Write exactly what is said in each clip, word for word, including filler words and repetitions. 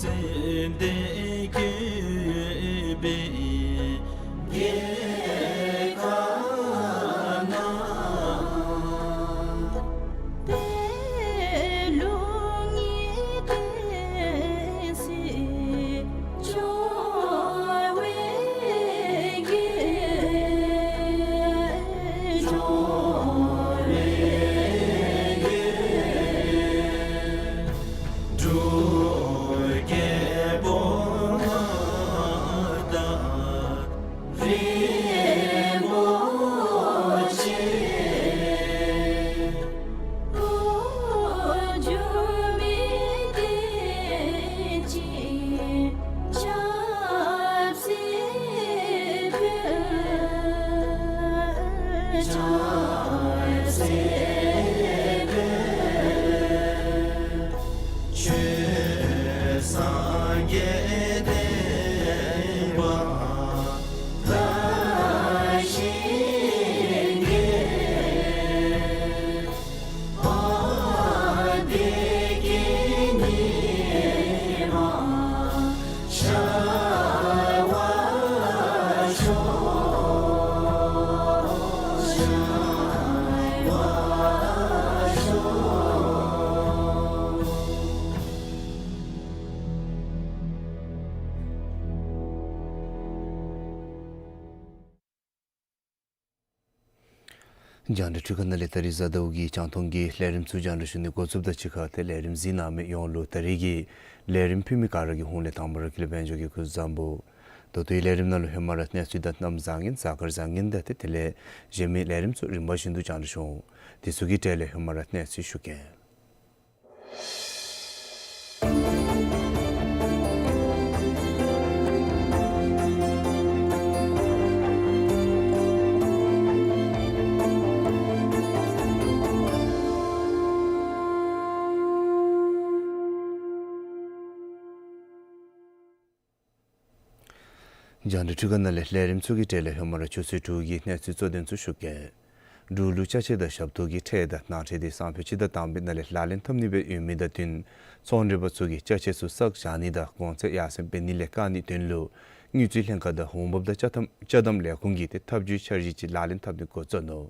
ཙན་དན་བཀོད་པའི་རྒྱལ་ཁབ་ན། པད་ལུང་གི་བསྟན་སྲིད་འབྱུང་བའི་རྒྱལ། འབྱུང་བའི་རྒྱལ། འབྲུག་རྒྱལ་པོ་ང་དང་རིན་པོ་ཆེ། འགོ་འཛུགས་མི་བསྟན་ཅིང་ཆབ་སྲིད་འཕེལ། ཆབ་སྲིད་འཕེལ། ཆོས་སངས་རྒྱས་བསྟན་པ་དར་ཞིང་རྒྱས། བདེ་སྐྱིད་ཉི་མ་ཤར་བར་ཤོག། ཤར་བར་ཤོག། རྒྱང་བསྒྲགས་འཕྲུལ་ཁང་ནང་ལས་ད་རིས་གཟའ་ཟླཝ་གི་རྒྱང་མཐོང་གི་ལས་རིམ་ཚུ་རྒྱང་བསྒྲགས་ཞུ་ནི་འགོ་བཙུགསཔ་ད་གཅིག་ཁར་ཏེ་ལས་རིམ་གཟིགས་གནང་མི་ཡོངས་ལུ་ད་རིས་ཀྱི་ལས་རིམ་ཕུལ་མི་ག་ར་གི་ཧོངས་ལས་དང་པ་ར་ཀུན་ལེགས་དཔལ་འབྱོར་གྱིས་སྐུ་གཟུགས་བཟང་པོ། ད་ལྟོའི་ལས་རིམ་ནང་ལུ་ཧེ་མ་ར་གནས་ཚུལ་དང་གནམ་བཟང་ངན་གཟའ་སྐར་བཟང་ངན་དང་ཏེ་དེ་ལས་གཞན་མི་ལས་རིམ་ཚུ་རིམ་པ་བཞིན་དུ་རྒྱང་བསྒྲགས་ཞུ་འོང་། དེ་ཚུ་གི་གྲས་ལས་ཧེ་མ་ར་གནས་ཚུལ་ཞུ་གེ། རྒྱང་བསྒྲགས་འཕྲུལ་ཁང་ནང་ལས་ལས་རིམ་ཚུ་གི་གྲས་ལས་ཧེ་མ་ར་ཆུ་ཚོད་དྲུག་གི་གནས་ཚུལ་གཙོ་དོན་ཚུ་ཞུ་གེ། འབྲུག་ལུ་ཅ་ཆས་དང་ཞབས་ཏོག་གི་ཁྲལ་དང་ནང་ཁྲལ་དེ་སང་ཕོད་སྤྱི་ཟླ་དང་པའི་ནང་ལས་ལག་ལེན་འཐབ་ནི་སྦེ་ཡོད་མི་དང་བསྟུན་ཚོང་འབྲེལ་པ་ཚུ་གིས་ཅ་ཆས་ཚུ་བསགས་བཞག་ནི་དང་གོང་ཚད་ཡར་སེང་འབད་ནི་ལས་བཀག་ནིའི་དོན་ལུ་དངུལ་རྩིས་ལྷན་ཁག་དང་འོང་འབབ་དང་ཅ་དམ་ཅ་དམ་ལས་ཁུངས་ཀྱིས་ཏེ་ཐབས་བྱུས་འཆར་གཞི་ཅིག་ལག་ལེན་འཐབ་ནི་འགོ་བཙུགས་ནུག།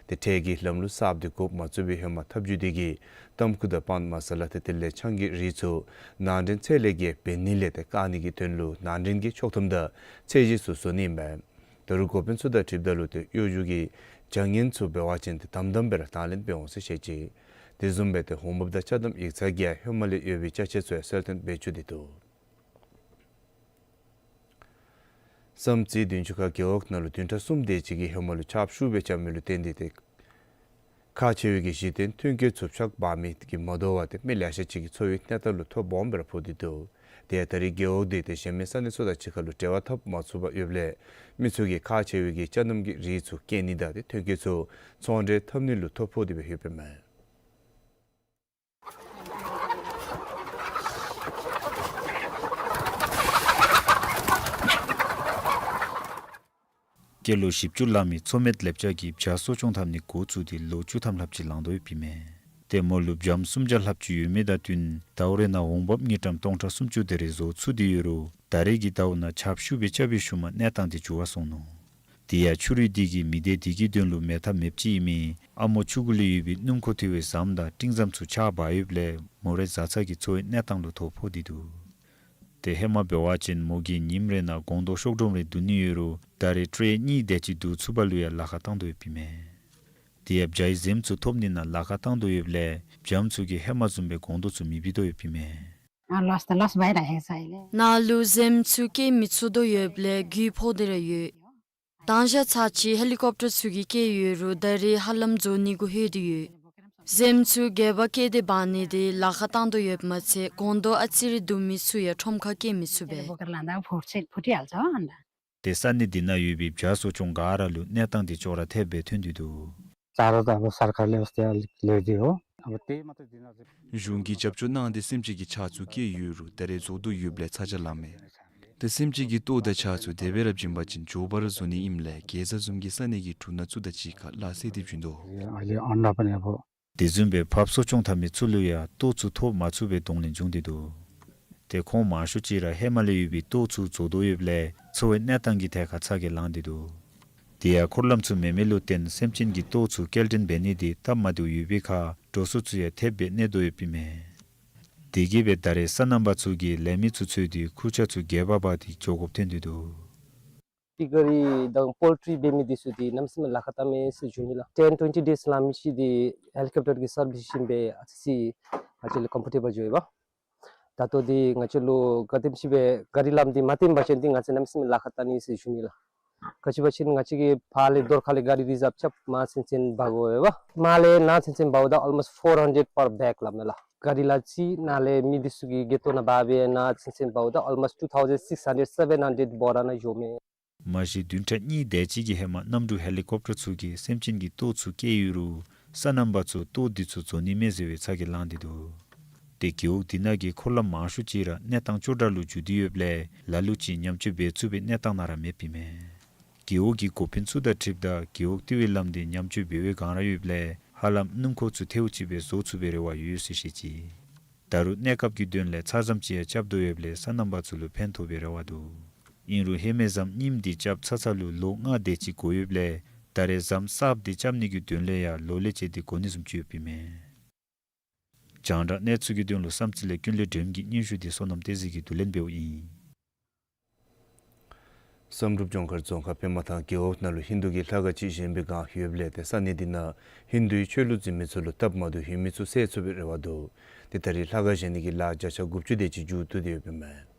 ཏེ་ཁྲལ་གྱི་ལམ་ལུགས་གསརཔ་དེ་འགོ་མ་བཙུགས་པའི་ཧེ་མ་ཐབས་བྱུས་དེ་གིས་ཏམ་ཁུ་དང་པཱན་མ་ས་ལ་ཏེ་དེ་ལས་ཆང་གི་རིགས་ཚུ་ནང་འདྲེན་ཚད་ལས་བརྒལ་འབད་ནི་ལས་ཏེ་བཀག་ནི་གི་དོན་ལུ་ནང་འདྲེན་གྱི་ཆོག་ཐམ་དང་ཚད་གཞི་ཚུ་བཟོ་ནི་ཨིན་པས། ད་རུང་འགོ་དཔོན་ཚུ་དང་འཁྲིལཝ་ད་ལུ་ཏེ་གཡོ་སྒྱུ་གི་བྱ་ངན་ཚུ་འབད་བ་ཅིན་ཏེ་དམ་དམ་སྦེ་ར་དང་ལེན་འབད་འོང་ཟེར་བཤད་ཅི། དེ་བཟུམ་སྦེ་ཏེ་འོང་འབབ་དང་ཅ་དམ་ཡིག་ཚང་གིས་ཧེ་མ་ལས་ཡོད་པའི་ཅ་ཆས་ཚུ་ཡང་གསལ་སྟོན་འབད་བཅུག་སྟེ་འདུག། བསམ་རྩེ་བདུན་ཅུ་ཁ་རྒེད་འོག་ནང་ལུ་བདུན་ཕྲག་གསུམ་དེ་ཅིག་གི་ཧེ་མ་ལུ་ཆརཔ་ཤུགས་སྦེ་རྐྱབ་མི་ལུ་བརྟེན་ཏེ་ཏེ་ཁག་ཆེ་བའི་གི་གཞི་རྟེན་ཐོན་སྐྱེད་ཚུ་ཆག་འབག་མི་གིས་མ་དོ་བར་ཏེ་མི་ལེ་ཤ་ཅིག་གི་འཚོ་བའི་གནས་སྟངས་ལུ་ཐོ་སྦོམ་སྦེ་ར་ཕོག་སྟེ་འདུག། དེ་ཡང་ད་རིས་རྒེད་འོག་དེ་ཏེ་གཞན་མི་ས་གནས་ཚུ་དང་གཅིག་ཁར་ལུ་འབྲེལ་བ་འཐབ་མ་ཚུགས་པར་ཡོདཔ་ལས་མི་ཚུ་གིས་ཁག་ཆེ་བའི་གི་ཅ་དམ་གྱི་རིགས་ཚུ་སྐྱེལ་ནི་དང་ཏེ་ཐོན་སྐྱེད་ཚུ་ཚོང་འབྲེལ་འཐབ་ནི་ལུ་ཐོ་ཕོག་སྟེ་སྦེ་ཡོདཔ་ཨིན་མས། སྐྱེས་ལོ་བཞི་བཅུ་ལང་མི་མཚོ་སྨད་ལེབ་ཅ་གིས་བྱ་གསོ་སྐྱོང་འཐབ་ནི་འགོ་བཙུགས་ཏེ་ལོ་བཅུ་ཐམ་ལྷགཔ་ཅིག་ལང་དོ་ཡོདཔ་ཨིན་མས། ཏེ་མོ་ལུ་བྱམ་སུམ་བརྒྱ་ལྷགཔ་ཅིག་ཡོད་མི་དང་བསྟུན་ཟླཝ་རེ་ནང་འོང་འབབ་དངུལ་ཀྲམ་སྟོང་ཕྲག་སུམ་ཅུ་དེ་རེ་བཟོ་ཚུགས་ཏེ་ཡོད་རུང་ད་རེས་ཀྱི་ཟླཝ་ནང་ཆརཔ་ཤུགས་སྦེ་རྐྱབ་པའི་ཤུལ་མ་གནས་སྟངས་དེ་འགྱུར་བ་སོང་ནུག། དེ་ཡང་ཆུ་རུད་དེ་གིས་མི་སྡེ་དེ་གི་དོན་ལུ་མེད་ཐབས་མེདཔ་ཅིག་ཨིན་མི་ཨ་མོ་ཆུ་གུ་ལུ་ཡོད་པའི་སྣུམ་འཁོར་དེ་བའི་ཟམ་དང་སྤྲིང་ཟམ་ཚུ་ཆག་འབག་ཡོདཔ་ལས་མོ་རའི་བཟའ་ཚང་གི་འཚོ་བའི་གནས་སྟངས་ལུ་ཐོ་ཕོག་སྟེ་འདུག། ཏེ་ཧེ་མ་འབད་བ་ཅིན་མོ་གིས་ཉིནམ་རེ་ནང་སྒོང་རྡོག་ཤོག་སྒྲོམ་རེ་བསྡུ་ནི་ཡོད་རུང་ད་རེས་ཊྲེ་གཉིས་དེ་ཅིག་བསྡུ་ཚུགས་པ་ལུ་ཡང་ལཱ་ཁག་བཏང་དོ་ཡོདཔ་ཨིན་མས། དེ་ཡང་བྱའི་གཟིམ་ཚུ་ཐོབ་ནི་ནང་ལཱ་ཁག་བཏང་དོ་ཡོདཔ་ལས་བྱམ་ཚུ་གིས་ཧེ་མ་བཟུམ་སྦེ་སྒོང་རྡོག་ཚུ་མི་ཕུལ་དོ་ཡོདཔ་ཨིན་མས། ཨ་ལོས་ད་ལོས་བའི་ར་ཧེ་ས་ཨིན་ལས། ནཱ་ལུ་གཟིམ་ཚུ་སྐྱེལ་མི་ཚུགས་དོ་ཡོདཔ་ལས་རྒུད་ཕོག་སྟེ་ར་ཡོད། དང་ཞག་ཚར་ཅིག་ཧེ་ལི་ཀོབ་ཊར་ཚུ་གིས་སྐྱེལ་ཡོད་རུང་ད་རེས་ཧ་ལམ་རྫོགས་ནི་གུ་ལྷོད་དེ་ཡོད། གཟིམ་ཚུ་སྒལ་པ་བཀལ་ཏེ་འབག་ནི་དེ་ལཱ་ཁག་བཏང་དོ་ཡོདཔ་མ་ཚད་སྒོང་རྡོག་ཨ་ཙི་རེ་བསྡུ་མི་ཚུ་ཡང་ཁྲོམ་ཁར་སྐྱེལ་མི་ཚུགས་པས། ཏེ་ས་གནས་དེ་ནང་ཡོད་པའི་བྱ་གསོ་སྐྱོང་ག་ར་ལུ་གནས་སྟངས་དེ་ཅོག་ར་འཐདཔ་སྦེ་ཐོན་ཏེ་འདུག། གཞུང་གིས་རྒྱབ་སྐྱོར་གནང་སྟེ་སེམས་ཅན་གྱི་བྱ་ཚུ་སྐྱེལ་ཡོད་རུང་ད་རེས་རྫོགས་དོ་ཡོདཔ་ལས་ཚ་གྱང་ལངས་མས། ཏེ་སེམས་ཅན་གྱི་ལྟོ་དང་བྱ་ཚུ་དེ་སྦེ་ར་བྱིན་པ་ཅིན་མགྱོགས་པ་ར་རྫོགས་ནི་ཨིནམ་ལས་གེ་ཛ་བཟུམ་གྱི་ས་གནས་ཀྱི་འབྲུ་སྣ་ཚུ་དང་གཅིག་ཁར་སླ་བསྲེ་སྟེ་བྱིན་དོ། དེ་བཟུམ་སྦེ་ཕགཔ་གསོ་སྐྱོང་འཐབ་མི་ཚུ་ལུ་ཡང་ལྟོ་ཚུ་ཐོབ་མ་ཚུགས་པའི་གདོང་ལེན་བྱུང་སྟེ་འདུག། ཏེ་ཁོང་མང་ཤོས་ཅིག་ར་ཧེ་མ་ལས་ཡོད་པའི་ལྟོ་ཚུ་བཙོ་དོ་ཡོདཔ་ལས་འཚོ་བའི་གནས་སྟངས་ཀྱི་ཐད་ཁར་ཚ་གྱང་ལངས་ཏེ་འདུག། དེ་ཡང་འཁོར་ལམ་ཚུ་མེད་མི་ལུ་བརྟེན་སེམས་ཅན་གྱི་ལྟོ་ཚུ་སྐྱེལ་འདྲེན་འབད་ནི་དེ་སྟབས་མ་བདེཝ་ཡོད་པའི་ཁར་འགྲོ་སོང་ཚུ་ཡང་ཐེབས་སྦེ་གནས་དོ་ཡོདཔ་ཨིན་མས། དེ་གིས་སྦེ་ད་རེས་སོ་ནམ་པ་ཚུ་གིས་ལས་མི་ཚུ་འཚོལ་ཏེ་ཁུར་ཆ་ཚུ་སྒལ་པ་འབག་སྟེ་འགྱོ་དགོཔ་ཐོན་ཏེ་འདུག། ཏེ་ག་རི་དང་པོལ་ཊི་རི་འབད་མི་འདི་ཚུ་འདི་གནམ་མེད་ས་མེད་ལཱ་ཁག་བལྟ་མས་ཟེར་ཞུ་ནི་ལགས། ཊེན་ཊུ་ཝེན་ཊི་ཌེསི་ལང་མི་ཅིག་འདི་ཧེ་ལི་ཀོབ་ཊར་གྱི་སར་བིསི་བྱིན་སྦེ་ཨ་ཙི་ཅིག་ང་བཅས་ལུ་ཀམ་ཕོར་ཊེ་བཱལ་འགྱོཝ་ཨིན་པས། ད་ལྟོ་འདི་ང་བཅས་ལུ་ག་དེམ་ཅིག་སྦེ་ག་རི་ལམ་འདི་མ་བརྟན་པ་ཅིན་འདི་ང་བཅས་གནམ་མེད་ས་མེད་ལཱ་ཁག་བལྟ་ནི་ཟེར་ཞུ་ནི་ལགས། ག་ཅི་འབད་བ་ཅིན་ང་བཅས་ཀྱིས་ཕར་ལས་རྡོར་ཁ་ལས་ག་རི་རི་ཛརབ་རྐྱབ་མར་ཚུན་ཚོད་འབག་དགོ་པས། མར་ལས་ནཱ་ཚུན་ཚོད་འབགཔ་ད་almost four hundred per bag སླབ་མས་ལགས། ག་རི་ལས་ཅིག་ནཱ་ལས་མི་འདི་ཚུ་གིས་གྱལ་ཏོ་ནང་འབག་སྦེ་ནཱ་ཚུན་ཚོད་འབགཔ་ད་almost two thousand six hundred, seven hundred བོ་ར་ནང་འགྱོཝ་མས། མ་གཞི་བདུན་ཕྲག་གཉིས་དེ་ཅིག་གི་ཧེ་མ་གནམ་གྲུ་ཧེ་ལི་ཀོབ་ཊར་ཚུ་གིས་སེམས་ཅན་གྱི་ལྟོ་ཚུ་སྐྱེལ་ཡོད་རུང་སོ་ནམ་པ་ཚུ་ལྟོ་འདི་ཚུ་བཙོ་ནི་མས་ཟེར་བའི་ཚ་གྱང་ལངས་ཏེ་འདུག། ཏེ་རྒེད་འོག་འདི་ནང་གི་འཁོར་ལམ་མང་ཤོས་ཅིག་ར་གནས་སྟངས་སྐྱོ་དྲགས་ལུ་འགྱུར་ཏེ་ཡོདཔ་ལས་ལ་ལུ་ཅིག་ཉམས་བཅོས་འབད་ཚུགས་པའི་གནས་སྟངས་ནང་ར་མེདཔ་ཨིན་མས། རྒེད་འོག་གི་འགོ་དཔོན་ཚུ་དང་འཁྲིལཝ་ད་རྒེད་འོག་ལྟེ་བའི་ལམ་འདི་ཉམས་བཅོས་འབད་བའི་བསྒང་ར་ཡོདཔ་ལས་ཧ་ལམ་སྣུམ་འཁོར་ཚུ་ཐལཝ་ཅིག་སྦེ་བཟོ་ཚུགས་པའི་རེ་བ་ཡོད་ཟེར་བཤད་ཅི། ད་རུང་གནས་སྐབས་ཀྱི་དོན་ལས་ཚ་ཟམ་ཅིག་ཡང་རྐྱབ་དོ་ཡོདཔ་ལས་སོ་ནམ་པ་ཚུ་ལུ་ཕན་ཐོགས་པའི་རེ་བ་འདུག། ཨིན་རུང་ཧེ་མའི་ཟམ་རྙིངམ་འདི་རྐྱབ་ཚར་ཚར་ལུ་ལོ་ལྔ་དེ་ཅིག་འགོར་ཡོདཔ་ལས་ད་རེས་ཟམ་གསརཔ་འདི་རྐྱབ་ནི་གི་དོན་ལས་ཡང་ལོ་ལས་བཅད་དེ་འགོར་ནི་བཟུམ་ཅིག་ཡོདཔ་ཨིན་མས། རྒྱང་བསྒྲགས་གནས་ཚུལ་གྱི་དོན་ལུ་བསམ་རྩེ་ལས་ཀུན་ལེགས་སྒྲོལམ་གྱི་སྙན་ཞུ་འདི་བསོད་ནམས་བསྟན་འཛིན་གྱིས་བསྡུ་ལེན་འབདཝ་ཨིན། བསམ་གྲུབ་ལྗོངས་མཁར་རྫོང་ཁག་པདྨ་ཐང་རྒེད་འོག་ནང་ལུ་ཧིན་དུ་གི་ལྷ་ཁང་ཅིག་བཞེངས་པའི་བསྒང་ཡོདཔ་ལས་ཏེ་ས་གནས་འདི་ནང་ཧིན་དུའི་ཆོས་ལུགས་འཛིན་མི་ཚུ་ལུ་སྟབས་མ་བདེཝ་ཡོད་མི་ཚུ་བསལ་ཚུགས་པའི་རེ་བ་འདུག། ཏེ་ད་རེས་ལྷ་ཁང་བཞེངས་ནི་གི་ལཱ་བརྒྱ་ཆ་དགུ་བཅུ་དེ་ཅིག་མཇུག་བསྡུ་སྟེ་ཡོདཔ་ཨིན་མས།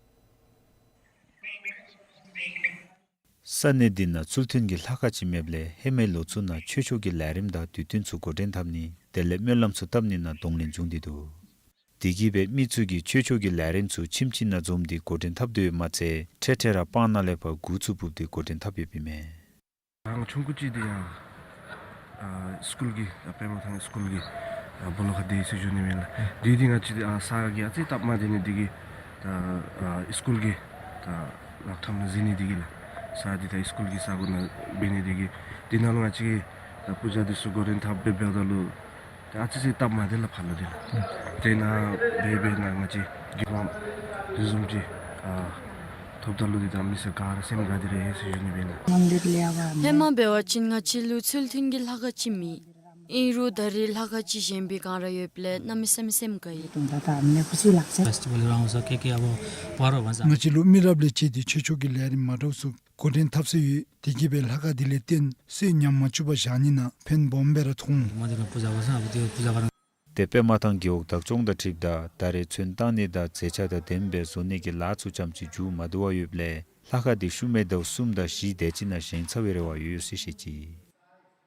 ས་གནས་འདི་ནང་ཚུལ་མཐུན་གྱི་ལྷ་ཁང་ཅིག་མེདཔ་ལས་ཧེ་མའི་ལོ་ཚུ་ནང་ཆོས་ཕྱོགས་ཀྱི་ལས་རིམ་དང་དུས་སྟོན་ཚུ་འགོ་འདྲེན་འཐབ་ནི་དེ་ལས་སྨོན་ལམ་ཚུ་བཏབ་ནི་ནང་གདོང་ལེན་བྱུང་སྟེ་འདུག། དེ་གིས་སྦེ་མི་ཚུ་གིས་ཆོས་ཕྱོགས་ཀྱི་ལས་རིམ་ཚུ་ཁྱིམ་གཅིག་ནང་འཛོམས་ཏེ་འགོ་འདྲེན་འཐབ་དོ་ཡོདཔ་མ་ཚད་འཕྲལ་འཕྲལ་ར་སྤང་ནང་ལས་ཕར་འགོ་ཚུ་འབུབས་ཏེ་འགོ་འདྲེན་འཐབ་ཡོདཔ་ཨིན་མས། ང་ཆུང་ཀུ་ཅིག་འདི་ཡང་ཨ་སི་ཀུལ་གྱི་ཨ་པདྨ་ཐང་སི་ཀུལ་གྱི་ཨ་སྦོ་ལོགས་ཁར་སྡོད་ཡི་ཟེར་ཞུ་ནི་ཨིན་ལགས། དེ་འདི་ང་བཅས་ཨ་ས་གི་ཨ་ཙི་སྟབས་མ་བདེ་ནི་འདི་གིས་ད་ཨ་སི་ཀུལ་གྱི་ད་ལག་ཁྲམ་ནང་འཛུལ་ནི་འདི་གིས་ལགས། ས་འདི་ད་སི་ཀུལ་གྱི་ས་གོ་ནང་འབད་ནི་འདི་གིས་འདི་ནང་ལུ་ང་བཅས་ཀྱིས་ད་པུ་ཇ་འདི་ཚུ་འགོ་འདྲེན་འཐབ་སྦེ་འབདཝ་ད་ལུ་ད་ཨ་ཙི་ཅིག་སྟབས་མ་བདེ་ལགས་ཕར་ལུ་འདི་ལགས། དེ་ནང་འབད་འབད་ནང་ང་བཅས་རྒྱུ་ནོར་དེ་བཟུམ་ཅིག་ཨ་ཐོབ་ད་ལུ་འདི་ད་མི་སེར་ག་ར་སེམས་དགའ་སྟེ་ར་ཡོད་ཟེར་ཞུ་ནི་ཨིན་ལགས། ཧེ་མ་འབད་བ་ཅིན་ང་བཅས་ལུ་ཚུལ་མཐུན་གྱི་ལྷ་ཁང་ཅིག་མེད། ཨིན་རུང་ད་རེས་ལྷ་ཁང་ཅིག་བཞེངས་པའི་བསྒང་ར་ཡོདཔ་ལས་གནམ་མེད་ས་མེད་སེམས་དགའ་ཡི། ང་བཅས་ལུ་མི་རབས་ལས་བྱེད་དེ་ཆོས་ཕྱོགས་ཀྱི་ལས་རིམ་མ་འདྲཝ་ཚུ་འགོ་འདྲེན་འཐབ་སྲོལ་ཡོད། དེ་གིས་སྦེ་ལྷ་ཁང་འདི་ལས་བརྟེན་སོས་ཉམས་མ་བཅུག་པར་བཞག་ནི་ནང་ཕན་སྦོམ་སྦེ་ར་མཐོང་། ཏེ་པདྨ་ཐང་རྒེད་འོག་བདག་སྐྱོང་དང་འཁྲིལཝ་ད་ད་རེས་ཚོན་བཏང་ནི་དང་མཛེས་ཆ་དང་ལྡནམ་སྦེ་བཟོ་ནི་གི་ལཱ་ཚུ་ཙམ་ཅིག་མཇུག་མ་བསྡུ་བར་ཡོདཔ་ལས་ལྷ་ཁང་འདི་ཤུལ་མའི་ཟླཝ་གསུམ་དང་བཞི་དེ་ཅིག་ནང་བཞེངས་ཚར་བའི་རེ་བ་ཡོད་ཟེར་བཤད་ཅི།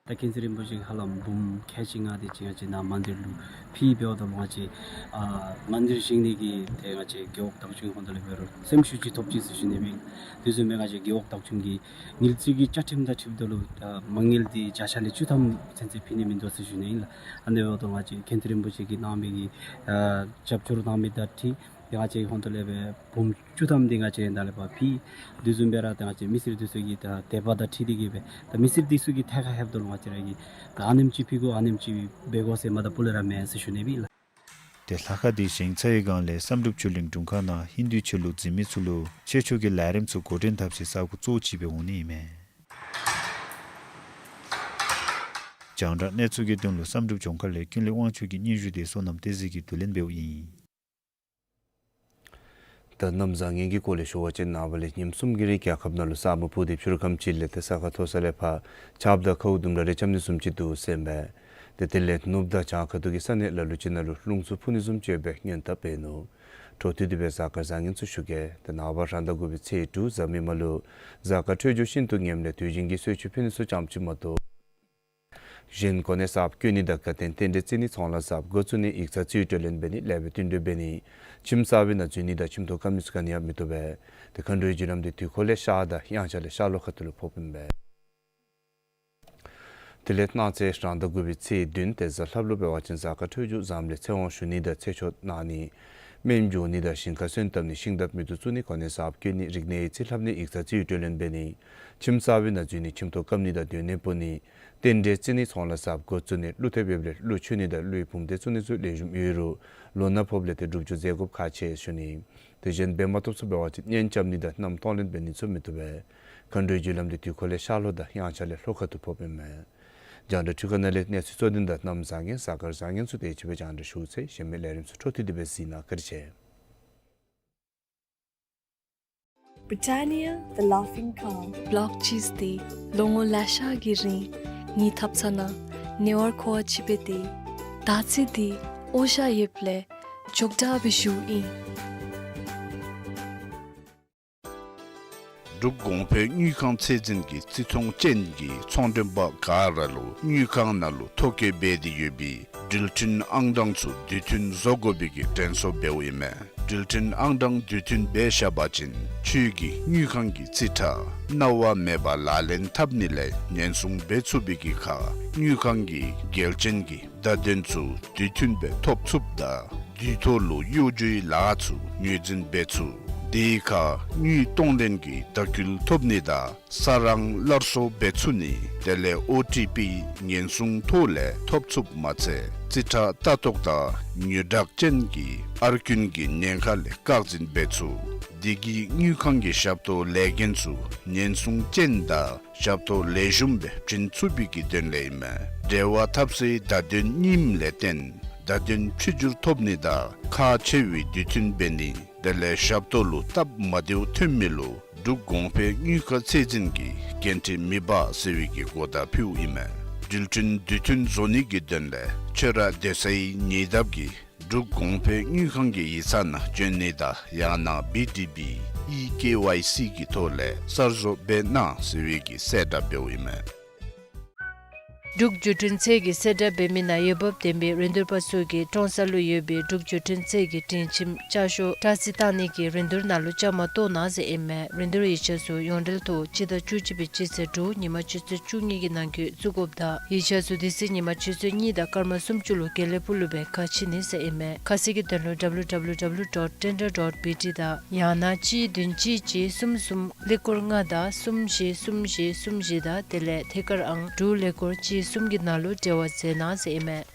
ད་མཁྱེན་བརྩེ་རིན་པོ་ཆེ་གིས་ཧ་ལམ་འབུམ་ཁལ་གཅིག་ལྔ་དེ་ཅིག་ང་བཅས་ནཱ་མན་དིར་ལུ་ཕུལ་འབདཝ་ད་ལུ་ང་བཅས་ཨ་མན་དིར་བཞེངས་ནི་གི་ཏེ་ང་བཅས་རྒེད་འོག་བདག་སྐྱོང་ཧོངས་ལས་འབད་རུང་སེམས་ཤུགས་ཅིག་ཐོབ་ཅི་ཟེར་ཞུ་ནི་ཨིན། དེ་བཟུམ་སྦེ་ང་བཅས་རྒེད་འོག་བདག་སྐྱོང་གིས་དངུལ་རྩིས་ཀྱི་བཅའ་ཁྲིམས་དང་འཁྲིལཝ་ད་ལུ་ཨ་མ་དངུལ་འདི་བརྒྱ་ཆ་ལས་བཅུ་ཐམ་ཚུན་ཚོད་ཕུལ་ནི་མིན་འདུག་ཟེར་ཞུ་ནི་ཨིན་ལགས། ཨ་ནི་འབདཝ་ད་ང་བཅས་མཁྱེན་བརྩེ་རིན་པོ་ཆེ་གིས་གནང་མི་གི་ཨ་རྒྱབ་སྐྱོར་གནང་མི་དང་འཁྲིལ་ཏེ་ང་བཅས་ཧོངས་ལས་སྦེ་འབུམ་བཅུ་ཐམ་འདི་ང་བཅས་ད་ལས་ཕར་ཕུལ། དེ་བཟུམ་སྦེ་ར་ད་ང་བཅས་མི་སེར་འདི་ཚུ་གི་ད་དད་པ་དང་འཁྲིལ་ཏེ་གིས་སྦེ་ད་མི་སེར་འདི་ཚུ་གི་ཐད་ཁར་ལྷོདཔ་ད་ལུ་ང་བཅས་ར་གིས་ད་ཨ་ནེམ་ཅིག་ཕུལ་དགོ་ཨ་ནེམ་ཅིག་འབད་དགོ་ཟེར་མ་ད་སྤུ་ལས་ར་མེད་ཟེར་ཞུ་ནི་ཨིན་ལགས། ཏེ་ལྷ་ཁང་འདི་བཞེངས་ཚར་བའི་བསྒང་ལས་བསམ་གྲུབ་ཆོས་གླིང་དྲུང་ཁག་ནང་ཧིན་དུའི་ཆོས་ལུགས་འཛིན་མི་ཚུ་ལུ་ཆོས་ཕྱོགས་ཀྱི་ལས་རིམ་ཚུ་འགོ་འདྲེན་འཐབ་སའི་ས་གོ་གཙོ་བོ་ཅིག་སྦེ་འོང་ནི་ཨིན་མས། རྒྱང་བསྒྲགས་གནས་ཚུལ་གྱི་དོན་ལུ་བསམ་གྲུབ་ལྗོངས་མཁར་ལས་ཀུན་ལེགས་དབང་ཕྱུག་གི་སྙན་ཞུ་དེ་བསོད་ནམས་བསྟན་འཛིན་གྱིས་བསྡུ་ལེན་འབདཝ་ཨིན། ད་གནམ་བཟང་ངན་གྱི་སྐོར་ལས་ཞུ་བ་ཅིན་ནངས་པ་ལས་ཉིནམ་གསུམ་གྱི་རིང་རྒྱལ་ཁབ་ནང་ལུ་ས་སྨུག་སྤུབས་ཏེ་ཕྱི་རུ་ཁམས་ཅིག་ལས་ཏེ་ས་ཁ་མཐོ་ས་ལས་ཕར་ཆརཔ་དང་ཁཝ་ལྡུམ་ར་རེ་རྐྱབ་ནི་བཟུམ་ཅིག་འདུག་ཟེར་ཨིན་པས། ཏེ་དེ་ལས་ནུབ་དང་བྱང་ཁ་ཐུག་གི་ས་གནས་ལ་ལུ་ཅིག་ནང་ལུ་རླུང་འཚུབ་འཕུ་ནི་བཟུམ་ཅིག་ཡོད་པའི་སྔོན་བརྡ་འབད་ནུག། འཕྲོ་མཐུད་དེ་སྦེ་གཟའ་སྐར་བཟང་ངན་ཚུ་ཞུ་གེ། ཏེ་ནངས་པ་རང་ཟླ་དགུ་པའི་ཚེས་དྲུག་གཟའ་མིག་དམར་ལུ་གཟའ་སྐར་འཕྲོད་སྦྱོར་ཤིན་ཏུ་ངནམ་ལས་དུས་རྒྱུན་གྱི་གསོལ་མཆོད་ཕུལ་ནི་ཚུ་ཙམ་ཅིག་མ་གཏོགས་གཞན་གོ་གནས་གསརཔ་བསྐོ་ནི་དང་དགའ་སྟོན་རྟེན་འབྲེལ་བརྩི་ནི་ཚོང་ལཱ་གསརཔ་འགོ་བཙུགས་ནི་ཡིག་ཚང་རྩིས་སྤྲོད་ལེན་འབད་ནི་ལས་འབད་བསྟུན་གྲོས་འབད་ནི་ཁྱིམ་གསར་པའི་ནང་འཛུལ་ནི་དང་ཁྱིམ་ཐོག་བཀབ་ནི་ཚུ་ག་ནི་ཡང་མི་བཏུབ་པས། ཏེ་མཁའ་འགྲོའི་རྒྱུ་ལམ་འདི་དུས་འཁོར་ལས་ཤར་དང་དབྱངས་འཆར་ལས་ཤར་ལྷོ་ཁ་ཐུག་ལུ་ཕོགཔ་ཨིན་པས། དེ་ལས་གནངས་ཚེ་རང་ཟླ་དགུ་པའི་ཚེས་བདུན་ཏེ་གཟའ་ལྷགཔ་ལུ་འབད་བ་ཅིན་གཟའ་སྐར་འཕྲོད་སྦྱོར་བཟངམ་ལས་ཚེ་དབང་ཞུ་ནི་དང་ཚེ་ཆོག་གནང་ནི། སྨན་སྦྱོར་ནི་དང་ཞིང་ཁ་སོན་བཏབ་ནི་ཤིང་འདབ་མེ་ཏོག་བཙུགས་ནི་གོ་གནས་གསརཔ་བསྐོ་ནི་རིག་གནས་ཡིག་རྩིས་ལྷབ་ནི་ཡིག་ཚང་རྩིས་སྤྲོད་ལེན་འབད་ནི་ཁྱིམ་གསར་པའི་ནང་འཛུལ་ནི་ཁྱིམ་ཐོག་བཀབ་ནི་དང་སྡོད་གནས་སྤོ་ནི་རྟེན་འབྲེལ་རྩི་ནི་ཚོང་ལཱ་གསརཔ་འགོ་བཙུགས་ནི་ཀླུ་ཐེབས་ཡོདཔ་ལས་ཀླུ་མཆོད་ནི་དང་ཀླུའི་བུམ་སྡེ་བཙུགས་ནི་ཚུ་ལེགས་ཤོམ་ཡོད་རུང་ལོ་ན་ཕོགཔ་ལས་ཏེ་སྒྲུབ་སྦྱོར་མཛད་དགོཔ་ཁག་ཆེ་ཞུ་ནི། དེ་བཞིན་འབད་མ་ཐོབ་ཚུ་འབད་བ་ཅིན་གཉེན་རྐྱབ་ནི་དང་མནའམ་གཏོང་ལེན་འབད་ནི་ཚུ་མི་བཏུབ་པས། མཁའ་འགྲོའི་རྒྱུ་ལམ་འདི་དུས་འཁོར་ལས་ཤར་ལྷོ་དང་དབྱངས་འཆར་ལས་ལྷོ་ཁ་ཐུག་ཕོགཔ་ཨིན་མས། རྒྱང་བསྒྲགས་འཕྲུལ་ཁང་ནང་ལས་གནས་ཚུལ་གཙོ་དོན་དང་གནམ་བཟང་ངན་གཟའ་སྐར་བཟང་ངན་ཚུ་དེ་ཅིག་སྦེ་རྒྱང་བསྒྲགས་ཞུ་ཚར་ཡི། གཞན་མི་ལས་རིམ་ཚུ་འཕྲོ་མཐུད་དེ་སྦེ་གཟིགས་གནང་བཀའ་དྲིན་ཆེ། Britannia, the laughing cow. བློག་ཅིག་སྟེ་ལོ་ངོ་ལེ་ཤ་གི་རིང་ངེའི་ཐབ་ཚང་ནང་ཉེ་བར་མཁོ་བ་ཅིག་འབད་དེ། ད་ཚེ་འདི་འོ་ཤ་ཡོདཔ་ལས་ཅོག་འཐདཔ་སྦེ་བཞུགས་ཡི། འབྲུག་གོང་འཕེལ་དངུལ་ཁང་ཚད་འཛིན་གྱིས་བརྩི་མཐོང་ཅན་གྱི་ཚོང་མགྲོན་པ་ག་ར་ལུ་དངུལ་ཁང་ནང་ལུ་ཐོ་བཀོད་འབད་དེ་ཡོད་པའི་འགྲུལ་འཕྲིན་ཨང་གྲངས་ཚུ་དུས་མཐུན་བཟོ་དགོ་པའི་གི་དྲན་གསོ་འབདཝ་ཨིན་མས། འགྲུལ་འཕྲིན་ཨང་གྲངས་དུས་མཐུན་འབད་བཞག་པ་ཅིན་ཁྱོད་ཀྱིས་དངུལ་ཁང་གི་རྩིས་ཁྲ་གནང་བ་མེད་པར་ལག་ལེན་འཐབ་ནི་ལས་ཉེན་སྲུང་འབད་ཚུགས་པའི་གི་ཁར་དངུལ་ཁང་གི་འགལ་རྐྱེན་གྱི་བརྡ་དོན་ཚུ་དུས་མཐུན་སྦེ་ཐོབ་ཚུགསཔ་ད་དུས་ཐོག་ལུ་གཡོ་སྒྱུའི་ལཱ་ཚུ་ངོས་འཛིན་འབད་ཚུགས། དེའི་ཁར་དངུལ་གཏོང་ལེན་གྱི་ལྟ་སྐུལ་ཐོབ་ནི་དང་ས་རང་སླར་གསོ་འབད་ཚུགས་ནི་དེ་ལས་ཨོ་ཊི་པི་ཉེན་སྲུང་ཐོག་ལས་ཐོབ་ཚུགསཔ་མ་ཚད་རྩིས་ཁྲ་ལྟ་རྟོག་དང་ཉོ་བཀྲག་ཅན་གྱི་ཨར་རྐུན་གྱི་ཉེན་ཁ་ལས་བཀག་འཛིན་འབད་ཚུགས། དེ་གིས་དངུལ་ཁང་གི་ཞབས་ཏོག་ལས་འགན་ཚུ་ཉེན་སྲུང་ཅན་དང་ཞབས་ཏོག་ལེགས་ཤོམ་སྦེ་བྱིན་ཚུགས་པའི་གི་དོན་ལས་ཨིན་མས། འབྲེལ་བ་འཐབ་སའི་བརྡ་དོན་རྙིངམ་ལས་བརྟེན་བརྡ་དོན་བཅོས་བསྒྱུར་ཐོབ་ནི་དང་ཁག་ཆེ་བའི་དུས་མཐུན་འབད་ནི་དེ་ལས་ཞབས་ཏོག་ལུ་སྟབས་མ་བདེཝ་ཐོན་མི་ལུ་འབྲུག་གོང་འཕེལ་དངུལ་ཁང་ཚད་འཛིན་གྱིས་འགན་འཁྲི་མི་འབག་ཟེར་བའི་གི་གོ་བརྡ་ཕུལཝ་ཨིན་མས། འགྲུལ་འཕྲིན་དུས་མཐུན་བཟོ་ནི་གི་དོན་ལས་ཁྱོད་ར་སྡོད་སའི་ཉེ་འདབས་ཀྱི་འབྲུག་གོང་འཕེལ་དངུལ་ཁང་གི་ཡིག་ཚང་ནང་བྱོན་ནི་དང་ཡང་ན་བི་ཌི་བི་ཨི་ཀེ་ཝའི་སི་གི་ཐོག་ལས་གསར་བཟོ་འབད་གནང་ཟེར་བའི་གི་གསལ་བསྒྲགས་འབདཝ་ཨིན་མས། འབྲུག་བརྒྱུད་འཕྲིན་ཚད་ཀྱི་གསལ་བསྒྲགས་འབད་མི་ནང་འོས་འབབ་ལྡན་པའི་རིན་བསྡུར་པ་ཚུ་གིས་ཀྲོང་གསར་ལུ་ཡོད་པའི་འབྲུག་བརྒྱུད་འཕྲིན་ཚད་ཀྱི་སྒྲིང་ཁྱིམ་ཅ་ཤོ་གྲ་སྒྲིག་གཏང་ནི་གི་རིན་བསྡུར་ནང་ལུ་བཅའ་མར་གཏོགས་གནང་ཟེར་ཨིན་མས། རིན་བསྡུར་ཡིག་ཆ་ཚུ་ཡོངས་འབྲེལ་ཐོག་སྤྱི་ཟླ་བཅུ་གཅིག་པའི་སྤྱི་ཚེས་དྲུག་ཉིན་མ་ཆུ་ཚོད་བཅུ་གཉིས་ཀྱི་ནང་འཁོད་བཙུགས་དགོཔ་དང་ཡིག་ཆ་ཚུ་དེ་ཚེ་ཉིན་མ་ཆུ་ཚོད་གཉིས་དང་སྐར་མ་སུམ་ཅུ་ལུ་དགེ་ལེགས་ཕུག་ལུ་སྦེ་ཁ་ཕྱེ་ནི་ཟེར་ཨིན་མས། ཁ་གསལ་གྱི་དོན་ལུ་ཌབ་ལུ་ཌབ་ལུ་ཌབ་ལུ་ཌོཊ་ཊེན་ཌར་ཌོཊ་བི་ཊི་དང་ཡང་ན་གཅིག་བདུན་གཅིག་གཅིག་གསུམ་གསུམ་ཀླད་ཀོར་ལྔ་དང་གསུམ་བཞི་གསུམ་བཞི་གསུམ་བཞི་དང་དེ་ལས་ཐད་ཀར་ཨང་དྲུག་ཀླད་ཀོར་གཅིག་གསུམ་གྱི་ནང་ལུ་འབྲེལ་བ་མཛད་གནང་ཟེར་ཨིན་མས།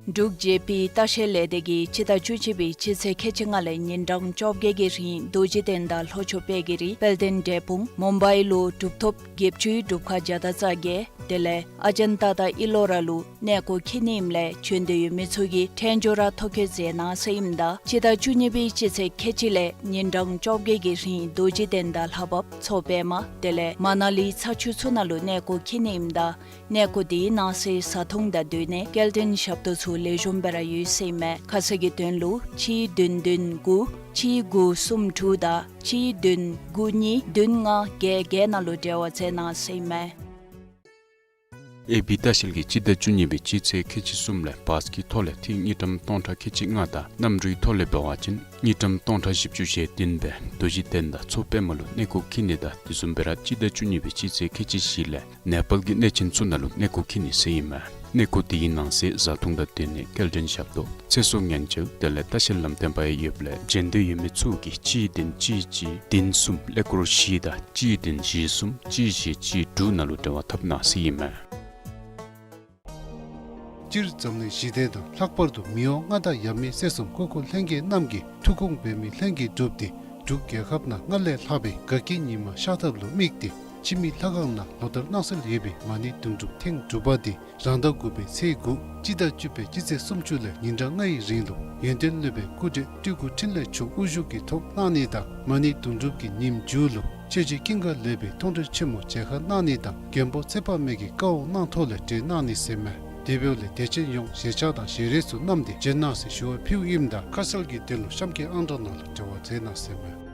འབྲུག་ཇེ་པི་ལྟ་བཤལ་ལས་སྡེ་གིས་སྤྱི་ཟླ་བཅུ་གཅིག་པའི་སྤྱི་ཚེས་ཁལ་གཅིག་ལྔ་ལས་ཉིན་གྲངས་བཅོ་བརྒྱད་ཀྱི་རིང་རྡོ་རྗེ་གདན་དང་ལྷོ་ཕྱོགས་དཔལ་གྱི་རི་དཔལ་ལྡན་འབྲས་སྤུངས་མུམ་བའི་ལུ་གྲུབ་ཐོབ་བརྒྱད་ཅུའི་སྒྲུབ་ཁང་བརྒྱ་དང་རྩ་བརྒྱད་དེ་ལས་ཨ་ཇན་ཏ་དང་ཨི་ལོ་ར་ལུ་གནས་སྐོར་འཁྱིད་ནི་ཨིནམ་ལས་བྱོན་འདོད་ཡོད་མི་ཚུ་གིས་ཕྲན་བྱོན་ར་ཐོ་བཀོད་མཛད་གནང་ཟེར་ཨིནམ་ད་སྤྱི་ཟླ་བཅུ་གཉིས་པའི་སྤྱི་ཚེས་ཁལ་གཅིག་ལས་ཉིན་གྲངས་བཅོ་བརྒྱད་ཀྱི་རིང་རྡོ་རྗེ་གདན་དང་ལྷ་བབས་མཚོ་པདྨ་དེ་ལས་མ་ན་ལི་ཚ་ཆུ་ཚུ་ནང་ལུ་གནས་སྐོར་འཁྱིད་ནི་ཨིནམ་ད་གནས་སྐོར་དེའི་ནང་གསེས་བཟའ་འཐུང་དང་སྡོད་གནས་སྐྱེལ་འདྲེན་ཞབས་ཏོག་ཚུ་ལེགས་ཤོམ་སྦེ་ར་ཡོད་ཟེར་ཨིན་མས། ཁ་གསལ་གྱི་དོན་ལུ་གཅིག་བདུན་བདུན་དགུ་གཅིག་དགུ་གསུམ་དྲུག་དང་གཅིག་བདུན་དགུ་གཉིས་བདུན་ལྔ་བརྒྱད་བརྒྱད་ནང་ལུ་འབྲེལ་བ་མཛད་གནང་ཟེར་ཨིན་མས། ཨེ་བི་ལྟ་བཤལ་གྱིས་སྤྱི་ཟླ་བཅུ་གཉིས་པའི་སྤྱི་ཚེས་ཁལ་གཅིག་གསུམ་ལས་བཱས་ཀྱི་ཐོག་ལས་ཐིག་དངུལ་ཀྲམ་སྟོང་ཕྲག་ཁལ་གཅིག་ལྔ་དང་གནམ་གྲུའི་ཐོག་ལས་འབད་བ་ཅིན་དངུལ་ཀྲམ་སྟོང་ཕྲག་བཞི་བཅུ་ཞེ་བདུན་སྦེ་རྡོ་རྗེ་གདན་དང་མཚོ་པདྨ་ལུ་གནས་སྐོར་འཁྱིད་ནི་དང་དེ་བཟུམ་སྦེ་ར་སྤྱི་ཟླ་བཅུ་གཉིས་པའི་སྤྱི་ཚེས་ཁལ་གཅིག་བཞི་ལས་ནེ་པཱལ་གྱི་གནས་ཆེན་ཚུ་ནང་ལུ་གནས་སྐོར་འཁྱིད་ནི་ཟེར་ཨིན་མས། གནས་སྐོར་དེའི་ནང་གསེས་བཟའ་འཐུང་དང་སྡོད་གནས་སྐྱེལ་འདྲེན་ཞབས་ཏོག་ཚེ་སྲོག་ཉེན་བཅོལ་དེ་ལས་ལྟ་བཤལ་ལམ་སྟོན་པ་ཡང་ཡོདཔ་ལས་བྱོན་འདོད་ཡོད་མི་ཚུ་གིས་གཅིག་བདུན་གཅིག་གཅིག་བདུན་གསུམ་ཀླད་ཀོར་བཞི་དང་གཅིག་བདུན་བཞི་གསུམ་གཅིག་བཞི་གཅིག་དྲུག་ནང་ལུ་འབྲེལ་བ་འཐབ་གནང་ཟེར་ཨིན་མས། སྤྱིར་འཛམ་གླིང་ཞི་བདེ་དང་ལྷག་པར་དུ་མི་དབང་མངའ་བདག་ཡབ་མེས་སྲས་གསུམ་སྐུ་འཁོར་ལྷན་རྒྱས་རྣམས་ཀྱི་ཐུགས་དགོངས་འབད་མི་ལྷན་རྒྱས་གྲུབ་སྟེ་འབྲུག་རྒྱལ་ཁབ་ནང་སྔར་ལས་ལྷག་པའི་དགའ་སྐྱིད་ཉི་མ་ཤར་ཐབས་ལུ་དམིགས་ཏེ་ཕྱི་མི་ལྷ་ཁང་ནང་ལོ་ལྟར་གནང་སྲོལ་ཡོད་པའི་མ་ཎི་བརྡུང་སྒྲུབ་ཐེངས་དྲུག་པ་དེ་རང་ཟླ་དགུ་པའི་ཚེས་དགུ་སྤྱི་ཟླ་བཅུ་པའི་སྤྱི་ཚེས་སུམ་ཅུ་ལས་ཉིན་གྲངས་ལྔའི་རིང་ལུ་ཡོན་ཏན་སློབ་དཔོན་སྐུ་བགྲེས་སྤྲུལ་སྐུ་འཕྲིན་ལས་མཆོག་དབུ་བཞུགས་ཀྱི་ཐོག་གནང་ནི་དང་མ་ཎི་བརྡུང་སྒྲུབ་ཀྱི་ཉིནམ་མཇུག་ལུ་ཆོས་རྗེ་ཀུན་དགའ་ལེགས་པའི་མཐོང་གྲོལ་ཆེན་མོ་མཇལ་ཁ་གནང་ནི་དང་མགོན་པོ་ཚེ་དཔག་མེད་ཀྱི་བཀའ་དབང་གནང་ཐོག་ལས་གྲོལ་གནང་ནི་ཟེར་མས། དེ་འབདཝ་ལས་དད་ཅན་ཡོངས་ཞལ་ཕྱག་དང་ཞལ་རས་ཚུ་བསྣམས་ཏེ་བྱོན་གནང་ཟེར་ཞུ་བ་ཕུལཝ་ཨིནམ་ད་ཁ་གསལ་གྱི་དོན་ལུ་གཤམ་གྱི་ཨང་གྲངས་ནང་ལུ་འབྲེལ་བ་མཛད་གནང་ཟེར་མས།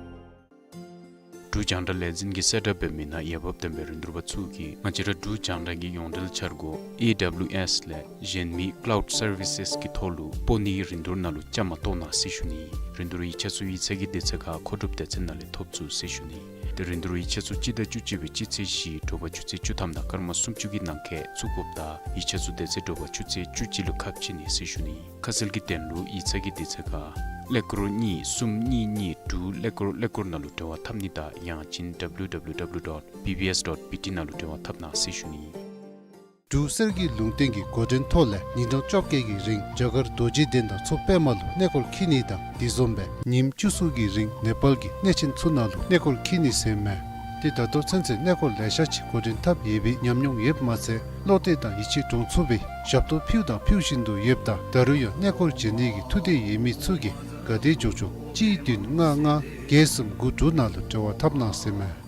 འབྲུག་རྒྱང་བསྒྲགས་ལས་འཛིན་གྱིས་གསལ་བསྒྲགས་འབད་མི་ནང་འོས་འབབ་ལྡན་པའི་རིན་བསྡུར་པ་ཚུ་གིས་ང་བཅས་ར་འབྲུག་རྒྱང་བསྒྲགས་ཀྱི་ཡོངས་འབྲེལ་འཆར་སྒོ་ཨེ་ཌབ་ལིའུ་ཨེསི་ལས་གཞན་མི་ཀ་ལའུཌ་སར་བི་སེསི་གི་ཐོག་ལུ་སྤོ་ནིའི་རིན་བསྡུར་ནང་ལུ་བཅའ་མར་གཏོགས་གནང་ཟེར་ཞུ་ནི། རིན་བསྡུར་ཡིག་ཆ་ཚུ་ཡིག་ཚང་གི་དུས་ཚོད་ཁར་མཁོ་སྒྲུབ་སྡེ་ཚན་ནང་ལས་ཐོབ་ཚུགས་ཟེར་ཞུ་ནི། རིན་བསྡུར་ཡིག་ཆ་ཚུ་སྤྱི་ཟླ་བཅུ་གཅིག་པའི་སྤྱི་ཚེས་བཞི་དྲོ་པ་ཆུ་ཚོད་བཅུ་ཐམ་དང་སྐར་མ་སུམ་ཅུ་གི་ནང་འཁོད་བཙུགས་དགོཔ་ད་ཡིག་ཆ་ཚུ་དེ་ཚེ་དྲོ་པ་ཆུ་ཚོད་བཅུ་གཅིག་ལུ་ཁ་ཕྱེ་ནི་ཟེར་ཞུ་ནི། ཁ་གསལ་གྱི་དོན་ལུ་ཡིག་ཚང་གི་དུས་ཚོད་ཁར་ཀླད་ཀོར་གཉིས་གསུམ་གཉིས་གཉིས་དྲུག་ཀླད་ཀོར་ཀླད་ཀོར་ནང་ལུ་འབྲེལ་བ་འཐབ་ནི་དང་ཡང་ཅིན་W W W dot B B S dot B T ནང་ལུ་འབྲེལ་བ་འཐབ་གནང་ཟེར་ཞུ་ནི། འབྲུག་གསེར་གྱི་ལུང་བསྟན་གྱི་འགོ་འདྲེན་ཐོག་ལས་ཉིན་གྲངས་བཅོ་བརྒྱད་ཀྱི་རིང་རྒྱ་གར་རྡོ་རྗེ་གདན་དང་མཚོ་པདྨ་ལུ་གནས་སྐོར་འཁྱིད་ནི་དང་དེ་བཟུམ་སྦེ་ཉིནམ་བཅུ་གསུམ་གྱི་རིང་ནེ་པཱལ་གྱི་གནས་ཆེན་ཚུ་ནང་ལུ་གནས་སྐོར་འཁྱིད་ནི་ཟེར་མས། ཏེ་ད་ལྟོ་ཚུན་ཚོད་གནས་སྐོར་ལེ་ཤ་ཅིག་འགོ་འདྲེན་འཐབ་ཡོད་པའི་ཉམས་མྱོང་ཡོདཔ་མ་ཚད་བློ་གཏད་དང་ཡིད་ཆེས་འདྲོངས་ཚུགས་པའི་ཞབས་ཏོག་ཕུལཝ་དང་ཕུལ་བཞིན་དུ་ཡོདཔ་ད་ད་རུང་ཡང་གནས་སྐོར་བྱོན་ནི་གི་ཐུགས་འདོད་ཡོད་མི་ཚུ་གིས་ག་དེ་མགྱོགས་མགྱོགས་གཅིག་བདུན་ལྔ་ལྔ་བརྒྱད་གསུམ་དགུ་དྲུག་ནང་ལུ་འབྲེལ་བ་འཐབ་གནང་ཟེར་མས།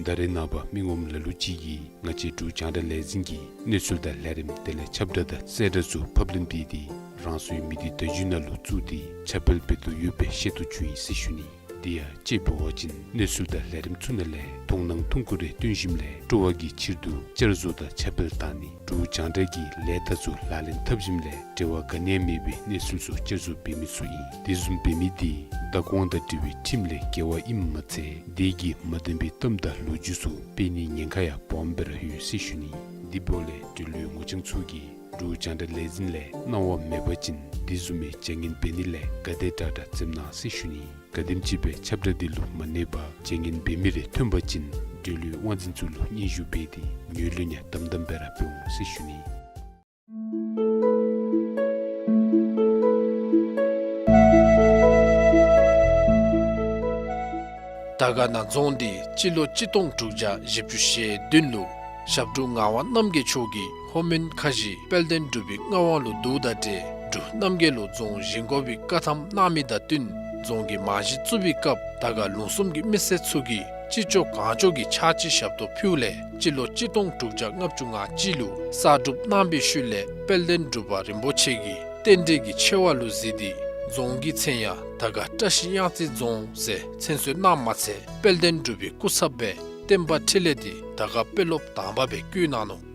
ད་རེས་ནངས་པ་མི་ངོམ་ལ་ལུ་ཅིག་གིས་ང་བཅས་འབྲུག་རྒྱང་བསྒྲགས་ལས་འཛིན་གྱི་གནས་ཚུལ་དང་ལས་རིམ་དེ་ལས་ཁྱབ་བསྒྲགས་དང་གསལ་བསྒྲགས་ཚུ་ཕབ་ལེན་འབད་དེ་རང་སོའི་མི་སྡེ་བརྡ་བརྒྱུད་ནང་ལུ་བཙུགས་ཏེ་ཁྱབ་སྤེལ་འབད་དོ་ཡོད་པའི་ཤེས་རྟོགས་བྱུང་ཡི་ཟེར་ཞུ་ནི། དེ་ཡང་དཔྱེ་འབད་བ་ཅིན་གནས་ཚུལ་དང་ལས་རིམ་ཚུ་ནང་ལས་མཐོང་སྣང་ཐུང་ཀུ་རེ་བཏོན་ཞིནམ་ལས་སྤྲོ་བ་གི་ཕྱིར་དུ་བསྐྱར་བཟོ་དང་ཁྱབ་སྤེལ་བཏང་ནི། འབྲུག་རྒྱང་བསྒྲགས་ཀྱི་ལས་རྟགས་ཚུ་ལག་ལེན་འཐབ་ཞིནམ་ལས་འབྲེལ་བ་ག་ནི་ཡང་མེད་པའི་གནས་ཚུལ་ཚུ་བསྐྱར་བཟོ་འབད་མི་ཚུ་ཨིན། དེ་བཟུམ་འབད་མི་དེ་བདག་དབང་དང་འབྲེལ་བའི་ཁྲིམས་ལས་འགལ་བ་ཨིནམ་མ་ཚད་དེ་གིས་མ་བདེན་པའི་གཏམ་དང་ལོ་རྒྱུས་ཚུ་སྤེལ་ནིའི་ཉེན་ཁ་ཡང་སྦོམ་སྦེ་ར་ཡོད་ཟེར་ཞུ་ནི། དེ་འབདཝ་ལས་འབྲེལ་ཡོད་ངོ་རྐྱང་ཚུ་གིས་འབྲུག་རྒྱང་བསྒྲགས་ལས་འཛིན་ལས་གནང་བ་མེད་པ་ཅིན་དེ་བཟུམ་མའི་བྱ་ངན་འབད་ནི་ལས་ག་དེ་དྲག་དྲག་འཛེམ་གནང་ཟེར་ཞུ་ནི། ག་དེམ་ཅིག་སྦེ་ཁྱབ་བསྒྲགས་དེ་ལུ་མ་གནས་པར་བྱ་ངན་འབད་མི་རེ་ཐོན་པ་ཅིན་འབྲེལ་ཡོད་དབང་འཛིན་ཚུ་ལུ་སྙན་ཞུ་འབད་དེ་ངོས་ལེན་ཡང་དམ་དམ་སྦེ་ར་འབད་འོང་ཟེར་ཞུ་ནི། དར་དཀར་ན་རྫོང་འདི་སྤྱི་ལོ་གཅིག་སྟོང་དྲུག་བརྒྱ་བཞི་བཅུ་ཞེ་བདུན་ལུ་ཞབས་དྲུང་ངག་དབང་རྣམ་རྒྱལ་མཆོག་གིས་ལྷོ་མོན་ཁ་བཞི་དཔལ་ལྡན་འབྲུག་པའི་མངའ་དབང་ལུ་བསྡུཝ་དང་འབྲེལ་འབྲུག་རྣམ་རྒྱལ་ལུ་རྫོང་བཞེངས་དགོ་པའི་བཀའ་ཐམ་གནང་མི་དང་བསྟུན་རྫོང་གི་རྨང་གཞི་བཙུགས་པའི་སྐབས་དར་དཀར་ལུང་གསུམ་གྱི་མི་སེར་ཚུ་གིས་ཅི་ལྕོགས་གང་ལྕོགས་ཀྱི་ཕྱག་ཕྱི་ཞབས་ཏོག་ཕུལཝ་ལས་སྤྱི་ལོ་གཅིག་སྟོང་དྲུག་བརྒྱ་ལྔ་བཅུ་ང་གཅིག་ལུ་གསར་སྒྲུབ་གནང་བའི་ཤུལ་ལས་དཔལ་ལྡན་འབྲུག་པ་རིན་པོ་ཆེ་གིས་རྟེན་འབྲེལ་གྱི་ཆེ་བ་ལུ་གཟིགས་ཏེ་རྫོང་གི་མཚན་ཡང་དར་དཀར་བཀྲ་ཤིས་གཡང་རྩེ་རྫོང་ཟེར་མཚན་གསོལ་གནངམ་མ་ཚད་དཔལ་ལྡན་འབྲུག་པའི་སྐུ་ཚབ་སྦེ་བསྟན་པ་འཕྲིན་ལས་འདི་དར་དཀར་དཔོན་སློབ་དང་པ་སྦེ་བསྐོ་གནང་ནུག།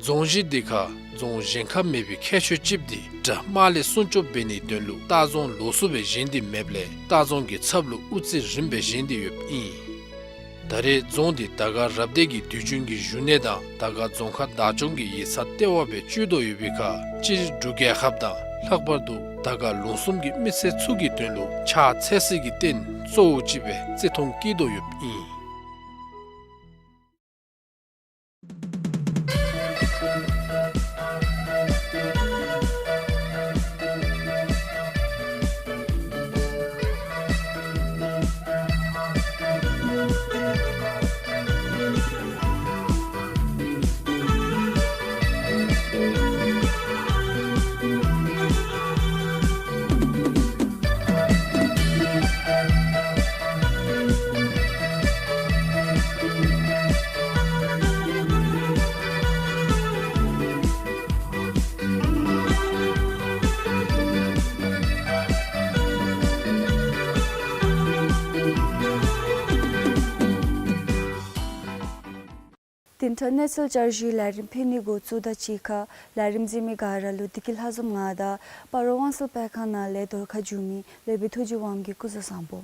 རྫོང་གཞི་འདི་ཁར་རྫོང་གཞན་ཁར་མེད་པའི་ཁྱད་ཆོས་ཅིག་འདི་དགྲ་དམག་ལས་སྲུང་སྐྱོབ་འབད་ནིའི་དོན་ལུ་ལྟ་རྫོང་ལོགས་སུ་སྦེ་བཞེངས་ཏེ་མེདཔ་ལས་ལྟ་རྫོང་གི་ཚབ་ལུ་དབུ་རྩེ་རིངམ་སྦེ་བཞེངས་ཏེ་ཡོདཔ་ཨིན། ད་རེས་རྫོང་འདི་དར་དཀར་རབ་སྡེ་གི་དུས་རྒྱུན་གྱི་བཞུགས་གནས་དང་དར་དཀར་རྫོང་ཁག་བདག་སྐྱོང་གི་ཡིག་ཚང་ལྟེ་བ་སྦེ་བཅུག་དོ་ཡོད་པའི་ཁར་སྤྱིར་འབྲུག་རྒྱལ་ཁབ་དང་ལྷག་པར་དུ་དར་དཀར་ལུང་གསུམ་གྱི་མི་སེར་ཚུ་གི་དོན་ལུ་ཕྱག་འཚལ་སའི་རྟེན་གཙོ་བོ་ཅིག་སྦེ་བརྩི་མཐོང་བསྐྱེད་དོ་ཡོདཔ་ཨིན། བདུན་ཕྲག་གནས་ཚུལ་བསྐྱར་ཞུའི་ལས་རིམ་ཕུལ་ནི་འགོ་བཙུགས་དོ་ཅིག་ཁར་ལས་རིམ་གཟིགས་མི་ག་ར་ལུ་བདེ་སྐྱིད་ལྷ་འཛོམས་ང་དང་སྤ་རོ་དབང་གསལ་སྤེལ་ཁང་ནང་ལས་བརྡ་ཁ་ཞུ་མི་ལེགས་པའི་ཐུགས་རྗེ་དབང་གིས་སྐུ་གཟུགས་བཟང་པོ།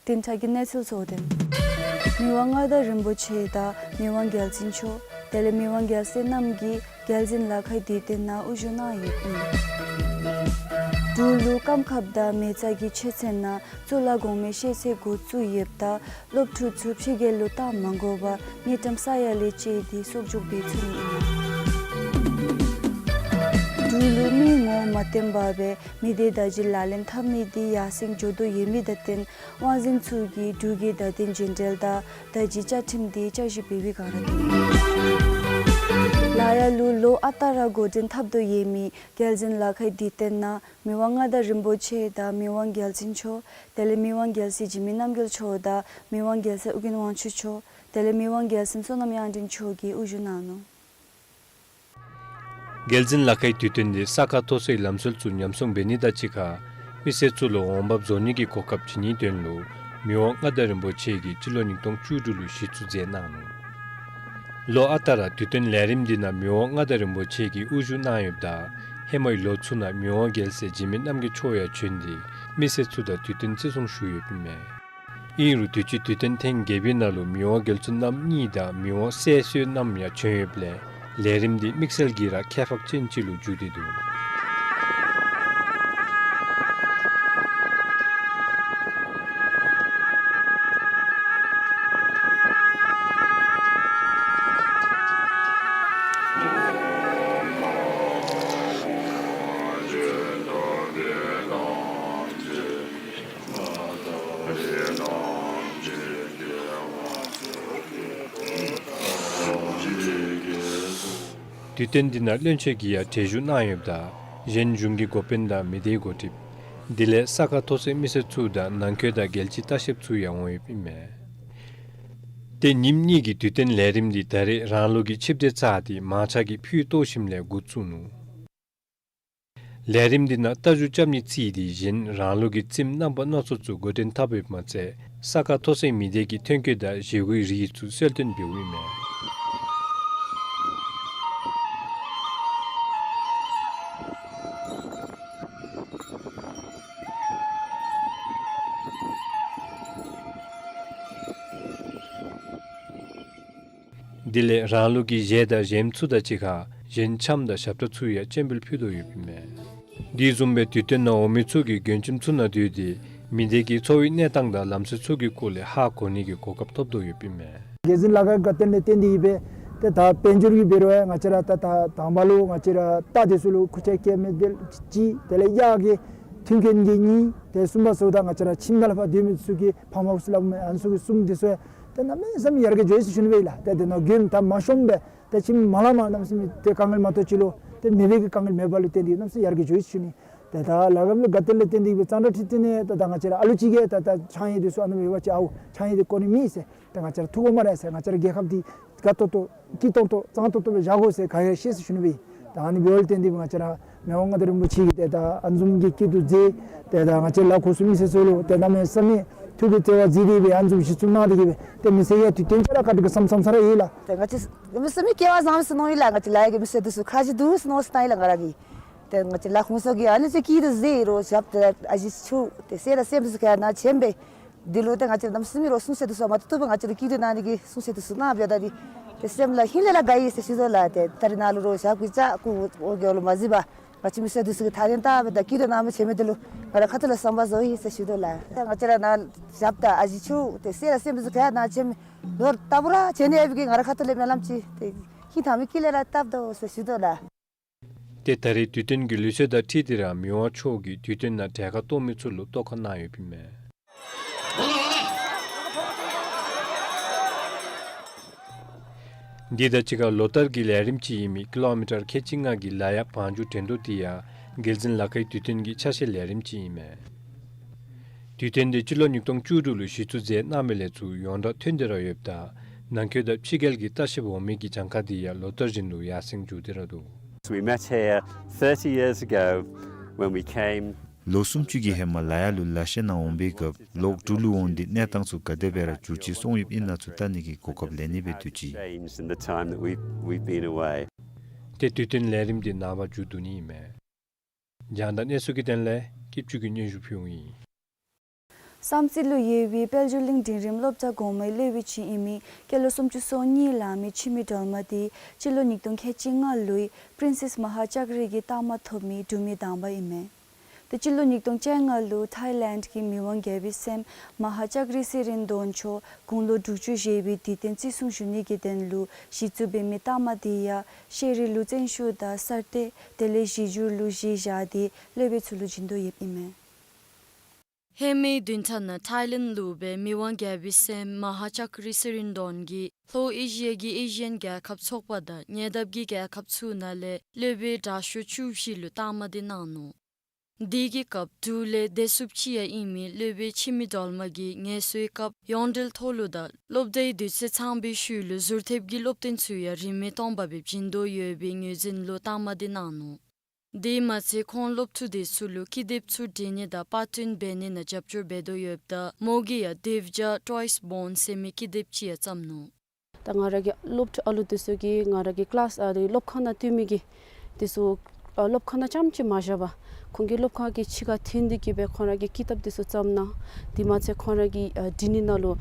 བདུན་ཕྲག་གི་གནས་ཚུལ་གཙོ་དོན། མི་དབང་མངའ་བདག་རིན་པོ་ཆེ་དང་མི་དབང་རྒྱལ་བཙུན་མཆོག་དེ་ལས་མི་དབང་རྒྱལ་སྲས་རྣམས་ཀྱིས་རྒྱལ་འཛིན་ལ་ཁའི་དུས་སྟོན་ནང་དབུ་བཞུགས་གནང་ཡོདཔ་ཨིན། འབྲུག་ལུ་སྐམ་ཁབ་དང་མེ་བཙའ་གི་ཆོས་ཚན་ནང་གཙུག་ལག་གོང་མའི་ཤེས་ཚད་འགོ་བཙུགས་ཡོདཔ་ད་སློབ་ཕྲུག་ཚུ་ཕྱི་རྒྱལ་ལུ་གཏང་མ་དགོ་པར་དངུལ་ཀྲམ་ས་ཡ་ལས་བཅད་དེ་གསོག་འཇོག་འབད་ཚུགས་ནི་ཨིན། འབྲུག་ལུ་མི་ངོ་མ་བསྟན་པ་སྦེ་མི་སྡེ་བརྡ་བརྒྱུད་ལག་ལེན་འཐབ་ནི་འདི་ཡར་སེང་འགྱོ་དོ་ཡོད་མི་དང་བསྟུན་དབང་འཛིན་ཚུ་གིས་འབྲུག་གི་བརྡ་དོན་རྒྱུན་འགྲུལ་དང་བརྡ་བརྒྱུད་བཅའ་ཁྲིམས་འདི་བསྐྱར་ཞིབ་འབད་བའི་བསྒང་ར་འདུག། ལ་ཡ་ལུ་ལོ་ཨ་རྟག་ར་འགོ་འདྲེན་འཐབ་དོ་ཡོད་མི་རྒྱལ་འཛིན་ལ་ཁའི་དུས་སྟོན་ནང་མི་དབང་མངའ་བདག་རིན་པོ་ཆེ་དང་མི་དབང་རྒྱལ་བཙུན་མཆོག་དེ་ལས་མི་དབང་རྒྱལ་སྲས་འཇིགས་མེད་རྣམ་རྒྱལ་མཆོག་དང་མི་དབང་རྒྱལ་སྲས་ཨོ་རྒྱན་དབང་ཕྱུག་མཆོག་དེ་ལས་མི་དབང་རྒྱལ་མཚན་བསོད་ནམས་དབྱངས་སྒྲོན་མཆོག་གིས་དབུ་བཞུགས་གནང་ནུག། རྒྱལ་འཛིན་ལ་ཁའི་དུས་སྟོན་འདི་ས་ཁ་མཐོ་སའི་ལམ་སྲོལ་ཚུ་ཉམས་སྲུང་འབད་ནི་དང་གཅིག་ཁར་མི་སེར་ཚུ་ལུ་འོང་འབབ་བཟོ་ནི་གི་གོ་སྐབས་བྱིན་ནིའི་དོན་ལུ་མི་དབང་མངའ་བདག་རིན་པོ་ཆེ་གིས་སྤྱི་ལོ་ཉིས་སྟོང་བཅུ་དྲུག་ལུ་གཞི་བཙུགས་མཛད་གནང་ནུག། ལོ་ཨ་རྟག་ར་དུས་སྟོན་ལས་རིམ་འདི་ནང་མི་དབང་མངའ་བདག་རིན་པོ་ཆེ་གིས་དབུ་བཞུགས་གནང་ཡོདཔ་ད་ཧེ་མའི་ལོ་ཚུ་ནང་མི་དབང་རྒྱལ་སྲས་འཇིགས་མེད་རྣམ་རྒྱལ་མཆོག་ཡང་བྱོན་ཏེ་མི་སེར་ཚུ་དང་དུས་སྟོན་བརྩི་སྲུང་ཞུ་ཡོདཔ་ཨིན་མས། ཨིན་རུང་དུས་ཅི་དུས་སྟོན་ཐེངས་བརྒྱད་པའི་ནང་ལུ་མི་དབང་རྒྱལ་བཙུན་རྣམ་གཉིས་དང་མི་དབང་སྲས་བསོད་ནམས་ཡང་བྱོན་ཡོདཔ་ལས་ལས་རིམ་འདི་དམིགས་བསལ་གྱིས་ར་ཁྱད་འཕགས་ཅན་ཅིག་ལུ་གྱུར་ཏེ་འདུག། དུས་སྟོན་འདི་ནང་བློན་ཆེན་གྱིས་ཡང་གྲལ་བཞུགས་གནང་ཡོདཔ་ད་གཞན་གཞུང་གི་འགོ་དཔོན་དང་མི་སྡེའི་འགོ་ཁྲིདཔ་དེ་ལས་ས་ཁ་མཐོ་ས་མི་སེར་ཚུ་དང་ནང་འཁོད་དང་རྒྱལ་སྤྱིའི་ལྟ་བཤལཔ་ཚུ་ཡང་འོང་ཡོདཔ་ཨིན་མས། ཏེ་ཉིནམ་གཉིས་ཀྱི་དུས་སྟོན་ལས་རིམ་འདི་ད་རེས་རང་ལུགས་ཀྱི་ཆིབས་སྒྲིག་ཚར་ཏེ་མང་ཆ་གིས་ཕུད་གཏོར་ཞིནམ་ལས་འགོ་བཙུགས་ནུག། ལས་རིམ་འདི་ནང་རྟ་རྒྱུག་རྐྱབ་ནི་རྩིས་ཏེ་གཞན་རང་ལུགས་ཀྱི་རྩེདམོ་རྣམ་པ་སྣ་ཚོགས་ཚུ་འགོ་འདྲེན་འཐབ་པའི་མ་ཚད་ས་ཁ་མཐོ་སའི་མི་སྡེ་གི་ཐོན་སྐྱེད་དང་བཞེས་སྒོའི་རིགས་ཚུ་གསལ་སྟོན་འབདཝ་ཨིན་མས། དེ་ལས་རང་ལུགས་ཀྱི་གཞས་དང་གཞས་མ་ཚུ་དང་གཅིག་ཁར་གཞན་འཆམ་དང་ཞབས་ཁྲ་ཚུ་ཡང་སྤྱན་འབུལ་ཕུལ་དོ་ཡོདཔ་ཨིན་མས། དེ་བཟུམ་སྦེ་དུས་སྟོན་ནང་འོང་མི་ཚུ་གིས་མགྱོནམ་ཚུ་ནང་སྡོད་དེ་མི་སྡེ་གི་འཚོ་བའི་གནས་སྟངས་དང་ལམ་སྲོལ་ཚུ་གི་སྐོར་ལས་ཧ་གོ་ནི་གི་གོ་སྐབས་ཐོབ་དོ་ཡོདཔ་ཨིན་མས། རྒྱལ་འཛིན་ལ་ཁག་གི་དགའ་སྟོན་ལས་བརྟེན་ཏེ་གིས་སྦེ་ཏེ་ད་དཔལ་འབྱོར་གྱི་འབད་རུང་ང་བཅས་ར་ད་ད་དང་པ་ལུ་ང་བཅས་ར་རྟ་དེ་ཚུ་ལུ་ཁུར་ཆ་བཀལ་མི་དེ་ཅིག་དེ་ལས་གཡག་གི་མཐུན་རྐྱེན་གྱི་གཉིས། ཏེ་གསུམ་པ་ཟེརཝ་ད་ང་བཅས་ར་ཁྱིམ་ནང་ལུ་ཕར་སྡོད་མི་ཚུ་གི་ཕམ་ཧའུསི་སླབ་མི་ཨ་ནི་ཚུ་གི་གསུམ། དེ་ཚུ་ཏེ་གནམ་མེད་ས་མེད་ཡར་རྒྱས་འགྱོ་ཡི་ཟེར་ཞུ་ནི་སྦེ་ཨིན་ལགས། ཏེ་དེ་ནང་མགྱོནམ་ད་མ་ཤོངམ་སྦེ་ཏེ་ཁྱིམ་མ་ལང་མ་གནམ་མེད་ས་མེད་ཏེ་དཀའ་ངལ་མ་གཏོགས་ཅིག་ལུ་ཏེ་མེད་པའི་གི་དཀའ་ངལ་མེདཔ་ལུ་བརྟེན་ཏེ་གནམ་མེད་ས་མེད་ཡར་རྒྱས་འགྱོ་ཡི་ཟེར་ཞུ་ནི། ཏེ་ད་ལ་ཁག་ལུ་དགའ་སྟོན་ལས་བརྟེན་ཏེ་གིས་སྦེ་གཙང་སྦྲ་འཁྲིལ་ཏེ་ནི་ད་ད་ང་བཅས་ར་ཨ་ལུ་ཅིག་གིས་ད་ད་ཆང་ཡང་དེ་ཚུ་ཨ་ནི་སྦེ་ཡོད་པ་ཅིན་ཨའུ་ཆང་ཡང་དེ་དཀོན་ནི་མེད་ཟེར། ཏེ་ང་བཅས་ར་ཐུགས་ཁོམ་མ་ར་ཟེར། ང་བཅས་ར་རྒྱལ་ཁབ་འདི་དགའ་ཏོག་ཏོ་སྐྱིད་ཏོང་ཏོ་གཙང་ཏོག་ཏོ་སྦེ་བཞག་དགོ་ཟེར་ག་ཡང་ཤེས་ཟེར་ཞུ་ནི་སྦེ་ཨིན། ད་ཨ་ནི་འབདཝ་ལས་བརྟེན་ཏེ་ང་བཅས་ར་མི་དབང་མངའ་བདག་རིན་པོ་ཆེ་གིས་ཏེ་ད་ཨ་ནི་བཟུམ་གྱི་སྐྱིད་སྡུག་མཛད། ཏེ་ད་ང་བཅས་ལ་ཁོ་ཚུ་མི་སེར་ཚུ་ལུ་ཏེ་གནམ་མེད་ས་མེད་ཐུགས་ཀྱི་བརྩེ་བ་མཛད་དེ་སྦེ་ཨ་ནི་བཟུམ་གཞི་བཙུགས་གནང་སྟེ་གིས་སྦེ་ཏེ་མི་སེར་ཡང་དུས་སྟོན་ཆ་ར་ག་དེ་གི་བསམ་བསམ་ས་ར་ཡོད་ལགས། ཏེ་ང་བཅས་གནམ་མེད་ས་མེད་སྐལ་བ་བཟང་ཟེར་མནོ་ཡི་ལགས། ང་བཅས་ལ་ཡ་གི་མི་སེར་འདི་ཚུ་ཁ་རྗེ་འདུག་ཟེར་མནོ་ས་ད་ཡི་ལགས་ང་ར་གིས། ཏེ་ང་བཅས་ལ་ཁོང་ཚུ་གིས་ཨ་ནི་ཚུ་སྐྱིད་སྡུག་མཛད་རུང་ཞབས་ཏེ་ཨ་ཞེ་ཚུ་ཏེ་སྲས་དང་སྲསམོ་ཚུ་ག་ནཱ་བྱོན་སྦེ་འདི་ལུ་ཏེ་ང་བཅས་གནམ་མེད་ས་མེད་རོགས་གསུང་བཤད་འདི་ཚུ་མ་ཐུབ་ཐུབ་པར་ང་བཅས་ལུ་སྐྱིད་སྡུག་གནང་ནི་གི་གསུང་བཤད་འདི་ཚུ་གནང་སྦེ་ད་འདི་ཏེ་སེམས་ལུ་ཧིང་ལས་ར་དགའ་ཡི་ཟེར་ཞུ་དོ་ལགས། ཏེ་ད་རེས་ནཱ་ལུ་རོགས་ཞབས་ཀྱི་ལྕགས་སྐུ་འོ་གེ་ལུ་མ་གཟིགས་པར་ང་བཅས་མི་སེར་འདི་ཚུ་གིས་ཐག་རིང་ལྟ་སྦེ་ད་སྐྱིད་སྡུག་གནང་མི་བྱོན་མི་འདི་ལུ་ང་ར་ཁ་ཐུག་ལས་བསམ་པ་བཟོ་ཡི་ཟེར་ཞུ་དོ་ལགས། ཏེ་ང་བཅས་ར་ནཱ་ཞབས་དང་ཨ་ཞེ་ཚུ་ཏེ་སྲས་དང་སྲསམོ་འདི་ཚུ་ག་ནཱ་བྱོན་མི་ལོག་ལྟ་བུ་ར་བྱོན་ནི་ཡོད་པའི་གི་ང་ར་ཁ་ཐུག་ལས་སྨོན་ལམ་ཅིག་ཏེ་ཧིང་ཐང་མི་སྐྱིད་ལས་ར་བཏབ་དོ་ཟེར་ཞུ་དོ་ལགས། ཏེ་ད་རེས་དུས་སྟོན་གྱི་ལུགས་སྲོལ་དང་འཁྲིལ་ཏེ་ར་མི་དབང་མཆོག་གིས་དུས་སྟོན་ནང་གྲལ་ཁར་གཏོགས་མི་ཚུ་ལུ་གཏོར་ཁ་གནང་ཡོདཔ་ཨིན་མས། འདི་དང་གཅིག་ཁར་ལོ་ལྟར་གྱི་ལས་རིམ་ཅིག་ཨིན་མི་ཀི་ལོ་མི་ཊར་ཁལ་གཅིག་ལྔ་གི་ལ་ཡག་བང་རྒྱུག་འགྲན་བསྡུར་འདི་ཡང་རྒྱལ་འཛིན་ལ་ཁའི་དུས་སྟོན་གྱི་ཆ་ཤས་ལས་རིམ་ཅིག་ཨིན་མས། དུས་སྟོན་འདི་སྤྱི་ལོ་ཉིས་སྟོང་བཅུ་དྲུག་ལུ་གཞི་བཙུགས་མཛད་གནང་བའི་ལས་ཚུལ་ཡོངས་གྲགས་ཐོན་ཏེ་ར་ཡོདཔ་ད་ནང་འཁོད་དང་ཕྱི་རྒྱལ་གྱི་ལྟ་བཤལཔ་འོང་མི་གི་གྱངས་ཁ་འདི་ཡང་ལོ་ལྟར་བཞིན་དུ་ཡར་སེང་འགྱོ་སྟེ་ར་འདུག། We met here thirty years ago when we came. ལོ་སུམ་ཅུ་གི་ཧེ་མ་ལ་ཡག་ལུ་ལཱ་བཤལ་ནང་འོང་པའི་སྐབས་ལོག་འབྲུག་ལུ་འོང་སྟེ་གནས་སྟངས་ཚུ་ག་དེ་སྦེ་ར་འགྱུར་བཅོས་སོང་ཡོདཔ་ཨིན་ན་ཚུ་བལྟ་ནི་གི་གོ་སྐབས་ལེན་ནི་སྦེ་འདུག་ཅི། Changed in the time that we've, we've been away. ཏེ་དུས་སྟོན་ལས་རིམ་འདི་ནངས་པ་མཇུག་བསྡུ་ནི་ཨིན་མས། རྒྱང་བསྒྲགས་གནས་ཚུལ་གྱི་དོན་ལས་སྐྱིད་ཆུ་གིས་སྙན་ཞུ་ཕུལཝ་ཨིན། བསམ་རྩེ་ལུ་ཡོད་པའི་དཔལ་འབྱོར་གླིང་འབྲིང་རིམ་སློབ་གྲྭ་གོང་མའི་སློབ་དཔོན་ཅིག་ཨིན་མི་སྐྱེས་ལོ་སུམ་ཅུ་སོ་གཉིས་ལང་མི་འཆི་མེད་སྒྲོལ་མ་འདི་སྤྱི་ལོ་ཉིས་སྟོང་ཁལ་གཅིག་ལྔ་ལོའི་པྲིན་སེས་མ་ཧཱ་ལྕགས་རི་གི་རྟགས་མ་ཐོབ་མི་འབྲུག་མི་དང་པ་ཨིན་མས། ཏེ་སྤྱི་ལོ་ཉིས་སྟོང་བཅོ་ལྔ་ལུ་ཐཱའི་ལེནཌ་གི་མི་དབང་རྒྱལ་པོའི་སྲསམོ་མ་ཧཱ་ལྕགས་རི་སེ་རན་དོན་མཆོག་དགུང་ལོ་དྲུག་ཅུ་བཞེས་པའི་དུས་སྟོན་བརྩི་སྲུང་ཞུ་ནི་གི་དོན་ལུ་གཞི་བཙུགས་འབད་མི་རྟགས་མ་འདི་ཡང་ཤེས་རིག་ལུ་བརྩོན་ཤུགས་དང་གསར་གཏོད་དེ་ལས་གཞི་བསྒྱུར་ལུ་གཞི་བཞག་སྟེ་སློབ་དཔོན་ཚུ་ལུ་བྱིན་དོ་ཡོདཔ་ཨིན་མས། ཧེ་མའི་བདུན་ཕྲག་ནང་ཐཱའི་ལེནཌ་ལུ་སྦེ་མི་དབང་རྒྱལ་པོའི་སྲསམོ་མ་ཧཱ་ལྕགས་རི་སེ་རན་དོན་གྱིས་ལྷོ་ཨེ་ཤི་ཡ་གི་ཨེ་ཤི་ཡན་རྒྱལ་ཁབ་ཚོགས་པ་དང་ཉེ་འདབས་ཀྱི་རྒྱལ་ཁབ་ཚུ་ནང་ལས་སློབ་དཔོན་དྲག་ཤོས་བཅུ་བཞི་ལུ་རྟགས་མ་འདི་གནང་ནུག། དེ་གི་སྐབས་འབྲུག་ལས་བདེ་སྲུངཔ་ཅིག་ཡང་ཨིན་མི་སློབ་དཔོན་འཆི་མེད་སྒྲོལ་མ་གིས་ངལ་གསོའི་སྐབས་ཡོངས་འབྲེལ་ཐོག་ལུ་དང་སློབ་གྲྭའི་དུས་ཚོད་ཚང་པའི་ཤུལ་ལུ་ཟུར་ཐེབས་ཀྱི་སློབ་སྟོན་ཚུ་ཡང་རིན་མེད་སྟོང་པ་སྦེ་བྱིན་དོ་ཡོད་པའི་ངོས་འཛིན་ལུ་རྟགས་མ་འདི་གནང་ནུག། དེ་མ་ཚད་ཁོང་སློབ་ཕྲུག་དེ་ཚུ་ལུ་ཀི་དེབ་ཚུ་འབྲི་ནི་དང་པར་སྐྲུན་འབད་ནི་ནང་རྒྱབ་སྐྱོར་འབད་དོ་ཡོདཔ་ད་མོ་གིས་ཡང་དེབ་བརྒྱ་ཊོའིས་བོན་ཟེར་མི་ཀི་དེབ་ཅིག་ཡང་བརྩམས་ནུག། ད་ང་ར་གི་སློབ་ཕྲུག་ཨ་ལུ་འདི་ཚུ་གིས་ང་ར་གི་ཀི་ལཱསི་ཨ་རེ་སློབ་ཁང་ནང་སྡོད་མི་གི་འདི་ཚུ་ཨ་སློབ་ཁང་ནང་རྐྱངམ་ཅིག་མ་བཞག་པར་ཁོང་གི་སློབ་ཁང་གི་ཕྱི་ཁར་འཐོན་ཏེ་གི་སྦེ་ཁོང་ར་གི་ཀི་ཏབ་འདི་ཚུ་བརྩམས་གནང་། དེ་མ་ཚད་ཁོང་ར་གི་ཨ་འབྲི་ནི་ནང་ལུ་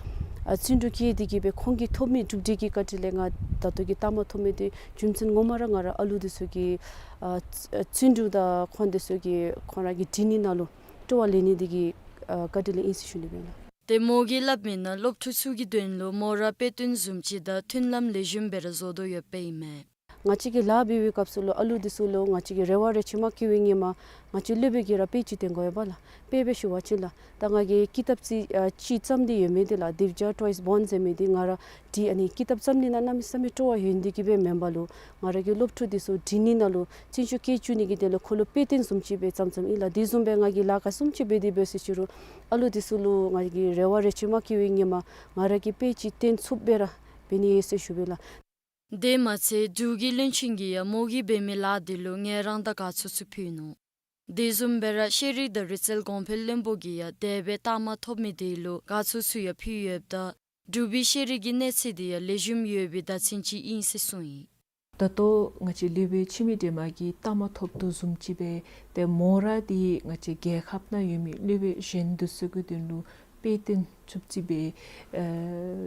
ཨ་བརྩོན་འགྲུས་བསྐྱེད་དེ་གི་སྦེ་ཁོང་གིས་ཐོབ་མི་གྲུབ་འབྲས་ཀྱི་བཀའ་དྲིན་ལས་ང་ད་ལྟོ་གི་རྟགས་མ་ཐོབ་མི་འདི་རྒྱུ་མཚན་ངོ་མ་ར་ང་ར་ཨ་ལུ་འདི་ཚུ་གི་ཨ་བརྩོན་འགྲུས་དང་ཁོང་འདི་ཚུ་གི་ཁོང་ར་གི་འབྲི་ནི་ནང་ལུ་སྤྲོ་བ་ལེན་ནི་འདི་གི་ཨ་བཀའ་དྲིན་ལས་ཨིན་ཟེར་ཞུ་ནི་སྦེ་ལགས། ཏེ་མོ་གིས་སླབ་མི་ནང་སློབ་ཕྲུག་ཚུ་གི་དོན་ལུ་མོ་ར་དཔེ་སྟོན་བཟུམ་ཅིག་དང་མཐུན་ལམ་ལེགས་ཤོམ་སྦེ་ར་བཟོ་དོ་ཡོདཔ་ཨིན་མས། ང་བཅས་ཀྱིས་ལཱ་འབད་བའི་སྐབས་སུ་ལུ་ཨ་ལུ་འདི་ཚུ་ལུ་ང་བཅས་ཀྱིས་རེ་བ་རེ་ཆེ་མ་བསྐྱེད་པའི་ཧེ་མ་ང་བཅས་སློབ་དཔོན་གྱིས་ར་དཔེ་ཅིག་སྟོན་དགོ་པས་ལགས། དཔེ་སྦེ་ཞུ་བ་ཅིན་ལགས། ད་ང་གིས་ཀི་ཏབ་ཅིག་ཨ་ཅིག་བརྩམས་ཏེ་ཡོད་མི་འདི་ལགས། The Vijaya Toys Born ཟེར་མི་འདི་ང་ར་འདི་ཨ་ནི་ཀི་ཏབ་བརྩམ་ནི་ནང་གནམ་མེད་ས་མེད་སྤྲོ་བ་ཡོད་ནི་འདི་གིས་སྦེ་མེན་པར་ལུ་ང་ར་གི་སློབ་ཕྲུག་འདི་ཚུ་འབྲི་ནི་ནང་ལུ་བརྩོན་ཤུགས་བསྐྱེད་བཅུག་ནི་གི་དོན་ལུ་ཁོ་ལུ་དཔེ་སྟོན་བཟུམ་ཅིག་སྦེ་བརྩམས་བརྩམསཔ་ཨིན་ལགས། དེ་བཟུམ་སྦེ་ང་གིས་ལཱ་ག་བཟུམ་ཅིག་འབད་དེ་འབད་ཟེར་ཞུ་རུང་ཨ་ལུ་འདི་ཚུ་ལུ་ང་གིས་རེ་བ་རེ་ཆེ་མ་བསྐྱེད་པའི་ཧེ་མ་ང་ར་གིས་དཔེ་ཅིག་སྟོན་ཚུགསཔ་སྦེ་ར་འབད་ནི་ཨིན་ཟེར་ཞུ་བས་ལགས། དེ་མ་ཚད་འབྲུག་གི་བློན་ཆེན་གྱིས་ཡང་མོ་གིས་འབད་མི་ལཱ་འདི་ལུ་ངལ་རངས་དང་དགའ་ཚོར་ཚུ་ཕུལ་ནུག། དེ་བཟུམ་སྦེ་ར་ཤེས་རིག་དང་རིག་རྩལ་གོང་འཕེལ་བློན་པོ་གིས་ཡང་དེ་སྦེ་རྟགས་མ་ཐོབ་མི་དེ་ལུ་དགའ་ཚོར་ཚུ་ཡང་ཕུལ་ཡོདཔ་ད་འབྲུག་པའི་ཤེས་རིག་གི་གནས་ཚད་དེ་ཡང་ལེགས་ཤོམ་ཡོད་པའི་བརྡ་མཚོན་ཅིག་ཨིན་ཟེར་གསུངས་ཡི། ད་ལྟོ་ང་བཅས་སློབ་དཔོན་འཆི་མེད་སྒྲོལ་མ་གིས་རྟགས་མ་ཐོབ་དོ་བཟུམ་ཅིག་སྦེ་ཏེ་མོ་ར་འདི་ང་བཅས་རྒྱལ་ཁབ་ནང་ཡོད་མི་སློབ་དཔོན་གཞན་དེ་ཚུ་གི་དོན་ལུ་དཔེ་སྟོན་ཚུགསཔ་ཅིག་སྦེ་ཨེ་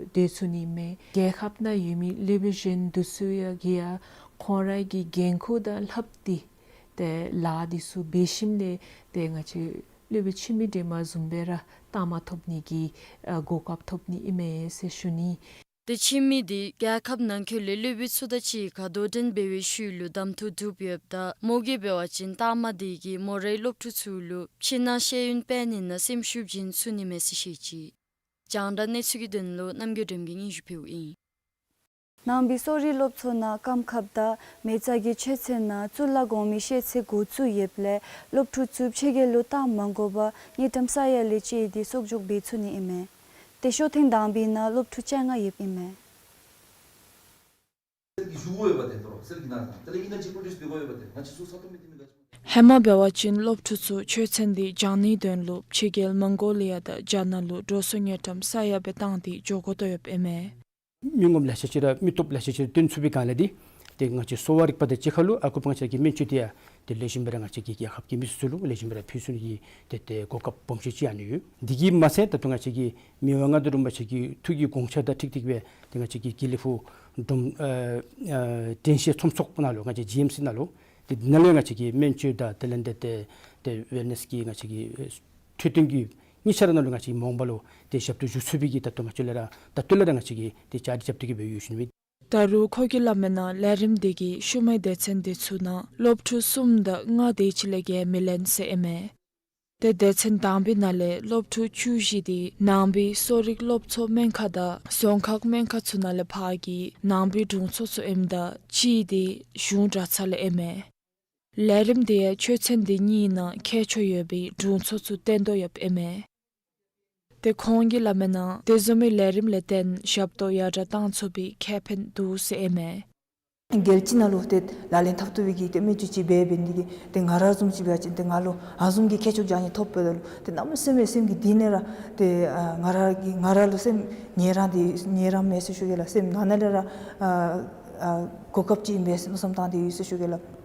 སྡོད་ཚུགས་ནི་མས། རྒྱལ་ཁབ་ནང་ཡོད་མི་སློབ་དཔོན་གཞན་དེ་ཚུ་ཡང་གིས་ཡང་ཁོང་ར་གི་འགན་ཁུར་དང་ལྷགཔ་ཏེ་ཏེ་ལཱ་འདི་ཚུ་འབད་ཞིནམ་ལས་ཏེ་ང་བཅས་སློབ་དཔོན་འཆི་མེད་སྒྲོལ་མ་བཟུམ་སྦེ་ར་རྟགས་མ་ཐོབ་ནི་གི་ཨ་གོ་སྐབས་ཐོབ་ནི་ཨིན་མས་ཟེར་ཞུ་ནི། ཏེ་འཆི་མེད་འདི་རྒྱལ་ཁབ་ནང་འཁོད་ལས་སློབ་དཔོན་ཚུ་དང་གཅིག་ཁར་དོ་འགྲན་འབད་བའི་ཤུལ་ལུ་གདམ་འཐུ་གྲུབ་ཡོདཔ་ད་མོ་གིས་འབད་བ་ཅིན་རྟགས་མ་འདི་གིས་མོ་རའི་སློབ་ཕྲུག་ཚུ་ལུ་ཕྱི་ནང་ཤེས་ཡོན་སྤེལ་ནི་ནང་སེམས་ཤུགས་བྱིན་ཚུགས་ནི་མས་ཟེར་བཤད་ཅི། རྒྱང་བསྒྲགས་གནས་ཚུལ་གྱི་དོན་ལུ་རྣམ་རྒྱལ་སྒྲོལ་མ་གིས་སྙན་ཞུ་ཕུལཝ་ཨིན། ནང་པའི་གསོ་རིག་སློབ་ཚོགས་ནང་རྐངམ་ཁབ་དང་མེ་བཙའ་གི་ཆོས་ཚན་ནང་གཙུག་ལག་གོང་མའི་བཤད་ཚད་འགོ་བཙུགས་ཡོདཔ་ལས་སློབ་ཕྲུག་ཚུ་ཕྱི་རྒྱལ་ལུ་གཏང་མ་དགོ་པར་དངུལ་ཀྲམ་ས་ཡ་ལས་བཅད་དེ་གསོག་འཇོག་འབད་ཚུགས་ནི་ཨིན་མས། ཏེ་ཤོག་ཐེངས་དང་པའི་ནང་སློབ་ཕྲུག་བཅོ་ལྔ་ཡོདཔ་ཨིན་མས། ཧེ་མ་འབད་བ་ཅིན་སློབ་ཕྲུག་ཚུ་ཆོས་ཚན་འདི་སྦྱང་ནིའི་དོན་ལུ་ཕྱི་རྒྱལ་མོང་གོ་ལི་ཡ་དང་རྒྱ་ནག་ལུ་འགྲོ་སོང་དངུལ་ཀྲམ་ས་ཡ་སྦེ་བཏང་སྟེ་འགྱོ་དགོ་དོ་ཡོདཔ་ཨིན་མས། མི་ངོམ་ལེ་ཤ་ཅིག་ར་མི་སྟོབས་ལེ་ཤ་ཅིག་ར་བཏོན་ཚུགས་པའི་སྒང་ལས་འདི་ཏེ་ང་བཅས་གསོ་བ་རིག་པ་དང་གཅིག་ཁར་ལུ་ཨ་ཁུ་པང་ཆེན་གྱིས་སྨན་བཅོས་འདི་ཡང་ཏེ་ལེགས་ཤོམ་སྦེ་ར་ང་བཅས་ཀྱི་རྒྱལ་ཁབ་ཀྱི་མི་སེར་ཚུ་ལུ་ལེགས་ཤོམ་སྦེ་ར་ཕུལ་ཚུགས་ནི་གི་ཏེ་ཏེ་གོ་སྐབས་སྦོམ་ཤོས་ཅིག་ཨ་ནི་ཡོད། འདི་གིས་མ་ཚད་ད་ལྟོ་ང་བཅས་ཀྱི་མི་དབང་མངའ་བདག་རིན་པོ་ཆེ་གི་ཐུགས་ཀྱི་དགོངས་འཆར་དང་འཁྲིལ་ཏེ་གི་སྦེ་ཏེ་ང་བཅས་ཀྱི་དགེ་ལེགས་ཕུག་འབྲོམ་ཨ་ཨ་དྲན་ཤེས་ཚོམས་ཚོགས་ནང་ལུ་ང་བཅས་ཇི་ཨེམ་སི་ནང་ལུ་ཏེ་འདི་ནང་ལུ་ཡང་ང་བཅས་ཀྱི་སྨན་བཅོས་དང་དེ་ལས་ཏེ་ཏེ་ཏེ་ཝེལ་ནེསི་གི་ང་བཅས་ཀྱི་འཕྲོད་བསྟེན་གྱི་གཉིས་ཆ་ར་ནང་ལུ་ང་བཅས་མ་འོངས་པ་ལུ་ཏེ་ཞབས་ཏོག་ཞུ་ཚུགས་པའི་གི་ད་ལྟོ་ང་བཅས་ལས་ར་ད་ལྟོ་ལས་ར་ང་བཅས་ཀྱིས་ཏེ་བཅའ་སྒྲིག་རྐྱབ་སྟེ་གི་སྦེ་ཡོད་ཞུ་ནི་མས། ད་རུང་ཁོ་གིས་སླབ་མི་ནང་ལས་རིམ་འདི་གིས་ཤུལ་མའི་སྡེ་ཚན་འདི་ཚུ་ནང་སློབ་ཕྲུག་གསུམ་དང་ལྔ་དེ་ཅིག་ལས་བརྒལ་མི་ལེན་ཟེར་ཨིན་མས། ཏེ་སྡེ་ཚན་དང་པའི་ནང་ལས་སློབ་ཕྲུག་བཅུ་བཞི་འདི་ནང་པའི་གསོ་རིག་སློབ་ཚོགས་སྨན་ཁང་དང་རྫོང་ཁག་སྨན་ཁང་ཚུ་ནང་ལས་ཕར་གྱི་ནང་པའི་དྲུང་འཚོ་ཚུ་ཨིནམ་ད་གཅིག་འདི་གཞུང་གྲྭ་ཚང་ལས་ཨིན་མས། ལས་རིམ་འདི་ཡང་ཆོས་ཚན་འདི་གཉིས་ནང་ཁྱད་ཆོས་ཡོད་པའི་དྲུང་འཚོ་ཚུ་བཏོན་དོ་ཡོདཔ་ཨིན་མས། ཏེ་ཁོང་གིས་སླབ་མི་ནང་དེ་བཟུམ་མའི་ལས་རིམ་ལས་བརྟེན་ཞབས་ཏོག་ཡར་དྲག་བཏང་ཚུགས་པའི་ཁེ་ཕན་འདུག་ཟེར་ཨིན་མས། རྒྱལ་སྤྱི་ནང་ལུ་ཏེ་ལག་ལེན་འཐབ་བཏུབ་པའི་གི་ཏེ་སྨན་བཅོས་ཅིག་འབད་འབད་ནི་འདི་གིས་ཏེ་ང་ར་བཟུམ་ཅིག་འབད་བ་ཅིན་ཏེ་ང་ལུ་ཨ་བཟུམ་གྱི་ཁྱད་ཆོས་ཅིག་ཨ་ནི་ཐོབ་པ་ད་ལུ་ཏེ་གནམ་མེད་ས་མེད་སེམས་ཀྱི་གཏིང་ནས་ར་ཏེ་ཨ་ང་ར་གི་ང་ར་ལུ་སེམས་ཉེ་རང་འདི་ཉེ་རང་མས་ཟེར་ཞུ་གེ་ལགས། སེམས་ནང་ན་ལས་ར་ཨ་ཨ་གོ་སྐབས་ཅིག་ཨིན་པས་མནོ་བསམ་བཏང་སྟེ་ཡོད་ཟེར་ཞུ་གེ་ལགས།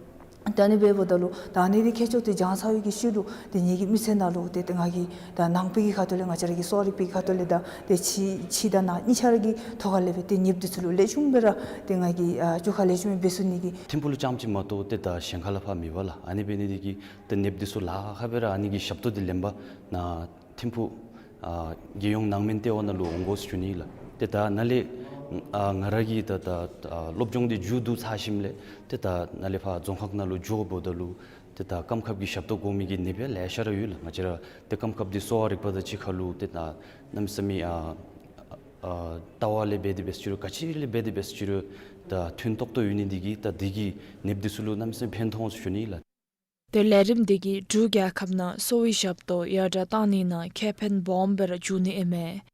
ད་ཨ་ནི་འབདཝ་ད་ལུ་ད་ཨ་ནི་འདི་ཁྱད་ཆོས་འདི་སྦྱང་ཚར་བའི་གི་ཤུལ་ལུ་ཏེ་ངེ་གི་མི་ཚེ་ནང་ལུ་ཏེ་ཏེ་ང་གིས་ད་ནང་པའི་གི་ཁ་ཐུག་ལས་ང་བཅས་ར་གི་གསོ་རིག་པའི་གི་ཁ་ཐུག་ལས་ད་ཏེ་ཕྱི་ཕྱི་དང་ནང་གཉིས་ཆ་ར་གི་ཐོག་ཁ་ལས་སྦེ་ཏེ་ནདཔ་འདི་ཚུ་ལུ་ལེགས་ཤོམ་སྦེ་ར་ཏེ་ང་གིས་ཨ་བཅོས་ཁ་ལེགས་ཤོམ་སྦེ་འབད་ཚུགས་ནི་གི། ཐིམ་ཕུག་ལུ་རྐྱངམ་ཅིག་མ་གཏོགས་ཏེ་ད་གཞན་ཁ་ལས་ཕར་མེད་པས་ལགས། ཨ་ནི་འབད་ནི་འདི་གིས་ཏེ་ནདཔ་འདི་ཚུ་ལཱ་ཁག་སྦེ་ར་ཨ་ནི་གི་ཞབས་ཏོག་འདི་ལེན་པར་ནཱ་ཐིམ་ཕུག་ཨ་རྒྱལ་ཡོངས་ནང་སྨན་ལྟེ་བ་ནང་ལུ་འོང་དགོ་ཟེར་ཞུ་ནི་ལགས། ཏེ་ད་ནཱ་ལས་ཨ་ང་ར་གིས་ད་ད་ཨ་སློབ་སྦྱོང་འདི་མཇུག་བསྡུ་ཚར་ཞིནམ་ལས་ཏེ་ད་ནཱ་ལས་ཕར་རྫོང་ཁག་ནང་ལུ་འགྱོཝ་ད་ལུ་ཏེ་ད་རྐངམ་ཁབ་ཀྱི་ཞབས་ཏོག་དགོ་མི་གི་ནདཔ་ཡང་ལེ་ཤ་ར་ཡོད་ལགས། ང་བཅས་ར་ཏེ་རྐངམ་ཁབ་འདི་གསོ་བ་རིག་པ་དང་གཅིག་ཁར་ལུ་ཏེ་ད་གནམ་མེད་ས་མེད་ཨ་ཨ་ལྟ་བ་ལས་འབད་དེ་འབད་ཟེར་ཞུ་རུང་ག་ཅི་ལས་འབད་དེ་འབད་ཟེར་ཞུ་རུང་ད་ཐོན་ཏོག་ཏོ་ཡོད་ནི་འདི་གིས་ད་འདི་གིས་ནདཔ་འདི་ཚུ་ལུ་གནམ་མེད་ས་མེད་ཕན་ཐོགས་ཟེར་ཞུ་ནི་ལགས། ཏེ་ལས་རིམ་འདི་གིས་འབྲུག་རྒྱལ་ཁབ་ནང་གསོ་བའི་ཞབས་ཏོག་ཡར་དྲག་གཏང་ནི་ནང་ཁེ་ཕན་སྦོམ་སྦེ་ར་འབྱུང་ནི་ཨིན་མས།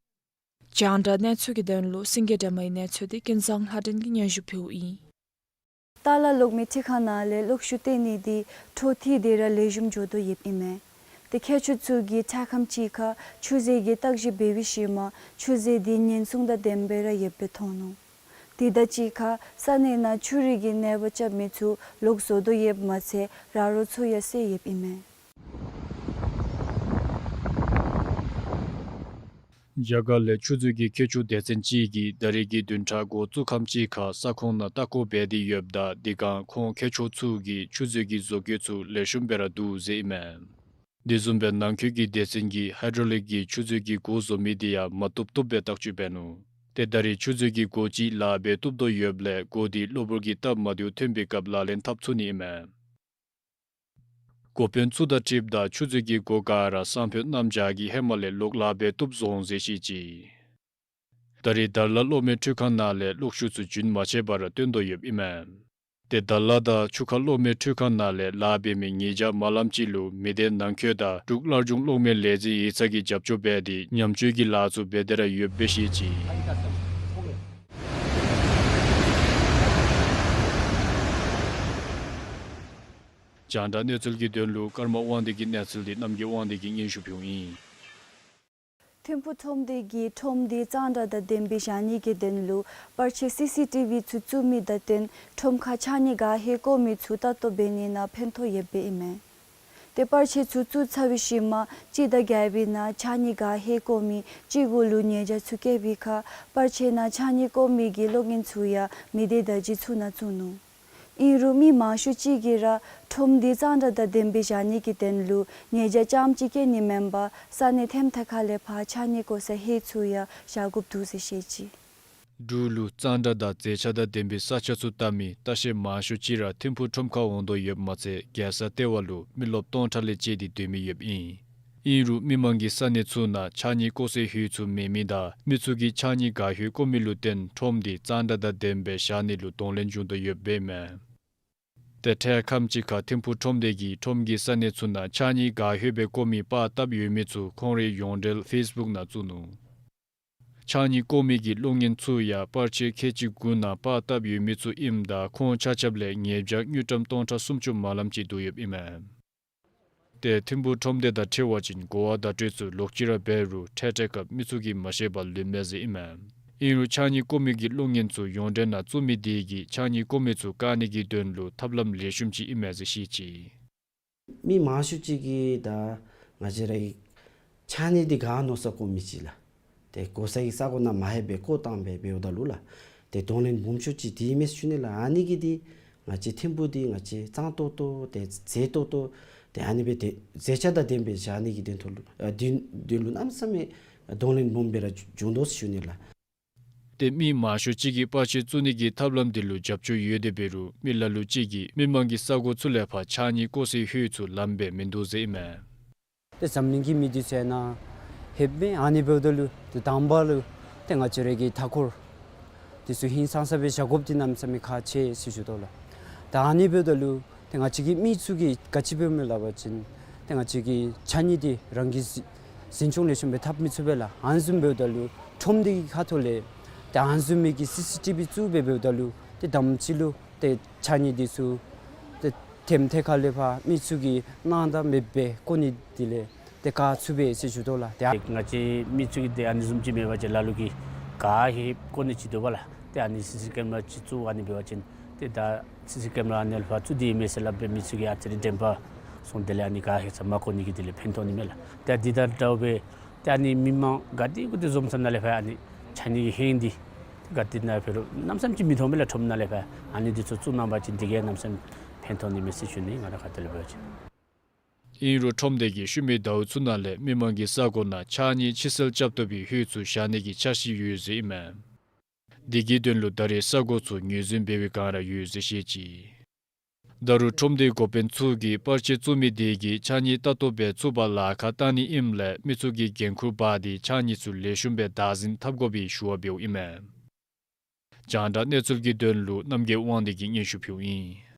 རྒྱང་བསྒྲགས་གནས་ཚུལ་གྱི་དོན་ལུ་སེང་གེ་སྒྲོལ་མའི་གནས་ཚུལ་འདི་ཀུན་བཟང་ལྷ་སྒྲོན་གྱིས་སྙན་ཞུ་ཕུལཝ་ཨིན། ཏཱ་ལ་གློག་མེ་འཕྲུལ་ཁང་ནང་ལས་གློག་ཤུགས་བཏོན་ནི་འདི་འཕྲོ་མཐུད་དེ་ར་ལེགས་ཤོམ་འགྱོ་དོ་ཡོདཔ་ཨིན་མས། ཏེ་མཁས་མཆོག་ཚུ་གིས་འཕྲལ་ཁམས་ཅིག་ཁར་ཆུ་ཟེར་གྱི་བརྟག་ཞིབ་འབད་བའི་ཤུལ་མ་ཆུ་ཟེར་འདི་ཉེན་སྲུང་དང་ལྡནམ་སྦེ་ར་ཡོདཔ་སྦེ་མཐོང་ནུག། དེ་དང་གཅིག་ཁར་ས་གནས་ནང་ཆུ་རུད་ཀྱི་གནོད་པ་རྐྱབ་མི་ཚུ་ལོག་བཟོ་དོ་ཡོདཔ་མ་ཚད་ར་རོ་ཚུ་ཡང་བསལ་ཡོདཔ་ཨིན་མས། རྒྱ་གར་ལས་ཆུ་མཛོད་ཀྱི་མཁས་མཆོག་སྡེ་ཚན་ཅིག་གིས་ད་རེས་ཀྱི་བདུན་ཕྲག་འགོ་བཙུགས་ཁམས་ཅིག་ཁར་ས་ཁོངས་ནང་ལྟ་སྐོར་འབད་དེ་ཡོདཔ་ད་དེ་སྒང་ཁོང་མཁས་མཆོག་ཚུ་གིས་ཆུ་མཛོད་ཀྱི་བཟོ་བཀོད་ཚུ་ལེགས་ཤོམ་སྦེ་ར་འདུག་ཟེར་ཨིན་མས། དེ་བཟུམ་སྦེ་ནང་འཁོད་ཀྱི་སྡེ་ཚན་གྱིས་ཧའི་ཌྲོ་ལིཀ་གི་ཆུ་མཛོད་ཀྱི་སྒོ་བཟོ་མི་དེ་ཡང་མ་བཏུབ་བཏུབ་སྦེ་བརྟག་དཔྱད་འབད་ནུག། ཏེ་ད་རེས་ཆུ་མཛོད་ཀྱི་སྒོ་ཅིག་ལཱ་འབད་བཏུབ་དོ་ཡོདཔ་ལས་སྒོ་དེ་གློ་བུར་གྱི་སྟབས་མ་བདེཝ་ཐོན་པའི་སྐབས་ལག་ལེན་འཐབ་ཚུགས་ནི་ཨིན་མས། འགོ་དཔོན་ཚུ་དང་འཁྲིལཝ་ད་ཆུ་མཛོད་ཀྱི་སྒོ་ག་ར་སང་ཕོད་གནམ་བྱཱར་གྱི་ཧེ་མ་ལས་ལོག་ལཱ་འབད་བཏུབ་བཟོ་འོང་ཟེར་བཤད་ཅི། ད་རེས་དར་ལ་གློག་མེ་འཕྲུལ་ཁང་ནང་ལས་གློག་ཤུགས་ཚུ་རྒྱུན་མ་ཆད་པར་བཏོན་དོ་ཡོདཔ་ཨིན་མས། ཏེ་དར་ལ་དང་ཆུ་ཁ་གློག་མེ་འཕྲུལ་ཁང་ནང་ལས་ལཱ་འབད་མི་ཉིས་བརྒྱ་མ་ལམ་ཅིག་ལུ་མི་སྡེ་ནང་འཁོད་དང་འབྲུག་སླར་འབྱུང་གློག་མེ་ལས་འཛིན་ཡིག་ཚང་གིས་རྒྱབ་སྐྱོར་འབད་དེ་ཉམས་བཅོས་ཀྱི་ལཱ་ཚུ་འབད་དེ་ར་ཡོདཔ་སྦེ་བཤད་ཅི། རྒྱང་བསྒྲགས་གནས་ཚུལ་གྱི་དོན་ལུ་ཀརྨ་དབང་འདུས་ཀྱི་གནས་ཚུལ་འདི་རྣམ་རྒྱལ་དབང་འདུས་ཀྱིས་སྙན་ཞུ་ཕུལཝ་ཨིན། ཐིམ་ཕུག་ཁྲོམ་སྡེ་གིས་ཁྲོམ་འདི་གཙང་སྦྲ་དང་ལྡན་པའི་བཞག་ནི་གི་དོན་ལུ་པར་ཆས་སི་སི་ཊི་ཝི་ཚུ་བཙུགས་མི་དང་བསྟུན་ཁྲོམ་ཁར་ཕྱགས་སྙིགས་འགའ་ཧེ་བཀོ་མི་ཚུ་ལྟ་རྟོག་འབད་ནི་ནང་ཕན་ཐོགས་ཡོདཔ་ཨིན་མས། ཏེ་པར་ཆས་ཚུ་བཙུགས་ཚར་བའི་ཤུལ་མ་སྤྱི་ཟླ་བརྒྱད་པའི་ནང་ཕྱགས་སྙིགས་འགའ་ཧེ་བཀོ་མི་སྤྱི་གོ་ལུ་ཉེས་བྱ་ཚུ་བཀལ་བའི་ཁར་པར་ཆས་ནང་ཕྱགས་སྙིགས་བཀོ་མི་གི་གློག་བརྙན་ཚུ་ཡང་མི་སྡེ་བརྡ་བརྒྱུད་ཚུ་ནང་བཙུགས་ནུག། ཨིན་རུང་མི་མང་ཤོས་ཅིག་གིས་ར་ཁྲོམ་འདི་གཙང་སྦྲ་དང་ལྡན་པའི་བཞག་ནི་གི་དོན་ལུ་ཉེས་བྱ་རྐྱངམ་ཅིག་བཀལ་ནི་མེན་པར་ས་གནས་ཐེམ་ཐེ་ཁ་ལས་ཕར་ཕྱགས་སྙིགས་བཀོ་ས་ཧེ་ཚུ་ཡང་བཞག་དགོཔ་འདུག་ཟེར་བཤད་ཅི། འབྲུག་ལུ་གཙང་སྦྲ་དང་མཛེས་ཆ་དང་ལྡན་པའི་ས་ཆ་ཚུ་བལྟ་མི་ལྟ་བཤལ་མང་ཤོས་ཅིག་ར་ཐིམ་ཕུག་ཁྲོམ་ཁར་འོང་དོ་ཡོདཔ་མ་ཚད་རྒྱལ་ས་ལྟེ་བ་ལུ་མི་རློབས་སྟོང་ཕྲག་ལས་བཅད་དེ་སྡོད་མི་ཡོདཔ་ཨིན། ཨིན་རུང་མི་མང་གིས་ས་གནས་ཚུ་ནང་ཕྱགས་སྙིགས་བཀོ་སའི་ཧོད་ཚུ་མེད་མི་དང་མི་ཚུ་གིས་ཕྱགས་སྙིགས་འགའ་ཧེ་བཀོ་མི་ལུ་བརྟེན་ཁྲོམ་འདི་གཙང་སྦྲ་དང་ལྡན་པའི་བཞག་ནི་ལུ་གདོང་ལེན་འབྱུང་དོ་ཡོདཔ་ཨིན་མས། ཏེ་འཕྲལ་ཁམས་ཅིག་ཁར་ཐིམ་ཕུག་ཁྲོམ་སྡེ་གིས་ཁྲོམ་གྱི་ས་གནས་ཚུ་ནང་ཕྱགས་སྙིགས་འགའ་ཧེ་སྦེ་བཀོ་མི་པར་བཏབ་ཡོད་མི་ཚུ་ཁོང་རའི་ཡོངས་འབྲེལ་ཕེསི་བུཀ་ནང་བཙུགས་ནུག། ཕྱགས་སྙིགས་བཀོ་མི་གི་གློག་བརྙན་ཚུ་ཡང་པར་ཆས་ཁལ་གཅིག་དགུ་ནང་པར་བཏབ་ཡོད་མི་ཚུ་ཨིནམ་ད་ཁོང་ཆ་ཁྱབ་ལས་ཉེས་བྱ་དངུལ་ཀྲམ་སྟོང་ཕྲག་སུམ་ཅུ་མ་ལམ་ཅིག་འདུ་ཡོདཔ་ཨིན་མས། ཏེ་ཐིམ་ཕུག་ཁྲོམ་སྡེ་དང་འཁྲིལ་བ་ཅིན་གོ་བ་བརྡ་སྤྲོད་ཚུ་ལོག་ཅི་ར་འབད་རུང་འཕྲལ་འཕྲལ་སྐབས་མི་ཚུ་གིས་མ་ཤེས་པར་ལུས་མས་ཟེར་ཨིན་མས། ཨིན་རུང་ཕྱགས་སྙིགས་བཀོ་མི་གི་གློག་བརྙན་ཚུ་ཡོངས་འབྲེལ་ནང་བཙུགས་མི་དེ་གིས་ཕྱགས་སྙིགས་བཀོ་མི་ཚུ་བཀག་ནི་གི་དོན་ལུ་ཐབས་ལམ་ལེགས་ཤོམ་ཅིག་ཨིན་མས་ཟེར་བཤད་ཅི། མི་མང་ཤོས་ཅིག་གིས་ད་ང་བཅས་རའི་ཕྱགས་སྙིགས་འདི་ག་མནོ་ས་བཀོ་མི་ཅིག་ལགས། ཏེ་བཀོ་སའི་ས་གོ་ནང་མ་ཧེ་སྦེ་བཀོ་བཏང་སྦེ་འབདཝ་ད་ལུ་ལགས། ཏེ་གདོང་ལེན་སྦོམ་ཤོས་ཅིག་དེ་ཨིན་མས་ཟེར་ཞུ་ནི་ལགས། ཨ་ནི་གིས་འདི་ང་བཅས་ཐིམ་ཕུག་འདི་ང་བཅས་གཙང་ཏོག་ཏོ་ཏེ་མཛེས་ཏོག་ཏོ་ཏེ་ཨ་ནི་སྦེ་ཏེ་མཛེས་ཆ་དང་ལྡན་པའི་བཞག་ནི་གི་དོན་ཐོག་ལུ་ཨ་དོན་དོན་ལུ་གནམ་མེད་ས་མེད་གདོང་ལེན་སྦོམ་སྦེ་ར་འབྱུང་དོ་ཟེར་ཞུ་ནི་ལགས། ཏེ་མི་མང་ཤོས་ཅིག་གིས་པར་ཆས་བཙུགས་ནི་གི་ཐབས་ལམ་དེ་ལུ་རྒྱབ་སྐྱོར་ཡོད་དེ་འབད་རུང་མི་ལ་ལུ་ཅིག་གིས་མི་མང་གི་ས་གོ་ཚུ་ལས་ཕར་ཕྱགས་སྙིགས་བཀོ་སའི་ཧོད་ཚུ་ལངམ་སྦེ་མིན་འདུག་ཟེར་ཨིན་མས། ཏེ་འཛམ་གླིང་གི་མི་འདི་ཚུ་ནཱ་ལྷོདཔ་མས། ཨ་ནི་འབདཝ་ད་ལུ་ཏེ་དང་པ་ལུ་ཏེ་ང་བཅས་རའི་གི་མཐའ་འཁོར་འདི་ཚུ་ཧིང་སངས་ས་སྦེ་བཞག་དགོཔ་འདི་གནམ་མེད་ས་མེད་ཁག་ཆེ་ཟེར་ཞུ་དོ་ལགས། ད་ཨ་ནི་འབདཝ་ད་ལུ་ཏེ་ང་བཅས་ཀྱི་མི་ཚུ་གིས་ག་ཅི་འབདཝ་མས་སླབ་པ་ཅིན་ཏེ་ང་བཅས་ཀྱི་ཕྱགས་སྙིགས་འདི་རང་གིས་འཛིན་སྐྱོང་ལེགས་ཤོམ་སྦེ་འཐབ་མི་ཚུགས་པས་ལགས། ཨ་ནི་བཟུམ་འབདཝ་ད་ལུ་ཁྲོམ་སྡེ་གི་ཁ་ཐུག་ལས་ཏེ་ཨ་ནི་བཟུམ་མའི་གི་སི་སི་ཊི་བི་བཙུགས་སྦེ་འབདཝ་ད་ལུ་ཏེ་དང་པ་ཅིག་ལུ་ཏེ་ཕྱགས་སྙིགས་འདི་ཚུ་ཏེ་ཐེམ་ཐེ་ཁ་ལས་ཕར་མི་ཚུ་གིས་སྣང་དག་མེདཔ་སྦེ་བཀོ་ནི་དེ་ལས་ཏེ་བཀག་ཚུགས་པས་ཟེར་ཞུ་དོ་ལགས། ཏེ་ང་བཅས་མི་ཚུ་གིས་ཏེ་ཨ་ནི་བཟུམ་ཅིག་མེད་པ་ཅིན་ལ་ལུ་གིས་ག་ཧེ་བཀོ་ནི་ཅིག་འདུག་པ་ལགས། ཏེ་ཨ་ནི་སི་སི་ཊི་ཀེམ་ར་ཅིག་བཙུགས་ཨ་ནི་འབད་བ་ཅིན་ཏེ་ད་སི་སི་ཊི་ཀེམ་ར་ཨ་ནི་ལས་ཕར་བཙུགས་ཏེ་ཨིན་མས་ཟེར་སླབ་སྦེ་མི་ཚུ་གིས་ཨ་ཙི་རེ་དྲན་པ་སོང་དེ་ལས་ཨ་ནི་ག་ཧེ་ས་མ་བཀོ་ནི་གི་དེ་ལས་ཕན་ཐོགས་ནི་མས་ལགས། ཏེ་འདི་དང་འདྲཝ་སྦེ་ཏེ་ཨ་ནི་མི་མང་ག་དེ་གུ་ཏེ་འཛོམས་ས་ནང་ལས་ཕར་ཨ་ནི་ཕྱགས་སྙིགས་ཀྱི་ཧེང་འདི་ག་དེ་ནང་ཕར་ལུ་གནམ་མེད་ས་མེད་ཅིག་མི་མཐོང་མས་ལགས། ཁྲོམ་ནང་ལས་ཕར་ཨ་ནི་འདི་ཚུ་བཙུགས་གནང་པ་ཅིན་དེ་གིས་གནམ་མེད་ས་མེད་ཕན་ཐོགས་ནི་མས་ཟེར་ཞུ་ནི། ང་ར་ཁ་ཐུག་ལས་འབད་བ་ཅིན། ཨིན་རུང་ཁྲོམ་སྡེ་གིས་ཤུལ་མའི་ཟླཝ་ཚུ་ནང་ལས་མི་མང་གི་ས་གོ་ནང་ཕྱགས་སྙིགས་ཕྱི་སེལ་རྐྱབ་བཏུབ་པའི་ཧོད་ཚུ་བཞག་ནི་གི་འཆར་གཞི་ཡོད་ཟེར་ཨིན་མས། དེ་གི་དོན་ལུ་ད་རེས་ས་གོ་ཚུ་ངོས་འཛིན་འབད་བའི་བསྒང་ར་ཡོད་ཟེར་བཤད་ཅི། ད་རུང་ཁྲོམ་སྡེའི་འགོ་དཔོན་ཚུ་གིས་པར་ཆས་བཙུགས་མི་དེ་གིས་ཕྱགས་སྙིགས་ལྟ་རྟོག་འབད་ཚུགས་པར་ལཱ་ཁག་བཏང་ནི་ཨིནམ་ལས་མི་ཚུ་གིས་འགན་ཁུར་འབག་སྟེ་ཕྱགས་སྙིགས་ཚུ་ལེགས་ཤོམ་སྦེ་བདག་འཛིན་འཐབ་དགོ་པའི་ཞུ་བ་འབདཝ་ཨིན་མས། རྒྱང་བསྒྲགས་གནས་ཚུལ་གྱི་དོན་ལུ་རྣམ་རྒྱལ་དབང་འདུས་ཀྱིས་སྙན་ཞུ་ཕུལཝ་ཨིན།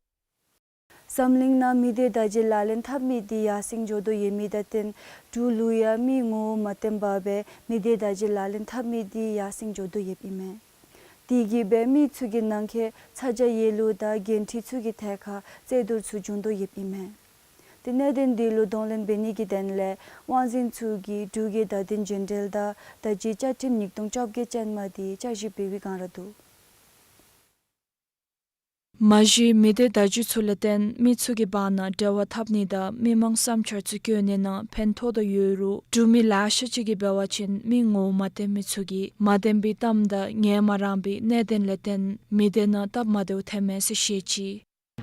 འཛམ་གླིང་ནང་མི་སྡེ་བརྡ་བརྒྱུད་ལག་ལེན་འཐབ་མི་དེ་ཡར་སེང་འགྱོ་དོ་ཡོད་མི་དང་བསྟུན་འབྲུག་ལུ་ཡང་མི་ངོ་བོ་མ་བསྟན་པར་སྦེ་མི་སྡེ་བརྡ་བརྒྱུད་ལག་ལེན་འཐབ་མི་དེ་ཡར་སེང་འགྱོ་དོ་ཡོདཔ་ཨིན་མས། དེ་གིས་སྦེ་མི་ཚུ་གི་ནང་འཁོད་ཚ་གྱང་ཡོད་ལུགས་དང་འགན་འཁྲི་ཚུ་གི་ཐད་ཁར་རྩོད་བསྡུར་ཚུ་འབྱུང་དོ་ཡོདཔ་ཨིན་མས། ཏེ་གནད་དོན་དེ་ལུ་གདོང་ལེན་འབད་ནི་གི་དོན་ལས་དབང་འཛིན་ཚུ་གིས་འབྲུག་གི་བརྡ་དོན་རྒྱུན་འབྲེལ་དང་བརྡ་བརྒྱུད་བཅའ་ཁྲིམས་ཉིས་སྟོང་བཅོ་བརྒྱད་ཅན་མ་དེ་བསྐྱར་ཞིབ་འབད་བའི་བསྒང་ར་འདུག། མ་གཞི་མི་སྡེ་བརྡ་བརྒྱུད་ཚུ་ལས་བརྟེན་མི་ཚུ་གི་བར་ན་འབྲེལ་བ་འཐབ་ནི་དང་མི་མང་བསམ་འཆར་ཚུ་བཀོད་ནི་ནང་ཕན་ཐོགས་དོ་ཡོད་རུང་འབྲུག་མི་ལེ་ཤ་ཅིག་གིས་འབད་བ་ཅིན་མི་ངོ་མ་བསྟེན་མི་ཚུ་གིས་མ་བདེན་པའི་གཏམ་དང་ངལ་མ་རངས་པའི་གནད་དོན་ལས་བརྟེན་མི་སྡེ་ནང་སྟབས་མ་བདེཝ་ཐོན་མས་ཟེར་བཤད་ཅི།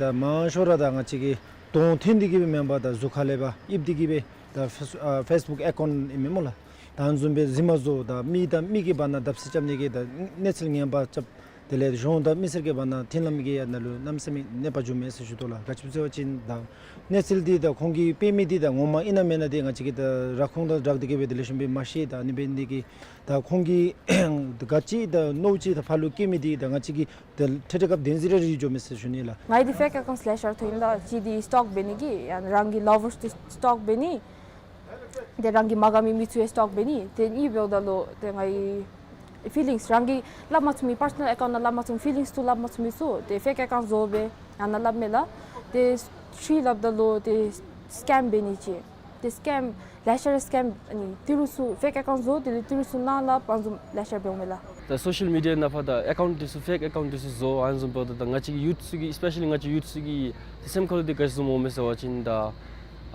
ད་མང་ཤོས་ར་ད་ང་བཅས་ཀྱི་གདོང་འཐོན་ཏེ་གི་སྦེ་མེན་པར་ད་གཟུགས་ཁ་ལས་ཕར་ཡིབ་སྟེ་གི་སྦེ་ད་ཕེསི་ཨ་ཕེསི་བུཀ་ཨེ་ཀའུནཊ་ཨིན་མས་སྨོ་ལགས། ད་ཨ་ནི་བཟུམ་སྦེ་རྫུན་མ་བཟོ་ད་མི་དང་མི་གི་བར་ན་བརྡབ་གསིག་རྐྱབ་ནི་གི་ད་གནས་ཚུལ་ངན་པ་རྐྱབ། དེ་ལས་གཞུང་དང་མི་སེར་གྱི་བར་ན་མཐུན་ལམ་གྱི་ཡང་ནང་ལུ་གནམ་མེད་ས་མེད་གནོད་པ་འབྱུངམ་མས་ཟེར་ཞུ་དོ་ལགས། ག་ཅི་སྦེ་ཟེར་བ་ཅིན་ད་གནས་ཚུལ་འདི་ད་ཁོང་གིས་སྤེལ་མི་འདི་ད་ངོ་མ་ཨིན་ན་མེན་ན་འདི་ང་བཅས་ཀྱིས་ད་ར་ཁུངས་དང་སྦྲགས་ཏེ་གི་སྦེ་དེ་ལས་གཞུང་སྦེ་མ་ཤེས། ད་ཨ་ནི་འབད་ནི་འདི་གིས་ད་ཁོང་གིས་ད་ག་ཅི་ད་མནོཝ་ཅིག་ད་ཕར་ལུ་བསྐྱལ་མི་འདི་ད་ང་བཅས་ཀྱིས་ད་ཐད་རི་སྐབས་བདེན་འཛིན་ར་ར་འགྱོཝ་མས་ཟེར་ཞུ་ནི་ལགས། ང་ཡང་འདི་ཕེཀ་ཨེ་ཀའུནཊ་ལེ་ཤ་ར་ཐོན་ཡི་ལགས། གཅིག་འདི་སི་ཊོག་འབད་ནི་གི་ཡང་རང་གི་ལ་བར་སི་འདི་སི་ཊོག་འབད་ནི། ཏེ་རང་གི་མ་དགའ་མི་མི་ཚུ་ཡང་སི་ཊོག་འབད་ནི། ཏེ་ཨིན་འབདཝ་ད་ལུ་ཏེ་ངེའི་ཕི་ལིངསི་རང་གིས་སླབ་མ་ཚུགས་མི་པར་སོ་ནཱལ་ཨེ་ཀའུནཊ་ནང་སླབ་མ་ཚུགས་མི་ཕི་ལིངསི་ཚུ་སླབ་མ་ཚུགས་མི་ཚུ་ཏེ་ཕེཀ་ཨེ་ཀའུནཊ་བཟོ་སྦེ་ཨ་ནཱ་སླབ་མས་ལགས། ཏེ་ཤུལ་སླབ་ད་ལུ་ཏེ་སི་ཀེམ་འབད་ནི་ཅིག་ཏེ་སི་ཀེམ་ལེ་ཤ་ར་སི་ཀེམ་ཨ་ནི་ཏི་རུ་ཚུ་ཕེཀ་ཨེ་ཀའུནཊ་བཟོ་དེ་ལས་ཏི་རུ་ཚུ་ནང་སླབ་ཨ་ནི་བཟུམ་ལེ་ཤ་འབདཝ་མས་ལགས། ད་སོ་ཤལ་མི་ཌི་ཡ་ནང་ཕར་ད་ཨེ་ཀའུནཊ་འདི་ཚུ་ཕེཀ་ཨེ་ཀའུནཊ་འདི་ཚུ་བཟོ་ཨ་ནི་བཟུམ་འབདཝ་ད་ད་ང་བཅས་ཀྱི་ཡུཐ་ཚུ་གི་ཨེསི་པེ་ཤ་ལི་ང་བཅས་ཡུཐ་ཚུ་གི་ཏེ་སེམས་ཁ་ལུ་འདི་ག་ཅི་བཟུམ་འོང་མས་ཟེར་བ་ཅིན་ད་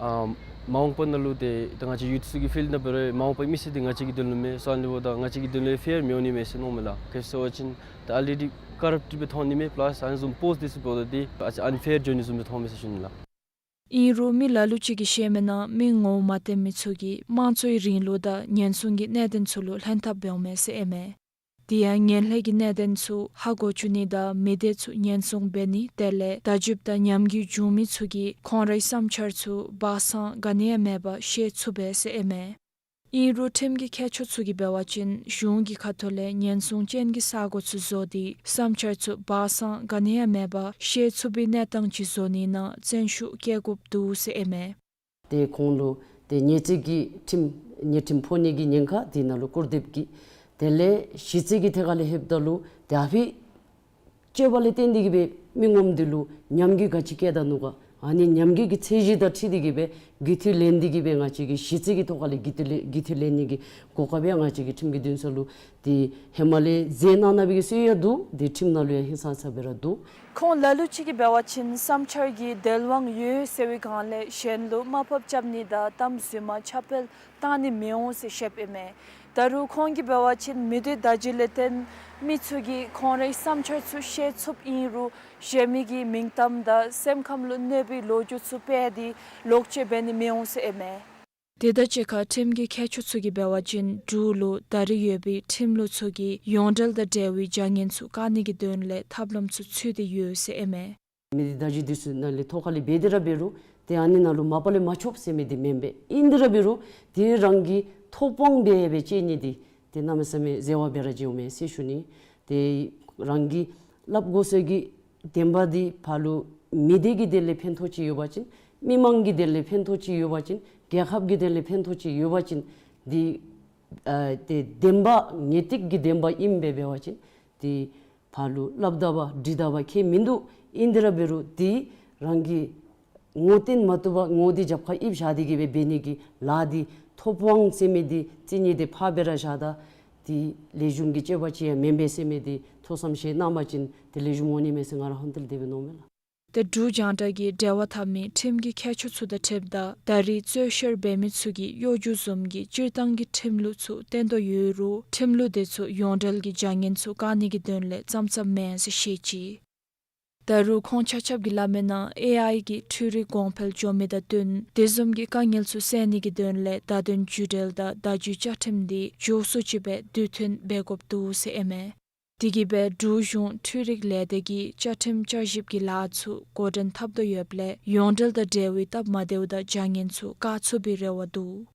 ཨ་མ་འོངས་པ་ནང་ལུ་ཏེ་ད་ང་བཅས་ཡུཐ་ཚུ་གི་ཕིལཌ་ནང་འབད་རུང་མ་འོངས་པའི་མི་སེར་འདི་ང་བཅས་ཀྱི་དོན་ལུ་མས། སོ་ཨ་ནི་འབདཝ་ད་ང་བཅས་ཀྱི་དོན་ལུ་ཕེར་མི་འོང་ནི་མས་ཟེར་མནོཝ་མས་ལགས། ག་ཅི་སྦེ་ཟེར་བ་ཅིན་ད་ཨལ་རེ་ཌི་ཀ་རབཊ་སྦེ་མཐོང་ནི་མས། པ་ལཱསི་ཨ་ནི་བཟུམ་པོསཊ་འདི་ཚུ་འབདཝ་ད་འདི་ཨ་ཙི་ཨན་ཕེར་འགྱོ་ནི་བཟུམ་སྦེ་མཐོངམ་མས་ཟེར་ཞུ་ནི་ལགས། ཨིན་རུང་མི་ལ་ལུ་ཅིག་གིས་བཤད་མིའི་ནང་མི་ངོ་མ་བསྟེན་མི་ཚུ་གིས་དམངས་གཙོའི་རིང་ལུགས་དང་ཉེན་སྲུང་གི་གནད་དོན་ཚུ་ལུ་ལྷན་ཐབས་འབདཝ་མས་ཟེར་ཨིན་མས། དེ་ཡང་ངན་ལྷད་ཀྱི་གནད་དོན་ཚུ་ཧ་གོ་བཅུག་ནི་དང་མི་སྡེ་ཚུ་ཉེན་སྲུང་འབད་ནི་དེ་ལས་བརྡ་བརྒྱུདཔ་དང་ཉམས་རྒུད་བྱུང་མི་ཚུ་གིས་ཁོང་རའི་བསམ་འཆར་ཚུ་སྦ་གསང་ག་ནི་ཡང་མེད་པར་བཤད་ཚུགས་པས་ཟེར་ཨིན་མས། ཨིན་རུང་ཁྲིམས་ཀྱི་མཁས་མཆོག་ཚུ་གིས་འབད་བ་ཅིན་གཞུང་གི་ཁ་ཐུག་ལས་ཉེན་སྲུང་ཅན་གྱི་ས་སྒོ་ཚུ་བཟོ་སྟེ་བསམ་འཆར་ཚུ་སྦ་གསང་ག་ནི་ཡང་མེད་པར་བཤད་ཚུགས་པའི་གནས་སྟངས་ཅིག་བཟོ་ནི་ནང་བརྩོན་ཤུགས་བསྐྱེད་དགོཔ་འདུག་ཟེར་ཨིན་མས། ཏེ་ཁོང་ལུ་ཏེ་ཉེས་རྩིས་ཀྱི་ཁྲིམས་ཉེས་ཁྲིམས་ཕོག་ནི་གི་ཉེན་ཁ་དེ་ནང་ལུ་སྐུར་འདེབས་ཀྱི་དེ་ལས་ཞི་རྩོད་ཀྱི་ཐད་ཁར་ལས་ལྷོདཔ་ད་ལུ་ཏེ་ཨ་ཕི་སྤྱོད་པ་ལས་བརྟེན་ཏེ་གི་སྦེ་མི་ངོམ་འདི་ལུ་ཉམས་རྒུད་ག་ཅི་བཀལ་ད་ནུག་ག། ཨ་ནི་ཉམས་རྒུད་ཀྱི་ཚད་གཞི་དང་འཁྲིལ་ཏེ་གི་སྦེ་རྒུད་འཐུས་ལེན་ཏེ་གི་སྦེ་ང་བཅས་ཀྱིས་ཞི་རྩོད་ཀྱི་ཐོག་ཁ་ལས་རྒུད་འཐུས་ལེན་རྒུད་འཐུས་ལེན་ནི་གི་གོ་སྐབས་ཡང་ང་བཅས་ཀྱི་ཁྲིམས་ཀྱི་འདུན་ས་ལུ་ཏེ་ཧེ་མ་ལས་མཛད་གནང་གནང་བའི་གི་སྲོལ་ཡང་འདུག། ཏེ་ཁྲིམས་ནང་ལུ་ཡང་ཧིང་སངས་ས་སྦེ་ར་འདུག། ཁོང་ལ་ལུ་ཅིག་གིས་འབད་བ་ཅིན་བསམ་འཆར་གྱི་དལ་དབང་ཡོད་ཟེར་བའི་སྒང་ལས་གཞན་ལུ་དམའ་ཕབ་རྐྱབ་ནི་དང་གཏམ་རྫུན་མ་ཁྱབ་སྤེལ་བཏང་ནི་མི་འོང་ཟེར་བཤདཔ་ཨིན་མས། ད་རུང་ཁོང་གིས་འབད་བ་ཅིན་མི་སྡེ་བརྡ་བརྒྱུད་ལས་བརྟེན་མི་ཚུ་གིས་ཁོང་རའི་བསམ་འཆར་ཚུ་བཤད་ཚུགསཔ་ཨིན་རུང་གཞན་མི་གི་མིང་གཏམ་དང་སེམས་ཁམས་ལུ་གནོད་པའི་ལོ་རྒྱུས་ཚུ་སྤེལ་ཏེ་ལོག་སྤྱོད་འབད་ནི་མི་འོང་ཟེར་ཨིན་མས། དེ་དང་གཅིག་ཁར་ཁྲིམས་ཀྱི་མཁས་མཆོག་ཚུ་གིས་འབད་བ་ཅིན་འབྲུག་ལུ་ད་རེས་ཡོད་པའི་ཁྲིམས་ལུགས་ཚུ་གིས་ཡོངས་འབྲེལ་དང་འབྲེལ་བའི་བྱ་ངན་ཚུ་བཀག་ནི་གི་དོན་ལས་ཐབས་ལམ་ཚུ་འཚོལ་ཏེ་ཡོད་ཟེར་ཨིན་མས། མི་སྡེ་བརྡ་བརྒྱུད་འདི་ཚུ་ནང་ལས་ཐོག་ཁ་ལས་འབད་དེ་ར་འབད་རུང་ཏེ་ཨ་ནི་ནང་ལུ་མ་པ་ལས་མ་ཆོགཔ་ཟེར་མི་འདི་མེན་པས། ཨིན་དེ་ར་འབད་རུང་ཏེ་རང་གི་ཐོབ་དབང་སྦེ་ཡང་སྦེ་སྤྱོད་ནི་འདི་ཏེ་གནམ་མེད་ས་མེད་འཛོལ་བ་སྦེ་ར་འགྱོཝ་མས་ཟེར་ཞུ་ནི། ཏེ་རང་གིས་སླབ་དགོ་ཟེར་གྱི་བདེན་པ་འདི་ཕར་ལུ་མི་སྡེ་གི་དོན་ལས་ཕན་ཐོགས་ཅིག་ཡོད་པ་ཅིན་མི་མང་གི་དོན་ལས་ཕན་ཐོགས་ཅིག་ཡོད་པ་ཅིན་རྒྱལ་ཁབ་ཀྱི་དོན་ལས་ཕན་ཐོགས་ཅིག་ཡོད་པ་ཅིན་འདི་ཨ་ཏེ་བདེན་པ་ངེས་ཏིག་གི་བདེན་པ་ཨིནམ་སྦེ་འབད་བ་ཅིན་ཏེ་ཕར་ལུ་སླབ་ད་པ་འདྲི་ད་པ་ཁྱད་མིན་འདུག། ཨིན་དེ་ར་འབད་རུང་ཏེ་རང་གིས་ངོ་སྟོན་མ་བཏུབ་པར་ངོ་འདི་རྒྱབ་ཁར་ཡིབ་བཞག་སྟེ་གི་སྦེ་འབད་ནི་གི་ལཱ་འདི་ཐོབ་དབང་ཟེར་མི་འདི་རྩིས་ནི་འདི་ཕར་སྦེ་ར་བཞག་ད། ཏེ་ལེགས་ཤོམ་གྱི་སྤྱོད་པ་ཅིག་ཡང་མེན་པས་ཟེར་མི་འདི་ཐུགས་བསམ་བཞེས་གནང་པ་ཅིན་ཏེ་ལེགས་ཤོམ་འོང་ནི་མས་ཟེར་ང་ར་ཧོན་ཏེ་ལས་དེ་སྦེ་མནོཝ་མས་ལགས། ཏེ་འབྲུག་རྒྱང་བསྒྲགས་ཀྱིས་འབྲེལ་བ་འཐབ་མི་ཁྲིམས་ཀྱི་མཁས་མཆོག་ཚུ་དང་འཁྲིལཝ་ད་ད་རེས་རྩོད་བཤེར་འབད་མི་ཚུ་གིས་གཡོ་སྒྱུ་བཟུམ་གྱི་སྤྱིར་བཏང་གི་ཁྲིམས་ལུགས་ཚུ་བཏོན་དོ་ཡོད་རུང་ཁྲིམས་ལུགས་དེ་ཚུ་ཡོངས་འབྲེལ་གྱི་བྱ་ངན་ཚུ་བཀག་ནི་གི་དོན་ལས་ཙམ་ཙམ་མེན་ཟེར་བཤད་ཅི། ད་རུང་ཁོང་ཆ་ཁྱབ་ཀྱིས་སླབ་མིའི་ནང་ཨེ་ཨའི་གི་འཕྲུལ་རིག་གོང་འཕེལ་འགྱོ་མི་དང་བསྟུན་དེ་བཟུམ་གྱི་དཀའ་ངལ་ཚུ་སེལ་ནི་གི་དོན་ལས་བརྡ་དོན་བརྒྱུད་འབྲེལ་དང་བརྡ་བརྒྱུད་བཅའ་ཁྲིམས་འདི་མགྱོགས་སུ་ཅིག་སྦེ་དུས་མཐུན་འབད་དགོཔ་འདུག་ཟེར་ཨིན་མས། དེ་གིས་སྦེ་འབྲུག་གཞུང་འཕྲུལ་རིག་ལས་སྡེ་གིས་བཅའ་ཁྲིམས་བསྐྱར་ཞིབ་ཀྱི་ལཱ་ཚུ་འགོ་འདྲེན་འཐབ་དོ་ཡོདཔ་ལས་ཡོངས་འབྲེལ་དང་འབྲེལ་བའི་སྟབས་མ་བདེཝ་དང་བྱ་ངན་ཚུ་བཀག་ཚུགས་པའི་རེ་བ་འདུག།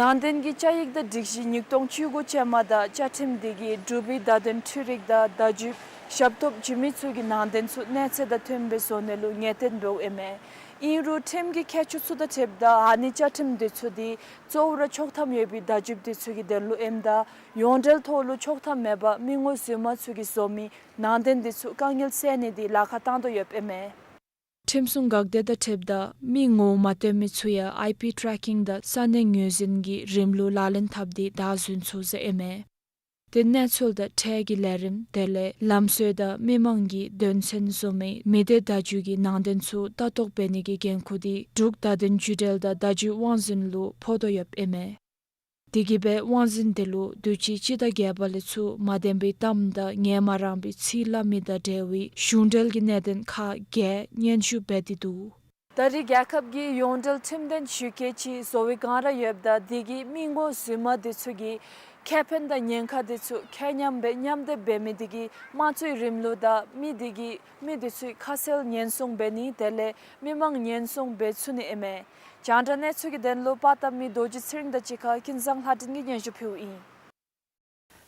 ནང་དོན་གྱི་བཅའ་ཡིག་དང་སྒྲིག་གཞི་ཉིས་སྟོང་བཅུ་དགུ་ཅན་མ་དང་བཅའ་ཁྲིམས་འདི་གིས་འབྲུག་པའི་བརྡ་དོན་འཕྲུལ་རིག་དང་བརྡ་བརྒྱུད་ཞབས་ཏོག་བྱིན་མི་ཚུ་གི་ནང་དོན་ཚུ་གནས་ཚད་དང་མཐུནམ་སྦེ་བཟོ་ནི་ལུ་ངེས་གཏན་འབདཝ་ཨིན་མས། ཨིན་རུང་ཁྲིམས་ཀྱི་མཁས་མཆོག་ཚུ་དང་འཁྲིལཝ་ད་ཨ་ནི་བཅའ་ཁྲིམས་འདི་ཚུ་འདི་གཙོ་བོ་ར་ཆོག་ཐམ་ཡོད་པའི་བརྡ་བརྒྱུདཔ་འདི་ཚུ་གི་དོན་ལུ་ཨིནམ་ད་ཡོངས་འབྲེལ་ཐོག་ལུ་ཆོག་ཐམ་མེད་པར་མི་ངོ་རྫུན་མ་ཚུ་གིས་བཟོ་མི་ནང་དོན་འདི་ཚུ་དཀའ་ངལ་སེལ་ནི་འདི་ལཱ་ཁག་བཏང་དོ་ཡོདཔ་ཨིན་མས། ཁྲིམས་སྲུང་འགག་སྡེ་དང་འཁྲིལཝ་ད་མི་ངོ་མ་སྟོན་མི་ཚུ་ཡང་ཨའི་པི་ཊེ་རེ་ཀིང་དང་ས་གནས་ངོས་འཛིན་གྱི་རིམ་ལུགས་ལག་ལེན་འཐབ་སྟེ་བདའ་ཟུན་ཚུགས་ཟེར་ཨིན་མས། ཏེ་གནས་ཚུལ་དང་འཕྲལ་གྱི་ལས་རིམ་དེ་ལས་ལམ་སྲོལ་དང་མི་མང་གི་དོན་ཚན་བཟོ་མི་མི་སྡེ་བརྡ་བརྒྱུད་ཀྱི་ནང་དོན་ཚུ་ལྟ་རྟོག་འབད་ནི་གི་འགན་ཁུར་འདི་འབྲུག་བརྡ་དོན་བརྒྱུད་འབྲེལ་དང་བརྡ་བརྒྱུད་དབང་འཛིན་ལུ་ཕོག་དོ་ཡོདཔ་ཨིན་མས། དེ་གིས་སྦེ་དབང་འཛིན་དེ་ལུ་དུས་ཅི་སྤྱི་ཟླ་བརྒྱད་པ་ལས་ཚུར་མ་བདེན་པའི་གཏམ་དང་ངལ་མ་རངས་པའི་ཚིག་སླབ་མི་དང་འབྲེལ་བའི་གཞུང་འབྲེལ་གྱི་གནད་དོན་ཁག་བརྒྱད་སྙན་ཞུ་འབད་དེ་འདུག། ད་རེས་རྒྱལ་ཁབ་ཀྱི་ཡོངས་འབྲེལ་ཁྲིམས་དོན་ཞུ་གལ་ཅིག་བཟོ་བའི་བསྒང་ར་ཡོདཔ་ད་དེ་གིས་མི་ངོ་རྫུན་མ་དེ་ཚུ་གི་ཁེ་ཕན་དང་ཉེན་ཁ་དེ་ཚུ་ཁྱད་མཉམ་སྦེ་མཉམ་སྡེབ་འབད་མི་དེ་གིས་དམངས་གཙོའི་རིང་ལུགས་དང་མི་དེ་གིས་མི་དེ་ཚུའི་ཁ་གསལ་ཉེན་སྲུང་འབད་ནི་དེ་ལས་མི་མང་ཉེན་སྲུང་འབད་ཚུགས་ནི་ཨིན་མས། རྒྱང་བསྒྲགས་གནས་ཚུལ་གྱི་དོན་ལུ་པར་བཏབ་མི་རྡོ་རྗེ་ཚེ་རིང་དང་གཅིག་ཁར་ཀུན་བཟང་ལྷ་སྒྲོན་གྱིས་སྙན་ཞུ་ཕུལཝ་ཨིན།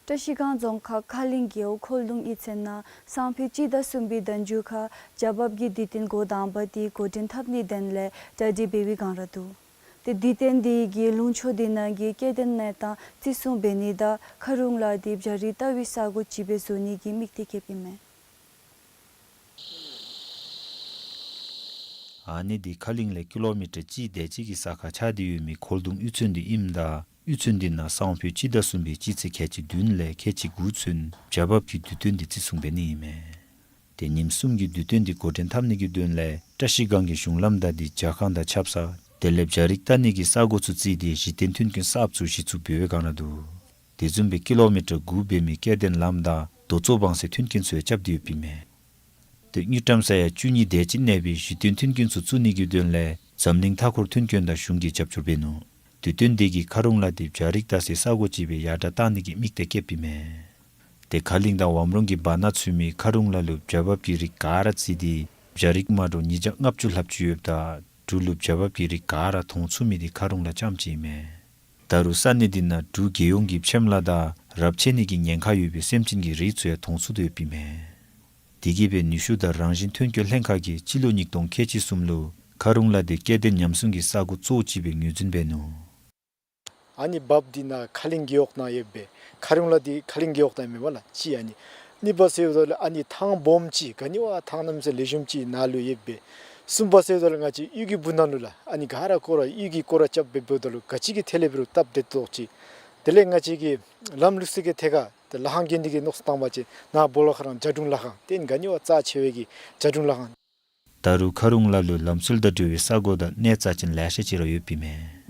བཀྲ་ཤིས་སྒང་རྫོང་ཁག་ཁ་གླིང་རྒེད་འོག་འཁོར་གདུང་གཡུས་ཚན་ནང་སང་ཕོད་སྤྱི་ཟླ་གསུམ་པའི་ཟླ་མཇུག་ཁར་རྒྱལ་བབ་ཀྱི་དུས་སྟོན་འགོ་དང་པ་དེ་འགོ་འདྲེན་འཐབ་ནིའི་དོན་ལས་གྲ་སྒྲིག་འབད་བའི་བསྒང་ར་འདུག། ཏེ་དུས་སྟོན་དེ་གིས་ལུང་ཕྱོགས་དེ་ནང་གི་སྐྱེ་ལྡན་གནས་སྟངས་བརྩི་སྲུང་འབད་ནི་དང་ཁ་རུང་ལ་དེ་བྱ་རིགས་ལྟ་བའི་ས་གོ་ཅིག་སྦེ་བཟོ་ནི་གི་དམིགས་གཏད་བསྐྱེདཔ་ཨིན་མས། ཨ་ནི་དེ་ཁ་གླིང་ལས་ཀི་ལོ་མི་ཊར་གཅིག་དེ་ཅིག་གི་ས་ཁར་ཆགས་ཏེ་ཡོད་མི་འཁོར་གདུང་གཡུས་ཚན་དེ་ཨིནམ་ད་གཡུས་ཚན་དེ་ནང་སང་ཕོད་སྤྱི་ཟླ་གསུམ་པའི་སྤྱི་ཚེས་ཁལ་གཅིག་བདུན་ལས་ཁལ་གཅིག་དགུ་ཚུན་བྱ་བབ་ཀྱི་དུས་སྟོན་དེ་བརྩི་སྲུང་འབད་ནི་ཨིན་མས། ཏེ་ཉིནམ་གསུམ་གྱི་དུས་སྟོན་དེ་འགོ་འདྲེན་འཐབ་ནི་གི་དོན་ལས་བཀྲ་ཤིས་སྒང་གི་གཞུང་ལམ་དང་དེ་ཇ་ཁང་དང་ཆབ་གསང་དེ་ལས་བྱ་རིགས་ལྟ་ནི་གི་ས་གོ་ཚུ་བརྩིས་ཏེ་གཞི་རྟེན་མཐུན་རྐྱེན་གསརཔ་ཚུ་གཞི་བཙུགས་འབད་བའི་བསྒང་ར་འདུག། དེ་བཟུམ་སྦེ་ཀི་ལོ་མི་ཊར་དགུ་འབད་མི་སྐྱེ་ལྡན་ལམ་དང་རྡོ་ཚོགས་བང་སའི་མཐུན་རྐྱེན་ཚུ་ཡང་རྐྱབ་སྟེ་ཡོདཔ་ཨིན་མས། ཏེ་དངུལ་ཀྲམ་ས་ཡ་བཅུ་གཉིས་དེ་ཅིག་གནས་པའི་གཞི་རྟེན་མཐུན་རྐྱེན་ཚུ་བཙུགས་ནི་གི་དོན་ལས་འཛམ་གླིང་མཐའ་འཁོར་མཐུན་རྐྱེན་དང་གཞུང་གིས་རྒྱབ་སྐྱོར་འབད་ནུག། དུས་སྟོན་དེ་གིས་ཁ་རུང་ལ་དེ་བྱ་རིགས་ལྟ་སའི་ས་གོ་ཅིག་སྦེ་ཡར་དྲག་བཏང་ནི་གི་དམིགས་གཏད་བསྐྱེདཔ་ཨིན་མས། ཏེ་ཁ་གླིང་དང་ཝམ་རོང་གི་བར་ན་ཚུད་མི་ཁ་རུང་ལ་ལུ་བྱ་བབ་ཀྱི་རིགས་ག་ར་བརྩིས་ཏེ་བྱ་རིགས་མ་འདྲཝ་ཉིས་བརྒྱ་ལྔ་བཅུ་ལྷགཔ་ཅིག་ཡོདཔ་ད་འབྲུག་ལུ་བྱ་བབ་ཀྱི་རིགས་ག་ར་མཐོང་ཚུགས་མི་དེ་ཁ་རུང་ལ་རྐྱངམ་ཅིག་ཨིན་མས། ད་རུང་ས་གནས་དེ་ནང་འབྲུག་རྒྱལ་ཡོངས་ཀྱི་ཕྱེམ་ལ་དང་རབས་ཆད་ནི་གི་ཉེན་ཁ་ཡོད་པའི་སེམས་ཅན་གྱི་རིགས་ཚུ་ཡང་མཐོང་ཚུགས་ཏེ་ཡོདཔ་ཨིན་མས། དེ་གིས་སྦེ་ནུས་ཤུགས་དང་རང་བཞིན་ཐོན་སྐྱེད་ལྷན་ཁག་གིས་སྤྱི་ལོ་ཉིས་སྟོང་ཁལ་གཅིག་གསུམ་ལུ་ཁ་རུང་ལ་དེ་སྐྱེ་ལྡན་ཉམས་སྲུང་གི་ས་གོ་གཙོ་བོ་ཅིག་སྦེ་ངོས་འཛིན་འབད་ནུག། ཨ་ནི་བབ་དེ་ནང་ཁ་གླིང་རྒེད་འོག་ནང་ཡོད་པས། ཁ་རུང་ལ་དེ་ཁ་གླིང་རྒེད་འོག་ནང་མེན་པ་ལགས། གཅིག་ཨ་ནི། གཉིས་པ་ཟེརཝ་ད་ལུ་ཨ་ནི་ཐང་སྦོམ་ཅིག་ག་ནི་བ་ཐང་གནམ་མེད་ས་མེད་ལེགས་ཤོམ་ཅིག་ནང་ལུ་ཡོད་པས། གསུམ་པ་ཟེརཝ་ད་ལུ་ང་བཅས་གཡུས་ཀྱི་སྦུག་ནང་ལུ་ལགས་ཨ་ནི་ག་ར་སྐོར་ར་གཡུས་ཀྱི་སྐོར་ར་རྐྱབ་སྦེ་འབདཝ་ད་ལུ་ག་ཅི་གི་ཐད་ལས་འབད་རུང་སྟབས་བདེ་ཏོག་ཅིག། དེ་ལས་ང་བཅས་ཀྱི་ལམ་ལུགས་སྲོལ་གྱི་ཐད་ཁར་ཏེ་ལྷ་ཁང་གི་འདི་གི་མནོ་བསམ་བཏང་བ་ཅིན་ནཱ་སྦོ་ལོགས་ཁ་རང་བྱ་སྒྲུང་ལྷ་ཁང་ཏེ་ཨ་ནི་ག་ནི་བ་རྩ་ཆེ་བའི་གི་བྱ་སྒྲུང་ལྷ་ཁང་། ད་རུང་ཁ་རུང་ལ་ལུ་ལམ་སྲོལ་དང་འབྲེལ་བའི་ས་གོ་དང་གནས་རྩ་ཅན་ལེ་ཤ་ཅིག་ར་ཡོདཔ་ཨིན་མས།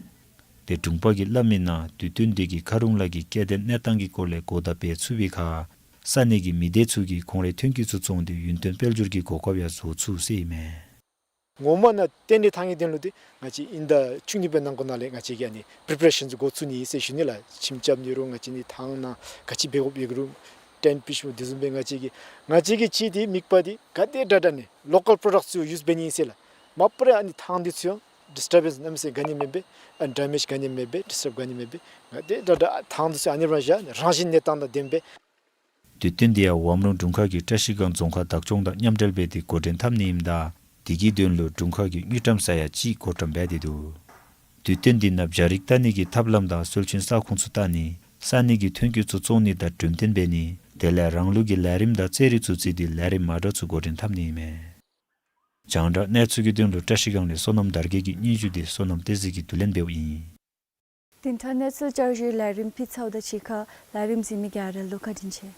ཏེ་དྲུང་པ་གིས་སླབ་མི་ནང་དུས་སྟོན་དེ་གིས་ཁ་རུང་ལ་གི་སྐྱེ་ལྡན་གནས་སྟངས་ཀྱི་སྐོར་ལས་གོ་བརྡ་སྤེལ་ཚུགས་པའི་ཁར་ས་གནས་ཀྱི་མི་སྡེ་ཚུ་གིས་ཁོང་རའི་ཐོན་སྐྱེད་ཚུ་བཙོང་སྟེ་ཡུན་བརྟན་དཔལ་འབྱོར་གྱི་གོ་སྐབས་ཡང་བཟོ་ཚུགས་ཟེར་ཨིན་མས། ངོ་མ་ནང་རྟེན་འབྲེལ་ཐང་གི་དོན་ལུ་དེ་ང་བཅས་དབྱིན་ཟླ་བཅུ་གཉིས་པའི་ནང་འཁོད་ནང་ལས་ང་བཅས་ཀྱིས་ཨ་ནི་པི་རི་པ་རེ་ཤཱན་འགོ་བཙུགས་ནི་ཨིན་ཟེར་ཞུ་ནི་ལགས། ཁྱིམ་རྐྱབ་ནི་རུང་ང་བཅས་ནི་ཐང་ནང་ག་ཅི་འབད་དགོཔ་ཡོད་རུང་ཏེན་པི་ཤུ་དེ་བཟུམ་སྦེ་ང་བཅས་ཀྱིས་ང་བཅས་ཀྱི་ཅིག་དེ་དམིགས་པ་དེ་ག་དེ་དྲག་དྲག་ཨ་ནི་ལོ་ཀཱལ་པྲོ་ཌག་ཚུ་ཡུསི་འབད་ནི་ཨིན་ཟེར་ལགས། མ་པ་ར་ཨ་ནི་ཐང་འདི་ཚུ་ཡང་ཌིསི་ཊར་བེནསི་གནམ་མེད་ས་མེད་ག་ནི་མེད་པས། ཨ་ནི་ཌེ་མེཇ་ག་ནི་མེད་པས། ཌིསི་ཊརབ་ག་ནི་མེད་པས། ག་དེ་དྲག་དྲག་ཐང་འདི་ཚུ་ཨ་ནི་སྦེ་ར་བཞག་རང་བཞིན་གནས་སྟངས་དང་ལྡནམ་སྦེ། དུས་སྟོན་དེ་ཡང་ཝམ་རོང་དྲུང་ཁག་གིས་བཀྲ་ཤིས་སྒང་རྫོང་ཁག་བདག་སྐྱོང་དང་མཉམ་འབྲེལ་འབད་དེ་འགོ་འདྲེན་འཐབ་ནི་ཨིནམ་ད་དེ་གི་དོན་ལུ་དྲུང་ཁག་གིས་དངུལ་ཀྲམ་ས་ཡ་གཅིག་བགོ་བཀྲམ་འབད་དེ་འདུག། དུས་སྟོན་དེ་ནང་བྱ་རིགས་ལྟ་ནི་གི་ཐབས་ལམ་དང་སྲོལ་རྒྱུན་ས་ཁོངས་ཚུ་ལྟ་ནི་ས་གནས་ཀྱི་ཐོན་སྐྱེད་ཚུ་བཙོང་ནི་དང་གྲོས་བསྟུན་འབད་ནི་དེ་ལས་རང་ལུགས་ཀྱི་ལས་རིམ་དང་རྩེད་རིགས་ཚུ་བརྩིས་ཏེ་ལས་རིམ་མ་འདྲཝ་ཚུ་འགོ་འདྲེན་འཐབ་ནི་ཨིན་མས། རྒྱང་བསྒྲགས་གནས་ཚུལ་གྱི་དོན་ལུ་བཀྲ་ཤིས་སྒང་ལས་བསོད་ནམས་དར་རྒྱས་ཀྱི་སྙན་ཞུ་དེ་བསོད་ནམས་བསྟན་འཛིན་གྱིས་བསྡུ་ལེན་འབདཝ་ཨིན། བདུན་ཕྲག་གནས་ཚུལ་བསྐྱར་ཞུའི་ལས་རིམ་ཕུལ་ཚརཝ་དང་གཅིག་ཁར་ལས་རིམ་གཟིགས་མི་ག་ར་ལུ་བཀའ་དྲིན་ཆེ།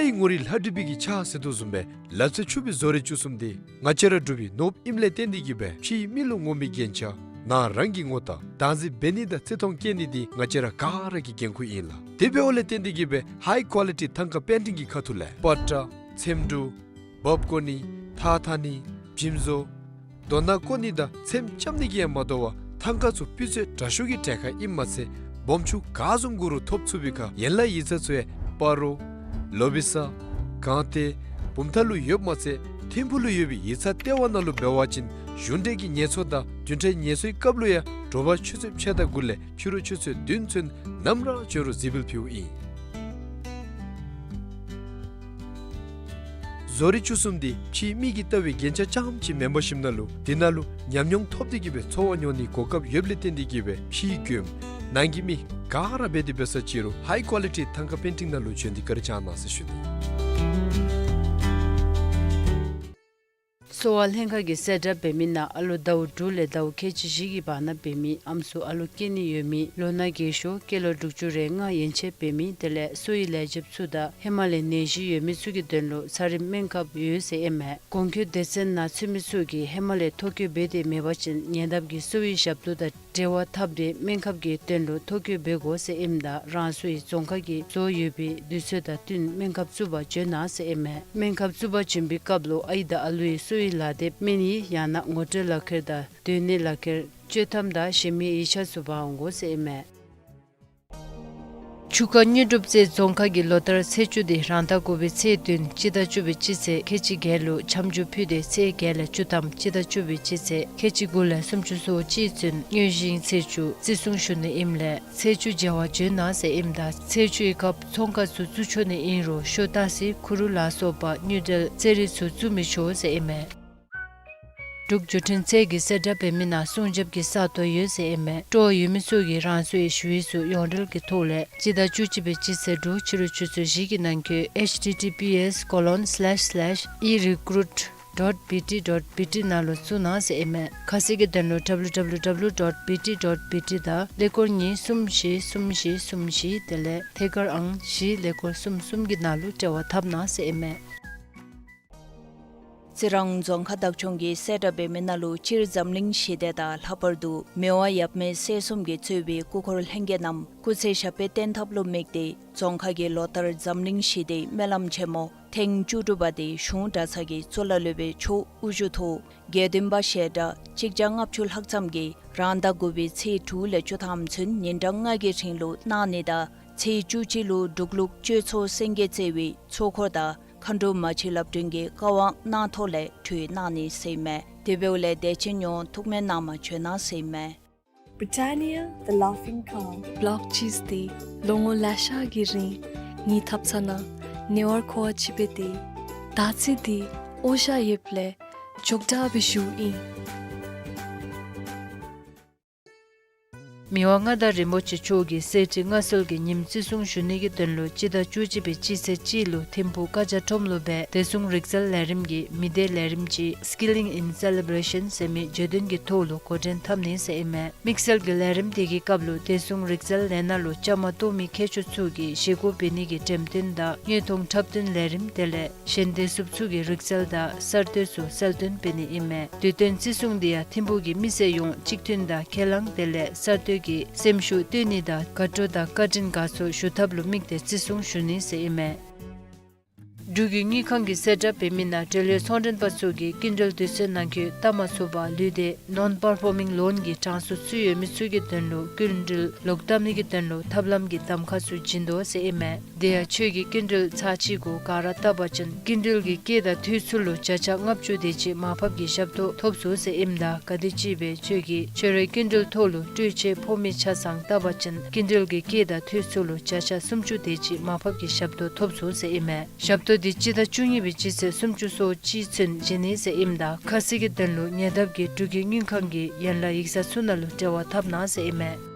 ལྷའི་ངོ་རིས་ལྷ་བྲིས་པའི་གི་ཕྱག་ཟེར་དོ་བཟུམ་སྦེ་ལག་རྩལ་ཕྱུག་པའི་བཟོ་རིག་བཅུ་གསུམ་དེ་ང་བཅས་ར་འབྲུག་པའི་ནོར་བུ་ཨིནམ་ལས་བརྟེན་ཏེ་གིས་སྦེ་ཕྱིའི་མི་ལུ་ངོམ་པའི་རྒྱན་ཆ་ནང་རང་གི་ངོ་རྟགས་བདག་འཛིན་འབད་ནི་དང་བརྩི་མཐོང་བསྐྱེད་ནི་དེ་ང་བཅས་ར་ག་ར་གི་འགན་ཁུར་ཨིན་ལགས། དེ་འབདཝ་ལས་བརྟེན་ཏེ་གིས་སྦེ་ཧའི་ཀོ་ལི་ཊི་ཐང་ཀ་པེན་ཊིང་གི་ཁ་ཐུག་ལས་པ་ཏྲ་ཚེམ་དྲུབ་འབག་བཀོ་ནི་ཐགས་འཐག་ནི་འཇིམ་བཟོ་རྡོ་ནང་བརྐོ་ནི་དང་ཚེམ་རྐྱབ་ནི་གིས་ཡང་མ་དོ་བར་ཐང་ཀ་ཚུ་སྤུས་ཚད་དྲག་ཤོས་ཀྱི་གྲལ་ཁར་ཨིནམ་མ་ཚད་ སྦོམ་ཆུང་ག་བཟུམ་དགོ་རུང་ཐོབ་ཚུགས་པའི་ཁར་ཡན་ལག་ཡིག་ཚང་ཚུ་ཡང་སྤ་རོ་ལོ་བི་ས་སྒང་སྟེང་བུམ་ཐང་ལུ་ཡོདཔ་མ་ཚད་ཐིམ་ཕུག་ལུ་ཡོད་པའི་ཡིག་ཚང་ལྟེ་བ་ནང་ལུ་འབད་བ་ཅིན་གཞུང་འབྲེལ་གྱི་ངལ་འཚོ་དང་བདུན་ཕྲག་ངལ་འཚོའི་སྐབས་ལུ་ཡང་དྲོ་པ་ཆུ་ཚོད་ཕྱེད་དང་དགུ་ལས་ཕྱི་རུ་ཆུ་ཚོད་བདུན་ཚུན་ནམ་ར་འབྱོན་རུང་གཟིགས་འབུལ་ཕུལཝ་ཨིན། བཟོ་རིག་བཅུ་གསུམ་འདི་ཕྱིའི་མིག་གིས་བལྟ་བའི་རྒྱན་ཆ་རྐྱངམ་ཅིག་མེན་པར་ཞིནམ་ན་ལུ་འདི་ནང་ལུ་ཉམས་མྱོང་ཐོབ་སྟེ་གི་སྦེ་འཚོ་བ་མྱོང་ནིའི་གོ་སྐབས་ཡོདཔ་ལས་བརྟེན་ཏེ་གི་སྦེ་ཕྱིའི་མགྱོནམ་ནང་གི་མི་ག་ར་འབད་དེ་འབད་ས་ཅི་རུང་ཧའི་ཀོ་ལི་ཊི་ཐང་ཀ་པེན་ཊིང་ནང་ལུ་འབྱོན་ཏེ་བཀའ་དྲིན་བསྐྱང་གནང་ཟེར་ཞུ་ནི། གསོ་བ་ལྷན་ཁག་གིས་གསལ་བསྒྲགས་འབད་མི་ནང་ཨ་ལོ་ཟླཝ་དྲུག་ལས་ཟླཝ་ཁལ་གཅིག་བཞི་གི་བར་ན་འབད་མི་ཨམ་སྲུ་ཨ་ལོ་སྐྱེ་ནི་ཡོད་མི་ལོ་ན་རྒས་ཤོས་སྐྱེས་ལོ་དྲུག་ཅུ་རེ་ལྔ་ཡན་ཆད་འབད་མི་དེ་ལས་གསོ་བའི་ལས་བྱེདཔ་ཚུ་དང་ཧེ་མ་ལས་ནད་གཞི་ཡོད་མི་ཚུ་གི་དོན་ལུ་ཚ་རིམས་སྨན་ཁབ་ཡོད་ཟེར་ཨིན་མས། གོང་འཁོད་སྡེ་ཚན་ནང་ཚུད་མི་ཚུ་གིས་ཧེ་མ་ལས་ཐོ་བཀོད་འབད་དེ་མེད་པ་ཅིན་ཉེ་འདབས་ཀྱི་གསོ་བའི་ཞབས་ཏོག་དང་འབྲེལ་བ་འཐབ་སྟེ་སྨན་ཁབ་ཀྱི་དོན་ལུ་ཐོ་བཀོད་འབད་དགོ་ཟེར་ཨིནམ་ད་རང་སོའི་རྫོང་ཁག་གིས་བཟོ་ཡོད་པའི་དུས་ཚོད་དང་བསྟུན་སྨན་ཁབ་བཙུགས་པར་འབྱོན་གནང་ཟེར་ཨིན་མས། སྨན་ཁབ་བཙུགས་པར་འབྱོན་པའི་སྐབས་ལུ་ཨའི་དང་ཨ་ལུའི་གསོ་བའི་ལག་དེབ་སྨན་ཡིག་ཡང་ན་ངོ་སྤྲོད་ལག་ཁྱེར་དང་སྡོད་གནས་ལག་ཁྱེར་བཅོས་ཐམ་དང་གཞན་མི་ཡིག་ཆ་ཚུ་འབག་འོང་དགོ་ཟེར་ཨིན་མས། ཆུ་ཁ་དངོས་གྲུབ་རྩེ་རྫོང་ཁག་གིས་ལོ་ལྟར་ཚེས་བཅུ་དེ་རང་ཟླ་དགུ་པའི་ཚེས་བདུན་སྤྱི་ཟླ་བཅུ་པའི་སྤྱི་ཚེས་ཁལ་གཅིག་བརྒྱད་ལུ་འཆམ་འཇུག་ཕུལ་ཏེ་ཚེས་བརྒྱད་ལས་བཅུ་ཐམ་སྤྱི་ཟླ་བཅུ་པའི་སྤྱི་ཚེས་ཁལ་གཅིག་དགུ་ལས་སུམ་ཅུ་སོ་གཅིག་ཚུན་དངོས་གཞི་ཚེས་བཅུ་བརྩི་སྲུང་ཞུ་ནི་ཨིནམ་ལས་ཚེས་བཅུ་མཇལ་བར་འབྱོན་གནང་ཟེར་ཨིནམ་ད་ཚེས་བཅུའི་སྐབས་ཚོང་ཁང་ཚུ་བཙུགས་ཆོག་ནི་ཨིན་རུང་ཤོ་ཏ་སི་ཁུ་རུ་ལ་སོགས་པ་དངུལ་འབྲེལ་རྩེད་རིགས་ཚུ་བཙུགས་མི་ཆོག་ཟེར་ཨིན་མས། འབྲུག་བརྒྱུད་འཕྲིན་ཚད་ཀྱིས་གསལ་བསྒྲགས་འབད་མི་ནང་སྲུང་སྐྱོབ་ཀྱི་ས་སྟོང་ཡོད་ཟེར་ཨིན་མས། སྤྲོ་བ་ཡོད་མི་ཚུ་གིས་རང་སོའི་ཞུ་ཡིག་ཚུ་ཡོངས་འབྲེལ་གྱི་ཐོག་ལས་སྤྱི་ཟླ་བཅུ་གཅིག་པའི་སྤྱི་ཚེས་དྲུག་ཕྱི་རུ་ཆུ་ཚོད་བཞི་གི་ནང་འཁོད་ཨེཆ་ཊི་ཊི་པི་ཨེསི་ཀོ་ལོན་སི་ལེཤ་སི་ལེཤ་ཨི་རི་ཀུ་རུཊ་ཌོཊ་བི་ཊི་ཌོཊ་བི་ཊི་ནང་ལུ་བཙུགས་གནང་ཟེར་ཨིན་མས། ཁ་གསལ་གྱི་དོན་ལུ་ཌབ་ལུ་ཌབ་ལུ་ཌབ་ལུ་ཌོཊ་བི་ཊི་ཌོཊ་བི་ཊི་དང་ཀླད་ཀོར་གཉིས་གསུམ་བཞི་གསུམ་བཞི་གསུམ་བཞི་དེ་ལས་ཐད་ཀར་ཨང་བཞི་ཀླད་ཀོར་གསུམ་གསུམ་གྱི་ནང་ལུ་འབྲེལ་བ་འཐབ་གནང་ཟེར་ཨིན་མས། རྩི་རང་རྫོང་ཁག་བདག་སྐྱོང་གིས་གསལ་བསྒྲགས་འབད་མི་ནང་ལུ་སྤྱིར་འཛམ་གླིང་ཞི་བདེ་དང་ལྷག་པར་དུ་མི་དབང་ཡབ་མེས་སྲས་གསུམ་གྱིས་གཙོས་པའི་སྐུ་འཁོར་ལྷན་རྒྱས་རྣམས་སྐུ་ཚེ་ཞབས་པད་བརྟན་ཐབས་ལུ་དམིགས་ཏེ་རྫོང་ཁག་གིས་ལོ་ལྟར་འཛམ་གླིང་ཞི་བདེའི་སྨོན་ལམ་ཆེན་མོ་ཐེངས་བཅུ་དྲུག་པ་དེ་གཞུང་གྲྭ་ཚང་གི་གཙུག་ལག་སློབ་དཔོན་མཆོག་དབུ་བཞུགས་ཐོག་དགེ་འདུན་པ་ཞལ་གྲངས་གཅིག་བརྒྱ་ལྔ་བཅུ་ལྷག་ཙམ་གྱིས་རང་ཟླ་དགུ་པའི་ཚེས་དྲུག་ལས་བཅུ་ཐམ་ཚུན་ཉིན་གྲངས་ལྔ་གི་རིང་ལུ་གནང་ནི་དང་ཚེས་བཅུ་གཅིག་ལུ་འབྲུག་ལུགས་གཅོད་ཚོགས་སེང་གེ་རྩེ་བའི་ཚོགས་འཁོར་དང་མཁའ་འགྲོ་མ་གཅིག་ལྷ་སྒྲོན་གྱི་བཀའ་དབང་གནང་ཐོག་ལས་གྲོལ་གནང་ནི་ཟེར་ཨིན་མས། དེ་འབདཝ་ལས་དད་ཅན་ཡོངས་ཐུགས་སྨོན་གནང་བར་བྱོན་གནང་ཟེར་ཨིན་མས། Britannia, the Laughing Cow. བློག་ཅིས་ཏེ་ལོ་ངོ་ལེ་ཤ་གི་རིང་ངེའི་ཐབ་ཚང་ནང་ཉེ་བར་མཁོ་བ་ཅིག་འབད་དེ་ད་ཚེ་འདི་འོ་ཞ་ཡོདཔ་ལས་འཇོག་དྲགས་སྦེ་བཞུགས་ཨིན། མི་དབང་མངའ་བདག་རིན་པོ་ཆེ་མཆོག་གིས་གསེར་ཁྲི་མངའ་གསོལ་གྱི་ཉིནམ་བརྩི་སྲུང་ཞུ་ནི་གི་དོན་ལུ་སྤྱི་ཟླ་བཅུ་གཅིག་པའི་སྤྱི་ཚེས་གཅིག་ལུ་ཐིམ་ཕུག་ཀ་ཇ་ཁྲོམ་ལུ་སྦེ་བདེ་སྲུང་རིག་རྩལ་ལས་རིམ་གྱི་མི་སྡེ་ལས་རིམ་ཅིག་Skilling in Celebration ཟེར་མི་བརྗོད་དོན་གྱི་ཐོག་ལུ་འགོ་འདྲེན་འཐབ་ནི་ཟེར་ཨིན་མས། དམིགས་བསལ་གྱི་ལས་རིམ་དེ་གི་སྐབས་ལུ་བདེ་སྲུང་རིག་རྩལ་ལས་སྣ་ལུ་བཅའ་མར་གཏོགས་མི་མཁས་མཆོག་ཚུ་གིས་བཞེས་སྒོ་འབད་ནི་གི་འགྲེམས་སྟོན་དང་དངོས་མཐོང་འཁྲབ་སྟོན་ལས་རིམ་དེ་ལས་གཞན་བདེ་སྲུངཔ་ཚུ་གི་རིག་རྩལ་དང་གསར་གཏོད་ཚུ་གསལ་སྟོན་འབད་ནི་ཨིན་མས། དུས་སྟོན་བརྩི་སྲུང་དེ་ཡང་ཐིམ་ཕུག་གི་མི་སེར་ཡོངས་གཅིག་མཐུན་དང་ཁས་བླངས་དེ་ལས་གསར་གཏོད་ཀྱི་སེམས་ཤུགས་བཏོན་ནི་དང་དགའ་སྤྲོ་དང་བཀའ་དྲིན་དགའ་ཚོར་ཞུ་ཐབས་ལུ་དམིགས་ཏེ་བརྩི་སྲུང་ཞུ་ནི་ཟེར་ཨིན་མས། འབྲུག་གི་དངུལ་ཁང་གིས་གསལ་བསྒྲགས་འབད་མི་ནང་འབྲེལ་ཡོད་ཚོང་མགྲོན་པ་ཚུ་གིས་སྐྱིན་འགྲུལ་དུས་ཚོད་ནང་འཁོད་བཏབ་མ་ཚུགས་པར་ལུས་ཏེ་non performing loan གི་གྲངས་སུ་ཚུད་ཡོད་མི་ཚུ་གི་དོན་ལུ་སྐྱིན་འགྲུལ་ལོག་བཏབ་ནི་གི་དོན་ལུ་ཐབས་ལམ་གྱི་གདམ་ཁ་ཚུ་བྱིན་དོ་ཟེར་ཨིན་མས། དེ་ཡང་ཁྱོད་ཀྱིས་སྐྱིན་འགྲུལ་ཚར་གཅིག་གུ་ག་ར་བཏབ་པ་ཅིན་སྐྱིན་འགྲུལ་གྱི་སྐྱེད་དང་འཐུས་ཚུ་ལུ་བརྒྱ་ཆ་ལྔ་བཅུ་དེ་ཅིག་མར་ཕབ་ཀྱི་ཞབས་ཏོག་ཐོབ་ཚུགས་ཟེར་ཨིནམ་ད་ག་དེམ་ཅིག་སྦེ་ཁྱོད་ཀྱིས་ཁྱོད་རའི་སྐྱིན་འགྲུལ་ཐོག་ལུ་སྤྲོད་ཆས་ཕོག་མི་ཆ་ཚང་བཏབ་པ་ཅིན་སྐྱིན་འགྲུལ་གྱི་སྐྱེད་དང་འཐུས་ཚུ་ལུ་བརྒྱ་ཆ་སུམ་ཅུ་དེ་ཅིག་མར་ཕབ་ཀྱི་ཞབས་ཏོག་ཐོབ་ཚུགས་ཟེར་ཨིན་མས། ཞབས་ཏོག་འདི་སྤྱི་ཟླ་བཅུ་གཉིས་པའི་སྤྱི་ཚེས་སུམ་ཅུ་སོ་གཅིག་ཚུན་བྱིན་ནི་ཟེར་ཨིནམ་ད་ཁ་གསལ་གྱི་དོན་ལུ་ཉེ་འདབས་ཀྱི་འབྲུག་གི་དངུལ་ཁང་གི་ཡན་ལག་ཡིག་ཚང་ཚུ་ནང་ལུ་འབྲེལ་བ་འཐབ་གནང་ཟེར་ཨིན་མས།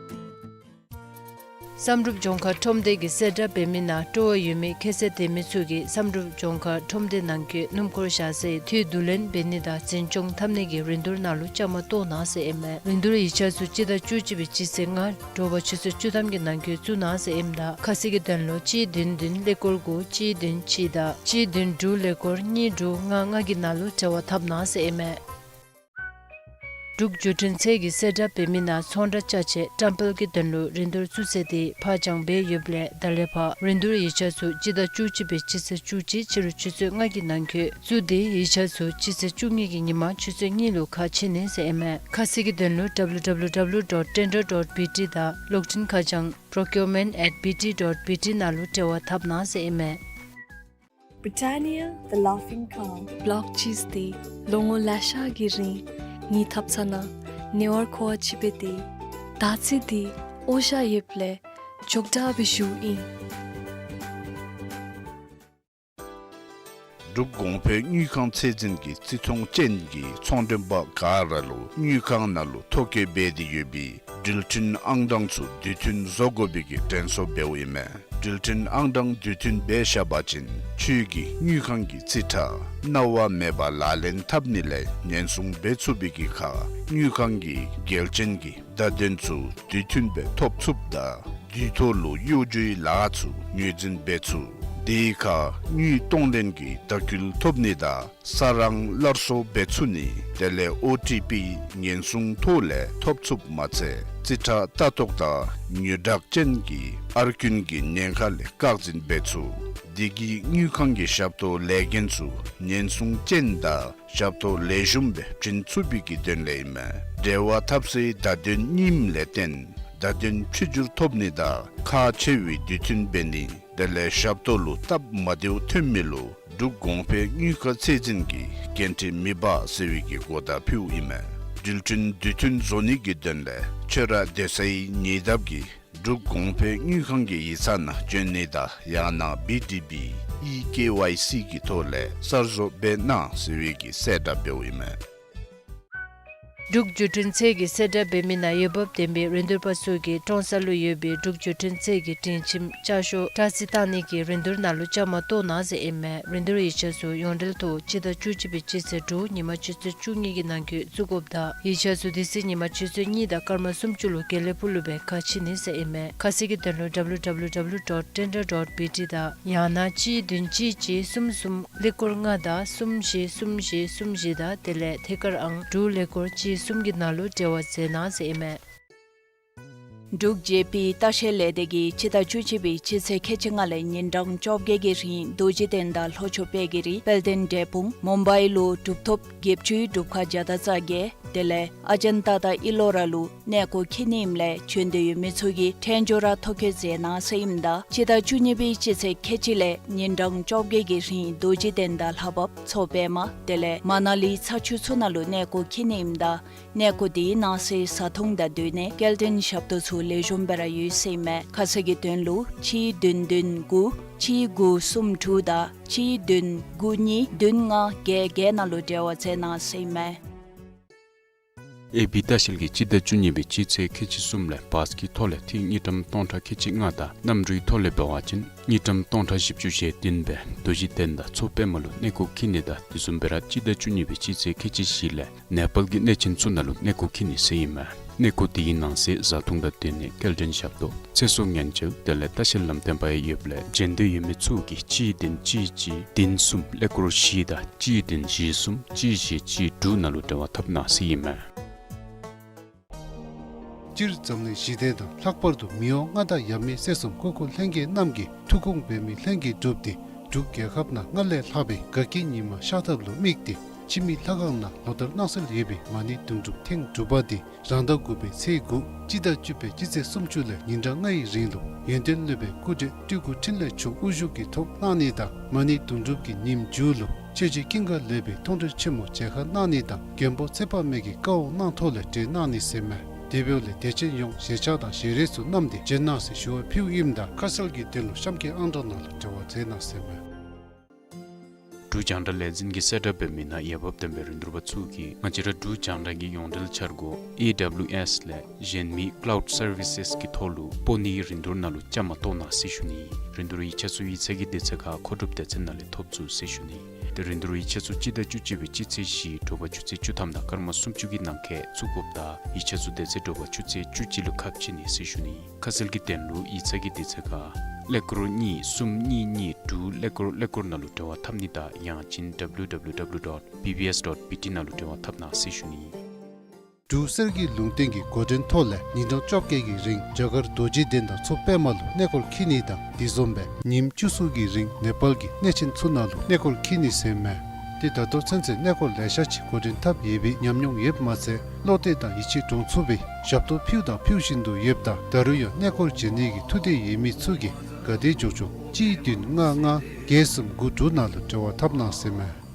བསམ་གྲུབ་ལྗོངས་མཁར་ཁྲོམ་སྡེ་གིས་གསལ་བསྒྲགས་འབད་མི་ནང་སྤྲོ་བ་ཡོད་མི་ཁྱད་ཚད་ལྡན་མི་ཚུ་གིས་བསམ་གྲུབ་ལྗོངས་མཁར་ཁྲོམ་སྡེ་ནང་འཁོད་སྣུམ་འཁོར་བཞག་སའི་འཐུས་བསྡུ་ལེན་འབད་ནི་དང་འཛིན་སྐྱོང་འཐབ་ནི་གི་རིན་བསྡུར་ནང་ལུ་བཅའ་མར་གཏོགས་གནང་ཟེར་ཨིན་མས། རིན་བསྡུར་ཡིག་ཆ་ཚུ་སྤྱི་ཟླ་བཅུ་གཅིག་པའི་སྤྱི་ཚེས་ལྔ་དྲོ་པ་ཆུ་ཚོད་བཅུ་ཐམ་གྱི་ནང་འཁོད་བཙུགས་གནང་ཟེར་ཨིནམ་ད་ཁ་གསལ་གྱི་དོན་ལུ་གཅིག་བདུན་བདུན་ཀླད་ཀོར་དགུ་གཅིག་བདུན་གཅིག་དང་གཅིག་བདུན་དྲུག་ཀླད་ཀོར་གཉིས་དྲུག་ལྔ་ལྔ་གི་ནང་ལུ་འབྲེལ་བ་འཐབ་གནང་ཟེར་ཨིན་མས། འབྲུག་བརྒྱུད་འཕྲིན་ཚད་ཀྱིས་གསལ་བསྒྲགས་འབད་མི་ནང་ཚོང་བསྒྲགས་ཅ་ཆས་བཀྲམ་སྤེལ་གྱི་དོན་ལུ་རིན་བསྡུར་བཙུགས་ཚེས་དེ་ཕར་འགྱངས་འབད་ཡོདཔ་ལས་ད་ལས་ཕར་རིན་བསྡུར་ཡིག་ཆ་ཚུ་སྤྱི་ཟླ་བཅུ་གཅིག་པའི་སྤྱི་ཚེས་བཅུ་གཅིག་ཕྱི་རུ་ཆུ་ཚོད་ལྔ་གི་ནང་འཁོད་བཙུགས་ཏེ་ཡིག་ཆ་ཚུ་སྤྱི་ཚེས་བཅུ་གཉིས་ཀྱི་ཉིན་མ་ཆུ་ཚོད་གཉིས་ལུ་ཁ་ཕྱེ་ནི་ཟེར་ཨིན་མས། ཁ་གསལ་གྱི་དོན་ལུ་W W W dot tender dot B T དང་གློག་འཕྲིན་ཁ་བྱང་procurement at B T dot B T ནང་ལུ་འབྲེལ་བ་འཐབ་གནང་ཟེར་ཨིན་མས། Britannia, the laughing cow. བློག་ཅིས་འདི་ལོ་ངོ་ལེ་ཤ་གི་རིང་ངེའི་ཐབ་ཚང་ནང་ཉེ་བར་མཁོ་བ་ཅིག་འབད་དེ། ད་ཅི་འདི་ཨོ་ཤ་ཡོདཔ་ལས་མགྱོགས་དྲགས་སྦེ་ཞུཝ་ཨིན། འབྲུག་གོང་འཕེལ་དངུལ་ཁང་ཚད་འཛིན་གྱིས་བརྩི་མཐོང་ཅན་གྱི་ཚོང་མགྲོན་པ་ག་ར་ལུ་དངུལ་ཁང་ནང་ལུ་ཐོ་བཀོད་འབད་དེ་ཡོད་པའི་འགྲུལ་འཕྲིན་ཨང་གྲངས་ཚུ་དུས་མཐུན་བཟོ་དགོ་པའི་གི་དྲན་གསོ་འབདཝ་ཨིན་མས། འགྲུལ་འཕྲིན་ཨང་གྲངས་དུས་མཐུན་འབད་བཞག་པ་ཅིན་ཁྱོད་ཀྱིས་དངུལ་ཁང་གི་རྩིས་ཁྲ་གནང་བ་མེད་པར་ལག་ལེན་འཐབ་ནི་ལས་ཉེན་སྲུང་འབད་ཚུགས་པའི་གི་ཁར་དངུལ་ཁང་གི་འགལ་རྐྱེན་གྱི་བརྡ་དོན་ཚུ་དུས་མཐུན་སྦེ་ཐོབ་ཚུགསཔ་དང་དུས་ཐོག་ལུ་གཡོ་སྒྱུའི་ལཱ་ཚུ་ངོས་འཛིན་འབད་ཚུགས། དེའི་ཁར་དངུལ་གཏོང་ལེན་གྱི་བརྡ་སྐུལ་ཐོབ་ནི་དང་ས་རང་སླར་གསོ་འབད་ཚུགས་ནི་དེ་ལས་ཨོ་ཊི་པི་ཉེན་སྲུང་ཐོག་ལས་ཐོབ་ཚུགསཔ་མ་ཚད་རྩིས་ཁྲ་ལྟ་རྟོག་དང་ཉོ་བཀྲག་ཅན་གྱི་ཨར་རྐུན་གྱི་ཉེན་ཁ་ལས་བཀག་འཛིན་འབད་ཚུགས། དེ་གིས་དངུལ་ཁང་གི་ཞབས་ཏོག་ལས་འགན་ཚུ་ཉེན་སྲུང་ཅན་དང་ཞབས་ཏོག་ལེགས་ཤོམ་སྦེ་བྱིན་ཚུགས་པའི་གི་དོན་ལས་ཨིན་མས། འབྲེལ་བ་འཐབ་སའི་བརྡ་དོན་རྙིངམ་ལས་བརྟེན་བརྡ་དོན་ཕྱི་འགྱུར་ཐོབ་ནི་དང་ཁག་ཆེ་བའི་དུས་མཐུན་འབད་ནི་དེ་ལས་ཞབས་ཏོག་ལུ་སྟབས་མ་བདེཝ་ཐོན་མི་ལུ་འབྲུག་གོང་འཕེལ་དངུལ་ཁང་ཚད་འཛིན་གྱིས་འགན་འཁྲི་མི་འབག་ཟེར་བའི་གི་གོ་བརྡ་ཕུལཝ་ཨིན་མས། འགྲུལ་འཕྲིན་དུས་མཐུན་བཟོ་ནི་གི་དོན་ལས་ཁྱོད་ར་སྡོད་སའི་ཉེ་འདབས་ཀྱི་འབྲུག་གོང་འཕེལ་དངུལ་ཁང་གི་ཡིག་ཚང་ནང་བྱོན་ནི་དང་ཡང་ན་བི་ཌི་བི་ཨི་ཀེ་ཝའི་སི་གི་ཐོག་ལས་གསར་བཟོ་འབད་གནང་ཟེར་བའི་གི་གསལ་བསྒྲགས་འབདཝ་ཨིན་མས། འབྲུག་བརྒྱུད་འཕྲིན་ཚད་ཀྱིས་གསལ་བསྒྲགས་འབད་མི་ནང་འོས་འབབ་ལྡན་པའི་རིན་བསྡུར་པ་ཚུ་གིས་ཀྲོང་གསར་ལུ་ཡོད་པའི་འབྲུག་བརྒྱུད་འཕྲིན་ཚད་ཀྱི་སྒྲིང་ཁྱིམ་ལྕགས་ཤོག་དྲ་ཚིགས་བཏང་ནི་གི་རིན་བསྡུར་ནང་ལུ་བཅའ་མར་གཏོགས་གནང་ཟེར་ཨིན་མས། རིན་བསྡུར་ཡིག་ཆ་ཚུ་ཡོངས་འབྲེལ་ཐོག་སྤྱི་ཟླ་བཅུ་གཅིག་པའི་སྤྱི་ཚེས་དྲུག་ཉིན་མ་ཆུ་ཚོད་བཅུ་གཉིས་ཀྱི་ནང་འཁོད་བཙུགས་དགོཔ་དང་ཡིག་ཆ་ཚུ་དེ་ཚེ་ཉིན་མ་ཆུ་ཚོད་གཉིས་དང་སྐར་མ་སུམ་ཅུ་ལུ་དགེ་ལེགས་ཕུག་ལུ་སྦེ་ཁ་ཕྱེ་ནི་ཟེར་ཨིན་མས། ཁ་གསལ་གྱི་དོན་ལུ་W W W dot tender dot B T དང་ཡང་ན་གཅིག་བདུན་གཅིག་གཅིག་གསུམ་གསུམ་ཀླད་ཀོར་ལྔ་དང་གསུམ་བཞི་གསུམ་བཞི་གསུམ་བཞི་དང་དེ་ལས་ཐད་ཀར་ཨང་དྲུག་ཀླད་ཀོར་གཅིག་གསུམ་གྱི་ནང་ལུ་འབྲེལ་བ་མཛད་གནང་ཟེར་ཨིན་མས། འབྲུག་ཇེ་པི་ལྟ་བཤལ་ལས་སྡེ་གིས་སྤྱི་ཟླ་བཅུ་གཅིག་པའི་སྤྱི་ཚེས་ཁལ་གཅིག་ལྔ་ལས་ཉིན་གྲངས་བཅོ་བརྒྱད་ཀྱི་རིང་རྡོ་རྗེ་གདན་དང་ལྷོ་ཕྱོགས་དཔལ་གྱི་རི་དཔལ་ལྡན་འབྲས་སྤུངས་མུམ་བའི་ལུ་གྲུབ་ཐོབ་བརྒྱད་ཅུའི་སྒྲུབ་ཁང་བརྒྱ་དང་རྩ་བརྒྱད་དེ་ལས་ཨ་ཇན་ཏ་དང་ཨི་ལོ་ར་ལུ་གནས་སྐོར་འཁྱིད་ནི་ཨིནམ་ལས་བྱོན་འདོད་ཡོད་མི་ཚུ་གིས་ཕྲན་བྱོན་ར་ཐོ་བཀོད་མཛད་གནང་ཟེར་ཨིནམ་ད་སྤྱི་ཟླ་བཅུ་གཉིས་པའི་སྤྱི་ཚེས་ཁལ་གཅིག་ལས་ཉིན་གྲངས་བཅོ་བརྒྱད་ཀྱི་རིང་རྡོ་རྗེ་གདན་དང་ལྷ་བབས་མཚོ་པདྨ་དེ་ལས་མ་ན་ལི་ཚ་ཆུ་ཚུ་ནང་ལུ་གནས་སྐོར་འཁྱིད་ནི་ཨིནམ་ད་གནས་སྐོར་དེ་གནང་སའི་བཟའ་འཐུང་དང་སྡོད་གནས་སྐྱེལ་འདྲེན་ཞབས་ཏོག་ཚུ་ལེགས་ཤོམ་སྦེ་ར་ཡོད་ཟེར་ཨིན་མས། ཁ་གསལ་གྱི་དོན་ལུ་གཅིག་བདུན་བདུན་དགུ་གཅིག་དགུ་གསུམ་དྲུག་དང་གཅིག་བདུན་དགུ་གཉིས་བདུན་ལྔ་བརྒྱད་བརྒྱད་ནང་ལུ་འབྲེལ་བ་མཛད་གནང་ཟེར་ཨིན་མས། ཨེ་བི་ལྟ་བཤལ་གྱིས་སྤྱི་ཟླ་བཅུ་གཉིས་པའི་སྤྱི་ཚེས་ཁལ་གཅིག་གསུམ་ལས་བཱས་ཀྱི་ཐོག་ལས་ཏི་རུ་དངུལ་ཀྲམ་སྟོང་ཕྲག་ཁལ་གཅིག་ལྔ་དང་གནམ་གྲུའི་ཐོག་ལས་འབད་བ་ཅིན་དངུལ་ཀྲམ་སྟོང་ཕྲག་བཞི་བཅུ་ཞེ་བདུན་སྦེ་རྡོ་རྗེ་གདན་དང་མཚོ་པདྨ་ལུ་གནས་སྐོར་འཁྱིད་ནི་དང་དེ་བཟུམ་སྦེ་ར་སྤྱི་ཟླ་བཅུ་གཉིས་པའི་སྤྱི་ཚེས་ཁལ་གཅིག་བཞི་ལས་ནེ་པཱལ་གྱི་གནས་ཆེན་ཚུ་ནང་ལུ་གནས་སྐོར་འཁྱིད་ནི་ཟེར་ཨིན་མས། གནས་སྐོར་དེའི་ནང་གསེས་བཟའ་འཐུང་དང་སྡོད་གནས་སྐྱེལ་འདྲེན་ཞབས་ཏོག་ཚེ་སྲོག་ཉེན་བཅོལ་དེ་ལས་ལྟ་བཤལ་ལམ་སྟོན་པ་ཡང་ཡོདཔ་ལས་བྱོན་འདོད་ཡོད་མི་ཚུ་གིས་གཅིག་བདུན་གཅིག་གཅིག་བདུན་གསུམ་ཀླད་ཀོར་བཞི་དང་གཅིག་བདུན་བཞི་གསུམ་གཅིག་བཞི་གཅིག་དྲུག་ནང་ལུ་འབྲེལ་བ་འཐབ་གནང་ཟེར་ཨིན་མས། སྤྱིར་འཛམ་གླིང་ཞི་བདེ་དང་ལྷག་པར་དུ་མི་དབང་མངའ་བདག་ཡབ་མེས་སྲས་གསུམ་སྐུ་འཁོར་ལྷན་རྒྱས་རྣམས་ཀྱི་ཐུགས་དགོངས་འབད་མི་ལྷན་རྒྱས་འགྲུབ་སྟེ་འབྲུག་རྒྱལ་ཁབ་ནང་སྔར་ལས་ལྷག་པའི་དགའ་སྐྱིད་ཉི་མ་ཤར་ཐབས་ལུ་དམིགས་ཏེ་ཕྱི་མི་ལྷ་ཁང་ནང་ལོ་ལྟར་གནང་སྲོལ་ཡོད་པའི་མ་ཎི་དུང་སྒྲུབ་ཐེངས་དྲུག་པ་དེ་རང་ཟླ་དགུ་པའི་ཚེས་དགུ་སྤྱི་ཟླ་བཅུ་པའི་སྤྱི་ཚེས་སུམ་ཅུ་ལས་ཉིན་གྲངས་ལྔའི་རིང་ལུ་ཡོན་ཏན་སློབ་དཔོན་སྐུ་བགྲེས་སྤྲུལ་སྐུ་འཕྲིན་ལས་མཆོག་དབུ་བཞུགས་ཀྱི་ཐོག་གནང་ནི་དང་མ་ཎི་དུང་སྒྲུབ་ཀྱི་ཉིནམ་མཇུག་ལུ་ཆོས་རྗེ་ཀུན་དགའ་ལེགས་པའི་མཐོང་གྲོལ་ཆེན་མོ་མཇལ་ཁ་གནང་ནི་དང་མགོན་པོ་ཚེ་དཔག་མེད་ཀྱི་བཀའ་དབང་གནང་ཐོག་ལས་གྲོལ་གནང་ནི་ཟེར་མས། དེ་འབདཝ་ལས་དད་ཅན་ཡོངས་ཞལ་ཕྱག་དང་ཞལ་རས་ཚུ་བསྣམས་ཏེ་བྱོན་གནང་ཟེར་ཞུ་བ་ཕུལཝ་ཨིནམ་ད་ཁ་གསལ་གྱི་དོན་ལུ་གཤམ་གྱི་ཨང་གྲངས་ནང་ལུ་འབྲེལ་བ་མཛད་གནང་ཟེར་མས། འབྲུག་རྒྱང་བསྒྲགས་ལས་འཛིན་གྱིས་གསལ་བསྒྲགས་འབད་མི་ནང་འོས་འབབ་ལྡན་པའི་རིན་བསྡུར་པ་ཚུ་གིས་ང་བཅས་ར་འབྲུག་རྒྱང་བསྒྲགས་ཀྱི་ཡོངས་འབྲེལ་འཆར་སྒོ་ཨེ་ཌབ་ལིའུ་ཨེསི་ལས་གཞན་མི་ཀ་ལའུཌ་སར་བི་སེསི་གི་ཐོག་ལུ་སྤོ་ནིའི་རིན་བསྡུར་ནང་ལུ་བཅའ་མར་གཏོགས་གནང་ཟེར་ཞུ་ནི། རིན་བསྡུར་ཡིག་ཆ་ཚུ་ཡིག་ཚང་གི་དུས་ཚོད་ཁར་མཁོ་སྒྲུབ་སྡེ་ཚན་ནང་ལས་ཐོབ་ཚུགས་ཟེར་ཞུ་ནི། ཏེ་རིན་བསྡུར་ཡིག་ཆ་ཚུ་སྤྱི་ཟླ་བཅུ་གཅིག་པའི་སྤྱི་ཚེས་བཞི་དྲོ་པ་ཆུ་ཚོད་བཅུ་ཐམ་དང་སྐར་མ་སུམ་ཅུ་གི་ནང་འཁོད་བཙུགས་དགོཔ་དང་ཡིག་ཆ་ཚུ་དེ་ཚེ་དྲོ་པ་ཆུ་ཚོད་བཅུ་གཅིག་ལུ་ཁ་ཕྱེ་ནི་ཟེར་ཞུ་ནི། ཁ་གསལ་གྱི་དོན་ལུ་ཡིག་ཚང་གི་དུས་ཚོད་ཁར་ཀླད་ཀོར་གཉིས་གསུམ་གཉིས་གཉིས་དྲུག་ཀླད་ཀོར་ཀླད་ཀོར་ནང་ལུ་འབྲེལ་བ་འཐབ་ནི་དང་ཡང་ཅིན་ཌབ་ལིའུ་ཌབ་ལིའུ་ཌབ་ལིའུ་ཌོཊ་བི་བི་ཨེསི་ཌོཊ་བི་ཊི་ནང་ལུ་འབྲེལ་བ་འཐབ་གནང་ཟེར་ཞུ་ནི། འབྲུག་གསེར་གྱི་ལུང་བསྟན་གྱི་འགོ་འདྲེན་ཐོག་ལས་ཉིན་གྲངས་བཅོ་བརྒྱད་ཀྱི་རིང་རྒྱ་གར་རྡོ་རྗེ་གདན་དང་མཚོ་པདྨ་ལུ་གནས་སྐོར་འཁྱིད་ནི་དང་། དེ་བཟུམ་སྦེ་ཉིནམ་བཅུ་གསུམ་གྱི་རིང་ནེ་པཱལ་གྱི་གནས་ཆེན་ཚུ་ནང་ལུ་གནས་སྐོར་འཁྱིད་ནི་ཟེར་མས། ཏེ་ད་ལྟོ་ཚུན་ཚོད་གནས་སྐོར་ལེ་ཤ་ཅིག་འགོ་འདྲེན་འཐབ་ཡོད་པའི་ཉམས་མྱོང་ཡོདཔ་མ་ཚད་བློ་གཏད་དང་ཡིད་ཆེས་འདྲོངས་ཚུགས་པའི་ཞབས་ཏོག་ཕུལཝ་དང་ཕུལ་བཞིན་དུ་ཡོདཔ་ད་ད་རུང་ཡང་གནས་སྐོར་མཇལ་ནི་གི་ཐུགས་འདོད་ཡོད་མི་ཚུ་གིས་ག་དེ་མགྱོགས་མགྱོགས་གཅིག་བདུན་ལྔ་ལྔ་བརྒྱད་གསུམ་དགུ་དྲུག་ནང་ལུ་འབྲེལ་བ་འཐབ་གནང་ཟེར་མས།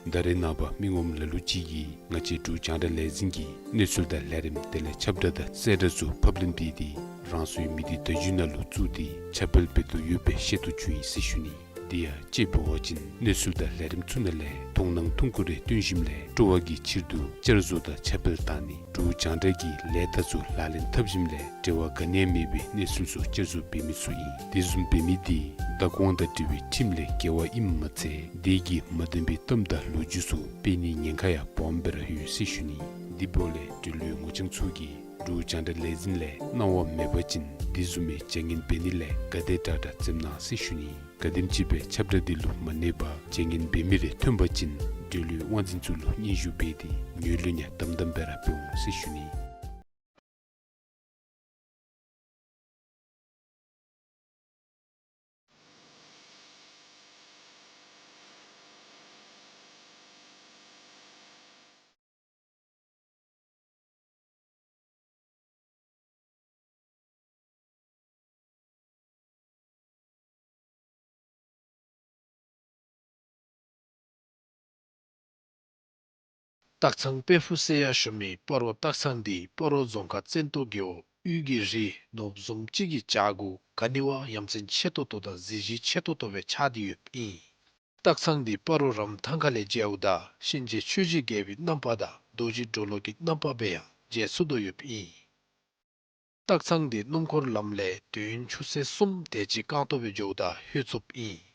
ད་རེས་ནངས་པ་མི་ངོམ་ལ་ལུ་ཅིག་གིས་ང་བཅས་འབྲུག་རྒྱང་བསྒྲགས་ལས་འཛིན་གྱི་གནས་ཚུལ་དང་ལས་རིམ་དེ་ལས་ཁྱབ་བསྒྲགས་དང་གསལ་བསྒྲགས་ཚུ་ཕབ་ལེན་འབད་དེ་རང་སོའི་མི་སྡེ་བརྡ་བརྒྱུད་ནང་ལུ་བཙུགས་ཏེ་ཁྱབ་སྤེལ་འབད་དོ་ཡོདཔ་སྦེ་ཤེས་རྟོགས་བྱུང་ཡི་ཟེར་ཞུ་ནི། དེ་ཡང་དཔྱེ་འབད་བ་ཅིན་གནས་ཚུལ་དང་ལས་རིམ་ཚུ་ནང་ལས་མཐོང་སྣང་ཐུང་ཀུ་རེ་བཏོན་ཞིནམ་ལས་སྤྲོ་བ་གི་ཕྱིར་དུ་བསྐྱར་བཟོ་དང་ཁྱབ་སྤེལ་བཏང་ནི། འབྲུག་རྒྱང་བསྒྲགས་ཀྱི་ལས་རྟགས་ཚུ་ལག་ལེན་འཐབ་ཞིནམ་ལས་འབྲེལ་བ་ག་ནི་ཡང་མེད་པའི་གནས་ཚུལ་ཚུ་བསྐྱར་བཟོ་འབད་མི་ཚུ་ཨིན། དེ་བཟུམ་འབད་མི་དེ་བདག་དབང་དང་འབྲེལ་བའི་ཁྲིམས་ལས་འགལ་བ་ཨིནམ་མ་ཚད་དེ་གིས་མ་བདེན་པའི་གཏམ་དང་ལོ་རྒྱུས་ཚུ་སྤེལ་ནིའི་ཉེན་ཁ་ཡང་སྦོམ་སྦེ་ར་ཡོད་ཟེར་ཞུ་ནི། དེ་འབདཝ་ལས་འབྲེལ་ཡོད་ངོ་རྐྱང་ཚུ་གིས་འབྲུག་རྒྱང་བསྒྲགས་ལས་འཛིན་ལས་གནང་བ་མེད་པ་ཅིན་དེ་བཟུམ་མའི་བྱ་ངན་འབད་ནི་ལས་ག་དེ་དྲག་དྲག་འཛེམ་གནང་ཟེར་ཞུ་ནི། ག་དེམ་ཅིག་སྦེ་ཁྱབ་བསྒྲགས་དེ་ལུ་མ་གནས་པར་བྱ་ངན་འབད་མི་རེ་ཐོན་པ་ཅིན་འབྲེལ་ཡོད་དབང་འཛིན་ཚུ་ལུ་སྙན་ཞུ་འབད་དེ་ངོས་ལེན་ཡང་དམ་དམ་སྦེ་ར་འབད་འོང་ཟེར་ཞུ་ནི། སྟག་ཚང་དཔལ་ཕུག་ཟེར་ཡང་ཞུ་མི་སྤ་རོ་སྟག་ཚང་འདི་སྤ་རོ་རྫོང་ཁག་བཙན་ཏོ་རྒེད་འོག་དབུས་ཀྱི་རི་ནོར་བུ་བཟུམ་ཅིག་གི་བྱག་གུ་ག་ནི་བ་ཡ་མཚན་ཆེ་ཏོག་ཏོ་དང་གཟི་བརྗིད་ཆེ་ཏོག་ཏོ་སྦེ་ཆགས་ཏེ་ཡོདཔ་ཨིན། སྟག་ཚང་འདི་སྤ་རོ་རམ་ཐང་ཁ་ལས་མཇལཝ་ད་གཤིན་རྗེ་ཆོས་ཀྱི་རྒྱལ་པོའི་རྣམ་པ་དང་རྡོ་རྗེ་གྲོ་ལོད་ཀྱི་རྣམ་པ་སྦེ་ཡང་མཇལ་ཚུགས་དོ་ཡོདཔ་ཨིན། སྟག་ཚང་འདི་སྣུམ་འཁོར་ལམ་ལས་དུས་ཡུན་ཆུ་ཚོད་གསུམ་དེ་ཅིག་རྐང་སྟོང་སྦེ་འགྱོཝ་ད་ལྷོད་ཚུགསཔ་ཨིན།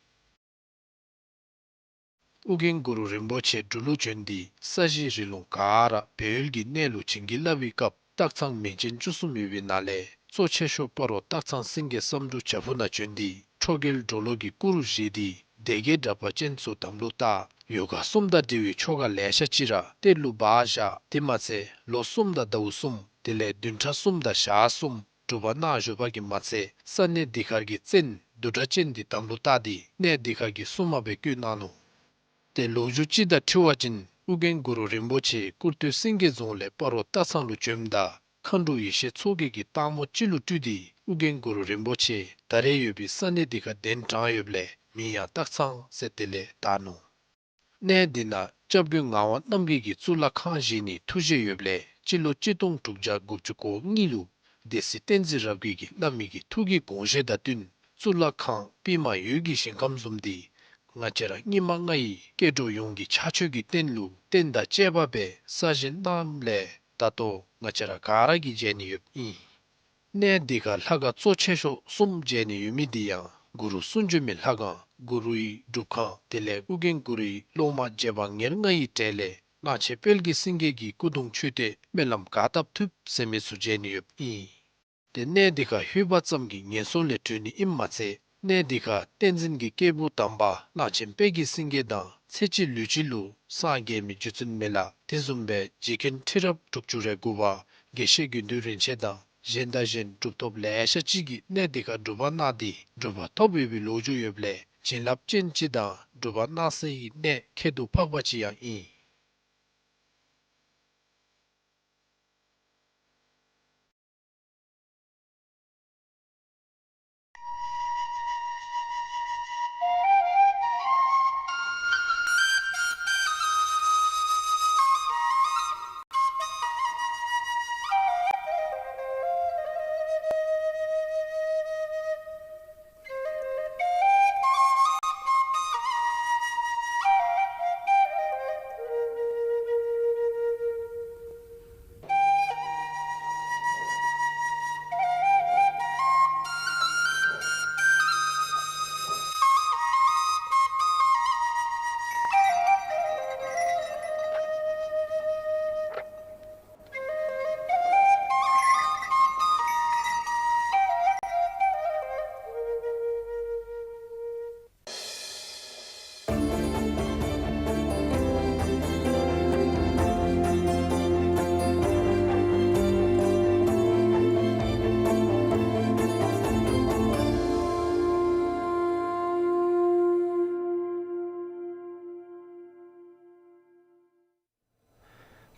ཨོ་རྒྱན་གུ་རུ་རིན་པོ་ཆེ་འབྲུག་ལུ་བྱོན་ཏེ་ས་གཞི་རི་ལུང་ག་ར་སྦས་ཡུལ་གྱི་གནས་ལུ་བྱིན་གྱིས་བརླབས་པའི་སྐབས་སྟག་ཚང་མིང་ཅན་བཅུ་གསུམ་ཡོད་པའི་ནང་ལས་གཙོ་ཆེ་ཤོས་སྤ་རོ་སྟག་ཚང་སེང་གེ་བསམ་འགྲུབ་བྱག་ཕུག་ནང་བྱོན་ཏེ་ཁྲོ་རྒྱལ་གྲོ་ལོད་ཀྱི་སྐུ་རུ་བཞེངས་ཏེ་སྡེ་བརྒྱད་དྲེགས་པ་ཅན་ཚུ་དམ་ལུ་བཏགས། ཡོ་ག་གསུམ་དང་འབྲེལ་བའི་ཆོ་ག་ལེ་ཤ་ཅིག་ར་གཏེར་ལུ་སྦ་བཞག། དེ་མ་ཚད་ལོ་གསུམ་དང་ཟླཝ་གསུམ་དེ་ལས་བདུན་ཕྲག་གསུམ་དང་ཞག་གསུམ་སྒྲུབ་པ་གནང་བཞུགས་པ་གིས་མ་ཚད་ས་གནས་འདི་ཁར་གྱི་བཙན་བདུད་དྲེགས་ཅན་འདི་དམ་ལུ་བཏགས་ཏེ་གནས་འདི་ཁར་གྱི་སྲུང་མ་སྦེ་བསྐོས་གནང་ནུག། ཏེ་ལོ་རྒྱུས་ཅིག་དང་འཁྲིལ་བ་ཅིན་ཨོ་རྒྱན་གུ་རུ་རིན་པོ་ཆེ་སྐུར་སྟོད་སེང་གེ་རྫོང་ལས་སྤ་རོ་སྟག་ཚང་ལུ་བྱོནམ་ད་མཁའ་འགྲོ་ཡེ་ཤེས་མཚོ་རྒྱལ་གྱིས་སྟག་མོ་ཅིག་ལུ་སྤྲུལ་ཏེ་ཨོ་རྒྱན་གུ་རུ་རིན་པོ་ཆེ་ད་རེས་ཡོད་པའི་ས་གནས་འདི་ཁར་གདན་དྲངས་ཡོདཔ་ལས་མིང་ཡང་སྟག་ཚང་ཟེར་དེ་ལས་བཏགས་ནུག། གནས་འདི་ནང་སྐྱབས་མགོན་ངག་དབང་རྣམ་རྒྱལ་གྱིས་གཙུག་ལག་ཁང་བཞེངས་ནིའི་ཐུགས་བཞེད་ཡོདཔ་ལས་སྤྱི་ལོ་གཅིག་སྟོང་དྲུག་བརྒྱ་དགུ་བཅུ་གོ་གཉིས་ལུ་སྡེ་སྲིད་བསྟན་འཛིན་རབ་རྒྱས་ཀྱིས་བླ་མའི་གི་ཐུགས་ཀྱི་དགོངས་བཞེད་དང་བསྟུན་གཙུག་ལག་ཁང་པདྨ་འོད་ཀྱི་ཞིང་ཁམས་བཟུམ་འདི་ང་བཅས་ར་སྙིགས་མ་ལྔ་ཡི་སྐྱེ་འགྲོ་ཡོངས་ཀྱི་ཕྱག་མཆོད་ཀྱི་རྟེན་ལུ་རྟེན་དང་བཅས་པ་སྦེ་གསར་བཞེངས་གནངམ་ལས་ད་ལྟོ་ང་བཅས་ར་ག་ར་གིས་མཇལ་ནི་ཡོདཔ་ཨིན། གནས་འདི་ཁར་ལྷ་ཁང་གཙོ་ཆེ་ཤོས་གསུམ་མཇལ་ནི་ཡོད་མི་འདི་ཡང་གུ་རུ་གསུང་བྱོན་མའི་ལྷ་ཁང་གུ་རུའི་སྒྲུབ་ཁང་དེ་ལས་ཨོ་རྒྱན་གུ་རུའི་སློབ་མ་རྗེ་འབངས་ཉེར་ལྔ་ཡི་གྲས་ལས་གླང་ཆེན་དཔལ་གྱི་སེང་གེ་གི་སྐུ་གདུང་མཆོད་རྟེན་སྨོན་ལམ་ག་བཏབ་ཐུབ་ཟེར་མི་ཚུ་མཇལ་ནི་ཡོདཔ་ཨིན། ཏེ་གནས་འདི་ཁར་ལྷོད་པ་ཙམ་གྱིས་ངན་སོང་ལས་གྲོལ་ནི་ཨིནམ་མ་ཚད་གནས་འདི་ཁར་བསྟན་འཛིན་གྱི་སྐྱེས་བུ་དམ་པ་གླང་ཆེན་དཔལ་གྱི་སེང་གེ་དང་ཚེ་གཅིག་ལུས་གཅིག་ལུ་སངས་རྒྱས་མི་རྗེ་བཙུན་མི་ལ་དེ་བཟུམ་སྦེ་རྗེ་མཁན་ཁྲི་རབས་དྲུག་ཅུ་རེ་དགུ་པ་དགེ་བཤེས་དགེ་འདུན་རིན་ཆེན་དང་གཞན་དང་གཞན་གྲུབ་ཐོབ་ལེ་ཤ་ཅིག་གིས་གནས་འདི་ཁར་སྒྲུབ་པ་གནང་སྟེ་གྲུབ་པ་ཐོབ་ཡོད་པའི་ལོ་རྒྱུས་ཡོདཔ་ལས་བྱིན་རླབས་ཅན་ཅིག་དང་སྒྲུབ་པ་གནང་སའི་གནས་ཁྱད་དུ་འཕགས་པ་ཅིག་ཡང་ཨིན།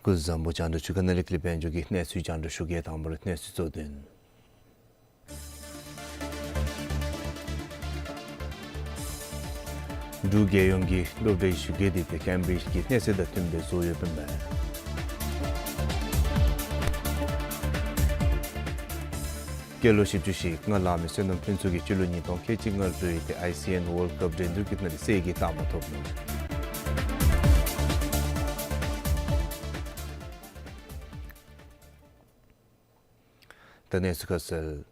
སྐུ་གཟུགས་བཟང་པོ། རྒྱང་བསྒྲགས་ཆུ་ཁ་ནང་ལས་ཀླུ་དཔལ་འབྱོར་གྱི་གནས་ཚུལ་རྒྱང་བསྒྲགས་ཞུ་གེ། དང་པ་ར་གནས་ཚུལ་གཙོ་དོན། འབྲུག་རྒྱལ་ཡོངས་ཀྱི་སློབ་གྲྭའི་ཞི་རྒོལ་འདི་ཏེ་ཀེམ་བི་རིཇ་གྱི་གནས་ཚད་དང་མཐུན་པའི་བཟོ་ཡོདཔ་ཨིན་པས། སྐྱེས་ལོ་བཞི་བཅུ་ཞེ་ལྔ་ལང་མི་བསོད་ནམས་ཕུན་ཚོགས་ཀྱིས་སྤྱི་ལོ་ཉིས་སྟོང་ཁལ་གཅིག་ལྔ་ལོའི་ཏེ་ཨའི་སི་ཨེན་ཝཱལཌ་ཀབ་འགྲན་བསྡུར་གྱི་ནང་ལས་གསེར་གྱི་རྟགས་མ་ཐོབ་ནུག། ད་གནས་ཚུལ་ཁ་གསལ།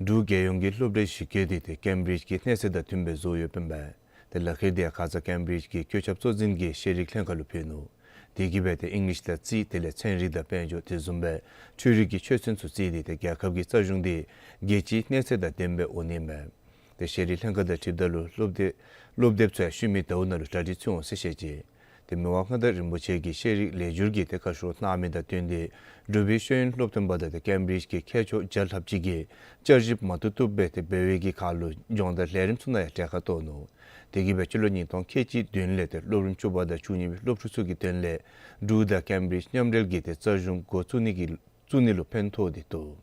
འབྲུག་རྒྱལ་ཡོངས་ཀྱི་སློབ་གྲྭའི་ཞི་རྒོལ་འདི་ཏེ་ཀེམ་བི་རིཇ་གྱི་གནས་ཚད་དང་མཐུན་པའི་བཟོ་ཡོདཔ་ཨིན་པས། ཏེ་ལག་ཁྱེར་འདི་ཡང་ཁ་ཙ་ཀེམ་བི་རིཇ་གྱི་བཀོད་ཁྱབ་གཙོ་འཛིན་གྱིས་ཤེས་རིག་ལྷན་ཁག་ལུ་ཕུལ་ནུག། དེ་གིས་སྦེ་ཏེ་ཨིང་ལིཤ་དང་རྩིས་དེ་ལས་ཚན་རིག་དང་དཔལ་འབྱོར་དེ་བཟུམ་སྦེ་འཕྲུལ་རིག་གི་ཆོས་ཚན་ཚུ་རྩིས་ཏེ་ཏེ་རྒྱལ་ཁབ་ཀྱི་རྩ་གཞུང་འདི་རྒྱལ་སྤྱིའི་གནས་ཚད་དང་ལྡནམ་སྦེ་འོང་ནི་ཨིན་པས། ཏེ་ཤེས་རིག་ལྷན་ཁག་དང་འཁྲིལཝ་ད་ལུ་སློབ་དེབ་སློབ་དེབ་ཚུ་ཡང་ཤུལ་མའི་ཟླཝ་ནང་ལུ་གྲ་སྒྲིག་ཚུ་འོང་ཟེར་བཤད་ཅི། ཏེ་མི་དབང་མངའ་བདག་རིན་པོ་ཆེ་གིས་ཤེས་རིག་ལེགས་སྒྱུར་གྱི་ཏེ་བཀའ་ཤོག་གནང་མི་དང་བསྟུན་ཏེ་འབྲུག་པའི་ཤེས་ཡོན་སློབ་སྟོན་པ་དང་ཏེ་ཀེམ་བི་རིཇ་གྱི་མཁས་མཆོག་བརྒྱ་ལྷགཔ་ཅིག་གིས་བསྐྱར་ཞིབ་མ་བཏུབ་བཏུབ་སྦེ་ཏེ་འབད་བའི་གི་ཁར་ལུ་སྦྱོང་བརྡར་ལས་རིམ་ཚུ་ནང་ཡང་གྲལ་ཁར་གཏོགས་ནུག། དེ་གིས་སྦེ་སྤྱི་ལོ་ཉིས་སྟོང་ཁལ་གཅིག་བདུན་ལས་ཏེ་སློབ་རིམ་བཅུ་པ་དང་བཅུ་གཉིས་པའི་སློབ་ཕྲུག་ཚུ་གི་དོན་ལས་འབྲུག་དང་ཀེམ་བི་རིཇ་མཉམ་འབྲེལ་གྱི་ཏེ་རྩ་གཞུང་འགོ་བཙུགས་ནི་གི་བཙུགས་ནི་ལུ་ཕན་ཐོགས་ཏེ་འདུག།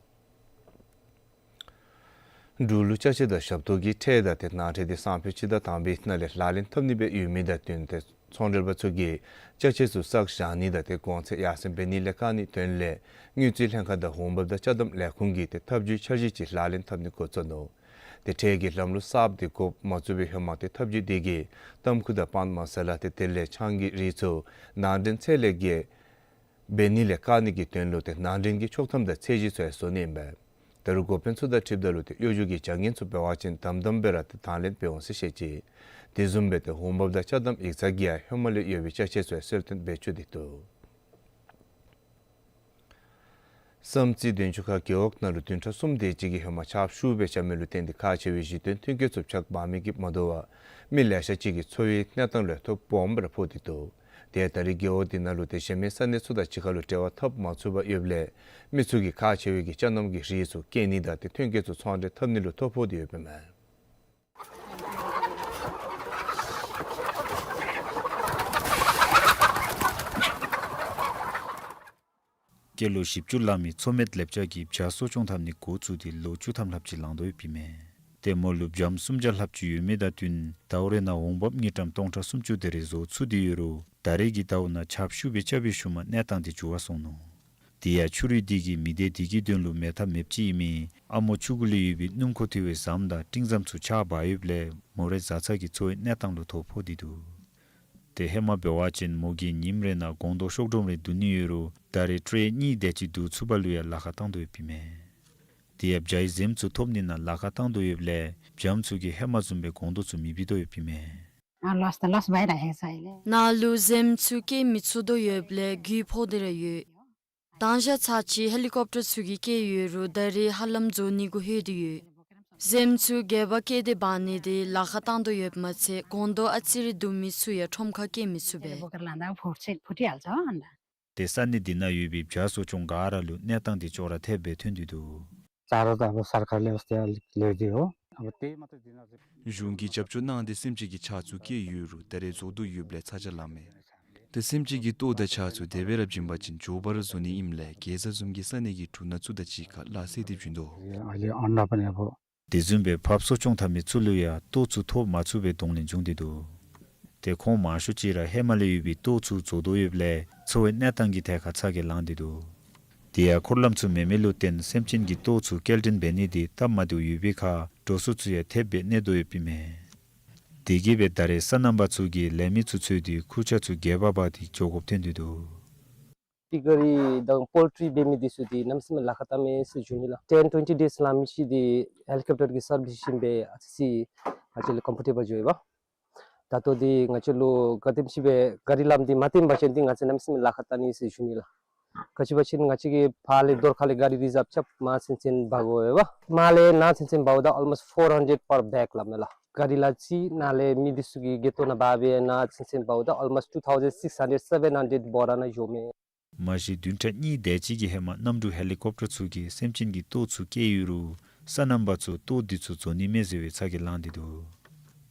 འབྲུག་ལུ་ཅ་ཆས་དང་ཞབས་ཏོག་གི་ཁྲལ་དང་ཏེ་ནང་ཁྲལ་འདི་སང་ཕོད་སྤྱི་ཟླ་དང་པའི་ནང་ལས་ལག་ལེན་འཐབ་ནི་སྦེ་ཡོད་མི་དང་བསྟུན་ཏེ་ཚོང་འབྲེལ་པ་ཚུ་གིས་ཅ་ཆས་ཚུ་བསགས་བཞག་ནི་དང་ཏེ་གོང་ཚད་ཡར་སེང་འབད་ནི་ལས་བཀག་ནིའི་དོན་ལས་དངུལ་རྩིས་ལྷན་ཁག་དང་འོང་འབབ་དང་ཅ་དམ་ལས་ཁུངས་ཀྱིས་ཏེ་ཐབས་བྱུས་འཆར་གཞི་ཅིག་ལག་ལེན་འཐབ་ནི་འགོ་བཙུགས་ནུག། ཏེ་ཁྲལ་གྱི་ལམ་ལུགས་གསརཔ་འདི་འགོ་མ་བཙུགས་པའི་ཧེ་མ་ཏེ་ཐབས་བྱུས་འདི་གིས་ཏམ་ཁུ་དང་པཱན་མ་ས་ལ་ཏེ་དེ་ལས་ཆང་གི་རིགས་ཚུ་ནང་འདྲེན་ཚད་ལས་བརྒལ་འབད་ནི་ལས་བཀག་ནི་གི་དོན་ལུ་ཏེ་ནང་འདྲེན་གྱི་ཆོག་ཐམ་དང་ཚད་གཞི་ཚུ་ཡང་བཟོ་ནི་ཨིན་པས། ད་རུང་འགོ་དཔོན་ཚུ་དང་འཁྲིལཝ་ད་ལུ་ཏེ་གཡོ་སྒྱུ་གི་བྱ་ངན་ཚུ་འབད་བ་ཅིན་དམ་དམ་སྦེ་ར་ཏེ་དང་ལེན་འབད་འོང་ཟེར་བཤད་ཅི། དེ་བཟུམ་སྦེ་ཏེ་འོང་འབབ་དང་ཅ་དམ་ཡིག་ཚང་གིས་ཡང་ཧེ་མ་ལས་ཡོད་པའི་ཅ་ཆས་ཚུ་ཡང་གསལ་སྟོན་འབད་བཅུག་སྟེ་འདུག། བསམ་རྩེ་བདུན་ཅུ་ཁ་རྒེད་འོག་ནང་ལུ་བདུན་ཕྲག་གསུམ་དེ་ཅིག་གི་ཧེ་མ་ཆརཔ་ཤུགས་སྦེ་རྐྱབ་མི་ལུ་བརྟེན་ཏེ་ཁག་ཆེ་བའི་གཞི་རྟེན་ཐོན་སྐྱེད་ཚུ་ཆག་འབག་མི་གིས་མ་དོ་བར་མི་ལེ་ཤ་ཅིག་གི་འཚོ་བའི་གནས་སྟངས་ལུ་ཡང་ཐོ་ཕོགཔ་སྦེ་ར་ཕོག་སྟེ་འདུག། དེ་ཡང་ད་རེས་རྒེད་འོག་འདི་ནང་ལུ་ཏེ་གཞན་མི་ས་གནས་ཚུ་དང་གཅིག་ཁར་ལུ་འབྲེལ་བ་འཐབ་མ་ཚུགས་པར་ཡོདཔ་ལས་མི་ཚུ་གིས་ཁག་ཆེ་བའི་གི་ཅ་སྣམ་གྱི་རིགས་ཚུ་སྐྱེལ་ནི་དང་ཏེ་ཐོན་སྐྱེད་ཚུ་ཚོང་འབྲེལ་འཐབ་ནི་ལུ་ཐོ་ཕོག་སྟེ་ཡོདཔ་ཨིན་མས། སྐྱེས་ལོ་བཞི་བཅུ་ལང་མི་མཚོ་སྨད་ལེབ་ཅ་གིས་བྱ་གསོ་སྐྱོང་འཐབ་ནི་འགོ་བཙུགས་ཏེ་ལོ་བཅུ་ཐམ་ལྷགཔ་ཅིག་ལང་དོ་ཡོདཔ་ཨིན་མས། ཏེ་མོ་ལུ་བྱམོ་སུམ་བརྒྱ་ལྷགཔ་ཅིག་ཡོད་མི་དང་བསྟུན་ཟླཝ་རེ་ནང་འོང་འབབ་དངུལ་ཀྲམ་སྟོང་ཕྲག་སུམ་ཅུ་དེ་རེ་བཟོ་ཚུགས་ཏེ་ཡོད་རུང་ད་རེས་ཀྱི་ཟླཝ་ནང་ཆརཔ་ཤུགས་སྦེ་རྐྱབ་པའི་ཤུལ་མ་གནས་སྟངས་དེ་འགྱུར་བ་སོང་ནུག། དེ་ཡང་ཆུ་རུད་འདི་གིས་མི་སྡེ་འདི་གི་དོན་ལུ་མེད་ཐབས་མེདཔ་ཅིག་ཨིན་མི་ཨ་མོ་ཆུ་གུ་ལུ་ཡོད་པའི་སྣུམ་འཁོར་ཐོན་པའི་ཟམ་དང་སྤྲིན་ཟམ་ཚུ་ཆག་འབག་ཡོདཔ་ལས་མོ་རའི་བཟའ་ཚང་གི་འཚོ་བའི་གནས་སྟངས་ལུ་ཐོ་ཕོག་སྟེ་འདུག། ཏེ་ཧེ་མ་འབད་བ་ཅིན་མོ་གིས་ཉིནམ་རེ་ནང་སྒོང་རྡོག་ཤོག་སྒྲོམ་རེ་བསྡུ་ནི་ཡོད་རུང་ད་རེས་ཊྲེ་གཉིས་དེ་ཅིག་བསྡུ་ཚུགས་པ་ལུ་ཡང་ལཱ་ཁག་བཏང་དོ་ཡོདཔ་ཨིན་མས། དེ་ཡང་བྱའི་གཟིམ་ཚུ་ཐོབ་ནི་ནང་ལཱ་ཁག་བཏང་དོ་ཡོདཔ་ལས་བྱམོ་ཚུ་གིས་ཧེ་མ་བཟུམ་སྦེ་སྒོང་རྡོག་ཚུ་མི་འབུད་དོ་ཡོདཔ་ཨིན་མས། ཨ་ལོས་ད་ལོས་བའི་ར་ཧེ་ས་ཨིན་ལེ། ནཱ་ལུ་གཟིམ་ཚུ་སྐྱེལ་མི་ཚུགས་དོ་ཡོདཔ་ལས་རྒུད་ཕོག་སྟེ་ར་ཡོད། དང་ཞག་ཚར་ཅིག་ཧེ་ལི་ཀོབ་ཊར་ཚུ་གིས་སྐྱེལ་ཡོད་རུང་ད་རེས་ཧ་ལམ་རྫོགས་ནི་གུ་ལྷོད་དེ་ཡོད། གཟིམ་ཚུ་སྒལ་པར་བཀལ་ཏེ་འབག་ནི་དེ་ལཱ་ཁག་བཏང་དོ་ཡོདཔ་མ་ཚད་སྒོང་རྡོག་ཨ་ཙི་རེ་བསྡུ་མི་ཚུ་ཡང་ཁྲོམ་ཁར་སྐྱེལ་མི་ཚུགས་པས། ཏེ་ས་གནས་འདི་ནང་ཡོད་པའི་བྱ་གསོ་སྐྱོང་ག་ར་ལུ་གནས་སྟངས་འདི་ཅོག་ར་འཐདཔ་སྦེ་ཐོན་ཏེ་འདུག། གཞུང་གིས་རྒྱབ་སྐྱོར་གནང་སྟེ་སེམས་ཅན་གྱི་ཆ་ཚུ་སྐྱེལ་ཡོད་རུང་ད་རེས་རྫོགས་དོ་ཡོདཔ་ལས་ཚ་གྱང་ལངམ་མས། ཏེ་སེམས་ཅན་གྱི་ལྟོ་དང་ཆ་ཚུ་དེ་སྦེ་ར་བྱིན་པ་ཅིན་མགྱོགས་པ་ར་རྫོགས་ནི་ཨིནམ་ལས་དགེ་རྩ་བཟུམ་གྱི་ས་གནས་ཀྱི་འབྲུ་སྣ་ཚུ་དང་གཅིག་ཁར་སླ་བསྲེ་སྟེ་བྱིན་དོ། དེ་བཟུམ་སྦེ་ཕགཔ་གསོ་སྐྱོང་འཐབ་མི་ཚུ་ལུ་ཡང་ལྟོ་ཚུ་ཐོབ་མ་ཚུགས་པའི་གདོང་ལེན་བྱུང་སྟེ་འདུག། ཏེ་ཁོང་མང་ཤོས་ཅིག་ར་ཧེ་མ་ལས་ཡོད་པའི་ལྟོ་ཚུ་རྫོགས་དོ་ཡོདཔ་ལས་འཚོ་བའི་གནས་སྟངས་ཀྱི་ཐད་ཁར་ཚ་གྱང་ལངས་ཏེ་འདུག། དེ་ཡང་འཁོར་ལམ་ཚུ་མེད་མི་ལུ་བརྟེན་སེམས་ཅན་གྱི་ལྟོ་ཚུ་སྐྱེལ་འདྲེན་འབད་ནི་དེ་སྟབས་མ་བདེཝ་ཡོད་པའི་ཁར་འགྲོ་སོང་ཚུ་ཡང་ཐེབས་སྦེ་གནས་དོ་ཡོདཔ་ཨིན་མས། དེ་གིས་སྦེ་ད་རེས་སོ་ནམ་པ་ཚུ་གིས་ལས་མི་ཚུ་འཚོལ་ཏེ་ཁུར་ཆ་ཚུ་སྒལ་པར་འབག་སྟེ་འགྱོ་དགོཔ་ཐོན་ཏེ་འདུག། པི་ག་རི་དང་པོལ་ཊི་རི་འབད་མི་འདི་ཚུ་འདི་གནམ་མེད་ས་མེད་ལཱ་ཁག་བཏངམ་མས་ཟེར་ཞུ་ནི་ལགས། ཊེན་ཊུ་ཝེན་ཊི་ཌེསི་ལང་མི་ཅིག་འདི་ཧེ་ལི་ཀོབ་ཊར་གྱི་སར་བིསི་ཤིང་འབད་ཨ་ཙི་ཅིག་ང་བཅས་ལུ་ཀམ་ཕོར་ཊེ་བཱལ་འགྱོ་ཡོདཔ། ད་ལྟོ་འདི་ང་བཅས་ལུ་ག་དེམ་ཅིག་སྦེ་གཱ་རི་ལམ་འདི་མ་བཏོན་པ་ཅིན་འདི་ང་བཅས་གནམ་མེད་ས་མེད་ལཱ་ཁག་བཏང་ནི་ཟེར་ཞུ་ནི་ལགས། ག་ཅི་འབད་བ་ཅིན་ང་བཅས་ཀྱིས་ཕར་ལས་རྡོར་ཁ་ལས་གཱ་རི་རི་ཛརབ་རྐྱབ་མར་ཚུན་ཚོད་འབག་དགོ་པས། མར་ལས་ནཱ་ཚུན་ཚོད་འབགཔ་ད་ཨོལ་མོསཊ་ཕོར་ཧན་ཌེཌ་པར་བེག་ལངམ་མས་ལགས། གཱ་རི་ལས་ཅིག་ནཱ་ལས་མི་འདི་ཚུ་གི་གྱལ་ཏོ་ནང་འབག་སྦེ་ནཱ་ཚུན་ཚོད་འབགཔ་ད་ཨོལ་མོསཊ་ཊུ་ཐའུ་ཟེན་སིགས་ཧན་ཌེཌ་སེ་བེན་ཧན་ཌེཌ་བོ་ར་ནང་འགྱོཝ་མས། མ་གཞི་བདུན་ཕྲག་གཉིས་དེ་ཅིག་གི་ཧེ་མ་གནམ་གྲུ་ཧེ་ལི་ཀོབ་ཊར་ཚུ་གིས་སེམས་ཅན་གྱི་ལྟོ་ཚུ་སྐྱེལ་ཡོད་རུང་སོ་ནམ་པ་ཚུ་ལྟོ་འདི་ཚུ་རྫོགས་ནི་མས་ཟེར་བའི་ཚ་གྱང་ལངས་ཏེ་འདུག།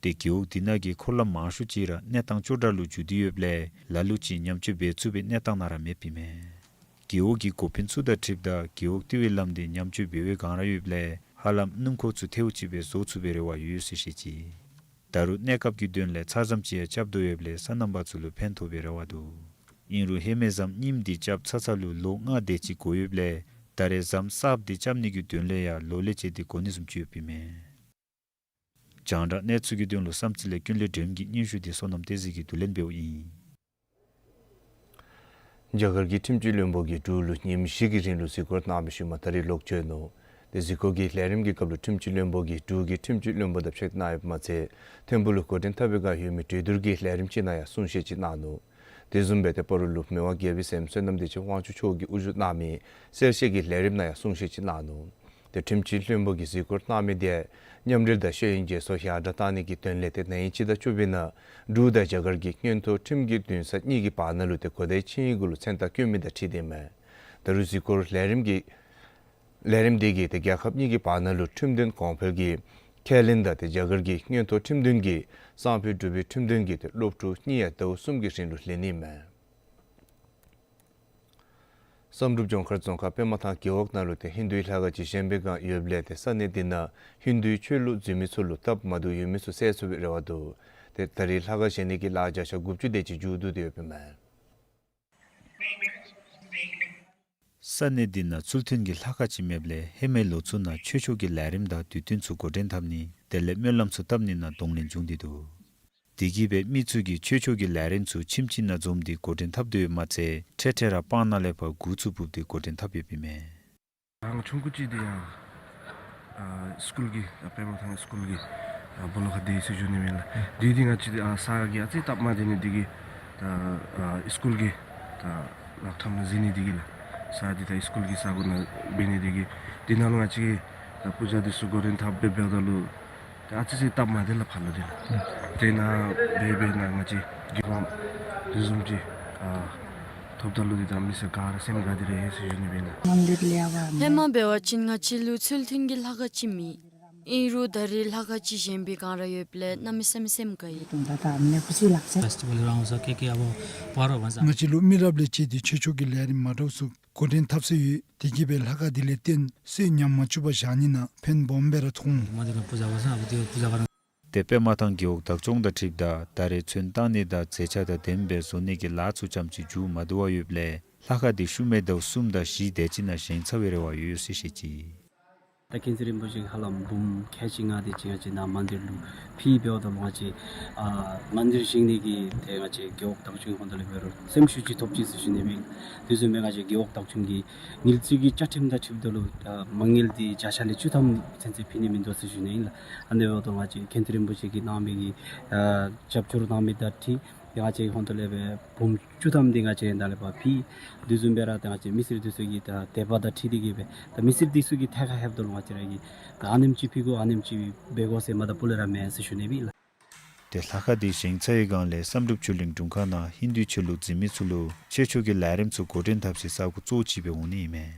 ཏེ་རྒེད་འོག་འདི་ནང་གི་འཁོར་ལམ་མང་ཤོས་ཅིག་ར་གནས་སྟངས་སྐྱོ་དྲགས་ལུ་འགྱུར་ཏེ་ཡོདཔ་ལས་ལ་ལུ་ཅིག་ཉམས་བཅོས་འབད་ཚུགས་པའི་གནས་སྟངས་ནང་ར་མེདཔ་ཨིན་མས། རྒེད་འོག་གི་འགོ་དཔོན་ཚུ་དང་འཁྲིལཝ་ད་རྒེད་འོག་ལྟེ་བའི་ལམ་འདི་ཉམས་བཅོས་འབད་བའི་བསྒང་ར་ཡོདཔ་ལས་ཧ་ལམ་སྣུམ་འཁོར་ཚུ་ཐལཝ་ཅིག་སྦེ་བཟོ་ཚུགས་པའི་རེ་བ་ཡོད་ཟེར་བཤད་ཅི། ད་རུང་གནས་སྐབས་ཀྱི་དོན་ལས་ཚར་ཙམ་ཅིག་ཡང་རྐྱབ་དོ་ཡོདཔ་ལས་སོ་ནམ་པ་ཚུ་ལུ་ཕན་ཐོགས་པའི་རེ་བ་འདུག། ཨིན་རུང་ཧེ་མའི་ཟམ་རྙིངམ་འདི་རྐྱབ་ཚར་ཚར་ལུ་ལོ་ལྔ་དེ་ཅིག་འགོར་ཡོདཔ་ལས་ད་རེས་ཟམ་གསརཔ་འདི་རྐྱབ་ནི་གི་དོན་ལས་ཡང་ལོ་ལས་བཅད་དེ་འགོར་ནི་བཟུམ་ཅིག་ཡོདཔ་ཨིན་མས། རྒྱང་བསྒྲགས་གནས་ཚུལ་གྱི་དོན་ལུ་བསམ་རྩེ་ལས་ཀུན་ལེགས་སྒྲོལམ་གྱི་སྙན་ཞུ་འདི་བསོད་ནམས་བསྟན་འཛིན་གྱིས་བསྡུ་ལེན་འབདཝ་ཨིན། རྒྱ་གར་གྱི་ཁྲིམས་སྤྱི་བློན་པོ་གིས་འབྲུག་ལུ་ཉིནམ་བཞི་གི་རིང་ལུ་གཟིགས་སྐོར་གནང་མི་ཤུལ་མ་ད་རེས་ལོག་བྱོན་ནུག། ཏེ་གཟིགས་སྐོར་གྱི་ལས་རིམ་གྱི་སྐབས་ལུ་ཁྲིམས་སྤྱི་བློན་པོ་གིས་འབྲུག་གི་ཁྲིམས་སྤྱི་བློན་པོ་དང་ཕྱད་གནང་ཡོདཔ་མ་ཚད་ཐིམ་ཕུག་ལུ་འགོ་འདྲེན་འཐབ་པའི་བསྒང་ཡོད་མི་གྲོས་བསྡུར་གྱི་ལས་རིམ་ཅིག་ནང་ཡང་གསུང་བཤད་ཅིག་གནང་ནུག། དེ་བཟུམ་སྦེ་ཏེ་སྤ་རོ་ལུ་མི་དབང་རྒྱལ་པོའི་སྲསམོ་བསོད་ནམས་བདེ་ཆེན་དབང་ཕྱུག་མཆོག་གིས་དབུ་བཞུགས་གནང་མི་གསལ་བཤད་ཀྱི་ལས་རིམ་ནང་ཡང་གསུང་བཤད་ཅིག་གནང་ནུག། ཏེ་ཁྲིམས་སྤྱི་བློན་པོ་གིས་གཟིགས་སྐོར་གནང་མི་དེ་མཉམ་འབྲེལ་དང་ཤེས་ཡོན་བརྗེ་སོར་ཡར་དྲག་གཏང་ནི་གི་དོན་ལས་ཏེ་ན་ཧིང་སྤྱི་ཟླ་བཅུ་པའི་ནང་འབྲུག་དང་རྒྱ་གར་གྱི་མངོན་མཐོ་ཁྲིམས་ཀྱི་འདུན་ས་གཉིས་ཀྱི་བར་ན་ལུ་ཏེ་གོ་བརྡའི་ཆིངས་ཡིག་གུ་ལུ་མཚན་རྟགས་བསྐྱོན་མི་དང་འཁྲིལ་ཏེ་ཨིན་མས། ད་རུང་གཟིགས་སྐོར་ལས་རིམ་གྱི་ལས་རིམ་དེ་གིས་ཏེ་རྒྱལ་ཁབ་གཉིས་ཀྱི་བར་ན་ལུ་ཁྲིམས་དོན་གོང་འཕེལ་གྱི་ཁས་ལེན་དང་ཏེ་རྒྱ་གར་གྱི་མངོན་མཐོ་ཁྲིམས་དོན་གྱི་གསང་ཕུད་འབྲུག་པའི་ཁྲིམས་དོན་གྱི་ཏེ་སློབ་ཕྲུག་གཉིས་ཡང་ཟླཝ་གསུམ་གྱི་རིང་ལུ་ལེན་ནི་ཨིན་མས། བསམ་གྲུབ་ལྗོངས་མཁར་རྫོང་ཁག་པདྨ་ཐང་རྒེད་འོག་ནང་ལུ་ཏེ་ཧིན་དུའི་ལྷ་ཁང་ཅིག་བཞེངས་པའི་བསྒང་ཡོདཔ་ལས་ཏེ་ས་གནས་འདི་ནང་ཧིན་དུའི་ཆོས་ལུགས་འཛིན་མི་ཚུ་ལུ་སྟབས་མ་བདེཝ་ཡོད་མི་ཚུ་སེལ་ཚུགས་པའི་རེ་བ་འདུག། ཏེ་ད་རེས་ལྷ་ཁང་བཞེངས་ནི་གི་ལཱ་བརྒྱ་ཆ་དགུ་བཅུ་དེ་ཅིག་མཇུག་བསྡུ་སྟེ་ཡོདཔ་ཨིན་མས། ས་གནས་འདི་ནང་ཚུལ་མཐུན་གྱི་ལྷ་ཁང་ཅིག་མེདཔ་ལས་ཧེ་མའི་ལོ་ཚུ་ནང་ཆོས་ཕྱོགས་ཀྱི་ལས་རིམ་དང་དུས་སྟོན་ཚུ་འགོ་འདྲེན་འཐབ་ནི་དེ་ལས་སྨོན་ལམ་ཚུ་བཏབ་ནི་ནང་གདོང་ལེན་བྱུང་སྟེ་འདུག། དེ་གིས་སྦེ་མི་ཚུ་གིས་ཆོས་ཕྱོགས་ཀྱི་ལས་རིམ་ཚུ་ཁྱིམ་གཅིག་ནང་འཛོམས་ཏེ་འགོ་འདྲེན་འཐབ་དོ་ཡོདཔ་མ་ཚད་འཕྲལ་འཕྲལ་ར་སྤང་ནང་ལས་ཕར་གུར་ཚུ་སྦུབས་ཏེ་འགོ་འདྲེན་འཐབ་ཡོདཔ་ཨིན་མས། ང་ཆུང་ཀུ་ཅིག་འདི་ཡང་ཨ་སི་ཀུལ་གྱི་ཨ་པདྨ་ཐང་སི་ཀུལ་གྱི་ཨ་སྦོ་ལོགས་ཁར་སྡོད་ཡི་ཟེར་ཞུ་ནི་ཨིན་ལགས། དེ་འདི་ང་བཅས་ཨ་ས་གི་ཨ་ཙི་སྟབས་མ་བདེ་ནི་འདི་གིས་ད་ཨ་སི་ཀུལ་གྱི་ད་ལག་ཁྲམ་ནང་འཛུལ་ནི་འདི་གིས་ལགས། ས་འདི་ད་སི་ཀུལ་གྱི་ས་གོ་ནང་འབད་ནི་འདི་གིས་འདི་ནང་ལུ་ང་བཅས་ཀྱིས་ད་པུ་ཇ་འདི་ཚུ་འགོ་འདྲེན་འཐབ་སྦེ་འབདཝ་ད་ལུ་ད་ཨ་ཙི་ཙི་སྟབས་མ་བདེ་ལགས་ཕར་ལུ་འདི་ལགས། དེ་ནང་འབད་འབད་ནང་ང་བཅས་རྒྱལ་ཁམས་དེ་བཟུམ་ཅིག་ཨ་ཐོབ་ད་ལུ་འདི་ད་མི་སེར་ག་ར་སེམས་དགའ་སྟེ་ར་ཡོད་ཟེར་ཞུ་ནི་ཨིན་ལགས། ཧེ་མ་འབད་བ་ཅིན་ང་བཅས་ལུ་ཚུལ་མཐུན་གྱི་ལྷ་ཁང་ཅིག་མེད། ཨིན་རུང་ད་རེས་ལྷ་ཁང་ཅིག་བཞེངས་པའི་བསྒང་ར་ཡོདཔ་ལས་གནམ་མེད་ས་མེད་སེམས་དགའ་ཡི། ད་ད་ཨ་ནི་ཁུ་སི་ལགས་ཟེར། ཕེསི་ཊི་བཱལ་རང་ས་ཀེ་ཀེ་ཨ་བོ་པ་རོ་བ་ས། ང་བཅས་ལུ་མི་རབས་ལས་བཅད་དེ་ཆོས་ཕྱོགས་ཀྱི་ལས་རིམ་མ་འདྲཝ་ཚུ་འགོ་འདྲེན་འཐབ་སྲོལ་ཡོད། དེ་གིས་སྦེ་ལྷ་ཁང་འདི་ལས་བརྟེན་སྲོལ་ཉམས་མ་བཅུག་པར་བཞག་ནི་ནང་ཕན་སྦོམ་སྦེ་ར་ཐོགས་འོང་། མ་འདི་ལུ་པུ་ཇ་བ་ས་ཨ་བུ་ཏི་པུ་ཇ་བ་རང་། ཏེ་པདྨ་ཐང་རྒེད་འོག་བདག་སྐྱོང་དང་འཁྲིལཝ་ད་ད་རེས་ཚོན་བཏང་ནི་དང་མཛེས་ཆ་དང་ལྡནམ་སྦེ་བཟོ་ནི་གི་ལཱ་ཚུ་ཙམ་ཅིག་མཇུག་མ་བསྡུ་བར་ཡོདཔ་ལས་ལྷ་ཁང་འདི་ཤུལ་མའི་ཟླཝ་གསུམ་དང་བཞི་དེ་ཅིག་ནང་བཞེངས་ཚར་བའི་རེ་བ་ཡོད་ཟེར་བཤད་ཅི། ད་མཁྱེན་བརྩེ་རིན་པོ་ཆེ་གིས་ཧ་ལམ་འབུམ་ཁལ་གཅིག་ལྔ་དེ་ཅིག་ང་བཅས་ནཱ་མན་དིར་ལུ་ཕུལ་འབདཝ་ད་ལུ་ང་བཅས་ཨ་མན་དིར་བཞེངས་ནི་གི་ཏེ་ང་བཅས་རྒེད་འོག་བདག་སྐྱོང་ཧོང་ཏོ་ལས་འབད་རུང་སེམས་ཤུགས་ཅིག་ཐོབ་ཅི་ཟེར་ཞུ་ནི་ཨིན། དེ་བཟུམ་སྦེ་ང་བཅས་རྒེད་འོག་བདག་སྐྱོང་གི་ཉིནམ་གཅིག་གི་བཅའ་ཁྲིམས་དང་འཁྲིལཝ་ད་ལུ་ཨ་མ་དངུལ་འདི་བརྒྱ་ཆ་ལས་བཅུ་ཐམ་ཚུན་ཚོད་ཕུལ་ནི་མིན་འདུག་ཟེར་ཞུ་ནི་ཨིན་ལགས། ཨ་ནི་འབདཝ་ད་ང་བཅས་མཁྱེན་བརྩེ་རིན་པོ་ཆེ་གིས་གནང་མི་གི་ཨ་རྒྱབ་སྐྱོར་གནང་མི་དང་འཁྲིལ་ཏེ་ང་བཅས་ཧོང་ཏོ་ལས་སྦེ་འབུམ་བཅུ་ཐམ་འདི་ང་བཅས་ནཱ་ལས་ཕར་ཕུལ། དེ་བཟུམ་སྦེ་ར་ཏེ་ང་བཅས་མི་སེར་འདི་ཚུ་གི་ད་དད་པ་དང་འཁྲིལ་ཏེ་གིས་སྦེ་ད་མི་སེར་འདི་ཚུ་གི་ཐད་ཁར་ལྷོདཔ་ད་ལུ་ང་བཅས་ར་གིས་ད་ཨ་ནེམ་ཅིག་ཕུལ་དགོ་ཨ་ནེམ་ཅིག་འབད་དགོ་ཟེར་མ་ད་སྤུ་ལས་ར་མེད་ཟེར་ཞུ་ནི་ཨིན་ལགས། ཏེ་ལྷ་ཁང་འདི་བཞེངས་ཚར་བའི་བསྒང་ལས་བསམ་གྲུབ་ཆོས་གླིང་དྲུང་ཁག་ནང་ཧིན་དུའི་ཆོས་ལུགས་འཛིན་མི་ཚུ་ལུ་ཆོས་ཕྱོགས་ཀྱི་ལས་རིམ་ཚུ་འགོ་འདྲེན་འཐབ་སའི་ས་གོ་གཙོ་བོ་ཅིག་སྦེ་འོང་ནི་ཨིན་མས།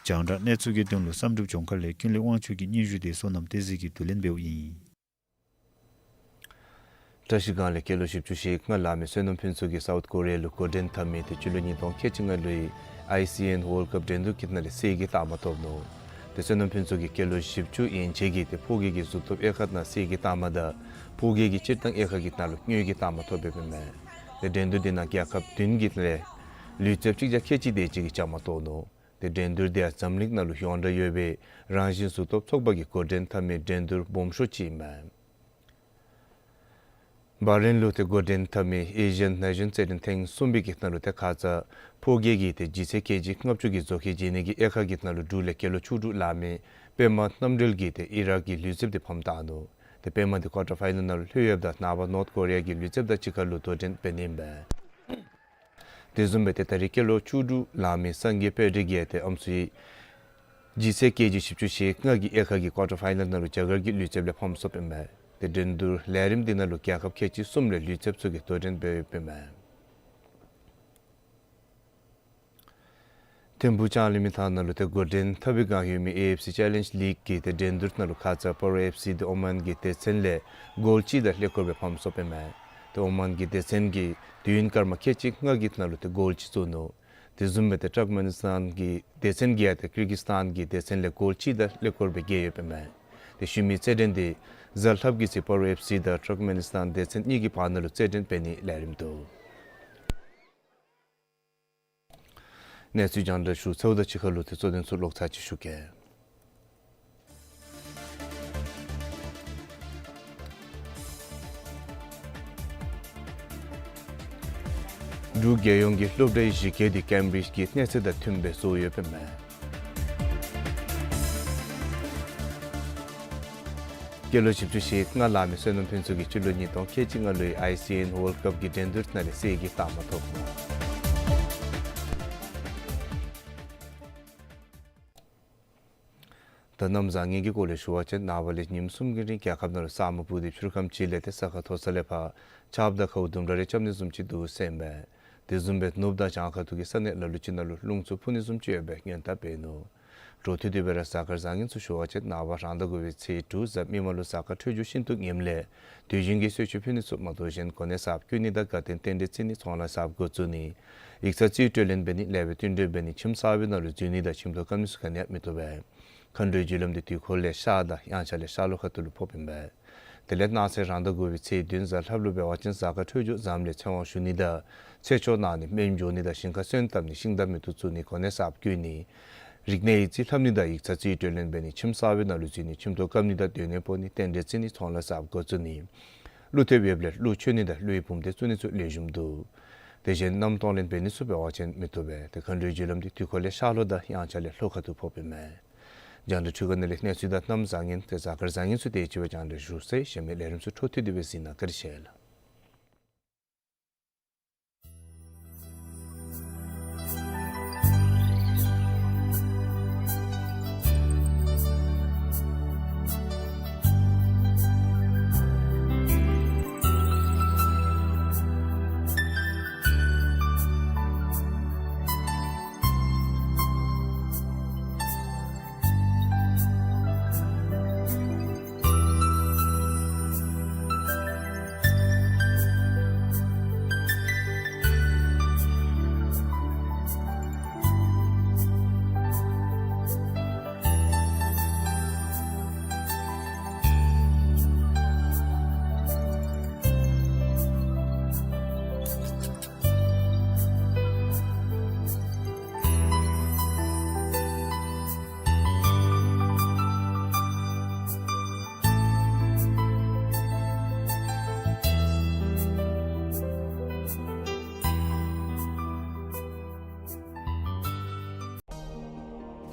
རྒྱང་བསྒྲགས་གནས་ཚུལ་གྱི་དོན་ལུ་བསམ་གྲུབ་ལྗོངས་མཁར་ལས་ཀུན་ལེགས་དབང་ཕྱུག་གི་སྙན་ཞུ་དེ་བསོད་ནམས་བསྟན་འཛིན་གྱིས་བསྡུ་ལེན་འབདཝ་ཨིན། བཀྲ་ཤིས་སྒང་ལས་སྐྱེས་ལོ་བཞི་བཅུ་ཞེ་ལྔ་ལང་མི་བསོད་ནམས་ཕུན་ཚོགས་ཀྱིས་སའུཐ་ཀོ་རི་ཡ་ལུ་འགོ་འདྲེན་འཐབ་མི་ཏེ་སྤྱི་ལོ་ཉིས་སྟོང་ཁལ་གཅིག་ལྔ་ལོའི་ཨའི་སི་ཨེན་ཝཱལཌ་ཀཔ་འགྲན་བསྡུར་གྱི་ནང་ལས་གསེར་གྱི་རྟགས་མ་ཐོབ་ནུག། ཏེ་བསོད་ནམས་ཕུན་ཚོགས་ཀྱིས་སྐྱེས་ལོ་བཞི་བཅུ་ཡན་ཆད་ཀྱི་ཏེ་ཕོ་སྐྱེས་ཀྱི་གཟུགས་སྟོབས་དབྱེ་ཁག་ནང་གསེར་གྱི་རྟགས་མ་དང་ཕོ་སྐྱེས་ཀྱི་སྤྱིར་བཏང་དབྱེ་ཁག་གི་ནང་ལུ་དངུལ་གྱི་རྟགས་མ་ཐོབ་ཡོདཔ་ཨིན་མས། ཏེ་འགྲན་བསྡུར་འདི་ནང་རྒྱལ་ཁབ་བདུན་གྱི་ལས་ལུས་རྩལཔ་གཅིག་བརྒྱ་ཁལ་གཅིག་དེ་ཅིག་གིས་བཅའ་མར་གཏོགས་ནུག། ཏེ་འགྲན་བསྡུར་འདི་ཡང་འཛམ་གླིང་ནང་ལུ་ཡོངས་གྲགས་ཡོད་པའི་རང་བཞིན་གཟུགས་སྟོབས་ཚོགས་པ་གིས་འགོ་འདྲེན་འཐབ་མི་འགྲན་བསྡུར་སྦོམ་ཤོས་ཅིག་ཨིན་མས། བྷ་རེན་ལུ་ཏེ་འགོ་འདྲེན་འཐབ་མི་ཨེ་ཤི་ཡན་ནེ་ཤན་རྩེད་འགྲན་ཐེངས་གསུམ་པའི་གི་ནང་ལུ་ཏེ་ཁ་ཙ་ཕོ་སྐྱེས་ཀྱི་ཏེ་ལྗིད་ཚད་ཀེ་ཇི་ལྔ་བཅུ་གི་བཟོ་ཁྱད་འབྱེད་ནི་གི་དབྱེ་ཁག་གི་ནང་ལུ་འབྲུག་ལས་སྐྱེས་ལོ་བཅུ་དྲུག་ལང་མི་པདྨ་རྣམ་གྲོལ་གྱིས་ཏེ་ཨི་རག་གི་ལུས་རྩལཔ་དེ་ཕམ་བཏང་ནུག། ཏེ་པདྨ་འདི་ཀོར་ཊར་ཕའི་ནལ་ནང་ལུ་ལྷོད་ཡོདཔ་ད་ནངས་པ་ནོརཐ་ཀོ་རི་ཡ་གི་ལུས་རྩལཔ་དང་གཅིག་ཁར་ལུ་དོ་འགྲན་འབད་ནི་ཨིན་པས། དེ་བཟུམ་སྦེ་ཏེ་ད་རེས་སྐྱེས་ལོ་བཅུ་དྲུག་ལང་མི་སངས་རྒྱས་དཔལ་སྒྲོན་གྱིས་ཏེ་ཨམ་སྲུའི་ལྗིད་ཚད་ཀེ་ཇི་བཞི་བཅུ་ཞེ་ལྔ་གི་དབྱེ་ཁག་གི་ཀོར་ཊར་ཕའི་ནལ་ནང་ལུ་རྒྱ་གར་གྱི་ལུས་རྩལཔ་ལས་ཕམ་སོཔ་ཨིན་མས། ཏེ་འགྲན་བསྡུར་ལས་རིམ་འདི་ནང་ལུ་རྒྱལ་ཁབ་ཁལ་གཅིག་གསུམ་ལས་ལུས་རྩལཔ་ཚུ་གིས་དོ་འགྲན་འབད་ཡོདཔ་ཨིན་མས། ཐིམ་ཕུག་ལྕང་གླིང་མི་ཐང་ནང་ལུ་ཏེ་འགོ་འདྲེན་འཐབ་པའི་བསྒང་ཡོད་མི་ཨེ་ཨེཕ་སི་ཅེ་ལེནཇ་ལིག་གི་ཏེ་འགྲན་བསྡུར་ནང་ལུ་ཁ་ཙ་སྤ་རོ་ཨེཕ་སི་འདི་ཨོ་མཱན་གྱི་སྡེ་ཚན་ལས་གོལ་གཅིག་དང་ལྷེ་སྐོར་སྦེ་ཕམ་སོཔ་ཨིན་མས། ཏེ་ཨོ་མཱན་གྱི་སྡེ་ཚན་གྱིས་དུས་ཡུན་སྐར་མ་ཁལ་གཅིག་ལྔ་གི་ནང་ལུ་ཏེ་གོལ་གཅིག་བཙུགས་ནུག། དེ་བཟུམ་སྦེ་ཏེ་ཊརཀ་མེ་ནི་སི་ཐཱན་གྱི་སྡེ་ཚན་གྱིས་ཡང་ཏེ་ཀིར་གིས་སི་ཐཱན་གྱི་སྡེ་ཚན་ལས་གོལ་གཅིག་དང་ལྷེ་སྐོར་སྦེ་རྒྱལ་ཡོདཔ་ཨིན་མས། ཏེ་ཤུལ་མའི་རྩེད་འགྲན་འདི་གཟའ་ལྷགཔ་གི་ཚེ་སྤ་རོ་ཨེཕ་སི་དང་ཊརཀ་མེ་ནི་སི་ཐཱན་སྡེ་ཚན་གཉིས་ཀྱི་བར་ན་ལུ་རྩེད་འགྲན་འབད་ནིའི་ལས་རིམ་འདུག། གནས་ཚུལ་རྒྱང་བསྒྲགས་ཞུ་ཚརཝ་དང་གཅིག་ཁར་ལུ་ཏེ་གཙོ་དོན་ཚུ་ལོག་ཚར་ཅིག་ཞུ་གེ། འབྲུག་རྒྱལ་ཡོངས་ཀྱི་སློབ་གྲྭའི་གཞི་བཀོད་འདི་ཀེམ་བིརིཇ་གྱི་གནས་ཚད་དང་མཐུནམ་སྦེ་བཟོ་ཡོདཔ་ཨིན་མས། སྐྱེས་ལོ་བཞི་བཅུ་ཞེ་ལྔ་ལང་མི་བསོད་ནམས་ཕུན་ཚོགས་ཀྱིས་སྤྱི་ལོ་ཉིས་སྟོང་ཁལ་གཅིག་ལྔ་ལོའི་ཨའི་སི་ཨེན་ཝཱལཌ་ཀཔ་གི་འགྲན་བསྡུར་ནང་ལས་གསེར་གྱི་རྟགས་མ་ཐོབ་ནུག། ད་གནམ་བཟང་ངན་གྱི་སྐོར་ལས་ཞུ་བ་ཅིན་ནངས་པ་ལས་ཉིནམ་གསུམ་གྱི་རིང་རྒྱལ་ཁབ་ནང་ལུ་ས་སྨུག་སྤུབས་ཏེ་ཕྱི་རུ་ཁམས་ཅིག་ལས་ཏེ་ས་ཁ་མཐོ་ས་ལས་ཕར་ཆརཔ་དང་ཁཝ་ལྡུམ་ར་རེ་རྐྱབ་ནི་བཟུམ་ཅིག་འདུག་ཟེར་ཨིན་པས། དེ་བཟུམ་སྦེ་ནུབ་དང་བྱང་ཁ་ཐུག་གི་ས་གནས་ལ་ལུ་ཅིག་ནང་ལུ་རླུང་འཚུབ་འཕུ་ནི་བཟུམ་ཅིག་ཡོད་པའི་སྔོན་བརྡ་འབད་ནུག། འབྲུག་ཐོག་ཏུ་སྦེ་ར་གཟའ་སྐར་བཟང་ངན་ཚུ་ཞུ་བ་ཅིན་ནངས་པ་རང་ཟླ་དགུ་པའི་ཚེས་དྲུག་གཟའ་མིག་དམར་ལུ་གཟའ་སྐར་འཕྲོད་སྦྱོར་ཤིན་ཏུ་ངནམ་ལས་དུས་རྒྱུན་གྱི་གསོལ་མཆོད་ཕུལ་ནི་ཚུ་མ་དོ་གཞན་གོ་གནས་གསརཔ་བསྐོ་ནི་དང་དགའ་སྟོན་རྟེན་འབྲེལ་བརྩི་ནི་ཚོང་ལཱ་གསརཔ་འགོ་བཙུགས་ནི་ཡིག་ཚང་རྩིས་སྤྲོད་ལེན་འབད་ནི་ལེགས་པའི་བསྟུན་གྲོས་འབད་ནི་ཁྱིམ་གསར་པའི་ནང་ལུ་འཛུལ་ནི་དང་ཁྱིམ་ཐོག་བཀབ་ནི་ཚུ་ག་ནི་ཡང་མི་བཏུབ་པས། མཁའ་འགྲོའི་རྒྱུ་ལམ་འདི་དུས་འཁོར་ལས་ཤར་དང་དབྱངས་འཆར་ལས་ཤར་ལྷོ་ཁ་ཐུག་ལུ་ཕོགཔ་ཨིན་པས། དེ་ལས་གནངས་ཚེ་རང་ཟླ་དགུ་པའི་ཚེས་བདུན་གཟའ་ལྷགཔ་ལུ་འབད་བ་ཅིན་གཟའ་སྐར་འཕྲོད་སྦྱོར་བཟངམ་ལས་ཚེ་དབང་ཞུ་ནི་དང་ཚེ་ཆོག་གནང་ནི་སྨན་འབྱོར་ནི་དང་ཞིང་ཁ་སོན་བཏབ་ནི་ཤིང་རྟ་མེ་ཏོག་བཙུགས་ནི་གོ་གནས་གསརཔ་བསྐོ་ནི་རིག་གནས་ཡིག་རྩིས་ལྷབ་ནི་དང་ཡིག་ཚང་རྩིས་སྤྲོད་ལེན་འབད་ནི་ཁྱིམ་གསར་པའི་ནང་ལུ་འཛུལ་ནི་ཁྱིམ་ཐོག་བཀབ་ནི་དང་སྡོད་གནས་སྤོ་ནི་རྟེན་འབྲེལ་བརྩི་ནི་ཚོང་ལཱ་གསརཔ་འགོ་བཙུགས་ནི་ཀླུ་ཐེབས་ཡོདཔ་ལས་ཀླུ་མཆོད་ནི་དང་ཀླུའི་བུམ་སྡེ་བཙུགས་ནི་ཚུ་ལེགས་ཤོམ་འདུག། དེ་གཞན་མནའམ་གཏོང་ལེན་འབད་ནི་ཚུ་འབད་བ་ཅིན་མི་བཏུབ་པས། ཏེ་མཁའ་འགྲོའི་རྒྱུ་ལམ་འདི་དུས་འཁོར་ལས་ཤར་ལྷོ་དང་དབྱངས་འཆར་ལས་ལྷོ་ཁ་ཐུག་ཕོགཔ་ཨིན་མས། རྒྱང་བསྒྲགས་འཕྲུལ་ཁང་ནང་ལས་གནས་ཚུལ་དང་གནམ་བཟང་ངན་ཏེ་གཟའ་སྐར་བཟང་ངན་ཚུ་དེ་ཅིག་སྦེ་རྒྱང་བསྒྲགས་ཞུ་ཚར་ཡི། གཞན་མི་ལས་རིམ་ཚུ་འཕྲོ་མཐུད་དེ་སྦེ་གཟིགས་གནང་། བཀའ་དྲིན་ཆེ་ལགས།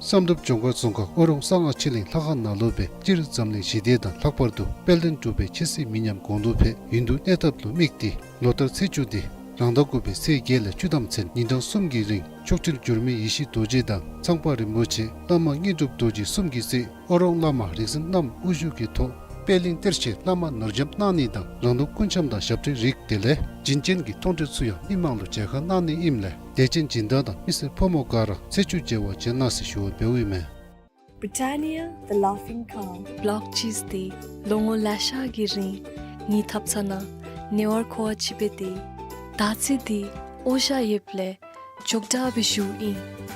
བསམ་གྲུབ་ལྗོངས་མཁར་རྫོང་ཁག་ཨོ་རོང་གསང་སྔགས་ཆོས་གླིང་ལྷ་ཁང་ནང་ལུ་སྦེ་སྤྱིར་འཛམ་གླིང་ཞི་བདེ་དང་ལྷག་པར་དུ་དཔལ་ལྡན་འབྲུག་པའི་ཆོས་སྲིད་མི་ཉམས་གོང་དུ་འཕེལ་ཡུན་དུ་གནས་ཐབས་ལུ་དམིགས་ཏེ་ལོ་ལྟར་ཚེས་བཅུ་འདི་རང་ཟླ་དགུ་པའི་ཚེས་བརྒྱད་ལས་བཅུ་ཐམ་ཚུན་ཉིན་གྲངས་གསུམ་གྱི་རིང་མཆོག་སྤྲུལ་འགྱུར་མེད་ཡེ་ཤེས་རྡོ་རྗེ་དང་ཚངས་པ་རིན་པོ་ཆེ་བླ་མ་དངོས་གྲུབ་རྡོ་རྗེ་གསུམ་གྱི་སྲས་ཨོ་རོང་བླ་མ་རིག་འཛིན་རྣམ་དབུ་བཞུགས་ཀྱི་ཐོག་པད་གླིང་གཏེར་ཆོས་བླ་མ་ནོར་རྒྱམ་གནང་ནི་དང་རང་གདོང་སྐུ་འཆམ་དང་ཞབས་ཁྲའི་རིགས་དེ་ལས་བྱིན་ཅན་གྱི་མཐོང་གྲོལ་ཚུ་ཡང་མི་མང་ལུ་མཇལ་ཁ་གནང་ནི་ཨིནམ་ལས་དད་ཅན་སྦྱིན་བདག་དང་མི་སེར་ཕོ་མོ་ག་ར་ཚེས་བཅུ་མཇལ་བར་བྱོན་གནང་ཟེར་ཞུ་བ་འབདཝ་ཨིན་མས། Britannia, the Laughing Cow. Block cheese འདི་ལོ་ངོ་ལེ་ཤ་གི་རིང་ངེའི་ཐབ་ཚང་ནང་ཉེ་བར་མཁོ་བ་ཅིག་འབད་དེ་ད་ཚེ་འདི་ཨོ་ཞ་ཡོདཔ་ལས་མགྱོགས་དྲགས་སྦེ་ཞུཝ་ཨིན།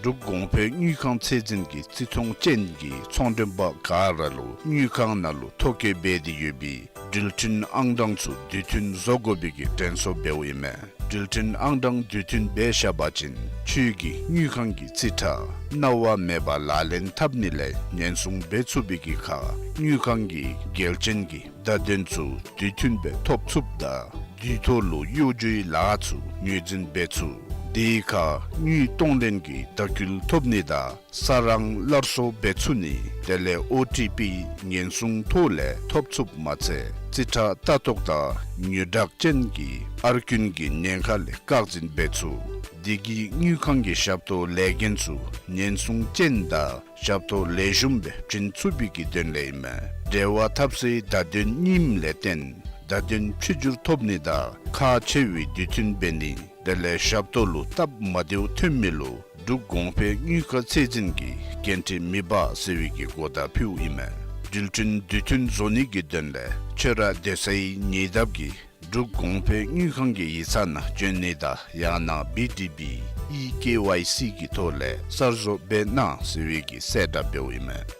འབྲུག་གོང་འཕེལ་དངུལ་ཁང་ཚད་འཛིན་གྱིས་བརྩི་མཐོང་ཅན་གྱི་ཚོང་མགྲོན་པ་ག་ར་ལུ་དངུལ་ཁང་ནང་ལུ་ཐོ་བཀོད་འབད་དེ་ཡོད་པའི་འགྲུལ་འཕྲིན་ཨང་གྲངས་ཚུ་དུས་མཐུན་བཟོ་དགོ་པའི་གི་དྲན་གསོ་འབདཝ་ཨིན་མས། འགྲུལ་འཕྲིན་ཨང་གྲངས་དུས་མཐུན་འབད་བཞག་པ་ཅིན་ཁྱོད་ཀྱི་དངུལ་ཁང་གི་རྩིས་ཁྲ་གནང་བ་མེད་པར་ལག་ལེན་འཐབ་ནི་ལས་ཉེན་སྲུང་འབད་ཚུགས་པའི་གི་ཁར་དངུལ་ཁང་གི་འགལ་རྐྱེན་གྱི་བརྡ་དོན་ཚུ་དུས་མཐུན་སྦེ་ཐོབ་ཚུགསཔ་དང་དུས་ཐོག་ལུ་གཡོ་སྒྱུའི་ལཱ་ཚུ་ངོས་འཛིན་འབད་ཚུགས། དེའི་ཁར་དངུལ་གཏོང་ལེན་གྱི་བརྡ་སྐུལ་ཐོབ་ནི་དང་ས་རང་སླར་གསོ་འབད་ཚུགས་ནི་དེ་ལས་ཨོ་ཊི་པི་ཉེན་སྲུང་ཐོག་ལས་ཐོབ་ཚུགསཔ་མ་ཚད་རྩིས་ཁྲ་ལྟ་རྟོག་དང་དངུལ་བསྒྲགས་ཅན་གྱི་ཨར་རྐུན་གྱི་ཉེན་ཁ་ལས་བཀག་འཛིན་འབད་ཚུགས། དེ་གིས་དངུལ་ཁང་གི་ཞབས་ཏོག་ལས་འགན་ཚུ་ཉེན་སྲུང་ཅན་དང་ཞབས་ཏོག་ལེགས་ཤོམ་སྦེ་བྱིན་ཚུགས་པའི་གི་དོན་ལས་ཨིན་མས། འབྲེལ་བ་འཐབ་སའི་བརྡ་དོན་རྙིངམ་ལས་བརྟེན་བརྡ་དོན་ཕྱི་འགྱུར་ཐོབ་ནི་དང་ཁག་ཆེ་བའི་དུས་མཐུན་འབད་ནི་ དེ་ལས་ཞབས་ཏོག་ལུ་སྟབས་མ་བདེཝ་ཐོན་མི་ལུ་འབྲུག་གོང་འཕེལ་དངུལ་ཁང་ཚད་འཛིན་གྱིས་འགན་འཁྲི་མི་འབག་ཟེར་བའི་གི་གོ་བརྡ་ཕུལཝ་ཨིན་མས། འགྲུལ་འཕྲིན་དུས་མཐུན་བཟོ་ནི་གི་དོན་ལས་ཁྱོད་ར་སྡོད་སའི་ཉེ་འདབས་ཀྱི་འབྲུག་གོང་འཕེལ་དངུལ་ཁང་གི་ཡིག་ཚང་ནང་བྱོན་ནི་དང་ཡང་ན་བི་ཌི་བི་ཨི་ཀེ་ཝའི་སི་གི་ཐོག་ལས་གསར་བཟོ་འབད་གནང་ཟེར་བའི་གི་གསལ་བསྒྲགས་འབདཝ་ཨིན་མས།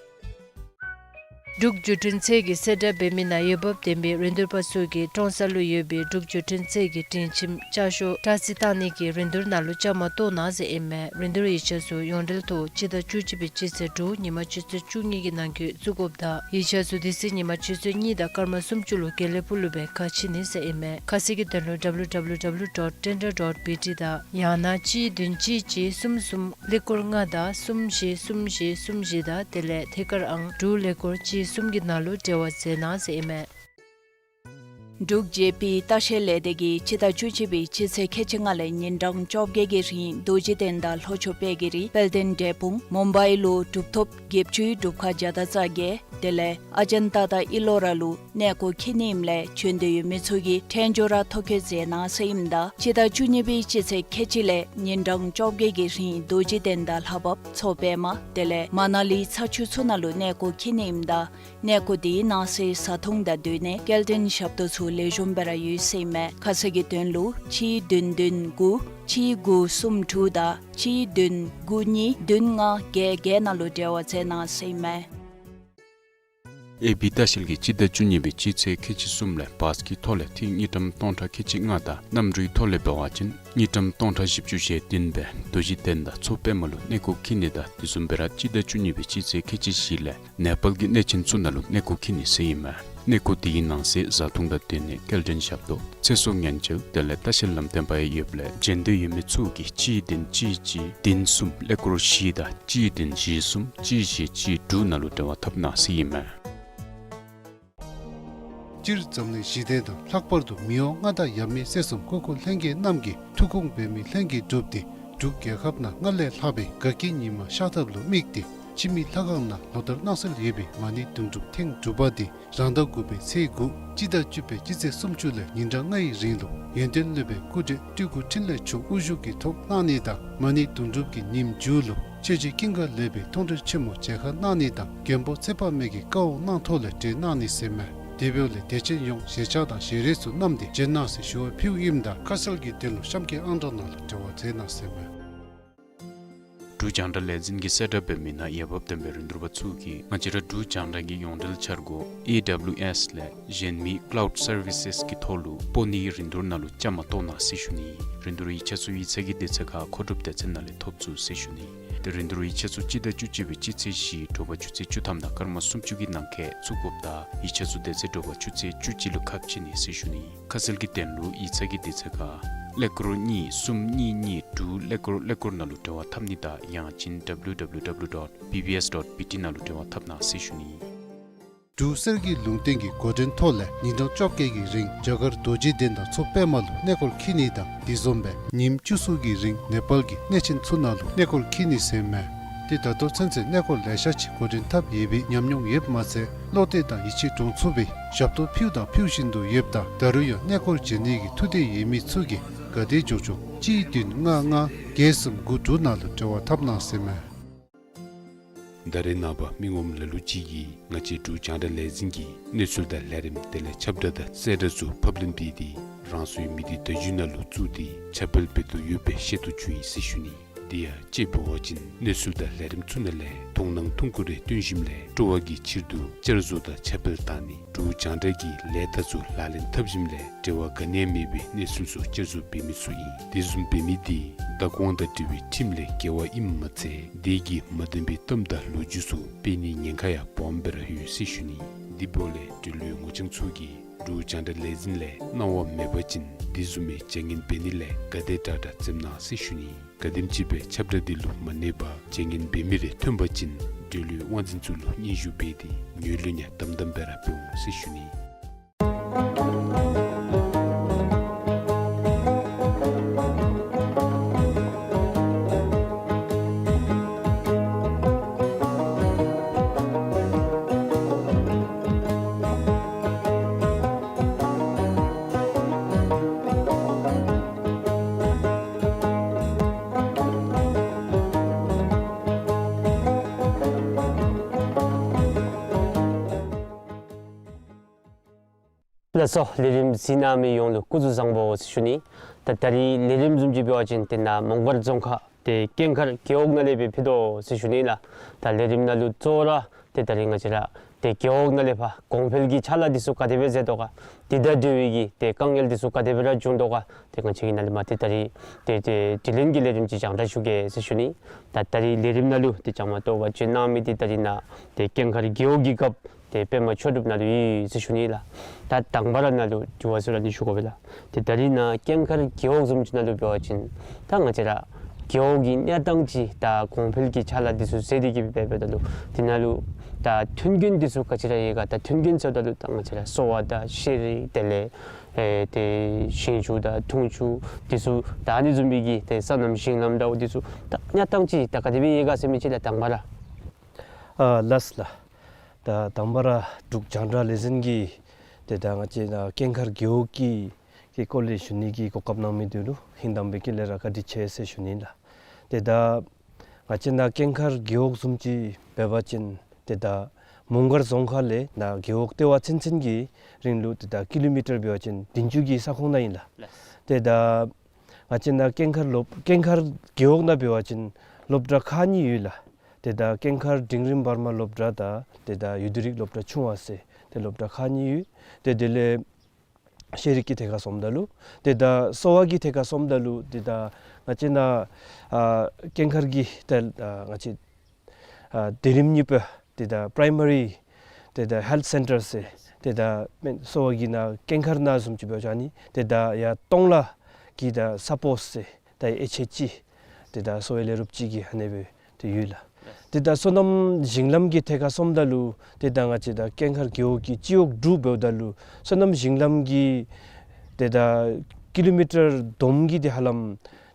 འབྲུག་བརྒྱུད་འཕྲིན་ཚད་ཀྱི་གསལ་བསྒྲགས་འབད་མི་ནང་འོས་འབབ་ལྡན་པའི་རིན་བསྡུར་པ་ཚུ་གིས་ཀྲོང་གསར་ལུ་ཡོད་པའི་འབྲུག་བརྒྱུད་འཕྲིན་ཚད་ཀྱི་སྒྲིང་ཁྱིམ་ལྕགས་ཤོག་སྐྲ་རྩི་བཏང་ནི་གི་རིན་བསྡུར་ནང་ལུ་བཅའ་མར་གཏོགས་གནང་ཟེར་ཨིན་མས། རིན་བསྡུར་ཡིག་ཆ་ཚུ་ཡོངས་འབྲེལ་ཐོག་སྤྱི་ཟླ་བཅུ་གཅིག་པའི་སྤྱི་ཚེས་དྲུག་ཉིན་མ་ཆུ་ཚོད་བཅུ་གཉིས་ཀྱི་ནང་འཁོད་བཙུགས་དགོཔ་དང་ཡིག་ཆ་ཚུ་དེ་ཚེ་ཉིན་མ་ཆུ་ཚོད་གཉིས་དང་སྐར་མ་སུམ་ཅུ་ལུ་དགེ་ལེགས་ཕུག་ལུ་སྦེ་ཁ་ཕྱེ་ནི་ཟེར་ཨིན་མས། ཁ་གསལ་གྱི་དོན་ལུ་W W W dot tender dot B T དང་ཡང་ན་གཅིག་བདུན་གཅིག་གཅིག་གསུམ་གསུམ་ཀླད་ཀོར་ལྔ་དང་གསུམ་བཞི་གསུམ་བཞི་གསུམ་བཞི་དང་དེ་ལས་ཐད་ཀར་ཨང་དྲུག་ཀླད་ཀོར་གཅིག་གསུམ་གྱི་ནང་ལུ་འབྲེལ་བ་མཛད་གནང་ཟེར་ཨིན་མས། འབྲུག་ཇེ་པི་ལྟ་བཤལ་ལས་སྡེ་གིས་སྤྱི་ཟླ་བཅུ་གཅིག་པའི་སྤྱི་ཚེས་ཁལ་གཅིག་ལྔ་ལས་ཉིན་གྲངས་བཅོ་བརྒྱད་ཀྱི་རིང་རྡོ་རྗེ་གདན་དང་ལྷོ་ཕྱོགས་དཔལ་གྱི་རི་དཔལ་ལྡན་འབྲས་སྤུངས་མུམ་བའི་ལུ་གྲུབ་ཐོབ་དགེ་བཅུའི་སྒྲུབ་ཁང་བརྒྱ་དང་རྩ་བརྒྱད་དེ་ལས་ཨ་ཙཱན་ཏ་ཏ་ཨི་ལོ་ར་ལུ་གནས་སྐོར་འཁྱིད་ནི་ཨིནམ་ལས་བྱོན་འདོད་ཡོད་མི་ཚུ་གིས་ཕྲན་ཚེགས་ར་ཐོ་བཀོད་མཛད་གནང་ཟེར་ཨིནམ་ད་སྤྱི་ཟླ་བཅུ་གཉིས་པའི་སྤྱི་ཚེས་ཁལ་གཅིག་ལས་ཉིན་གྲངས་བཅོ་བརྒྱད་ཀྱི་རིང་རྡོ་རྗེ་གདན་དང་ལྷ་བབས་མཚོ་པདྨ་དེ་ལས་མ་ན་ལི་ཚ་ཆུ་ཚུ་ནང་ལུ་གནས་སྐོར་འཁྱིད་ནི་ཨིནམ་ད་གནས་སྐོར་དེའི་ནང་གསེས་བཟའ་འཐུང་དང་སྡོད་གནས་སྐྱེལ་འདྲེན་ཞབས་ཏོག་ཚུ་ལེགས་ཤོམ་སྦེ་ར་ཡོད་ཟེར་ཨིན་མས། ཁ་གསལ་གྱི་དོན་ལུ་གཅིག་བདུན་བདུན་དགུ་གཅིག་དགུ་གསུམ་དྲུག་དང་གཅིག་བདུན་དགུ་གཉིས་བདུན་ལྔ་བརྒྱད་བརྒྱད་ནང་ལུ་འབྲེལ་བ་མཛད་གནང་ཟེར་ཨིན་མས། ཨེ་བི་ལྟ་བཤལ་གྱིས་སྤྱི་ཟླ་བཅུ་གཉིས་པའི་སྤྱི་ཚེས་ཁལ་གཅིག་གསུམ་ལས་བཱས་ཀྱི་ཐོག་ལས་ཏིག་དངུལ་ཀྲམ་སྟོང་ཕྲག་ཁལ་གཅིག་ལྔ་དང་གནམ་གྲུའི་ཐོག་ལས་འབད་བ་ཅིན་དངུལ་ཀྲམ་སྟོང་ཕྲག་བཞི་བཅུ་ཞེ་བདུན་སྦེ་རྡོ་རྗེ་གདན་དང་མཚོ་པདྨ་ལུ་གནས་སྐོར་འཁྱིད་ནི་དང་དེ་བཟུམ་སྦེ་ར་སྤྱི་ཟླ་བཅུ་གཉིས་པའི་སྤྱི་ཚེས་ཁལ་གཅིག་བཞི་ལས་ནེ་པཱལ་གྱི་གནས་ཆེན་ཚུ་ནང་ལུ་གནས་སྐོར་འཁྱིད་ནི་ཟེར་ཨིན་མས། གནས་སྐོར་དེའི་ནང་གསེས་བཟའ་འཐུང་དང་སྡོད་གནས་སྐྱེལ་འདྲེན་ཞབས་ཏོག་ཚེ་སྲོག་ཉེན་བཅོལ་དེ་ལས་ལྟ་བཤལ་ལམ་སྟོན་པ་ཡང་ཡོདཔ་ལས་བྱོན་འདོད་ཡོད་མི་ཚུ་གིས་གཅིག་བདུན་གཅིག་གཅིག་བདུན་གསུམ་ཀླད་ཀོར་བཞི་དང་གཅིག་བདུན་བཞི་གསུམ་གཅིག་བཞི་གཅིག་དྲུག་ནང་ལུ་འབྲེལ་བ་འཐབ་གནང་ཟེར་ཨིན་མས། སྤྱིར་འཛམ་གླིང་ཞི་བདེ་དང་ལྷག་པར་དུ་མི་དབང་མངའ་བདག་ཡབ་མེས་སྲས་གསུམ་སྐུ་འཁོར་ལྷན་རྒྱས་རྣམས་ཀྱི་ཐུགས་དགོངས་འབད་མེད་ལྷུན་གྱིས་གྲུབ་སྟེ་འབྲུག་རྒྱལ་ཁབ་ནང་སྔར་ལས་ལྷག་པའི་དགའ་སྐྱིད་ཉི་མ་ཤར་ཐབས་ལུ་དམིགས་ཏེ་འཆི་མེད་ལྷ་ཁང་ནང་ལོ་ལྟར་གནང་སྲོལ་ཡོད་པའི་མ་ཎི་དུང་སྒྲུབ་ཐེངས་དྲུག་པ་དེ་རང་ཟླ་དགུ་པའི་ཚེས་དགུ་སྤྱི་ཟླ་བཅུ་པའི་སྤྱི་ཚེས་སུམ་ཅུ་ལས་ཉིན་གྲངས་ལྔའི་རིང་ལུ་ཡོན་ཏན་སློབ་དཔོན་སྐུ་བགྲེས་སྤྲུལ་སྐུ་འཕྲིན་ལས་མཆོག་དབུ་བཞུགས་ཀྱི་ཐོག་གནང་ནི་དང་མ་ཎི་དུང་སྒྲུབ་ཀྱི་ཉིནམ་མཇུག་ལུ་ཆོས་རྗེ་ཀུན་དགའ་ལེགས་པའི་མཐོང་གྲོལ་ཆེན་མོ་མཇལ་ཁ་གནང་ནི་དང་མགོན་པོ་ཚེ་དཔག་མེད་ཀྱི་བཀའ་དབང་གནང་ཐོག་ལས་གྲོལ་གནང་ནི་ཟེར་མས། དེ་འབདཝ་ལས་དད་ཅན་ཡོངས་ཞལ་ཆས་དང་ཞལ་རས་ཚུ་བསྣམས་ཏེ་བྱོན་གནང་ཟེར་ཞུ་བ་ཕུལཝ་ཨིནམ་ད་ཁ་གསལ་གྱི་དོན་ལུ་གཤམ་གྱི་ཨང་གྲངས་ནང་ལུ་འབྲེལ་བ་མཛད་གནང་ཟེར་མས། འབྲུག་རྒྱང་བསྒྲགས་ལས་འཛིན་གྱིས་གསལ་བསྒྲགས་འབད་མི་ནང་འོས་འབབ་ལྡན་པའི་རིན་བསྡུར་པ་ཚུ་གིས་ང་བཅས་ར་འབྲུག་རྒྱང་བསྒྲགས་ཀྱི་ཡོངས་འབྲེལ་འཆར་སྒོ་ཨེ་ཌབ་ལིའུ་ཨེསི་ལས་གཞན་མི་ཀ་ལའུཌ་སར་བི་སེསི་གི་ཐོག་ལུ་སྤོ་ནིའི་རིན་བསྡུར་ནང་ལུ་བཅའ་མར་གཏོགས་གནང་ཟེར་ཞུ་ནི། རིན་བསྡུར་ཡིག་ཆ་ཚུ་ཡིག་ཚང་གི་དུས་ཚོད་ཁར་མཁོ་སྒྲུབ་སྡེ་ཚན་ནང་ལས་ཐོབ་ཚུགས་ཟེར་ཞུ་ནི། དེ་རིན་བསྡུར་ཡིག་ཆ་ཚུ་སྤྱི་ཟླ་བཅུ་གཅིག་པའི་སྤྱི་ཚེས་བཞི་དྲོ་པ་ཆུ་ཚོད་བཅུ་ཐམ་དང་སྐར་མ་སུམ་ཅུ་གི་ནང་འཁོད་བཙུགས་དགོཔ་དང་ཡིག་ཆ་ཚུ་དེ་ཚེ་དྲོ་པ་ཆུ་ཚོད་བཅུ་གཅིག་ལུ་ཁ་ཕྱེ་ནི་ཟེར་ཞུ་ནི། ཁ་གསལ་གྱི་དོན་ལུ་ཡིག་ཚང་གི་དུས་ཚོད་ཁར་ཀླད་ཀོར་གཉིས་གསུམ་གཉིས་གཉིས་དྲུག་ཀླད་ཀོར་ཀླད་ཀོར་ནང་ལུ་འབྲེལ་བ་འཐབ་ནི་དང་ཡང་ཅིན་W W W dot B B S dot B T ནང་ལུ་འབྲེལ་བ་འཐབ་གནང་ཟེར་ཞུ་ནི། འབྲུག་གསེར་གྱི་ལུང་བསྟན་གྱི་འགོ་འདྲེན་ཐོག་ལས་ཉིན་གྲངས་བཅོ་བརྒྱད་ཀྱི་རིང་རྒྱ་གར་རྡོ་རྗེ་གདན་དང་མཚོ་པདྨ་ལུ་གནས་སྐོར་འཁྱིད་ནི་དང་དེ་བཟུམ་སྦེ་ཉིནམ་བཅུ་གསུམ་གྱི་རིང་ནེ་པཱལ་གྱི་གནས་ཆེན་ཚུ་ནང་ལུ་གནས་སྐོར་འཁྱིད་ནི་ཟེར་མས། ཏེ་ད་ལྟོ་ཚུན་ཚོད་གནས་སྐོར་ལེ་ཤ་ཅིག་འགོ་འདྲེན་འཐབ་ཡོད་པའི་ཉམས་མྱོང་ཡོདཔ་མ་ཚད་བློ་གཏད་དང་ཡིད་ཆེས་འདྲོངས་ཚུགས་པའི་ཞབས་ཏོག་ཕུལཝ་དང་ཕུལ་བཞིན་དུ་ཡོདཔ་ད་ད་རུང་ཡང་གནས་སྐོར་བྱོན་ནི་གི་ཐུགས་འདོད་ཡོད་མི་ཚུ་གིས་ག་དེ་མགྱོགས་མགྱོགས་གཅིག་བདུན་ལྔ་ལྔ་བརྒྱད་གསུམ་དགུ་དྲུག་ནང་ལུ་འབྲེལ་བ་འཐབ་གནང་ཟེར་མས། ད་རེས་ནངས་པ་མི་ངོམ་ལ་ལུ་ཅིག་གིས་ང་བཅས་འབྲུག་རྒྱང་བསྒྲགས་ལས་འཛིན་གྱི་གནས་ཚུལ་དང་ལས་རིམ་དེ་ལས་ཁྱབ་བསྒྲགས་དང་གསལ་བསྒྲགས་ཚུ་ཕབ་ལེན་འབད་དེ་རང་སོའི་མི་སྡེ་བརྡ་བརྒྱུད་ནང་ལུ་བཙུགས་ཏེ་ཁྱབ་སྤེལ་འབད་དོ་ཡོདཔ་སྦེ་ཤེས་དོ་བྱུང་ཡི་ཟེར་ཞུ་ནི། དེ་ཡང་དཔྱེ་འབད་བ་ཅིན་གནས་ཚུལ་དང་ལས་རིམ་ཚུ་ནང་ལས་མཐོང་སྣང་ཐུང་ཀུ་རེ་བཏོན་ཞིནམ་ལས་སྤྲོ་བ་གི་ཕྱིར་དུ་བསྐྱར་བཟོ་དང་ཁྱབ་སྤེལ་བཏང་ནི་འབྲུག་རྒྱང་བསྒྲགས་ཀྱི་ལས་རྟགས་ཚུ་ལག་ལེན་འཐབ་ཞིནམ་ལས་འབྲེལ་བ་ག་ནི་ཡང་མེད་པའི་གནས་ཚུལ་ཚུ་བསྐྱར་བཟོ་འབད་མི་ཚུ་ཨིན། དེ་བཟུམ་འབད་མི་དེ་བདག་དབང་དང་འབྲེལ་བའི་ཁྲིམས་ལས་འགལ་བ་ཨིནམ་མ་ཚད་དེ་གིས་མ་བདེན་པའི་གཏམ་དང་ལོ་རྒྱུས་ཚུ་སྤེལ་ནིའི་ཉེན་ཁ་ཡང་སྦོམ་སྦེ་ར་ཡོད་ཟེར་ཞུ་ནི། དེ་འབདཝ་ལས་འབྲེལ་ཡོད་ངོ་རྐྱང་ཚུ་གིས་འབྲུག་རྒྱང་བསྒྲགས་ལས་འཛིན་ལས་གནང་བ་མེད་པ་ཅིན་དེ་བཟུམ་མའི་བྱ་ངན་འབད་ནི་ལས་ག་དེ་དྲག་དྲག་འཛེམ་གནང་ཟེར་ཞུ་ནི། ག་དེམ་ཅིག་སྦེ་ཁྱབ་བསྒྲགས་འདི་ལུ་མ་གནས་པར་བྱ་ངན་འབད་མི་རེ་ཐོན་པ་ཅིན་འབྲེལ་ཡོད་དབང་འཛིན་ཚུ་ལུ་སྙན་ཞུ་འབད་དེ་ངོས་ལེན་ཡང་དམ་དམ་སྦེ་ར་འབད་འོང་ཟེར་ཞུ་ནི། ལགས་སོ། ལས་རིམ་གཟིགས་གནང་མི་ཡོངས་ལུ་སྐུ་གཟུགས་བཟང་པོ་ཟེར་ཞུ་ནི། ད་ད་རིས་ལས་རིམ་བཟུམ་ཅིག་འབད་བ་ཅིན་ཏེ་ནཱ་མོང་སྒར་རྫོང་ཁག་ཏེ་ཀེང་མཁར་རྒེད་འོག་ནང་ལས་སྦེ་ཕུལ་དོ་ཟེར་ཞུ་ནི་ལགས། ད་ལས་རིམ་ནང་ལུ་གཙོ་བོ་ར་ཏེ་ད་རིས་ང་བཅས་ར་ཏེ་རྒེད་འོག་ནང་ལས་ཕར་གོང་འཕེལ་གྱི་ཕྱག་ལཱ་འདི་ཚུ་ག་དེ་སྦེ་མཛད་དོ་ག། དེ་དང་འབྲེལ་བའི་གི་ཏེ་དཀའ་ངལ་འདི་ཚུ་ག་དེ་སྦེ་ར་བྱུང་དོ་ག། ཏེ་ང་བཅས་ཀྱིས་ནཱ་ལས་མར་ཏེ་ད་རིས་ཏེ་ཏེ་དྲི་ལན་གྱི་ལས་རིམ་ཅིག་རྒྱང་བསྒྲགས་ཞུ་གེ་ཟེར་ཞུ་ནི། ད་ད་རིས་ལས་རིམ་ནང་ལུ་ཏེ་བཅའ་མར་གཏོགས་པར་བྱོན་གནང་མི་འདི་ད་རིས་ནཱ་ཏེ་ཀེང་མཁར་རྒེད་འོག་གི་རྒཔོ་ཏེ་པདྨ་ཆོས་གྲུབ་ནཱ་ལུ་ཡོད་ཟེར་ཞུ་ནི་ལགས། ད་དང་པ་ར་ནཱ་ལུ་དྲི་བ་ཚུ་ར་ནི་ཞུ་དགོ་པས་ལགས། ཏེ་ད་རིས་ནཱ་ཀེང་མཁར་རྒེད་འོག་བཟུམ་ཅིག་ནང་ལུ་འབད་བ་ཅིན་ད་ང་བཅས་ར་རྒེད་འོག་གི་གནས་སྟངས་ཅིག་ད་གོང་འཕེལ་གྱི་ཕྱག་ལཱ་འདི་ཚུ་མཛད་དེ་གི་སྦེ་འབདཝ་ད་ལུ་དེ་ནང་ལུ་ད་མཐུན་རྐྱེན་འདི་ཚུ་ག་ཅི་ར་ཡོད་ག། ད་མཐུན་རྐྱེན་ཟེརཝ་ད་ལུ་ད་ང་བཅས་ར་གསོ་བ་དང་ཤེས་རིག་དེ་ལས་ཨེ་ཏེ་ཞིང་ཆུ་དང་འཐུང་ཆུ་འདི་ཚུ་ད་ཨ་ནི་བཟུམ་མའི་གི་ཏེ་སོ་ནམ་ཞིང་ལམ་འདྲཝ་འདི་ཚུ་ད་གནས་སྟངས་ཅིག་ད་ག་དེ་སྦེ་ཡོད་ག་ཟེར་མི་ཅིག་ལགས་དང་པ་ར། ཨ་ལགས་ལགས། ད་དང་པ་ར་འབྲུག་རྒྱང་བསྒྲགས་ལས་འཛིན་གྱིས་ཏེ་ད་ང་བཅས་ནཱ་ཀེང་མཁར་རྒེད་འོག་གི་གི་སྐོར་ལས་ཞུ་ནི་གི་གོ་སྐབས་གནང་མི་འདི་ལུ་ཧིང་དང་པའི་དཀྱིལ་ལས་ར་བཀའ་དྲིན་ཆེ་ཟེར་ཞུ་ནི་ལགས། ཏེ་ད་ང་བཅས་ནཱ་ཀེང་མཁར་རྒེད་འོག་བཟུམ་ཅིག་འབད་བ་ཅིན་ཏེ་ད་མོང་སྒར་རྫོང་ཁག་ལས་ནཱ་རྒེད་འོག་ལྟེ་བ་ཚུན་ཚོད་ཀྱི་རིང་ལུ་ཏེ་ད་ཀི་ལོ་མི་ཊར་འབད་བ་ཅིན་བདུན་ཅུ་གི་ས་ཁོངས་ནང་ཨིན་ལགས། ལགས། ཏེ་ད་ང་བཅས་ནཱ་ཀེང་མཁར་སློབ་ཀེང་མཁར་རྒེད་འོག་ནང་འབད་བ་ཅིན་སློབ་གྲྭ་ཁག་གཉིས་ཡོད་ལགས། ཏེ་ད་ཀེང་མཁར་འབྲིང་རིམ་བར་མ་སློབ་གྲྭ་དང་ཏེ་ད་ཡུལ་དུས་རིག་སློབ་གྲྭ་ཆུང་བ་ཟེར་ཏེ་སློབ་གྲྭ་ཁག་གཉིས་ཡོད། ཏེ་དེ་ལས་ཤེས་རིག་གི་ཐད་ཁར་སོངམ་ད་ལུ་ཏེ་ད་གསོ་བ་གི་ཐད་ཁར་སོངམ་ད་ལུ་ཏེ་ད་ང་བཅས་ནཱ་ཨ་ཀེང་མཁར་གྱི་ཏེ་ཨ་ང་བཅས་ཨ་དེ་རིམ་གཉིས་པ་ཏེ་ད་པ་རའི་མ་རི་ཏེ་ད་ཧེལཐ་སེན་ཊར་ཟེར་ཏེ་ད་སྨན་གསོ་བ་གི་ནཱ་ཀེང་མཁར་ནང་བཟུམ་ཅིག་འབད་བ་ཅིན་ཨ་ནི་ཏེ་ད་ཡར་སྟོང་ལ་གི་ད་སཔོརཊ་ཟེར་ད་ཨེཆ་ཨེཆ་ཅི་ཏེ་ད་གསོ་བའི་ལས་རོགསཔ་ཅིག་གི་ཨ་ནི་སྦེ་ཏེ་ཡོད་ལགས། ཏེ་ད་སོ་ནམ་ཞིང་ལམ་གྱི་ཐད་ཁར་སོངམ་ད་ལུ་ཏེ་ད་ང་བཅས་ད་ཀེང་མཁར་རྒེད་འོག་གི་སྤྱི་འོག་འབྲུག་འབདཝ་ད་ལུ་སོ་ནམ་ཞིང་ལམ་གྱི་ཏེ་ད་ཀི་ལོ་མི་ཊར་བསྡོམས་ཀྱིས་ཏེ་ཧ་ལམ་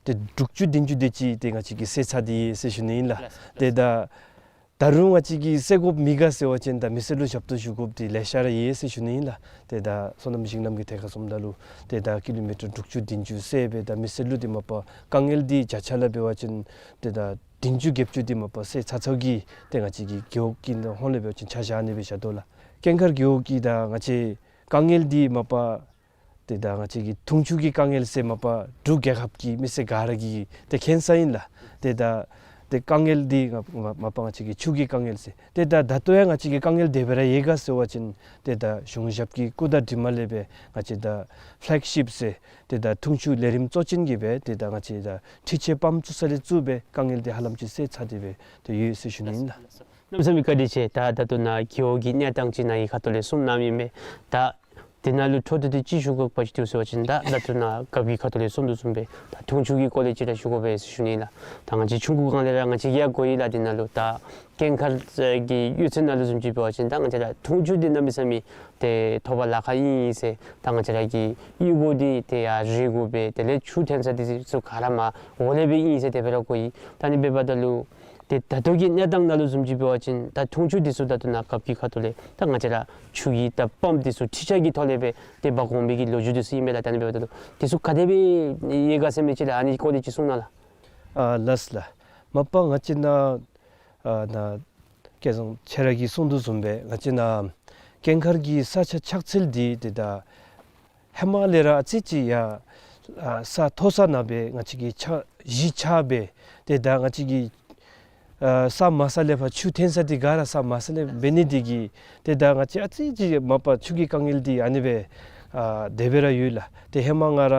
ཏེ་དྲུག་ཅུ་བདུན་ཅུ་དེ་ཅིག་ཏེ་ང་བཅས་ཀྱིས་སེལ་ཚར་ཏེ་ཡོད་ཟེར་ཞུ་ནི་ཨིན་ལགས། ལགས་སོ། ཏེ་ད་ད་རུང་ང་བཅས་ཀྱིས་སེལ་དགོཔ་མེད་ག་ཟེར་བ་ཅིན་ད་མི་སེར་ལུ་ཞབས་ཏོག་ཞུ་དགོཔ་འདི་ལེ་ཤ་ར་ཡོད་ཟེར་ཞུ་ནི་ཨིན་ལགས། ཏེ་ད་སོ་ནམ་ཞིང་ལམ་གྱི་ཐད་ཁར་སོངམ་ད་ལུ་ཏེ་ད་ཀི་ལོ་མི་ཊར་དྲུག་ཅུ་བདུན་ཅུ་སེལ་སྦེ་ད་མི་སེར་ལུ་ཏེ་མ་པ་དཀའ་ངལ་འདི་བརྒྱ་ཆ་ལས་འབད་བ་ཅིན་ཏེ་ད་བདུན་ཅུ་བརྒྱད་ཅུ་འདི་མ་པ་སེལ་ཚར་ཚརཝ་གི་ཏེ་ང་བཅས་ཀྱི་རྒེད་འོག་གི་ནང་ཧོང་ལས་འབད་བ་ཅིན་ཆ་བཞག་ཨ་ནི་སྦེ་བཞག་དོ་ལགས། ཀེང་མཁར་རྒེད་འོག་གི་ད་ང་བཅས་དཀའ་ངལ་འདི་མ་པ་ཏེ་ད་ང་བཅས་ཀྱི་འཐུང་ཆུ་གི་དཀའ་ངལ་ཟེར་མ་པ་འབྲུག་རྒྱལ་ཁབ་ཀྱི་མི་སེར་ག་ར་གིས་ཏེ་མཁྱེན་ས་ཨིན་ལགས། ཏེ་ད་ཏེ་དཀའ་ངལ་འདི་མ་མ་པ་ང་བཅས་ཀྱི་ཆུ་གི་དཀའ་ངལ་ཟེར། ཏེ་ད་ད་ལྟོ་ཡང་ང་བཅས་ཀྱི་དཀའ་ངལ་དེ་སྦེ་ར་ཡོད་ག་ཟེར་བ་ཅིན་ཏེ་ད་གཞུང་ཞབས་ཀྱི་སྐུ་དང་གྲིབ་མ་ལས་སྦེ་ང་བཅས་ད་ཕེ་ལེག་ཤིབ་ཟེར་ཏེ་ད་འཐུང་ཆུ་ལས་རིམ་གཙོ་ཅན་གྱི་སྦེ་ཏེ་ད་ང་བཅས་ད་འཕྲུལ་ཆས་པམཔ་བཙུགས་ས་ལས་བཙུགས་སྦེ་དཀའ་ངལ་འདི་ཧ་ལམ་ཅིག་སེལ་ཚར་ཏེ་སྦེ་ཏེ་ཡོད་ཟེར་ཞུ་ནི་ཨིན་ལགས། གནམ་མེད་ས་མེད་བཀའ་དྲིན་ཆེ། ད་ད་ལྟོ་ནཱ་རྒེད་འོག་གི་གནས་སྟངས་ཅིག་ནཱ་གི་ཁ་ཐུག་ལས་གསུངས་གནངམ་ཨིན་པས། ད་དེ་ནང་ལུ་འཕྲོ་མཐུད་དེ་ཅིག་ཞུ་དགོཔ་ཅིག་འདུག་ཟེར་བ་ཅིན་ད་ད་ལྟོ་ནཱ་རྒཔོ་གི་ཁ་ཐུག་ལས་གསུངས་དོ་བཟུམ་སྦེ་ད་འཐུང་ཆུ་གི་སྐོར་ལས་ཅིག་ར་ཞུ་དགོ་པས་ཟེར་ཞུ་ནི་ལགས། ད་ང་བཅས་ཆུང་ཀུ་སྒང་ལས་ར་ང་བཅས་ཀྱིས་ཡང་གོ་ཡི་ལགས། དེ་ནང་ལུ་ད་ཀེང་མཁར་གྱི་གཡུས་ཚན་ནང་ལུ་བཟུམ་ཅིག་འབད་བ་ཅིན་ད་ང་བཅས་ར་འཐུང་ཆུ་འདི་གནམ་མེད་ས་མེད་ཏེ་ཐོབ་པར་ལཱ་ཁག་ཨིན་ཟེར། ད་ང་བཅས་ར་གི་གཡུས་སྒོ་འདི་ཏེ་ཡར་རི་གུ་སྦེ་དེ་ལས་ཆུ་འཐོན་ས་འདི་ཚུ་ག་ར་མར་འོག་ལས་སྦེ་ཨིན་ཟེར་དེ་སྦེ་ར་གོ་ཡི། ད་ཨ་ནི་འབདཝ་ད་ལུ་ཏེ་ད་ལྟོ་གི་གནས་སྟངས་ནང་ལུ་བཟུམ་ཅིག་འབད་བ་ཅིན་ད་འཐུང་ཆུ་འདི་ཚུ་ད་ལྟོ་ནཱ་རྒཔོ་གི་ཁ་ཐུག་ལས་ད་ང་བཅས་ར་ཆུ་གི་ད་པམཔ་འདི་ཚུ་འཕྲུལ་ཆས་ཀྱི་ཐོག་ལས་སྦེ་ཏེ་འབག་འོང་མི་གི་ལོ་རྒྱུས་འདི་ཚུ་ཨིན་པས་ལགས། ད་ཨ་ནི་འབདཝ་ད་ལུ་འདི་ཚུ་ག་དེ་སྦེ་ཡོད་ག་ཟེར་མི་ཅིག་ལགས། ཨ་ནི་སྐོར་ལས་ཅིག་གསུང་གནང་ལགས། ཨ་ལགས་ལགས། མ་པ་ང་བཅས་ནཱ་ཨ་ནཱ་སྐལ་བཟང་ཁྱེད་ར་གིས་གསུངས་དོ་བཟུམ་སྦེ་ང་བཅས་ནཱ་ཀེང་མཁར་གྱི་ས་ཆ་ཆགས་ཚུལ་འདི་ཏེ་ད་ཧེ་མ་ལས་ར་ཨ་ཙི་ཅིག་ཡར་ཨ་ས་མཐོ་ས་ནང་སྦེ་ང་བཅས་ཀྱིས་ཆགས་གཞི་ཆགས་སྦེ་ཏེ་ད་ང་བཅས་ཀྱིས་ཨ་ས་དམའ་ས་ལས་ཕར་ཆུ་འཐོན་ས་འདི་ག་ར་ས་དམའ་ས་ལས་འབད་ནི་འདི་གིས་ཏེ་ད་ང་བཅས་ཨ་ཙི་ཅིག་མ་པ་ཆུ་གི་དཀའ་ངལ་འདི་ཨ་ནི་སྦེ་ཨ་དེ་སྦེ་ར་ཡོད་ལགས། ཏེ་ཧེ་མ་ང་ར་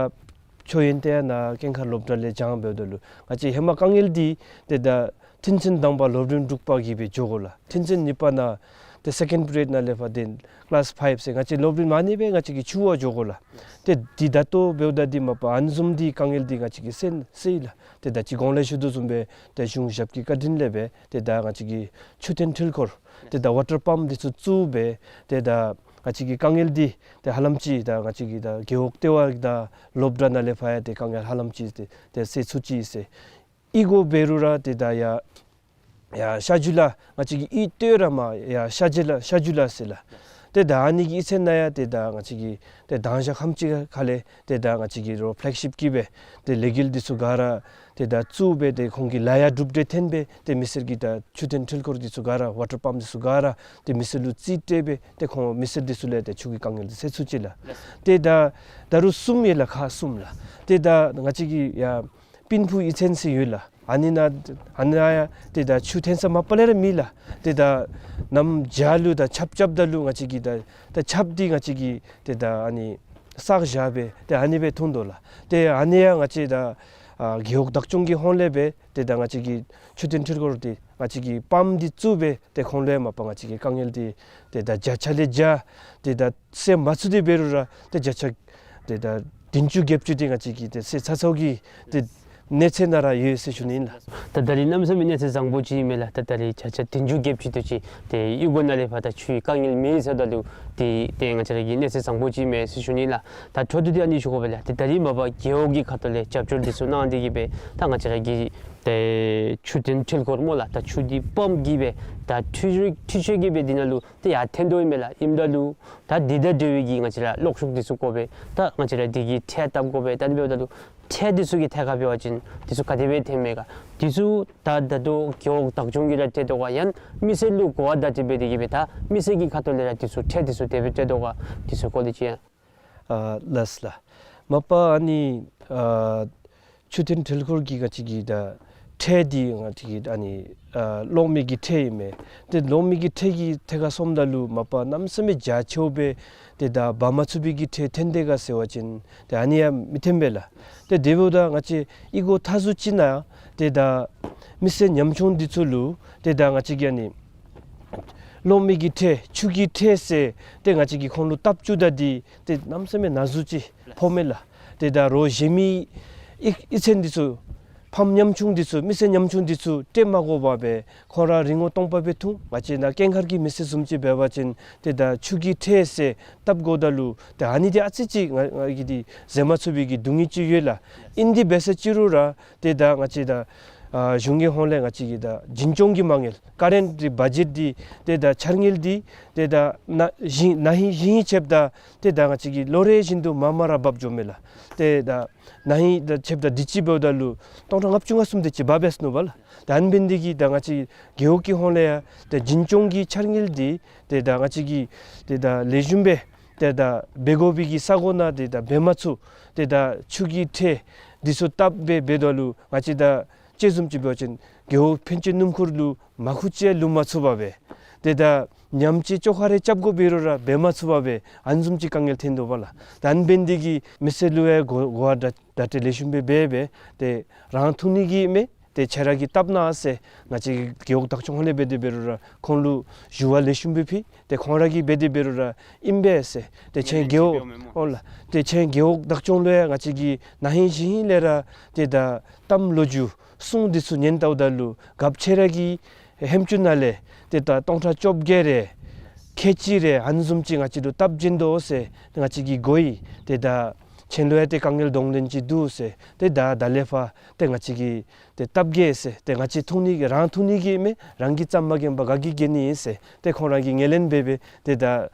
མཆོད་ཡོན་ཏེ་ཡར་ནཱ་ཀེང་མཁར་སློབ་གྲྭ་ལས་སྦྱངས་འབདཝ་ད་ལུ་ང་བཅས་ཧེ་མ་དཀའ་ངལ་འདི་ཏེ་ད་འཕྲུལ་ཆས་དང་པ་སློབ་རིམ་དྲུག་པ་གིས་སྦེ་འགྱོ་དགོ་ལགས། འཕྲུལ་ཆས་གཉིས་པ་ནང་ཏེ་སེ་ཀེནཌ་གྲེཌ་ནང་ལས་ཕར་ཏེ་ཀི་ལཱསི་ཕའིབ་ཟེར་ང་བཅས་སློབ་རིམ་ཨ་ནི་སྦེ་ང་བཅས་ཀྱིས་འགྱོ་བར་འགྱོ་དགོ་ལགས། ཏེ་འདི་ད་ལྟོ་འབདཝ་ད་འདི་མ་པ་ཨ་ནི་བཟུམ་འདི་དཀའ་ངལ་འདི་ང་བཅས་ཀྱིས་སེལ་སེལ་ཡི་ལགས། ཏེ་ད་ཅི་གོང་ལས་ཞུ་དོ་བཟུམ་སྦེ་ཏེ་གཞུང་ཞབས་ཀྱི་བཀའ་དྲིན་ལས་སྦེ་ཏེ་ད་ང་བཅས་ཀྱིས་ཆུ་འཐོན་འཕྲུལ་འཁོར་ཏེ་ད་ཝ་ཊར་པམཔ་འདི་ཚུ་བཙུགས་སྦེ་ཏེ་ད་ང་བཅས་ཀྱི་དཀའ་ངལ་འདི་ཏེ་ཧ་ལམ་ཅིག་ད་ང་བཅས་ཀྱི་ད་རྒེད་འོག་ལྟེ་བ་ད་སློབ་གྲྭ་ནང་ལས་ཕར་ཡང་ཏེ་དཀའ་ངལ་ཧ་ལམ་ཅིག་ཏེ་ཏེ་སེལ་ཚུགས་ཅི་ཟེར། གཡུས་སྒོ་འབད་རུང་ར་ཏེ་ད་ཡར་ཡར་ཤར་རྒྱུད་ལ་ང་བཅས་ཀྱི་གཡུས་སྟོད་ར་མར་ཡར་ཤར་རྒྱུད་ལ་ཤར་རྒྱུད་ལ་ཟེར་ལགས། ཏེ་ད་ཨ་ནི་གི་ཡིག་ཚང་ནང་ཡང་ཏེ་ད་ང་བཅས་ཀྱི་ཏེ་དང་ཞག་ཁམས་ཅིག་ཁ་ལས་ཏེ་ད་ང་བཅས་ཀྱི་རོགས་ཕེ་ལེག་ཤིབ་ཀྱིས་སྦེ་ཏེ་ལས་འགུལ་འདི་ཚུ་ག་ར་ཏེ་ད་བཙུགས་སྦེ་ཏེ་ཁོང་གི་ལཱ་ཡང་གྲུབ་འབྲས་ཐོན་སྦེ་ཏེ་མི་སེར་གྱི་ད་ཆུ་འདྲེན་འཕྲུལ་འཁོར་འདི་ཚུ་ག་ར་ཝ་ཊར་པམཔ་འདི་ཚུ་ག་ར་ཏེ་མི་སེར་ལུ་རྩིས་སྤྲོད་སྦེ་ཏེ་ཁོང་མི་སེར་འདི་ཚུ་ལས་ཏེ་ཆུ་གི་དཀའ་ངལ་འདི་སེལ་ཚུགས་ཅི་ལགས། ཏེ་ད་ད་རུང་གསུམ་ཡོད་ལགས། ཁག་གསུམ་ལགས། ཏེ་ད་ང་བཅས་ཀྱི་ཡ་སྤིན་ཕུ་ཡིག་ཚང་ཟེར་ཡོད་ལགས། ཨ་ནི་ནང་ཨ་ནཱ་ཡང་ཏེ་ད་ཆུ་འཐེན་ས་མ་པ་ལས་ར་མེད་ལགས། ཏེ་ད་གནམ་བྱཱར་ལུ་ད་ཆརཔ་རྐྱབ་ད་ལུ་ང་བཅས་ཀྱི་ད་ད་ཆརཔ་འདི་ང་བཅས་ཀྱིས་ཏེ་ད་ཨ་ནི་བསགས་བཞག་སྦེ་ཏེ་ཨ་ནི་སྦེ་འཐུང་དོ་ལགས། ཏེ་ཨ་ནི་ཡང་ང་བཅས་ད་ཨ་རྒེད་འོག་བདག་སྐྱོང་གི་ཧོངས་ལས་སྦེ་ཏེ་ད་ང་བཅས་ཀྱི་ཆུ་འདྲེན་འཕྲུལ་འཁོར་འདི་ང་བཅས་ཀྱི་པམཔ་འདི་བཙུགས་སྦེ་ཏེ་ཁོང་ལུ་ཡང་མ་པ་ང་བཅས་ཀྱི་དཀའ་ངལ་འདི་ཏེ་ད་བརྒྱ་ཆ་ལས་བརྒྱ་ཏེ་ད་སེལ་མ་ཚུགས་ཏེ་འབད་རུང་ར་ཏེ་བརྒྱ་ཆ་ཏེ་ད་བདུན་ཅུ་བརྒྱད་ཅུ་འདི་ང་བཅས་ཀྱིས་ཏེ་སེལ་ཚར་ཚརཝ་གི་ཏེ་གནས་ཚད་ནང་ར་ཡོད་ཟེར་ཞུ་ནི་ཨིན་ལགས། ད་ད་རིས་གནམ་མེད་ས་མེད་གནས་ཚད་བཟང་པོ་ཅིག་ཨིན་མས་ལགས། ད་ད་རིས་བརྒྱ་ཆ་བདུན་ཅུ་བརྒྱད་ཅུ་དེ་ཅིག་ཏེ་གཡུས་སྒོ་ནང་ལས་ཕར་ད་ཆུའི་དཀའ་ངལ་མེད་ཟེརཝ་ད་ལུ་ཏེ་ཏེ་ང་བཅས་ར་གི་གནས་ཚད་བཟང་པོ་ཅིག་ཨིན་མས་ཟེར་ཞུ་ནི་ལགས། ད་འཕྲོ་མཐུད་དེ་ཨ་ནི་ཞུ་དགོ་པས་ལགས། ཏེ་ད་རིས་མ་པ་རྒེད་འོག་གི་ཁ་ཐུག་ལས་རྒྱབ་སྐྱོར་འདི་ཚུ་གནང་སྟེ་གིས་སྦེ་ད་ང་བཅས་ར་གི་ཏེ་ཆུ་འདྲེན་འཕྲུལ་འཁོར་སྨོ་ལགས། ད་ཆུ་འདི་པམཔ་གིས་སྦེ་ད་འཕྲུལ་འཕྲུལ་ཆས་ཀྱིས་སྦེ་འདི་ནང་ལུ་ཏེ་ཡར་འཐེན་དོ་ཨིན་མས་ལགས། ཨིནམ་ད་ལུ་ད་འདི་དང་འབྲེལ་བའི་གི་ང་བཅས་ར་གློག་ཤུགས་འདི་ཚུ་དགོ་པས། ད་ང་བཅས་ར་འདི་གི་ཁྲལ་བཏབ་དགོ་པས། ད་ཨ་ནི་འབདཝ་ད་ལུ་ཁྲལ་འདི་ཚུ་གི་ཐད་ཁར་འབད་བ་ཅིན་འདི་ཚུ་ག་དེ་སྦེ་འཐེནམ་མས་ག། འདི་ཚུ་ད་ད་ལྟོ་རྒེད་འོག་བདག་སྐྱོང་གིས་ར་སྤྲོད་དོ་ག། ཡང་མི་སེར་ལུ་གོ་བ་བརྡ་སྤྲོད་འབད་དེ་གིས་སྦེ་ད་མི་སེར་གྱི་ཁ་ཐུག་ལས་ར་འདི་ཚུ་ཁྲལ་འདི་ཚུ་དེ་སྦེ་སྤྲོད་དོ་ག། འདི་ཚུ་སྐོར་ལས་ཅིག་ཡང་། ཨ་ལགས་ལགས། མ་པ་ཨ་ནི་ཨ་ཆུ་འདྲེན་འཕྲུལ་འཁོར་གྱི་ང་བཅས་ཀྱི་ད་ཁྲལ་འདི་ང་བཅས་ཀྱི་ཨ་ནི་ཨ་གློག་མེ་གི་ཁྲལ་ཨིན་མས། ཏེ་གློག་མེ་གི་ཁྲལ་གྱི་ཐད་ཁར་སོངམ་ད་ལུ་མ་པ་གནམ་མེད་ས་མེད་རྒྱ་ཆེཝ་སྦེ་ཏེ་ད་འབག་མ་ཚུགས་པའི་གི་ཁྲལ་འཐོན་དེས་ག་ཟེར་བ་ཅིན་ཏེ་ཨ་ནི་ཡང་མི་འཐོན་པས་ལགས། ཏེ་དེ་འབདཝ་ད་ང་བཅས་གཡུས་སྒོ་མཐའ་ཟུར་ཅིག་ནང་ཏེ་ད་མི་སེར་ཉམ་ཆུང་འདི་ཚུ་ལུ་ཏེ་ད་ང་བཅས་ཀྱིས་ཨ་ནི་གློག་མེ་གི་ཁྲལ་ཆུ་གི་ཁྲལ་ཟེར་ཏེ་ང་བཅས་ཀྱིས་ཁོང་ལུ་བཏབ་བཅུག་ད་འདི་ཏེ་གནམ་མེད་ས་མེད་ན་ཟུག་ཅིག་ཕོག་མས་ལགས། ཏེ་ད་རོགས་གཞན་མི་ཡིག་ཡིག་ཚང་འདི་ཚུ་ཕམ་ཉམ་ཆུང་འདི་ཚུ་མི་སེར་ཉམ་ཆུང་འདི་ཚུ་སྤྲོད་མ་དགོ་པར་སྦེ་ཁོང་ར་རིན་གོང་སྟོང་པ་སྦེ་འཐུང་། ང་བཅས་ནཱ་ཀེང་མཁར་གྱི་མི་སེར་བཟུམ་ཅིག་འབད་བ་ཅིན་ཏེ་ད་ཆུ་གི་ཁྲལ་ཟེར་བཏབ་དགོ་ད་ལུ་ཏེ་ཨ་ནི་འདི་ཨ་ཙི་ཅིག་ང་ང་གིས་འདི་བཟོད་མ་ཚུགས་པའི་གི་སྡུག་བསྔལ་ཅིག་ཡོད་ལགས། ཨིན་དེ་འབད་ས་ཅིག་རུང་ར་ཏེ་ད་ང་བཅས་ད་ཨ་གཞུང་གི་ཧོངས་ལས་ང་བཅས་ཀྱི་ད་འཛིན་སྐྱོང་གི་མ་དངུལ་ཀ་རེནཊི་འདི་བ་ཇེཊ་འདི་ཏེ་ད་འཆར་དངུལ་འདི་ཏེ་ད་ན་ཧིང་ན་ཧིང་ཞིན་ཧིང་ཆད་ད་ཏེ་ད་ང་བཅས་ཀྱིས་ལོ་རེ་བཞིན་དུ་མར་མར་ར་འབག་འགྱོཝ་མས་ལགས། ཏེ་ད་ན་ཧིང་ད་ཆད་ད་དུས་ཅི་འབདཝ་ད་ལུ་སྟོང་ཕྲག་ལྔ་བཅུ་ང་གསུམ་དེ་ཅིག་འབག་འབད་ནུག་པ་ལགས། ད་ཨ་ནི་འབད་ནི་འདི་གིས་ད་ང་བཅས་རྒེད་འོག་གི་ཧོངས་ལས་ཡང་ཏེ་འཛིན་སྐྱོང་གི་འཆར་དངུལ་འདི་ཏེ་ད་ང་བཅས་ཀྱིས་ཏེ་ད་ལེགས་ཤོམ་སྦེ་ཏེ་ད་འབད་དགོ་པའི་གི་ས་གོ་ནང་ཏེ་ད་འབད་མ་ཚུགས། ཏེ་ད་ཆུ་གི་ཁྲལ་འདི་ཚུ་བཏབ་སྦེ་འབདཝ་ད་ལུ་ང་བཅས་ད་དཔྱེ་བཟུམ་ཅིག་འབད་བ་ཅིན་རྒེད་འོག་ཕན་ཆད་སྣུམ་འཁོར་ལུ་མར་ཁུ་ཅིག་ལུ་མ་ཚུད་པར་སྦེ་ཏེ་ད་ཉམས་ཅིག་བཅོ་ཁ་རེ་རྐྱབ་དགོ་འབད་རུང་ར་འབད་མ་ཚུགས་པར་སྦེ་ཨ་ནི་བཟུམ་ཅིག་དཀའ་ངལ་འཐོན་དོ་པ་ལགས། ད་ཨ་ནི་འབད་ནི་འདི་གིས་མི་སེར་ལུ་ཡང་གོ་གོ་བ་བརྡ་བརྡ་སྤྲོད་ལེགས་ཤོམ་སྦེ་འབད་སྦེ་ཏེ་རང་འཐུང་ནི་གི་མེད། ཏེ་ཁྱེད་ར་གིས་བཏབ་གནང་ཟེར་ང་བཅས་རྒེད་འོག་བདག་སྐྱོང་ཧོངས་ལས་འབད་དེ་འབད་རུང་ར་ཁོང་ལུ་ཞུ་བ་ལེགས་ཤོམ་སྦེ་ཕུལ། ཏེ་ཁོང་ར་གིས་འབད་དེ་འབད་རུང་ར་ཨིན་པས་ཟེར། ཏེ་ཁྱེད་རྒེད་འོག་ཨོ་ལགས། ཏེ་ཁྱེད་རྒེད་འོག་བདག་སྐྱོང་ལུ་ཡང་ང་བཅས་ཀྱིས་ན་ཧིང་ཞིན་ཧིང་ལས་ར་ཏེ་ད་གཏམ་ལོ་རྒྱུས་གསུང་འདི་ཚུ་ཉན་བལྟཝ་ད་ལུ་རྒཔོ་ཁྱེད་ར་གི་ཧེམ་ཅུང་ནང་ལས་ཏེ་ད་སྟོང་ཕྲག་བཅོ་བརྒྱད་རེ་ཁལ་གཅིག་རེ་ཨ་ནི་བཟུམ་ཅིག་ང་བཅས་ལུ་བཏབ་བྱིན་དོ་ཟེར་ཏེ་ང་བཅས་ཀྱིས་གོ་ཡི། ཏེ་ད་ཁྱེད་ལུ་ཡང་ཏེ་དཀའ་ངལ་གདོང་ལེན་ཅིག་འདུག་ཟེར། ཏེ་ད་ད་ལས་ཕར་ཏེ་ང་བཅས་ཀྱིས་ཏེ་བཏབ་གེ་ཟེར། ཏེ་ང་བཅས་འཐུང་ནི་གི་རང་འཐུང་ནི་གི་མེད། རང་གིས་རྩ་མ་འགེངས་པར་ག་གིས་འགེངས་ནི་ཨིན་ཟེར། ཏེ་ཁོང་ར་གིས་ངོས་ལེན་འབད་སྦེ་ཏེ་ད་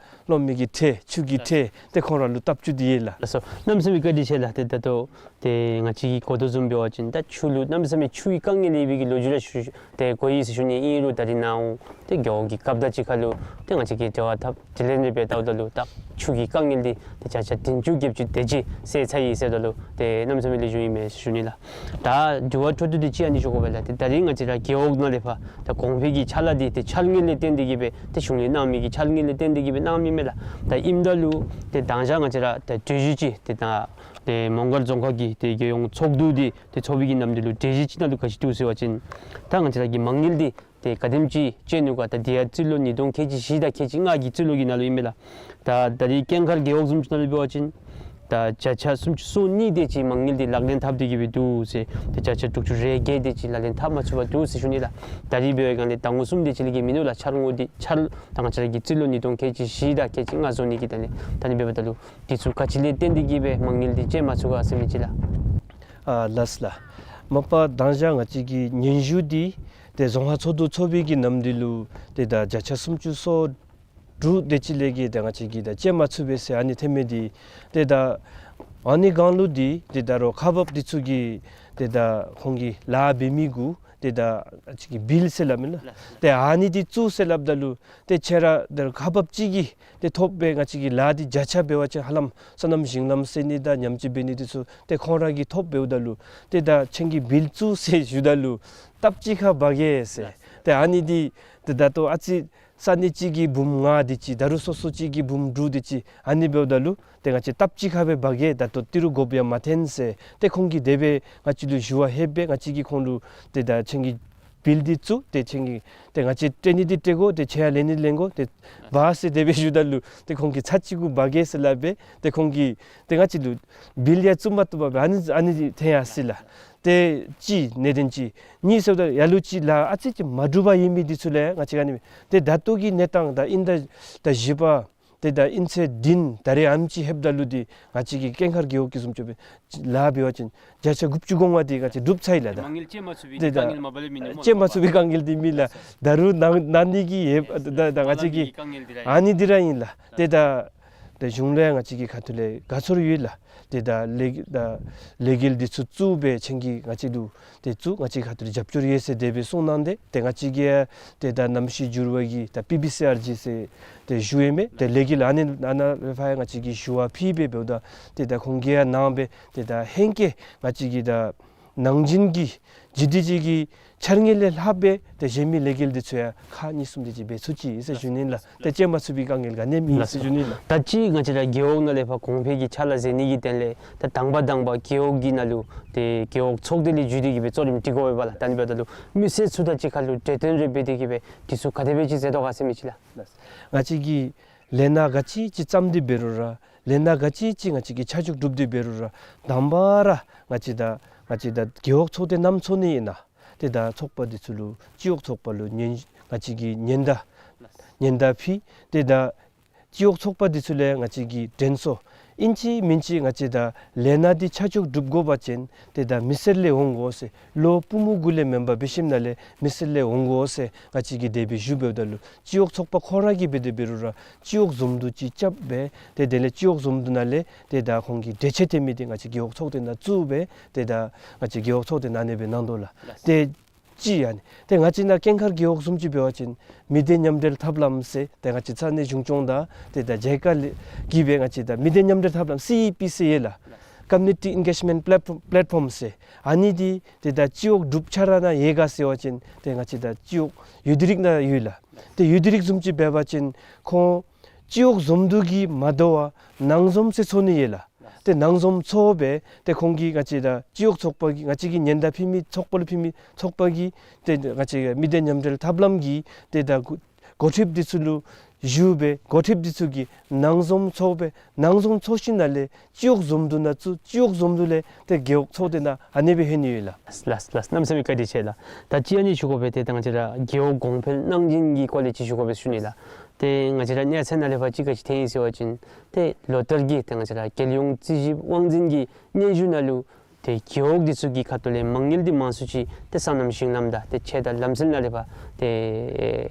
གློག་མེ་གི་ཁྲལ་ཆུ་གི་ཁྲལ་ཏེ་ཁོང་ར་ལུ་བཏབ་བཅུག་སྟེ་ཡོད་ལགས། ལགས་སོ། གནམ་མེད་ས་མེད་བཀའ་དྲིན་ཆེ་ལགས། ཏེ་ད་ལྟོ་ཏེ་ང་བཅས་ཀྱིས་གོ་དོ་བཟུམ་འབད་བ་ཅིན་ད་ཆུ་ལུ་གནམ་མེད་ས་མེད་ཆུ་གི་དཀའ་ངལ་ཡོད་པའི་གི་ལོ་རྒྱུས་ར་ཞུ་ཏེ་གོ་ཡི་ཟེར་ཞུ་ནི། ཨིན་རུང་ད་རིས་ནཱ་འོང་ཏེ་རྒེད་འོག་གི་རྒཔོ་དང་གཅིག་ཁར་ལུ་ཏེ་ང་བཅས་ཀྱིས་འབྲེལ་བ་འཐབ་དྲི་ལན་རེ་འབད་བལྟཝ་ད་ལུ་ད་ཆུ་གི་དཀའ་ངལ་འདི་ཏེ་བརྒྱ་ཆ་བདུན་ཅུ་བརྒྱད་ཅུ་དེ་ཅིག་སེལ་ཚར་ཡི་ཟེརཝ་ད་ལུ་ཏེ་གནམ་མེད་ས་མེད་ལེགས་ཤོམ་ཨིན་མས་ཟེར་ཞུ་ནི་ལགས། ད་དྲི་བ་འཕྲོ་མཐུད་དེ་ཅིག་ཨ་ནི་ཞུ་དགོ་པས་ལགས། ཏེ་ད་རིས་ང་བཅས་ར་རྒེད་འོག་ནང་ལས་ཕར་ད་གོང་འཕེལ་གྱི་ཕྱག་ལཱ་འདི་ཏེ་འཆར་དངུལ་ལས་བརྟེན་ཏེ་གིས་སྦེ་ཏེ་གཞུང་ལས་གནང་མི་གི་འཆར་དངུལ་ལས་བརྟེན་ཏེ་གིས་སྦེ་གནང་མི་མས་ལགས། ད་ཨིནམ་ད་ལུ་ཏེ་དང་ཞག་ང་བཅས་ར་ད་གྲོས་གཞི་ཅིག་ཏེ་ད་ཏེ་མོང་སྒར་རྫོང་ཁག་གི་ཏེ་རྒྱལ་ཡོངས་ཚོགས་འདུ་འདི་ཏེ་ཚོགས་པའི་གི་ནམ་དུས་ལུ་གྲོས་གཞི་ཅིག་ནང་ལུ་ག་ཅི་འདུག་ཟེར་བ་ཅིན་ད་ང་བཅས་ར་གི་མ་དངུལ་འདི་ཏེ་ག་དེམ་ཅིག་བཅད་ནུག་ག། ད་འདི་ཡང་རྩིས་ལོ་ཉིས་སྟོང་ཁལ་གཅིག་བཞི་དང་ཁལ་གཅིག་ལྔ་གི་རྩིས་ལོ་གི་ནང་ལུ་ཨིན་མས་ལགས། ད་ད་རིས་ཀེང་མཁར་རྒེད་འོག་བཟུམ་ཅིག་ནང་ལུ་འབད་བ་ཅིན་ད་བརྒྱ་ཆ་སུམ་ཅུ་སོ་གཉིས་དེ་ཅིག་མ་དངུལ་འདི་ལག་ལེན་འཐབ་སྟེ་གིས་སྦེ་འདུག་ཟེར། ད་བརྒྱ་ཆ་དྲུག་ཅུ་རེ་བརྒྱད་དེ་ཅིག་ལག་ལེན་འཐབ་མ་ཚུགས་པར་འདུག་ཟེར་ཞུ་ནི་ལགས། ད་རིས་འབད་བའི་སྒང་ལས་ཟླ་ངོ་གསུམ་དེ་ཅིག་ལས་བརྒལ་མིན་ནུག་ལགས། འཆར་ངོ་འདི་འཆར་ད་ང་བཅས་ར་གི་རྩིས་ལོ་ཉིས་སྟོང་ཁལ་གཅིག་བཞི་དང་ཁལ་གཅིག་ལྔ་བཟོ་ནི་གི། ད་ནི་ད་ནི་འབདཝ་ད་ལུ་འདི་ཚུ་ག་ཅི་ལས་བརྟེན་ཏེ་གིས་སྦེ་མ་དངུལ་འདི་བཅད་མ་ཚུགས་ག་ཟེར་མི་ཅིག་ལགས། ཨ་ལགས་ལགས། མ་པ་དང་ཞག་ང་བཅས་ཀྱི་སྙན་ཞུ་འདི་ཏེ་རྫོང་ཁག་ཚོགས་འདུ་ཚོགས་པའི་གི་ནམ་དུས་ལུ་ཏེ་ད་བརྒྱ་ཆ་སུམ་ཅུ་སོ་ དྲུག་དེ་ཅིག་ལས་གི་ད་ང་བཅས་ཀྱིས་ད་བཅད་མ་ཚུགས་པས་ཟེར་ཨ་ནི་ཐེམ་མེ་འདི་ཏེ་ད་ཨ་ནི་སྒང་ལུ་འདི་ཏེ་ད་རོགས་ཁག་འབགཔ་འདི་ཚུ་གིས་ཏེ་ད་ཁོང་གི་ལཱ་འབད་མི་གུ་ཏེ་ད་ང་བཅས་ཀྱིས་བིལ་ཟེར་སླབ་མེན་ན། ཏེ་ཨ་ནི་འདི་བཙུགས་ཟེར་སླབ་ད་ལུ་ཏེ་ཁྱེད་ར་ད་རོགས་ཁག་འབགཔ་ཅིག་གིས་ཏེ་ཐོབ་སྦེ་ང་བཅས་ཀྱིས་ལཱ་འདི་བརྒྱ་ཆ་འབད་བ་ཅིན་ཧ་ལམ་སོ་ནམ་ཞིང་ལམ་ཟེར་ནི་དང་ཉམས་བཅོས་འབད་ནི་འདི་ཚུ་ཏེ་ཁོང་ར་གིས་ཐོབ་འབདཝ་ད་ལུ་ཏེ་ད་ཁྱེད་ཀྱིས་བིལ་བཙུགས་ཟེར་ཞུ་ད་ལུ་ལྟབ་གཅིག་ཁར་འབག་གེ་ཟེར། ཏེ་ཨ་ནི་འདི་ཏེ་ད་ལྟོ་ཨ་ཙི་ས་གནས་གཅིག་གི་འབུམ་ལྔ་དེ་ཅིག་ད་རུང་སོ་སོ་གཅིག་གི་འབུམ་དྲུག་དེ་ཅིག་ཨ་ནི་འབདཝ་ད་ལུ་ཏེ་ང་བཅས་ལྟབ་གཅིག་ཁར་སྦེ་འབག་གེ། ད་ལྟོ་ཏི་རུ་དགོཔ་ཡང་མ་ཐོན་ཟེར། ཏེ་ཁོང་གིས་དེ་སྦེ་ང་བཅས་ལུ་ཞུ་བ་ལྷོདཔ་སྦེ་ང་བཅས་ཀྱིས་ཁོང་ལུ་ཏེ་ད་ཁྱེད་ཀྱིས་བིལ་འདི་བཙུགས། ཏེ་ཁྱེད་ཀྱིས་ཏེ་ང་བཅས་སྤྲོད་ནི་འདི་སྤྲོད་དགོ། ཏེ་ཁྱེད་ཡང་ལེན་ནི་ལེན་དགོ། ཏེ་འབག་ཟེར་དེ་སྦེ་ཞུ་ད་ལུ་ཏེ་ཁོང་གིས་ཚར་གཅིག་གུ་འབག་གེ་ཟེར་སླབ་སྦེ་ཏེ་ཁོང་གིས་ཏེ་ང་བཅས་ལུ་བིལ་ཡང་བཙུགས་མ་བཏུབ་པར་སྦེ་ཨ་ནི་ཨ་ནི་ཐོན་ཡར་སོ་ཡི་ལགས། ཏེ་གཅིག་གནད་དོན་གཅིག། གཉིས་ཟེརཝ་ད་ལ་ལུ་ཅིག་ལཱ་ཨ་ཙི་ཅིག་མ་འགྲུབ་པར་ཡོད་མི་འདི་ཚུ་ལས་ང་བཅས་ཨ་ནི་ཏེ་ད་ལྟོ་གི་གནས་སྟངས་ད་ཨིན་ཟླ་ད་བཞི་པ་ཏེ་ད་ཨིན་ཚེས་བདུན་ད་རེས་ཨེམ་ཅིག་ལྷོདཔ་ད་ལུ་འདི་ང་བཅས་ཀྱི་ཀེང་ཁར་རྒེད་འོག་གི་བཟུམ་ཅིག་སྦེ་ལཱ་འབད་བ་ཅིན་བརྒྱ་ཆ་དགུ་བཅུ་གོ་ལྔ་འདི་ང་བཅས་གྲུབ་ཚར་ཡི་ལགས། ད་མ་དངུལ་བཅད་མ་ཚུགས་པའི་ཏེ་ད་དཀའ་ངལ་མ་པ་ལས་མི་ནི་སྨོ་བཅད་མ་ཚུགས་པའི་དཀའ་ངལ་འདི་མེད་ལགས། ད་རུང་གནང་གནང་ནི་གི་ཡོདཔ་ད་ད་ང་བཅས་ཀྱི་དཀའ་ངལ་འདི་ར་ཨ་ནི་འདི་ར་ཨིན་ལགས། ཏེ་ད་ད་གཞུང་ལས་ང་བཅས་ཀྱི་ཁ་ཐུག་ལས་དགའ་ཚོར་ཡོད་ལགས། ཏེ་ད་ལས་ད་ལས་འགུལ་འདི་ཚུ་བཙུགས་སྦེ་ཁྱེད་ཀྱིས་ང་བཅས་ལུ་ཏེ་བཙུགས་ང་བཅས་ཁ་ཐུག་ལས་རྒྱབ་སྐྱོར་ཡོད་ཟེར་དེ་སྦེ་གསུངས་གནང་སྟེ་ཏེ་ང་བཅས་ཀྱིས་ཏེ་ད་གནམ་གཤིས་འགྱུར་བ་གི་ད་པི་བི་སི་ཨར་ཇི་ཟེར་ཏེ་ཞུ་ཡོད་མི་ཏེ་ལས་འགུལ་ཨ་ནི་ཨ་ནཱ་ལས་ཕར་ཡང་ང་བཅས་ཀྱིས་ཞུ་བ་ཕུལ་སྦེ་འབདཝ་ད་ཏེ་ད་ཁོང་གིས་ཡང་གནང་སྦེ་ཏེ་ད་ཧེང་སྐལ་ང་བཅས་ཀྱི་ད་ནང་བཞིན་གྱི་ཇི་དེ་ཅིག་གི་འཆར་ངེས་ལས་ལྷག་སྦེ་ཏེ་གཞན་མི་ལས་འགུལ་འདི་ཚུ་ཡང་ཁག་གཉིས་གསུམ་དེ་ཅིག་འབད་ཚུགས་ཅི་ཟེར་ཞུ་ནི་ལགས། ཏེ་བཅད་མ་ཚུགས་པའི་དཀའ་ངལ་ག་ནི་མེད་ཟེར་ཞུ་ནི་ལགས། ད་ཅི་ང་བཅས་ར་རྒེད་འོག་ནང་ལས་ཕར་གོང་འཕེལ་གྱི་ཕྱག་ལཱ་མཛད་ནི་གི་དོན་ལས་ད་དང་པ་དང་པ་རྒེད་འོག་གི་ནང་ལུ་ཏེ་རྒེད་འོག་ཚོགས་སྡེ་ལས་བརྒྱུད་དེ་གི་སྦེ་གཙོ་རིམ་སྒྲིག་དགོ་པས་ལགས། ད་ཨ་ནི་འབདཝ་ད་ལུ་མི་སེར་ཚུ་དང་གཅིག་ཁར་ལུ་གྲོས་བསྟུན་རེ་འབད་དེ་གི་སྦེ་འདི་ཚུ་ག་དེ་སྦེ་ཅིག་མཛད་དོ་ག་ཟེར་མི་ཅིག་ལགས། ང་བཅས་ཀྱིས་ལས་སྣ་ག་ཅི་ཅིག་བརྩམས་ཏེ་འབད་རུང་ར་ལས་སྣ་ག་ཅི་ཅིག་ང་བཅས་ཀྱིས་ཆ་འཇོག་གྲུབ་སྟེ་འབད་རུང་ར་དང་པ་ར་ང་བཅས་ད་ང་བཅས་ད་རྒེད་འོག་ཚོགས་སྡེ་ནམ་ཚོགས་ནི་ཨིན་ན། ཏེ་ད་ཚོགས་པ་འདི་ཚུ་ལུ་སྤྱི་འོག་ཚོགས་པ་ལུ་ཉེན་ང་བཅས་ཀྱིས་ཉེན་བརྡ་ཉེན་བརྡ་ཕུལ། ཏེ་ད་སྤྱི་འོག་ཚོགས་པ་འདི་ཚུ་ལས་ང་བཅས་ཀྱིས་དྲན་གསོ་ཨིན་ཅི་མིན་ཅི་ང་བཅས་ད་ལས་སྣ་འདི་ཆ་འཇོག་གྲུབ་དགོ་པ་ཅིན་ཏེ་ད་མི་སེར་ལས་འོང་དགོ་ཟེར། ལོ་པུས་མོ་གུ་ལས་མེན་པར་འབད་ཞིནམ་ལས་མི་སེར་ལས་འོང་དགོ་ཟེར་ང་བཅས་ཀྱིས་དེ་སྦེ་ཞུ་འབདཝ་ད་ལུ་སྤྱི་འོག་ཚོགས་པ་ཁོང་ར་གིས་འབད་དེ་འབད་རུང་ར་སྤྱི་འོག་འཛོམས་འདུ་ཅིག་རྐྱབ་སྦེ་ཏེ་དེ་ལས་སྤྱི་འོག་འཛོམས་འདུ་ནང་ལས་ཏེ་ད་ཁོང་གི་གྲོས་ཆོད་འཐེན་མི་འདི་ང་བཅས་རྒེད་འོག་ཚོགས་སྡེ་ནང་བཙུགས་སྦེ་ཏེ་ད་ང་བཅས་རྒེད་འོག་ཚོགས་སྡེ་ནང་ཨ་ནེ་སྦེ་གནང་དོ་ལགས། ཏེ་ཅིག་ཨ་ནི་ཏེ་ང་བཅས་ནཱ་ཀེང་ཁར་རྒེད་འོག་བཟུམ་ཅིག་འབད་བ་ཅིན་མི་སྡེ་མཉམ་འབྲེལ་ཐབས་ལམ་ཟེར་ཏེ་ང་བཅས་ས་གནས་གཞུང་སྐྱོང་དང་ཏེ་ད་ཇའི་ཀ་ལས་ཀྱིས་སྦེ་ང་བཅས་ད་མི་སྡེ་མཉམ་འབྲེལ་ཐབས་ལམ་སི་ཨི་པི་སི་ཡོད་ལགས། Community Engagement Platform Platform ཟེར་ཨ་ནི་འདི་ཏེ་ད་སྤྱི་འོག་དྲུག་ཆ་ར་ནང་ཡོད་ག་ཟེར་བ་ཅིན་ཏེ་ང་བཅས་ད་སྤྱི་འོག་ཡུ་ཌི་རིག་ནང་ཡོད་ལགས། ཏེ་ཡུ་ཌི་རིག་བཟུམ་ཅིག་འབད་བ་ཅིན་ཁོང་སྤྱི་འོག་འཛོམས་འདུ་གིས་མ་དོ་བར་ནང་འཛོམས་ཟེར་ཚོགས་ནི་ཡོད་ལགས། ཏེ་ནང་འཛོམས་ཚོགས་སྦེ་ཏེ་ཁོང་གིས་ང་བཅས་ད་སྤྱི་འོག་ཚོགས་པ་གིས་ང་བཅས་ཀྱིས་ཉེན་བརྡ་ཕུལ་མི་ཚོགས་པ་ལུ་ཕུལ་མི་ཚོགས་པ་གིས་ཏེ་ང་བཅས་མི་སྡེ་མཉམ་འབྲེལ་ཐབས་ལམ་གྱི་ཏེ་ད་འགོ་འགོ་ཁྲིདཔ་འདི་ཚུ་ལུ་ཞུ་སྦེ་འགོ་ཁྲིདཔ་འདི་ཚུ་གིས་ནང་འཛོམས་ཚོགས་སྦེ་ནང་འཛོམས་ཚོགས་ཞིནམ་ལས་སྤྱི་འོག་འཛོམས་འདུ་ནང་བཙུགས། སྤྱི་འོག་འཛོམས་འདུ་ལས་ཏེ་རྒེད་འོག་ཚོགས་སྡེ་ནང་ཨ་ནེ་སྦེ་ལྷོད་ནི་ཡོད་ལགས། ལགས་ལགས། གནམ་མེད་ས་མེད་བཀའ་དྲིན་ཆེ་ལགས། ད་ཅི་ཨ་ནི་ཞུ་དགོ་པས། ཏེ་ད་ང་བཅས་ར་རྒེད་འོག་གོང་འཕེལ་གནང་སྦྱིན་གྱི་སྐོར་ལས་ཅིག་ཞུ་དགོ་པས་ཞུ་ནི་ལགས། ཏེ་ང་བཅས་ར་གནས་ཚད་ནང་ལས་ཕར་ཅིག་ག་ཅི་ཐོན་ཡི་ཟེར་བ་ཅིན་ཏེ་ལོ་ལྟར་གྱི་ཏེ་ང་བཅས་ར་རྒྱལ་ཡོངས་རྩིས་ཞིབ་དབང་འཛིན་གྱི་སྙན་ཞུ་ནང་ལུ་ཏེ་རྒེད་འོག་འདི་ཚུ་གི་ཁ་ཐུག་ལས་མ་དངུལ་འདི་མང་སུ་ཅིག་ཏེ་སོ་ནམ་ཞིང་ལམ་དང་ཏེ་ཆོས་དང་ལམ་སྲོལ་ནང་ལས་ཕར་ཏེ་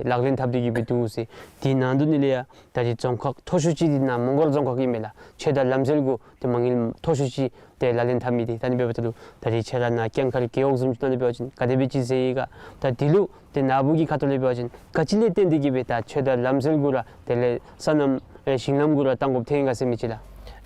ལག་ལེན་འཐབ་སྟེ་གི་སྦེ་འདུག་ཟེར། དེ་ནང་དོག་ནང་ལས་ཡང་ད་ཅི་རྫོང་ཁག་མཐོ་ཤོས་ཅིག་འདི་ནཱ་མོང་སྒར་རྫོང་ཁག་ཨིན་མས་ལགས། ཆོས་དང་ལམ་སྲོལ་གུ་ཏེ་མ་དངུལ་མཐོ་ཤོས་ཅིག་ཏེ་ལག་ལེན་འཐབ་མི་འདི་ད་ཨ་ནི་འབདཝ་ད་ལུ་ད་རེས་ཁྱེད་ར་ནཱ་ཀེང་ཁར་རྒེད་འོག་བཟུམ་ཅིག་ནང་ལས་འབད་བ་ཅིན་ག་དེ་སྦེ་ཅིག་མཛད་ཡི་ག། ད་འདི་ལུ་ཏེ་ནཱ་བུ་གི་ཁ་ཐུག་ལས་འབད་བ་ཅིན་ག་ཅི་ལས་བརྟེན་ཏེ་གི་སྦེ་ད་ཆོས་དང་ལམ་སྲོལ་གུ་ར་དེ་ལས་སོ་ནམ་ཨེ་ཞིང་ལམ་གུ་ར་བཏང་དགོཔ་ཐོན་ཡི་ག་ཟེར་མི་ཅིག་ལགས།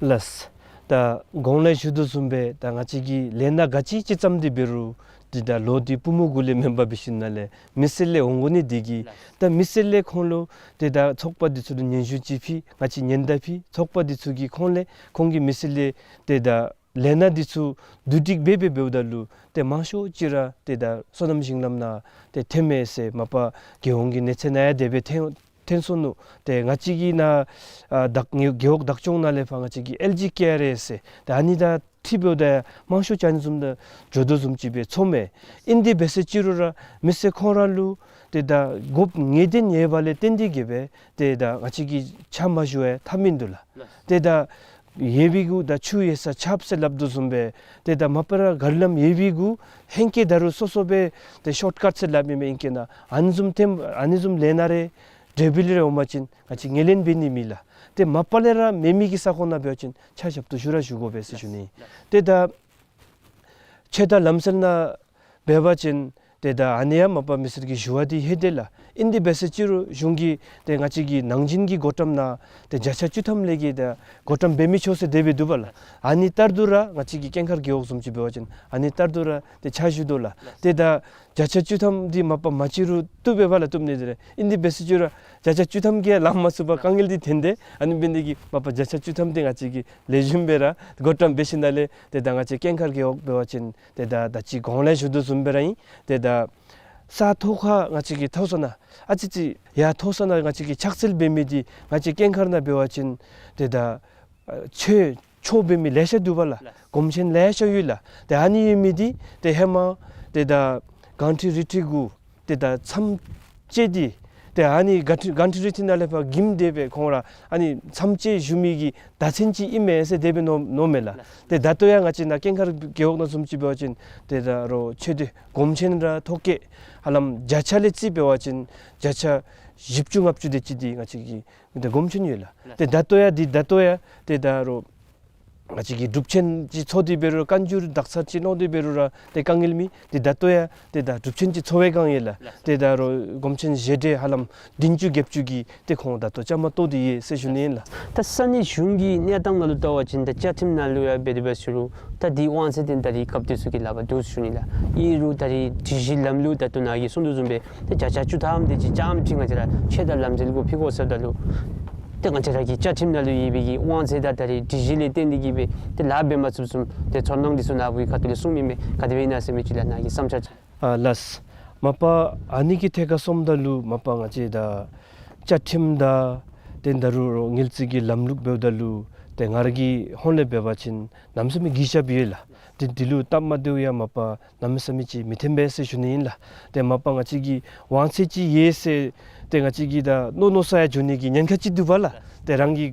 ལགས། ད་གོང་ལས་ཞུ་དོ་བཟུམ་སྦེ་ད་ང་བཅས་ཀྱིས་ལས་སྣ་ག་ཅི་ཅིག་བརྩམས་ཏེ་འབད་རུང་འདི་ད་ལོ་འདི་པུས་མོ་གུ་ལས་མེན་པར་འབད་ཞིནམ་ལས་མི་སེར་ལས་འོང་དགོ་ནི་འདི་གིས་ད་མི་སེར་ལས་ཁོང་ལུ་ཏེ་ད་ཚོགས་པ་འདི་ཚུ་ལུ་སྙན་ཞུ་ཅིག་ཕུལ། ང་བཅས་ཉེན་བརྡ་ཕུལ། ཚོགས་པ་འདི་ཚུ་གིས་ཁོང་ལས་ཁོང་གི་མི་སེར་ལས་ཏེ་ད་ལས་སྣ་འདི་ཚུ་བསྡུ་སྒྲིག་འབད་འབད་འབདཝ་ད་ལུ་ཏེ་མང་ཤོས་ཅིག་ར་ཏེ་ད་སོ་ནམ་ཞིང་ལམ་ནང་ཏེ་ཐོནམ་མས་ཟེར་མ་པ་རྒྱལ་ཡོངས་ཀྱི་གནས་ཚད་ནང་ཡང་དེ་སྦེ་ཐོན་ཐོན་སོ་ནུག། ཏེ་ང་བཅས་ཀྱི་ནཱ་ཨ་བདག་རྒེད་འོག་བདག་སྐྱོང་ནང་ལས་ཕར་ང་བཅས་ཀྱི་ཨེལ་ཇི་ཀེ་ཨར་ཨེ་ཟེར་ཏེ་ཨ་ནི་དང་འཁྲིལ་འབདཝ་ད་མང་ཤོས་ཅིག་ཨ་ནི་བཟུམ་དང་འགྱོ་དོ་བཟུམ་ཅིག་སྦེ་ཚོརཝ་མས། ཨིན་དེ་འབད་ཟེར་ཅི་རུང་ར་མི་སེར་ཁོང་ར་ལུ་ཏེ་ད་དགོཔ་ངེས་བདེན་ཡོད་པ་ལས་བརྟེན་ཏེ་གི་སྦེ་ཏེ་ད་ང་བཅས་ཀྱིས་ཕྱག་མ་ཞུ་བར་ཐབས་མིན་འདུག་ལགས། ཏེ་ད་ཡོད་པའི་གུ་ད་ཆུ་ཡོད་ས་ཆརཔ་ཟེར་སླབ་དོ་བཟུམ་སྦེ་ཏེ་ད་མ་པ་ར་ག་ར་ལམ་ཡོད་པའི་གུ་ཧེང་སྐལ་ད་རུང་སོ་སོ་སྦེ་ཏེ་ཤོཊ་ཀཊ་ཟེར་སླབ་མི་མས། ཨིན་གེ་ནཱ་ཨ་ནི་བཟུམ་ཐོནམ་ཨ་ནི་བཟུམ་ལས་སྣ་རེ་ འབྲས་བུ་ལས་ར་འོངམ་ཅིན་ང་བཅས་ངོས་ལེན་འབད་ནི་མེད་ལགས། ཏེ་མ་པ་ལས་ར་མེད་མི་གི་ས་ཁོངས་ནང་འབད་བ་ཅིན་ཆ་ཞབས་ཏོག་ཞུ་ར་ཞུ་དགོ་པས་ཟེར་ཞུ་ནི། ཏེ་ད་ཆོས་དང་ལམ་སྲོལ་ནང་འབད་བ་ཅིན་ཏེ་ད་ཨ་ནི་ཡང་མ་པ་མི་སེར་གྱིས་ཞུ་བ་འདི་ཧེ་དེ་ལགས། ཨིན་དེ་འབད་ཟེར་ཅི་རུང་གཞུང་གིས་ཏེ་ང་བཅས་ཀྱི་ནང་བཞིན་གྱི་གོ་ཊམ་ནང་ཏེ་བརྒྱ་ཆ་བཅུ་ཐམ་ལས་བརྒལ་ཏེ་གོ་ཊམ་འབད་མི་ཆོག་ཟེར་དེ་སྦེ་འདུག་པ་ལགས། ཨ་ནི་ལྟར་དུ་ར་ང་བཅས་ཀྱི་སྐྱེངས་མཁར་རྒེད་འོག་བཟུམ་ཅིག་འབད་བ་ཅིན་ཨ་ནི་ལྟར་དུ་ར་ཏེ་ཆ་ཞུ་དོ་ལགས། ཏེ་ད་བརྒྱ་ཆ་བཅུ་ཐམ་འདི་མ་པ་མ་བཅུག་རུང་བཏུབ་པས་པ་ལགས། བཏུབ་ནི་དེ་རེ། ཨིན་དེ་འབད་ཟེར་ཅི་རུང་བརྒྱ་ཆ་བཅུ་ཐམ་གྱིས་ལང་མ་ཚུགས་པར་དཀའ་ངལ་འདི་ཐོན་ཏེ། ཨ་ནི་འབད་ནི་དེ་གིས་མ་པ་བརྒྱ་ཆ་བཅུ་ཐམ་འདི་ང་བཅས་ཀྱིས་ལེགས་ཤོམ་སྦེ་ར་གོ་ཊམ་འབད་ཞིནམ་ལས་ཏེ་ད་ང་བཅས་སྐྱེངས་མཁར་རྒེད་འོག་འབད་བ་ཅིན་ཏེ་ད་ད་ཅི་གོང་ལས་ཞུ་དོ་བཟུམ་སྦེ་ར་ཨིན། ཏེ་ད་ས་མཐོ་ཁ་ང་བཅས་ཀྱི་མཐོ་ས་ནང་ཨ་ཙི་ཅིག་ཡར་མཐོ་ས་ནང་ང་བཅས་ཀྱིས་ཕྱག་འཚལ་འབད་མི་འདི་ང་བཅས་སྐྱེངས་མཁར་ནང་འབད་བ་ཅིན་ཏེ་ད་ཨ་ཆོས་ཆོས་འབད་མི་ལེ་ཤ་འདུག་པ་ལགས། སྒོམ་ཆེན་ལེ་ཤ་ཡོད་ལགས། ཏེ་ཨ་ནི་ཡོད་མི་འདི་ཏེ་ཧེ་མ་ཏེ་ད་གང་ཁྲི་རི་ཁྲི་གུ་ཏེ་ད་མཚམས་བཅད་དེ་ཏེ་ཨ་ནི་གང་ཁྲི་གང་ཁྲི་རི་ཁྲི་ནང་ལས་ཕར་གིམ་དེ་སྦེ་ཁོང་ར་ཨ་ནི་མཚམས་བཅད་བཞུགས་མི་གི་བདག་འཛིན་ཅིག་ཨིན་མས་ཟེར་དེ་སྦེ་མནོ་མནོཝ་མས་ལགས། ཏེ་ད་ལྟོ་ཡང་ང་བཅས་ནཱ་སྐྱེངས་མཁར་རྒེད་འོག་ནང་བཟུམ་ཅིག་འབད་བ་ཅིན་ཏེ་ད་རུང་ཆོས་སྡེ་སྒོམ་ཆེན་ར་ཐོ་བཀོད་ཧ་ལམ་བརྒྱ་ཆ་ལས་རྩིས་འབད་བ་ཅིན་བརྒྱ་ཆ་བཞི་བཅུ་ལྔ་བཅུ་དེ་ཅིག་འདི་ང་བཅས་ཀྱི་ཏེ་སྒོམ་ཆེན་ཡོད་ལགས། ཏེ་ད་ལྟོ་ཡང་འདི་ད་ལྟོ་ཡང་ཏེ་ད་རུང་ང་བཅས་ཀྱིས་སྒྲུབ་ཆེན་ཅིག་ཚོགས་ཏེ་འབད་རུང་ར་བཀའ་འགྱུར་དག་ཚར་ཅིག་ལོག་སྟེ་འབད་རུང་ར་ཏེ་དཀའ་ངལ་མེད། ཏེ་ད་ལྟོ་ཡང་ཏེ་ད་སྒྲུབ་ཆེན་ཅིག་ཚོགས་པའི་བསྒང་ཡོད་ལགས། ཏེ་ད་རུང་སྒོམ་ཆེན་བཞེས་སྒྲོལ་ཧ་ལམ་བདུན་ཅུ་བརྒྱད་ཅུ་གི་ཏེ་ཁོང་ད་ལྟོ་བཅའ་མར་གཏོགས་ཏེ་ཡོད་ཟེར་ཞུ་ནི་ཨིན་ལགས། ད་ས་གནས་གཞུང་གི་གནས་སྟངས་ནང་ལུ་བལྟ་བ་ཅིན་ད་བཅའ་ཁྲིམས་ནང་ལུ་ཡང་འབད་དེ་འབད་ཟེར་རུང་ད་འདི་དབང་ཚད་འདི་ད་རེས་སྐབས་དེ་ཚུ་གི་ལག་པར་འདུག་ཟེར་ཞུ་ནི་ལགས། ཨིན་རུང་ད་རེས་སྒྲིག་གཞི་ལམ་ལུགས་ད་ལྟོ་ནཱ་གིས་གསུང་དོ་བཟུམ་སྦེ་ཏེ་བརྒྱ་ཆ་བཅུ་ཐམ་དེ་ཅིག་རྐྱངམ་ཅིག་ང་བཅས་ར་ཆོས་དང་ལམ་འབྲེལ་གུ་ཕུལ་དགོ་ཟེརཝ་ད་ལུ་ཏེ་ང་བཅས་ར་གི་བཅའ་ཁྲིམས་ནང་ལུ་ཡོད་པའི་གི་དབང་ཚད་དང་ད་རེས་སྒྲིག་གཞི་ལས་བརྟེན་ཏེ་གིས་སྦེ་ཏེ་ལཱ་འབད་མ་ཚུགསཔ་བཟུམ་ཏེ་ཚོར་སྣང་འདི་ཚུ་ནཱ་བུའི་ཁ་ཐུག་ལས་གསུང་མི་མས། ག་དེ་སྦེ་ཨིན་ན་ཟེར་མི་ཅིག་ལགས་ནཱ་གི་བསམ་འཆར་ཅིག། ཨ་ལགས། མ་པ་ཨ་ནི་གི་ཐད་ཁར་སོངམ་ད་ལུ་མ་པ་ང་བཅས་ད་བཅའ་ཁྲིམས་དང་ཏེ་ད་རུང་དངུལ་རྩིས་ཀྱི་ལམ་ལུགས་འབདཝ་ད་ལུ་ཏེ་ང་ར་གི་ཧོངས་ལས་འབད་བ་ཅིན་གནམ་མེད་ས་མེད་གུས་ཞབས་ཡོད་ལགས། ཏེ་འདི་ལུ་སྟབས་མ་བདེཝ་ཡང་མ་པ་གནམ་མེད་ས་མེད་ཅིག་མི་ཐོན་པས་ཟེར་ཞུ་ནི་ཨིན་ལགས། ཏེ་མ་པ་ང་བཅས་ཀྱི་དབང་ཚད་ཅིག་ཡོད་ཟེར་ཏེ་ང་བཅས་ཀྱིས་ད་མནོ་མནོ་ས་ཡང་འགྱོ་ནི་གི་ཉེན་ཁ་ཅིག་འདུག་པ་ལགས། ཏེ་རང་གི་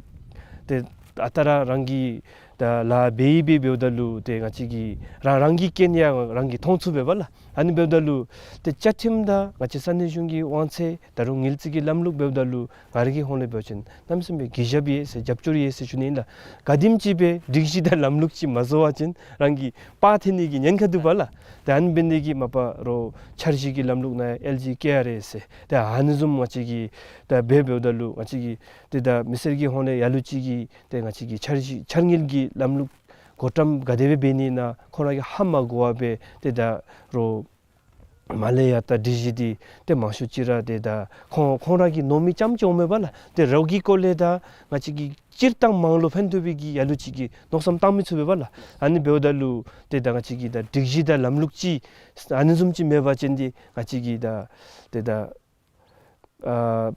ཏེ་ཨ་རྟག་ར་རང་གིས་ད་ལཱ་འབད་ཡི་འབད་འབདཝ་ད་ལུ་ཏེ་ང་བཅས་ཀྱིས་རང་རང་གི་རྐྱེན་ཡང་རང་གིས་མཐོང་ཚུགས་པས་པ་ལགས། ཨ་ནི་འབདཝ་ད་ལུ་ཏེ་བཅའ་ཁྲིམས་དང་ང་བཅས་ས་གནས་གཞུང་གི་དབང་ཚད་ད་རུང་དངུལ་རྩིས་ཀྱི་ལམ་ལུགས་འབདཝ་ད་ལུ་ང་ར་གི་ཧོངས་ལས་འབད་བ་ཅིན་གནམ་མེད་ས་མེད་གུས་ཞབས་ཡོད་ཟེར་རྒྱབ་སྐྱོར་ཡོད་ཟེར་ཞུ་ནི་ཨིན་ལགས། ག་དེམ་ཅིག་སྦེ་སྒྲིག་གཞི་དང་ལམ་ལུགས་ཅིག་མ་བཟོ་བ་ཅིན་རང་གི་པར་ཐོན་ནི་གི་ཉེན་ཁ་འདུག་པ་ལགས། ཏེ་ཨ་ནི་འབད་ནི་དེ་གིས་མ་པ་རོགས་འཆར་གཞི་གི་ལམ་ལུགས་ནང་ཡང་ཨེལ་ཇི་ཀེ་ཨར་ཨེ་ཟེར་ཏེ་ཨ་ནི་བཟུམ་ང་བཅས་ཀྱིས་ད་འབད་འབདཝ་ད་ལུ་ང་བཅས་ཀྱིས་ཏེ་ད་མི་སེར་གྱི་ཧོངས་ལས་ལ་ལུ་ཅིག་གིས་ཏེ་ང་བཅས་ཀྱི་འཆར་གཞི་འཆར་དངུལ་གྱི་ལམ་ལུགས་གོ་ཊམ་ག་དེ་སྦེ་འབད་ནི་ཨིན་ན་ཁོང་ར་གིས་ཧ་མ་གོ་བར་སྦེ་ཏེ་ད་རོགས་མར་ལས་ཡར་ད་སྒྲིག་གཞི་འདི་ཏེ་མང་ཤོས་ཅིག་ར་ཏེ་ད་ཁོང་ཁོང་ར་གི་མནོ་མི་ཙམ་ཅིག་འོང་མས་པ་ལགས། ཏེ་རོགས་ཀྱི་སྐོར་ལས་ད་ང་བཅས་ཀྱིས་སྤྱིར་བཏང་མང་ལུ་ཕན་ཐོགས་པའི་གི་ལ་ལུ་ཅིག་གི་མནོ་བསམ་བཏང་མི་ཚུགས་པས་པ་ལགས། ཨ་ནི་འབདཝ་ད་ལུ་ཏེ་ད་ང་བཅས་ཀྱིས་ད་སྒྲིག་གཞི་དང་ལམ་ལུགས་ཅིག་ཨ་ནི་བཟུམ་ཅིག་མེད་པ་ཅིན་འདི་ང་བཅས་ཀྱིས་ད་ཏེ་ད་ཨ་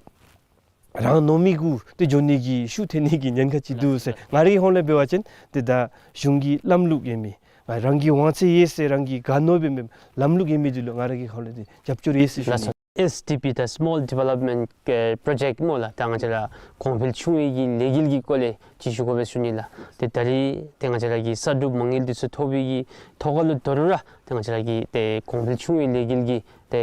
རང་མནོ་མི་གུ་ཏེ་འགྱོ་ནི་གི་ཤུགས་ཐོན་ནི་གི་ཉེན་ཁ་ཅིག་འདུག་ཟེར། ང་རའི་ཧོངས་ལས་འབད་བ་ཅིན་ཏེ་ད་གཞུང་གི་ལམ་ལུགས་ཡོད་མི་ང་རང་གི་དབང་ཚད་ཡོད་ཟེར་རང་གིས་ག་མནོ་སྦེ་མེན། ལམ་ལུགས་ཡོད་མི་འདི་ལུ་ང་ར་གི་ཧོངས་ལས་ཏེ་རྒྱབ་སྐྱོར་ཡོད་ཟེར་ཞུ་ནི། ཨེས་ཌི་པི་ད་Small Development Project སྨོ་ལགས། ད་ང་བཅས་ར་གོང་འཕེལ་ཆུང་བའི་གི་ལས་འགུལ་གྱི་སྐོར་ལས་ཅིག་ཞུ་དགོ་པས་ཞུ་ནི་ལགས། ཏེ་ད་རེས་ཏེ་ང་བཅས་ར་གི་གསར་སྒྲུབ་མ་དངུལ་འདི་ཚུ་ཐོབ་པའི་གི་ཐོག་ཁ་ལུ་དོ་རུང་ར་ཏེ་ང་བཅས་ར་གི་ཏེ་གོང་འཕེལ་ཆུང་བའི་ལས་འགུལ་གྱི་ཏེ་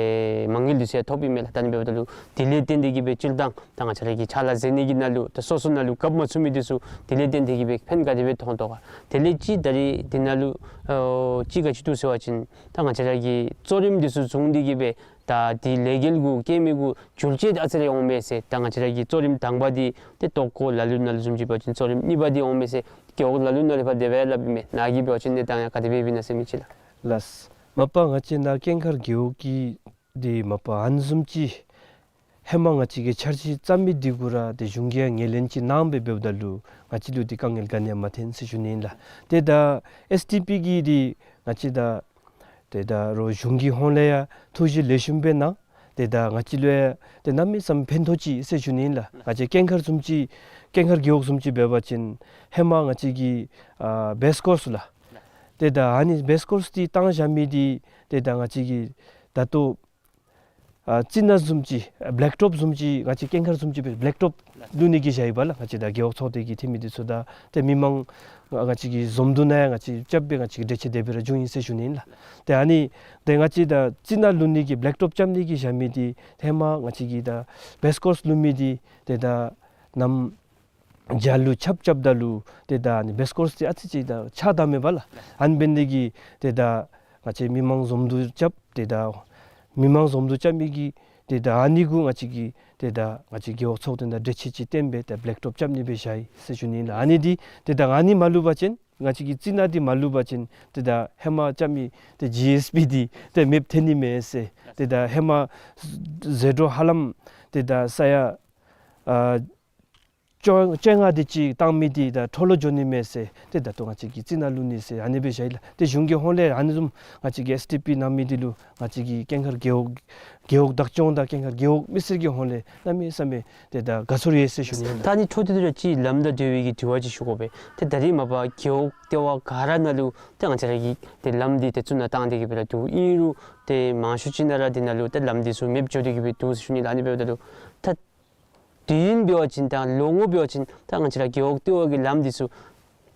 མ་དངུལ་འདི་ཚུ་ཡང་ཐོབ་ཨིན་མས་ལགས། ད་ཨ་ནི་འབདཝ་ད་ལུ་དེ་ལས་བརྟེན་ཏེ་གིས་སྦེ་སྤྱིར་བཏང་ད་ང་བཅས་ར་གི་ཕྱག་ལཱ་མཛད་ནི་གི་ནང་ལུ་ད་སོ་སོ་ནང་ལུ་རྐྱབ་མ་ཚུགས་མི་འདི་ཚུ་དེ་ལས་བརྟེན་ཏེ་གིས་སྦེ་ཕན་ག་དེ་སྦེ་ཐོགས་དོ་ག། དེ་ལས་ཅིག་ད་རེས་འདི་ནང་ལུ་ཨོ་ཅིག་ག་ཅི་འདུག་ཟེར་བ་ཅིན་ད་ང་བཅས་ར་གི་གཙོ་རིམ་འདི་ཚུ་བཟུང་སྟེ་གིས་སྦེ་ད་འདི་ལས་འགུལ་གུ་བཀལ་མི་གུ་འགྱུར་བཅོས་ཨ་ཙི་རེ་འོང་མས་ཟེར། ད་ང་བཅས་ར་གི་གཙོ་རིམ་དང་པ་འདི་ཏེ་ལྟོ་གོས་ལ་ལུ་ནང་ལུ་བཟུམ་ཅིག་འབད་བ་ཅིན་གཙོ་རིམ་གཉིས་པ་འདི་འོང་མས་ཟེར་རྒེད་འོག་ལ་ལུ་ནང་ལུ་ཕར་དེ་སྦེ་སླབ་ཨིན་མས། ནཱ་གིས་འབད་བ་ཅིན་གནས་སྟངས་ཡང་ག་དེ་སྦེ་ཨིན་ན་ཟེར་མི་ཅིག་ལགས། ལགས། མ་པ་ང་བཅས་ནཱ་སྐྱེངས་མཁར་རྒེད་འོག་གི་འདི་མ་པ་ཨ་ནི་བཟུམ་ཅིག་ཧེ་མ་ང་བཅས་ཀྱིས་འཆར་གཞི་བརྩམ་མི་འདི་གུ་ར་ཏེ་གཞུང་གིས་ཡང་ངོས་ལེན་ཅིག་གནང་སྦེ་འབདཝ་ད་ལུ་ང་བཅས་ལུ་ཏེ་དཀའ་ངལ་ག་ནི་ཡང་མ་ཐོན་ཟེར་ཞུ་ནི་ཨིན་ལགས། ཏེ་ད་ཨེས་ཌི་པི་གི་འདི་ང་བཅས་ད་ཏེ་ད་རོགས་གཞུང་གི་ཧོངས་ལས་ཡང་ཐུགས་བཞེད་ལེགས་ཤོམ་སྦེ་གནང་། ཏེ་ད་ང་བཅས་ལུ་ཡང་ཏེ་གནམ་མེད་ས་མེད་ཕན་ཐོགས་ཅི་ཟེར་ཞུ་ནི་ཨིན་ལགས། ང་བཅས་སྐྱེངས་མཁར་བཟུམ་ཅིག་སྐྱེངས་མཁར་རྒེད་འོག་བཟུམ་ཅིག་འབད་བ་ཅིན་ཧེ་མ་ང་བཅས་ཀྱིས་ཨ་བེསི་ཀོརསི་ལགས། ཏེ་ད་ཨ་ནི་བེསི་ཀོརསི་འདི་བཏང་བཞག་མི་འདི་ཏེ་ད་ང་བཅས་ཀྱིས་ད་ལྟོ་ ཨ་རྩི་ནག་བཟུམ་ཅིག་བེ་ལེཀ་ཊོབ་བཟུམ་ཅིག་ང་བཅས་ཀེང་ཁར་བཟུམ་ཅིག་སྦེ་བེ་ལེཀ་ཊོབ་བླུག་ནི་གི་བཞག་ཡོདཔ་ལགས། ང་བཅས་ད་རྒེད་འོག་ཚོགས་སྡེ་གི་འཐུས་མི་འདི་ཚུ་དང་ཏེ་མི་མང་ང་བཅས་ཀྱི་འཛོམས་འདུ་ནང་ཡང་ང་བཅས་རྐྱབ་སྦེ་ང་བཅས་ཀྱི་འགྲེལ་བཤད་དེ་སྦེ་ར་བྱུང་ཡི་ཟེར་ཞུ་ནི་ཨིན་ལགས། ཏེ་ཨ་ནི་ཏེ་ང་བཅས་ད་རྩི་ནག་བླུག་ནི་གི་བེ་ལེཀ་ཊོབ་རྐྱབ་ནི་གི་བཞག་མི་འདི་ཧེ་མ་ང་བཅས་ཀྱི་ད་བེསི་ཀོརསི་བླུག་མི་འདི་ཏེ་ད་གནམ་བྱཱར་ལུ་ཆརཔ་རྐྱབ་ད་ལུ་ཏེ་ད་ཨ་ནི་བེསི་ཀོརསི་འདི་ཨ་ཙི་ཅིག་ད་ཆག་ད་མས་པ་ལགས། ཨ་ནི་འབད་ནི་དེ་གིས་ཏེ་ད་ང་བཅས་མི་མང་འཛོམས་འདུ་རྐྱབ་ཏེ་ད་མི་མང་འཛོམས་འདུ་རྐྱབ་མི་གི་ཏེ་ད་ཨ་ནི་གུ་ང་བཅས་ཀྱིས་ཏེ་ད་ང་བཅས་རྒེད་འོག་ཚོགས་སྡེ་དང་འགྲེལ་བཤད་ཅིག་བཏོན་སྦེ་ཏེ་བེ་ལེཀ་ཊོབ་རྐྱབ་ནི་སྦེ་བཞག་ཡི་ཟེར་ཞུ་ནི་ཨིན་ལགས། ཨ་ནི་འདི་ཏེ་ད་ཨ་ནི་མ་བླུག་པ་ཅིན་ང་བཅས་ཀྱིས་རྩི་ནག་འདི་མ་བླུག་པ་ཅིན་ཏེ་ད་ཧེ་མ་རྐྱབ་མི་ཏེ་ཇི་ཨེསི་བི་འདི་ཏེ་མེདཔ་ཐལ་ནི་མས་ཟེར། ཏེ་ད་ཧེ་མ་ཟད་འགྲོ་ཧ་ལམ་ཏེ་ད་ས་ཡ་ཨ་བཅོ་བཅོ་ལྔ་དེ་ཅིག་བཏང་མི་འདི་ད་འཕྲོ་བརླག་འགྱོ་ནི་མས་ཟེར། ཏེ་ད་ལྟོ་ང་བཅས་ཀྱིས་རྩི་ནག་བླུག་ནི་ཟེར་ཨ་ནི་སྦེ་བཞག་ཡི་ལགས། ཏེ་གཞུང་གི་ཧོངས་ལས་ཨ་ནི་བཟུམ་ང་བཅས་ཀྱིས་ཨེསི་ཊི་པི་གནང་མི་འདི་ལུ་ང་བཅས་ཀྱི་ཀེང་ཁར་རྒེད་འོག་རྒེད་འོག་བདག་སྐྱོང་དང་ཀེང་ཁར་རྒེད་འོག་མི་སེར་གྱི་ཧོངས་ལས་གནམ་མེད་ས་མེད་ཏེ་ད་དགའ་ཚོར་ཡོད་ཟེར་ཞུ་ནི་ཨིན་ལགས། ད་ཨ་ནི་འཕྲོ་མཐུད་དེ་ར་ཅིག་ལམ་དང་འབྲེལ་བའི་གི་དྲི་བ་ཅིག་ཞུ་དགོ་པས། ཏེ་ད་རེས་མ་པ་རྒེད་འོག་ལྟེ་བ་ག་ར་ནང་ལུ་ཏེ་ང་བཅས་ར་གི་ཏེ་ལམ་འདི་ཏེ་བཙུགས་ནང་བཏང་སྟེ་གི་སྦེ་ར་འདུག། ཨིན་རུང་ཏེ་མང་ཤོས་ཅིག་ནང་ར་འདི་ནང་ལུ་ཏེ་ལམ་འདི་ཚུ་མེདཔ་འགྱོ་སྟེ་གི་སྦེ་འདུག་ཟེར་ཞུ་ནི་ལགས། ཨ་ནི་འབདཝ་ད་ལུ་ད་དུས་ཡུན་འབད་བ་ཅིན་དང་ལོ་ངོ་འབད་བ་ཅིན་ད་ང་བཅས་ར་རྒེད་འོག་ལྟེ་བ་གི་ལམ་འདི་ཚུ་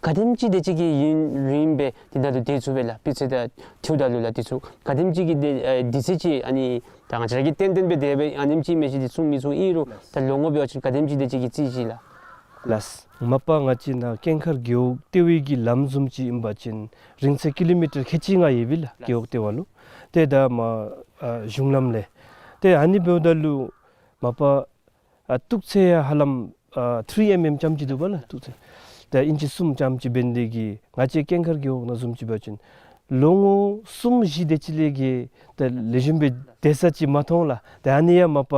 ག་དེམ་ཅིག་དེ་ཅིག་གི་ཡུན་རིངམོ་སྦེ་འདི་ནང་ལུ་སྡོད་ཚུགས་པས་ལགས། སྤུས་ཚད་དང་འཁྲིལཝ་ད་ལུ་ལགས། འདི་ཚུ་ག་དེམ་ཅིག་གི་དེ་ཨེ་དུས་ཚོད་ཅིག་ཨ་ནི་ད་ང་བཅས་ར་གིས་ཏན་ཏན་སྦེ་དེ་སྦེ་ཨ་ནེམ་ཅིག་མས་ཟེར་འདི་གསུང་མི་ཚུགས། ཨིན་རུང་ད་ལོ་ངོ་འབད་བ་ཅིན་ག་དེམ་ཅིག་དེ་ཅིག་གི་རྩིས་ཅིག་ལགས། ལགས། མ་པ་ང་བཅས་ནཱ་ཀེང་ཁར་རྒེད་འོག་ལྟེ་བའི་གི་ལམ་བཟུམ་ཅིག་ཨིན་པ་ཅིན་རིང་ཚད་ཀི་ལོ་མི་ཊར་ཁལ་གཅིག་ལྔ་ཡོད་པས་ལགས། རྒེད་འོག་ལྟེ་བ་ལུ། ཏེ་ད་མ་ཨ་གཞུང་ལམ་ལས་ཏེ་ཨ་ནི་འབདཝ་ད་ལུ་མ་པ་ཨ་སྟུག་ཚད་ཡང་ཧ་ལམ་ཨ་ཐིརི་ཨེམ་ཨེམ་ཙམ་ཅིག་འདུག་པ་ལགས། སྟུག་ཚད་ད་ཨིན་ཅི་གསུམ་ཙམ་ཅིག་འབད་ནི་དེ་གིས་ང་བཅས་ཀེང་ཁར་རྒེད་འོག་ནང་བཟུམ་ཅིག་འབད་བ་ཅིན་ལོ་ངོ་གསུམ་བཞི་དེ་ཅིག་ལས་བརྒལ་ཏེ་ལེགས་ཤོམ་སྦེ་སྡོད་ས་ཅིག་མ་མཐོང་ལགས། ཏེ་ཨ་ནི་ཡང་མ་པ་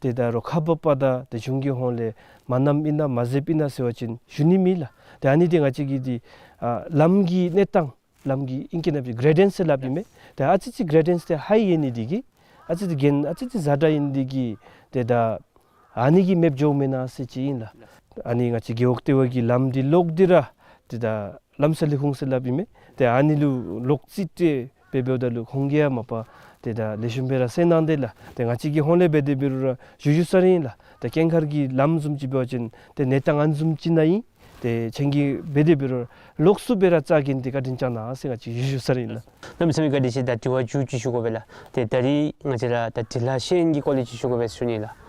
ཏེ་ད་རོགས་ཁག་འབག་པ་དང་ཏེ་གཞུང་གི་ཧོངས་ལས་མ་གནངམ་ཨིན་ན་མ་མཛདཔ་ཨིན་ན་ཟེར་བ་ཅིན་ཞུ་ནི་མེད་ལགས། ཏེ་ཨ་ནི་འདི་ང་བཅས་ཀྱི་འདི་ཨ་ལམ་གྱི་གནས་སྟངས་ལམ་གྱི་ཨིང་སྐད་ནང་སྦེ་གྲེ་ཌེནསི་ཟེར་སླབ་ཨིན་མས། ཏེ་ཨ་ཙི་ཅིག་གྲེ་ཌེནསི་འདི་ཧའི་ཡོད་ནི་འདི་གིས་ཨ་ཙི་ཅིག་གྱེན་ཨ་ཙི་ཅིག་ཛ་དྲག་ཨིན་ནི་འདི་གིས་ཏེ་ད་ཨ་ནི་གིས་མེདཔ་འགྱོཝ་མེན་ན་ཟེར་ཅིག་ཨིན་ལགས། ཨ་ནི་ང་བཅས་རྒེད་འོག་ལྟེ་བ་གི་ལམ་འདི་ལོག་སྟེ་ར་ཏེ་ད་ལམ་སྲོལ་ལས་ཁུངས་ཟེར་སླབ་ཨིན་མས། ཏེ་ཨ་ནི་ལུ་ལོག་རྩིས་སྤྲོད་འབད་འབདཝ་ད་ལུ་ཁོང་གིས་ཡང་མ་པ་ཏེ་ད་ལེགས་ཤོམ་སྦེ་ར་གསལ་གནང་སྟེ་ལགས། ཏེ་ང་བཅས་ཀྱི་ཧོངས་ལས་འབད་དེ་འབད་རུང་ར་ཞུ་ཞུ་ས་ར་ཨིན་ལགས། ཏེ་ཀེང་ཁར་གྱི་ལམ་བཟུམ་ཅིག་འབད་བ་ཅིན་ཏེ་གནས་སྟངས་ཨ་ནི་བཟུམ་ཅིག་ནང་ཨིན། ཏེ་ཁྱེད་ཀྱིས་འབད་དེ་འབད་རུང་ལོགས་སུ་སྦེ་ར་བཅར་གེ་ཏེ་བཀའ་དྲིན་བསྐྱང་གནང་ཟེར་ང་བཅས་ཞུ་ཞུ་ས་ར་ཨིན་ལགས། གནམ་མེད་ས་མེད་བཀའ་དྲིན་ཆེ། ད་དྲི་བ་མཇུག་ཅིག་ཞུ་དགོ་པས་ལགས། ཏེ་ད་རིས་ང་བཅས་ར་ད་འབྲི་ལྷག་ཤེས་ཡོན་གྱི་སྐོར་ལས་ཅིག་ཞུ་དགོ་པས་ཞུ་ནི་ལགས།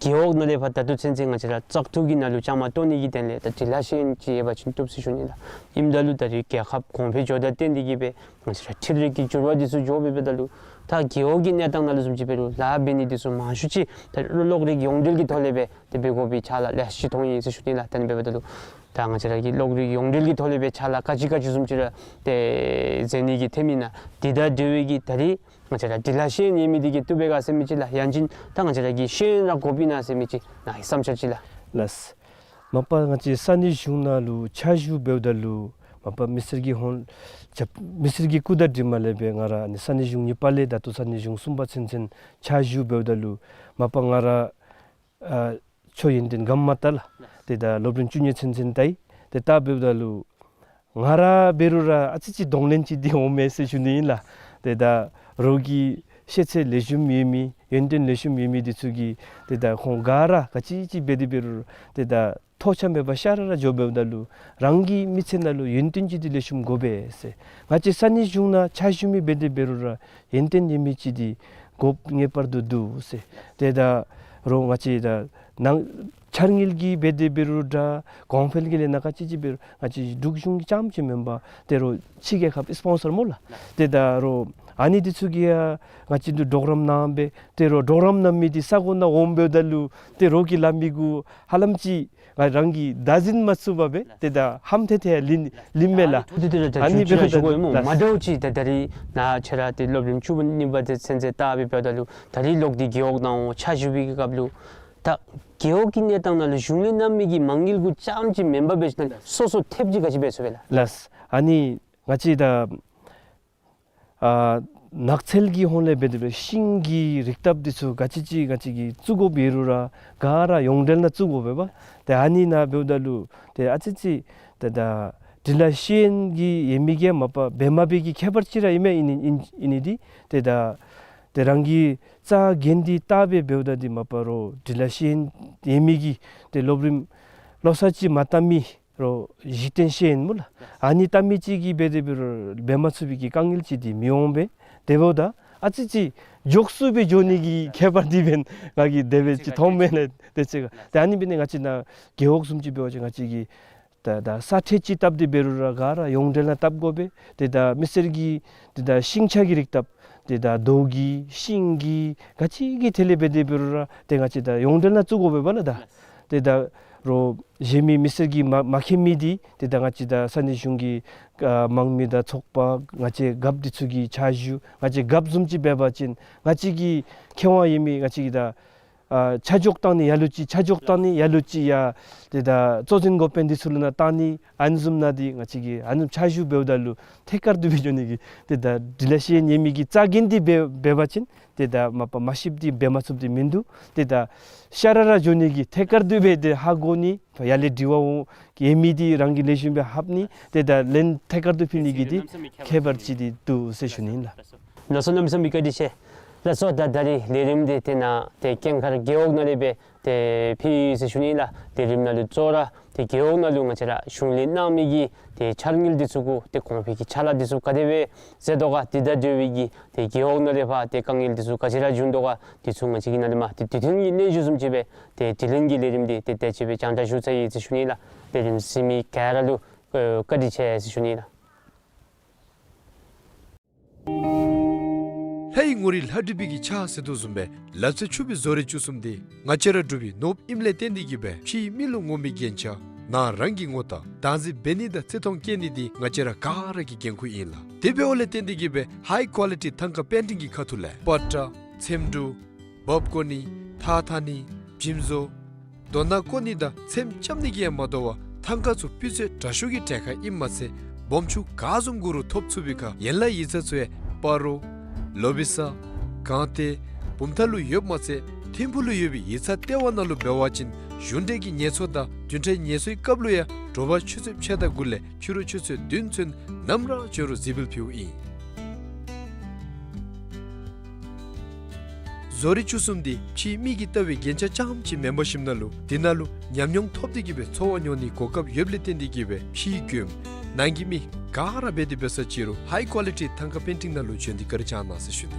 རྒེད་འོག་ནང་ལས་ཕར་ད་ལྟོ་ཚུན་ཚོད་ང་བཅས་ར་བཙག་འཐུ་གི་ནང་ལུ་བཅའ་མར་གཏོགས་ནི་གི་དོན་ལས་ད་འབྲི་ལྷག་ཤེས་ཡོན་ཅིག་ཡོད་པ་ཅིན་བཏུབ་ཟེར་ཞུ་ནི་ལགས། ཨིནམ་ད་ལུ་ད་རིས་རྒྱལ་ཁབ་གོང་འཕེལ་འགྱོཝ་དང་བསྟུན་ཏེ་གི་སྦེ་ང་བཅས་ར་འཕྲུལ་རིག་གི་འགྱུར་བ་འདི་ཚུ་འགྱོ་སྦེ་འབདཝ་ད་ལུ་ད་རྒེད་འོག་གི་གནས་སྟངས་ནང་ལུ་བཟུམ་ཅིག་འབད་རུང་ལཱ་འབད་ནི་འདི་ཚུ་མང་ཤོས་ཅིག་ད་གློག་རིག་ཡོངས་འབྲེལ་གྱི་ཐོག་ལས་སྦེ་ཏེ་འབད་དགོ་པའི་ཕྱག་ལཱ་ལེ་ཤ་ཅིག་མཐོང་ཡི་ཟེར་ཞུ་ནི་ལགས། ད་ཨ་ནི་འབདཝ་ད་ལུ་ད་ང་བཅས་ར་གི་གློག་རིག་ཡོངས་འབྲེལ་གྱི་ཐོག་ལས་སྦེ་ཕྱག་ལཱ་ག་ཅི་ག་ཅི་བཟུམ་ཅིག་ར་ཏེ་མཛད་ནི་གི་ཐོནམ་ཨིན་ན། དེ་དང་འབྲེལ་བའི་གི་ད་རིས་ང་བཅས་ར་འབྲི་ལྷག་ཤེས་ཡོན་ཡོད་མི་འདི་གིས་བཏུབ་པས་ག་ཟེར་མི་ཅིག་ལགས། ཡང་ཅིན་ད་ང་བཅས་ར་གི་ཤེས་ཡོན་ར་དགོཔ་ཨིན་ན་ཟེར་མི་ཅིག་ནཱ་གི་བསམ་འཆར་ཅིག་ལགས། ལགས། མ་པ་ང་བཅས་ས་གནས་གཞུང་ནང་ལུ་ཕྱག་ཞུ་འབདཝ་ད་ལུ་མ་པ་མི་སེར་གྱི་ཧོངས་ཕྱག་མི་སེར་གྱི་སྐུ་དང་འབྲེལ་མ་ལས་སྦེ་ང་ར་ཨ་ནི་ས་གནས་གཞུང་གཉིས་པ་ལས་ད་ལྟོ་ས་གནས་གཞུང་གསུམ་པ་ཚུན་ཚོད་ཕྱག་ཞུ་འབདཝ་ད་ལུ་མ་པ་ང་ར་ཨ་ཆོས་ཡོན་ཏན་ག་མ་བཏབ་ལགས། ཏེ་ད་སློབ་རིམ་བཅུ་གཉིས་ཚུན་ཚོད་ད་ཡི། ཏེ་ད་འབདཝ་ད་ལུ་ང་ར་འབད་རུང་ར་ཨ་ཙི་ཅིག་གདོང་ལེན་ཅིག་འདི་འོང་མས་ཟེར་ཞུ་ནི་ཨིན་ལགས། ཏེ་ད་རོགས་ཀྱི་ཤེས་ཚད་ལེགས་ཤོམ་ཡོད་མི་ཡོན་ཏན་ལེགས་ཤོམ་ཡོད་མི་འདི་ཚུ་གིས་ཏེ་ད་ཁོང་ག་ར་ག་ཅི་ཅིག་འབད་དེ་འབད་རུང་ཏེ་ད་ཐོགས་ཆགས་མེད་པར་ཤ་ར་ར་འགྱོ་འབདཝ་ད་ལུ་རང་གི་མི་ཚེ་ནང་ལུ་ཡོན་ཏན་ཅིག་འདི་ལེགས་ཤོམ་དགོ་པས་ཟེར། ང་བཅས་ས་གནས་གཞུང་ནང་ཕྱག་ཞུ་མི་འབད་དེ་འབད་རུང་ར་ཡོན་ཏན་ཡོད་མི་ཅིག་འདི་དགོཔ་ངེས་པར་དུ་འདུག་ཟེར། ཏེ་ད་རོགས་ང་བཅས་ད་ནང་འཆར་དངུལ་གྱི་འབད་དེ་འབད་རུང་འདྲ་གོང་འཕེལ་གྱི་ལས་སྣ་ག་ཅི་ཅིག་འབད་རུང་ང་བཅས་འབྲུག་གཞུང་གི་རྐྱངམ་ཅིག་མེན་པར་ཏེ་རོགས་ཕྱི་རྒྱལ་ཁབ་སི་པོན་སར་སྨོ་ལགས། ཏེ་ད་རོགས་ཨ་ནི་འདི་ཚུ་གིས་ཡང་ང་བཅས་འདི་གྲོགས་རམ་གནང་སྦེ་ཏེ་རོགས་གྲོགས་རམ་གནང་མི་འདི་ས་གོ་ནང་འོང་འབདཝ་ད་ལུ་ཏེ་རོགས་ཀྱིས་སླབ་མི་གུ་ཧ་ལམ་ཅིག་ང་རང་གིས་བདག་འཛིན་མ་ཚུགས་པར་སྦེ་ཏེ་ད་ཧམ་ཐལ་ཐལ་ལུས་ལུས་མས་ལགས། ཨ་ནི་འབད་རུང་ད་ཞུ་ཞུ་དགོ་ཡོད་སྨོ། ལགས། མ་འདྲཝ་ཅིག་ད་ད་རིས་ནཱ་ཁྱོད་ར་ཏེ་སློབ་རིམ་བཅུ་གཉིས་པ་དེ་ཚུན་ཚོད་བལྟ་སྦེ་འབདཝ་ད་ལུ་ད་རིས་ལོག་སྟེ་རྒེད་འོག་ནང་འོང་ཕྱག་ཞུ་བའི་གི་སྐབས་ལུ་ད་རྒེད་འོག་གི་གནས་སྟངས་ནང་ལུ་གཞུང་ལས་གནང་མི་གི་མ་དངུལ་གུ་རྐྱངམ་ཅིག་མེན་པར་འབད་ཞིནམ་ལས་སོ་སོ་ཐེབས་ཅིག་ག་ཅི་འབད་ཚུགས་པས་ལགས། ལགས། ཨ་ནི་ང་བཅས་ད་ཨ་ནགས་ཚལ་གྱི་ཧོངས་ལས་འབད་དེ་འབད་ཤིང་གི་རིགས་བཏབ་འདི་ཚུ་ག་ཅི་ཅིག་ང་བཅས་ཀྱིས་བཙུགས་དགོཔ་ཡོད་རུང་ར་ག་ར་ཡོངས་འབྲེལ་ནང་བཙུགས་དགོ་པས་པ། ཏེ་ཨ་ནི་ནང་འབདཝ་ད་ལུ་ཏེ་ཨ་ཙི་ཅིག་ཏེ་ད་འབྲི་ལྷག་ཤེས་ཡོན་གྱི་ཡོད་མི་གིས་མ་པ་འབད་མ་འབད་ཀྱི་ཁྱད་པར་ཅིག་ར་ཨིན་མས། ཨིན་ནི་ཨིན་ཨིན་ནི་འདི་ཏེ་ད་ ཏེ་རང་གིས་རྩ་འགེངས་ཏེ་བལྟ་སྦེ་འབདཝ་ད་འདི་མ་པ་རོགས་འབྲི་ལ་ཤེས་ཡོན་ཡོད་མི་གི་ཏེ་སློབ་རིམ་ལོ་གསར་ཅིག་མ་བལྟ་མི་རོགས་གཞི་རྟེན་ཤེས་ཡོན་སྨོ་ལགས། ཨ་ནི་བལྟ་མི་ཅིག་གིས་འབད་དེ་འབད་རུང་འབད་མ་ཚུགས་པའི་གི་དཀའ་ངལ་ཅིག་འདི་མི་འོང་པས། དེ་འབདཝ་ད་ཨ་ཙི་ཅིག་མགྱོགས་སུ་སྦེ་འགྱོ་ནི་གི་ཁྱད་པར་འདི་འབདན་ང་གིས་དེ་སྦེ་ཅིག་མཐོངམ་མས་ལགས། དེ་ཅིག་ཏེ་ཨ་ནི་འབད་ནི་ང་བཅས་ནཱ་རྒེད་འོག་བཟུམ་ཅིག་འབད་བ་ཅིན་ང་བཅས་ཀྱིས་ད་ད་ས་ཁྲལ་ཅིག་བཏབ་སྟེ་འབད་རུང་ར་ག་ར་ཡོངས་འབྲེལ་ནང་བཏབ་དགོ་པས། ཏེ་ད་མི་སེར་གྱི་ཏེ་ད་ཤིང་ཆ་གི་རིགས་བཏབ། ཏེ་ད་རྡོ་གི་ཤིང་གི་ག་ཅི་གི་ཐད་ལས་འབད་དེ་འབད་རུང་ར་ཏེ་ང་བཅས་ད་ཡོངས་འབྲེལ་ནང་བཙུགས་དགོ་པས་པ་ལགས། ད་ཏེ་ད་རོགས་གཞན་མི་མི་སེར་གྱིས་མ་མ་མཁྱེན་མི་འདི་ཏེ་ད་ང་བཅས་ད་ས་གནས་གཞུང་གི་ཨ་དམངས་མི་དང་ཚོགས་པ་ང་བཅས་རྒཔོ་འདི་ཚུ་གི་ཕྱག་ཞུ་ང་བཅས་རྒཔོ་བཟུམ་ཅིག་འབད་བ་ཅིན་ང་བཅས་ཀྱི་ཁེ་དབང་ཡོད་མི་ང་བཅས་ཀྱི་ད་ཨ་ཆ་འཇོག་བཏང་ནི་ཡ་ལུ་ཅིག་ཆ་འཇོག་བཏང་ནི་ཡ་ལུ་ཅིག་ཡ་ཏེ་ད་གཙོ་འཛིན་འགོ་དཔོན་འདི་ཚུ་ལུ་ནཱ་བཏང་ནི་ཨ་ནི་བཟུམ་ནང་འདི་ང་བཅས་ཀྱིས་ཨ་ནི་ཕྱག་ཞུ་འབདཝ་ད་ལུ་ཐད་ཀར་དུ་སྦེ་འགྱོ་ནི་གི་ཏེ་ད་འབྲི་ལ་ཤེས་ཡོན་ཡོད་མི་གི་རྩ་འགེངས་ཏེ་འབད་འབད་བ་ཅིན་ཏེ་ད་མ་པ་མ་ཤེསཔ་འདི་འབད་མ་ཚུགསཔ་འདི་མིན་འདུག། ཏེ་ད་ཤ་ར་ར་འགྱོ་ནི་གི་ཐད་ཀར་དུ་སྦེ་ཏེ་ཧ་གོ་ནི་ཡར་ལས་དྲི་བ་འོང་ཡོད་མི་འདི་རང་གིས་ལེགས་ཤོམ་སྦེ་ཧབ་ནི་ཏེ་ད་ལན་ཐད་ཀར་དུ་ཕུལ་ནི་གི་འདི་ཁྱད་པར་ཅིག་འདི་འདུག་ཟེར་ཞུ་ནི་ཨིན་ལགས། ལགས་སོ། གནམ་མེད་ས་མེད་བཀའ་དྲིན་ཆེ། ལགས་སོ། ད་ད་རིས་ལས་རིམ་འདི་ཏེ་ནཱ་ཏེ་ཀན་མཁར་རྒེད་འོག་ནང་ལས་སྦེ་ཏེ་ཕུལ་ཡི་ཟེར་ཞུ་ནི་ལགས། ཏེ་རིམ་ནང་ལུ་གཙོ་བོ་ར་ཏེ་རྒེད་འོག་ནང་ལུ་ང་བཅས་ར་གཞུང་ལས་གནང་མི་གི་ཏེ་འཆར་དངུལ་འདི་ཚུ་གུ་ཏེ་གོང་འཕེལ་གྱི་ཕྱག་ལཱ་འདི་ཚུ་ག་དེ་སྦེ་མཛད་དོ་ག། དེ་དང་འབྲེལ་བའི་གི་ཏེ་རྒེད་འོག་ནང་ལས་ཕར་ཏེ་དཀའ་ངལ་འདི་ཚུ་ག་ཅི་ར་བྱུང་དོ་ག། འདི་ཚུ་ང་བཅས་ཀྱིས་ནཱ་ལས་མར་ཏེ་དུས་མཐུན་གྱི་སྙན་ཞུ་བཟུམ་ཅིག་སྦེ་ཏེ་དྲི་ལན་གྱི་ལས་རིམ་འདི་ཏེ་དེ་ཅིག་སྦེ་རྒྱང་བསྒྲགས་ཞུ་ཚར་ཡི་ཟེར་ཞུ་ནི་ལགས། ལས་རིམ་གཟིགས་མི་ག་ར་ལུ་ཨེ་བཀའ་དྲིན་ཆེ་ཟེར་ཞུ་ནི་ལགས། ལྷའི་ངོ་རིས་ལྷ་བྲིས་པའི་གི་ཕྱག་ཟེར་དོ་བཟུམ་སྦེ་ལག་རྩལ་ཕྱུག་པའི་བཟོ་རིག་བཅུ་གསུམ་འདི་ང་བཅས་ར་འབྲུག་པའི་ནོར་བུ་ཨིནམ་ལས་བརྟེན་ཏེ་གིས་སྦེ་ཕྱིའི་མི་ལུ་ངོམ་པའི་རྒྱན་ཆ་ནཱ་རང་གི་ངོ་རྟགས་བདག་འཛིན་འབད་ནི་དང་བརྩི་མཐོང་བསྐྱེད་ནི་འདི་ང་བཅས་ར་ག་ར་གི་འགན་ཁུར་ཨིན་ལགས། དེ་འབདཝ་ལས་བརྟེན་ཏེ་གིས་སྦེ་ཧའི་ཀོ་ལི་ཊི་ཐང་ཀ་པེན་ཊིང་གི་ཁ་ཐུག་ལས་པ་ཏྲ་ཚེམ་དྲུབ་འབག་བཀོ་ནི་ཐགས་འཐག་ནི་འཇིམ་བཟོ་རྡོ་ནག་བརྐོ་ནི་དང་ཚེམ་རྐྱབ་ནི་གིས་ཡང་མ་དོ་བར་ཐང་ཀ་ཚུ་སྤུས་ཚད་དྲག་ཤོས་ཀྱི་གྲལ་ཁར་ཨིནམ་མ་ཚད་སྦོམ་ཆུང་ག་བཟུམ་དགོ་རུང་ཐོབ་ཚུགས་པའི་ཁར་ཡན་ལག་ཡིག་ཚང་ཚུ་ཡང་སྤ་རོ་ལོ་བི་ས་སྒང་སྟེང་བུམ་ཐང་ལུ་ཡོདཔ་མ་ཚད་ཐིམ་ཕུག་ལུ་ཡོད་པའི་ཡིག་ཚང་ལྟེ་བ་ནང་ལུ་འབད་བ་ཅིན་གཞུང་འབྲེལ་གྱི་ངལ་རྩོལ་དང་བདུན་ཕྲག་ངལ་རྩོལ་གྱི་སྐབས་ལུ་ཡང་དྲོ་པ་ཆུ་ཚོད་ཕྱེད་དང་དགུ་ལས་ཕྱི་རུ་ཆུ་ཚོད་བདུན་ཚུན་ནམ་ར་འབྱོན་རུང་གཟིགས་འབུལ་ཕུལཝ་ཨིན། བཟོ་རིག་བཅུ་གསུམ་འདི་ཕྱིའི་མི་གིས་བལྟ་བའི་རྒྱན་ཆ་རྐྱངམ་ཅིག་མེན་པར་ཞིནམ་ན་ལུ་འདི་ནང་ལུ་ཉམས་མྱོང་ཐོབ་སྟེ་གིས་སྦེ་འཚོ་བ་མྱོང་ནིའི་གོ་སྐབས་ཡོདཔ་ལས་བརྟེན་ཏེ་གིས་སྦེ་ཕྱིའི་མགྱོནམ་ནང་གི་མི་ག་ར་འབད་དེ་འབད་ས་ཅི་རུང་ཧའི་ཀོ་ལི་ཊི་ཐང་ཀ་པེན་ཊིང་ནང་ལུ་བྱོན་ཏེ་བཀའ་དྲིན་བསྐྱང་གནང་ཟེར་ཞུ་ནི།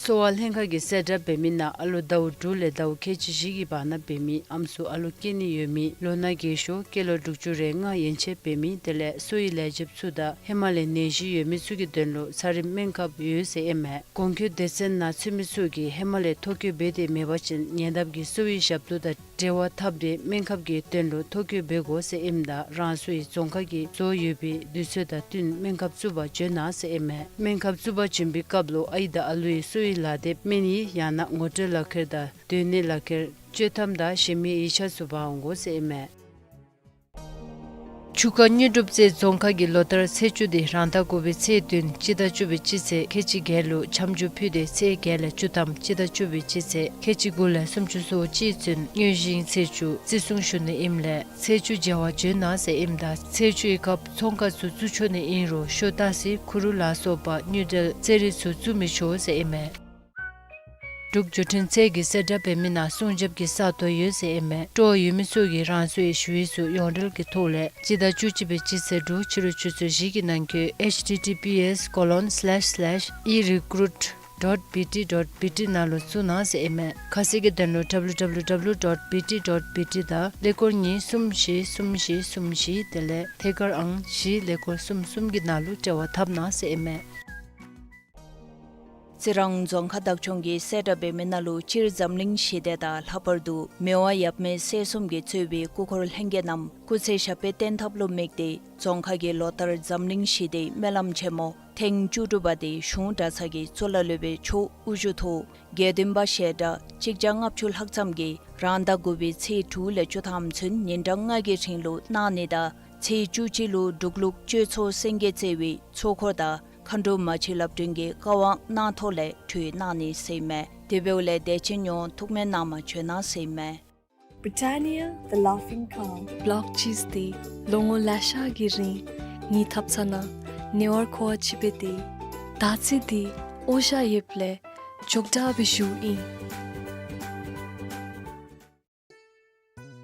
གསོ་བ་ལྷན་ཁག་གིས་གསལ་བསྒྲགས་འབད་མི་ནང་ཨ་ལོ་ཟླཝ་དྲུག་ལས་ཟླཝ་ཁལ་གཅིག་བཞི་གི་བར་ན་འབད་མི་ཨམ་སྲུ་ཨ་ལོ་སྐྱེ་ནི་ཡོད་མི་ལོ་ན་རྒས་ཤོས་སྐྱེས་ལོ་དྲུག་ཅུ་རེ་ལྔ་ཡན་ཆད་འབད་མི་དེ་ལས་གསོ་བའི་ལས་བྱེདཔ་ཚུ་དང་ཧེ་མ་ལས་ནད་གཞི་ཡོད་མི་ཚུ་གི་དོན་ལུ་ཚ་རིམས་སྨན་ཁབ་ཡོད་ཟེར་ཨིན་མས། གོང་འཁོད་སྡེ་ཚན་ནང་ཚུད་མི་ཚུ་གིས་ཧེ་མ་ལས་ཐོ་བཀོད་འབད་དེ་མེད་པ་ཅིན་ཉེ་འདབས་ཀྱི་གསོ་བའི་ཞབས་ཏོག་དང་འབྲེལ་བ་འཐབ་སྟེ་སྨན་ཁབ་ཀྱི་དོན་ལུ་ཐོ་བཀོད་འབད་དགོ་ཟེར་ཨིནམ་ད་རང་སོའི་རྫོང་ཁག་གི་བཟོ་ཡོད་པའི་དུས་ཚོད་དང་བསྟུན་སྨན་ཁབ་བཙུགས་པར་བྱོན་གནང་ཟེར་ཨིན་མས། སྨན་ཁབ་བཙུགས་པར་བྱོན་པའི་སྐབས་ལུ་ཨའི་དང་ཨ་ལུའི་གསོ་བའི་ལག་དེབ་སྨན་ཡིག་ཡང་ན་ངོ་སྤྲོད་ལག་ཁྱེར་དང་སྡོད་གནས་ལག་ཁྱེར་བཅོས་ཐམ་དང་གཞན་མི་ཡིག་ཆ་ཚུ་འབག་འོང་དགོ་ཟེར་ཨིན་མས། ཆུ་ཁ་དངོས་གྲུབ་རྩེ་རྫོང་ཁག་གི་ལོ་ལྟར་ཚེས་བཅུ་དེ་རང་ཟླ་དགུ་པའི་ཚེས་བདུན་སྤྱི་ཟླ་བཅུ་པའི་སྤྱི་ཚེས་ཁལ་གཅིག་བརྒྱད་ལུ་འཆམ་འཇུག་ཕུལ་ཏེ་ཚེས་བརྒྱད་ལས་བཅུ་ཐམ་སྤྱི་ཟླ་བཅུ་པའི་སྤྱི་ཚེས་ཁལ་གཅིག་དགུ་ལས་སུམ་ཅུ་སོ་གཅིག་ཚུན་དངོས་གཞི་ཚེས་བཅུ་བརྩི་སྲུང་ཞུ་ནི་ཨིནམ་ལས་ཚེས་བཅུ་མཇལ་བར་བྱོན་གནང་ཟེར་ཨིནམ་ད་ཚེས་བཅུའི་སྐབས་ཚོང་ཁང་ཚུ་བཙུགས་ཆོག་ནི་ཨིན་རུང་ཤོ་ཏ་སི་ཁུ་རུ་ལ་སོགས་པ་དངུལ་འབྲེལ་ཚན་རིག་ཚུ་བཙུགས་མི་ཆོག་ཟེར་ཨིན་མས། འབྲུག་བརྒྱུད་འཕྲིན་ཚད་ཀྱི་གསལ་བསྒྲགས་འབད་མི་ནང་སྲུང་སྐྱོབ་ཀྱི་ས་སྟོང་ཡོད་ཟེར་ཨིན་མས། སྤྲོ་བ་ཡོད་མི་ཚུ་གིས་རང་སོའི་ཞུ་ཡིག་ཚུ་ཡོངས་འབྲེལ་གྱི་ཐོག་ལས་སྤྱི་ཟླ་བཅུ་གཅིག་པའི་སྤྱི་ཚེས་དྲུག་ཕྱི་རུ་ཆུ་ཚོད་བཞི་གི་ནང་འཁོད་ཨེཆ་ཊི་ཊི་པི་ཨེསི་ཀོ་ལོན་སི་ལེཤ་སི་ལེཤ་ཨི་རི་ཀུ་རུཊ་ཌོཊ་བི་ཊི་ཌོཊ་བི་ཊི་ནང་ལུ་བཙུགས་གནང་ཟེར་ཨིན་མས། ཁ་གསལ་གྱི་དོན་ལུ་ཌབ་ལུ་ཌབ་ལུ་ཌབ་ལུ་ཌོཊ་བི་ཊི་ཌོཊ་བི་ཊི་དང་ཀླད་ཀོར་གཉིས་གསུམ་བཞི་གསུམ་བཞི་གསུམ་བཞི་དེ་ལས་ཐད་ཀར་ཨང་བཞི་ཀླད་ཀོར་གསུམ་གསུམ་གྱི་ནང་ལུ་འབྲེལ་བ་འཐབ་གནང་ཟེར་ཨིན་མས། རྩི་རང་རྫོང་ཁག་བདག་སྐྱོང་གིས་གསལ་བསྒྲགས་འབད་མི་ནང་ལུ་སྤྱིར་འཛམ་གླིང་ཞི་བདེ་དང་ལྷག་པར་དུ་མི་དབང་ཡབ་མེས་སྲས་གསུམ་གྱིས་གཙོས་པའི་སྐུ་འཁོར་ལྷན་རྒྱས་རྣམས་སྐུ་ཚེ་ཞབས་པད་བརྟན་ཐབས་ལུ་དམིགས་ཏེ་རྫོང་ཁག་གིས་ལོ་ལྟར་འཛམ་གླིང་ཞི་བདེའི་སྨོན་ལམ་ཆེན་མོ་ཐེངས་བཅུ་དྲུག་པ་དེ་གཞུང་གྲྭ་ཚང་གི་གཙུག་ལག་སློབ་དཔོན་མཆོག་དབུ་བཞུགས་ཐོག་དགེ་འདུན་པ་ཞལ་གྲངས་གཅིག་བརྒྱ་ལྔ་བཅུ་ལྷག་ཙམ་གྱིས་རང་ཟླ་དགུ་པའི་ཚེས་དྲུག་ལས་བཅུ་ཐམ་ཚུན་ཉིན་གྲངས་ལྔ་གི་རིང་ལུ་གནང་ནི་དང་ཚེས་བཅུ་གཅིག་ལུ་འབྲུག་ལུགས་གཅོད་ཚོགས་སེང་གེ་རྩེ་བའི་ཚོགས་འཁོར་དང་མཁའ་འགྲོ་མ་གཅིག་ལྷ་སྒྲོན་གྱི་བཀའ་དབང་གནང་ཐོག་ལས་གྲོལ་གནང་ནི་ཟེར་ཨིན་མས། དེ་འབདཝ་ལས་དད་ཅན་ཡོངས་ཐུགས་སྨོན་གནང་མ་བྱོན་གནང་ཟེར་ཨིན་མས། Britannia, the laughing cow. Block cheese དེ་ལོ་ངོ་ལེ་ཤ་གི་རིང་ངེའི་ཐབ་ཚང་ནང་ ཉེ་བར་མཁོ་བ་ཅིག་འབད་དེ། དར་རྩེ་འདི་ཨོ་ཤ་ཡོདཔ་ལས་ཅོག་འཐདཔ་སྦེ་ཞུཝ་ཨིན།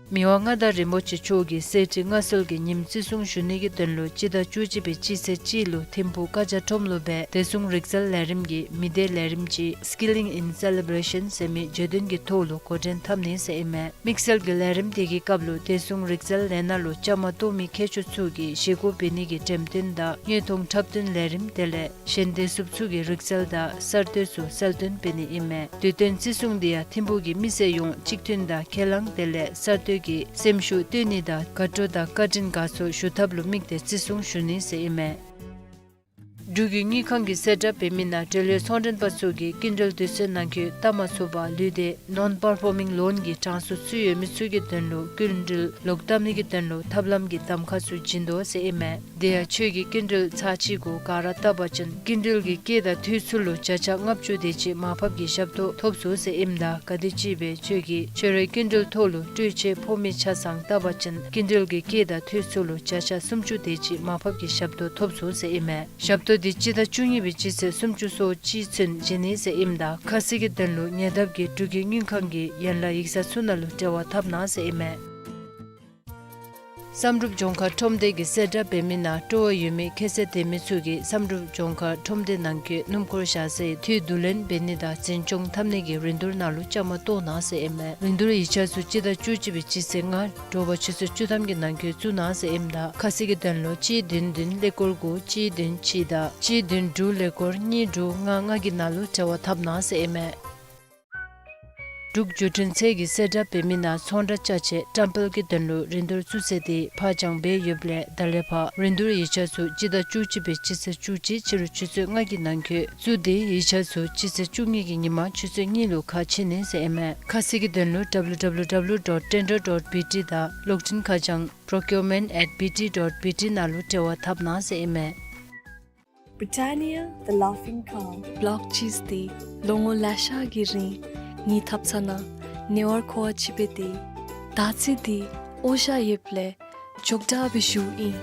མི་དབང་མངའ་བདག་རིན་པོ་ཆེ་མཆོག་གིས་གསེར་ཁྲི་མངའ་གསོལ་གྱི་ཉིནམ་བརྩི་སྲུང་ཞུ་ནི་གི་དོན་ལུ་སྤྱི་ཟླ་བཅུ་གཅིག་པའི་སྤྱི་ཚེས་གཅིག་ལུ་ཐིམ་ཕུག་ཀ་ཇ་ཁྲོམ་ལུ་སྦེ་བདེ་སྲུང་རིག་རྩལ་ལས་རིམ་གྱི་མི་སྡེ་ལས་རིམ་ཅིག Skilling in Celebration ཟེར་མི་བརྗོད་དོན་གྱི་ཐོག་ལུ་འགོ་འདྲེན་འཐབ་ནི་ཟེར་ཨིན་མས། དམིགས་བསལ་གྱི་ལས་རིམ་དེ་གི་སྐབས་ལུ་བདེ་སྲུང་རིག་རྩལ་ལས་སྣ་ལུ་བཅའ་མར་གཏོགས་མི་མཁས་མཆོག་ཚུ་གིས་བཞེས་སྒོ་འབད་ནི་གི་འགྲེམས་སྟོན་དང་དངོས་མཐོང་འཁྲབ་སྟོན་ལས་རིམ་དེ་ལས་གཞན་བདེ་སྲུངཔ་ཚུ་གི་རིག་རྩལ་དང་གསར་གཏོད་ཚུ་གསལ་སྟོན་འབད་ནི་ཨིན་མས། དུས་སྟོན་བརྩི་སྲུང་དེ་ཡང་ཐིམ་ཕུག་གི་མི་སེར་ཡོངས་གཅིག་མཐུན་དང་ཁས་བླངས་དེ་ལས་གསར་གཏོད་ཀྱི་སེམས་ཤུགས་བཏོན་ནི་དང་དགའ་སྤྲོ་དང་བཀའ་དྲིན་དགའ་ཚོར་ཞུ་ཐབས་ལུ་དམིགས་ཏེ་བརྩི་སྲུང་ཞུ་ནི་ཟེར་ཨིན་མས། འབྲུག་གི་དངུལ་ཁང་གིས་གསལ་བསྒྲགས་འབད་མི་ནང་འབྲེལ་ཡོད་ཚོང་མགྲོན་པ་ཚུ་གིས་སྐྱིན་འགྲུལ་དུས་ཚོད་ནང་འཁོད་བཏབ་མ་ཚུགས་པར་ལུས་ཏེ་non performing loan གི་གྲངས་སུ་ཚུད་ཡོད་མི་ཚུ་གི་དོན་ལུ་སྐྱིན་འགྲུལ་ལོག་བཏབ་ནི་གི་དོན་ལུ་ཐབས་ལམ་གྱི་གདམ་ཁ་ཚུ་བྱིན་དོ་ཟེར་ཨིན་མས། དེ་ཡང་ཁྱོད་ཀྱི་སྐྱིན་འགྲུལ་ཚར་གཅིག་གུ་ག་ར་བཏབ་པ་ཅིན་སྐྱིན་འགྲུལ་གྱི་སྐྱེད་དང་འཐུས་ཚུ་ལུ་བརྒྱ་ཆ་ལྔ་བཅུ་དེ་ཅིག་མར་ཕབ་ཀྱི་ཞབས་ཏོག་ཐོབ་ཚུགས་ཟེར་ཨིནམ་ད་ག་དེམ་ཅིག་སྦེ་ཁྱོད་ཀྱིས་ཁྱོད་རའི་སྐྱིན་འགྲུལ་ཐོག་ལུ་སྤྲོད་ཆེད་ཕོག་མི་ཆ་ཚང་བཏབ་པ་ཅིན་སྐྱིན་འགྲུལ་གྱི་སྐྱེད་དང་འཐུས་ཚུ་ལུ་བརྒྱ་ཆ་སུམ་ཅུ་དེ་ཅིག་མར་ཕབ་ཀྱི་ཞབས་ཏོག་ཐོབ་ཚུགས་ཟེར་ཨིན་མས། ཞབས་ཏོག་འདི་སྤྱི་ཟླ་བཅུ་གཉིས་པའི་སྤྱི་ཚེས་སུམ་ཅུ་སོ་གཅིག་ཚུན་བྱིན་ནི་ཟེར་ཨིནམ་ད་ཁ་གསལ་གྱི་དོན་ལུ་ཉེ་འདབས་ཀྱི་འབྲུག་གི་དངུལ་ཁང་གི་ཡན་ལག་ཡིག་ཚང་ཚུ་ནང་ལུ་འབྲེལ་བ་འཐབ་གནང་ཟེར་ཨིན་མས། བསམ་གྲུབ་ལྗོངས་མཁར་ཁྲོམ་སྡེ་གིས་གསལ་བསྒྲགས་འབད་མི་ནང་སྤྲོ་བ་ཡོད་མི་ཁྱད་ཚད་ལྡན་མི་ཚུ་གིས་བསམ་གྲུབ་ལྗོངས་མཁར་ཁྲོམ་སྡེ་ནང་འཁོད་སྣུམ་འཁོར་བཞག་སའི་འཐུས་བསྡུ་ལེན་འབད་ནི་དང་འཛིན་སྐྱོང་འཐབ་ནི་གི་རིན་བསྡུར་ནང་ལུ་བཅའ་མར་གཏོགས་གནང་ཟེར་ཨིན་མས། རིན་བསྡུར་ཡིག་ཆ་ཚུ་སྤྱི་ཟླ་བཅུ་གཅིག་པའི་སྤྱི་ཚེས་ལྔ་དྲོ་པ་ཆུ་ཚོད་བཅུ་ཐམ་གྱི་ནང་འཁོད་བཙུགས་གནང་ཟེར་ཨིནམ་ད་ཁ་གསལ་གྱི་དོན་ལུ་གཅིག་བདུན་བདུན་ཀླད་ཀོར་དགུ་གཅིག་བདུན་གཅིག་དང་གཅིག་བདུན་དྲུག་ཀླད་ཀོར་གཉིས་དྲུག་ལྔ་ལྔ་གི་ནང་ལུ་འབྲེལ་བ་འཐབ་གནང་ཟེར་ཨིན་མས། འབྲུག་བརྒྱུད་འཕྲིན་ཚད་ཀྱིས་གསལ་བསྒྲགས་འབད་མི་ནང་ཚོང་བསྒྲགས་ཅ་ཆས་བཀྲམ་སྤེལ་གྱི་དོན་ལུ་རིན་བསྡུར་བཙུགས་ཚེས་དེ་ཕར་འགྱངས་འབད་ཡོདཔ་ལས་ད་ལས་ཕར་རིན་བསྡུར་ཡིག་ཆ་ཚུ་སྤྱི་ཟླ་བཅུ་གཅིག་པའི་སྤྱི་ཚེས་བཅུ་གཅིག་ཕྱི་རུ་ཆུ་ཚོད་ལྔ་གི་ནང་འཁོད་བཙུགས་ཏེ་ཡིག་ཆ་ཚུ་སྤྱི་ཚེས་བཅུ་གཉིས་ཀྱི་ཉིན་མ་ཆུ་ཚོད་གཉིས་ལུ་ཁ་ཕྱེ་ནི་ཟེར་ཨིན་མས། ཁ་གསལ་གྱི་དོན་ལུ་W W W dot tender dot B T དང་གློག་འཕྲིན་ཁ་བྱང་procurement at B T dot B T ནང་ལུ་འབྲེལ་བ་འཐབ་གནང་ཟེར་ཨིན་མས། Britannia, the laughing cow. བློག་ཅིས་ཏེ་ལོ་ངོ་ལེ་ཤ་གི་རིང་ངེའི་ཐབ་ཚང་ནང་ཉེ་བར་མཁོ་བ་ཅིག་འབད་དེ། དར་རྩེ་འདི་ཨོ་ཤ་ཡོདཔ་ལས་ཅོག་འཐདཔ་སྦེ་ཞུཝ་ཨིན།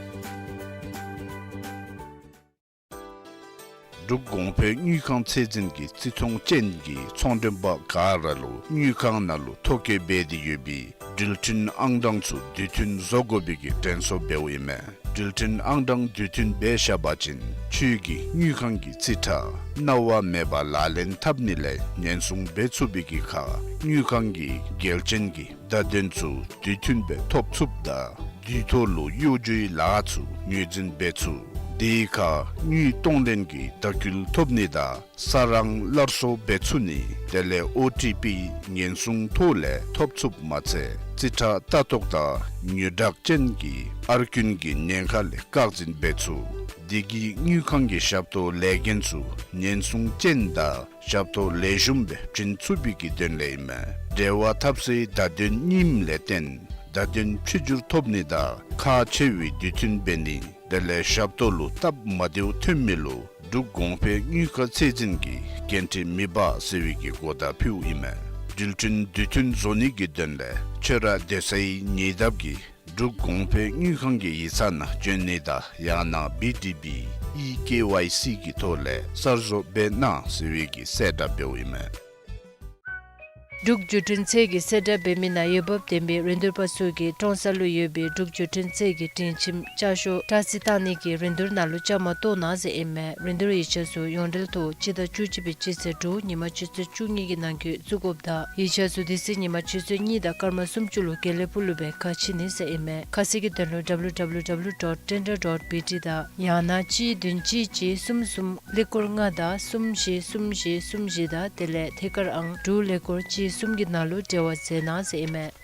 འབྲུག་གོང་འཕེལ་དངུལ་ཁང་ཚད་འཛིན་གྱིས་བརྩི་མཐོང་ཅན་གྱི་ཚོང་མགྲོན་པ་ག་ར་ལུ་དངུལ་ཁང་ནང་ལུ་ཐོ་བཀོད་འབད་དེ་ཡོད་པའི་འགྲུལ་འཕྲིན་ཨང་གྲངས་ཚུ་དུས་མཐུན་བཟོ་དགོ་པའི་གི་དྲན་གསོ་འབདཝ་ཨིན་མས། འགྲུལ་འཕྲིན་ཨང་གྲངས་དུས་མཐུན་འབད་བཞག་པ་ཅིན་ཁྱོད་ཀྱི་དངུལ་ཁང་གི་རྩིས་ཁྲ་གནང་བ་མེད་པར་ལག་ལེན་འཐབ་ནི་ལས་ཉེན་སྲུང་འབད་ཚུགས་པའི་གི་ཁར་དངུལ་ཁང་གི་འགལ་རྐྱེན་གྱི་བརྡ་དོན་ཚུ་དུས་མཐུན་སྦེ་ཐོབ་ཚུགསཔ་ད་དུས་ཐོག་ལུ་གཡོ་སྒྱུའི་ལཱ་ཚུ་ངོས་འཛིན་འབད་ཚུགས། དེའི་ཁར་དངུལ་གཏོང་ལེན་གྱི་བརྡ་སྐུལ་ཐོབ་ནི་དང་ས་རང་སླར་གསོ་འབད་ཚུགས་ནི་དེ་ལས་ཨོ་ཊི་པི་ཉེན་སྲུང་ཐོག་ལས་ཐོབ་ཚུགསཔ་མ་ཚད་རྩིས་ཁྲ་ལྟ་རྟོག་དང་དངུལ་སྦྲགས་ཅན་གྱི་ཨར་སྐུན་གྱི་ཉེན་ཁ་ལས་བཀག་འཛིན་འབད་ཚུགས། དེ་གིས་དངུལ་ཁང་གི་ཞབས་ཏོག་ལས་འགན་ཚུ་ཉེན་སྲུང་ཅན་དང་ཞབས་ཏོག་ལེགས་ཤོམ་སྦེ་བྱིན་ཚུགས་པའི་གི་དོན་ལས་ཨིན་མས། འབྲེལ་བ་འཐབ་སའི་བརྡ་དོན་རྙིངམ་ལས་བརྟེན་བརྡ་དོན་ཕྱི་འགྱུར་ཐོབ་ནི་དང་ཁག་ཆེ་བའི་དུས་མཐུན་འབད་ནི་དེ་ལས་ཞབས་ཏོག་ལུ་སྟབས་མ་བདེཝ་ཐོན་མི་ལུ་འབྲུག་གོང་འཕེལ་དངུལ་ཁང་ཚད་འཛིན་གྱིས་འགན་འཁྲི་མི་འབག་ཟེར་བའི་གི་གོ་བརྡ་ཕུལཝ་ཨིན་མས། འགྲུལ་འཕྲིན་དུས་མཐུན་བཟོ་ནི་གི་དོན་ལས་ཁྱོད་ར་སྡོད་སའི་ཉེ་འདབས་ཀྱི་འབྲུག་གོང་འཕེལ་དངུལ་ཁང་གི་ཡིག་ཚང་ནང་བྱོན་ནི་དང་ཡང་ན་བི་ཌི་བི་ཨི་ཀེ་ཝའི་སི་གི་ཐོག་ལས་གསར་བཟོ་འབད་གནང་ཟེར་བའི་གི་གསལ་བསྒྲགས་འབདཝ་ཨིན་མས། འབྲུག་བརྒྱུད་འཕྲིན་ཚད་ཀྱིས་གསལ་བསྒྲགས་འབད་མི་ནང་འོས་འབབ་ལྡན་པའི་རིན་བསྡུར་པ་ཚུ་གིས་ཀྲོང་གསར་ལུ་ཡོད་པའི་འབྲུག་བརྒྱུད་འཕྲིན་ཚད་ཀྱི་སྒྲིང་ཁྱིམ་ལྕགས་ཤོག་དྲ་ཚིགས་བཏང་ནི་གི་རིན་བསྡུར་ནང་ལུ་བཅའ་མར་གཏོགས་གནང་ཟེར་ཨིན་མས། རིན་བསྡུར་ཡིག་ཆ་ཚུ་ཡོངས་འབྲེལ་ཐོག་སྤྱི་ཟླ་བཅུ་གཅིག་པའི་སྤྱི་ཚེས་དྲུག་ཉིན་མ་ཆུ་ཚོད་བཅུ་གཉིས་ཀྱི་ནང་འཁོད་བཙུགས་དགོཔ་དང་ཡིག་ཆ་ཚུ་དེ་ཚེ་ཉིན་མ་ཆུ་ཚོད་གཉིས་དང་སྐར་མ་སུམ་ཅུ་ལུ་དགེ་ལེགས་ཕུག་ལུ་སྦེ་ཁ་ཕྱེ་ནི་ཟེར་ཨིན་མས། ཁ་གསལ་གྱི་དོན་ལུ་W W W dot tender dot B T དང་ཡང་ན་གཅིག་བདུན་གཅིག་གཅིག་གསུམ་གསུམ་ཀླད་ཀོར་ལྔ་དང་གསུམ་བཞི་གསུམ་བཞི་གསུམ་བཞི་དང་དེ་ལས་ཐད་ཀར་ཨང་དྲུག་ཀླད་ཀོར་གཅིག་གསུམ་གྱི་ནང་ལུ་འབྲེལ་བ་མཛད་གནང་ཟེར་ཨིན་མས།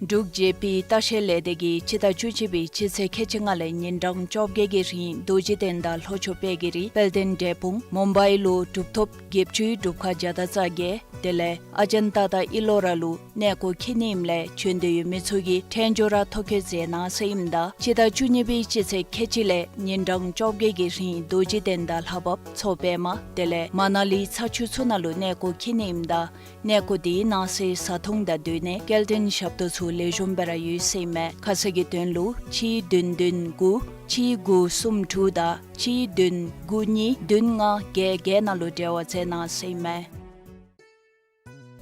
འབྲུག་ཇེ་པི་ལྟ་བཤལ་ལས་སྡེ་གིས་སྤྱི་ཟླ་བཅུ་གཅིག་པའི་སྤྱི་ཚེས་ཁལ་གཅིག་ལྔ་ལས་ཉིན་གྲངས་བཅོ་བརྒྱད་ཀྱི་རིང་རྡོ་རྗེ་གདན་དང་ལྷོ་ཕྱོགས་དཔལ་གྱི་རི་དཔལ་ལྡན་འབྲས་སྤུངས་མུམ་བའི་ལུ་གྲུབ་ཐོབ་བརྒྱད་ཅུའི་སྒྲུབ་ཁང་བརྒྱ་དང་རྩ་བརྒྱད་དེ་ལས་ཨ་ཇན་ཏ་དང་ཨི་ལོ་ར་ལུ་གནས་སྐོར་འཁྱིད་ནི་ཨིནམ་ལས་བྱོན་འདོད་ཡོད་མི་ཚུ་གིས་འཕྲལ་མགྱོགས་ར་ཐོ་བཀོད་མཛད་གནང་ཟེར་ཨིནམ་ད་སྤྱི་ཟླ་བཅུ་གཉིས་པའི་སྤྱི་ཚེས་ཁལ་གཅིག་ལས་ཉིན་གྲངས་བཅོ་བརྒྱད་ཀྱི་རིང་རྡོ་རྗེ་གདན་དང་ལྷ་བབས་མཚོ་པདྨ་དེ་ལས་མ་ན་ལི་ཚ་ཆུ་ཚུ་ནང་ལུ་གནས་སྐོར་འཁྱིད་ནི་ཨིནམ་ད་གནས་སྐོར་དེའི་ནང་གསེས་བཟའ་འཐུང་དང་སྡོད་གནས་སྐྱེལ་འདྲེན་ཞབས་ཏོག་ཚུ་ ལེགས་ཤོམ་སྦེ་ར་ཡོད་ཟེར་ཨིན་མས། ཁ་གསལ་གྱི་དོན་ལུ་གཅིག་བདུན་བདུན་དགུ་གཅིག་དགུ་གསུམ་དྲུག་དང་གཅིག་བདུན་དགུ་གཉིས་བདུན་ལྔ་བརྒྱད་བརྒྱད་ནང་ལུ་འབྲེལ་བ་མཛད་གནང་ཟེར་ཨིན་མས།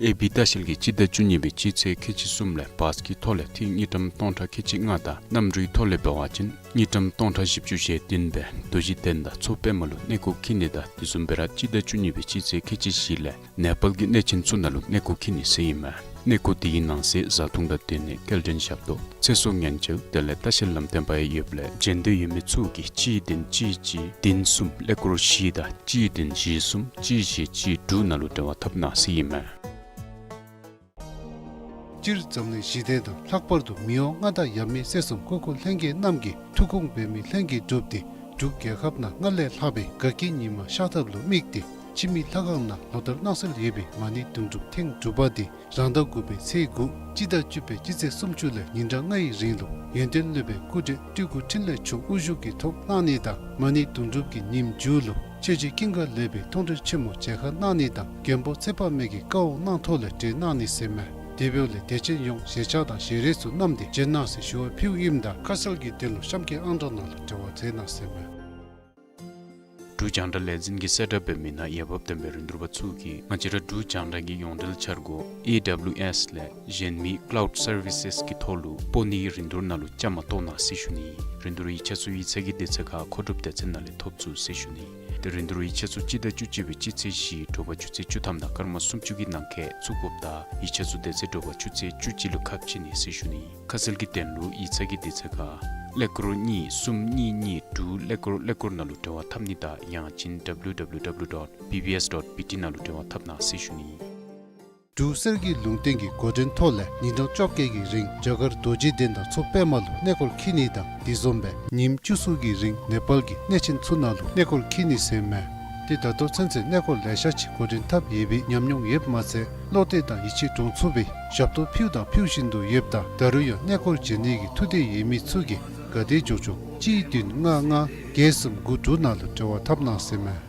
ཨེ་བི་ལྟ་བཤལ་གྱིས་སྤྱི་ཟླ་བཅུ་གཉིས་པའི་སྤྱི་ཚེས་ཁལ་གཅིག་གསུམ་ལས་བཱས་ཀྱི་ཐོག་ལས་ཐིག་དངུལ་ཀྲམ་སྟོང་ཕྲག་ཁལ་གཅིག་ལྔ་དང་གནམ་གྲུའི་ཐོག་ལས་འབད་བ་ཅིན་དངུལ་ཀྲམ་སྟོང་ཕྲག་བཞི་བཅུ་ཞེ་བདུན་སྦེ་རྡོ་རྗེ་གདན་དང་མཚོ་པདྨ་ལུ་གནས་སྐོར་འཁྱིད་ནི་དང་དེ་བཟུམ་སྦེ་ར་སྤྱི་ཟླ་བཅུ་གཉིས་པའི་སྤྱི་ཚེས་ཁལ་གཅིག་བཞི་ལས་ནེ་པཱལ་གྱི་གནས་ཆེན་ཚུ་ནང་ལུ་གནས་སྐོར་འཁྱིད་ནི་ཟེར་ཨིན་མས། གནས་སྐོར་དེའི་ནང་གསེས་བཟའ་འཐུང་དང་སྡོད་གནས་སྐྱེལ་འདྲེན་ཞབས་ཏོག་ཚེ་སྲོག་ཉེན་བཅོལ་དེ་ལས་ལྟ་བཤལ་ལམ་སྟོན་པ་ཡང་ཡོདཔ་ལས་འབྱོན་འདོད་ཡོད་མི་ཚུ་གིས་གཅིག་བདུན་གཅིག་གཅིག་བདུན་གསུམ་ཀླད་ཀོར་བཞི་དང་གཅིག་བདུན་བཞི་གསུམ་གཅིག་བཞི་གཅིག་དྲུག་ནང་ལུ་འབྲེལ་བ་འཐབ་གནང་ཟེར་ཨིན་མས། སྤྱིར་འཛམ་གླིང་ཞི་བདེ་དང་ལྷག་པར་དུ་མི་དབང་མངའ་བདག་ཡབ་མེས་སྲས་གསུམ་སྐུ་འཁོར་ལྷན་རྒྱས་རྣམས་ཀྱི་ཐུགས་དགོངས་འབད་མི་ལྷན་རྒྱས་འགྲུབ་སྟེ་འབྲུག་རྒྱལ་ཁབ་ནང་སྔར་ལས་ལྷག་པའི་དགའ་སྐྱིད་ཉི་མ་ཤར་ཐབས་ལུ་དམིགས་ཏེ་འཆི་མེད་ལྷ་ཁང་ནང་ལོ་ལྟར་གནང་སྲོལ་ཡོད་པའི་མ་ཎི་དུང་སྒྲུབ་ཐེངས་དྲུག་པ་དེ་རང་ཟླ་དགུ་པའི་ཚེས་དགུ་སྤྱི་ཟླ་བཅུ་པའི་སྤྱི་ཚེས་སུམ་ཅུ་ལས་ཉིན་གྲངས་ལྔའི་རིང་ལུ་ཡོན་ཏན་སློབ་དཔོན་སྐུ་བགྲེས་སྤྲུལ་སྐུ་འཕྲིན་ལས་མཆོག་དབུ་བཞུགས་ཀྱི་ཐོག་གནང་ནི་དང་མ་ཎི་དུང་སྒྲུབ་ཀྱི་ཉིནམ་མཇུག་ལུ་ཆོས་རྗེ་ཀུན་དགའ་ལེགས་པའི་མཐོང་གྲོལ་ཆེན་མོ་མཇལ་ཁ་གནང་ནི་དང་མགོན་པོ་ཚེ་དཔག་མེད་ཀྱི་བཀའ་དབང་གནང་ཐོག་ལས་གྲོལ་གནང་ནི་ཟེར་ཨིན་མས། དེ་འབདཝ་ལས་དད་ཅན་ཡོངས་ཞལ་ཆས་དང་ཞལ་རས་ཚུ་བསྣམས་ཏེ་བྱོན་གནང་ཟེར་ཞུ་བ་ཕུལཝ་ཨིནམ་ད་ཁ་གསལ་གྱི་དོན་ལུ་གཤམ་གྱི་ཨང་གྲངས་ནང་ལུ་འབྲེལ་བ་མཛད་གནང་ཟེར་ཨིན་མས། འབྲུག་རྒྱང་བསྒྲགས་ལས་འཛིན་གྱིས་གསལ་བསྒྲགས་འབད་མི་ནང་འོས་འབབ་ལྡན་པའི་རིན་བསྡུར་པ་ཚུ་གིས་ང་བཅས་ར་འབྲུག་རྒྱང་བསྒྲགས་ཀྱི་ཡོངས་འབྲེལ་འཆར་སྒོ་ཨེ་ཌབ་ལིའུ་ཨེསི་ལས་གཞན་མི་ཀ་ལའུཌ་སར་བི་སེསི་གི་ཐོག་ལུ་སྤོ་ནིའི་རིན་བསྡུར་ནང་ལུ་བཅའ་མར་གཏོགས་གནང་ཟེར་ཞུ་ནི། རིན་བསྡུར་ཡིག་ཆ་ཚུ་ཡིག་ཚང་གི་དུས་ཚོད་ཁར་མཁོ་སྒྲུབ་སྡེ་ཚན་ནང་ལས་ཐོབ་ཚུགས་ཟེར་ཞུ་ནི། ཏེ་རིན་བསྡུར་ཡིག་ཆ་ཚུ་སྤྱི་ཟླ་བཅུ་གཅིག་པའི་སྤྱི་ཚེས་བཞི་དྲོ་པ་ཆུ་ཚོད་བཅུ་ཐམ་དང་སྐར་མ་སུམ་ཅུ་གི་ནང་འཁོད་བཙུགས་དགོཔ་དང་ཡིག་ཆ་ཚུ་དེ་ཚེ་དྲོ་པ་ཆུ་ཚོད་བཅུ་གཅིག་ལུ་ཁ་ཕྱེ་ནི་ཟེར་ཞུ་ནི། ཁ་གསལ་གྱི་དོན་ལུ་ཡིག་ཚང་གི་དུས་ཚོད་ཁར་ཀླད་ཀོར་གཉིས་གསུམ་གཉིས་གཉིས་དྲུག་ཀླད་ཀོར་ཀླད་ཀོར་ནང་ལུ་འབྲེལ་བ་འཐབ་ནི་དང་ཡང་ཅིན་W W W dot B B S dot B T ནང་ལུ་འབྲེལ་བ་འཐབ་གནང་ཟེར་ཞུ་ནི། འབྲུག་གསེར་གྱི་ལུང་བསྟན་གྱི་འགོ་འདྲེན་ཐོག་ལས་ཉིན་གྲངས་བཅོ་བརྒྱད་ཀྱི་རིང་རྒྱ་གར་རྡོ་རྗེ་གདན་དང་མཚོ་པདྨ་ལུ་གནས་སྐོར་འཁྱིད་ནི་དང་དེ་བཟུམ་སྦེ་ཉིནམ་བཅུ་གསུམ་གྱི་རིང་ནེ་པཱལ་གྱི་གནས་ཆེན་ཚུ་ནང་ལུ་གནས་སྐོར་འཁྱིད་ནི་ཟེར་ཨིན་མས། ཏེ་ད་ལྟོ་ཚུན་ཚོད་གནས་སྐོར་ལེ་ཤ་ཅིག་འགོ་འདྲེན་འཐབ་ཡོད་པའི་ཉམས་མྱོང་ཡོདཔ་མ་ཚད་བློ་གཏད་དང་ཡིད་ཆེས་འདྲོངས་ཚུགས་པའི་ཞབས་ཏོག་ཕུལ་དང་ཕུལ་བཞིན་དུ་ཡོདཔ་ད་ད་རུང་ཡང་གནས་སྐོར་བྱོན་ནི་གི་ཐུགས་འདོད་ཡོད་མི་ཚུ་གིས་ག་དེ་མགྱོགས་མགྱོགས་གཅིག་བདུན་ལྔ་ལྔ་བརྒྱད་གསུམ་དགུ་དྲུག་ནང་ལུ་འབྲེལ་བ་འཐབ་གནང་ཟེར་ཨིན་མས།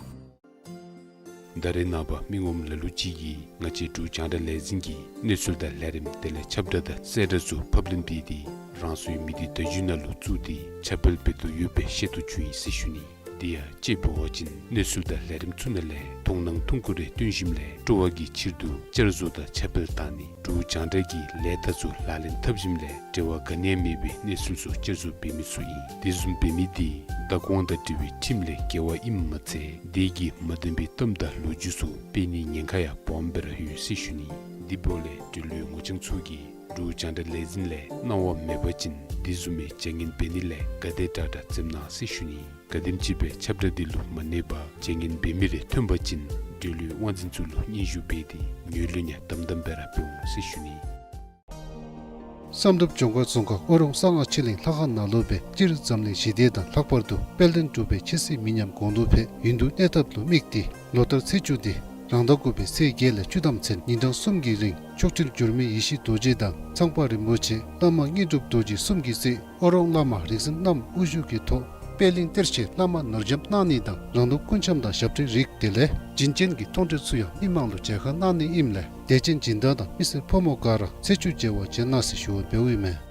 ད་རེས་ནངས་པ་མི་ངོམ་ལ་ལུ་ཅིག་གིས་ང་བཅས་འབྲུག་རྒྱང་བསྒྲགས་ལས་འཛིན་གྱི་གནས་ཚུལ་དང་ལས་རིམ་དེ་ལས་ཁྱབ་བསྒྲགས་དང་གསལ་བསྒྲགས་ཚུ་ཕབ་ལེན་འབད་དེ་རང་སོའི་མི་སྡེ་བརྡ་བརྒྱུད་ནང་ལུ་བཙུགས་ཏེ་ཁྱབ་སྤེལ་འབད་དོ་ཡོད་པའི་ཤེས་རྟོགས་བྱུང་ཡི་ཟེར་ཞུ་ནི། དེ་ཡང་དཔྱེ་འབད་བ་ཅིན་གནས་ཚུལ་དང་ལས་རིམ་ཚུ་ནང་ལས་མཐོང་སྣང་ཐུང་ཀུ་རེ་བཏོན་ཞིནམ་ལས་སྤྲོ་བ་གི་ཕྱིར་དུ་བསྐྱར་བཟོ་དང་ཁྱབ་སྤེལ་བཏང་ནི། འབྲུག་རྒྱང་བསྒྲགས་ཀྱི་ལས་རྟགས་ཚུ་ལག་ལེན་འཐབ་ཞིནམ་ལས་འབྲེལ་བ་ག་ནི་ཡང་མེད་པའི་གནས་ཚུལ་ཚུ་བསྐྱར་བཟོ་འབད་མི་ཚུ་ཨིན། དེ་བཟུམ་འབད་མི་དེ་བདག་དབང་དང་འབྲེལ་བའི་ཁྲིམས་ལས་འགལ་བ་ཨིནམ་མ་ཚད་དེ་གིས་མ་བདེན་པའི་གཏམ་དང་ལོ་རྒྱུས་ཚུ་སྤེལ་ནིའི་ཉེན་ཁ་ཡང་སྦོམ་སྦེ་ར་ཡོད་ཟེར་ཞུ་ནི། དེ་འབདཝ་ལས་འབྲེལ་ཡོད་ངོ་རྐྱང་ཚུ་གིས་འབྲུག་རྒྱང་བསྒྲགས་ལས་འཛིན་ལས་གནང་བ་མེད་པ་ཅིན་དེ་བཟུམ་མའི་བྱ་ངན་འབད་ནི་ལས་ག་དེ་དྲག་དྲག་འཛེམ་གནང་ཟེར་ཞུ་ནི། ག་དེམ་ཅིག་སྦེ་ཁྱབ་བསྒྲགས་འདི་ལུ་མ་གནས་པར་བྱ་ངན་འབད་མི་རེ་ཐོན་པ་ཅིན་འབྲེལ་ཡོད་དབང་འཛིན་ཚུ་ལུ་སྙན་ཞུ་འབད་དེ་ངོས་ལེན་ཡང་དམ་དམ་སྦེ་ར་འབད་འོང་ཟེར་ཞུ་ནི། བསམ་གྲུབ་ལྗོངས་མཁར་རྫོང་ཁག་ཨོ་རོང་གསང་སྔགས་ཆོས་གླིང་ལྷ་ཁང་ནང་ལུ་སྦེ་སྤྱིར་འཛམ་གླིང་ཞི་བདེ་དང་ལྷག་པར་དུ་དཔལ་ལྡན་འབྲུག་པའི་ཆོས་སྲིད་མི་ཉམས་གོང་དུ་འཕེལ་ཡུན་དུ་གནས་ཐབས་ལུ་དམིགས་ཏེ་ལོ་ལྟར་ཚེས་བཅུ་དེ་རང་ཟླ་དགུ་པའི་ཚེས་བརྒྱད་ལས་བཅུ་ཐམ་ཚུན་ཉིན་གྲངས་གསུམ་གྱི་རིང་མཆོག་སྤྲུལ་འགྱུར་མེད་ཡེ་ཤེས་རྡོ་རྗེ་དང་ཚངས་པ་རིན་པོ་ཆེ་བླ་མ་དངོས་གྲུབ་རྡོ་རྗེ་གསུམ་གྱིས་གཙོས་ཨོ་རོང་བླ་མ་རིགས་གསུམ་རྣམས་དབུ་བཞུགས་ཀྱི་ཐོག་པད་གླིང་གཏེར་ཆེན་བླ་མ་ནོར་རྒྱམ་གནང་ནི་དང་རང་གདོང་སྐུ་འཆམ་དང་ཞབས་ཁྲའི་རིགས་དེ་ལས་བྱིན་ཅན་གྱི་མཐོང་གྲོལ་ཚུ་ཡང་མི་མང་ལུ་མཇལ་ཁ་གནང་ནི་ཨིནམ་ལས་དད་ཅན་སྦྱིན་བདག་དང་མི་སེར་ཕོ་མོ་ག་ར་ཚེས་བཅུ་མཇལ་བར་བྱོན་གནང་ཟེར་ཞུ་བ་འབདཝ་ཨིན་མས།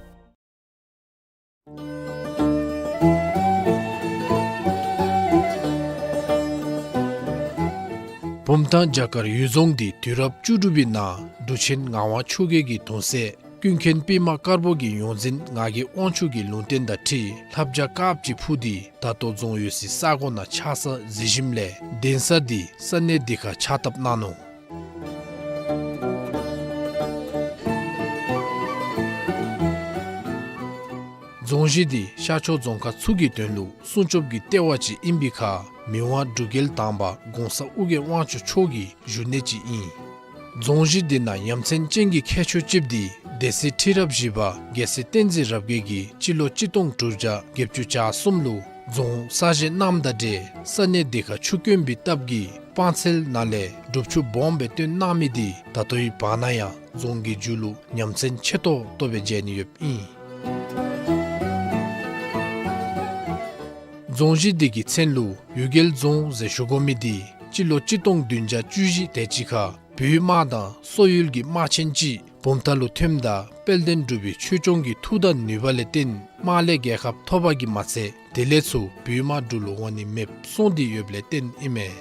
བུམ་ཐང་རྒྱ་གར་ཡུལ་རྫོང་འདི་དུས་རབས་བཅུ་དྲུག་པའི་ནང་འབྲུག་ཆེན་ངག་དབང་ཆོས་རྒྱལ་གྱི་གདུང་སྲས་ཀུན་མཁྱེན་པདྨ་དཀར་པོ་གི་ཡོངས་འཛིན་ངག་གི་དབང་ཕྱུག་གི་ལུང་བསྟན་དང་འཁྲིལ་ལྷ་བྱ་དཀརཔོ་ཅིག་འཕུར་ཏེ་ད་ལྟོ་རྫོང་ཡོད་སའི་ས་གོ་ནང་ཆགས་ས་གཟིགས་ཞིནམ་ལས་གདན་ས་འདི་ས་གནས་འདི་ཁར་ཕྱག་བཏབ་གནང་ནུག། རྫོང་གཞི་འདི་ཤར་ཕྱོགས་རྫོང་ཁག་ཚུ་གི་དོན་ལུ་སྲུང་སྐྱོབ་ཀྱི་ལྟེ་བ་ཅིག་ཨིན་པའི་ཁར་མི་དབང་འབྲུག་རྒྱལ་དང་པ་གོང་ས་ཨོ་རྒྱན་དབང་ཕྱུག་མཆོག་གི་བཞུགས་གནས་ཅིག་ཨིན། རྫོང་གཞི་འདི་ནང་ཡ་མཚན་ཅན་གྱི་ཁྱད་ཆོས་ཅིག་འདི་སྡེ་སྲིད་ཁྲི་རབས་བཞི་པ་རྒྱལ་སྲས་བསྟན་འཛིན་རབ་རྒྱས་ཀྱིས་སྤྱི་ལོ་གཅིག་སྟོང་དྲུག་བརྒྱ་བརྒྱད་ཅུ་གྱ་གསུམ་ལུ་རྫོང་གསར་བཞེངས་གནངམ་དང་འབྲེལ་ས་གནས་འདི་ཁར་ཆུ་དཀོན་པའི་སྟབས་ཀྱིས་སྤང་ཚལ་ནང་ལས་སྒྲུབ་ཆུ་སྦོམ་སྦེ་བཏོན་གནང་མི་འདི་ད་ལྟོའི་བར་ན་ཡང་རྫོང་གི་མཇུག་ལུ་ཡ་མཚན་ཆེ་ཏོག་ཏོ་སྦེ་མཇལ་ནི་ཡོདཔ་ཨིན། རྫོང་གཞི་འདི་གི་མཚན་ལུ་གཡུལ་རྒྱལ་རྫོང་ཟེར་ཞུ་དགོ་མི་འདི་སྤྱི་ལོ་གཅིག་སྟོང་བདུན་བརྒྱ་བཅུ་བཞི་དེ་ཅིག་ཁར་ བོད་དམག་དང་སོག་ཡུལ་གྱི་དམག་ཆེན་ཅིག་བུམ་ཐང་ལུ་ཐོནམ་ད་དཔལ་ལྡན་འབྲུག་པའི་ཆོས་སྐྱོང་གི་མཐུ་དང་ནུས་པ་ལས་བརྟེན་དམག་ལས་རྒྱལ་ཁ་ཐོབ་པ་གིས་མ་ཚད་དེ་ལས་ཚུར་བོད་དམག་འབྲུག་ལུ་འོང་ནི་མེདཔ་སོང་སྟེ་ཡོདཔ་ལས་བརྟེན་ཨིན་མས།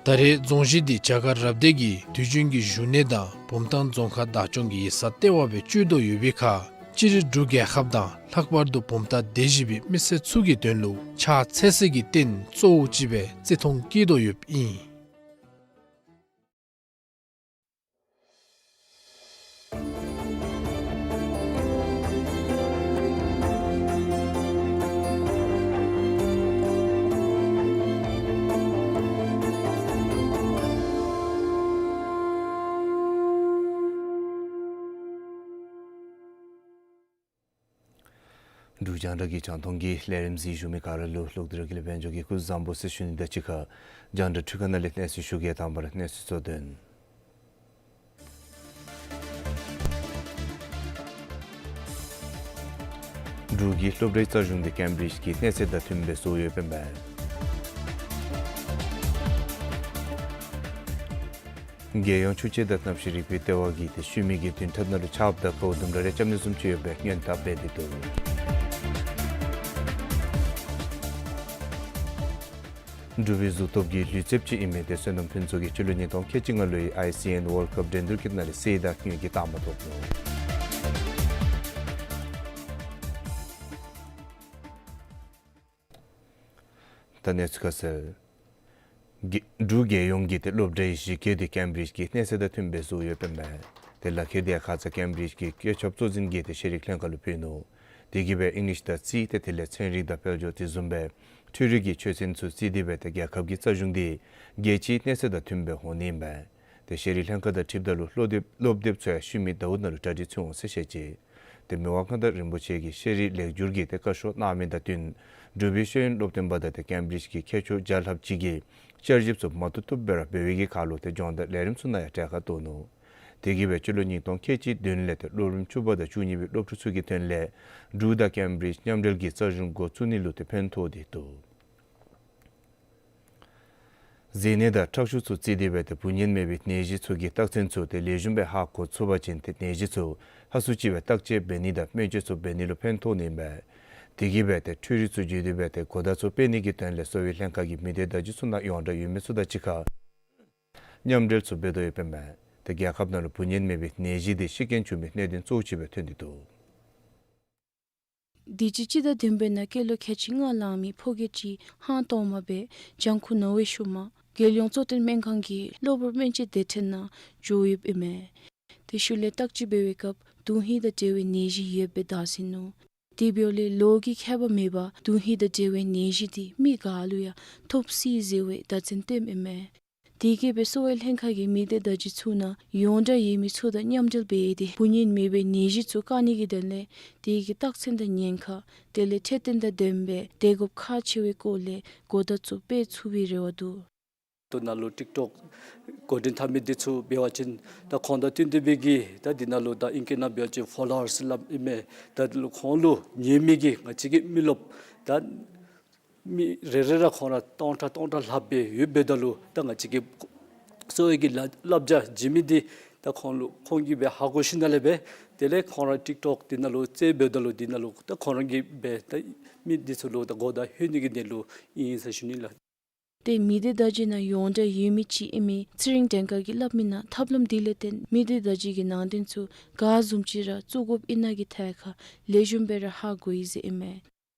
ད་རེས་རྫོང་གཞི་འདི་བྱ་དཀར་རབ་སྡེ་གིས་དུས་རྒྱུན་གྱི་བཞུགས་གནས་དང་བུམ་ཐང་རྫོང་ཁག་བདག་སྐྱོང་གི་ཡིག་ཚང་ལྟེ་བ་སྦེ་སྤྱོད་དོ་ཡོད་པའི་ཁར་སྤྱིར་འབྲུག་རྒྱལ་ཁབ་དང་ལྷག་པར་དུ་བུམ་ཐང་སྡེ་བཞི་པའི་མི་སེར་ཚུ་གི་དོན་ལུ་ཕྱག་འཚལ་ས་གི་རྟེན་གཙོ་བོ་ཅིག་སྦེ་བརྩི་མཐོང་བསྐྱེད་དོ་ཡོདཔ་ཨིན། འབྲུག་རྒྱང་བསྒྲགས་ཀྱི་རྒྱང་མཐོང་གི་ལས་རིམ་གཟིགས་བཞུགས་མི་ག་ར་ལུ་ལོག་སྟེ་ར་གི་ལས་དཔལ་འབྱོར་གྱི་སྐུ་གཟུགས་བཟང་པོ་ཟེར་ཞུ་ནི་དང་གཅིག་ཁར་རྒྱང་བསྒྲགས་འཕྲུལ་ཁང་ནང་ལས་གནས་ཚུལ་ཞུ་གེ། དང་པ་ར་གནས་ཚུལ་གཙོ་དོན། འབྲུག་གི་སློབ་གྲྭའི་རྩ་གཞུང་འདི་ཀེམ་བི་རིཇ་གྱི་གནས་ཚད་དང་མཐུནམ་སྦེ་བཟོ་ཡོདཔ་ཨིན་པས། རྒྱལ་ཡོངས་ཆུ་དཔྱད་དང་གནམ་གཤིས་རིག་པའི་ལྟེ་བ་གིས་ཏེ་ཤུལ་མའི་གི་བདུན་ཕྲག་ནང་ལུ་ཆརཔ་དང་གོ་བ་དུམ་གྲ་རེ་རྐྱབ་ནི་བཟུམ་ཅིག་ཡོད་པའི་སྔོན་བརྟག་འབད་དེ་འདུག། འབྲུག་པའི་གཟུགས་སྟོབས་ཀྱི་ལུས་རྩལཔ་ཅིག་ཨིན་མི་ཏེ་བསོད་ནམས་ཕུན་ཚོགས་ཀྱིས་སྤྱི་ལོ་ཉིས་སྟོང་ཁལ་གཅིག་ལྔ་ལོའི་ཨའི་སི་ཨེན་ཝཱལཌ་ཀབ་འགྲན་བསྡུར་གྱི་ནང་ལས་གསེར་དང་དངུལ་གྱི་རྟགས་མ་ཐོབ་ནུག། ད་གནས་ཚུལ་ཁ་གསལ། རྒྱ་འབྲུག་རྒྱལ་ཡོངས་ཀྱི་ཏེ་སློབ་གྲྭའི་གཞི་བཀོད་འདི་ཀེམ་བི་རིཇ་གྱི་གནས་ཚད་དང་མཐུནམ་སྦེ་བཟོ་ཡོདཔ་ཨིན་པས། ཏེ་ལག་ཁྱེར་འདི་ཁ་ཙ་ཀེམ་བི་རིཇ་གྱི་བཀོད་ཁྱབ་གཙོ་འཛིན་གྱིས་ཏེ་ཤེས་རིག་ལྷན་ཁག་ལུ་ཕུལ་ནུག། དེ་གིས་སྦེ་ཨིང་ལིཤ་དང་རྩིས་ཏེ་དེ་ལས་ཚན་རིག་དང་དཔལ་འབྱོར་དེ་བཟུམ་སྦེ་འཕྲུལ་རིག་གི་ཆོས་ཚན་ཚུ་རྩིས་ཏེ་སྦེ་ཏེ་རྒྱལ་ཁབ་ཀྱི་རྩ་གཞུང་འདི་རྒྱལ་སྤྱིའི་གནས་ཚད་དང་མཐུནམ་སྦེ་འོང་ནི་ཨིན་པས། ཏེ་ཤེས་རིག་ལྷན་ཁག་དང་འཁྲིལཝ་ད་ལུ་སློབ་དེབ་སློབ་དེབ་ཚུ་ཡང་ཤུལ་མའི་ཟླཝ་ནང་ལུ་གྲ་སྒྲིག་ཚུད་འོང་ཟེར་བཤད་ཅི། ཏེ་མི་དབང་མངའ་བདག་རིན་པོ་ཆེ་གིས་ཤེས་རིག་ལེགས་བསྒྱུར་གྱི་ཏེ་བཀའ་ཤོག་གནང་མི་དང་བསྟུན་འབྲུག་པའི་ཤེས་ཡོན་སློབ་སྟོན་པ་དང་ཏེ་ཀེམ་བི་རིཇ་གྱི་མཁས་མཆོག་བརྒྱ་ལྷགཔ་ཅིག་གིས་བསྐྱར་ཞིབ་ཚུ་མ་བཏུབ་བཏུབ་སྦེ་ར་འབད་བའི་གི་ཁར་ལུ་ཏེ་སྦྱོང་བརྡར་ལས་རིམ་ཚུ་ནང་ཡང་གྲལ་ཁར་གཏོགས་ནུག། དེ་གིས་སྦེ་སྤྱི་ལོ་ཉིས་སྟོང་ཁལ་གཅིག་བདུན་ལས་ཏེ་སློབ་རིམ་བཅུ་པ་དང་བཅུ་གཉིས་པའི་སློབ་ཕྲུག་ཚུ་གི་དོན་ལས་འབྲུག་དང་ཀེམ་བི་རིཇ་མཉམ་འབྲེལ་གྱི་རྩ་གཞུང་འགོ་བཙུགས་ནི་ལུ་ཏེ་ཕན་ཐོགས་ཏེ་འདུག། གཟེར་ནད་དང་ཁྲག་ཤུགས་ཚུ་རྩིས་ཏེ་སྦེ་ཏེ་བུ་ཉིད་མེད་པའི་ནད་གཞི་ཚུ་གི་རྟགས་མཚན་ཚུ་ཏེ་ལེགས་ཤོམ་སྦེ་ཧ་གོ་ཚུགས་པ་ཅིན་ཏེ་ནད་གཞི་ཚུ་ཧ་སུ་ཅིག་སྦེ་བརྟག་དཔྱད་འབད་ནི་དང་སྨན་བཅོས་ཚུ་འབད་ནི་ལུ་ཕན་ཐོགས་ནི་ཨིན་པས། དེ་གིས་སྦེ་ཏེ་འཕྲུལ་རིག་ཚུ་བརྒྱུད་དེ་སྦེ་ཏེ་གོ་བརྡ་ཚུ་སྤེལ་ནི་གི་དོན་ལས་གསོ་བའི་ལྷན་ཁག་གིས་མི་སྡེ་བརྡ་བརྒྱུད་ཚུ་ནང་ཡོངས་གྲགས་ཡོད་མི་ཚུ་དང་གཅིག་ཁར་མཉམ་འབྲེལ་ཚུ་འབད་དོ་ཡོདཔ་ཨིན་པས། ཏེ་རྒྱལ་ཁབ་ནང་ལུ་བུ་ཉིད་མེད་པའི་ནད་གཞི་འདི་ཤི་རྐྱེན་བྱུང་མི་གནད་དོན་གཙོ་བོ་ཅིག་སྦེ་ཐོན་ཏེ་འདུག། དུས་ཅི་སྤྱི་ཟླ་བདུན་པའི་ནང་སྐྱེས་ལོ་ཁལ་གཅིག་ལྔ་ལང་མི་ཕོ་སྐྱེས་ཅིག་ཧང་སྟོང་མ་སྦེ་ལྗང་ཁུ་ནོར་བུའི་ཤུལ་མ་རྒྱལ་ཡོངས་གཙོ་བསྟེན་སྨན་ཁང་གི་གློ་བུར་སྨན་དཔྱད་སྡེ་ཕྲན་ནང་འགྱོ་ཡོདཔ་ཨིན་མས། དེ་ཤུལ་ལས་བརྟག་དཔྱད་འབད་བའི་སྐབས་དོན་ཧིང་དང་འབྲེལ་བའི་ནད་གཞི་ཡོདཔ་སྦེ་བརྡ་སོང་ནུག། དེ་འབདཝ་ལས་ལོ་གི་ཁྱད་པར་མེད་པར་དོན་ཧིང་དང་འབྲེལ་བའི་ནད་གཞི་འདི་མི་ག་ལུ་ཡང་ཐོབ་སྲིད་ཟེར་བའི་བརྡ་མཚོན་སྟོནམ་ཨིན་མས། དེ་གིས་སྦེ་གསོ་བའི་ལྷན་ཁག་གིས་མི་སྡེ་བརྡ་བརྒྱུད་ཚུ་ནང་ཡོངས་གྲགས་ཡོད་མི་ཚུ་དང་མཉམ་འབྲེལ་འབད་དེ་བུ་ཉིད་མེད་པའི་ནད་གཞི་ཚུ་བཀག་ནི་གི་དོན་ལས་དེ་གི་རྟགས་མཚན་དང་ཉེན་ཁ་དེ་ལས་འཕྲོད་བསྟེན་དང་ལྡནམ་སྦེ་བདེ་འགོག་ཁག་ཆེ་བའི་སྐོར་ལས་གོ་བརྡ་ཚུ་སྤེལ་ཚུགས་པའི་རེ་བ་འདུག། ཏེ་ནཱ་ལུ་ཊིཀ་ཊོཀ་འགོ་འདྲེན་འཐབ་མི་འདི་ཚུ་འབད་བ་ཅིན་ད་ཁོང་དང་བསྟུན་ཏེ་འབད་གི་ད་འདི་ནང་ལུ་ད་ཨིང་སྐད་ནང་འབད་བ་ཅིན་ཕོ་ལོ་ཝརསི་སླབ་ཨིན་མས། ད་འདི་ལུ་ཁོང་ལུ་ཉན་མི་གི་ང་བཅས་ཀྱི་མི་རློབས་ད་མི་རེ་རེ་ར་ཁོང་ར་སྟོང་ཕྲག་སྟོང་ཕྲག་ལྷགཔ་སྦེ་ཡོདཔ་འབདཝ་ད་ལུ་ད་ང་བཅས་ཀྱི་གསོ་བའི་གི་ལ་བསླབ་བྱ་བྱིན་མི་འདི་ད་ཁོང་ལུ་ཁོང་གིས་སྦེ་ཧ་གོ་ཞིནམ་ལས་སྦེ་དེ་ལས་ཁོང་ར་ཊིཀ་ཊོཀ་འདི་ནང་ལུ་རྩེདམོ་འབདཝ་ད་ལུ་འདི་ནང་ལུ་ད་ཁོང་ར་གིས་སྦེ་ད་མི་འདི་ཚུ་ལུ་ད་གོ་བརྡ་ལྷོད་ནི་གི་དོན་ལུ་ཨིན་ཟེར་ཞུ་ནི་ལགས། ཏེ་མི་སྡེ་བརྡ་བརྒྱུད་ནང་ཡོངས་གྲགས་ཡོད་མི་ཅིག་ཨིན་མི་ཚེ་རིང་བྲང་དཀར་གྱིས་སླབ་མི་ནང་ཐབས་ལམ་འདི་ལས་བརྟེན་མི་སྡེ་བརྡ་བརྒྱུད་ཀྱི་ནང་དོན་ཚུ་ག་བཟུམ་ཅིག་ར་བཙུགས་དགོཔ་ཨིན་ན་གི་ཐད་ཁར་ལེགས་ཤོམ་སྦེ་ར་ཧ་གོ་ཡི་ཟེར་ཨིན་མས།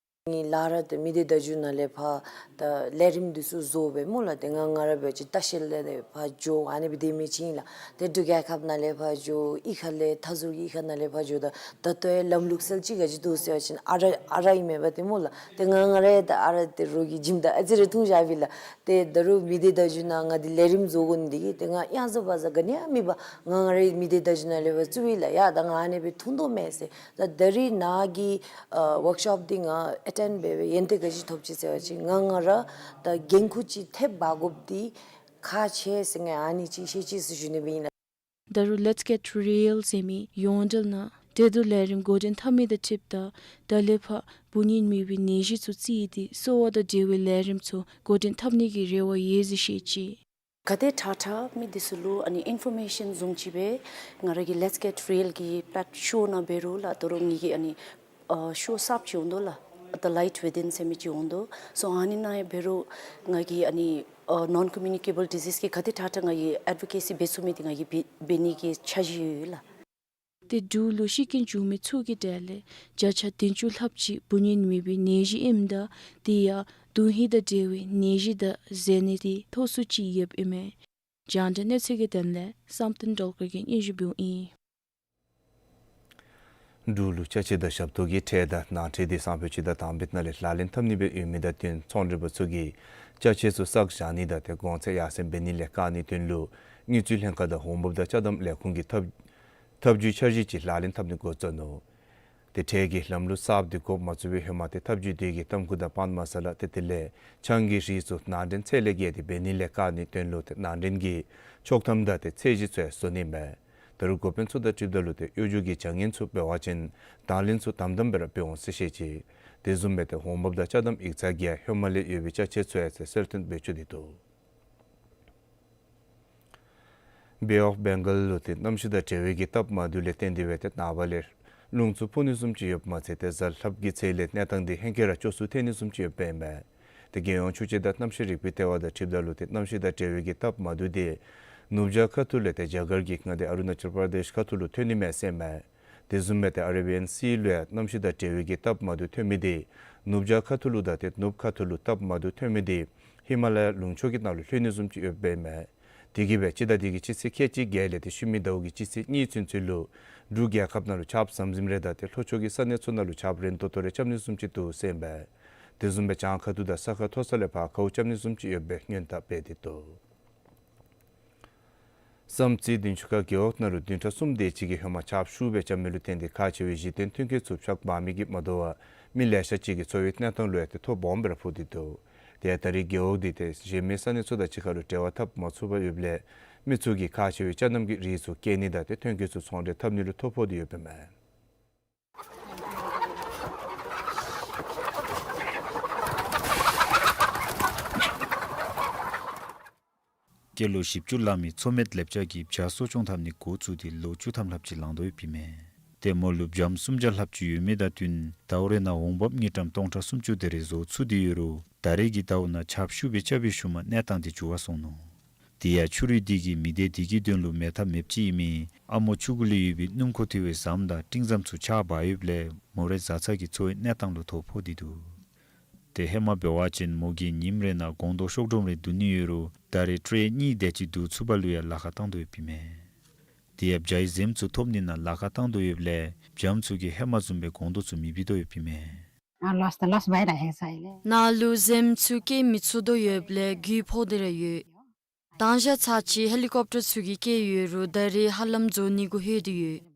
ངེའི་ལཱ་ར་ཏེ་མི་སྡེ་བརྡ་བརྒྱུད་ནང་ལས་ཕར་ད་ལས་རིམ་འདི་ཚུ་བཟོ་སྦེ་སྨོ་ལགས། ཏེ་ང་ང་ར་འབད་བ་ཅིན་ལྟ་བཤལ་ལས་ཏེ་ཕར་འགྱོ་ཨ་ནི་སྦེ་སྡོད་མི་ཅིག་ཨིན་ལགས། ཏེ་འབྲུག་རྒྱལ་ཁབ་ནང་ལས་ཕར་འགྱོ་གཡུས་ཁ་ལས་མཐའ་ཟུར་གྱི་གཡུས་ཁ་ནང་ལས་ཕར་འགྱོཝ་ད་ད་ལྟོ་ཡང་ལམ་ལུགས་སྲོལ་ཅིག་ག་ཅི་འདུག་ཟེར་བ་ཅིན་ཨ་རག་ཨ་རག་ཨིན་མས་པ་ཏེ་སྨོ་ལགས། ཏེ་ང་ང་ར་ཡང་ད་ཨ་རག་ཏེ་རོགས་ཀྱིས་བྱིནམ་ད་ཨ་ཙི་རེ་འཐུང་བཞག་པས་ལགས། ཏེ་ད་རུང་མི་སྡེ་བརྡ་བརྒྱུད་ནང་ང་འདི་ལས་རིམ་བཟོ་དགོ་ནི་འདི་གིས་ཏེ་ང་གཡང་ཟ་བ་ཟ་ག་ནི་ཡང་མེད་པར་ང་ང་རའི་མི་སྡེ་བརྡ་བརྒྱུད་ནང་ལས་ཕར་བཙུགས་པས་ལགས། ཡ་ད་ང་ཨ་ནི་སྦེ་འཐུང་དོ་མས་ཟེར། ད་ད་རིས་ནཱ་གི་ཨ་ཝརཀ་ཤོབ་འདི་ང་ཨེ་ཊེནཌ་འབད་བའི་ཡོན་ཏན་ག་ཅི་ཐོབ་ཅི་ཟེར་བ་ཅིན་ང་ང་ར་ད་འགན་ཁུར་ཅིག་ཐེབས་འབག་དགོཔ་འདི་ཁག་ཆེ་ཟེར་ང་ཨ་ནི་ཅིག་ཤེས་ཅི་ཟེར་ཞུ་ནི་སྦེ་ཨིན་ལགས། ད་རུང་Let's Get Real ཟེར་མི་ཡོངས་འབྲེལ་ནང་གྲོས་བསྡུར་ལས་རིམ་འགོ་འདྲེན་འཐབ་མི་དང་འཁྲིལཝ་ད་ད་ལས་ཕར་བུ་ཉིད་མེད་པའི་ནད་གཞི་ཚུ་རྩིས་ཏེ་གསོ་བ་དང་འབྲེལ་བའི་ལས་རིམ་ཚུ་འགོ་འདྲེན་འཐབ་ནི་གི་རེ་བ་ཡོད་ཟེར་བཤད་ཅི། ག་དེ་དྲག་དྲག་མི་འདི་ཚུ་ལུ་ཨ་ནི་ཨིན་ཕོར་མེ་ཤཱན་བཟུམ་ཅིག་སྦེ་ང་ར་གི་Let's Get Real གི་པེ་ལེཊ་ཤོ་ནང་འབད་རུང་ལགས། ད་རུང་ངེ་གི་ཨ་ནི་ཨ་ཤོ་གསརཔ་ཅིག་འོང་དོ་ལགས། The Light Within ཟེར་མི་ཅིག་འོང་དོ། སོ་ཨ་ནི་ནང་འབད་རུང་ང་གིས་ཨ་ནི་ཨ་ནོན་ཀོ་མིའུ་ནི་ཀེ་བཱལ་ཌི་ཟིསི་གི་ག་དེ་དྲག་དྲག་ང་གིས་ཨེཌ་བོ་ཀེ་སི་འབད་ཚུགས་མི་འདི་ང་གིས་འབད་འབད་ནི་གི་འཆར་གཞི་ཡོད་ལགས། ཏེ་འབྲུག་ལུ་ཤི་རྐྱེན་བྱུང་མི་ཚུ་གི་གྲས་ལས་བརྒྱ་ཆ་བདུན་ཅུ་ལྷགཔ་ཅིག་འབུ་གཉན་མེད་པའི་ནད་གཞི་ཨིནམ་ད་དེ་ཡང་དུང་ཧིང་དང་འབྲེལ་བའི་ནད་གཞི་དང་ཟས་ནད་དེ་ཐོབ་ཚུལ་ཅིག་ཡོདཔ་ཨིན་མས། རྒྱང་བསྒྲགས་གནས་ཚུལ་གྱི་དོན་ལས་བསམ་གཏན་སྒྲོལ་དཀར་གྱིས་སྙན་ཞུ་འབདཝ་ཨིན། འབྲུག་ལུ་ཅ་ཆས་དང་ཞབས་ཏོག་གི་ཁྲལ་དང་ནང་ཁྲལ་དེ་སང་ཕོད་སྤྱི་ཟླ་དང་པའི་ནང་ལས་ལག་ལེན་འཐབ་ནི་སྦེ་ཡོད་མི་དང་བསྟུན་ཚོང་འབྲེལ་པ་ཚུ་གིས་ཅ་ཆས་ཚུ་བསགས་བཞག་ནི་དང་ཏེ་གོང་ཚད་ཡར་སེང་འབད་ནི་ལས་བཀག་ནིའི་དོན་ལུ་དངུལ་རྩིས་ལྷན་ཁག་དང་འོང་འབབ་དང་ཅ་དམ་ལས་ཁུངས་ཀྱིས་ཐབས་ཐབས་ཇུས་འཆར་གཞི་ཅིག་ལག་ལེན་འཐབ་ནི་འགོ་བཙུགས་ནུག། ཏེ་ཁྲལ་གྱི་ལམ་ལུགས་གསརཔ་དེ་འགོ་མ་བཙུགས་པའི་ཧེ་མ་ཏེ་ཐབས་ཇུས་དེ་གིས་ཏམ་ཁུ་དང་པཱན་མ་ས་ལ་ཏེ་དེ་ལས་ཆང་གི་རིགས་ཚུ་ནང་འདྲེན་ཚད་ལས་བརྒལ་ཏེ་འབད་ནི་ལས་བཀག་ནིའི་དོན་ལུ་ཏེ་ནང་འདྲེན་གྱི་ཆོག་ཐམ་དང་ཏེ་ཚད་གཞི་ཚུ་ཡང་བཟོ་ནི་མས། ད་རུང་འགོ་དཔོན་ཚུ་དང་འཁྲིལཝ་ད་ལུ་ཏེ་གཡོ་སྒྱུ་གི་བྱ་ངན་ཚུ་འབད་བ་ཅིན་དང་ལེན་ཚུ་དམ་དམ་སྦེ་ར་འབད་འོང་ཟེར་བཤད་ཅི། དེ་བཟུམ་སྦེ་ཏེ་འོང་འབབ་དང་ཅ་དམ་ཡིག་ཚང་གིས་ཡང་ཧེ་མ་ལས་ཡོད་པའི་ཅ་ཆས་ཚུ་ཡང་ཏེ་གསལ་སྟོན་འབད་བཅུག་སྟེ་འདུག། བེ་ཨོཕ་བེང་གཱལ་ལུ་ཏེ་གནམ་གཤིས་དང་འབྲེལ་བའི་གི་སྟབས་མ་བདེཝ་ལས་བརྟེན་ཏེ་སྦེ་ཏེ་ནངས་པ་ལས་རླུང་འཚུབ་འཕུ་ནི་བཟུམ་ཅིག་ཡོདཔ་མ་ཚད་ཏེ་གཟའ་ལྷགཔ་གི་ཚེས་ལས་གནས་སྟངས་འདི་ཧེང་སྐལ་ར་སྐྱོ་སུ་ཐལ་ནི་བཟུམ་ཅིག་ཡོདཔ་ཨིན་མས། ཏེ་རྒྱལ་ཡོངས་ཆུ་དཔྱད་དང་གནམ་གཤིས་རིག་པའི་ལྟེ་བ་དང་འཁྲིལཝ་ད་ལུ་ཏེ་གནམ་གཤིས་དང་འབྲེལ་བའི་གི་སྟབས་མ་བདེཝ་དེ་ནུབ་བྱང་ཁ་ཐུག་ལས་ཏེ་རྒྱ་གར་གྱི་མངའ་སྡེ་ཨ་རུ་ན་ཅལ་པར་དེཤ་ཁ་ཐུག་ལུ་ཐོན་ནི་མས་ཟེར་མས། དེ་བཟུམ་སྦེ་ཏེ་ཨ་རེ་བི་ཡཱན་སི་ལུ་ཡང་གནམ་གཤིས་དང་འབྲེལ་བའི་གི་སྟབས་མ་བདེཝ་ཐོན་མི་དེ་ནུབ་བྱང་ཁ་ཐུག་ལུ་དང་ཏེ་ནུབ་ཁ་ཐུག་ལུ་སྟབས་མ་བདེཝ་ཐོན་མི་དེ་ཧི་མ་ལ་ཡ་ལུང་ཕྱོགས་ཀྱི་ནང་ལུ་ལྷོད་ནི་བཟུམ་ཅིག་ཡོདཔ་ཨིན་མས། དེ་གིས་སྦེ་སྤྱི་ཟླ་འདི་གི་སྤྱི་ཚེས་ཁལ་གཅིག་བརྒྱད་ལས་ཏེ་ཤུལ་མའི་ཟླཝ་གི་སྤྱི་ཚེས་གཉིས་ཚུན་ཚོད་ལུ་འབྲུག་རྒྱལ་ཁབ་ནང་ལུ་ཆརཔ་ཟམ་ཟིམ་རེ་དང་ཏེ་ལྷོ་ཕྱོགས་ཀྱི་ས་གནས་ཚུ་ནང་ལུ་ཆརཔ་རན་ཏོག་ཏོ་རེ་རྐྱབ་ནི་བཟུམ་ཅིག་འདུག་ཟེར་ཨིན་པས། དེ་བཟུམ་སྦེ་བྱང་ཁ་ཐུག་དང་ས་ཁ་མཐོ་ས་ལས་ཕར་ཁཝ་རྐྱབ་ནི་བཟུམ་ཅིག་ཡོད་པའི་སྔོན་བརྡ་སྤེལ་ཏེ་འདུག། བསམ་རྩེ་བདུན་ཅུ་ཁ་རྒེད་འོག་ནང་ལུ་བདུན་ཕྲག་གསུམ་དེ་ཅིག་གི་ཧེ་མ་ཆརཔ་ཤུགས་སྦེ་རྐྱབ་མི་ལུ་བརྟེན་ཏེ་ཁག་ཆེ་བའི་གཞི་རྟེན་མཐུན་རྐྱེན་ཚུ་ཕྱགས་འབག་མི་གིས་མ་དོ་བར་མི་ལེ་ཤ་ཅིག་གི་འཚོ་བའི་གནས་སྟངས་ལུ་ཡང་ཏེ་ཐོ་སྦོམ་སྦེ་ར་ཕོག་སྟེ་འདུག། དེ་ཡང་ད་རེས་རྒེད་འོག་འདི་ཏེ་གཞན་མི་ས་གནས་ཚུ་དང་གཅིག་ཁར་ལུ་འབྲེལ་བ་འཐབ་མ་ཚུགས་པར་ཡོདཔ་ལས་མི་ཚུ་གིས་ཁག་ཆེ་བའི་ཅ་རྣམ་གྱི་རིགས་ཚུ་སྐྱེལ་ནི་དང་ཏེ་མཐུན་རྐྱེན་ཚུ་ཚོང་འབྲེལ་འཐབ་ནི་ལུ་ཐོ་ཕོག་སྟེ་ཡོདཔ་ཨིན་མས། སྐྱེས་ལོ་བཞི་བཅུ་ལང་མི་མཚོ་སྨད་ལེབ་ཅ་གིས་བྱ་གསོ་སྐྱོང་འཐབ་ནི་འགོ་བཙུགས་ཏེ་ལོ་བཅུ་ཐམ་ལྷགཔ་ཅིག་ལང་དོ་ཡོདཔ་ཨིན་མས། ཏེ་མོ་ལུ་བྱམོ་སུམ་བརྒྱ་ལྷགཔ་ཅིག་ཡོད་མི་དང་བསྟུན་ཟླཝ་རེ་ནང་འོང་འབབ་དངུལ་ཀྲམ་སྟོང་ཕྲག་སུམ་ཅུ་དེ་རེ་བཟོ་ཚུགས་ཏེ་ཡོད་རུང་ད་རེས་ཀྱི་ཟླཝ་ནང་ཆརཔ་ཤུགས་སྦེ་རྐྱབ་པའི་ཤུལ་མ་གནས་སྟངས་དེ་འགྱུར་བ་སོང་ནུག། དེ་ཡང་ཆུ་རུད་དེ་གིས་མི་སྡེ་དེ་གི་དོན་ལུ་མེད་ཐབས་མེདཔ་ཅིག་ཨིན་མི་ཨ་མོ་ཆུ་གུ་ལས་ཡོད་པའི་སྣུམ་འཁོར་འཐུ་བའི་ཟམ་དང་སྤྲིན་ཟམ་ཚུ་ཆག་འབག་ཡོདཔ་ལས་མོ་རའི་བཟའ་ཚང་གི་འཚོ་བའི་གནས་སྟངས་ལུ་ཐོ་ཕོག་སྟེ་འདུག། ཏེ་ཧེ་མ་འབད་བ་ཅིན་མོ་གིས་ཉིནམ་རེ་ནང་སྒོང་རྡོག་ཤོག་སྒྲོམ་རེ་བསྡུ་ནི་ཡོད་རུང་ད་རེས་ཊྲེ་གཉིས་དེ་ཅིག་བསྡུ་ཚུགས་པ་ལུ་ཡང་ལཱ་ཁག་བཏང་དོ་ཡོདཔ་ཨིན་མས། དེ་ཡང་བྱའི་གཟིམ་ཚུ་ཐོབ་ནི་ནང་ལཱ་ཁག་བཏང་དོ་ཡོདཔ་ལས་བྱམོ་ཚུ་གིས་ཧེ་མ་བཟུམ་སྦེ་སྒོང་རྡོག་ཚུ་མི་འབུད་དོ་ཡོདཔ་ཨིན་མས། ཨ་ལོས་ཏེ་ལོས་བའི་ར་ཧེ་ས་ཨིན་ལས། ནཱ་ལུ་གཟིམ་ཚུ་སྐྱེལ་མི་ཚུགས་དོ་ཡོདཔ་ལས་རྒུད་ཕོག་སྟེ་ར་ཡོད། དང་ཞག་ཚར་ཅིག་ཧེ་ལི་ཀོབ་ཊར་ཚུ་གིས་སྐྱེལ་ཡོད་རུང་ད་རེས་ཧ་ལམ་རྫོགས་ནི་གུ་ལྷོད་དེ་ཡོད།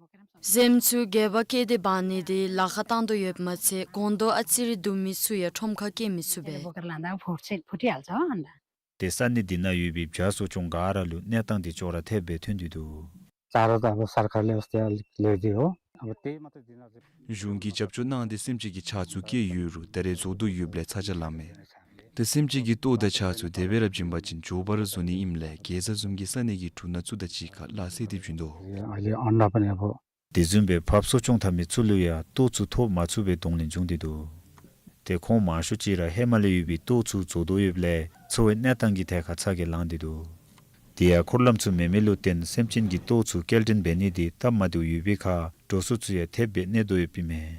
གཟིམ་ཚུ་སྒལ་པ་བཀལ་ཏེ་འབག་ནི་དེ་ལཱ་ཁག་བཏང་དོ་ཡོདཔ་མ་ཚད་སྒོང་རྡོག་ཨ་ཙི་རེ་བསྡུ་མི་ཚུ་ཡང་ཁྲོམ་ཁར་སྐྱེལ་མི་ཚུགས་པས། ཏེ་ས་གནས་འདི་ནང་ཡོད་པའི་བྱ་གསོ་སྐྱོང་ག་ར་ལུ་གནས་སྟངས་འདི་ཅོག་ར་འཐདཔ་སྦེ་ཐོན་ཏེ་འདུག། चारो त अब सरकारले अस्ति अलिक ल्याइदियो हो। अब त्यही मात्रै दिन चाहिँ། གཞུང་གིས་རྒྱབ་སྐྱོར་གནང་སྟེ་སེམས་ཅན་གྱི་ཆག་ཚུ་སྐྱེལ་ཡོད་རུང་ད་རེས་རྫོགས་དོ་ཡོདཔ་ལས་ཚ་གྱང་ལངས་མས། ཏེ་སེམས་ཅན་གྱི་ལྟོ་དང་ཇ་ཚུ་དེ་སྦེ་ར་བྱིན་པ་ཅིན་མགྱོགས་པ་ར་རྫོགས་ནི་ཨིནམ་ལས་དགེ་རྩ་བཟུམ་གྱིས་ས་གནས་ཀྱི་འབྲུ་སྣ་ཚུ་དང་གཅིག་ཁར་སླ་བསྲེ་སྟེ་བྱིན་དོ། अलिक अन्डा पनि अब དེ་བཟུམ་སྦེ་ཕར་གསོ་སྐྱོང་འཐབ་མི་ཚུ་ལུ་ཡང་ལྟོ་ཚུ་ཐོབ་མ་ཚུགས་པའི་གདོང་ལེན་བྱུང་སྟེ་འདུག། ཏེ་ཁོང་མང་ཤོས་ཅིག་ར་ཧེ་མ་ལས་ཡོད་པའི་ལྟོ་ཚུ་རྫོགས་དོ་ཡོདཔ་ལས་འཚོ་བའི་གནས་སྟངས་ཀྱི་ཐད་ཁར་ཚ་གྱང་ལངས་ཏེ་འདུག། དེ་ཡང་འཁོར་ལམ་ཚུ་མེད་མི་ལུ་བརྟེན་སེམས་ཅན་གྱི་ལྟོ་ཚུ་སྐྱེལ་འདྲེན་འབད་ནི་དེ་སྟབས་མ་བདེཝ་ཡོད་པའི་ཁར་འགྲོ་སོང་ཚུ་ཡང་ཐེབས་སྦེ་གནས་དོ་ཡོདཔ་ཨིན་མས།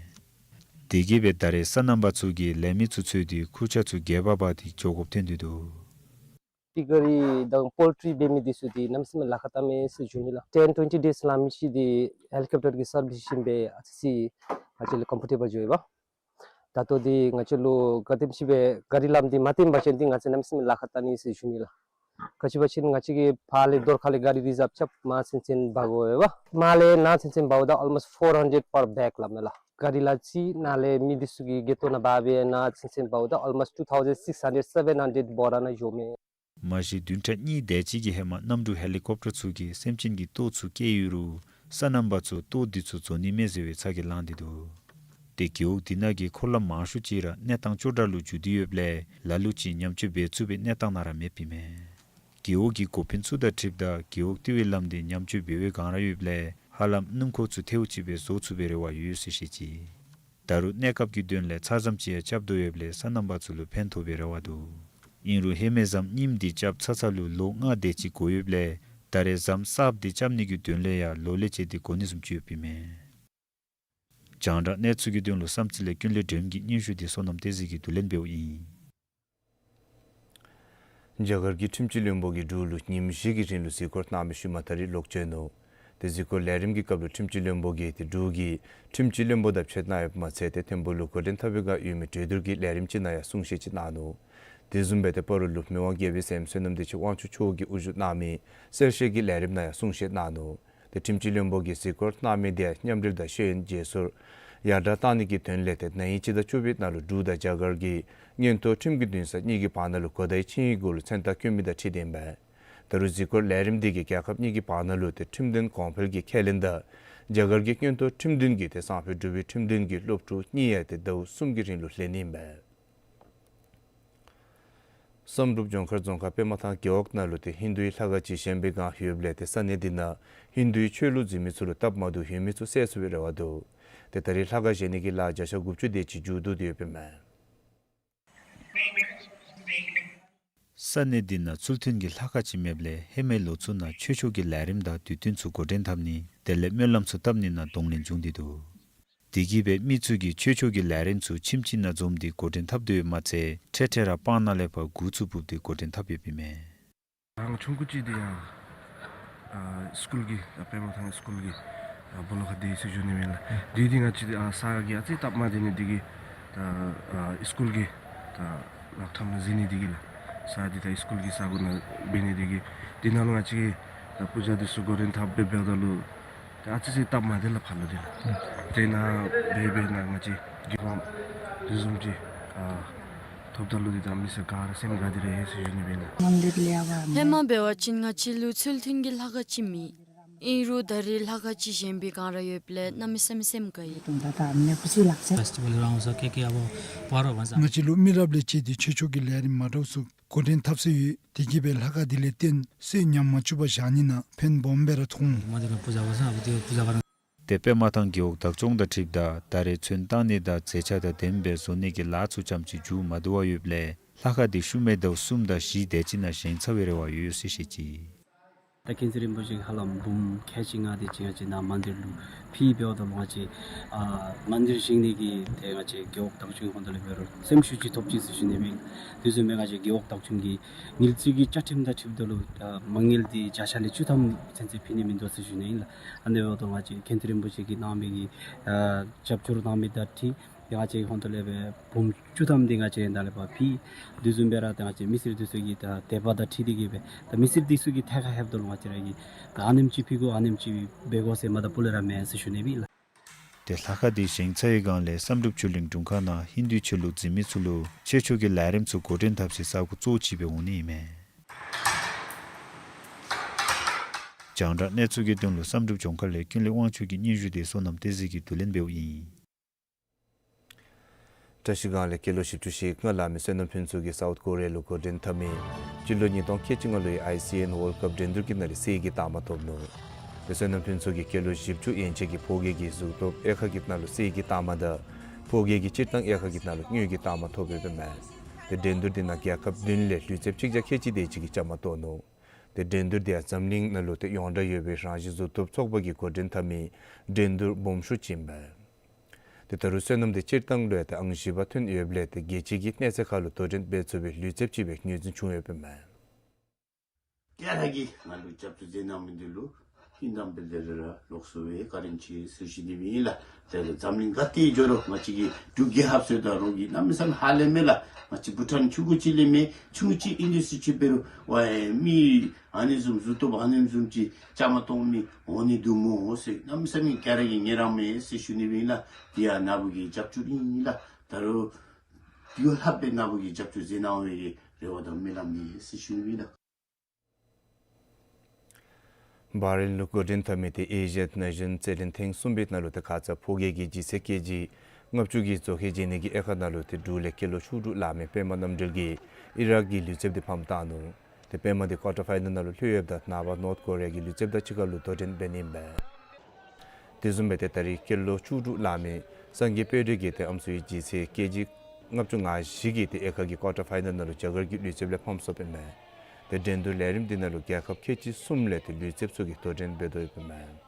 དེ་གིས་སྦེ་ད་རེས་སོ་ནམ་པ་ཚུ་གིས་ལས་མི་ཚུ་འཚོལ་ཏེ་ཁུར་ཆ་ཚུ་རྒྱས་པ་འབག་སྟེ་འགྱོ་དགོཔ་ཐོན་ཏེ་འདུག། piggery དང་poultry འབད་མི་འདི་ཚུ་འདི་གནམ་མེད་ས་མེད་ལཱ་ཁག་བཏངམ་མས་ཟེར་ཞུ་ནི་ལགས། ten twenty days ལང་མི་ཅིག་འདི་ཧེ་ལི་ཀོབ་ཊར་གྱི་སར་བིསི་ཞིནམ་སྦེ་ཨ་ཙི་ཅིག་ང་བཅས་ལུ་ཀམ་ཕོར་ཊེ་བཱལ་འགྱོཝ་ཨིན་པས། ད་ལྟོ་འདི་ང་བཅས་ལུ་ག་དེམ་ཅིག་སྦེ་གཱ་རི་ལམ་འདི་མ་བརྟན་པ་ཅིན་འདི་ང་བཅས་གནམ་མེད་ས་མེད་ལཱ་ཁག་བཏང་ནི་ཟེར་ཞུ་ནི་ལགས། ག་ཅི་འབད་བ་ཅིན་ང་བཅས་ཀྱིས་ཕར་ལས་རྡོར་ཁ་ལས་གཱ་རི་རི་ཛརབ་རྐྱབ་མར་ཚུན་ཚོད་འབག་དགོ་པས། མར་ལས་ནཱ་ཚུན་ཚོད་འབགཔ་ད་almost four hundred per bag ལམ་མས་ལགས། གཱ་རི་ལ་ཅིག་ནཱ་ལས་མི་འདི་ཚུ་གི་སྒལ་ཏོ་ནང་འབག་སྦེ་ནཱ་ཚུན་ཚོད་འབགཔ་ད་almost two thousand six hundred, seven hundred བོ་ར་ནང་འགྱོཝ་མས། མ་གཞི་བདུན་ཕྲག་གཉིས་དེ་ཅིག་གི་ཧེ་མ་གནམ་གྲུ་ཧེ་ལི་ཀོབ་ཊར་ཚུ་གིས་སེམས་ཅན་གྱི་ལྟོ་ཚུ་སྐྱེལ་ཡོད་རུང་སོ་ནམ་པ་ཚུ་ལྟོ་འདི་ཚུ་རྫོགས་ནི་མས་ཟེར་བའི་ཚ་གྱང་ལངས་ཏེ་འདུག། ཏེ་རྒེད་འོག་འདི་ནང་གི་འཁོར་ལམ་མང་ཤོས་ཅིག་ར་གནས་སྟངས་སྐྱོ་དྲགས་ལུ་འགྱུར་ཏེ་ཡོདཔ་ལས་ལ་ལུ་ཅིག་ཉམས་བཅོས་འབད་ཚུགས་པའི་གནས་སྟངས་ནང་ར་མེདཔ་ཨིན་མས། རྒེད་འོག་གི་འགོ་དཔོན་ཚུ་དང་འཁྲིལཝ་ད་རྒེད་འོག་ལྟེ་བའི་ལམ་འདི་ཉམས་བཅོས་འབད་བའི་བསྒང་ར་ཡོདཔ་ལས་ཧ་ལམ་སྣུམ་འཁོར་ཚུ་ཐལཝ་ཅིག་སྦེ་བཟོ་ཚུགས་པའི་རེ་བ་ཡོད་ཟེར་བཤད་ཅི། ད་རུང་གནས་སྐབས་ཀྱི་དོན་ལས་ཚར་ཙམ་ཅིག་ཡང་རྐྱབ་དོ་ཡོདཔ་ལས་སོ་ནམ་པ་ཚུ་ལུ་ཕན་ཐོགས་པའི་རེ་བ་འདུག། ཨིན་རུང་ཧེ་མའི་ཟམ་རྙིངམ་འདི་རྐྱབ་ཚར་ཚརཝ་ལུ་ལོ་ལྔ་དེ་ཅིག་འགོར་ཡོདཔ་ལས་ད་རེས་ཟམ་གསརཔ་འདི་རྐྱབ་ནི་གི་དོན་ལས་ཡང་ལོ་ལེགས་བྱས་ཏེ་འགོར་ནི་བཟུམ་ཅིག་ཡོདཔ་ཨིན་མས། རྒྱང་བསྒྲགས་གནས་ཚུལ་གྱི་དོན་ལུ་བསམ་རྩེ་ལས་ཀུན་ལེགས་སྒྲོལམ་གྱི་སྙན་ཞུ་འདི་བསོད་ནམས་བསྟན་འཛིན་གྱིས་བསྡུ་ལེན་འབདཝ་ཨིན། རྒྱ་གར་གྱི་ཁྲིམས་སྤྱི་བློན་པོ་གིས་འབྲུག་ལུ་ཉིནམ་བཞི་གི་རིང་ལུ་གཟིགས་སྐོར་གནང་མི་ཤུལ་མ་ད་རིས་ལོག་བྱོན་ནུག། ཏེ་གཟིགས་སྐོར་ལས་རིམ་གྱི་སྐབས་ལུ་ཁྲིམས་སྤྱི་བློན་པོ་གིས་ཏེ་འབྲུག་གི་ཁྲིམས་སྤྱི་བློན་པོ་དང་མཇལ་གནང་ཡོདཔ་མ་ཚད་ཏེ་ཐིམ་ཕུག་ལུ་འགོ་འདྲེན་འཐབ་པའི་བསྒང་ཡོད་མི་གྲོས་བསྡུར་གྱི་ལས་རིམ་ཅིག་ནང་ཡང་གསུང་བཤད་ཅིག་གནང་ནུག། དེ་བཟུམ་སྦེ་ཏེ་སྤ་རོ་ལུ་མི་དབང་རྒྱལ་པོའི་སྲསམོ་བསོད་ནམས་བདེ་ཆེན་དབང་ཕྱུག་མཆོག་གིས་དབུ་བཞུགས་གནང་མི་གསལ་བཤད་ཀྱི་ལས་རིམ་ནང་ཡང་གསུང་བཤད་གནང་ནུག། ཏེ་ཁྲིམས་སྤྱི་བློན་པོ་གིས་གཟིགས་སྐོར་གནང་མི་དེ་མཉམ་འབྲེལ་དང་ཤེས་ཡོན་བརྗེ་སོར་ཡར་དྲག་གཏང་ནི་གི་དོན་ལས་ཏེ་ན་ཧིང་སྤྱི་ཟླ་བཅུ་པའི་ནང་ལུ་འབྲུག་དང་རྒྱ་གར་གྱི་མངོན་མཐོ་ཁྲིམས་ཀྱི་འདུན་ས་གཉིས་ཀྱི་བར་ན་ལུ་གོ་བརྡའི་ཆིངས་ཡིག་གུ་ལུ་མཚན་རྟགས་བསྐྱོན་མི་དང་འཁྲིལ་ཏེ་ཨིན་པས། ད་རུང་གཟིགས་སྐོར་ལས་རིམ་འདི་གིས་རྒྱལ་ཁབ་གཉིས་ཀྱི་བར་ན་ལུ་ཏེ་ཁྲིམས་དོན་གོང་འཕེལ་གྱི་ཁས་ལེན་དང་རྒྱ་གར་གྱི་མངོན་མཐོ་ཁྲིམས་འདུན་གྱིས་ཏེ་སང་ཕོད་འབྲུག་པའི་ཁྲིམས་འདུན་གྱི་སློབ་ཕྲུག་གཉིས་ཡང་ཏེ་ཟླཝ་གསུམ་གྱི་རིང་ལུ་ལྷོད་ནི་ཨིན་པས། བསམ་གྲུབ་ལྗོངས་མཁར་རྫོང་ཁག་པདྨ་ཐང་རྒེད་འོག་ནང་ལུ་ཏེ་ཧིན་དུའི་ལྷ་ཁང་ཅིག་བཞེངས་པའི་བསྒང་ཡོདཔ་ལས་ཏེ་ས་གནས་འདི་ནང་ཧིན་དུའི་ཆོས་ལུགས་འཛིན་མི་ཚུ་ལུ་སྟབས་མ་བདེཝ་ཡོད་མི་ཚུ་བསལ་ཚུགས་པའི་རེ་བ་འདུག། ཏེ་ད་རེས་ལྷ་ཁང་བཞེངས་ནི་གི་ལཱ་བརྒྱ་ཆ་དགུ་བཅུ་དེ་ཅིག་མཇུག་བསྡུ་སྟེ་ཡོདཔ་ཨིན་མས། ས་གནས་འདི་ནང་ཚུལ་མཐུན་གྱི་ལྷ་ཁང་ཅིག་མེདཔ་ལས་ཧེ་མའི་ལོ་ཚུ་ནང་ཆོས་ཕྱོགས་ཀྱི་ལས་རིམ་དང་དུས་སྟོན་ཚུ་འགོ་འདྲེན་འཐབ་ནི་དེ་ལས་སྨོན་ལམ་ཚུ་བཏབ་ནི་ནང་གདོང་ལེན་བྱུང་སྟེ་འདུག། དེ་གིས་སྦེ་མི་ཚུ་གིས་ཆོས་ཕྱོགས་ཀྱི་ལས་རིམ་ཚུ་ཁྱིམ་གཅིག་ནང་འཛོམས་ཏེ་འགོ་འདྲེན་འཐབ་དོ་ཡོདཔ་མ་ཚད་འཕྲལ་འཕྲལ་ར་སྤང་ནང་ལས་ཕར་འགོ་ཚུ་འབུབས་ཏེ་འགོ་འདྲེན་འཐབ་ཡོདཔ་ཨིན་མས། ང་ཆུང་ཀུ་ཅིག་འདི་ཡང་ཨ་སི་ཀུལ་གྱི་ཨ་པདྨ་ཐང་སི་ཀུལ་གྱི་ཨ་སྦོ་ལོགས་ཁར་སྡོད་ཡི་ཟེར་ཞུ་ནི་ཨིན་ལགས། དེ་འདི་ང་བཅས་ཨ་ས་གི་ཨ་ཙི་སྟབས་མ་བདེ་ནི་འདི་གིས་ད་ཨ་སི་ཀུལ་གྱི་ད་ལག་ཁྲམ་ནང་འཛུལ་ནི་འདི་གིས་ལགས། ས་འདི་ད་སི་ཀུལ་གྱི་ས་གོ་ནང་འབད་ནི་འདི་གིས་འདི་ནང་ལུ་ང་བཅས་ཀྱིས་ད་པུ་ཇ་འདི་ཚུ་འགོ་འདྲེན་འཐབ་སྦེ་འབདཝ་ད་ལུ་ད་ཨ་ཙི་ཙི་སྟབས་མ་བདེ་ལགས་ཕར་ལུ་འདི་ལགས། དེ་ནང་འབད་འབད་ནང་ང་བཅས་རྒྱལ་ཁབ་དེ་བཟུམ་ཅིག་ཨ་ཐོབ་ད་ལུ་འདི་ད་མི་སེར་ག་ར་སེམས་དགའ་སྟེ་ར་ཡོད་ཟེར་ཞུ་ནི་ཨིན་ལགས། ཧེ་མ་འབད་བ་ཅིན་ང་བཅས་ལུ་ཚུལ་མཐུན་གྱི་ལྷ་ཁང་ཅིག་མེད། ཨིན་རུང་ད་རེས་ལྷ་ཁང་ཅིག་བཞེངས་པའི་བསྒང་ར་ཡོདཔ་ལས་གནམ་མེད་ས་མེད་སེམས་དགའ་ཡི། Festival རང་སོ་ཀེ་ཀེ་ཨ་བོ་པ་རོ་ཝན་ས། ང་བཅས་ལུ་མི་རབས་ལས་བཅད་དེ་ཆོས་ཕྱོགས་ཀྱི་ལས་རིམ་མ་འདྲཝ་ཚུ་འགོ་འདྲེན་འཐབ་སྲོལ་ཡོད། དེ་གིས་སྦེ་ལྷ་ཁང་འདི་ལས་བརྟེན་སྲོལ་ཉམས་མ་བཅུག་པར་བཞག་ནི་ནང་ཕན་སྦོམ་སྦེ་ར་མཐོང་། མ་འདི་ར་པུ་ཇ་བ་ས་ཨ་བུ་ཏི་པུ་ཇ་བ་ར། ཏེ་པདྨ་ཐང་རྒེད་འོག་བདག་སྐྱོང་དང་འཁྲིལཝ་ད་ད་རེས་ཚོན་བཏང་ནི་དང་མཛེས་ཆ་དང་ལྡནམ་སྦེ་བཟོ་ནི་གི་ལཱ་ཚུ་ཙམ་ཅིག་མཇུག་མ་བསྡུ་བར་ཡོདཔ་ལས་ལྷ་ཁང་འདི་ཤུལ་མའི་ཟླཝ་གསུམ་དང་བཞི་དེ་ཅིག་ནང་བཞེངས་ཚར་བའི་རེ་བ་ཡོད་ཟེར་བཤད་ཅི། ད་མཁྱེན་བརྩེ་རིན་པོ་ཆེ་གིས་ཧ་ལམ་འབུམ་ཁལ་གཅིག་ལྔ་དེ་ཅིག་ང་བཅས་ནཱ་མན་དིར་ལུ་ཕུལ་འབདཝ་ད་ལུ་ང་བཅས་ཨ་མན་དིར་བཞེངས་ནི་གི་ཏེ་ང་བཅས་རྒེད་འོག་བདག་སྐྱོང་ཧོང་ཏོ་ལས་འབད་རུང་སེམས་ཤུགས་ཅིག་ཐོབ་ཅི་ཟེར་ཞུ་ནི་ཨིན། དེ་བཟུམ་སྦེ་ང་བཅས་རྒེད་འོག་བདག་སྐྱོང་གི་ཉིནམ་གཅིག་གི་བཅའ་ཁྲིམས་དང་འཁྲིལཝ་ད་ལུ་ཨ་མ་དངུལ་འདི་བརྒྱ་ཆ་ལས་བཅུ་ཐམ་ཚུན་ཚོད་ཕུལ་ནི་མིན་འདུག་ཟེར་ཞུ་ནི་ཨིན་ལགས། ཨ་ནི་འབདཝ་ད་ང་བཅས་མཁྱེན་བརྩེ་རིན་པོ་ཆེ་གིས་གནང་མི་གི་ཨ་རྒྱབ་སྐྱོར་གནང་མི་དང་འཁྲིལ་ཏེ་ང་བཅས་ཧོང་ཏོ་ལས་འབད་འབུམ་བཅུ་ཐམ་འདི་ང་བཅས་ད་ལས་ཕར་ཕུལ། དེ་བཟུམ་སྦེ་ར་ད་ང་བཅས་མི་སེར་འདི་ཚུ་གི་ད་དད་པ་དང་འཁྲིལ་ཏེ་གིས་སྦེ་ད་མི་སེར་འདི་ཚུ་གི་ཐད་ཁར་ལྷོདཔ་ད་ལུ་ང་བཅས་ར་གིས་ད་ཨ་ནེམ་ཅིག་ཕུལ་དགོ་ཨ་ནེམ་ཅིག་འབད་དགོ་ཟེར་མ་ད་སྤུ་ལས་ར་མེན་ཟེར་ཞུ་ནི་ཨིན་ལགས། ཏེ་ལྷ་ཁང་འདི་བཞེངས་ཚར་བའི་སྒང་ལས་བསམ་གྲུབ་ཆོས་གླིང་དྲུང་ཁག་ནང་ཧིན་དུའི་ཆོས་ལུགས་འཛིན་མི་ཚུ་ལུ་ཆོས་ཕྱོགས་ཀྱི་ལས་རིམ་ཚུ་འགོ་འདྲེན་འཐབ་སའི་ས་སྒོ་གཙོ་བོ་ཅིག་སྦེ་འོང་ནི་ཨིན་མས། རྒྱང་བསྒྲགས་གནས་ཚུལ་གྱི་དོན་ལུ་བསམ་གྲུབ་ལྗོངས་མཁར་ལས་ཀུན་ལེགས་དབང་ཕྱུག་གི་སྙན་ཞུ་དེ་བསོད་ནམས་བསྟན་འཛིན་གྱིས་བསྡུ་ལེན་འབདཝ་ཨིན། བཀྲ་ཤིས་སྒང་ལས་སྐྱེས་ལོ་བཞི་བཅུ་ཞེ་ལྔ་ལང་མི་བསོད་ནམས་ཕུན་ཚོགས་ཀྱིས་སའུཐ་ཀོ་རི་ཡ་ལུ་འགོ་འདྲེན་འཐབ་མི་སྤྱི་ལོ་ཉིས་སྟོང་ཁལ་གཅིག་ལྔ་ལོའི་ཨའི་སི་ཨེན་ཝཱལཌ་ཀཔ་འགྲན་བསྡུར་གྱི་ནང་ལས་གསེར་གྱི་རྟགས་མ་ཐོབ་ནུག། བསོད་ནམས་ཕུན་ཚོགས་ཀྱིས་སྐྱེས་ལོ་བཞི་བཅུ་ཡན་ཆད་ཀྱི་ཕོ་སྐྱེས་ཀྱི་གཟུགས་སྟོབས་དབྱེ་ཁག་གི་ནང་ལུ་གསེར་གྱི་རྟགས་མ་དང་ཕོ་སྐྱེས་ཀྱི་སྤྱིར་བཏང་དབྱེ་ཁག་གི་ནང་ལུ་དངུལ་གྱི་རྟགས་མ་ཐོབ་ཡོདཔ་ཨིན་མས། ཏེ་འགྲན་བསྡུར་འདི་ནང་རྒྱལ་ཁབ་བདུན་ལས་ལུས་རྩལཔ་གཅིག་བརྒྱ་ཁལ་གཅིག་དེ་ཅིག་གིས་བཅའ་མར་གཏོགས་ནུག། ཏེ་འགྲན་བསྡུར་འདི་ཡང་འཛམ་གླིང་ནང་ལུ་ཏེ་ཡོངས་གྲགས་ཡོད་པའི་རང་བཞིན་གཟུགས་སྟོབས་ཚོགས་པ་གིས་འགོ་འདྲེན་འཐབ་མི་འགྲན་བསྡུར་སྦོམ་ཤོས་ཅིག་ཨིན་པས། ཏེ་ད་རུང་བསོད་ནམས་འདི་སྤྱིར་བཏང་ལུ་ཡང་ཏེ་ཨང་བཞི་པ་ཐོན་ཡོདཔ་ལས་ཏེ་རྒྱལ་སྤྱི་གི་གནས་ཚད་ཁར་ལུ་དོ་འགྲན་འབད་ཚུགས་པའི་ལུས་རྩལཔ་ཅིག་སྦེ་ངོས་འཛིན་བྱུང་ཡོདཔ་ཨིན་མས། ག་ར་གིས་ང་ལུ་རྒྱབ་སྐྱོར་མཛད་གནང་མི་འདི་ལུ་ཨིན་དང་འབད་ལེ་རེ་ར་ལོགས་སུ་སྦེ་བཀའ་དྲིན་ཆེ་ཟེར་ཞུ་ནི་ཨིན་ལགས། དེ་ལས་འཛམ་གླིང་ག་ཏེ་འགྱོ་རུང་ང་བཅས་ཀྱི་འབྲུག་རྒྱལ་ཁབ་ཟེརཝ་ད་རོགས་ཀྱིས་གནམ་མེད་ས་མེད་ཧ་ལས་མས་ལགས། ང་བཅས་བྷུ་ཊཱན་ཆུང་ཀུ་ཅིག་ལས་མེད། ཆུང་ཀུ་ཅིག་ཨིན་ཏེ་ཟེར་ཅིག་འབད་རུང་ཝའེ་མི་ཨ་ནི་བཟུམ་གཟུགས་སྟོབས་ཨ་ནི་བཟུམ་ཅིག་བཅའ་མར་གཏོགས་མི་འོང་ནི་འདུག་སྨོ་ཟེར་གནམ་མེད་ས་མེད་ག་ར་གིས་ངལ་རངས་མས་ཟེར་ཞུ་ནི་ཨིན་ལགས། དེ་ཡང་ནཱ་བུ་གི་རྒྱབ་སྐྱོར་ཨིན་ལགས། ད་རུང་དེ་ལྷག་སྦེ་ནཱ་བུ་གིས་རྒྱབ་སྐྱོར་མཛད་གནང་བའི་རེ་བ་དང་སྨོན་ལམ་ཨིན་ཟེར་ཞུ་ནི་ཨིན་ལགས། བྷ་རེན་ལུ་འགོ་འདྲེན་འཐབ་མི་ཏེ་ཨེ་ཤི་ཡ་ན་གཞོན་རྩེད་འགྲན་ཐེངས་གསུམ་པའི་ནང་ལུ་ཏེ་ཁ་ཙ་ཕོ་སྐྱེས་ཀྱི་ལྗིད་ཚད་ཀེ་ཇི་ལྔ་བཅུ་གི་རྫོགས་ཁལ་འབྱེད་ནི་གི་དབྱེ་ཁག་ནང་ལུ་ཏེ་འབྲུག་ལས་སྐྱེས་ལོ་བཅུ་དྲུག་ལང་མི་པདྨ་རྣམ་གྲོལ་གྱིས་ཨི་རག་གི་ལུས་རྩལཔ་འདི་ཕམ་བཏང་ནུག། ཏེ་པདྨ་འདི་ཀོར་ཊར་ཕའི་ནལ་ནང་ལུ་ལྷོད་ཡོདཔ་ད་ནངས་པ་ནོརཐ་ཀོ་རི་ཡ་གི་ལུས་རྩལཔ་དང་གཅིག་ཁར་ལུ་དོ་འགྲན་འབད་ནི་ཨིན་པས། དེ་བཟུམ་སྦེ་ཏེ་ད་རིས་སྐྱེས་ལོ་བཅུ་དྲུག་ལང་མི་སངས་རྒྱས་དཔལ་སྒྲོན་གྱིས་ཏེ་ཨམ་སྲུའི་ལྗིད་ཚད་ཀེ་ཇི་ལྔ་བཅུ་ང་བཞི་གི་ཏེ་དབྱེ་ཁག་གི་ཀོར་ཊར་ཕའི་ནལ་ནང་ལུ་རྒྱ་གར་གྱི་ལུས་རྩལཔ་ལས་ཕམ་སོཔ་ཨིན་མས། ཏེ་འགྲན་བསྡུར་ལས་རིམ་འདི་ནང་ལུ་རྒྱལ་ཁབ་ཁལ་གཅིག་གསུམ་ལས་ཏེ་ལུས་རྩལཔ་ཚུ་གིས་དོ་འགྲན་འབད་དོ་ཡོདཔ་ཨིན་མས།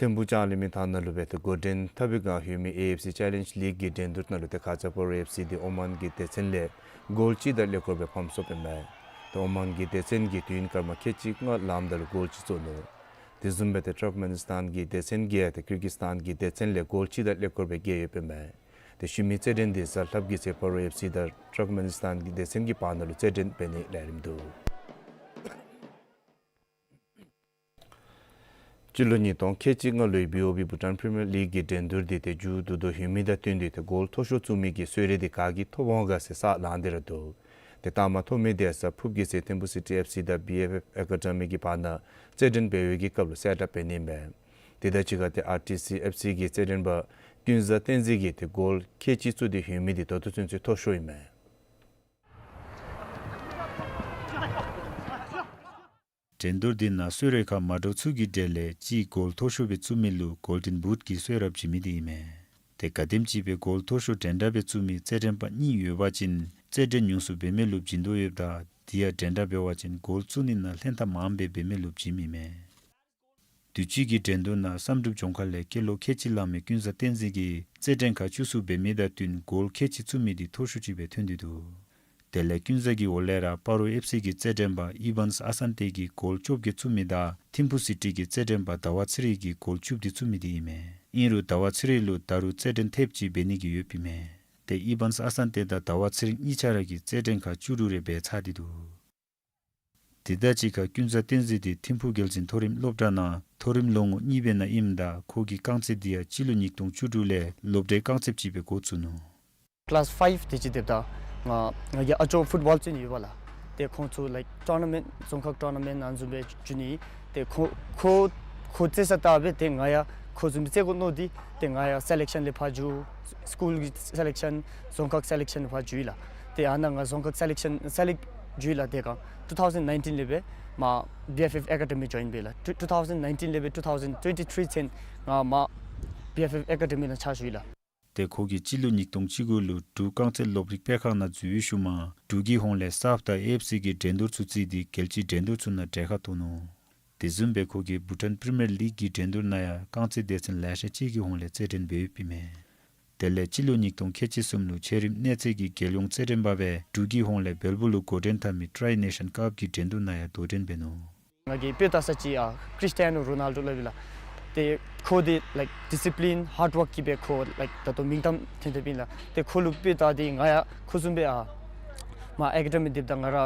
ཐིམ་ཕུག་ལྕང་གླིང་མི་ཐང་ནང་ལུ་སྦེ་ཏེ་འགོ་འདྲེན་འཐབ་པའི་སྒང་ལྷོད་མི་ཨེ་ཨེཕ་སི་ཅེ་ལེནཇ་ལིག་གི་འགྲན་བསྡུར་ནང་ལུ་ཏེ་ཁ་ཙ་སྤ་རོ་ཨེཕ་སི་འདི་ཨོ་མཱན་གྱི་སྡེ་ཚན་ལས་གོལ་གཅིག་དང་ཀླད་ཀོར་སྦེ་ཕམ་སོཔ་ཨིན་མས། ཏེ་ཨོ་མཱན་གྱི་སྡེ་ཚན་གྱིས་དུས་ཡུན་སྐར་མ་ཁལ་གཅིག་ལྔ་ལངམ་ད་ལུ་གོལ་གཅིག་བཙུགས་ནུག། དེ་བཟུམ་སྦེ་ཏེ་ཊུརཀ་མེ་ནི་སི་ཐཱན་གྱི་སྡེ་ཚན་གྱིས་ཏེ་ཀིར་གིས་སི་ཐཱན་གྱི་སྡེ་ཚན་ལས་གོལ་གཅིག་དང་ཀླད་ཀོར་སྦེ་རྒྱལ་ཡོདཔ་ཨིན་མས། ཏེ་ཤུལ་མའི་རྩེད་འགྲན་འདི་གཟའ་ལྷགཔ་གི་ཚེ་སྤ་རོ་ཨེཕ་སི་དང་ཊུརཀ་མེ་ནི་སི་ཐཱན་གྱི་སྡེ་ཚན་གྱི་བར་ན་ལུ་རྩེད་འགྲན་འབད་ནིའི་ལས་རིམ་འདུག། སྤྱི་ལོ་ཉིས་སྟོང་ཁལ་གཅིག་ལྔ་ལོའི་བི་ཨོ་བི་བྷུ་ཊཱན་པི་རི་མི་ཡར་ལིག་གི་འགྲན་བསྡུར་འདི་ཏེ་མཇུག་བསྡུ་དོ་ཡོད་མི་དང་བསྟུན་ཏེ་ཏེ་གོལ་མཐོ་ཤོས་བཙུགས་མི་གི་གསོལ་རས་འདི་ག་གིས་ཐོབ་འོང་ག་ཟེར་ས་ལང་སྟེ་ར་འདུག། ཏེ་ལྟག་མ་ཐོབ་མི་འདི་གཟའ་ཕུརཔ་གི་ཚེ་ཐིམ་ཕུག་སི་ཊི་ཨེཕ་སི་དང་བི་ཨེཕ་ཨེཕ་ཨེ་ཀ་ཌི་མི་གི་བར་ན་རྩེད་འགྲན་འབད་བའི་གི་སྐབས་ལུ་གསལ་བསྒྲགས་འབད་ནི་ཨིན་པས། དེ་དང་གཅིག་ཁར་ཏེ་ཨར་ཊི་སི་ཨེཕ་སི་གི་རྩེད་འགྲན་པ་ཀུན་བཟང་བསྟན་འཛིན་གྱིས་ཏེ་གོལ་ཁལ་གཅིག་བཙུགས་ཏེ་ཡོད་མི་འདི་ད་ལྟོ་ཚུན་ཚོད་མཐོ་ཤོས་ཨིན་མས། འགྲན་བསྡུར་འདི་ནང་གསོལ་རས་ཁར་མ་འདྲཝ་ཚུ་གི་གྲས་ལས་གཅིག་གོལ་མཐོ་ཤོས་སྦེ་བཙུགས་མི་ལུ་གོལ་ཌེན་བུཊ་ཀྱི་གསོལ་རས་བྱིན་མི་འདི་ཨིན་མས། ཏེ་ག་དེམ་ཅིག་སྦེ་གོལ་མཐོ་ཤོས་འགྲན་ཟླ་སྦེ་བཙུགས་མི་རྩེད་འགྲན་པ་གཉིས་ཡོད་པ་ཅིན་རྩེད་འགྲན་ཉུང་སུ་འབད་མི་ལུ་བྱིན་དོ་ཡོདཔ་ད་དེ་ཡང་འགྲན་ཟླ་འབད་བ་ཅིན་གོལ་བཙུགས་ནི་ནང་ལྷན་ཐབས་མངམ་སྦེ་འབད་མི་ལུ་བྱིནམ་ཨིན་མས། དུས་ཅི་གི་འགྲན་བསྡུར་ནང་བསམ་གྲུབ་ལྗོངས་མཁར་ལས་སྐྱེས་ལོ་ཁལ་གཅིག་ལང་མི་ཀུན་བཟང་བསྟན་འཛིན་གྱིས་རྩེད་འགྲན་ཁག་བཅུ་གསུམ་འབད་མི་དང་བསྟུན་གོལ་ཁལ་གཅིག་བཙུགས་མི་འདི་མཐོ་ཤོས་ཅིག་སྦེ་ཐོན་ཏེ་འདུག། དེ་ལས་ཀུན་བཟང་གི་འོག་ལས་ར་སྤ་རོ་ཨེཕ་སི་གི་རྩེད་འགྲན་པ་ཨི་བཱནསི་ཨ་སན་ཏེ་གིས་གོལ་བཅོ་བརྒྱད་བཙུགས་མི་དང་ཐིམ་ཕུག་སི་ཊི་གི་རྩེད་འགྲན་པ་ཟླ་བ་ཚེ་རིང་གིས་གོལ་བཅུ་བདུན་བཙུགས་མི་འདི་ཨིན་མས། ཨིན་རུང་ཟླ་བ་ཚེ་རིང་ལུ་ད་རུང་རྩེད་འགྲན་ཐེབས་ཅིག་འབད་ནི་གི་ཡོདཔ་ཨིན་མས། ཏེ་ཨི་བཱནསི་ཨ་སན་ཏེ་དང་ཟླ་བ་ཚེ་རིང་གཉིས་ཆ་ར་གིས་རྩེད་འགྲན་ཁག་བཅུ་དྲུག་རེ་འབད་ཚར་ཏེ་འདུག། དེ་དང་གཅིག་ཁར་ཀུན་བཟང་བསྟན་འཛིན་འདི་ཐིམ་ཕུག་རྒྱལ་འཛིན་མཐོ་རིམ་སློབ་གྲྭ་ནང་མཐོ་རིམ་ལོ་ངོ་གཉིས་པའི་ནང་ཨིནམ་ད་ཁོ་གི་རྐང་རྩེད་འདི་ཡང་སྤྱི་ལོ་ཉིས་སྟོང་བཅུ་དྲུག་ལས་སློབ་གྲྭའི་རྐང་རྩེདཔ་ཅིག་སྦེ་འགོ་བཙུགས་ནུག། ཀི་ལཱསི་ཕའིབ་དེ་ཅིག་སྡོདཔ་ད་ང་ང་གི་ཨ་ཅོ་ཕུཊ་བཱོལ་རྩེད་ནི་ཡོད་པ་ལགས། ཏེ་ཁོང་ཚུ་ལའིཀ་ཊོར་ན་མེནཊ་རྫོང་ཁག་ཊོར་ན་མེནཊ་ཨ་ནི་བཟུམ་སྦེ་འགྱོ་ནི། ཏེ་ཁོ་ཁོ་ཁོ་རྩེད་ས་བལྟ་སྦེ་ཏེ་ང་ཡང་ཁོ་བཟུམ་རྩེད་དགོ་མནོ་སྟེ་ཏེ་ང་ཡང་སེ་ལེཀ་ཤཱན་ལས་ཕར་འགྱོ། སི་ཀུལ་གྱི་སེ་ལེཀ་ཤཱན་རྫོང་ཁག་སེ་ལེཀ་ཤཱན་ལས་ཕར་འགྱོ་ཡི་ལགས། ཏེ་ཨ་ནཱ་ང་རྫོང་ཁག་སེ་ལེཀ་ཤཱན་སེ་ལེཀཊ་འགྱོ་ཡི་ལགས། ཏེ་ག་ཊུ་ཐའུ་ཟེན་ནའིན་ཊིན་ལས་སྦེ་མར་བི་ཨེཕ་ཨེཕ་ཨེ་ཀ་ཌི་མི་ཇོའིན་འབད་ཡི་ལགས། ཊུ་ཊུ་ཐའུ་ཟེན་ནའིན་ཊིན་ལས་སྦེ་ཊུ་ཐའུ་ཟེན་ཊུ་ཝེན་ཊི་ཐི་རི་ཚུན་ང་མར་བི་ཨེཕ་ཨེཕ་ཨེ་ཀ་ཌི་མི་ནང་ཕྱག་ཞུ་ཡི་ལགས། ཏེ་ཁོ་གིས་སྤྱི་ལོ་ཉིས་སྟོང་བཅུ་དགུ་ལུ་འབྲུག་རྐང་རྩེད་སློབ་རིག་སྤེལ་ཁང་ནང་འཛུལ་བའི་ཤུལ་མ་འབྲུག་གི་ཧོངས་ལས་སཱབ་དང་ཨེ་ཨེཕ་སི་གི་འགྲན་བསྡུར་ཚུ་བརྩིས་ཏེ་རྒྱལ་སྤྱིའི་འགྲན་བསྡུར་ཚུ་ནང་གྲལ་ཁར་གཏོགས་ནུག། དེ་བཟུམ་སྦེ་ཁོ་གིས་བྷུ་ཊཱན་པི་རི་མི་ཡར་ལིག་གི་འགྲན་བསྡུར་ནང་ཡང་རྐང་རྩེད་སྡེ་ཚན་ལེ་ཤ་ཅིག་གི་ཧོངས་ལས་རྩེད་འགྲན་འབད་ཡོདཔ་ཨིན་མས། དེ་ལས་སྤྱི་ལོ་ཉིས་སྟོང་ཁལ་གཅིག་གསུམ་ལུ་ཆེ་རིམ་གནས་ཚད་ཀྱི་རྒྱལ་ཡོངས་རྩེད་འགྲན་པ་སྦེ་འབྲུག་གི་ཧོངས་ལས་བེལ་པོ་ལུ་འགོ་འདྲེན་འཐབ་མི་ཊི་རའི་ནེ་ཤཱན་ཀབ་ཀྱི་འགྲན་བསྡུར་ནང་ཡང་དོ་འགྲན་འབད་ནུག། ང་གི་དཔེ་ལྟ་ས་ཅིག་ཨ་ཀྲིས་ཊི་ཡ་ནོ་རོ་ནཱལ་ཌོ་སླབ་ཨིན་ལགས། ཏེ་ཁོ་འདི་ལའིཀ་ཌི་སི་པི་ལིན་ཧཱརཌ་ཝོརཀ་གིས་སྦེ་ཁོ་ལའིཀ་ད་ལྟོ་མིང་གཏམ་ཐོན་ཐོནམ་ཨིན་ལགས། ཏེ་ཁོ་ལུ་དཔེ་ལྟ་སྟེ་ང་ཡང་ཁོ་བཟུམ་སྦེ་ཨ་མར་ཨེ་ཀ་ཌི་མི་སྡོདཔ་ད་ང་ར་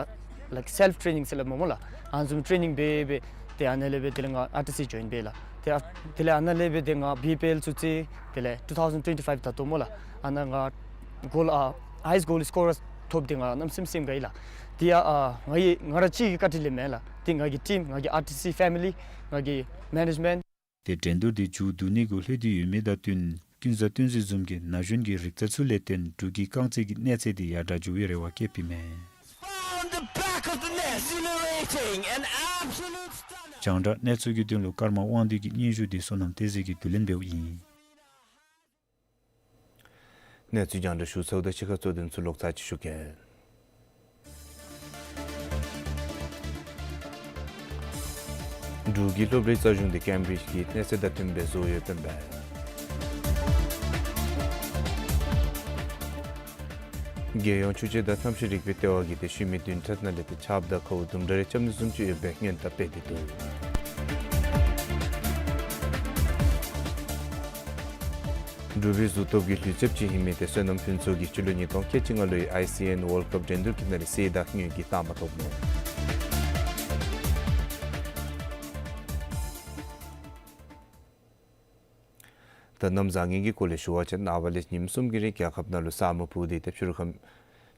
ལའིཀ་སེལཕ་ཊེ་རེ་ནིང་ཟེར་སླབ་སྨོ་ལགས། ཨ་ནི་བཟུམ་ཊེ་རེ་ནིང་འབད་འབད་ཏེ་ཨ་ནཱ་ལས་སྦེ་དེ་ལས་ང་ཨར་ཊི་སི་ཇོའིན་འབད་ཡི་ལགས། ཏེ་ཨ་དེ་ལས་ཨ་ནཱ་ལས་སྦེ་ཏེ་ང་བི་པི་ཨེལ་ཚུ་རྩེད། དེ་ལས་ཊུ་ཐའུ་ཟེན་ཊུ་ཝེན་ཊི་ཕའིབ་ད་ལྟོ་སྨོ་ལགས། ཨ་ནཱ་ང་གོལ་ཨ་ཧའི་ཡེསཊ་གོལ་སི་ཀོ་རར་ཐོབ་སྟེ་ང་གནམ་མེད་ས་མེད་སེམས་དགའ་ཡི་ལགས། དེ་ཡང་ཨ་ང་ཡི་ང་ར་གཅིག་གི་བཀའ་དྲིན་ལས་མེན་ལགས། ཏེ་ང་གི་ཊིམ་ང་གི་ཨར་ཊི་སི་ཕེ་མི་ལི་ང་གི་མེ་ནེཇ་མེནཊ། ཏེ་འགྲན་བསྡུར་འདི་མཇུག་བསྡུ་ནི་གུ་ལྷོད་དེ་ཡོད་མི་དང་བསྟུན་ཀུན་བཟང་བསྟན་འཛིན་བཟུམ་གྱི་ན་གཞོན་གྱི་རིག་རྩལ་ཚུ་ལས་བརྟེན་འབྲུག་གི་རྐང་རྩེད་ཀྱི་གནས་ཚད་འདི་ཡར་དྲག་འགྱོ་བའི་རེ་བ་བསྐྱེདཔ་ཨིན་མས། From the back of the net, exhilarating and absolute stunner. རྒྱང་བསྒྲགས་གནས་ཚུལ་གྱི་དོན་ལུ་ཀརྨ་དབང་འདུས་ཀྱི་སྙན་ཞུ་འདི་བསོད་ནམས་བསྟན་འཛིན་གྱིས་བསྡུ་ལེན་འབདཝ་ཨིན། གནས་ཚུལ་རྒྱང་བསྒྲགས་ཞུ་ཚརཝ་དང་གཅིག་ཁར་གཙོ་དོན་ཚུ་ལོག་ཚར་ཅིག་ཞུ་གེ། འབྲུག་གི་སློབ་གྲྭའི་རྩ་གཞུང་འདི་ཀེམ་བི་རིཇ་གྱི་གནས་ཚད་དང་མཐུནམ་སྦེ་བཟོ་ཡོདཔ་ཨིན་པས། རྒྱལ་ཡོངས་ཆུ་དཔྱད་དང་གནམ་གཤིས་རིག་པའི་ལྟེ་བ་གིས་ཏེ་ཤུལ་མའི་བདུན་ཕྲག་ནང་ལས་ཏེ་ཆརཔ་དང་ཁཝ་ལྡུམ་ར་རེ་རྐྱབ་ནི་བཟུམ་ཅིག་ཡོད་པའི་སྔོན་བརྡ་སྤེལ་ཏེ་འདུག། འབྲུག་པའི་གཟུགས་སྟོབས་ཀྱི་ལུས་རྩལཔ་ཅིག་ཨིན་མི་ཏེ་བསོད་ནམས་ཕུན་ཚོགས་ཀྱིས་སྤྱི་ལོ་ཉིས་སྟོང་ཁལ་གཅིག་ལྔ་ལོའི་ཨའི་སི་ཨེན་ཝཱལཌ་ཀཔ་འགྲན་བསྡུར་གྱི་ནང་ལས་གསེར་དང་དངུལ་གྱི་རྟགས་མ་ཐོབ་ནུག། ད་གནམ་བཟང་ངན་གྱི་སྐོར་ལས་ཞུ་བ་ཅིན་ནངས་པ་ལས་ཉིནམ་གསུམ་གྱི་རིང་རྒྱལ་ཁབ་ནང་ལུ་ས་སྨུག་ཕུབ་སྟེ་ཏེ་ཕྱི་རུ་ཁམས་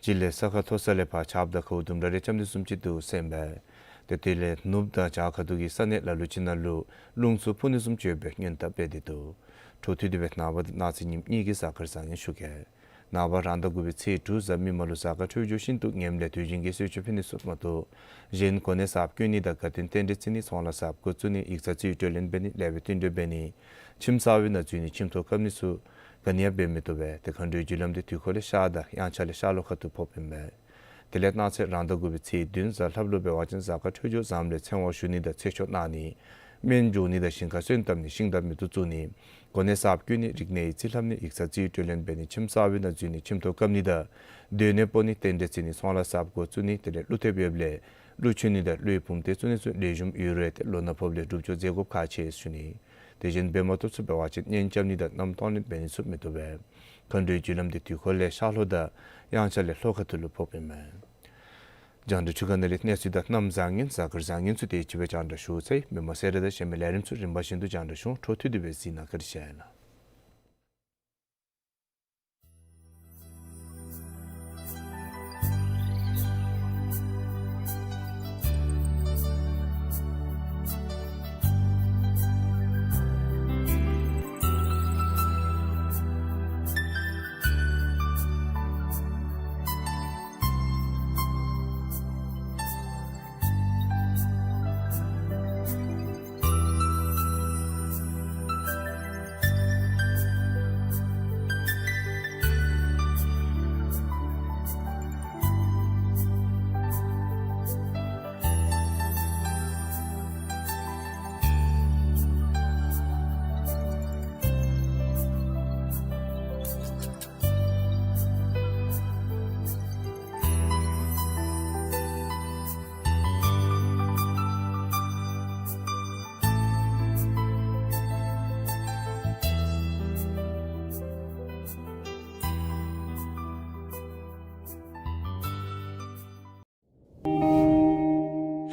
ཅིག་ལས་ས་ཁ་མཐོ་ས་ལས་ཕར་ཆརཔ་དང་ཁཝ་ལྡུམ་ར་རེ་རྐྱབ་ནི་བཟུམ་ཅིག་འདུག་ཟེར་ཨིན་པས། ཏེ་དེ་ལས་ནུབ་དང་བྱང་ཁ་ཐུག་གི་ས་གནས་ལ་ལུ་ཅིག་ནང་ལུ་རླུང་འཚུབ་འཕུ་ནི་བཟུམ་ཅིག་ཡོད་པའི་སྔོན་བརྡ་སྤེལ་ཏེ་འདུག། འཕྲོ་མཐུད་དེ་སྦེ་ནངས་པ་དང་གནངས་ཚེ་ཉིནམ་གཉིས་ཀྱི་གཟའ་སྐར་བཟང་ངན་ཞུ་གེ། ནངས་པ་རང་ཟླ་དགུ་པའི་ཚེས་དྲུག་གཟའ་མིག་དམར་ལུ་གཟའ་སྐར་འཕྲོད་སྦྱོར་ཤིན་ཏུ་ངནམ་ལས་དུས་རྒྱུན་གྱི་གསོལ་མཆོད་ཕུལ་ནི་ཚུ་མ་གཏོགས་གཞན་གོ་གནས་གསརཔ་བསྐོ་ནི་དང་དགའ་སྟོན་རྟེན་འབྲེལ་བརྩི་ནི་ཚོང་ལཱ་གསརཔ་འགོ་བཙུགས་ནི་ཡིག་ཚང་རྩིས་སྤྲོད་ལེན་འབད་ནི་ལེགས་པའི་བསྟུན་གྲོས་འབད་ནི་ཁྱིམ་གསར་པའི་ནང་འཛུལ་ནི་ཁྱིམ་ཐོག་བཀབ་ནི་ཚུ་ག་ནི་ཡང་འབད་མི་བཏུབ་པས། དེ་མཁའ་འགྲོའི་རྒྱུ་ལམ་དེ་དུས་འཁོར་ལས་ཤར་དང་དབྱངས་འཆར་ལས་ཤར་ལྷོ་ཁ་ཐུག་ཕོགཔ་ཨིན་པས། དེ་ལས་གནངས་ཚེ་རང་ཟླ་དགུ་པའི་ཚེས་བདུན་གཟའ་ལྷགཔ་ལུ་འབད་བ་ཅིན་གཟའ་སྐར་འཕྲོད་སྦྱོར་བཟངམ་ལས་ཚེ་དབང་ཞུ་ནི་དང་ཚེ་ཆོག་གནང་ནི། སྨན་བྱུང་ནི་དང་ཞིང་ཁ་སོན་བཏབ་ནི་ཤིང་དང་མེ་ཏོག་བཙུགས་ནི། གོ་གནས་གསརཔ་བསྐོ་ནི་རིག་གནས་ཡིག་རྩིས་ལྷབ་ནི་ཡིག་ཚང་རྩིས་སྤྲོད་ལེན་འབད་ནི་ཁྱིམ་གསར་པའི་ནང་འཛུལ་ནི་ཁྱིམ་ཐོག་བཀབ་ནི་དང་སྡོད་གནས་སྤོ་ནི་རྟེན་འབྲེལ་བརྩི་ནི་ཚོང་ལཱ་གསརཔ་འགོ་བཙུགས་ནི་དེ་ལས་ཀླུ་ཐེབས་ཡོདཔ་ལས་ཀླུ་མཆོད་ནི་དང་ཀླུའི་བུམ་གཏེར་བཙུགས་ནི་ཚུ་ལེགས་ཤོམ་ཡོད་རུང་ཡང་ཏེ་ལོ་ན་ཕོགཔ་ལས་སྒྲུབ་སྦྱོར་མཛད་དགོཔ་ཁག་ཆེ་ཞུ་ནི། དེ་བཞིན་འབད་མ་བཏུབ་ཚུ་འབད་བ་ཅིན་གཉེན་རྐྱབ་ནི་དང་མནའམ་གཏོང་ལེན་འབད་ནི་ཚུ་མི་བཏུབ་པས། མཁའ་འགྲོའི་རྒྱུ་ལམ་དེ་དུས་འཁོར་ལས་ཤར་ལྷོ་དང་དབྱངས་འཆར་ལས་ལྷོ་ཁ་ཐུག་ལུ་ཕོགཔ་ཨིན་མས། རྒྱང་བསྒྲགས་ཁྲི་ཀ་ནང་ལས་གནས་ཚུལ་དང་གནམ་བཟང་ངན་གཟའ་སྐར་བཟང་ངན་ཚུ་དེ་ཅིག་སྦེ་རྒྱང་བསྒྲགས་ཞུ་ཚར་ཡི། མི་མང་གསལ་བསྒྲགས་དང་གཞན་མི་ལས་རིམ་ཚུ་རིམ་པ་བཞིན་དུ་རྒྱང་བསྒྲགས་ཞུ་འོང་། འཕྲོ་མཐུད་དེ་སྦེ་གཟིགས་གནང་བཀའ་དྲིན་ཆེ་ལགས།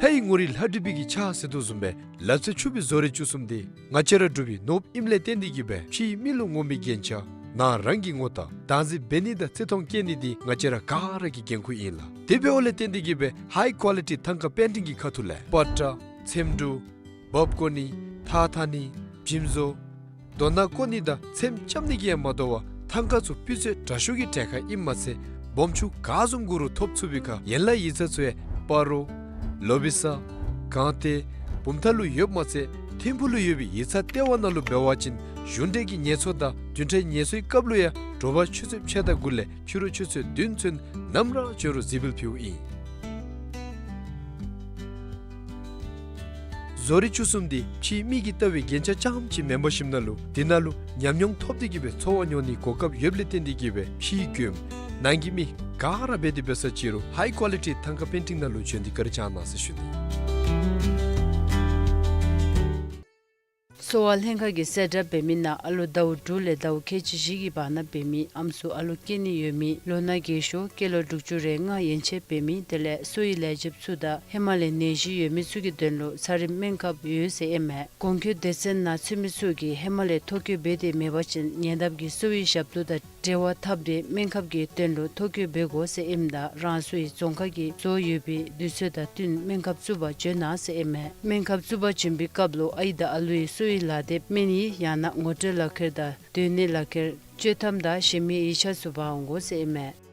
ལྷའི་ངོ་རིས་ལྷ་བྲིས་པའི་གི་ཕྱག་ཟེར་དོ་བཟུམ་སྦེ་ལ་རྩེ་ཕྱུག་པའི་བཟོ་རིག་བཅུ་གསུམ་འདི་ང་བཅས་ར་འབྲུག་པའི་ནོར་བུ་ཨིནམ་ལས་བརྟེན་ཏེ་གིས་སྦེ་ཕྱིའི་མི་ལུ་ངོམ་པའི་རྒྱན་ཆ་ནང་རང་གི་ངོ་རྟགས་བདག་འཛིན་འབད་ནི་དང་བརྩི་མཐོང་བསྐྱེད་ནི་འདི་ང་བཅས་ར་ག་ར་གི་འགན་ཁུར་ཨིན་ལགས། དེ་འབདཝ་ལས་བརྟེན་ཏེ་གིས་སྦེ་ཧའི་ཀོ་ལི་ཊི་ཐང་ཀ་པེན་ཊིང་གི་ཁ་ཐུག་ལས་པ་ཏྲ་ཚེམ་དྲུབ་འབག་བརྐོ་ནི་ཐགས་འཐག་ནི་བྱིམ་བཟོ་རྡོ་ནག་བརྐོ་ནི་དང་ཚེམ་རྐྱབ་ནི་གིས་ཡང་མ་དོ་བར་ཐང་ཀ་ཚུ་སྤུས་ཚད་དྲག་ཤོས་ཀྱི་གྲལ་ཁར་ཨིནམ་མ་ཚད་སྦོམ་ཆུང་ག་བཟུམ་དགོ་རུང་ཐོབ་ཚུགས་པའི་ཁར་ཡན་ལག་ཡིག་ཚང་ཚུ་ཡང་སྤ་རོ་ལོ་བི་ས་སྒང་སྟེང་བུམ་ཐང་ལུ་ཡོདཔ་མ་ཚད་ཐིམ་ཕུག་ལུ་ཡོད་པའི་ཡིག་ཚང་ལྟེ་བ་ནང་ལུ་འབད་བ་ཅིན་གཞུང་འབྲེལ་གྱི་ངལ་འཚོ་དང་བདུན་ཕྲག་ངལ་འཚོའི་སྐབས་ལུ་ཡང་དྲོ་པ་ཆུ་ཚོད་ཕྱེད་དང་དགུ་ལས་ཕྱི་རུ་ཆུ་ཚོད་བདུན་ཚུན་ནམ་ར་འབྱོན་རུང་གཟིགས་འབུལ་ཕུལཝ་ཨིན། བཟོ་རིག་བཅུ་གསུམ་འདི་ཕྱིའི་མི་གིས་བལྟ་བའི་རྒྱན་ཆ་རྐྱངམ་ཅིག་མེན་པར་ཞིནམ་ན་ལུ་འདི་ནང་ལུ་ཉམས་མྱོང་ཐོབ་སྟེ་གིས་སྦེ་འཚོ་བ་མྱོང་ནིའི་གོ་སྐབས་ཡོདཔ་ལས་བརྟེན་ཏེ་གིས་སྦེ་ཕྱིའི་མགྱོནམ་ནང་གི་མི་ག་ར་འབད་དེ་འབད་ས་ཅི་རུང་ཧའི་ཀོ་ལི་ཊི་ཐང་ཀ་པེན་ཊིང་ནང་ལུ་འབྱོན་ཏེ་བཀའ་དྲིན་བསྐྱང་གནང་ཟེར་ཞུ་ནི། གསོ་བ་ལྷན་ཁག་གིས་གསལ་བསྒྲགས་འབད་མི་ནང་ཨ་ལོ་ཟླཝ་དྲུག་ལས་ཟླཝ་ཁལ་གཅིག་བཞི་གི་བར་ན་འབད་མི་ཨམ་སྲུ་ཨ་ལོ་སྐྱེ་ནི་ཡོད་མི་ལོ་ན་རྒས་ཤོས་སྐྱེས་ལོ་དྲུག་ཅུ་རེ་ལྔ་ཡན་ཆད་འབད་མི་དེ་ལས་གསོ་བའི་ལས་བྱེདཔ་ཚུ་དང་ཧེ་མ་ལས་ནད་གཞི་ཡོད་མི་ཚུ་གི་དོན་ལུ་ཚ་རིམས་སྨན་ཁབ་ཡོད་ཟེར་ཨིན་མས། གོང་འཁོད་སྡེ་ཚན་ནང་ཚུད་མི་ཚུ་གིས་ཧེ་མ་ལས་ཐོ་བཀོད་འབད་དེ་མེད་པ་ཅིན་ཉེ་འདབས་ཀྱི་གསོ་བའི་ཞབས་ཏོག་དང་འབྲེལ་བ་འཐབ་སྟེ་སྨན་ཁབ་ཀྱི་དོན་ལུ་ཐོ་བཀོད་འབད་དགོ་ཟེར་ཨིནམ་ད་རང་སོའི་རྫོང་ཁག་གི་བཟོ་ཡོད་པའི་དུས་ཚོད་དང་བསྟུན་སྨན་ཁབ་བཙུགས་པར་འབྱོན་གནང་ཟེར་ཨིན་མས། སྨན་ཁབ་བཙུགས་པར་འབྱོན་པའི་སྐབས་ལུ་ཨའི་དང་ཨ་ལུའི་གསོ་བའི་ལག་དེབ་སྨན་ཡིག་ཡང་ན་ངོ་སྤྲོད་ལག་ཁྱེར་དང་སྡོད་གནས་ལག་ཁྱེར་སྤྱོད་ཐམ་དང་གཞན་མི་ཡིག་ཆ་ཚུ་འབག་འོང་དགོ་ཟེར་ཨིན་མས།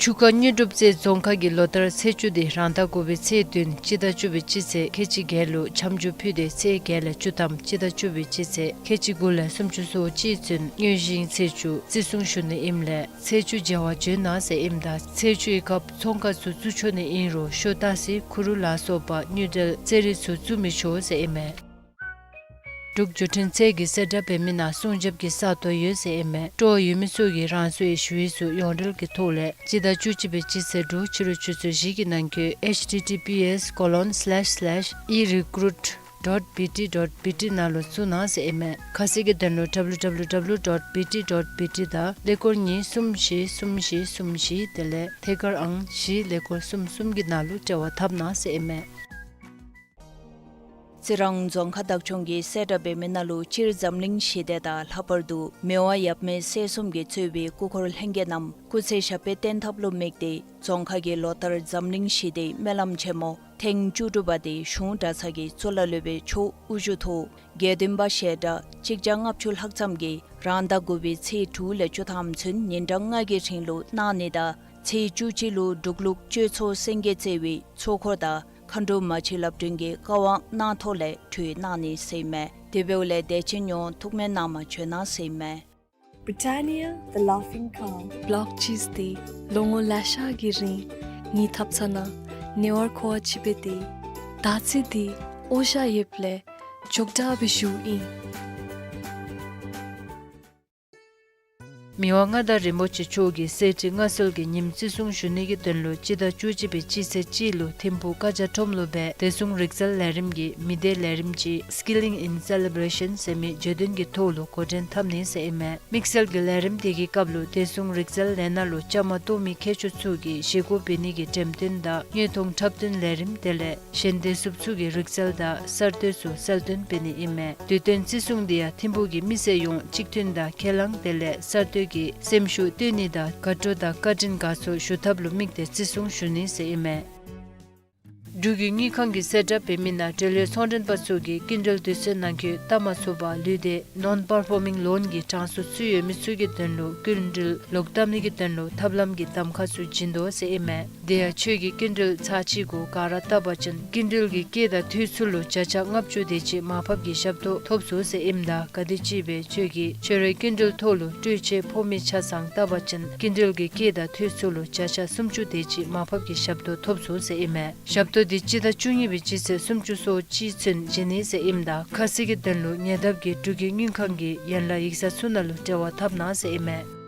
ཆུ་ཁ་དངོས་གྲུབ་རྩེ་རྫོང་ཁག་གིས་ལོ་ལྟར་ཚེས་བཅུ་འདི་རང་ཟླ་དགུ་པའི་ཚེས་བདུན་སྤྱི་ཟླ་བཅུ་པའི་སྤྱི་ཚེས་ཁལ་གཅིག་བརྒྱད་ལུ་འཆམ་འཇུག་ཕུལ་ཏེ་ཚེས་བརྒྱད་ལས་བཅུ་ཐམ་སྤྱི་ཟླ་བཅུ་པའི་སྤྱི་ཚེས་ཁལ་གཅིག་དགུ་ལས་སུམ་ཅུ་སོ་གཅིག་ཚུན་དངོས་གཞིའི་ཚེས་བཅུ་བརྩི་སྲུང་ཞུ་ནི་ཨིནམ་ལས་ཚེས་བཅུ་མཇལ་བར་འབྱོན་གནང་ཟེར་ཨིནམ་ད་ཚེས་བཅུའི་སྐབས་ཚོང་ཁང་ཚུ་བཙུགས་ཆོག་ནི་ཨིན་རུང་ཤོ་ཏ་སི་ཁུ་རུ་ལ་སོགས་པ་དངུལ་འབྲེལ་རྩེད་རིགས་ཚུ་བཙུགས་མི་ཆོག་ཟེར་ཨིན་མས། འབྲུག་བརྒྱུད་འཕྲིན་ཚད་ཀྱིས་གསལ་བསྒྲགས་འབད་མི་ནང་སྲུང་སྐྱོབ་ཀྱི་ས་སྟོང་ཡོད་ཟེར་ཨིན་མས། སྤྲོ་བ་ཡོད་མི་ཚུ་གིས་རང་སོའི་ཞུ་ཡིག་ཚུ་ཡོངས་འབྲེལ་གྱི་ཐོག་ལས་སྤྱི་ཟླ་བཅུ་གཅིག་པའི་སྤྱི་ཚེས་དྲུག་ཕྱི་རུ་ཆུ་ཚོད་བཞི་གི་ནང་འཁོད་ཨེཆ་ཊི་ཊི་པི་ཨེསི་ཀོ་ལོན་སི་ལེཤ་སི་ལེཤ་ཨི་རི་ཀུ་རུཊ་ཌོཊ་བི་ཊི་ཌོཊ་བི་ཊི་ནང་ལུ་བཙུགས་གནང་ཟེར་ཨིན་མས། ཁ་གསལ་གྱི་དོན་ལུ་ཌབ་ལུ་ཌབ་ལུ་ཌབ་ལུ་ཌོཊ་བི་ཊི་ཌོཊ་བི་ཊི་དང་ཀླད་ཀོར་གཉིས་གསུམ་བཞི་གསུམ་བཞི་གསུམ་བཞི་དེ་ལས་ཐད་ཀར་ཨང་བཞི་ཀླད་ཀོར་གསུམ་གསུམ་གྱི་ནང་ལུ་འབྲེལ་བ་འཐབ་གནང་ཟེར་ཨིན་མས། རྩི་རང་རྫོང་ཁག་བདག་སྐྱོང་གིས་གསལ་བསྒྲགས་འབད་མི་ནང་ལུ་སྤྱིར་འཛམ་གླིང་ཞི་བདེ་དང་ལྷག་པར་དུ་མི་དབང་ཡབ་མེས་སྲས་གསུམ་གྱིས་གཙོས་པའི་སྐུ་འཁོར་ལྷན་རྒྱས་རྣམས་སྐུ་ཚེ་ཞབས་པད་བརྟན་ཐབས་ལུ་དམིགས་ཏེ་རྫོང་ཁག་གིས་ལོ་ལྟར་འཛམ་གླིང་ཞི་བདེའི་སྨོན་ལམ་ཆེན་མོ་ཐེངས་བཅུ་དྲུག་པ་དེ་གཞུང་གྲྭ་ཚང་གི་གཙུག་ལག་སློབ་དཔོན་མཆོག་དབུ་བཞུགས་ཐོག་དགེ་འདུན་པ་ཞལ་གྲངས་གཅིག་བརྒྱ་ལྔ་བཅུ་ལྷག་ཙམ་གྱིས་རང་ཟླ་དགུ་པའི་ཚེས་དྲུག་ལས་བཅུ་ཐམ་ཚུན་ཉིན་གྲངས་ལྔ་གི་རིང་ལུ་གནང་ནི་དང་ཚེས་བཅུ་གཅིག་ལུ་འབྲུག་ལུགས་གཅོད་ཚོགས་སེང་གེ་རྩེ་བའི་ཚོགས་འཁོར་དང་མཁའ་འགྲོ་མ་གཅིག་ལབ་སྒྲོན་གྱི་བཀའ་དབང་གནང་ཐོག་ལས་གྲོལ་གནང་ནི་ཟེར་ཨིན་མས། དེ་འབདཝ་ལས་དད་ཅན་ཡོངས་ཐུགས་སྨོན་གནང་མ་བྱོན་གནང་ཟེར་ཨིན་མས། Britannia, the Laughing Cow. བོ་ལོག་ཅིས་འདི་ལོ་ངོ་ལེ་ཤ་གི་རིང་ངེའི་ཐབ་ཚང་ནང་ཉེ་བར་མཁོ་བ་ཅིག་སྦེ་སྡོད། ད་ཚེ་འདི་འོ་ཤ་ཡོདཔ་ལས་ཅོག་འཐདཔ་སྦེ་བཞུགས་ཨིན། མི་དབང་མངའ་བདག་རིན་པོ་ཆེ་མཆོག་གིས་གསེར་ཁྲི་མངའ་གསོལ་གྱི་ཉིནམ་བརྩི་སྲུང་ཞུ་ནི་གི་དོན་ལུ་སྤྱི་ཟླ་བཅུ་གཅིག་པའི་སྤྱི་ཚེས་གཅིག་ལུ་ཐིམ་ཕུག་ཀ་ཇ་ཁྲོམ་ལུ་སྦེ་བདེ་སྲུང་རིག་རྩལ་ལས་རིམ་གྱི་མི་སྡེ་ལས་རིམ་ཅིག་Skilling in Celebration ཟེར་མི་བརྗོད་དོན་གྱི་ཐོག་ལུ་འགོ་འདྲེན་འཐབ་ནི་ཟེར་ཨིན་མས། དམིགས་བསལ་གྱི་ལས་རིམ་དེ་གི་སྐབས་ལུ་བདེ་སྲུང་རིག་རྩལ་ལས་སྣ་ལུ་བཅའ་མར་གཏོགས་མི་མཁས་མཆོག་ཚུ་གིས་བཞེས་སྒོ་འབད་ནི་གི་འགྲེམས་སྟོན་དང་དངོས་མཐོང་འཁྲབ་སྟོན་ལས་རིམ་དེ་ལས་གཞན་བདེ་སྲུངཔ་ཚུ་གིས་རིག་རྩལ་དང་གསར་གཏོད་ཚུ་གསལ་སྟོན་འབད་ནི་ཨིན་མས། དུས་སྟོན་བརྩི་སྲུང་འདི་ཡང་ཐིམ་ཕུག་གི་མི་སེར་ཡོངས་གཅིག་མཐུན་དང་ཁས་བླངས་དེ་ལས་གསར་གཏོད་ཀྱི་སེམས་ཤུགས་བཏོན་ནི་དང་དགའ་སྤྲོ་དང་བཀའ་དྲིན་དགའ་ཚོར་ཞུ་ཐབས་ལུ་དམིགས་ཏེ་བརྩི་སྲུང་ཞུ་ནི་ཟེར་ཨིན་མས། འབྲུག་གི་དངུལ་ཁང་གིས་གསལ་བསྒྲགས་འབད་མི་ནང་འབྲེལ་ཡོད་ཚོང་མགྲོན་པ་ཚུ་གིས་སྐྱིན་འགྲུལ་དུས་ཚོད་ནང་འཁོད་བཏབ་མ་ཚུགས་པར་ལུས་ཏེ་Non-Performing Loan གྱི་གྲངས་སུ་ཚུད་ཡོད་མི་ཚུ་གི་དོན་ལུ་སྐྱིན་འགྲུལ་ལོག་བཏབ་ནི་གི་དོན་ལུ་ཐབས་ལམ་གྱི་གདམ་ཁ་ཚུ་བྱིན་དོ་ཟེར་ཨིན་མས། དེ་ཡང་ཁྱོད་ཀྱིས་སྐྱིན་འགྲུལ་ཚར་གཅིག་གུ་ག་ར་བཏབ་པ་ཅིན་སྐྱིན་འགྲུལ་གྱི་སྐྱེད་དང་འཐུས་ཚུ་ལུ་བརྒྱ་ཆ་ལྔ་བཅུ་དེ་ཅིག་མར་ཕབ་ཀྱི་ཞབས་ཏོག་ཐོབ་ཚུགས་ཟེར་ཨིནམ་ད་ག་དེམ་ཅིག་སྦེ་ཁྱོད་ཀྱིས་ཁྱོད་རའི་སྐྱིན་འགྲུལ་ཐོག་ལུ་སྤྲོད་ཆས་ཕོག་མི་ཆ་ཚང་བཏབ་པ་ཅིན་སྐྱིན་འགྲུལ་གྱི་སྐྱེད་དང་འཐུས་ཚུ་ལུ་བརྒྱ་ཆ་སུམ་ཅུ་དེ་ཅིག་མར་ཕབ་ཀྱི་ཞབས་ཏོག་ཐོབ་ཚུགས་ཟེར་ཨིན་མས། ཞབས་ཏོག་འདི་སྤྱི་ཟླ་བཅུ་གཉིས་པའི་སྤྱི་ཚེས་སུམ་ཅུ་སོ་གཅིག་ཚུན་བྱིན་ནི་ཟེར་ཨིནམ་ད་ཁ་གསལ་གྱི་དོན་ལུ་ཉེ་འདབས་ཀྱི་འབྲུག་གི་དངུལ་ཁང་གི་ཡན་ལག་ཡིག་ཚང་ཚུ་ནང་ལུ་འབྲེལ་བ་འཐབ་གནང་ཟེར་ཨིན་མས།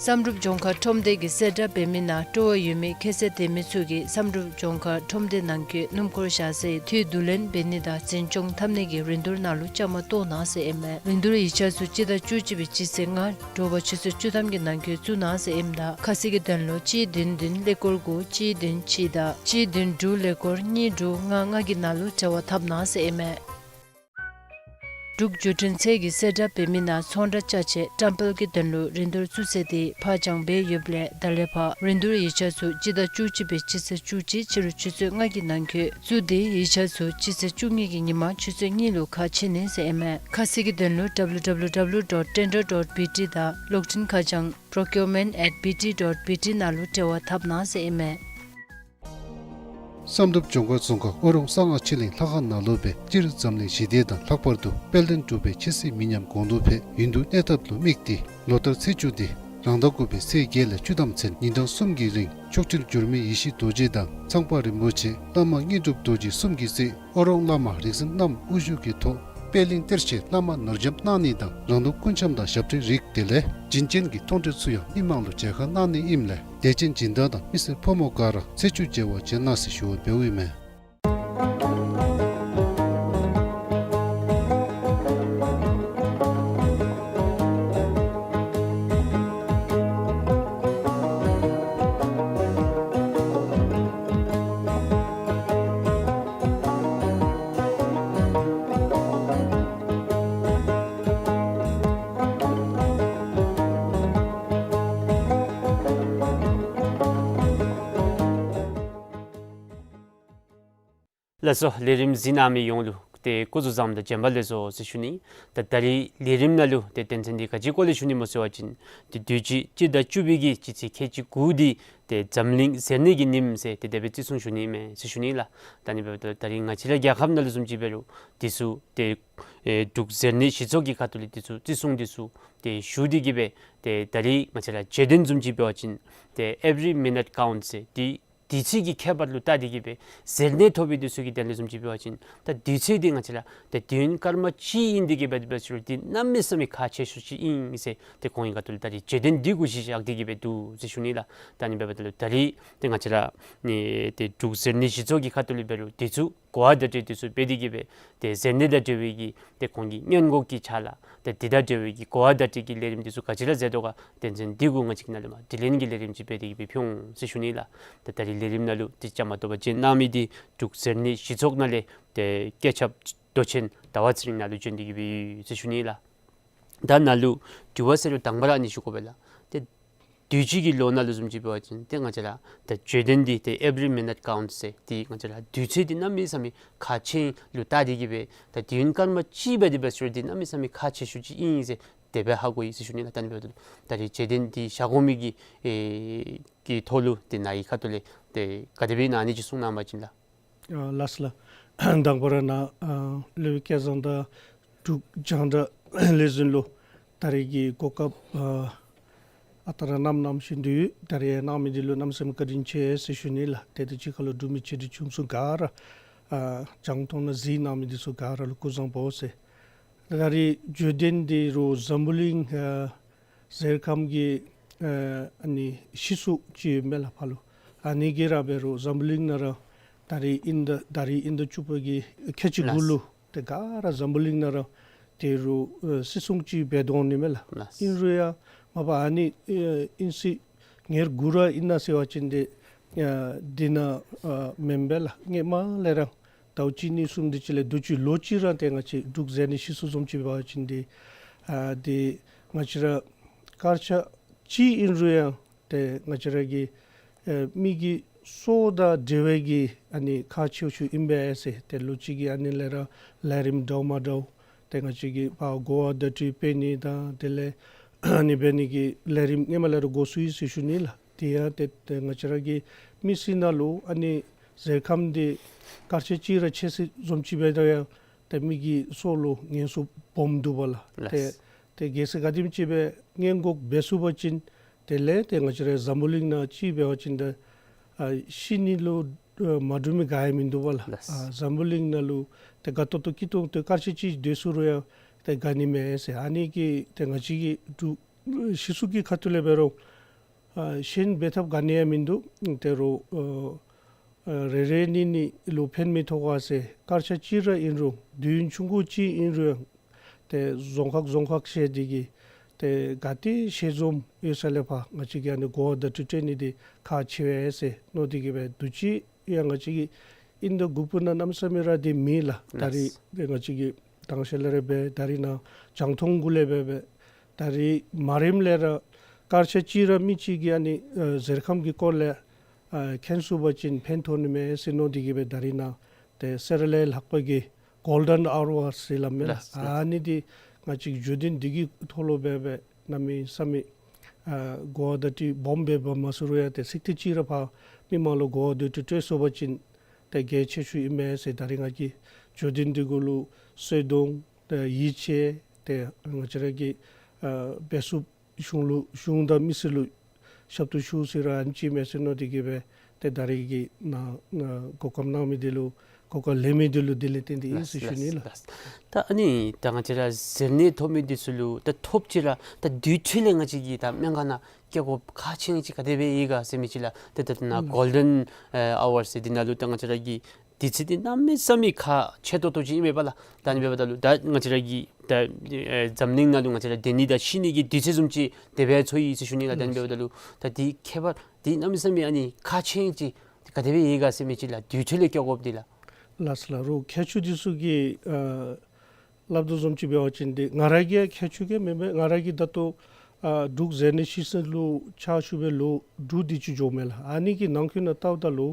བསམ་གྲུབ་ལྗོངས་མཁར་ཁྲོམ་སྡེ་གིས་གསལ་བསྒྲགས་འབད་མི་ནང་སྤྲོ་བ་ཡོད་མི་ཁྱད་ཚད་ལྡན་མི་ཚུ་གིས་བསམ་གྲུབ་ལྗོངས་མཁར་ཁྲོམ་སྡེ་ནང་འཁོད་སྣུམ་འཁོར་བཞག་སའི་འཐུས་བསྡུ་ལེན་འབད་ནི་དང་འཛིན་སྐྱོང་འཐབ་ནི་གི་རིན་བསྡུར་ནང་ལུ་བཅའ་མར་གཏོགས་གནང་ཟེར་ཨིན་མས། རིན་བསྡུར་ཡིག་ཆ་ཚུ་སྤྱི་ཟླ་བཅུ་གཅིག་པའི་སྤྱི་ཚེས་ལྔ་དྲོ་པ་ཆུ་ཚོད་བཅུ་ཐམ་གྱི་ནང་འཁོད་བཙུགས་གནང་ཟེར་ཨིནམ་ད་ཁ་གསལ་གྱི་དོན་ལུ་གཅིག་བདུན་བདུན་ཀླད་ཀོར་དགུ་གཅིག་བདུན་གཅིག་དང་གཅིག་བདུན་དྲུག་ཀླད་ཀོར་གཉིས་དྲུག་ལྔ་ལྔ་གི་ནང་ལུ་འབྲེལ་བ་འཐབ་གནང་ཟེར་ཨིན་མས། འབྲུག་བརྒྱུད་འཕྲིན་ཚད་ཀྱིས་གསལ་བསྒྲགས་འབད་མི་ནང་ཚོང་བསྒྲགས་ཅ་ཆས་བཀྲམ་སྤེལ་གྱི་དོན་ལུ་རིན་བསྡུར་བཙུགས་ཚེས་དེ་ཕར་འགྱངས་འབད་ཡོདཔ་ལས་ད་ལས་ཕར་རིན་བསྡུར་ཡིག་ཆ་ཚུ་སྤྱི་ཟླ་བཅུ་གཅིག་པའི་སྤྱི་ཚེས་བཅུ་གཅིག་ཕྱི་རུ་ཆུ་ཚོད་ལྔ་གི་ནང་འཁོད་བཙུགས་ཏེ་ཡིག་ཆ་ཚུ་སྤྱི་ཚེས་བཅུ་གཉིས་ཀྱི་ཉིན་མ་ཆུ་ཚོད་གཉིས་ལུ་ཁ་ཕྱེ་ནི་ཟེར་ཨིན་མས། ཁ་གསལ་གྱི་དོན་ལུ་www dot tender dot bt དང་གློག་འཕྲིན་ཁ་བྱང་procurement at bt dot bt ནང་ལུ་འབྲེལ་བ་འཐབ་གནང་ཟེར་ཨིན་མས། བསམ་གྲུབ་ལྗོངས་མཁར་རྫོང་ཁག་ཨོ་རོང་གསང་སྔགས་ཆོས་གླིང་ལྷ་ཁང་ནང་ལུ་སྦེ་སྤྱིར་འཛམ་གླིང་ཞི་བདེ་དང་ལྷག་པར་དུ་དཔལ་ལྡན་འབྲུག་པའི་ཆོས་སྲིད་མི་ཉམས་གོང་དུ་འཕེལ་ཡུན་དུ་གནས་ཐབས་ལུ་དམིགས་ཏེ་ལོ་ལྟར་ཚེས་བཅུ་འདི་རང་ཟླ་དགུ་པའི་ཚེས་བརྒྱད་ལས་བཅུ་ཐམ་ཚུན་ཉིན་གྲངས་གསུམ་གྱི་རིང་མཆོག་སྤྲུལ་འགྱུར་མེད་ཡེ་ཤེས་རྡོ་རྗེ་དང་ཚངས་པ་རིན་པོ་ཆེ་བླ་མ་དངོས་གྲུབ་རྡོ་རྗེ་གསུམ་གྱིས་གཙོས་ཨོ་རོང་བླ་མ་རིག་འཛིན་རྣམས་དབུ་བཞུགས་ཀྱི་ཐོག་པད་གླིང་གཏེར་ཆེན་བླ་མ་ནོར་རྒྱམ་གནང་ནི་དང་རང་གདོང་སྐུ་འཆམ་དང་ཞབས་ཁྲའི་རིགས་དེ་ལས་བྱིན་ཅན་གྱི་མཐོང་གྲོལ་ཚུ་ཡང་མི་མང་ལུ་མཇལ་ཁ་གནང་ནི་ཨིནམ་ལས་དད་ཅན་སྦྱིན་བདག་དང་མི་སེར་ཕོ་མོ་ག་ར་ཚེས་བཅུ་མཇལ་བར་བྱོན་གནང་ཟེར་ཞུ་བ་འབདཝ་ཨིན་མས། ལགས་སོ། ལས་རིམ་གཟིགས་གནང་མི་ཡོངས་ལུ་ཏེ་སྐུ་གཟུགས་བཟང་དང་བྱོན་པ་ལེགས་སོ་ཟེར་ཞུ་ནི། ད་ད་རིས་ལས་རིམ་ནང་ལུ་ཏེ་དོན་ཚན་འདི་ག་ཅིའི་སྐོར་ལས་ཞུ་ནི་སྨོ་ཟེར་བ་ཅིན་ཏེ་དུས་ཅི་སྤྱི་ཟླ་བཅུ་པའི་གི་སྤྱི་ཚེས་ཁལ་གཅིག་དགུ་འདི་ཏེ་འཛམ་གླིང་ཟེར་ནི་གི་ཉིནམ་ཟེར་ཏེ་དེ་སྦེ་བརྩི་སྲུང་ཞུ་ནི་མས་ཟེར་ཞུ་ནི་ལགས། ད་ནི་འབདཝ་ད་ད་རིས་ང་བཅས་ར་རྒྱལ་ཁབ་ནང་ལུ་བཟུམ་ཅིག་འབད་རུང་འདི་ཚུ་ཏེ་ཨེ་འབྲུག་ཟེར་ནི་གཞི་ཚོགས་ཀྱི་ཁ་ཐུག་ལས་འདི་ཚུ་བརྩི་སྲུང་འདི་ཚུ་ཏེ་ཞུ་སྟེ་གི་སྦེ་ཏེ་ད་རིས་ང་བཅས་ར་བརྗོད་དོན་བཟུམ་ཅིག་འབད་བ་ཅིན་ཏེ་every minute counts ཟེར་ཏེ་དུས་ཚོད་ཀྱི་ཁྱད་པར་ལུ་བལྟ་སྟེ་གི་སྦེ་ཟེར་ནི་ཐོབ་པའི་དུས་ཚོད་ཀྱི་དོན་ལས་བཟུམ་ཅིག་འབད་བ་ཅིན་ད་དུས་ཚོད་འདི་ང་བཅས་ར་ཏེ་དུས་ཡུན་སྐར་མ་གཅིག་ཨིན་ཏེ་གི་སྦེ་འདི་འབད་ཟེར་རུང་འདི་གནམ་མེད་ས་མེད་ཁག་ཆེ་ཤོས་ཅིག་ཨིན་ཟེར་ཏེ་ཁོང་གི་ཁ་ཐུག་ལས་ད་རིས་བརྗོད་དོན་འདི་གུ་གཞི་བཞག་སྟེ་གི་སྦེ་འདུག་ཟེར་ཞུ་ནི་ལགས། ད་ནི་འབདཝ་ད་ལུ་ད་རིས་ཏེ་ང་བཅས་ར་ནི་ཏེ་འབྲུག་ཟེར་ནི་གཞི་ཚོགས་ཀྱི་ཁ་ཐུག་ལས་འབད་རུང་འདི་ཚུ་ གོ་བ་བརྡ་སྤྲོད་འདི་ཚུ་འབད་དེ་གིས་སྦེ་ཏེ་ཟེར་ནི་དང་འབྲེལ་བའི་གི་ཏེ་ཁོང་གི་སྔོན་འགོག་གི་ཕྱག་ལཱ་ཏེ་འདི་དང་འབྲེལ་བའི་གི་གོ་བ་བརྡ་སྤྲོད་ཀྱི་ལས་རིམ་འདི་ཚུ་ག་ཅི་ར་མཛད་དོ་ག་ཏེ་ཚུན་འདི་གུ་ང་བཅས་ཀྱིས་ནཱ་ལུ་མར་དྲི་ལན་གྱི་ལས་རིམ་ཅིག་འབད་དེ་གིས་སྦེ་ཕུལ་འོང་ཟེར་ཞུ་ནི་ལགས། ཏེ་ད་རིས་ལས་རིམ་ནང་ལུ་ཏེ་བཅའ་མར་གཏོགས་པ་བྱོན་གནང་མི་འདི་འབྲུག་ཟེར་ནི་གཞི་ཚོགས་ནང་ལས་ཏེ་བཀོད་ཁྱབ་མདོ་ཆེན་ཟླ་བ་ཚེ་རིང་ནཱ་ལུ་བྱོན་ཏེ་གིས་སྦེ་ཡོད་ཟེར་ཞུ་ནི་ལགས། ད་ནཱ་ལུ་དྲི་བ་ཟེར་རུང་དང་པ་ར་ཨ་ནི་ཞུ་དགོ་པས་ལགས། ཏེ་དུས་ཅི་གི་ལོ་ནང་ལུ་བཟུམ་ཅིག་འབད་བ་ཅིན་ཏེ་ང་བཅས་ར་ད་བརྗོད་དོན་འདི་ཏེ་every minute counts ཟེར་ཏེ་ང་བཅས་ར་དུས་ཚོད་འདི་གནམ་མེད་ས་མེད་ཁག་ཆེ་ལུ་བལྟ་སྟེ་གིས་སྦེ་ད་དུས་ཡུན་སྐར་མ་གཅིག་འབད་དེ་འབད་ཟེར་རུང་འདི་གནམ་མེད་ས་མེད་ཁག་ཆེ་ཤོས་ཅིག་ཨིན་ཟེར་དེ་སྦེ་ཧ་གོ་ཡི་ཟེར་ཞུ་ནི་ལགས། ད་ཨ་ནི་འབདཝ་ད་ད་རིས་བརྗོད་དོན་འདི་བཞག་དགོ་མི་གི་ཨེ་གི་ཐོག་ལུ་ཏེ་ནཱ་གི་ཁ་ཐུག་ལས་ཏེ་ག་དེ་སྦེ་ཨིན་ན་ཨ་ནི་ཅིག་གསུང་གནང་བ་ཅིན་ལགས། ཨ་ལགས་སོ་ལགས། དང་པ་ར་ནཱ་ཨ་སློབ་དཔོན་སྐལ་བཟང་དང་འབྲུག་རྒྱང་བསྒྲགས་ལས་འཛིན་ལུ་ད་རིས་ཀྱི་གོ་སྐབས་ཨ་ཨ་རྟག་ར་གནངམ་གནངམ་བཞིན་དུ་ད་རིས་གནང་མི་འདི་ལུ་གནམ་མེད་ས་མེད་བཀའ་དྲིན་ཆེ་ཟེར་ཞུ་ནི་ལགས། ཏེ་དེ་གཅིག་ཁར་ལུ་འབྲུག་མི་ཆེ་འབྲིང་ཆུང་གསུམ་ག་ར་ཨ་རྒྱང་མཐོང་ནང་གཟིགས་གནང་མི་འདི་ཚུ་ག་ར་ལུ་སྐུ་གཟུགས་བཟང་པོ་ཟེར། ད་རིས་བརྗོད་དོན་འདི་རུང་འཛམ་བུ་གླིང་ཨ་ཟེར་ཁམས་ཀྱི་ཨ་ཨ་ནི་ཤི་སོང་ཅིག་ཡོད་མས་ལགས་ཕར་ལུ། ཨ་ནི་གི་ར་འབད་རུང་འཛམ་བུ་གླིང་ནང་ར་ད་རིས་དབྱིན་ཟླ་ད་རིས་དབྱིན་ཟླ་བཅུ་པ་གི་ཁལ་གཅིག་དགུ་ལགས། ལུ་ཏེ་ག་ར་འཛམ་བུ་གླིང་ནང་ར་ཏེ་རུང་ཨ་ཤི་སོང་ཅིག་འབད་དོ་འོང་ནི་མས་ལགས། ལགས། ཨིན་རུང་ཡང་མ་པ་ཨ་ནི་ཨ་དབྱིན་ཚེས་ཉེར་དགུ་ར་ཨིན་ན་ཟེར་བ་ཅིན་ཏེ་ཨ་འདི་ནང་ཨ་མེན་པས་ལགས། སྔོན་མ་ལས་ར་ཟླཝ་གཅིག་གཉིས་གསུམ་དེ་ཅིག་ལས་དུས་ཅི་ལོ་གཅིག་ར་ཏེ་ང་བཅས་འབྲུག་ཟེར་ནི་ཤི་སོང་བཟུམ་ཅིག་འབད་བ་ཅིན་ཏེ་ཨ་ཏེ་ང་བཅས་ར་སྐར་ཆ་གཅིག་ཨིན་རུང་ཡང་ཏེ་ང་བཅས་ར་གི་ཨེ་མི་གི་སྲོག་དང་འབྲེལ་བའི་གི་ཨ་ནི་ཁག་ཆེ་ཤོས་ཨིན་པས་ཟེར། ཏེ་ལོ་གཅིག་གི་ཨ་ནི་ལས་ར་ལས་རིམ་འདྲཝ་མ་འདྲཝ་ཏེ་ང་བཅས་ཀྱིས་ཕར་གོ་བ་བརྡ་སྤྲོད་འབད་ནི་དང་དེ་ལས་ཨ་ནི་འབད་ནི་གི་ལས་རིམ་སྔོན་མ་ལས་ར་འགོ་བཙུགས་ཡི་ཟེར་ཞུ་ནི་ལགས། དེ་ཡང་ཏེ་ཏེ་ང་བཅས་ར་གི་མི་སེར་ནང་ལུ་ཨ་ནི་ཟེར་ཁམས་འདི་སྐར་ཆ་གཅིག་ར་ཆད་སོང་བཟུམ་ཅིག་འབད་དེ་ཡང་ཏེ་མི་གི་སྲོག་ལུ་ངན་སོང་སྦོམ་འདུག་པ་ལགས། ལགས། ཏེ་ཏེ་གལ་སྲིད་ག་དེམ་ཅིག་སྦེ་སྔོན་འགོག་འབད་ཚུགས་པ་ཅིན་དེ་ལས་ཏེ་ང་བཅས་ར་འཛམ་བུ་གླིང་ནང་ཅིག་འབད་བ་ཅིན་ཏེ་ཨ་ཤི་ནི་ལུ་ཨ་མ་འདྲུད་མི་ག་ཡང་མིན་འདུག་པ་ལགས། ལགས། ཨ་འཛམ་བུ་གླིང་ནང་ལུ་ཏེ་དགའ་ཏོག་ཏོ་སྐྱིད་ཏོང་ཏོ་སྐར་ཆ་གཅིག་སྡོད་ཚུགས་རུང་ཡང་ཏེ་དགའ་ནི་མས་ཟེར། ཨ་ནི་གིས་ཏེ་ང་བཅས་ཀྱི་འབྲུག་ཤི་སོང་གི་ཁ་ཐུག་ལས་འབད་རུང་ཨ་གཞན་འབད་ཐབས་ག་ནི་ཡང་མིན་འདུག། ཏེ་རུང་ཨ་ཨ་རེ་རེ་གཉིས་གཉིས་ལུ་ཕན་མི་ཐོགས་ག་ཟེར། སྐར་ཆ་གཅིག་ར་ཨིན་རུང་དུས་ཡུན་ཆུང་ཀུ་ཅིག་ཨིན་རུང་ཡང་ཏེ་རྫོང་ཁག་རྫོང་ཁག་བཤལ་ཏེ་གིས་ཏེ་ག་ཏེ་ཞལ་འཛོམས་ཡོད་ས་ལས་ཕར་ང་བཅས་ཀྱིས་ཨ་ནི་གོ་བ་བརྡ་སྤྲོད་སྤྲོད་ནི་འདི་ཁག་ཆེ་བས་ཟེར་མནོ་སྟེ་གིས་སྦེ་དུས་ཅི་ཡང་ང་བཅས་ཀྱི་དབྱིན་ཟླ་དགུ་པ་ནང་གནམ་མེད་ས་མེད་ར་འདི་མེད་ལགས། ད་རིས་ལགས། ཏེ་ང་བཅས་ཀྱིས་དང་ཤེས་ལས་ར་འབད་ད་རིས་ནཱ་རྒྱང་མཐོང་གུ་ལས་འབད་འབད་ད་རིས་མ་རིམ་ལས་ར་སྐར་ཆ་གཅིག་ར་མི་གཅིག་གིས་ཨ་ནི་ཨ་ཟེར་ཁམས་ཀྱི་སྐོར་ལས་ཨ་མཁྱེན་ཚུགས་པ་ཅིན་ཕན་ཐོགས་ནི་མས་ཟེར་མནོ་སྟེ་གིས་སྦེ་ད་རིས་ནཱ་ཏེ་སེ་ར་ལས་ལྷག་པ་གི་གོལ་ཌེན་ཨ་ཝར་ཟེར་སླབ་མས་ལགས། ལགས། ཨ་ནི་འདི་ང་བཅས་ཀྱི་བརྗོད་དོན་འདི་གི་ཐོག་ལུ་འབད་འབད་གནམ་མེད་ས་མེད་ཨ་གོ་བ་བརྡ་སྤྲོད་སྦོམ་སྦེ་འབད་མ་ཚུགས་རུང་ཡང་ཏེ་ཚིག་ཐེངས་གཅིག་ར་ཕར་མི་མང་ལུ་གོ་བ་བརྡ་སྤྲོད་སྤྲོད་ཚུགས་པ་ཅིན་ཏེ་གལ་ཆེ་ཤོས་ཨིན་མས་ཟེར། ད་རིས་ང་གིས་བརྗོད་དོན་འདི་གུ་ལུ་གསོལ་སྡོམ་ཏེ་ཡིད་ཆེས་ཏེ་ང་བཅས་ར་གི་ཨ་འབད་ཚུགསཔ་གཞུང་ལུ་གཞུང་དང་མི་སེར་ལུ་ཞབས་ཏོག་ཞུ་ཟེར་ར་ཨ་ནི་ཅིག་མས་ཟེར་མནོ་སྟེ་གིས་སྦེ་ཏེ་ད་རིས་ཀྱི་ནཱ་ནཱ་གོ་སྐབས་གནང་མི་འདི་ལུ་གོ་སྐབས་ལེན་མི་འདི་ལུ་བདེ་ལེགས་བརྟེན་ཏེ་ཨིན་ཟེར་ཞུ་ནི་ལགས། ལགས། ད་ཨ་ནི་ད་ང་བཅས་ར་ཟེར་ནི་ཐོབ་མི་འདི་ཚུ་ལུ་ད་ཐོབ་ཅི་ར་ད་དུས་ཚོད་ལས་ང་བཅས་ཀྱི་ད་སྨན་ཁང་ནང་བསྐྱལ་དགོཔ་ཁག་ཆེ་ཅིག་ག་དེ་སྦེ་ཡོད་ག་ཟེར་མི་ཅིག་ལགས། ཏེ་ད་ནཱ་གོལ་ཌེན་ཨ་ཝར་ཟེར་འདི་ནང་ལུ་ད་ང་བཅས་ར་གི་དུས་ཚོད་འདི་གནམ་མེད་ས་མེད་ཁག་ཆེ་ཏོག་ཏོ་ཅིག་ཨིན་མས་པ་ལགས། ད་ཨ་ནི་འབདཝ་ད་ལུ་ད་ང་བཅས་ར་གི་ད་ཨེ་འཛམ་གླིང་ནང་ལུ་ང་བཅས་ར་སྡོད་ནི་དང་ཤི་ནི་གི་དུས་ཚོད་བཟུམ་ཅིག་དེ་སྦེ་ཚོར་ཡི་ཟེར་ཞུ་ནི་ལགས། ད་ཨ་ནི་འབདཝ་ད་ལུ་ད་འདི་ཁྱད་པར་འདི་གནམ་མེད་ས་མེད་ཨ་ནི་ཁག་ཆེ་ཅིག་ག་དེ་སྦེ་ཡོད་ག་ཟེར་མི་ཅིག་ལགས། དུས་ཚོད་ལས་བསྐྱལ་དགོཔ་འདི་ལགས། ལགས་སོ་ལགས། རོགས་མཁས་མཆོག་འདི་ཚུ་གིས་ཨ་སླབ་དོ་བཟུམ་ཅིག་འབད་བ་ཅིན་འདི་ང་ར་གིས་མཁས་མཆོག་གིས་མེན་མེན་ང་ར་གིས་ད་ལྟོ་ཨ་འབྲུག་ཟེར་ནི་ཤི་སོང་ལུ་ཕྱག་ཞུ་བའི་ལོ་དྲུག་དེ་ཅིག་འགྱོཝ་མས་ལགས། ཨ་ནི་གི་ནང་འཁོད་ནང་བལྟཝ་ད་ལུ་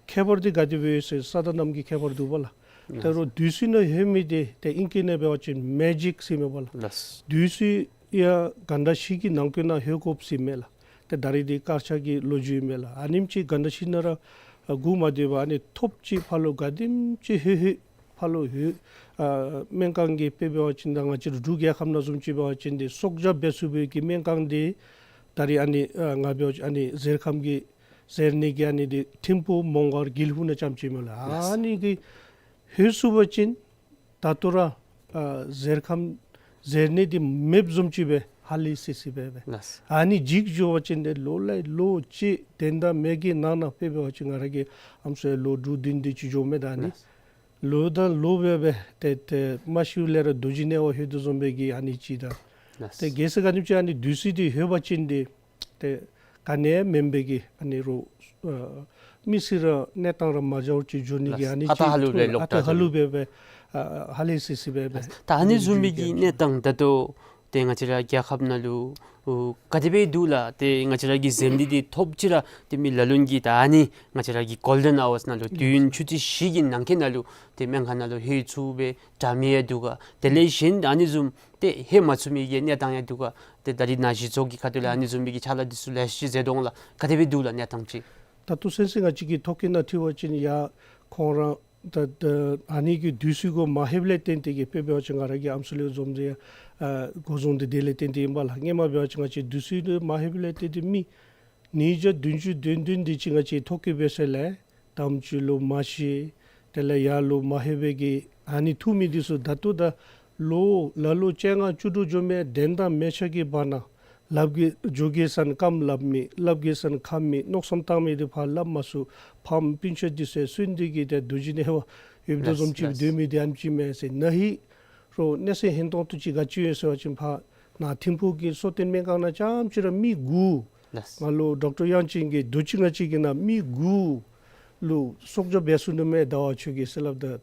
ཁྱད་པར་འདི་ག་དེ་སྦེ་ཡོད་ཟེར་ས་དང་གནམ་གྱི་ཁྱད་པར་འདུག་པ་ལགས། ད་རུང་དུས་ཚོད་ནང་ལྷོད་མི་འདི་ཏེ་ཨིང་སྐད་ནང་འབད་བ་ཅིན་མེ་ཇིག་ཟེར་མས་པ་ལགས། ལགས། དུས་ཚོད་ཡང་གྷན་ཊ་བཞི་གི་ནང་འཁོད་ནང་ལྷོད་དགོཔ་ཟེར་མས་ལགས། ཏེ་ད་རིས་འདི་སྐར་ཆ་གི་ལོ་རྒྱུས་མས་ལགས། ཨ་ནེམ་ཅིག་གྷན་ཊ་བཞི་ནང་ར་ཨ་སྒུག་མ་སྡོད་པར་ཨ་ནི་ཐོབ་ཅིག་ཕར་ལུ་ག་དེམ་ཅིག་ལྷོད་ལྷོད་ཕར་ལུ་ལྷོད་ཨ་སྨན་ཁང་གི་དཔེ་འབད་བ་ཅིན་ད་ང་བཅས་ར་འབྲུག་རྒྱལ་ཁབ་ནང་བཟུམ་ཅིག་འབད་བ་ཅིན་འདི་གསོ་བྱ་འབད་ཚུགས་པའི་གི་སྨན་ཁང་འདི་ད་རིས་ཨ་ནི་ཨ་ང་འབད་བ་ཅིན་ཨ་ནི་ཟེར་ཁམས་ཀྱི་ཟེར་ནི་གི་ཨ་ནི་འདི་ཐིམ་ཕུག་མོང་སྒར་དགེ་ལེགས་ཕུག་ནང་རྐྱངམ་ཅིག་མས་ལགས། ལགས། ཨ་ནི་གིས་ལྷོད་ཚུགས་པ་ཅིན་ད་ལྟོ་ར་ཨ་ཟེར་ཁམས་ཟེར་ནི་འདི་མེདཔ་བཟུམ་ཅིག་སྦེ་ཧ་ལས་སི་སི་སྦེ་སྦེ། ལགས། ཨ་ནི་འཇིག་འགྱོ་བ་ཅིན་འདི་ལོ་ལས་ལོ་གཅིག་དོན་དག་མེད་གི་ནང་ན་དཔེ་འབད་བ་ཅིན་ང་ར་གི་ཨམ་སྲུའི་ལོ་དྲུག་བདུན་དེ་ཅིག་འགྱོཝ་མས་ད་ཨ་ནི། ལགས། ལོ་དང་ལོ་འབད་འབད་ཏེ་ཏེ་མ་ཤིཝ་ལས་ར་རྡོ་རྗེ་དམྱལ་བ་ལྷོད་དོ་བཟུམ་སྦེ་གི་ཨ་ནི་ཅིག་དང་། ལགས། ཏེ་རྒྱལ་སྲས་ག་ནི་ཅིག་ཨ་ནི་བདུད་རྩི་འདི་ལྷོད་པ་ཅིན་ཏེ་ཏེ་ག་ནི་ཡང་མེན་པའི་གི་ཨ་ནི་རོགས་ཨ་མི་སེར་ར་གནས་སྟངས་ར་མ་འདྲཝ་ཅིག་འགྱོ་ནི་གི། ལགས། ཨ་ནི་ཨ་རྟག་ཧ་ལུགས་སྦེ་ལོག་ཨ་རྟག་ཧ་ལུགས་སྦེ་སྦེ་ཨ་ཧ་ལས་སི་སི་སྦེ་སྦེ། ད་ཨ་ནི་བཟུམ་མའི་གི་གནས་སྟངས་ད་ལྟོ་ཏེ་ང་བཅས་ར་རྒྱལ་ཁབ་ནང་ལུ་ཨོ་ག་དེ་སྦེ་འདུག་ལགས། ཏེ་ང་བཅས་ར་གི་ཟེར་ནི་འདི་ཐོབ་ཅི་ར་ཏེ་མི་ལ་ལུ་གིས་ད་ཨ་ནི་ང་བཅས་ར་གི་གོལ་ཌེན་ཨ་ཝརསི་ནང་ལུ་དུས་ཡུན་ཆུ་ཚོད་བཞི་གི་ནང་འཁོད་ནང་ལུ་ཏེ་སྨན་ཁང་ནང་ལུ་ལྷོད་ཚུགས་པའི་དྲ་མི་ཡང་འདུག་ག། དེ་ལས་གཞན་ཨ་ནི་བཟུམ་ཏེ་ལྷོད་མ་ཚུགས་མི་གི་གནས་སྟངས་ཡང་འདུག་ག། ཏེ་ད་རིས་ནང་གཞི་ཚོགས་ཀྱི་ཁ་ཐུག་ལས་ཨ་ནི་བཟུམ་མའི་གི་ཕྱག་ལཱ་འདི་ཚུ་ལེ་ཤ་ཅིག་མཛད་དོ་འོང་ལགས། ག་དེ་སྦེ་འདུག་ལགས་གནས་སྟངས་ཅིག། ད་ལྟོ་ཚུན་ཚོད་ང་བཅས་ཀྱི་ཐོ་བཀོད་ནང་འཁྲིལ་བ་ཅིན་ཡང་ཁོང་ར་ད་ད་ཨ་ནི་གི་བདུད་རྩི་གུ་མ་ལྷོདཔ་ལས་བརྟེན་ཏེ་གི་དཔེ་འབད་བ་ཅིན་ང་ར་གི་ཨམ་སྲུ་ལས་འཛོམས་ཏེ་ཨ་འགོ་བཟུང་སྟེ་དེ་ལས་བརྟེན་ཏེ་ཨིན་པས་ལགས། སྔོན་མ་འབད་བ་ཅིན་ང་བཅས་བདུད་རྩི་གུ་མ་ལྷོདཔ་ལས་བརྟེན་ཏེ་མི་ཉིས་བརྒྱ་བདུན་ཅུ་དོན་བདུན་དེ་ཅིག་ང་བཅས་ཐོ་བཀོད་འབད་ས་ལས་དམ་ཅིག་ལུ་མ་ཤི། དེ་ལས་ཡར་ལུ་མ་ལྷོད་པའི་གི་ཨ་ནི་ཐུག་མི་འདི་ཚུ་ད་ལྟོ་ད་ལོ་ལ་ལོ་བཅོ་ལྔ་བཅུ་དྲུག་འགྱོ་མི་གདན་དང་མལ་ཆ་གི་བར་ན་ལགཔ་གིས་འགྱོ་གེ་ཟེར་ན་རྐངམ་ལགཔ་མེད། ལགཔ་གེ་ཟེར་ན་ཁ་མེད། མནོ་བསམ་བཏང་མི་འདི་ཕར་སླབ་མ་ཚུགས། ཕམ་སྤུན་ཆ་འདི་ཚུ་གསོན་ཏེ་གི་ཏེ་རྡོ་རྗེ་དམྱལ་བ་ལྷོད་དོ་བཟུམ་ཅིག་ལགས། སྡོད་མི་འདི་ཨ་ནེམ་ཅིག་མས་ཟེར། ན་ཧིང་རོགས་གནས་ཚུལ་ཧན་ཏོང་ཏོ་ཅིག་ག་ཅི་ཡོད་ཟེར་བ་ཅིན་ཕར་ནཱ་ཐིམ་ཕུག་གི་གསོ་སྟོན་སྨན་ཁང་ནང་རྐྱངམ་ཅིག་ར་མི་དགུ། ལགས། ང་ལུ་ཌོག་ཊར་དབྱངས་ཅན་གྱིས་དུས་ཅི་ང་བཅས་ཀྱི་ནང་མི་དགུ་ལུ་གསོག་འཇོག་འབད་ཚུགས་ནུག་མས་ཟླ་བ་ཁྱོད་ཀྱིས་ཟེར་སླབ་ད་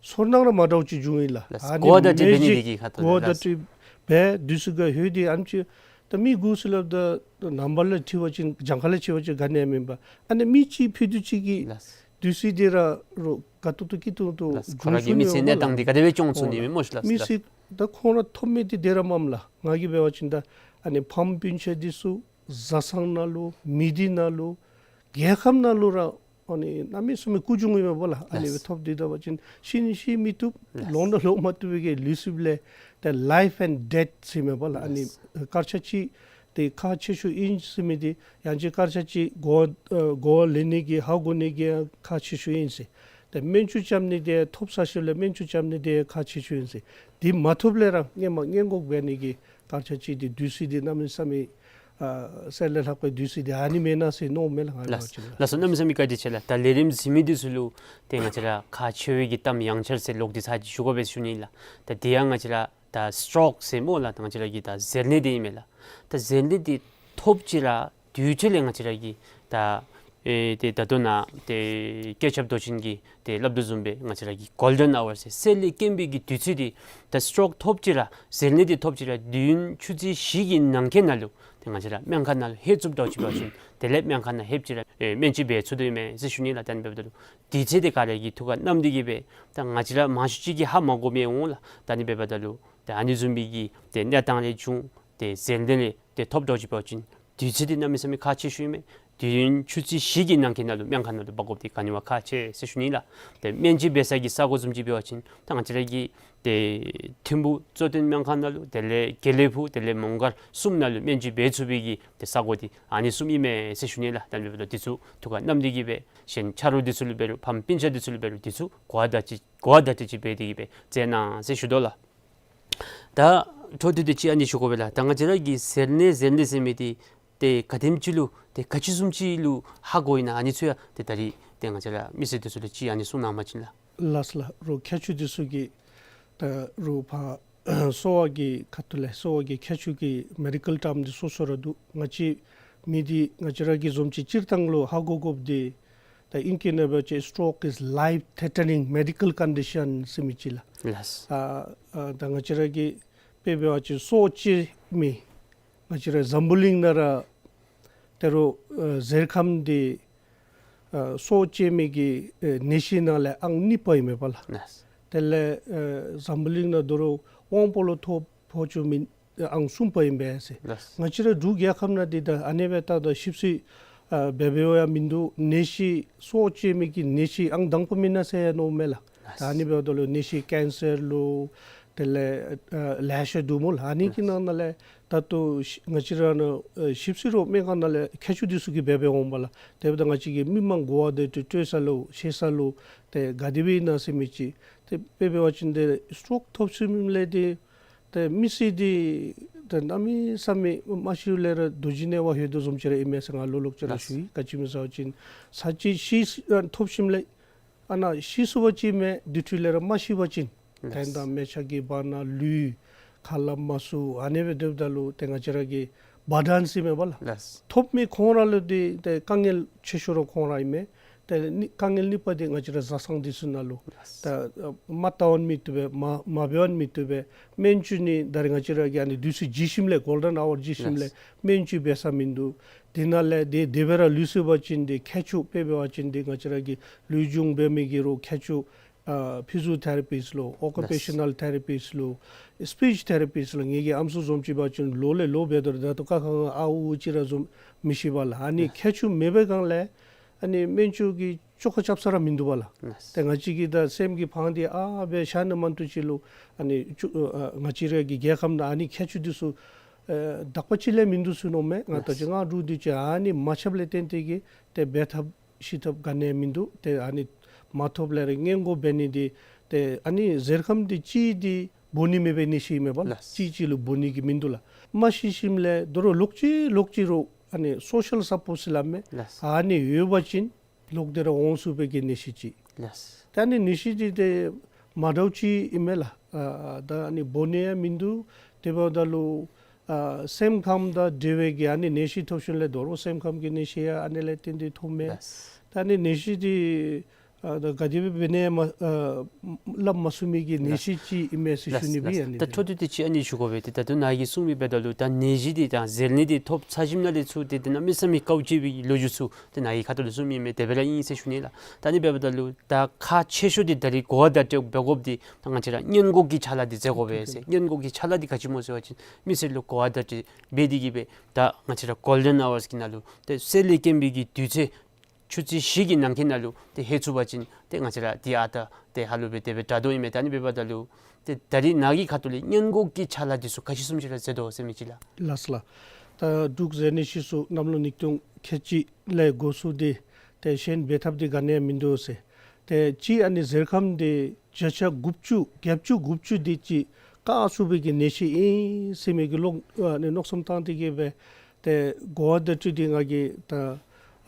ཚོར་སྣང་ར་མ་འདྲཝ་ཅིག་བྱུང་ཡི་ལགས། ལགས། ཨ་ནི་གོ་བརྡ་སྤྲོད་འབད་ནི་འདི་གིས་ཁ་ཐུག་གོ་བརྡ་ལགས། སྤྲོད་འབད་བདུད་རྩི་གུ་ལྷོད་དེ་ཨ་ནེམ་ཅིག་ད་མི་དགུ་ཟེར་སླབ་ད་ནང་པ་ལས་འཁྲིལ་བ་ཅིན་གྱངས་ཁ་ལས་འཁྲིལ་བ་ཅིན་ག་ནི་ཡང་མེན་པས། ཨ་ནི་མི་གཅིག་ཕུད་རྡོག་གཅིག་གིས་ལགས། བདུད་རྩི་འདི་ར་རོགས་དགའ་ཏོག་ཏོ་སྐྱིད་ཏོང་ཏོ་ལགས། ཁོ་ར་གི་མི་ཚེ་གནས་སྟངས་འདི་ག་དེ་སྦེ་སྐྱོང་ཚུགས་ནི་མས་སྨོ་ལགས། མི་ཚེ་ད་ཁོང་ར་ཐོབ་མི་འདི་དེ་ར་མས་ལགས། ང་གིས་འབད་བ་ཅིན་ད་ཨ་ནི་ཕམ་སྤུན་ཆ་འདི་ཚུ་བཟའ་ཚང་ནང་ལུ་མི་སྡེ་ནང་ལུ་རྒྱལ་ཁབ་ནང་ལུ་ར་ཨ་ནི་གནམ་མེད་ས་མེད་སྐུ་གྱོང་ཡོད་མས་པ་ལགས། ཨ་ནི་ལགས། སྦེ་ཐོབ་སྟེ་ད་བ་ཅིན་ཤི་ནི་ཤི་མི་བཏུབ། ལགས། ལོང་ནི་ལོང་མ་བཏུབ་པའི་གི་ལུས་སྲིད་ལས་ཏེ་ལའིཕ་ཨེནཌ་ཌེཐ་ཟེར་མས་པ་ལགས། ཨ་ནི་ལགས། སྐར་ཆ་གཅིག་འདི་ཁག་ཆེ་ཤོས་ཨིན་ཟེར་མི་འདི་ཡང་ཅིན་སྐར་ཆ་གཅིག་གོ་ཨ་གོ་བ་ལེན་ནི་གི་ཧ་གོ་ནི་གི་ཁག་ཆེ་ཤོས་ཨིན་ཟེར། ཏེ་སྨན་བཅོས་རྐྱབ་ནི་འདི་ཐོབ་ཚར་ཞིནམ་ལས་སྨན་བཅོས་རྐྱབ་ནི་འདི་ཁག་ཆེ་ཤོས་ཨིན་ཟེར། འདི་མ་ཐོབ་ལས་ར་སྔོན་མ་སྔོན་འགོག་འབད་ནི་གི་སྐར་ཆ་གཅིག་འདི་བདུད་རྩི་འདི་གནམ་མེད་ས་མེད་ཨ་གསེར་ལས་ལྷག་པའི་བདུད་རྩི་འདི་ཨ་ནི་མེན་ན་ཟེར་མནོཝ་མས་ལགས། ང་ལགས། ལགས་སོ། གནམ་མེད་ས་མེད་བཀའ་དྲིན་ཆེ་ལགས། ད་ལས་རིམ་གཟིགས་མི་འདི་ཚུ་ལུ་ཏེ་ང་བཅས་ར་ཁག་ཆེ་བའི་གི་གཏམ་ཡང་ཆར་ཟེར་ལོག་སྟེ་ཚར་ཅིག་ཞུ་དགོ་པས་ཞུ་ནི་ལགས། ད་དེ་ཡང་ང་བཅས་ར་ད་སི་ཊོག་ཟེར་སྨོ་ལགས། ད་ང་བཅས་ར་གི་ད་ཟེར་ནད་འདི་ཨིན་མས་ལགས། ད་ཟེར་ནད་འདི་ཐོབ་ཅི་ར་དུས་ཚོད་ལས་ང་བཅས་ར་གི་ད་ཨེ་ཏེ་ད་ལྟོ་ནཱ་ཏེ་སྐྱེས་ཆབ་མདོ་ཆེན་གྱིས་ཏེ་སླབ་དོ་བཟུམ་སྦེ་ང་བཅས་ར་གི་གོལ་ཌེན་ཨ་ཝར་ཟེར་གསེར་ལས་དཀོན་པའི་གི་དུས་ཚོད་འདི་ད་སི་ཊོག་ཐོབ་ཅི་ར་ཟེར་ནད་འདི་ཐོབ་ཅི་ར་དུས་ཡུན་ཆུ་ཚོད་བཞི་གི་ནང་འཁོད་ནང་ལུ་ཏེ་ང་བཅས་ར་སྨན་ཁང་ནང་ལུ་ལྷོད་ཚུགསཔ་འདྲཝ་ཅིག་འབད་བ་ཅིན་དེ་ལས་སྨན་ཁང་ནང་ལྷོད་ཅི་ར་ཨེ་སྨན་བཅོས་འབད་ཚུགས་དོ་ཨིན་མས་ཟེར་ཞུ་ནི་ལགས། ད་ཨ་ནི་འབདཝ་ད་ལུ་དུས་ཚོད་འདི་ག་ར་གིས་ཐུགས་ཁར་བསྣམས་ཏེ་གི་སྦེ་ད་ང་བཅས་ར་མང་ཤོས་ཅིག་གིས་ཧ་མ་གོ་མི་འོང་ལགས། ད་ཨ་ནི་འབདཝ་ད་ལུ་ད་ཨ་ནི་བཟུམ་མའི་གི་ཏེ་གནས་སྟངས་ལས་བྱུང་སྟེ་ཟེར་ནད་ལས་ཏེ་ཐོབ་འདྲཝ་ཅིག་འབད་བ་ཅིན་དུས་ཚོད་འདི་གནམ་མེད་ས་མེད་ཁག་ཆེ་ཤོས་ཨིན་མས། དུས་ཡུན་ཆུ་ཚོད་བཞི་གི་ནང་འཁོད་ནང་ལུ་སྨན་ཁང་ནང་ལུ་འབག་དགོཔ་འདི་ག་ནི་བ་ཁག་ཆེ་ཟེར་ཞུ་ནི་ལགས། ཏེ་སྨན་བཅོས་འབད་ས་གི་ས་གོ་བཟུམ་ཅིག་འབད་བ་ཅིན་ད་ང་བཅས་ར་གི་ཏེ་ཐིམ་ཕུག་གཙོ་བསྟེན་སྨན་ཁང་ནང་ལུ་དེ་ལས་དགེ་ལེགས་ཕུག་དེ་ལས་མོང་སྒར་གསུམ་ནང་ལུ་སྨན་བཅོས་འབད་ཚུགས་པའི་གི་ཏེ་ས་གོ་འདི་ཨ་ནི་གསུམ་ཨིན་མས་ཟེར་ཞུ་ནི་ལགས། ད་ཨ་ནི་འབདཝ་ད་འདི་ཚུ་ཐུགས་ཁར་བསྣམས་ཏེ་གི་སྦེ་གཞན་ཆ་རོགས་འདི་ཚུ་ལུ་འབད་རུང་ཕམ་སྤུན་ཆ་འདི་ཚུ་ལུ་འབད་རུང་འདི་ཚུ་གོ་བརྡ་ཅིག་གོ་བརྡ་ཅིག་འབད་དེ་གི་སྦེ་མཛད་གནང་ཟེར་ཞུ་དོ་ལགས། ད་འཕྲོ་མཐུད་དེ་ཅིག་ཨ་ནི་ཞུ་དགོ་པས་ལགས། ད་ང་བཅས་ར་གི་ཟེར་ནད་ཟེར་ནད་ཟེར་མི་འདི་ཏེ་ག་དེམ་ཅིག་ལུ་ཏེ་ག་ཅི་བཟུམ་ཅིག་ལུ་ཧ་གོ་ཡི་ན་ཨ་ནི་ཚུ་ཡང་ཏེ་ད་རིས་ཏེ་ང་བཅས་ར་མི་སེར་འདི་ཚུ་ལུ་ཅིག་ཨ་ནི་གསུང་གནང་བ་ཅིན་ལགས། ལགས་ལགས། རོགས་མཁས་མཆོག་འདི་ཚུ་གིས་ད་རོགས་ཕར་གསོ་བ་གི་ཁ་ཐུག་ལས་གསོ་བ་གི་མཁས་མཆོག་གི་མེ་ཌི་ཀཱལ་ཊརམ་འདི་སོ་སོ་ར་འདུག། ང་བཅས་མི་འདི་ང་བཅས་ར་གི་བཟུམ་ཅིག་སྤྱིར་བཏང་ལུ་ཧ་གོ་དགོཔ་འདི་ད་ཨིང་སྐད་ནང་འབད་བ་ཅིན་stroke is life threatening medical condition ཟེར་མི་ཅིག་ལགས། ལགས། ཨ་ཨ་ད་ང་བཅས་ར་གི་དཔེ་འབད་བ་ཅིན་སྲོག་བཅད་མི་ང་བཅས་ར་འཛམ་བུ་གླིང་ནང་ར་ད་རུང་ཨ་གཟེར་ཁམས་འདི་ཨ་སྲོག་བཅད་མི་གི་ཨ་ནད་གཞི་ནང་ལས་ཨང་གཉིས་པ་ཨིན་མས་པ་ལགས། ལགས། དེ་ལས་ཨ་འཛམ་བུ་གླིང་ནང་ད་རུང་དབང་པོ་ལུ་ཐོ་ཕོག་བཅུག་མི་ཨང་གསུམ་པ་ཨིན་པས་ཟེར། ལགས། ང་བཅས་ར་འབྲུག་རྒྱལ་ཁབ་ནང་འདི་ད་ཨ་ནེ་སྦེ་ད་ད་ཞིབ་འཚོལ་ཨ་འབད་འབདཝ་ཡང་མིན་འདུག། ནད་གཞི་སྲོག་བཅད་མི་གི་ནད་གཞི་ཨང་དང་པ་མེན་ན་ཟེར་ཡང་མནོཝ་མས་ལགས། ད་ཨ་ནི་འབདཝ་ད་ལུ་ནད་གཞི་ཀེན་སར་ལོ་དེ་ལས་ཨ་ལེ་ཤ་འདུག་སྨོ་ལགས། ཨ་ནི་གི་ནང་ན་ལས་ད་ལྟོ་ང་བཅས་ར་ནཱ་ཨ་ཞིབ་འཚོལ་རོགས་སྨན་ཁང་ནང་ལས་མཁས་མཆོག་འདི་ཚུ་གིས་འབད་འབདཝ་འོང་པ་ལགས། དེ་འབདཝ་ད་ང་བཅས་ཀྱི་མི་མང་གོ་བ་དེ་སྤྲོད་སྤྲོད་ས་ལུ་ཤེས་ས་ལུ་ཏེ་ག་དེ་སྦེ་ཨིན་ན་ཟེར་མི་ཅིག། ཏེ་དཔེ་འབད་བ་ཅིན་ཏེ་སི་ཊོག་ཐོབ་ཞིནམ་ལས་ཏེ་ཏེ་མི་ཚེ་འདི་ཏེ་གནམ་མེད་ས་མེད་མ་ཤིཝ་ལས་ར་རྡོ་རྗེ་དམྱལ་བ་ལྷོད་དོ་བཟུམ་ཅིག་ར་ཨིན་མས་ཟེར་ང་ལོག་ལོག་ཅིག་ར་ལགས། ཞུ་ཡི། ག་ཅི་སྨོ་ཟེར་བ་ཅིན་ཚར་གཅིག་ཤི་ཨ་ཐོབ་ཞིནམ་ལས་ ཨ་ནཱ་ཤི་སོང་པ་ཅིན་མེན། དེ་འཕྲོ་ལས་ར་མ་ཤི་བ་ཅིན་ལགས། ད་མལ་ཆ་གི་བར་ན་ལུས་ཁ་སླབ་མ་ཚུགས། ཨ་ནི་སྦེ་སྡོདཔ་ད་ལུ་ཏེ་ང་བཅས་ར་གི་བར་ཌེན་ཟེར་མས་པ་ལགས། ལགས། ཐོབ་མི་ཁོང་ར་ལུ་འདི་ཏེ་དཀའ་ངལ་ཆེ་ཤོས་ར་ཁོང་ར་ཨིན་མས། ཏེ་ནི་དཀའ་ངལ་གཉིས་པ་འདི་ང་བཅས་ར་བཟའ་ཚང་འདི་ཚུ་ནང་ལུ། ལགས། ད་མ་བལྟ་བ་མི་བཏུབ་པས། མ་མ་འབད་བ་མི་བཏུབ་པས། སྨན་བཅོས་ནི་ད་རེས་ང་བཅས་ར་གི་ཨ་ནི་དུས་ཚོད་བརྗེ་ཞིནམ་ལས་གོལ་ཌེན་ཨ་ཝར་བརྗེ་ཞིནམ་ལས། ལགས། སྨན་བཅོས་འབད་ས་མིན་འདུག། དེ་ནང་ལས་དེ་དེ་སྦེ་ར་ལུས་སོང་པ་ཅིན་འདི་ཁྱད་ཆོས་དཔེ་འབད་བ་ཅིན་འདི་ང་བཅས་ར་གི་ལུས་སྦྱོང་འབད་མི་གི་རོགས་ཁྱད་ཆོས་ཨ་ཕི་ཟི་ཡོ་ཐེ་ར་པིསཊ་ལོ། ལགས། ཨོ་ཀུ་པེ་ཤ་ནཱལ་ཐེ་ར་པིསཊ་ལོ། སི་པིཆ་ཐེ་ར་པིསཊ་ལོ། ངེ་གི་ཨམ་སྲུ་བཟུམ་ཅིག་འབད་བ་ཅིན་ལོ་ལས་ལོ་འབད་དོ་རུང་ད་ལྟོ་ཁ་ཁ་ཨ་ཨུ་ཨུ་ཅིག་ར་བཟུམ་མི་ཤེས་པ་ལགས། ཨ་ནི། ལགས། ཁྱད་ཆོས་མེད་པའི་སྒང་ལས་ཨ་ནི་སྨན་བཅོས་ཀྱི་བཅོ་ཁ་རྐྱབ་ས་ར་མིན་འདུག་པ་ལགས། ལགས། ཏེ་ང་བཅས་ཀྱི་ད་སེམས་ཀྱི་ཕངས་ཏེ་ཨ་སྦེ་བཞག་ནི་མ་གཏོགས་ཅིག་ལུ་ཨ་ནི་བཅོ་ཨ་ང་བཅས་ར་གི་རྒྱལ་ཁབ་ནང་ཨ་ནི་ཁྱད་ཆོས་འདི་ཚུ་ཨེ་དག་པ་ཅིག་ལས་མིན་འདུག་ཟེར་མནོཝ་མས། ང་ད་ལགས། ཅི་ང་འབྲུག་འདི་ཅིག་ཨ་ནི་མ་ཁྱབ་ལས་བརྟེན་ཏེ་གིས་ཏེ་འབད་ཐབས་ཤེས་ཐབས་ག་ནི་ཡང་མིན་འདུག། ཏེ་ཨ་ནི་མ་ཐོབ་ལས་ར་སྔོན་འགོག་འབད་ནི་འདི་ཏེ་ཨ་ནི་གཟེར་ཁམ་འདི་གཅིག་འདི་འབོ་ནི་མེད་པའི་ནད་གཞི་ཨིན་མས་པ་ལགས། ལགས། གཅིག་གཅིག་ལུ་འབོ་ནི་གི་མིན་འདུག་ལགས། མ་ཤི་ཞིནམ་ལས་དོ་རུང་ལོག་ཅི་ལོག་ཅི་རུང་ཨ་ནི་སོ་ཤལ་སཔོརཊ་ཟེར་སླབ་མས། ལགས། ཨ་ནི་ཡོད་པ་ཅིན་ལོག་སྟེ་ར་འོང་ཚུགས་པའི་གི་ནད་གཞི་ཅིག། ལགས། ད་ཨ་ནི་ནད་གཞི་འདི་ཏེ་མ་འདྲཝ་ཅིག་ཨིན་མས་ལགས། ཨ་ད་ཨ་ནི་འབོ་ནི་ཡང་མིན་འདུག། དེ་འབདཝ་ད་ལུ་ཨ་སེམས་ཁམས་དང་འབྲེལ་བའི་གི་ཨ་ནི་ནད་གཞི་ཐོབ་ཞིནམ་ལས་དོ་རུང་སེམས་ཁམས་ཀྱི་ནད་གཞི་ཡང་ཨ་ནི་ལས་བརྟེན་ཏེ་ཐོབ་མས། ལགས། ད་ཨ་ནི་ནད་གཞི་འདི་ཨ་ད་ག་དེ་སྦེ་འབད་ནི་ཡང་མ་ཨ་སླབ་མ་ཚུགས་མི་གི་ནད་གཞི་ཅིག་ཨིན་མས་ཟེར་ཞུ་ནི་སྦེ། ལགས། ཨ་ནི་ད་འཕྲོ་མཐུད་དེ་ཅིག་ཨ་ནི་ཞུ་དགོ་པས། ཏེ་ད་ལྟོ་ནཱ་གིས་གསུངས་མི་འབདཝ་ད་ལུ་ད་ནད་གཞི་འདི་དང་གཟེར་ནད་འདི་ཐོབ་ཚར་ཞིནམ་ལས་ཚུར་ཏེ་ཏེ་གནམ་མེད་ས་མེད་དཀའཝ་སྤྱད་པའི་ལོ་རྒྱུས་ཚུ་ཏེ་ནཱ་གི་ཁ་ཐུག་ལས་གསུངས་མི་ཨིན་མས། དེ་སྦེ་ར་ཨིན་ཟེར་ཞུ་ནི་ལགས། ད་ཨ་ནི་འབདཝ་ད་ལུ་ད་ཁག་ཆེ་ཤོས་འདི་ད་རིས་གོ་བ་བརྡ་སྤྲོད་འབད་དགོཔ་འདི་ད་ང་བཅས་ར་སྔོན་འགོག་གི་ཕྱག་ལཱ་འདི་མཛད་དགོ་པས་ཟེར། སྔོན་འགོག་གི་ཕྱག་ལཱ་འདི་ག་ཅི་སྨོ་ཟེར་བ་ཅིན་མི་སེར་ལུ་གོ་བ་བརྡ་སྤྲོད་འབད་དེ་གིས་སྦེ་ད་ང་བཅས་ར་གོལ་ཌེན་ཨ་ཝརསི་གི་ནང་ལུ་ཏེ་གསལ་ལེ་རྐྱེན་པའི་གི་དུས་ཚོད་ཆུ་ཚོད་བཞི་གི་ནང་འཁོད་ནང་ལུ་ཏེ་ལྷོད་ཚུགས་པ་ཅིན་ཏེ་ང་བཅས་ར་འདི་ཨ་རྟག་ཏེ་ཧ་ལུགས་སྦེ་དེ་སྦེ་དྲག་དོ་ཨིན་མས། ད་ཨ་ནི་འབདཝ་ད་ལུ་ཏེ་ད་རིས་ནཱ་གི་ཁ་ཐུག་ལས་སྔོན་འགོག་གི་ཕྱག་ལཱ་འདི་ཚུ་ག་ཅི་བཟུམ་ཅིག་ར་མཛད་དོ་ཟེར་མི་ཅིག་ལགས། ལགས་ལགས། ད་འབྲུག་གཟེར་ནད་གཞི་གསོ་གནམ་ལོ་ཉིས་སྟོང་ཁལ་གཅིག་ལས་འགོ་བཙུགས་ཏེ་ཏེ་གཞན་འབད་ཐབས་འདི་ག་ནི་ཡང་མིན་འདུག་ཟེར། ཏེ་གཅིག་ཨ་ནི་གཟེར་ཁམ་འདི་བརྒྱ་ཆ་དགུ་བཅུ་བརྒྱད་ཅུ་དགུ་བཅུ་འདི་ཅིག་བཀག་ཚུགས་པའི་གི་ནད་གཞི་ཨིན་ཟེར་མི་གི་ལོག་ཨ་ནི་མནོ་བསམ་བཏང་སྟེ་གིས་སྦེ་ཏེ་གོ་བ་བརྡ་སྤྲོད་འདི་ང་གིས་ད་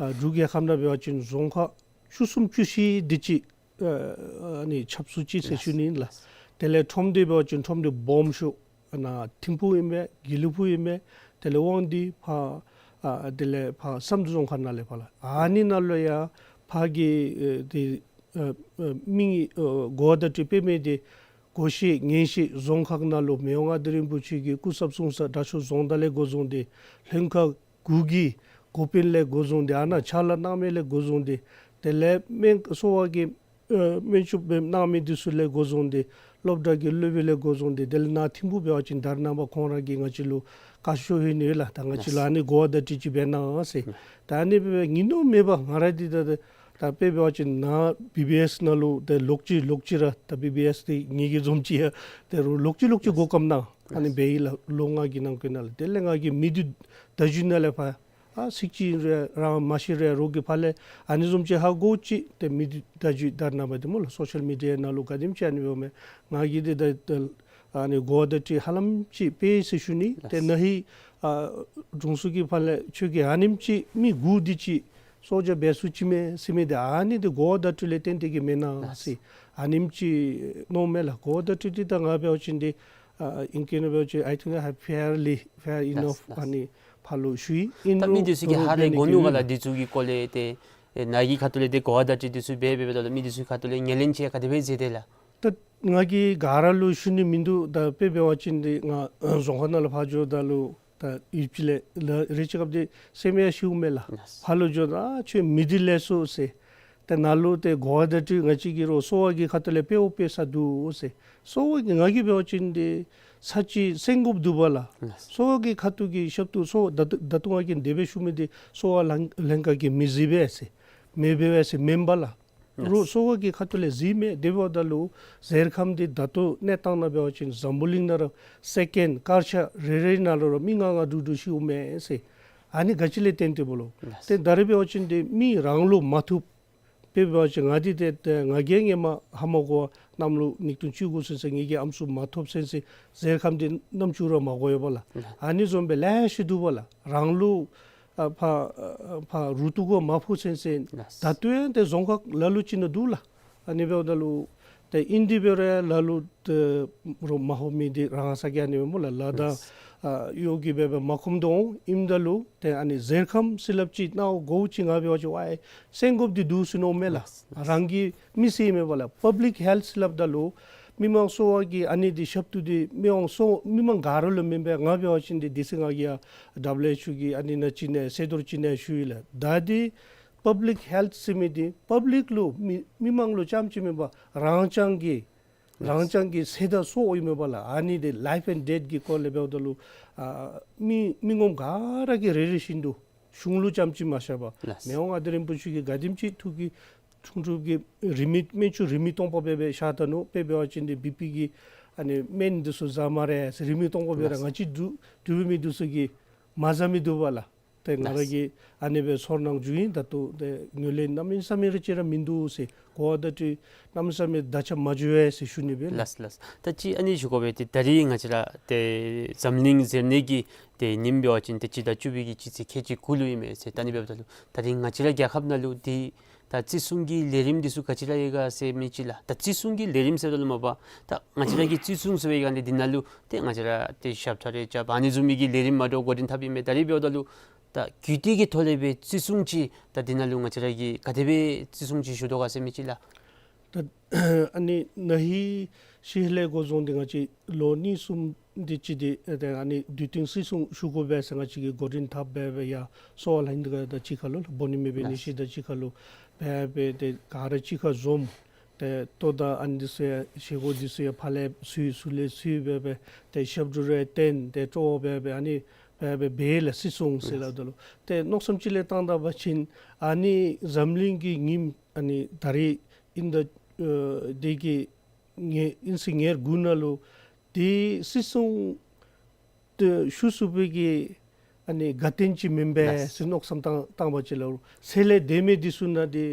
ཨ་འབྲུག་རྒྱལ་ཁབ་ནང་འབད་བ་ཅིན་རྫོང་ཁག་བཅུ་གསུམ་བཅུ་བཞི་འདི་ཅིག་ཨ་ཨ་ནི་ཁྱབ་ཚུགས་ཅི་ཟེར་ཞུ་ནི་ཨིན་ལགས། དེ་ལས་ཁྲོམ་སྡེ་འབད་བ་ཅིན་ཁྲོམ་སྡེ་སྦོམ་ཤོས་ཨ་ནཱ་ཐིམ་ཕུག་ཨིན་མས། དགེ་ལེགས་ཕུག་ཨིན་མས། དེ་ལས་དབང་འདུས་ཕར་ཨ་དེ་ལས་ཕར་བསམ་གྲུབ་རྫོང་ཁག་ནང་ལས་ཕར་ལགས། ཨ་ནི་ནང་ལུ་ཡང་ཕར་གྱི་ཨེ་དེ་ཨ་ཨ་མི་ཨ་གོ་བ་བརྡ་སྤྲོད་འབད་མི་འདི་གོ་ཤེས་ཉན་ཤེས་རྫོང་ཁག་ནང་ལུ་མི་དབང་མངའ་བདག་རིན་པོ་ཆེ་གི་སྐུ་ཚབ་གསུང་ས་དྲག་ཤོས་རྫོང་བདག་ལས་འགོ་བཟུང་སྟེ་ལྷན་ཁག་དགུ་གི་འགོ་དཔོན་ལས་འགོ་བཟུང་སྟེ་ཨ་ནཱ་ཕྱག་ལཱ་གནང་མི་ལས་འགོ་བཟུང་སྟེ་དེ་ལས་སྨན་གསོ་བ་གི་ཨེ་སྨན་བཅོས་འབད་གནང་མི་འདི་ཚུ་ལས་འགོ་བཟུང་སྟེ་སློབ་གྲྭ་གི་སློབ་དཔོན་ལས་འགོ་བཟུང་སྟེ་དེ་ལས་ནཱ་ཐིམ་ཕུག་འབད་བ་ཅིན་ད་རེས་ནངས་པ་ཁོང་ར་གིས་ང་བཅས་ལུ་བཀའ་ཤོག་ལྷོད་ནི་ཡོད་ལགས། ད་ང་བཅས་ལུ་ཨ་ནི་གོ་བ་བརྡ་སྤྲོད་ཅིག་འབད་གནང་ཟེར། ད་ཨ་ནི་འབད་བའི་ཉིན་ནུབ་མེད་པར་ང་ར་འདི་ད་ད་དཔེ་འབད་བ་ཅིན་ནཱ་བི་བི་ཨེསི་ནང་ལུ་ཏེ་ལོག་ཅི་ལོག་ཅི་ར་ད་བི་བི་ཨེསི་འདི་ངེ་གི་བཟུམ་ཅིག་ཡང་ཏེ་རུང་ལོག་ཅི་ལོག་ཅི་གོ་སྐབས་གནང་། ཨ་ནི་འབད་ཡི་ལགས། ལོ་ལྔ་གི་ནང་འཁོད་ནང་ལུ་དེ་ལས་ང་གིས་མི་སྡུག་བརྡ་བརྒྱུད་ནང་ལས་ཕར་ཨ་ཚིག་ཅིག་རེ་རང་མ་ཤེས་རུང་རོགས་ཀྱི་ཕར་ལས་ཨ་ནི་བཟུམ་ཅིག་ཧ་གོ་ཅི། ཏེ་མི་སྡུག་བརྡ་བརྒྱུད་ད་རེས་ནངས་པ་འདི་སྨོ་ལགས་སོ་ཤལ་མི་ཌི་ཡ་ནང་ལུ་ག་དེམ་ཅིག་ཨ་ནི་འབདཝ་མས། ང་གིས་འདི་ད་ད་ཨ་ནི་གོ་བ་བརྡ་སྤྲོད་ཧ་ལམ་ཅིག་འབད་ཡི་ཟེར་ཞུ་ནི། ཏེ་ན་ཧིང་ཨ་དྲུང་འཚོ་གི་ཕར་ལས་ཁྱོད་ཀྱིས་ཨ་ནེམ་ཅིག་མི་དགུ་འདི་ཅིག་གསོ་བྱ་འབད་ཚུགས་ཅི་མས་ཟེར་མི་འདི་ཨ་ནི་འདི་གོ་བ་བརྡ་སྤྲོད་ལས་བརྟེན་ཏེ་གིས་མེན་ན་ཟེར་ཨ་ནེམ་ཅིག་མནོཝ་མས་ལགས། གོ་བ་བརྡ་སྤྲོད་འདི་ད་ང་འབད་བ་ཅིན་འདི་ཨ་ཨིང་སྐད་ནང་འབད་བ་ཅིན་I think I have fairly fair enough ཨ་ནི་ཕར་ལུ་ཞུ་ཡི། ཨིན་ད་མི་རུང་འདི་ཚུ་གིས་ཧ་ལས་གོ་ནུག་ག་ལགས། འདི་ཚུ་གི་སྐོར་ལས་ཏེ་ཨེ་ནཱ་གི་ཁ་ཐུག་ལས་ཏེ་གོ་བ་བརྡ་སྤྲོད་འདི་ཚུ་འབད་འབདཝ་ད་ལུ་མི་འདི་ཚུ་ཁ་ཐུག་ལས་ངོས་ལེན་ཅིག་ག་དེ་སྦེ་མཛད་དེས་ལགས། ད་ང་གིས་ག་ར་ལུ་ཞུ་ནི་མིན་འདུག། ད་དཔེ་འབད་བ་ཅིན་འདི་ང་རྫོང་ཁག་ནང་ལུ་ཕར་འགྱོཝ་ད་ལུ་ད་ཡུདཔ་ཅིག་ལས་ལ་རེ་ཅིག་སྐབས་འདི་སེམས་ཡང་ཤིཝ་མས་ལགས། ཕར་ལུ་འགྱོཝ་ད་ཨ་ཁྱོད་མི་སྡུག་ལེགས་སོ་ཟེར། ཏེ་ནཱ་ལུ་ཏེ་གོ་བ་བརྡ་སྤྲོད་ང་བཅས་ཀྱིས་རོགས་གསོ་བ་གི་ཁ་ཐུག་ལས་འབད་འོང་འབད་ས་འདུག་ཟེར། གསོ་བ་གི་ང་གིས་འབད་བ་ཅིན་འདི་ཚར་གཅིག་སེལ་དགོཔ་འདུག་པ་ལགས། གསོ་བ་གི་ཁ་ཐུག་གི་ཞབས་ཏོག་གསོ་བ་ད་ལྟོ་ད་ལྟོ་ང་གིས་དེ་སྦེ་ཞུ་མི་འདི་གསོ་བ་ལྷན་ལྷན་ཁག་གིས་མི་བཟོད་པས་ཟེར་མི་འབད་བས་ཟེར་མེན་པ་ལགས། རོགས་གསོ་བ་གི་ཁ་ཐུག་ལས་བཟོད་མས། དེ་འབདཝ་ད་ལུ་གཟེར་ཁམ་འདི་ད་ལྟོ་གནས་སྟངས་ནང་འབད་བ་ཅིན་འཛམ་བུ་གླིང་ནང་ར་སེ་ཀེནཌ་སྐར་ཆ་རེ་རེ་ནང་ལུ་ར་མི་ལྔ་ལྔ་དྲུག་དྲུག་ཤིཝ་མས་ཟེར། ཨ་ནི་ག་ཅི་ལས་བརྟེན་ཏེ་སྨོ་ལགས། ཏེ་ད་རེས་འབད་བ་ཅིན་འདི་མི་རང་ལུ་མ་ཐུབ། དཔེ་འབད་བ་ཅིན་ང་འདི་ཏེ་ཏེ་ང་གིས་ཧེ་མ་ཧ་མ་གོ་བར་གནམ་ལོ་ཉིས་སྟོང་བཅུ་དགུ་ཚུན་ཚོད་ངེ་གི་ཨམ་སྲུ་མ་ཐོབ་ཚུན་ཚོད་གཟེར་ཁམ་འདི་རྣམ་ཅོ་ར་མ་གོ་ཡོད་པ་ལགས། ཨ་ནི་བཟུམ་སྦེ་ལེ་ཤ་འདུག་པ་ལགས། རང་ལུ་ཨ་ཕར་ཨ་ཕར་རུ་ཏོག་གུ་མ་ཕོག་ཚུན་ཚོད་ད་ལྟོ་ཡང་ཏེ་རྫོང་ཁག་ལ་ལུ་ཅིག་ནང་འདུག་ལགས། ཨ་ནི་འབདཝ་ད་ལུ་ཏེ་ཨིན་དེ་འབད་རུང་ལ་ལུ་ཏེ་རོགས་མ་ཧོ་མི་འདི་རང་ས་གི་ཨ་ནི་སྦེ་སྨོ་ལགས། ལ་དང་ཨ་གཡོག་གི་སྦེ་སྦེ་མ་ཁོམ་དོ་ཨིནམ་ད་ལུ་ཏེ་ཨ་ནི་གཟེར་ཁམས་ཟེར་སླབ་ཅིག་ནང་འོག་གོཝ་ཅིག་ང་འབད་བ་ཅིན་ཝའི་སེང་གོབ་འདི་འདུག་ཟེར་མནོཝ་མས་ལགས། རང་གི་མི་སེར་མས་པ་ལགས། པབ་ལིཀ་ཧེལཐ་ཟེར་སླབ་ད་ལུ་མི་མང་གསོ་བ་གི་ཨ་ནི་འདི་ཞབས་ཏོག་འདི་མི་མང་གསོ་མི་མང་ག་ར་ལུ་མེན་པས། ང་འབད་བ་ཅིན་འདི་དུས་ཅི་ང་གིས་ཡང་ཌབ་ལུ་ཨེཆ་ཨོ་གི་ཨ་ནི་ནང་ཅིག་ནང་ཟེར་དོ་རུང་ཅིག་ནང་ཞུ་ཡི་ལགས། ད་འདི་པབ་ལིཀ་ཧེལཐ་ཟེར་མི་འདི་པབ་ལིཀ་ལུ་མི་མི་མང་ལུ་རྐྱངམ་ཅིག་མེན་པར་རང་རྐྱང་གི་རང་རྐྱང་གི་ཚེ་དང་སྲོག་ཨིན་མས་པ་ལགས། ཨ་ནི་འདི་ལའིཕ་ཨེནཌ་ཌེཐ་གི་སྐོར་ལས་འབདཝ་ད་ལུ་ཨ་མི་མི་ངོམ་ག་ར་གིས་རེ་རེ་བཞིན་དུ་གཞུང་ལུ་རྐྱངམ་ཅིག་མ་བཞག་པར་ལགས། མི་དབང་མངའ་བདག་རིན་པོ་ཆེ་གིས་ག་དེམ་ཅིག་ཐུགས་ཀྱི་འཁྲུངས་སྐར་གྱི་རིན་མེད་སྨན་བཅུད་རིན་མེད་སྟོང་པ་སྦེ་སྦེ་བཞག་ད་ནུག། དཔེ་འབད་བ་ཅིན་འདི་བི་པི་གི་ཨ་ནི་སྨན་འདི་ཚུ་ཟ་སྨ་རེ་ཟེར་རིན་མེད་སྟོང་པ་སྦེ་ར་ལགས། ང་བཅས་འབྲུག་འབྲུག་པའི་མི་འདི་ཚུ་གིས་མ་ཟ་མི་འདུག་པ་ལགས། ཏེ་ང་ར་ལགས། གིས་ཨ་ནི་སྦེ་ཚོར་སྣང་བྱུང་ཡི། ད་ལྟོ་ཏེ་ངོས་ལེན་གནམ་མེད་ས་མེད་ར་ཅིག་ར་མིན་འདུག་ཟེར། གོ་བ་བརྡ་སྤྲོད་གནམ་མེད་ས་མེད་དར་ཁྱབ་མ་འགྱོ་བས་ཟེར་ཞུ་ནི་སྦེ་ལགས། ལགས་ལགས། ད་ཅི་ཨ་ནི་ཞུ་དགོ་པས། ཏེ་ད་རིས་ང་བཅས་ར་ཏེ་འཛམ་གླིང་གཟེར་ནད་ཀྱི་ཏེ་ཉིནམ་འབད་བ་ཅིན་ཏེ་སྤྱི་ཟླ་བཅུ་པའི་གི་སྤྱི་ཚེས་ཁལ་གཅིག་དགུ་ལུ་ཨིན་མས་ཟེར། ད་ཨ་ནི་འབདཝ་ད་ལུ་ད་རིས་ང་བཅས་ར་རྒྱལ་ཁབ་ནང་ལུ་འདི་ད་བརྩི་སྲུང་གི་ལས་རིམ་འདི་ཚུ་ག་ཅི་ར་ཡོད་ག་ཟེར་མི་ཅིག་ལགས། ད་བརྩི་སྲུང་གི་ལས་རིམ་ཟེརཝ་ད་ལུ་མ་པ་ད་ང་བཅས་ར་གིས་བརྩི་སྲུང་ཟེར་བའི་སྒང་འདི་འདི་ནང་ལུ་ཏེ་ང་བཅས་ར་ཏེ་ཞབས་ཁྲ་རེ་རྐྱབ་ཨ་ནི་བཟུམ་མའི་གི་ལས་རིམ་མ་འདྲཝ་འགོ་འདྲེན་འཐབ་ཨིན་མས། ད་རིས་འབདཝ་ད་ལུ་ད་རྒྱུད་སྟོད་ཀྱི་ཐོག་ལས་སྦེ་བརྩི་སྲུང་ཅིག་ད་འདི་ནང་ལུ་ང་བཅས་ར་གིས་ག་དེ་སྦེ་བརྩི་སྲུང་ཅིག་ཞུ་དོ་ག་ཟེར་མི་ཅིག་ལགས། ད་ཨ་ནི་ན་ཧིང་ཤི་ཧ་ལས་འགོ་བཟུང་སྟེ་ང་བཅས་ལོ་གཉིས་གསུམ་འདི་ཅིག་འདི་ཨ་ནི་དུས་སྟོན་བརྩི་སྲུང་ཞུ་དགོ་པས་ཟེར་ང་བཅས་ཀྱིས་འགོ་འདྲེན་འཐབ་སྦེ་སྦེ་ཡར་གསོ་བ་ལྷན་ཁག་དང་གཅིག་ཁར་ལུ་སྦོ་ནི་མེད་པའི་ནད་གཞི་དང་གཅིག་ཁར་ལུ་སྦེ་སྦེ་ཏེ་ག་ར་གཅིག་ཁར་འཛོམས། ཏེ་ལྟོ་དང་ཨ་ནི་འདི་ཚུ་ཡང་བཞེས་སྒོ་འདི་ཚུ་ཡང་ཕར་ལས་ཚུ་ཚུར་ལས་ཚུ་སྦེ་སྦེ་ཏེ་ཞབས་བྲོ་རེ་བཏོན་ཏེ་སྤྲོ་བོ་སྦེ་སྦེ་ཨ་ནི་སྦེ་སྦེ་འབད་ལགས། བརྩི་སྲུང་ཟེར་སླབ་ད་ལུ་ཏེ་མནོ་བསམ་ཅིག་ལས་བཏང་ད་པ་ཅིན་ཨ་ནི་འཛམ་གླིང་གི་ཉིནམ་ཨ་ནི་ད་རིས་ཨིན་ད་ཨ་འདི་གི་ཉེ་ཨིན་ཚེས་ཉེར་དགུ་ནང་ལུ་ཏེ་བརྩི་སྲུང་ཏེ་ཞུ་ཚུགས་པའི་གི་ཨ་ནི་དགའ་སྟོན་ཅིག་མེན་པས་ལགས། ཟེར་མནོ་བསམ་བཏང་བཏང་བ་ཅིན་ལགས། ཚེ་ལས་འདས་མི་འདི་ཚུ་ནང་འདི་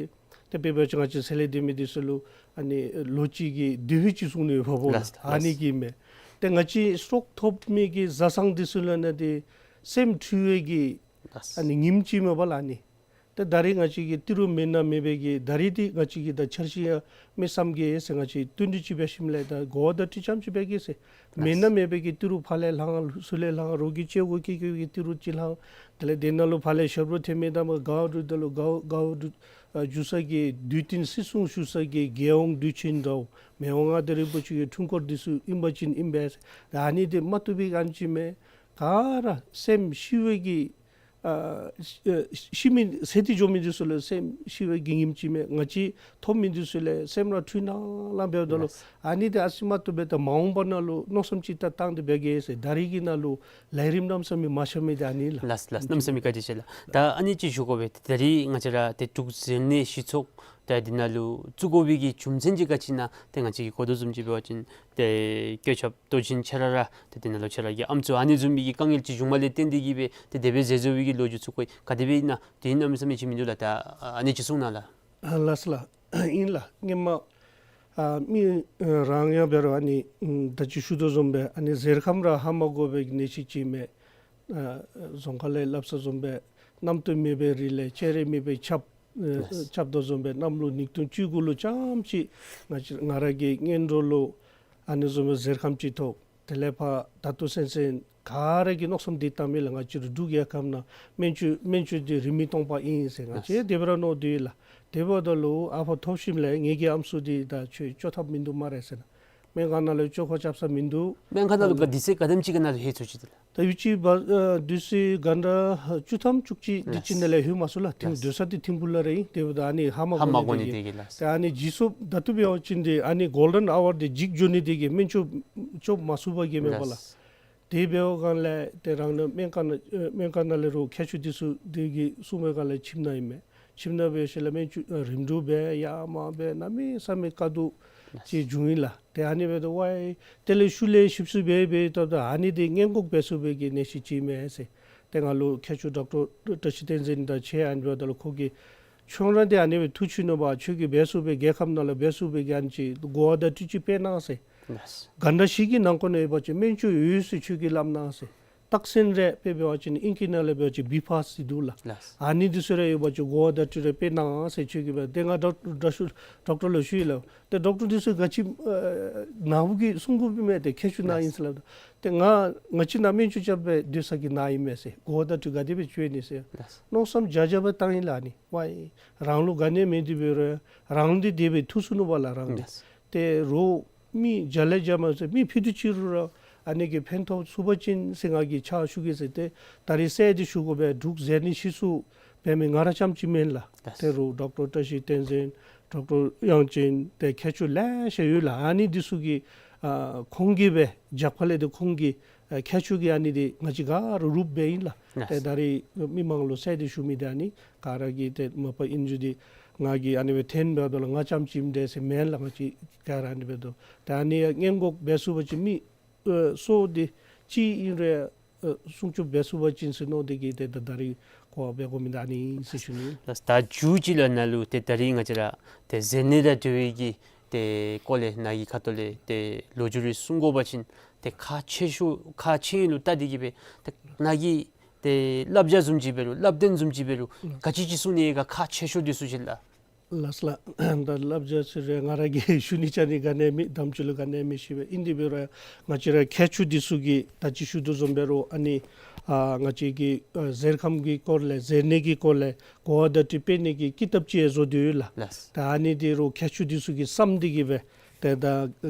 ཏེ་དཔེ་འབད་བ་ཅིན་ང་བཅས་ཚེ་ལས་འདས་མི་འདི་ཚུ་ལུ་ཨ་ནི་ལོ་གཅིག་གི་དེ་བཟུམ་ཅིག་གསུང་ནི་ཡོདཔ་ལགས། ལགས། ཨ་ནི་གི་མས། ཏེ་ང་བཅས་སྲོག་ཐོག་མེད་ཀྱི་བཟའ་ཚང་འདི་ཚུ་ལུ་ནང་འདི་སེམས་འཁྲུལ་བའི་གི་ལགས། ཨ་ནི་ཉིནམ་ཅིག་མས་པ་ལགས་ཨ་ནི། ཏེ་ད་རིས་ང་བཅས་ཀྱི་ཏི་རུ་མེན་ན་མེད་པའི་གི་ད་རིས་འདི་ང་བཅས་ཀྱི་ད་འཆར་གཞི་ཡང་མི་བསམ་གི་ཟེར་ང་བཅས་བསྟུན་གྲོས་ཅིག་འབད་ཞིནམ་ལས་ད་གོ་བ་བརྡ་སྤྲོད་རྐྱངམ་ཅིག་འབད་གེ་ཟེར། ལགས། མེན་ན་མེད་པའི་གི་ཏི་རུ་ཕར་ལས་ལྷང་ཚུར་ལས་ལྷང་རོགས་ཀྱིས་བཅད་དགོ་བཀལ་དགོ་པའི་གི་ཏི་རུ་ཅིག་ལྷང་། དེ་ལས་དེ་ནང་ལུ་ཕར་ལས་ཞབས་བྲོ་འཐེན་མི་དང་མ་དགའཝ་འདུག། ད་ལུ་དགའཝ་དགའཝ་འདུག། ཨ་འགྱོ་ས་གི་དུས་སྟོན་བརྩི་སྲུང་ཞུ་ས་གི་རྒྱལ་ཡོངས་དུས་ཆེན་འདྲཝ་མི་དབང་མངའ་བདག་རིན་པོ་ཆེ་གི་འཁྲུངས་སྐར་འདི་ཚུ་ཨིན་པ་ཅིན་ཨིན་པས། ཨ་ནི་འདི་མ་བཏུབ་པའི་ག་ཅི་མས། ག་ར་སེམས་ཤི་བའི་གི་ཨ་ཤི་ཨ་ཤི་མི་ཟེར་ཏེ་འགྱོ་མི་འདི་ཚུ་ལུ་སེམས་ཤི་བའི་གི་ཉིནམ་ཅིག་མས། ང་བཅས་ཐོབ་མི་འདི་ཚུ་ལུ་སེམས་ར་འཁྲུལ་སྣང་ལངས་འབདཝ་ད་ལུ། ལགས། ཨ་ནི་འདི་ཨ་ཙི་མ་བཏུབ་པས། ད་མ་འོངས་པ་ནང་ལུ་མནོ་བསམ་ཅིག་ད་བཏང་སྟེ་འབད་གེ་ཟེར། ད་རིས་ཀྱི་ནང་ལུ་ལས་རིམ་གནམ་མེད་ས་མེད་མ་ཤར་མི་འདི་ཨ་ནི་ལགས། ལགས་ལགས། གནམ་མེད་ས་མེད་བཀའ་དྲིན་ཆེ་ལགས། ད་ཨ་ནི་ཅིག་ཞུ་དགོ་པས། ད་རིས་ང་བཅས་ར་ཏེ་འབྲུག་གཟེར་ནད་ཞི་ཚོགས་ད་འདི་ནང་ལུ་བཙུགས་དགོ་པའི་གི་རྒྱུ་མཚན་ཅིག་ག་ཅི་ཨིན་ན། ཏེ་ང་བཅས་ཀྱིས་གོ་དོ་བཟུམ་ཅིག་འབད་བ་ཅིན་ཏེ་བཀོད་ཁྱབ་ལྟོ་ཆེན་ཁྱེད་ར་ར་ཏེ་འདི་ནང་ལུ་ཁྱེད་ར་གི་ཨམ་སྲུ་ཨ་ནི་བཟུམ་མའི་གི་དཀའ་ངལ་ཅིག་བྱུངམ་ལས་བརྟེན་ཏེ་གིས་སྦེ་ཏེ་དེ་སྦེ་མཛད་མཛད་པའི་གི་ལོ་རྒྱུས་ཚུ་གོ་ཡི། ག་དེ་སྦེ་ཨིན་ན་དེ་གནམ་མེད་ས་མེད་ཅིག་མིན་འདུག་ལགས། ད་ཨ་ནི་ཅིག་གསུང་གནང་ལགས། ཨ་ལགས་སོ་ལགས། ཨིན་ལགས། སྔོན་མ་ཨ་མི་ཨ་རང་ཡང་འབད་རུང་ཨ་ནི་ཨམ་ད་ཅི་ཞུ་དོ་བཟུམ་སྦེ་ཨ་ནི་གཟེར་ཁམས་ར་ཧ་མ་གོ་བའི་གི་ནད་གཞི་ཅིག་མས། ཨ་རྫོང་ཁ་ལས་སླབ་ས་བཟུམ་སྦེ་གནམ་སྟོང་མེད་པའི་རི་ལས་སྤྱན་རས་མེད་པའི་ཆབ་ཨ་ལགས། ཆབ་དོ་བཟུམ་སྦེ་གནམ་ལོ་ཉིས་སྟོང་བཅུ་དགུ་ལུ་རྐྱངམ་ཅིག་ང་བཅས་ང་ར་གི་གཉེན་གྲོགས་ལུ་ཨ་ནི་བཟུམ་སྦེ་གཟེར་ཁམས་ཅིག་ཐོབ། དེ་ལས་ཕར་ད་ལྟོ་སེམས་ཅན་ག་ར་གིས་མནོ་བསམ་འདི་བཏང་མི་ལགས། ང་བཅས་ར་འབྲུག་རྒྱལ་ཁབ་ནང་སྨན་བཅོས་སྨན་བཅོས་འདི་རིན་མེད་སྟོང་པ་ཨིན་ཟེར་ང་བཅས་ལགས། དེ་སྦེ་ར་མནོ་སྡོད་ཡི་ལགས། དེ་འབདཝ་ད་ལུ་ཨ་ཕར་ཐོབ་ཞིནམ་ལས་ངེ་གི་ཨམ་སྲུ་འདི་ད་ཁྱོད་བཅོ་ཐབས་མིན་འདུག་སྨ་རེ་ཟེར་ན། སྨན་ཁང་ནང་ལས་བཅོ་ཁ་རྐྱབ་ས་མིན་འདུག། སྨན་ཁང་ནང་ལུ་ག་དུས་ཚོད་ག་དེམ་ཅིག་གི་ནང་ལུ་ལྷོད་ཚུགས་ཅི་ཏེ་ལགས། ད་ཡུན་ཅིག་བ་ཨ་དུས་ཚོད་ག་འདྲ་བཅུ་ཐམ་བཅུ་གཅིག་འདི་ཅིག་ནང་ལས་ལྷོད་མ་ཚུགས་ལགས། ཐིམ་ལགས། སྡོད་ས་འདི་ཐིམ་ཕུག་ལུ་ར་ཨིན། དེ་འབདཝ་ད་ཨ་ནི་ཧ་མ་ཧ་མ་གོ་ནི་དེ་གིས་ལགས། ད་ཨ་ནི་འཇིགས་སོཔ་ད་ལྟོ་འབད་བ་ཅིན་འདི་ཨ་ནི་གོལ་ཌེན་ཨ་ཝར་འདི་འཇིག་འགྱོ་ནི་དེ་གིས་སྨན་བཅོས་བཅོ་མ་ཚུགས་པ་གིས་མས་པ་ལགས། ལགས། དེ་འབདཝ་སྒང་ལས་ཏེ་རང་ནི་སྨན་ཁང་ནང་ཨེ་སྨན་ཁང་ནང་ལས་རོགས་མཁས་མཆོག་འདི་ཚུ་འདི་གིས་གསུངས་པའི་སྒང་ལས་ཁྱིམ་ནང་ཨིན་མས། ཁྱིམ་ནང་འབད་ཞིནམ་ལས་སྨན་བཅོས་ཨ་རིམ་གྲོ་འབད་ཡར་མར་འབད་གནམ་མེད་ས་མེད་དཀའ་སྡུག་ཅིག་བྱུང་ཡི་ལགས། ཏེ་ཨ་ནི་འབདཝ་ད་ཝའི་དེ་ལས་ཤུལ་ལས་ཞིབ་འཚོལ་འབད་འབད་ད་ད་ཨ་ནི་འདི་སྔོན་འགོག་འབད་ཚུགས་པའི་གི་ནད་གཞི་ཅིག་མས་ཟེར། ཏེ་ང་ལུ་མཁས་མཆོག་ཌོག་ཊར་བཀྲ་ཤིས་བསྟན་འཛིན་དང་ཕྱད། ཨ་ནི་འབདཝ་ད་ལུ་ཁོ་གིས་ཁྱོད་ར་འདི་ཨ་ནི་སྦེ་ཐུགས་ཆུད་ནུག་པ། ཁྱོད་ཀྱིས་འབད་ཚུགས་པའི་རྒྱལ་ཁབ་ནང་ལུ་འབད་ཚུགས་པའི་གི་ཨ་ནི་ཅིག་གོ་བ་བརྡ་སྤྲོད་ཅིག་སྤེལ་གནང་ཟེར། ལགས། ག་འདྲ་ཞིག་གི་ནང་འཁོད་ནང་ཡོད་པ་ཅིན་སྨན་བཅོས་ཡོད་ཟེར་ཁྱོད་ཀྱིས་སླབ་གནང་ཟེར། རྟགས་མཚན་རེ་དཔེ་འབད་བ་ཅིན་ཨིང་སྐད་ནང་ལས་འབད་བ་ཅིན་བི་ཕཱསི་ཟེར་འདུག་ལགས། ལགས། ཨ་ནི་འདི་ཚུ་རེ་ཡོད་པ་ཅིན་གོ་བ་བརྡ་སྤྲོད་རེ་དཔེ་གནང་ཟེར་ཁྱོད་ཀྱིས་འབད། ཏེ་ང་ཌོག་ཌོག་ཌོག་ཌོག་ཊར་ལུ་ཞུ་ཡི་ལགས། ཏེ་ཌོག་ཊར་འདི་ཚུ་ག་ཅི་ཨ་ནཱ་བུ་གིས་གསུང་དགོཔ་མེད། ཏེ་ཁྱད་ཆོས་ནཱ་ཨིན་ཟེར་སླབ་ད། ཏེ་ང་ང་བཅས་ནཱ་སྨན་བཅོས་རྐྱབ་སྦེ་སྡོད་ས་གི་ནཱ་ཨིན་མས་ཟེར། གོ་བ་བརྡ་སྤྲོད་ག་དེ་སྦེ་བྱོན་ནི་ཟེར། ལགས། མནོ་བསམ་བརྒྱ་བརྒྱ་སྦེ་བཏང་ཡི་ལགས། ཨ་ནི་ཝའི་རང་ལུ་ག་ནི་མེད་དེ་འབད་རུང་རང་འདི་དེ་སྦེ་ཐུག་སོ་ནུག་པ་ལགས་རང་འདི། ལགས། ཏེ་རོགས་མི་བརྒྱ་ལས་བརྒྱ་མ་ཚད་མི་ཕུད་རྡོག་ཅིག་རུང་ར་ཨ་ནི་གིས་ཕན་ཐོགས་ཚུགས་པ་ཅིན་ཟེར་ང་གིས་ཕྱག་ཞུ་གེ་ཟེར། ཏེ་ད་རིས་གསལ་ཏེ་ཞུ་དགོ་པས། འབྲུག་ཟེར་ནི་ཤེས་སུ་འབད་མི་ང་ར་རྐྱངམ་ཅིག་མེན་ལགས། ལགས། ཏེ་རོགས་ཌོག་ཊར་བཀྲ་ཤིས་བསྟན་འཛིན་ཌོག་ཊར་དབྱངས་ཅན་ཏེ་མཁས་མཆོག་ལེ་ཤ་ཡོད་ལགས། ཨ་ནི་འདི་ཚུ་གིས་ཨ་ཁོང་གིས་སྦེ་རྒྱབ་ཁ་ལས་ཏེ་ཁོང་གིས་ཨ་མཁས་མཆོག་གིས་ཨ་ནི་འདི་ང་བཅས་ག་ར་རུབ་འབད་ཨིན་ལགས། ལགས། ཏེ་ད་རིས་མི་མང་ལུ་གསལ་ཏེ་ཞུ་མི་འདི་ཨ་ནི་ག་ར་གིས་ཏེ་མ་པ་ཨིན་རྒྱུ་འདི་ང་གིས་ཨ་ནི་སྦེ་འཐེན་འབདཝ་ད་ལུ་ང་རྐྱངམ་ཅིག་ཨིནམ་འདྲས་ཟེར་མེན་ལགས། ང་བཅས་ག་ར་ཨ་ནི་འབད་དོ། ཏེ་ཨ་ནི་སྔོན་འགོག་འབད་ཚུགས་པ་ཅིན་མི་ཨ་སོ་འདི་གཅིག་ཨིན་རུང་ཨ་སྲུང་སྐྱོབ་འབད་ཚུགས་པ་ཅིན་ཟེར་མནོ་སྟེ་གིས་ཏེ་ད་ད་རིས་གོ་བ་འབད་དགོ་མི་འདི་ཨ་ནི་ཨིན་ཟེར་ཞུ་ནི། ལགས། ད་མཇུག་ཅིག་ལུ་ནཱ་ལུ་ཏེ་ད་རིས་ང་བཅས་ར་ཏེ་ཟེར་ནི་དང་འབྲེལ་བའི་གི་ཏེ་སྐོར་ལས་ནཱ་གི་ཁ་ཐུག་ལས་ཏེ་ལོ་རྒྱུས་རེ་གསུང་དགོ་པ་ཅིན་ཏེ་ཁག་ཆེ་ཤོས་ཁག་ཆེ་ལུ་བལྟ་སྟེ་གིས་སྦེ་ཏེ་ནཱ་གི་ཏེ་བསླབ་བྱ་བཟུམ་ཅིག་འབད་རུང་བསླབ་སྟོན་བཟུམ་ཅིག་འབད་རུང་ཨུམ་ག་ཅི་ཅིག་གསུང་ནི་ག་ཁག་ཆེ་ཤོས་འདི་ཚུ་ཅིག་ལགས། ལགས་ལགས། ད་བསླབ་བྱ་ཟེར་རུང་ང་ར་གིས་ཞུ་ནི་ཅིག་ནི་ག་ནི་མེད། དམ་ཚིག་ལུ་ག་ནི་མེད་ཤེས་པས། ཨིན་དེ་འབད་རུང་ང་བཅས་ར་མཁས་མཆོག་འདི་ཚུ་གིས་ད་ཅི་ཞུ་དོ་བཟུམ་འབད་རུང་ཨ་ནི་ཨ་ང་བཅས་ཀྱི་ཨ་གཟེར་ཁམས་ཀྱི་སྐོར་ལས་ཟེར་ནི་གི་སྐོར་ལས་གོ་བ་བརྡ་སྤྲོད་སྤེལ་ནི་གི་ཀི་ཏབ་ཅིག་ཡང་བཟོ་སྟེ་ཡོད་ལགས། ལགས། ད་ཨ་ནི་འདི་རུང་མཁས་མཆོག་འདི་ཚུ་གིས་བསམ་སྟེ་གིས་སྦེ་ཏེ་ད་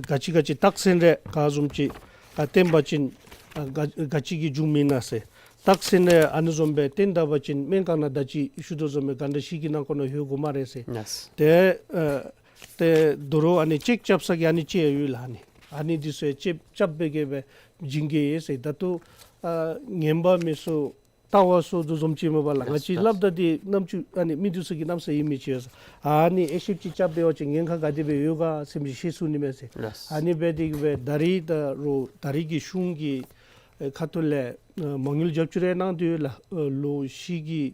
ག་ཅི་ག་ཅི་རྟགས་མཚན་རེ་ག་བཟུམ་ཅིག་ཨ་བསྟན་པ་ཅིན་ཨ་ག་ག་ཅི་གིས་འབྱུང་མི་ན་ཟེར། རྟགས་མཚན་རེ་ཨ་ནི་བཟུམ་སྦེ་བསྟན་ད་པ་ཅིན་སྨན་ཁང་ནང་ད་ཅི་ཞུ་དོ་བཟུམ་སྦེ་ག་འདྲ་ཞིག་གི་ནང་འཁོད་ནང་ཡོད་དགོ་སྨ་རེ་ཟེར། ལགས། ཏེ་ཨ་ཏེ་དོ་རུང་ཨ་ནི་ཅེཀ་རྐྱབ་ས་གི་ཨ་ནི་ཅིག་ཡོད་ལགས། ཨ་ནི་ཨ་ནི་འདི་ཚུ་ཅེཀ་རྐྱབ་སྦེ་གིས་སྦེ་བྱིན་གེ་ཟེར། ད་ལྟོ་ཨ་ངན་པ་མི་ཚུ་ལྟ་བ་སོར་དོ་བཟུམ་ཅིག་མས་པ་ལགས། ང་བཅས་ལགས། སླབ་ད་འདི་རྣམ་ཅོ་ཨ་ནི་མི་འདི་ཚུ་གི་གནམ་ས་ཡིད་མི་ཆེས། ཨ་ནི་ཨེ་ཤེབ་ཅིག་རྐྱབ་འབད་བ་ཅིན་ཉེན་ཁ་ག་དེ་སྦེ་ཡོད་ག་ཟེར་མི་ཤེས་ཚུགས་ནི་མས་ཟེར། ལགས། ཨ་ནི་འབད་དེ་གིས་སྦེ་ད་རིས་ད་རུང་ད་རིས་ཀྱི་གཞུང་གི་ཨེ་ཁ་ཐུག་ལས་ཨེ་མ་དངུལ་རྒྱབ་སྐྱོར་རེ་གནང་སྟེ་ཡོད་ལགས། ཨེ་ལོ་བཞི་གི་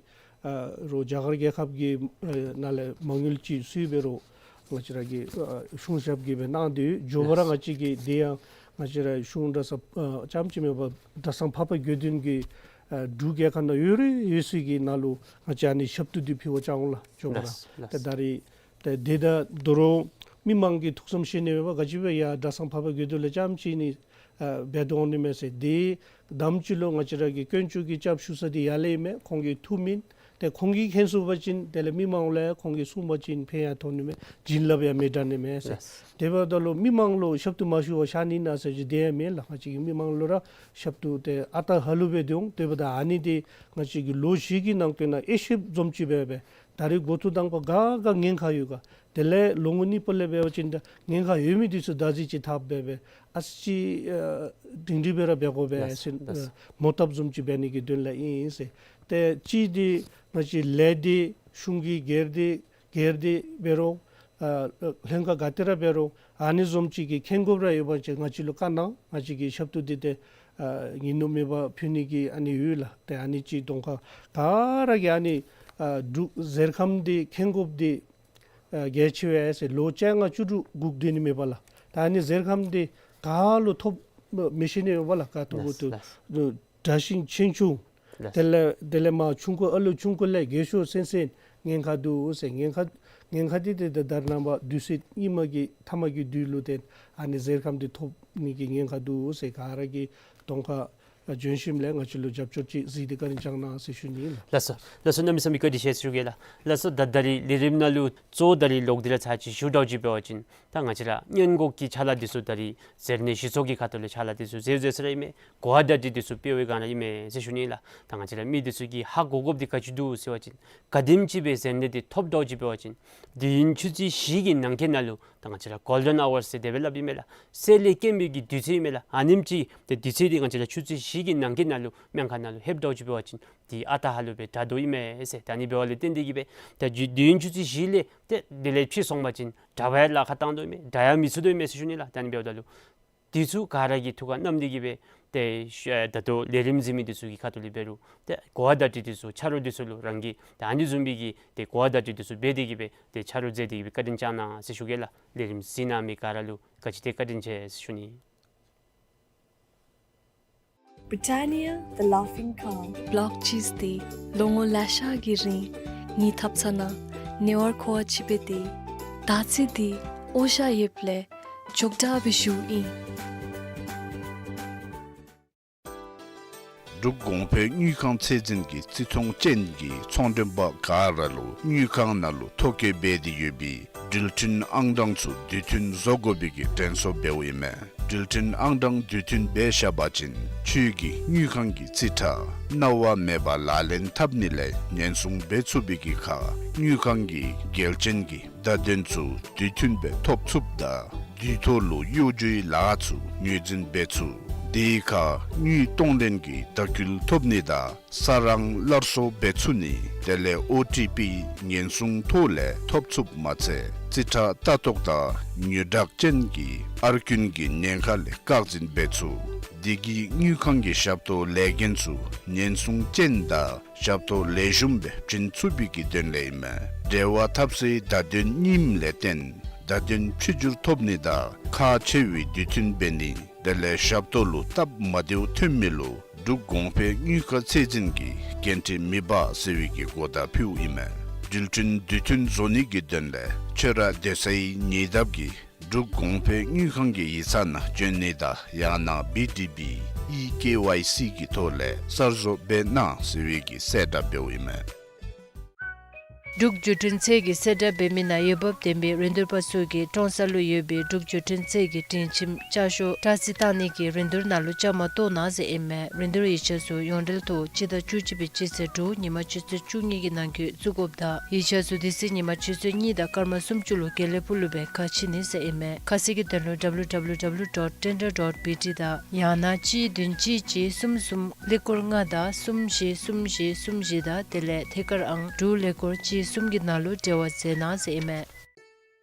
ཨ་རུང་རྒྱ་གར་རྒྱལ་ཁབ་ཀྱི་ཨེ་ནང་ལས་མ་དངུལ་ཅིག་སུ་འབད་རུང་ང་བཅས་ར་གི་ཨ་གཞུང་ཞབས་ཀྱིས་སྦེ་གནང་སྟེ་ཡོད། མགྱོགས་པ་ར་ང་བཅས་ཀྱི་དེ་ཡང་ང་བཅས་ར་གཞུང་གྲྭ་ཚང་ཨ་རྐྱངམ་ཅིག་མེན་པར་གྲྭ་ཚང་འཕགས་པ་དགེ་འདུན་གྱི་ཨ་འབྲུག་རྒྱལ་ཁབ་ནང་ཡོད་རུང་ཡོད་ས་གི་ནང་ལུ་ང་བཅས་ཨ་ནི་ཞབས་ཏོག་འདི་ཕུལ་བར་བྱ་འོང་ལགས། མགྱོགས་པ་ར། ལགས། ལགས། ཏེ་ད་རིས་ཏེ་དེ་ད་དོ་རུང་མི་མང་གིས་ཐུགས་བསམ་བཞེས་ནི་མེད་པར་ག་ཅི་སྦེ་ཡར་གྲྭ་ཚང་འཕགས་པ་དགེ་འདུན་ལས་རྐྱངམ་ཅིག་ནི་ཨ་འབད་དོ་འོང་ནི་མས་ཟེར། དེ་དམ་ཅིག་ལུ་ང་བཅས་ར་གི་དཀོན་མཆོག་གི་སྐྱབས་ཞུ་ས་འདི་ཡར་ལས་ཨིན་མས། ཁོང་གིས་ཐུགས་མིན། ཏེ་ཁོང་གིས་མཁྱེན་ཚུགས་པ་ཅིན་དེ་ལས་མི་མང་ལུ་ཡང་ཁོང་གིས་གསུངས་པ་ཅིན་ཕན་ཡང་ཐོགས་ནི་མས། བྱིན་རླབས་ཡང་མི་འདྲ་ནི་མས་ཟེར། ལགས། དེ་འབདཝ་ད་ལུ་མི་མང་ལུ་ཞབས་ཏོག་མ་ཞུ་བར་བཞག་ནི་ན་ཟེར་ཅིག་དེ་ཡང་མེན་ལགས། ང་བཅས་ཀྱིས་མི་མང་ལུ་ར་ཞབས་ཏོག་ཏེ་ཨ་རྟག་ཧ་ལུགས་སྦེ་སྡོད་འོང་། དེ་འབདཝ་ད་ཨ་ནི་འདི་ང་བཅས་ཀྱིས་ལོ་བཞི་གི་ནང་འཁོད་ནང་ཨེ་ཤེབ་བཟུམ་ཅིག་འབད་སྦེ་ད་རིས་འགོ་ཐོག་དང་པ་ག་ག་ཉེན་ཁ་ཡོད་ག། དེ་ལས་ལོ་ངོ་གཉིས་པ་ལས་འབད་བ་ཅིན་ད་ཉེན་ཁ་ཡོད་མི་འདི་ཚུ་བདག་འཛིན་ཅིག་འཐབ་འབད་སྦེ་ཨ་ཙི་ཅིག་ཨ་སྒྲིང་སྒྲི་སྦེ་ར་འབད་དགོ་པས་ལགས། ཟེར་ལགས། ཨ་མོ་བཏབ་བཟུམ་ཅིག་འབད་ནི་གི་དོན་ལས་ཨིན་ཟེར། ཏེ་གཅིག་འདི་ང་བཅས་ལས་འདི་གཞུང་གི་སྒེར་འདི་སྒེར་འདི་འབད་རུང་ཨ་ལྷན་ཁག་ག་ཏེ་ར་འབད་རུང་ཨ་ནི་བཟུམ་ཅིག་གི་མཁྱེན་དགོཔ་ར་ཡོད་པ་ཅིན་ང་བཅས་ལུ་བཀའ་གནང་། ང་བཅས་ཀྱིས་ཞབས་ཏོག་འདི་ཏེ་ཨ་ཉིན་ནུབ་མེད་པར་ཕུལ་ནི་གི་ཨ་ནི་ཡོད་ལགས། ཏེ་ཨ་ནི་ཅིག་གདོང་ཁར་ག་ར་གིས་ཨ་ནི་ཨ་འབྲུག་གཟེར་ཁམས་འདི་མཁྱེན་དགོཔ་འདི་ཨ་གལ་ཆེ་བས་ཟེར། ལོ་བཅོ་ལྔ་བཅུ་དྲུག་སྒུག་སྡོད་ནི་མེད་པ་ལགས། ད་ཨ་ནི་གཟེར་ཁམས་འདི་ག་ལུ་ཐོབ་མི་ཤེས་ནི་མེད་པ་ལགས། ག་ཐོབ་གོ་ལགས། ཐོབ་ལགས། དྲག་ཞན་ཆེ་ཆུང་། ལགས། དེ་ལས་དེ་ལས་མར་ཆུང་ཀུ་ཨ་ལུ་ཆུང་ཀུ་ལས་རྒས་ཤོས་ཚུན་ཚོད་ཉེན་ཁ་འདུག་ཟེར། ཉེན་ཁ་ཉེན་ཁ་འདི་ཏེ་ད་རེས་ནངས་པ་དུས་ཚོད་སྔོན་མ་གི་མཐའ་མ་གི་དུས་ལུ་ཏེ་ཨ་ནི་གཟེར་ཁམས་འདི་ཐོབ་ནི་གི་ཉེན་ཁ་འདུག་ཟེར། ག་ར་གིས་གདོང་ཁར་བྱོན་ཞིནམ་ལས་ང་བཅས་ལུ་རྒྱབ་སྐྱོར་ཅིག་གཟིགས་ཏེ་བཀའ་དྲིན་བསྐྱང་གནང་ཟེར་ཞུ་ནི་ལགས། ལགས་སོ། ལགས་སོ། གནམ་མེད་ས་མེད་བཀའ་དྲིན་ཆེ་ཟེར་ཞུ་གེ་ལགས། ལགས་སོ། ད་ད་རིས་ལས་རིམ་ནང་ལུ་གཙོ་བོ་ད་རིས་ལོག་སྟེ་ར་ཚར་ཅིག་ཞུ་དོ་ཅིག་འབད་བ་ཅིན་ད་ང་བཅས་ར་སྔོན་འགོག་གི་ཕྱག་ལཱ་འདི་ཚུ་ད་རིས་གཟེར་ནད་ཞི་ཚོགས་ཀྱི་ཁ་ཐུག་ལས་ཕྱག་ལཱ་འདི་ཚུ་མཛད་མཛད་ས་ར་ཨིན་མས། གོ་བ་བརྡ་སྤྲོད་འདི་ཚུ་སྤེལ་བའི་སྒང་ར་ཨིན་མས་ཟེར་ཞུ་ནི་ལགས། ད་ང་བཅས་ར་མི་འདི་ཚུ་གིས་ཧ་གོ་དགོཔ་འདི་ག་ཅི་འདུག་ཟེར་བ་ཅིན་ག་དེམ་ཅིག་སྦེ་གཟེར་ནད་འདི་ཐོབ་དོ་ཅིག་འབད་བ་ཅིན་དུས་ཡུན་ཆུ་ཚོད་བཞི་གི་ནང་འཁོད་ནང་ལུ་ད་ང་བཅས་ར་གོལ་ཌེན་ཨ་ཝརསི་ཟེར་དེ་སྦེ་སླབ་ཨིན་མས་ལགས། གསལ་ལེ་སྐྱེམས་པའི་གི་དུས་ཚོད་ཨིན་མས་ལགས། ཨ་ནེམ་ཅིག་ཏེ་དུས་ཚོད་འདི་ང་བཅས་ར་ཆུ་ཚོད་བཞི་གི་ནང་འཁོད་ནང་ལུ་སྨན་ཁང་ནང་ལུ་ལྷོདཔ་དོ་ཅིག་འབད་བ་ཅིན་འདི་ཨ་རྟག་ཧ་ལུགས་སྦེ་དྲག་དོ་ཨིན་མས་ཟེར། ད་ཨ་ནི་འབདཝ་ལས་བརྟེན་ཏེ་གིས་སྦེ་ད་དུས་ཡུན་ཆུ་ཚོད་བཞི་ལས་ཏེ་དེ་ལས་ཕྱི་སོང་པ་ཅིན་དྲག་པ་ཡང་ལཱ་ཁག་བཏང་དོ་ཨིན་མས། དྲག་ཡང་མི་ཚུགས་དོ་ཨིན་མས་ཟེར་ཞུ་ནི་ལགས། ད་ཨ་ནི་འབདཝ་ད་ལུ་འདི་ཚུ་ག་ར་གིས་ཐུགས་ཁར་བསྣམས་ཏེ་གིས་སྦེ་ཏེ་ད་ལྟོ་ལས་རིམ་གཟིགས་མི་འདི་ཚུ་གི་ཁ་ཐུག་ལས་འབད་རུང་ཏེ་གོ་བ་བརྡ་སྤྲོད་འདི་ཚུ་ཆ་རོགས་འདི་ཚུ་ལུ་རང་གིས་ཏེ་ཨ་ནི་བཟུམ་སྦེ་གི་ཏེ་གོ་བ་བརྡ་སྤྲོད་འདི་ཚུ་འབད་དེ་གིས་སྦེ་ཏེ་ཆ་རོགས་མཛད་དེ་གིས་སྦེ་བཀའ་དྲིན་བསྐྱང་གནང་ཟེར་ཞུ་གེ་ལགས། ལས་རིམ་གཟིགས་གནང་མི་ག་ར་ལུ་ག་ཅི་ཏེ་བཀའ་དྲིན་ཆེ་ཟེར་ཞུ་ནི། Britannia, the laughing cow. བློག་ཅིས་ཏེ་ལོ་ངོ་ལེ་ཤ་གི་རིང་ངེའི་ཐབ་ཚང་ནང་ཉེ་བར་མཁོ་བ་ཅིག་འབད་དེ། ད་ཚེ་འདི་ཨོ་ཤ་ཡོདཔ་ལས་མགྱོགས་དྲགས་སྦེ་ཞུཝ་ཨིན། འབྲུག་གོང་འཕེལ་དངུལ་ཁང་ཚད་འཛིན་གྱི་བརྩི་མཐོང་ཅན་གྱི་ཚོང་མགྲོན་པ་ག་ར་ལུ་དངུལ་ཁང་ནང་ལུ་ཐོ་བཀོད་འབད་དེ་ཡོད་པའི་འགྲུལ་འཕྲིན་ཨང་གྲངས་ཚུ་དུས་མཐུན་བཟོ་དགོ་པའི་གི་དྲན་གསོ་འབདཝ་ཨིན་མས། འགྲུལ་འཕྲིན་ཨང་གྲངས་དུས་མཐུན་འབད་བཞག་པ་ཅིན་ཁྱོད་ཀྱི་དངུལ་ཁང་གི་རྩིས་ཁྲ་གནང་བ་མེད་པར་ལག་ལེན་འཐབ་ནི་ལས་ཉེན་སྲུང་འབད་ཚུགས་པའི་གི་ཁར་དངུལ་ཁང་གི་འགལ་རྐྱེན་གྱི་བརྡ་དོན་ཚུ་དུས་མཐུན་སྦེ་ཐོབ་ཚུགསཔ་དང་དུས་ཐོག་ལུ་གཡོ་སྒྱུའི་ལཱ་ཚུ་ངོས་འཛིན་འབད་ཚུགས། དེའི་ཁར་དངུལ་གཏོང་ལེན་གྱི་ལྟ་སྐུལ་ཐོབ་ནི་དང་ས་རང་སླར་གསོ་འབད་ཚུགས་ནི། དེ་ལས་ཨོ་ཊི་པི་ཉེན་སྲུང་ཐོག་ལས་ཐོབ་ཚུགསཔ་མ་ཚད་རྩིས་ཁྲ་ལྟ་རྟོག་དང་ཉོག་དྲགས་ཅན་གྱི་ཨར་རྐུན་གྱི་ཉེན་ཁ་ལས་བཀག་འཛིན་འབད་ཚུགས། དེ་གིས་དངུལ་ཁང་གི་ཞབས་ཏོག་ལས་འགན་ཚུ་ཉེན་སྲུང་ཅན་དང་ཞབས་ཏོག་ལེགས་ཤོམ་སྦེ་བྱིན་ཚུགས་པའི་གི་དོན་ལས་ཨིན་མས། འབྲེལ་བ་འཐབ་སའི་བརྡ་དོན་རྙིངམ་ལས་བརྟེན་བརྡ་དོན་ཕྱི་འགྱུར་ཐོབ་ནི་དང་ཁག་ཆེ་བའི་དུས་མཐུན་འབད་ནི། དེ་ལས་ཞབས་ཏོག་ལུ་སྟབས་མ་བདེཝ་ཐོན་མི་ལུ་འབྲུག་གོང་འཕེལ་དངུལ་ཁང་ཚད་འཛིན་གྱིས་འགན་འཁྲི་མི་འབག་ཟེར་བའི་གི་གོ་བརྡ་ཕུལཝ་ཨིན་མས། འགྲུལ་འཕྲིན་དུས་མཐུན་བཟོ་ནི་གི་དོན་ལས་ཁྱོད་ར་སྡོད་སའི་ཉེ་འདབས་ཀྱི་འབྲུག་གོང་འཕེལ་དངུལ་ཁང་གི་ཡིག་ཚང་ནང་བྱོན་ནི་དང་ཡང་ན་བི་ཌི་བི་ཨི་ཀེ་ཝའི་སི་གི་ཐོག་ལས་གསར་བཟོ་འབད་གནང་ཟེར་བའི་གི་གསལ་བསྒྲགས་འབདཝ་ཨིན་མས། འབྲུག་བརྒྱུད་འཕྲིན་ཚད་ཀྱི་གསལ་བསྒྲགས་འབད་མི་ནང་འོས་འབབ་ལྡན་པའི་རིན་བསྡུར་པ་ཚུ་གིས་ཀྲོང་གསར་ལུ་ཡོད་པའི་འབྲུག་བརྒྱུད་འཕྲིན་ཚད་ཀྱི་སྒྲིང་ཁྱིམ་ལྕགས་ཤོག་དྲ་ཚིགས་བཏང་ནི་གི་རིན་བསྡུར་ནང་ལུ་བཅའ་མར་གཏོགས་གནང་ཟེར་ཨིན་མས། རིན་བསྡུར་ཡིག་ཆ་ཚུ་ཡོངས་འབྲེལ་ཐོག་སྤྱི་ཟླ་བཅུ་གཅིག་པའི་སྤྱི་ཚེས་དྲུག་ཉིན་མ་ཆུ་ཚོད་བཅུ་གཉིས་ཀྱི་ནང་འཁོད་བཙུགས་དགོཔ་དང་ཡིག་ཆ་ཚུ་དེ་ཚེ་ཉིན་མ་ཆུ་ཚོད་གཉིས་དང་སྐར་མ་སུམ་ཅུ་ལུ་དགེ་ལེགས་ཕུག་ལུ་སྦེ་ཁ་ཕྱེ་ནི་ཟེར་ཨིན་མས། ཁ་གསལ་གྱི་དོན་ལུ་ཌབ་ལུ་ཌབ་ལུ་ཌབ་ལུ་ཌོཊ་ཊེན་ཌར་ཌོཊ་བི་ཊི་དང་ཡང་ན་གཅིག་བདུན་གཅིག་གཅིག་གསུམ་གསུམ་ཀླད་ཀོར་ལྔ་དང་གསུམ་བཞི་གསུམ་བཞི་གསུམ་བཞི་དང་དེ་ལས་ཐད་ཀར་ཨང་དྲུག་ཀླད་ཀོར་གཅིག་གསུམ་གྱི་ནང་ལུ་འབྲེལ་བ་མཛད་གནང་ཟེར་ཨིན་མས།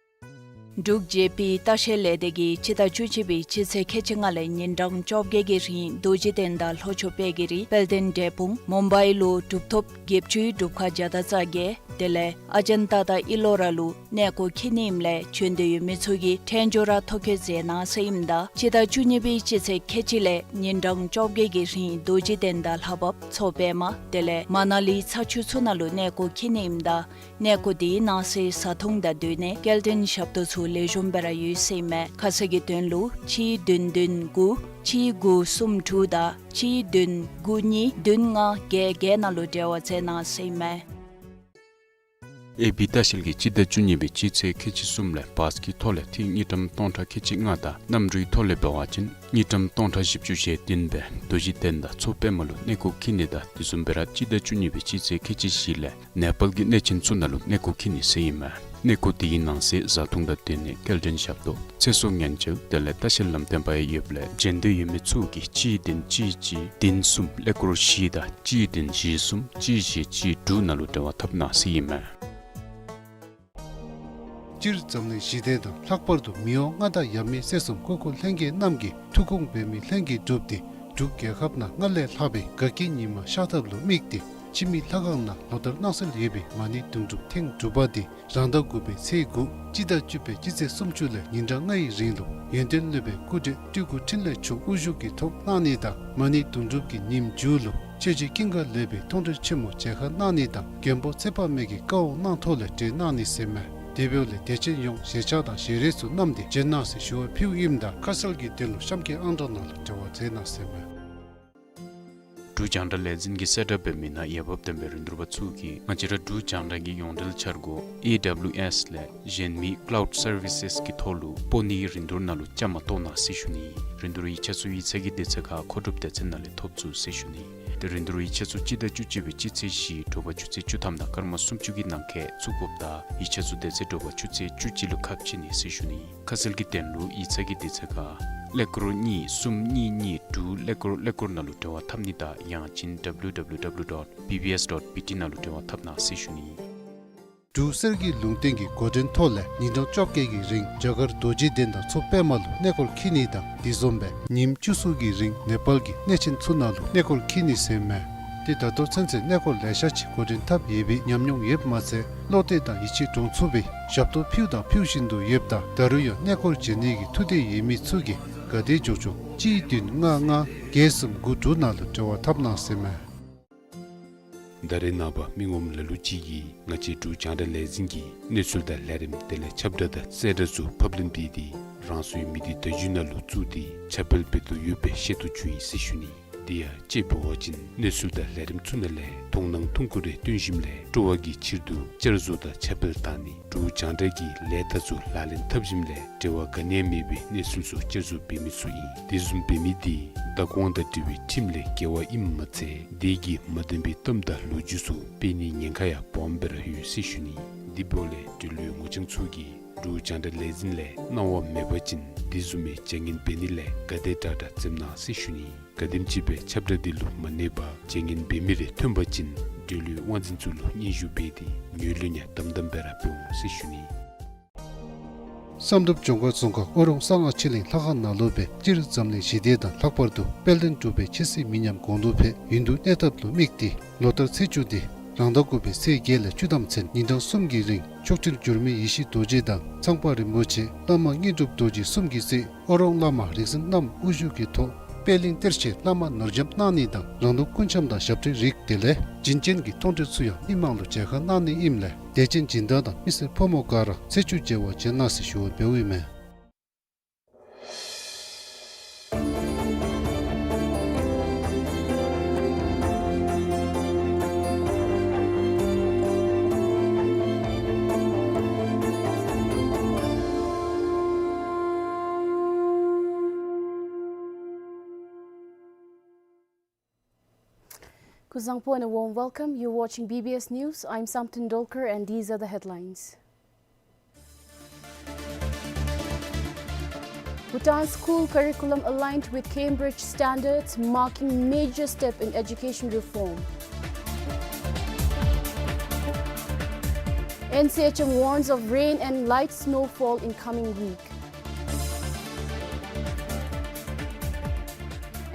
འབྲུག་ཇེ་པི་ལྟ་བཤལ་ལས་སྡེ་གིས་སྤྱི་ཟླ་བཅུ་གཅིག་པའི་སྤྱི་ཚེས་ཁལ་གཅིག་ལྔ་ལས་ཉིན་གྲངས་བཅོ་བརྒྱད་ཀྱི་རིང་རྡོ་རྗེ་གདན་དང་ལྷོ་ཕྱོགས་པད་ཀྱི་རི་དཔལ་ལྡན་འབྲས་སྤུངས་མུམ་བའི་ལུ་གྲུབ་ཐོབ་བརྒྱད་ཅུའི་སྒྲུབ་ཁང་བརྒྱ་དང་རྩ་བརྒྱད་དེ་ལས་ཨ་ཇན་ཏ་དང་ཨི་ལོ་ར་ལུ་གནས་སྐོར་འཁྱིད་ནི་ཨིནམ་ལས་བྱོན་འདོད་ཡོད་མི་ཚུ་གིས་ཕྲན་ཇོ་ར་ཐོ་བཀོད་མཛད་གནང་ཟེར་ཨིནམ་ད་སྤྱི་ཟླ་བཅུ་གཉིས་པའི་སྤྱི་ཚེས་ཁལ་གཅིག་ལས་ཉིན་གྲངས་བཅོ་བརྒྱད་ཀྱི་རིང་རྡོ་རྗེ་གདན་དང་ལྷ་བབས་མཚོ་པདྨ་དེ་ལས་མ་ན་ལི་ཚ་ཆུ་ཚུ་ནང་ལུ་གནས་སྐོར་འཁྱིད་ནི་ཨིནམ་ད་གནས་སྐོར་དེའི་ནང་གསེས་བཟའ་འཐུང་དང་སྡོད་གནས་སྐྱེལ་འདྲེན་ཞབས་ཏོག་ཚུ་ལེགས་ཤོམ་སྦེ་ར་ཡོད་ཟེར་ཨིན་མས། ཁ་གསལ་གྱི་དོན་ལུ་གཅིག་བདུན་བདུན་དགུ་གཅིག་དགུ་གསུམ་དྲུག་དང་གཅིག་བདུན་དགུ་གཉིས་བདུན་ལྔ་བརྒྱད་བརྒྱད་ནང་ལུ་འབྲེལ་བ་མཛད་གནང་ཟེར་ཨིན་མས། ཨེ་བི་ལྟ་བཤལ་གྱིས་སྤྱི་ཟླ་བཅུ་གཉིས་པའི་སྤྱི་ཚེས་ཁལ་གཅིག་གསུམ་ལས་བཱས་ཀྱི་ཐོག་ལས་ཐིག་དངུལ་ཀྲམ་སྟོང་ཕྲག་ཁལ་གཅིག་ལྔ་དང་གནམ་གྲུའི་ཐོག་ལས་འབད་བ་ཅིན་དངུལ་ཀྲམ་སྟོང་ཕྲག་བཞི་བཅུ་ཞེ་བདུན་སྦེ་རྡོ་རྗེ་གདན་དང་མཚོ་པདྨ་ལུ་གནས་སྐོར་འཁྱིད་ནི་དང་དེ་བཟུམ་སྦེ་ར་སྤྱི་ཟླ་བཅུ་གཉིས་པའི་སྤྱི་ཚེས་ཁལ་གཅིག་བཞི་ལས་ནེ་པཱལ་གྱི་གནས་ཆེན་ཚུ་ནང་ལུ་གནས་སྐོར་འཁྱིད་ནི་ཟེར་ཨིན་མས། གནས་སྐོར་དེའི་ནང་གསེས་བཟའ་འཐུང་དང་སྡོད་གནས་སྐྱེལ་འདྲེན་ཞབས་ཏོག་ཚེ་སྲོག་ཉེན་བཅོལ་དེ་ལས་ལྟ་བཤལ་ལམ་སྟོན་པ་ཡང་ཡོདཔ་ལས་བྱོན་འདོད་ཡོད་མི་ཚུ་གིས་གཅིག་བདུན་གཅིག་གཅིག་བདུན་གསུམ་ཀླད་ཀོར་བཞི་དང་གཅིག་བདུན་བཞི་གསུམ་གཅིག་བཞི་གཅིག་དྲུག་ནང་ལུ་འབྲེལ་བ་འཐབ་གནང་ཟེར་ཨིན་མས། སྤྱིར་འཛམ་གླིང་ཞི་བདེ་དང་ལྷག་པར་དུ་མི་དབང་མངའ་བདག་ཡབ་མེས་སྲས་གསུམ་སྐུ་འཁོར་ལྷན་རྒྱས་རྣམས་ཀྱི་ཐུགས་དགོངས་འབད་མེད་ལྷུན་གྱིས་གྲུབ་སྟེ་འབྲུག་རྒྱལ་ཁབ་ནང་སྔར་ལས་ལྷག་པའི་དགའ་སྐྱིད་ཉི་མ་ཤར་ཐབས་ལུ་དམིགས་ཏེ་འཆི་མེད་ལྷ་ཁང་ནང་ལོ་ལྟར་གནང་སྲོལ་ཡོད་པའི་མ་ཎི་དུང་སྒྲུབ་ཐེངས་དྲུག་པ་དེ་རང་ཟླ་དགུ་པའི་ཚེས་དགུ་སྤྱི་ཟླ་བཅུ་པའི་སྤྱི་ཚེས་སུམ་ཅུ་ལས་ཉིན་གྲངས་ལྔའི་རིང་ལུ་ཡོན་ཏན་སློབ་དཔོན་སྐུ་བགྲེས་སྤྲུལ་སྐུ་འཕྲིན་ལས་མཆོག་དབུ་བཞུགས་ཀྱི་ཐོག་གནང་ནི་དང་མ་ཎི་དུང་སྒྲུབ་ཀྱི་ཉིནམ་མཇུག་ལུ་ཆོས་རྗེ་ཀུན་དགའ་ལེགས་པའི་མཐོང་གྲོལ་ཆེན་མོ་མཇལ་ཁ་གནང་ནི་དང་མགོན་པོ་ཚེ་དཔག་མེད་ཀྱི་བཀའ་དབང་གནང་ཐོག་ལས་གྲོལ་གནང་ནི་ཟེར་མས། དེ་འབདཝ་ལས་དད་ཅན་ཡོངས་ཞལ་ཕྱག་དང་ཞལ་རས་ཚུ་བསྣམས་ཏེ་བྱོན་གནང་ཟེར་ཞུ་བ་ཕུལཝ་ཨིནམ་ད་ཁ་གསལ་གྱི་དོན་ལུ་གཤམ་གྱི་ཨང་གྲངས་ནང་ལུ་འབྲེལ་བ་མཛད་གནང་ཟེར་མས། འབྲུག་རྒྱང་བསྒྲགས་ལས་འཛིན་གྱིས་གསལ་བསྒྲགས་འབད་མི་ནང་འོས་འབབ་ལྡན་པའི་རིན་བསྡུར་པ་ཚུ་གིས་ང་བཅས་ར་འབྲུག་རྒྱང་བསྒྲགས་ཀྱི་ཡོངས་འབྲེལ་འཆར་སྒོ་ཨེ་ཌབ་ལུ་ཨེསི་ལས་གཞན་མི་ཀ་ལའུཌ་སར་བི་སེསི་གི་ཐོག་ལུ་སྤོ་ནིའི་རིན་བསྡུར་ནང་ལུ་བཅའ་མར་གཏོགས་གནང་ཟེར་ཞུ་ནི། རིན་བསྡུར་ཡིག་ཆ་ཚུ་ཡིག་ཚང་གི་དུས་ཚོད་ཁར་མཁོ་སྒྲུབ་སྡེ་ཚན་ནང་ལས་ཐོབ་ཚུགས་ཟེར་ཞུ་ནི། དེ་རིན་བསྡུར་ཡིག་ཆ་ཚུ་སྤྱི་ཟླ་བཅུ་གཅིག་པའི་སྤྱི་ཚེས་བཞི་དྲོ་པ་ཆུ་ཚོད་བཅུ་ཐམ་དང་སྐར་མ་སུམ་ཅུ་གི་ནང་འཁོད་བཙུགས་དགོཔ་དང་ཡིག་ཆ་ཚུ་དེ་ཚེ་དྲོ་པ་ཆུ་ཚོད་བཅུ་གཅིག་ལུ་ཁ་ཕྱེ་ནི་ཟེར་ཞུ་ནི། ཁ་གསལ་གྱི་དོན་ལུ་ཡིག་ཚང་གི་དུས་ཚོད་ཁར་ཀླད་ཀོར་གཉིས་གསུམ་གཉིས་གཉིས་དྲུག་ཀླད་ཀོར་ཀླད་ཀོར་ནང་ལུ་འབྲེལ་བ་འཐབ་ནི་དང་ཡང་ཅིན་ཌབ་ལུ་ཌབ་ལུ་ཌབ་ལུ་ཌོཊ་བི་བི་ཨེསི་ཌོཊ་བི་ཊི་ནང་ལུ་འབྲེལ་བ་འཐབ་གནང་ཟེར་ཞུ་ནི། འབྲུག་གསེར་གྱི་ལུང་བསྟན་གྱི་འགོ་འདྲེན་ཐོག་ལས་ཉིན་གྲངས་བཅོ་བརྒྱད་ཀྱི་རིང་རྒྱ་གར་རྡོ་རྗེ་གདན་དང་མཚོ་པདྨ་ལུ་གནས་སྐོར་འཁྱིད་ནི་དང་དེ་བཟུམ་སྦེ་ཉིནམ་བཅུ་གསུམ་གྱི་རིང་ནེ་པཱལ་གྱི་གནས་ཆེན་ཚུ་ནང་ལུ་གནས་སྐོར་འཁྱིད་ནི་ཟེར་མས། ཏེ་ད་ལྟོ་ཚུན་ཚོད་གནས་སྐོར་ལེ་ཤ་ཅིག་འགོ་འདྲེན་འཐབ་ཡོད་པའི་ཉམས་མྱོང་ཡོདཔ་མ་ཚད་བློ་གཏད་དང་ཡིད་ཆེས་འདྲོངས་ཚུགས་པའི་ཞབས་ཏོག་ཕུལཝ་དང་ཕུལ་བཞིན་དུ་ཡོདཔ་ད་ད་རུང་ཡང་གནས་སྐོར་མཇལ་ནི་གི་ཐུགས་འདོད་ཡོད་མི་ཚུ་གིས་ག་དེ་མགྱོགས་མགྱོགས་གཅིག་བདུན་ལྔ་ལྔ་ བརྒྱད་གསུམ་དགུ་དྲུག་ནང་ལུ་འབྲེལ་བ་འཐབ་གནང་ཟེར་མས། ད་རེས་ནངས་པ་མི་ངོམ་ལ་ལུ་ཅིག་གིས་ང་བཅས་འབྲུག་རྒྱང་བསྒྲགས་ལས་འཛིན་གྱི་གནས་ཚུལ་དང་ལས་རིམ་དེ་ལས་ཁྱབ་བསྒྲགས་དང་གསལ་བསྒྲགས་ཚུ་ཕབ་ལེན་འབད་དེ་རང་སོའི་མི་སྡེ་བརྡ་བརྒྱུད་ནང་ལུ་བཙུགས་ཏེ་ཁྱབ་སྤེལ་འབད་དོ་ཡོད་པའི་ཤེས་རྟོགས་བྱུང་ཡི་ཟེར་ཞུ་ནི། དེ་ཡང་དཔྱེ་འབད་བ་ཅིན་གནས་ཚུལ་དང་ལས་རིམ་ཚུ་ནང་ལས་མཐོང་སྣང་ཐུང་ཀུ་རེ་བཏོན་ཞིནམ་ལས་སྤྲོ་བ་གི་ཕྱིར་དུ་བསྐྱར་བཟོ་དང་ཁྱབ་སྤེལ་བཏང་ནི། འབྲུག་རྒྱང་བསྒྲགས་ཀྱི་ལས་རྟགས་ཚུ་ལག་ལེན་འཐབ་ཞིནམ་ལས་འབྲེལ་བ་ག་ནི་ཡང་མེད་པའི་གནས་ཚུལ་ཚུ་བསྐྱར་བཟོ་འབད་མི་ཚུ་ཨིན། དེ་བཟུམ་འབད་མི་དེ་བདག་དབང་དང་འབྲེལ་བའི་ཁྲིམས་ལས་འགལ་བ་ཨིནམ་མ་ཚད་དེ་གིས་མ་བདེན་པའི་གཏམ་དང་ལོ་རྒྱུས་ཚུ་སྤེལ་ནིའི་ཉེན་ཁ་ཡང་སྦོམ་སྦེ་ར་ཡོད་ཟེར་ཞུ་ནི། དེ་འབདཝ་ལས་འབྲེལ་ཡོད་ངོ་རྐྱང་ཚུ་གིས་འབྲུག་རྒྱང་བསྒྲགས་ལས་འཛིན་ལས་གནང་བ་མེད་པ་ཅིན་དེ་བཟུམ་མའི་བྱ་ངན་འབད་ནི་ལས་ག་དེ་དྲག་དྲག་འཛེམ་གནང་ཟེར་ཞུ་ནི། ག་དེམ་ཅིག་སྦེ་ཁྱབ་བསྒྲགས་དེ་ལུ་མ་གནས་པར་བྱ་ངན་འབད་མི་རེ་ཐོན་པ་ཅིན་འབྲེལ་ཡོད་དབང་འཛིན་ཚུ་ལུ་སྙན་ཞུ་འབད་དེ་ངོས་ལེན་ཡང་དམ་དམ་སྦེ་ར་འབད་འོང་ཟེར་ཞུ་ནི། བསམ་གྲུབ་ལྗོངས་མཁར་རྫོང་ཁག་ཨོ་རོང་གསང་སྔགས་ཆོས་གླིང་ལྷ་ཁང་ནང་ལུ་སྦེ་སྤྱིར་འཛམ་གླིང་ཞི་བདེ་དང་ལྷག་པར་དུ་དཔལ་ལྡན་འབྲུག་པའི་ཆོས་སྲིད་མི་ཉམས་གོང་དུ་འཕེལ་ཡུན་དུ་གནས་ཐབས་ལུ་དམིགས་ཏེ་ལོ་ལྟར་ཚེས་བཅུ་སྟེ་རང་ཟླ་དགུ་པའི་ཚེས་བརྒྱད་ལས་བཅུ་ཐམ་ཚུན་ཉིན་གྲངས་གསུམ་གྱི་རིང་མཆོག་སྤྲུལ་འགྱུར་མེད་ཡེ་ཤེས་རྡོ་རྗེ་དང་ཚངས་པ་རིན་པོ་ཆེ་བླ་མ་དངོས་གྲུབ་རྡོ་རྗེ་གསུམ་གྱིས་གཙོས་ཨོ་རོང་བླ་མ་རིགས་གསུམ་རྣམས་དབུ་བཞུགས་ཀྱི་ཐོག་པད་གླིང་གཏེར་ཆོས་བླ་མ་ནོར་རྒྱམ་གནང་ནི་དང་རང་གདོང་སྐུ་འཆམ་དང་ཞབས་ཁྲའི་རིགས་དེ་ལས་བྱིན་ཅན་གྱི་མཐོང་གྲོལ་ཚུ་ཡང་མི་མང་ལུ་མཇལ་ཁ་གནང་ནི་ཨིནམ་ལས་དད་ཅན་སྦྱིན་བདག་དང་མི་སེར་ཕོ་མོ་ག་ར་ཚེས་བཅུ་མཇལ་བར་བྱོན་གནང་ཟེར་ཞུ་བ་འབདཝ་ཨིན་མས། Kuzuzangpo and a warm welcome. You're watching B B S News. I'm Samten Dolkar and these are the headlines. Bhutan school curriculum aligned with Cambridge standards, marking major step in education reform. N C H M warns of rain and light snowfall in coming week.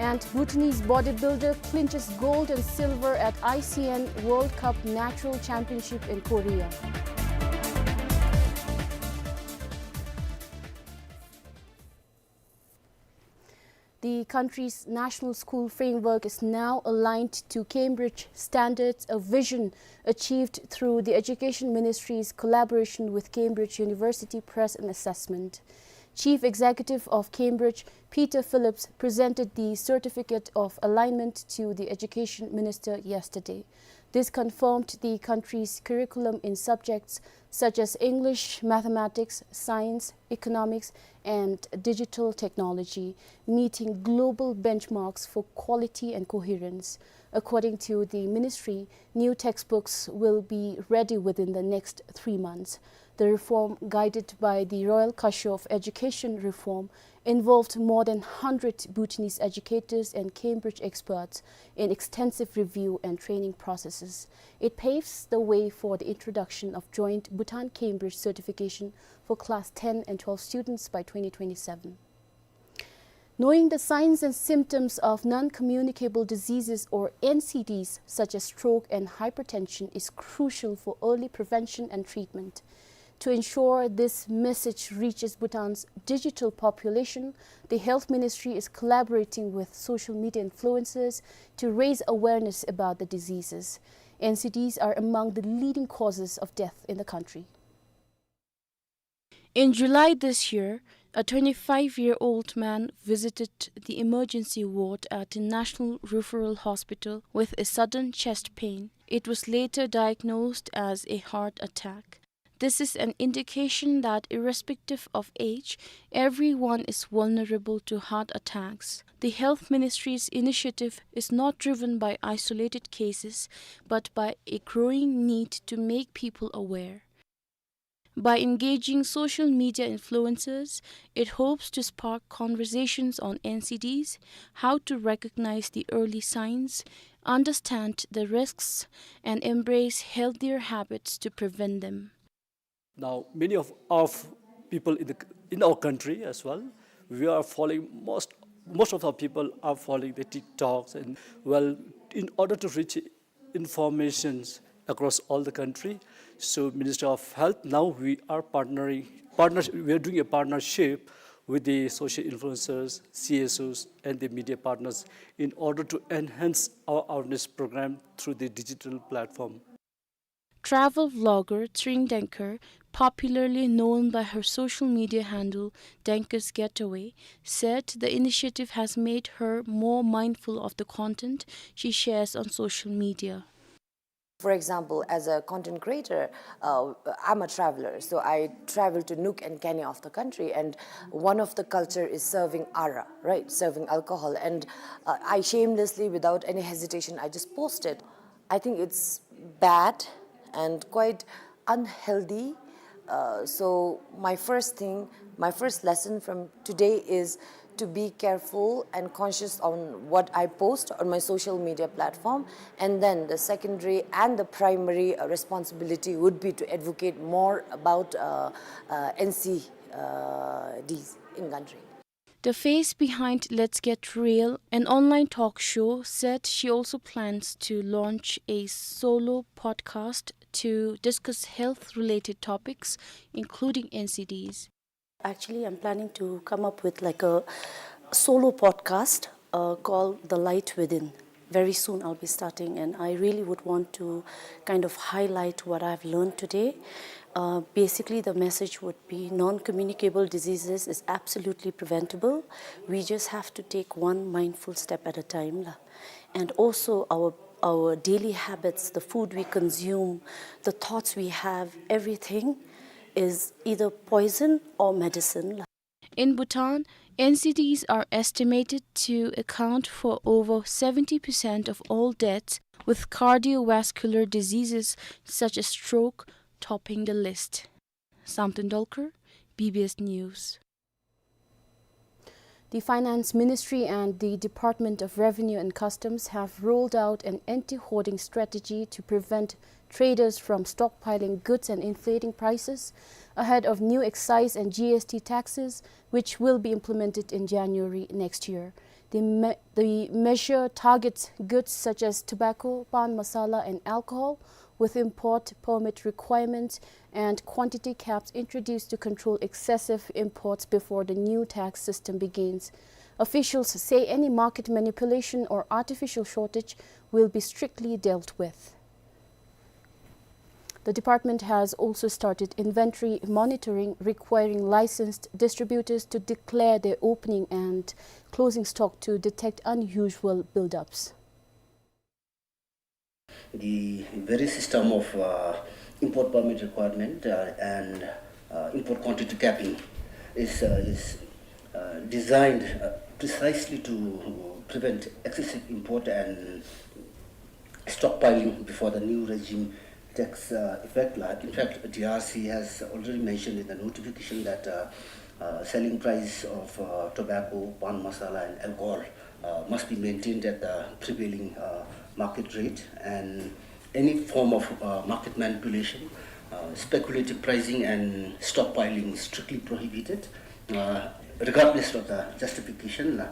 And Bhutanese bodybuilder clinches gold and silver at I C N World Cup Natural Championship in Korea. The country's national school framework is now aligned to Cambridge standards, a vision achieved through the Education Ministry's collaboration with Cambridge University Press and Assessment. Chief Executive of Cambridge, Peter Phillips, presented the certificate of alignment to the Education Minister yesterday. This confirmed the country's curriculum in subjects such as English, mathematics, science, economics, and digital technology, meeting global benchmarks for quality and coherence. According to the ministry, new textbooks will be ready within the next three months. The reform, guided by the Royal Kasho of Education Reform, involved more than hundred Bhutanese educators and Cambridge experts in extensive review and training processes. It paves the way for the introduction of joint Bhutan-Cambridge certification for class ten and twelve students by twenty twenty-seven. Knowing the signs and symptoms of non-communicable diseases, or N C Ds, such as stroke and hypertension is crucial for early prevention and treatment. To ensure this message reaches Bhutan's digital population, the Health Ministry is collaborating with social media influencers to raise awareness about the diseases. N C Ds are among the leading causes of death in the country. In July this year, a twenty-five-year-old man visited the emergency ward at the National Referral Hospital with a sudden chest pain. It was later diagnosed as a heart attack. This is an indication that, irrespective of age, everyone is vulnerable to heart attacks. The Health Ministry's initiative is not driven by isolated cases, but by a growing need to make people aware. By engaging social media influencers, it hopes to spark conversations on N C Ds, how to recognize the early signs, understand the risks, and embrace healthier habits to prevent them. Now, many of, of people in the, in our country as well, we are following most, most of our people are following the TikToks and, well, in order to reach informations across all the country. So Ministry of Health, now we are partnering, partners, we are doing a partnership with the social influencers, C S Os, and the media partners in order to enhance our awareness program through the digital platform. Travel vlogger Tring Denker, popularly known by her social media handle Denker's Getaway, said the initiative has made her more mindful of the content she shares on social media. For example, as a content creator, uh, I'm a traveler, so I travel to nook and cranny of the country, and one of the culture is serving arak, right? Serving alcohol, and, uh, I shamelessly, without any hesitation, I just post it. I think it's bad and quite unhealthy. Uh, so my first thing, my first lesson from today is to be careful and conscious on what I post on my social media platform. And then the secondary and the primary, uh, responsibility would be to advocate more about, uh, uh, N C Ds in country. The face behind Let's Get Real, an online talk show, said she also plans to launch a solo podcast to discuss health-related topics, including N C Ds. Actually, I'm planning to come up with, like, a solo podcast, uh, called The Light Within. Very soon I'll be starting, and I really would want to kind of highlight what I've learned today. Uh, basically, the message would be non-communicable diseases is absolutely preventable. We just have to take one mindful step at a time, la. And also our, our daily habits, the food we consume, the thoughts we have, everything is either poison or medicine, la. In Bhutan, N C Ds are estimated to account for over seventy percent of all deaths, with cardiovascular diseases such as stroke topping the list. Samten Dolkar, B B S News. The Finance Ministry and the Department of Revenue and Customs have rolled out an anti-hoarding strategy to prevent traders from stockpiling goods and inflating prices ahead of new excise and G S T taxes, which will be implemented in January next year. The me-, the measure targets goods such as tobacco, pan masala, and alcohol, with import permit requirements and quantity caps introduced to control excessive imports before the new tax system begins. Officials say any market manipulation or artificial shortage will be strictly dealt with. The department has also started inventory monitoring, requiring licensed distributors to declare their opening and closing stock to detect unusual buildups. The very system of, uh, import permit requirement, uh, and, uh, import quantity capping is, uh, is, uh, designed, uh, precisely to prevent excessive import and stockpiling before the new regime takes, uh, effect. Like, in fact, D R C has already mentioned in the notification that, uh, uh, selling price of, uh, tobacco, pan masala, and alcohol, uh, must be maintained at the prevailing, uh, market rate, and any form of, uh, market manipulation, uh, speculative pricing, and stockpiling is strictly prohibited, uh, regardless of the justification, la.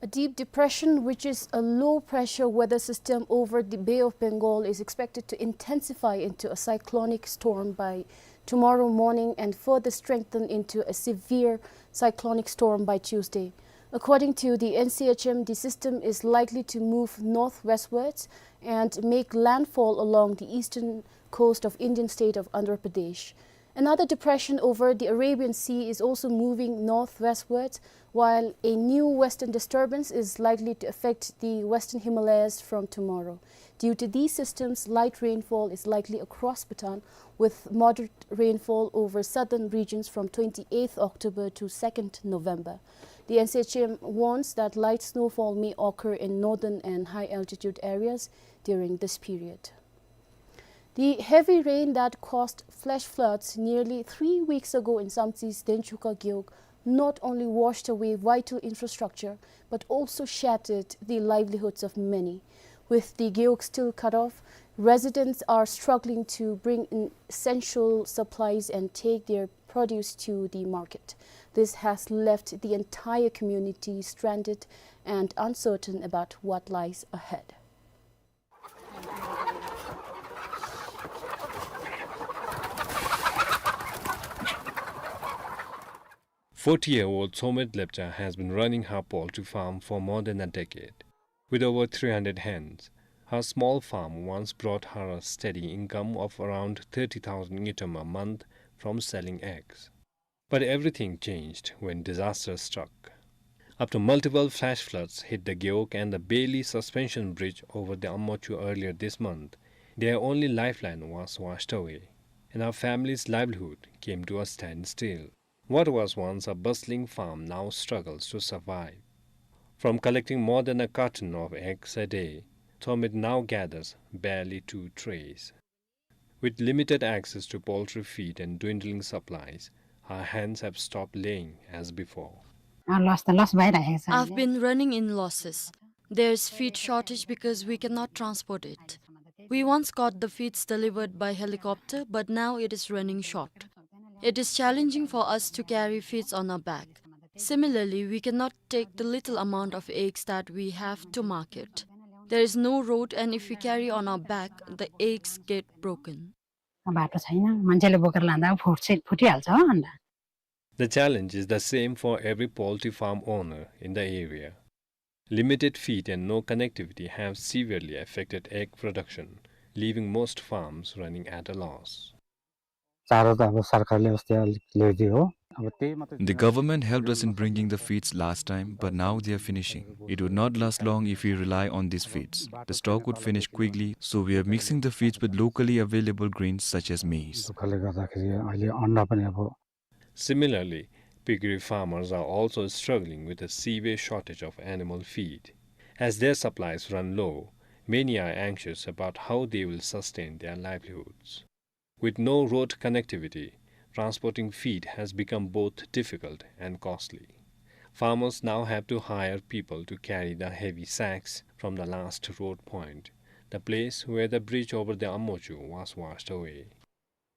A deep depression, which is a low-pressure weather system over the Bay of Bengal, is expected to intensify into a cyclonic storm by tomorrow morning and further strengthen into a severe cyclonic storm by Tuesday. According to the N C H M, the system is likely to move northwestwards and make landfall along the eastern coast of Indian state of Andhra Pradesh. Another depression over the Arabian Sea is also moving northwestward, while a new western disturbance is likely to affect the western Himalayas from tomorrow. Due to these systems, light rainfall is likely across Bhutan, with moderate rainfall over southern regions from twenty-eighth October to second November. The N C H M warns that light snowfall may occur in northern and high-altitude areas during this period. The heavy rain that caused flash floods nearly three weeks ago in Samtse's Denchuka Gewog not only washed away vital infrastructure, but also shattered the livelihoods of many. With the gewog still cut off, residents are struggling to bring in essential supplies and take their produce to the market. This has left the entire community stranded and uncertain about what lies ahead. Forty-year-old Tshomrit Lepcha has been running her poultry farm for more than a decade. With over three hundred hens, her small farm once brought her a steady income of around thirty thousand ngultrum a month from selling eggs. But everything changed when disaster struck. After multiple flash floods hit the Gewog and the Bailey suspension bridge over the Ammachu earlier this month, their only lifeline was washed away, and our family's livelihood came to a standstill. What was once a bustling farm now struggles to survive. From collecting more than a carton of eggs a day, Tshomrit now gathers barely two trays. With limited access to poultry feed and dwindling supplies, her hens have stopped laying as before. अँ, लस त लस भइरहेको छ। I've been running in losses. There's feed shortage because we cannot transport it. We once got the feeds delivered by helicopter, but now it is running short. It is challenging for us to carry feeds on our back. Similarly, we cannot take the little amount of eggs that we have to market. There is no road, and if we carry on our back, the eggs get broken. बाटो छैन, मान्छेले बोकेर लाँदा फुट्छ, फुटिहाल्छ हो अन्डा। The challenge is the same for every poultry farm owner in the area. Limited feed and no connectivity have severely affected egg production, leaving most farms running at a loss. चारो त अब सरकारले अस्ति अलिक ल्याइदियो हो। अब त्यही मात्रै The government helped us in bringing the feeds last time, but now they are finishing. It would not last long if we rely on these feeds. The stock would finish quickly, so we are mixing the feeds with locally available grains such as maize. दुःखले गर्दाखेरि अहिले अन्न पनि अब Similarly, piggery farmers are also struggling with a severe shortage of animal feed. As their supplies run low, many are anxious about how they will sustain their livelihoods. With no road connectivity, transporting feed has become both difficult and costly. Farmers now have to hire people to carry the heavy sacks from the last road point, the place where the bridge over the Ammachu was washed away.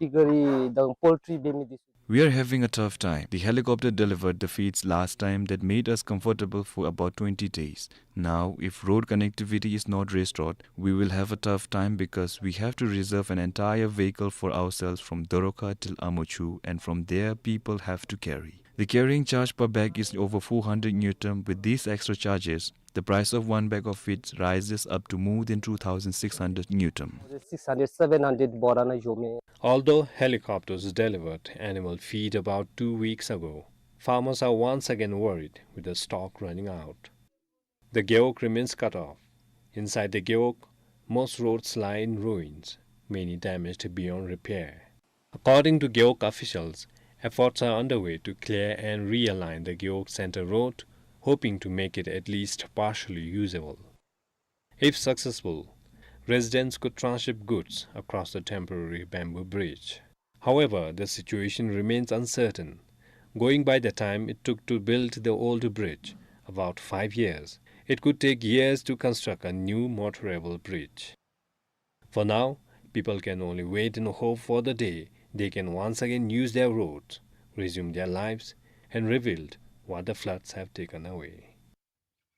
Piggery dan poultry bemi disu. We are having a tough time. The helicopter delivered the feeds last time that made us comfortable for about twenty days. Now, if road connectivity is not restored, we will have a tough time because we have to reserve an entire vehicle for ourselves from Doroka till Ammachu, and from there people have to carry. The carrying charge per bag is over four hundred ngultrum. With these extra charges, the price of one bag of feeds rises up to more than two thousand six hundred ngultrum. Six hundred, seven hundred bora na jome. Although helicopters delivered animal feed about two weeks ago, farmers are once again worried with the stock running out. The Gewog remains cut off. Inside the Gewog, most roads lie in ruins, many damaged beyond repair. According to Gewog officials, efforts are underway to clear and realign the Gewog Center Road, hoping to make it at least partially usable. If successful, residents could transship goods across the temporary bamboo bridge. However, the situation remains uncertain. Going by the time it took to build the old bridge, about five years, it could take years to construct a new motorable bridge. For now, people can only wait and hope for the day they can once again use their roads, resume their lives, and rebuild what the floods have taken away.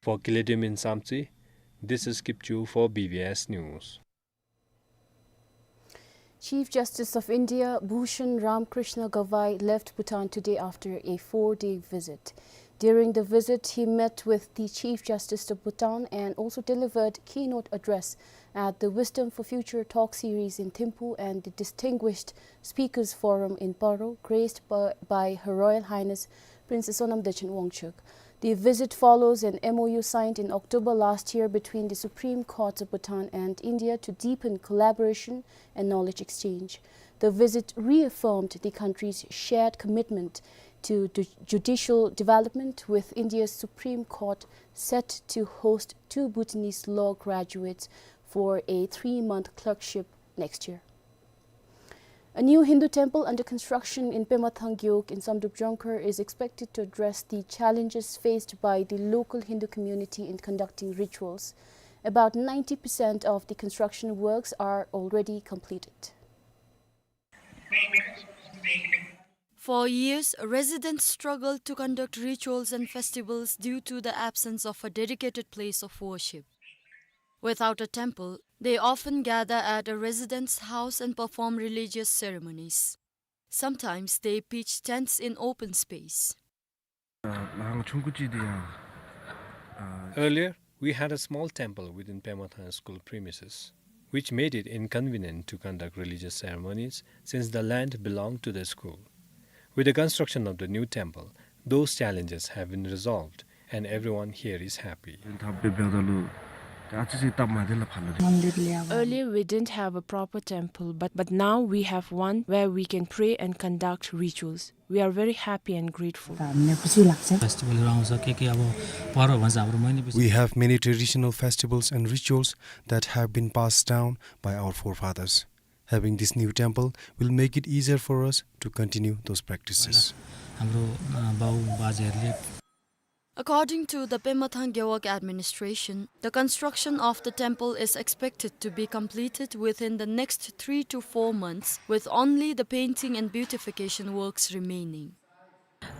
For Kiledim in Samtse, this is Kipchu for B B S News. Chief Justice of India Bhushan Ramkrishna Gavai left Bhutan today after a four-day visit. During the visit, he met with the Chief Justice of Bhutan and also delivered keynote address at the Wisdom for Future Talk Series in Thimphu and the Distinguished Speakers Forum in Paro, graced by, by Her Royal Highness Princess Sonam Dechen Wangchuck. The visit follows an M O U signed in October last year between the Supreme Courts of Bhutan and India to deepen collaboration and knowledge exchange. The visit reaffirmed the country's shared commitment to ju-, judicial development, with India's Supreme Court set to host two Bhutanese law graduates for a three-month clerkship next year. A new Hindu temple under construction in Pemathang Gewog in Samdrup Jongkhar is expected to address the challenges faced by the local Hindu community in conducting rituals. About ninety percent of the construction works are already completed. For years, residents struggled to conduct rituals and festivals due to the absence of a dedicated place of worship. Without a temple, they often gather at a resident's house and perform religious ceremonies. Sometimes they pitch tents in open space. ཨ་ལྷང་ཆུང་ཀུ་ཅིག་འདི་ཡང་ཨ། Earlier, we had a small temple within Pemathang school premises, which made it inconvenient to conduct religious ceremonies since the land belonged to the school. With the construction of the new temple, those challenges have been resolved, and everyone here is happy. ཐབས་འབད་བ་ད་ལུ་ད་ཨ་ཙི་ཙི་སྟབས་མ་བདེ་ལ་ཕར་ལུ། Earlier, we didn't have a proper temple, but, but now we have one where we can pray and conduct rituals. We are very happy and grateful. Festival राउँछ, के के अब पर्व भन्छ हाम्रो, मैले विशेष We have many traditional festivals and rituals that have been passed down by our forefathers. Having this new temple will make it easier for us to continue those practices. हाम्रो अ, बाउ बाजेहरूले According to the Pemathang Gewog administration, the construction of the temple is expected to be completed within the next three to four months, with only the painting and beautification works remaining.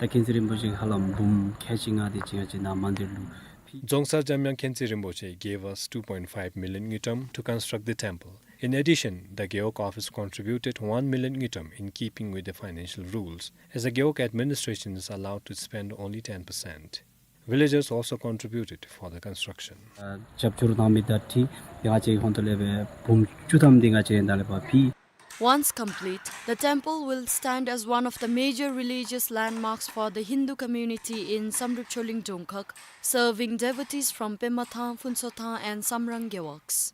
ད་མཁྱེན་བརྩེ་རིན་པོ་ཆེ་ཧ་ལམ་འབུམ་ཁལ་གཅིག་ལྔ་དེ་ཅིག་ང་བཅས་ནཱ་མན་དིར་ལུ་ཕུལ། རྫོང་སར་འཇམ་དབྱངས་མཁྱེན་བརྩེ་རིན་པོ་ཆེ gave us two point five million ngultrum to construct the temple. In addition, the Gewog office contributed one million ngultrum in keeping with the financial rules, as the Gewog administration is allowed to spend only ten percent. Villagers also contributed for the construction. རྒྱབ་སྐྱོར་གནང་མི་དང་འཁྲིལ་ང་བཅས་ཧོན་ཏོ་ལས་སྦེ་འབུམ་བཅུ་ཐམ་དེ་ང་བཅས་ད་ལས་ཕར་ཕུལ། Once complete, the temple will stand as one of the major religious landmarks for the Hindu community in Samdrup Choling Dongkhak, serving devotees from Pemathang, Phuntshothang and Samrang Gewogs.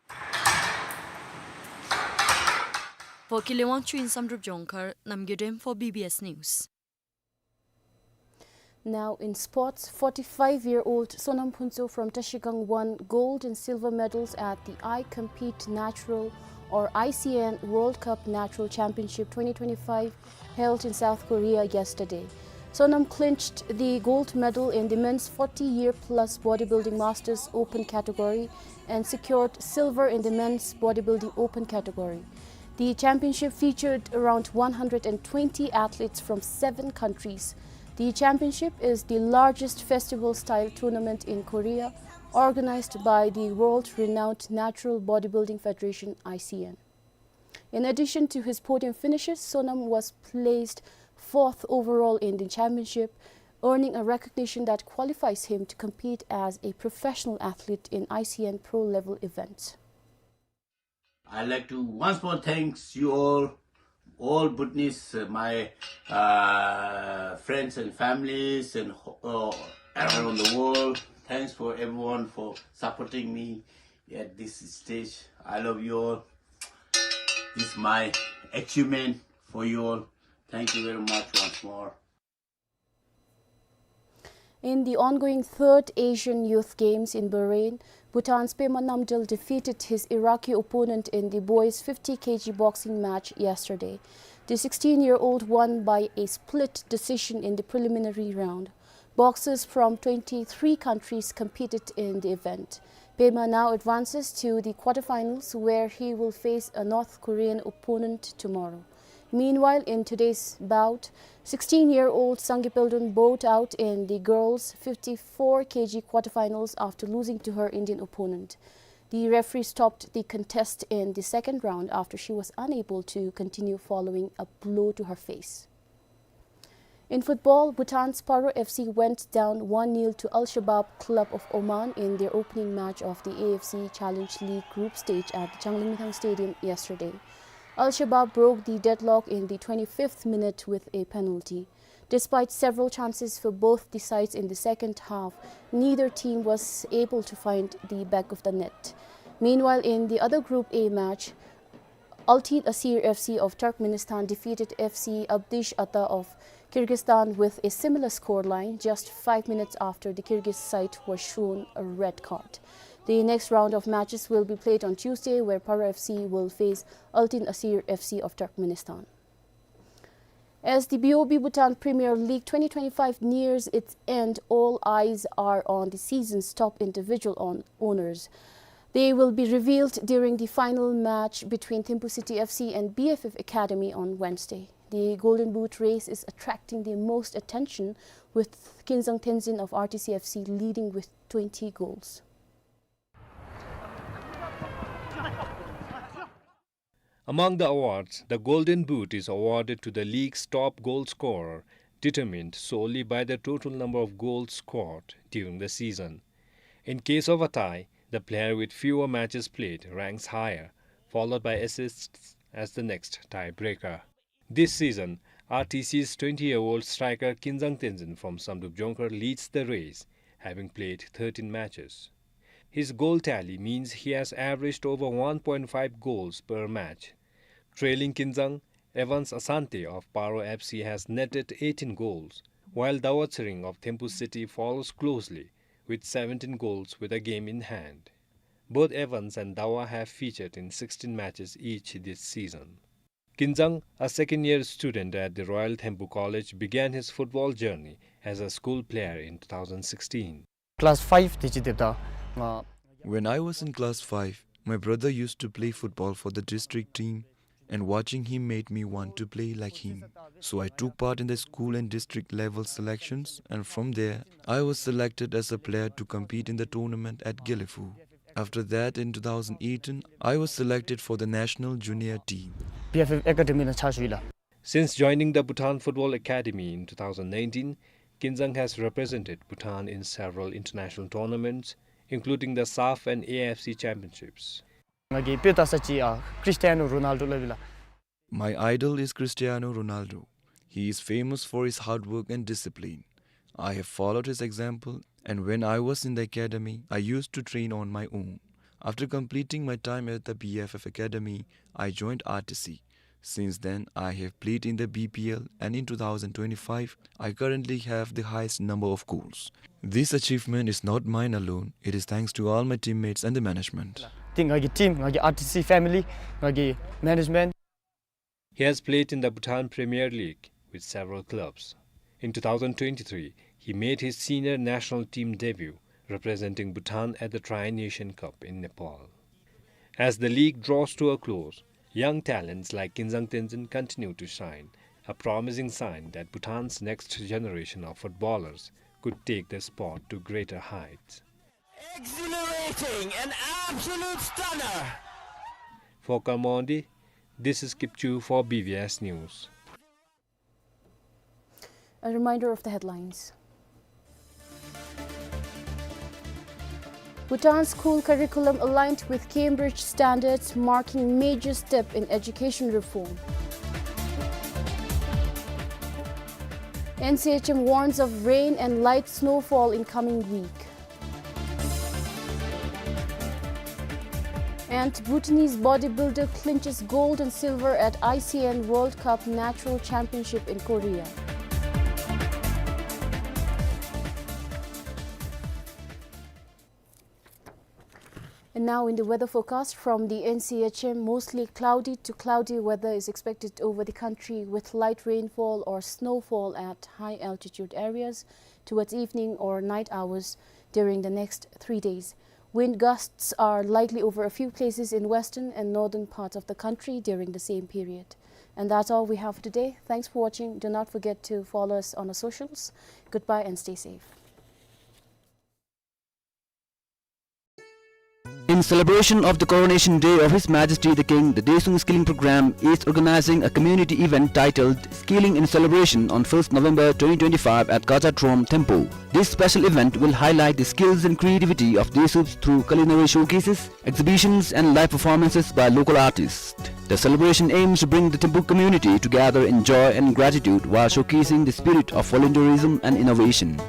For Kilewangchu in Samdrup Jongkhar, Namgay Dem for B B S News. Now in sports, forty-five-year-old Sonam Phuntsho from Trashigang won gold and silver medals at the I Compete Natural or I C N World Cup Natural Championship twenty twenty-five held in South Korea yesterday. Sonam clinched the gold medal in the men's forty-year-plus bodybuilding Masters Open category and secured silver in the men's bodybuilding open category. The championship featured around one hundred and twenty athletes from seven countries. The championship is the largest festival-style tournament in Korea, organized by the world-renowned Natural Bodybuilding Federation, I C N. In addition to his podium finishes, Sonam was placed fourth overall in the championship, earning a recognition that qualifies him to compete as a professional athlete in I C N pro level events. I'd like to once more thanks you all, all Bhutanese, uh, my, uh, friends and families and, uh, around the world. Thanks for everyone for supporting me at this stage. I love you all. This is my achievement for you all. Thank you very much once more. In the ongoing third Asian Youth Games in Bahrain, Bhutan's Pema Namgyel defeated his Iraqi opponent in the boys fifty K G boxing match yesterday. The sixteen-year-old won by a split decision in the preliminary round. Boxers from twenty-three countries competed in the event. Pema now advances to the quarterfinals, where he will face a North Korean opponent tomorrow. Meanwhile, in today's bout, sixteen-year-old Sangay Peldon bowed out in the girls' fifty-four K G quarterfinals after losing to her Indian opponent. The referee stopped the contest in the second round after she was unable to continue following a blow to her face. In football, Bhutan's Paro F C went down one nil to Al Shabab Club of Oman in their opening match of the A F C Challenge League group stage at the Changlimithang Stadium yesterday. Al Shabab broke the deadlock in the twenty-fifth minute with a penalty. Despite several chances for both the sides in the second half, neither team was able to find the back of the net. Meanwhile, in the other Group A match, Altyn Asir F C of Turkmenistan defeated F C Abdish Ata of Kyrgyzstan with a similar scoreline just five minutes after the Kyrgyz side was shown a red card. The next round of matches will be played on Tuesday, where Paro F C will face Altyn Asir F C of Turkmenistan. As the B O B Bhutan Premier League twenty twenty-five nears its end, all eyes are on the season's top individual own-, owners. They will be revealed during the final match between Thimphu City F C and B F F Academy on Wednesday. The Golden Boot race is attracting the most attention, with Kinzang Tenzin of R T C F C leading with twenty goals. Among the awards, the Golden Boot is awarded to the league's top goal scorer, determined solely by the total number of goals scored during the season. In case of a tie, the player with fewer matches played ranks higher, followed by assists as the next tiebreaker. This season, R T C's twenty-year-old striker Kinzang Tenzin from Samdrup Jongkhar leads the race, having played thirteen matches. His goal tally means he has averaged over one point five goals per match. Trailing Kinzang, Evans Asante of Paro F C has netted eighteen goals, while Dawa Tshering of Thimphu City follows closely with seventeen goals with a game in hand. Both Evans and Dawa have featured in sixteen matches each this season. Kinzang, a second-year student at the Royal Thimphu College, began his football journey as a school player in two thousand sixteen. Class five དེ་ཅིག་དེབ་ད་ང་། When I was in class five, my brother used to play football for the district team, and watching him made me want to play like him. So I took part in the school and district level selections, and from there, I was selected as a player to compete in the tournament at Gelephu. After that, in two thousand eighteen, I was selected for the national junior team. B F F Academy ནང་ཕྱག་ཞུ་ཡི་ལགས། Since joining the Bhutan Football Academy in two thousand nineteen, Kinzang has represented Bhutan in several international tournaments, including the SAFF and A F C Championships. ང་གི་དཔེ་ལྟ་ས་ཅིག་ཨ་ཀྲིས་ཊི་ཡ་ནོ་རོ་ནཱལ་ཌོ་ལབ་ཡི་ལགས། My idol is Cristiano Ronaldo. He is famous for his hard work and discipline. I have followed his example, and when I was in the academy, I used to train on my own. After completing my time at the B F F Academy, I joined R T C. Since then, I have played in the B P L, and in two thousand twenty-five, I currently have the highest number of goals. This achievement is not mine alone, it is thanks to all my teammates and the management. དེ་ང་གི་ཊིམ་ང་གི་R T C family ང་གི་management. He has played in the Bhutan Premier League with several clubs. In two thousand twenty-three, he made his senior national team debut, representing Bhutan at the Tri-Nation Cup in Nepal. As the league draws to a close, young talents like Kinzang Tenzin continue to shine, a promising sign that Bhutan's next generation of footballers could take the sport to greater heights. Exhilarating, an absolute stunner. For Karmondi, this is Kipchu for B B S News. A reminder of the headlines. Bhutan school curriculum aligned with Cambridge standards, marking major step in education reform. N C H M warns of rain and light snowfall in coming week. And Bhutanese bodybuilder clinches gold and silver at I C N World Cup Natural Championship in Korea. And now in the weather forecast from the N C H M, mostly cloudy to cloudy weather is expected over the country, with light rainfall or snowfall at high altitude areas towards evening or night hours during the next three days. Wind gusts are likely over a few places in western and northern parts of the country during the same period. And that's all we have for today. Thanks for watching. Do not forget to follow us on our socials. Goodbye and stay safe. In celebration of the coronation day of His Majesty the King, the Desung Skilling Program is organizing a community event titled Skilling in Celebration on first November twenty twenty-five at Gaja Trom, Thimphu. This special event will highlight the skills and creativity of Desuks through culinary showcases, exhibitions, and live performances by local artists. The celebration aims to bring the Thimphu community together in joy and gratitude while showcasing the spirit of volunteerism and innovation.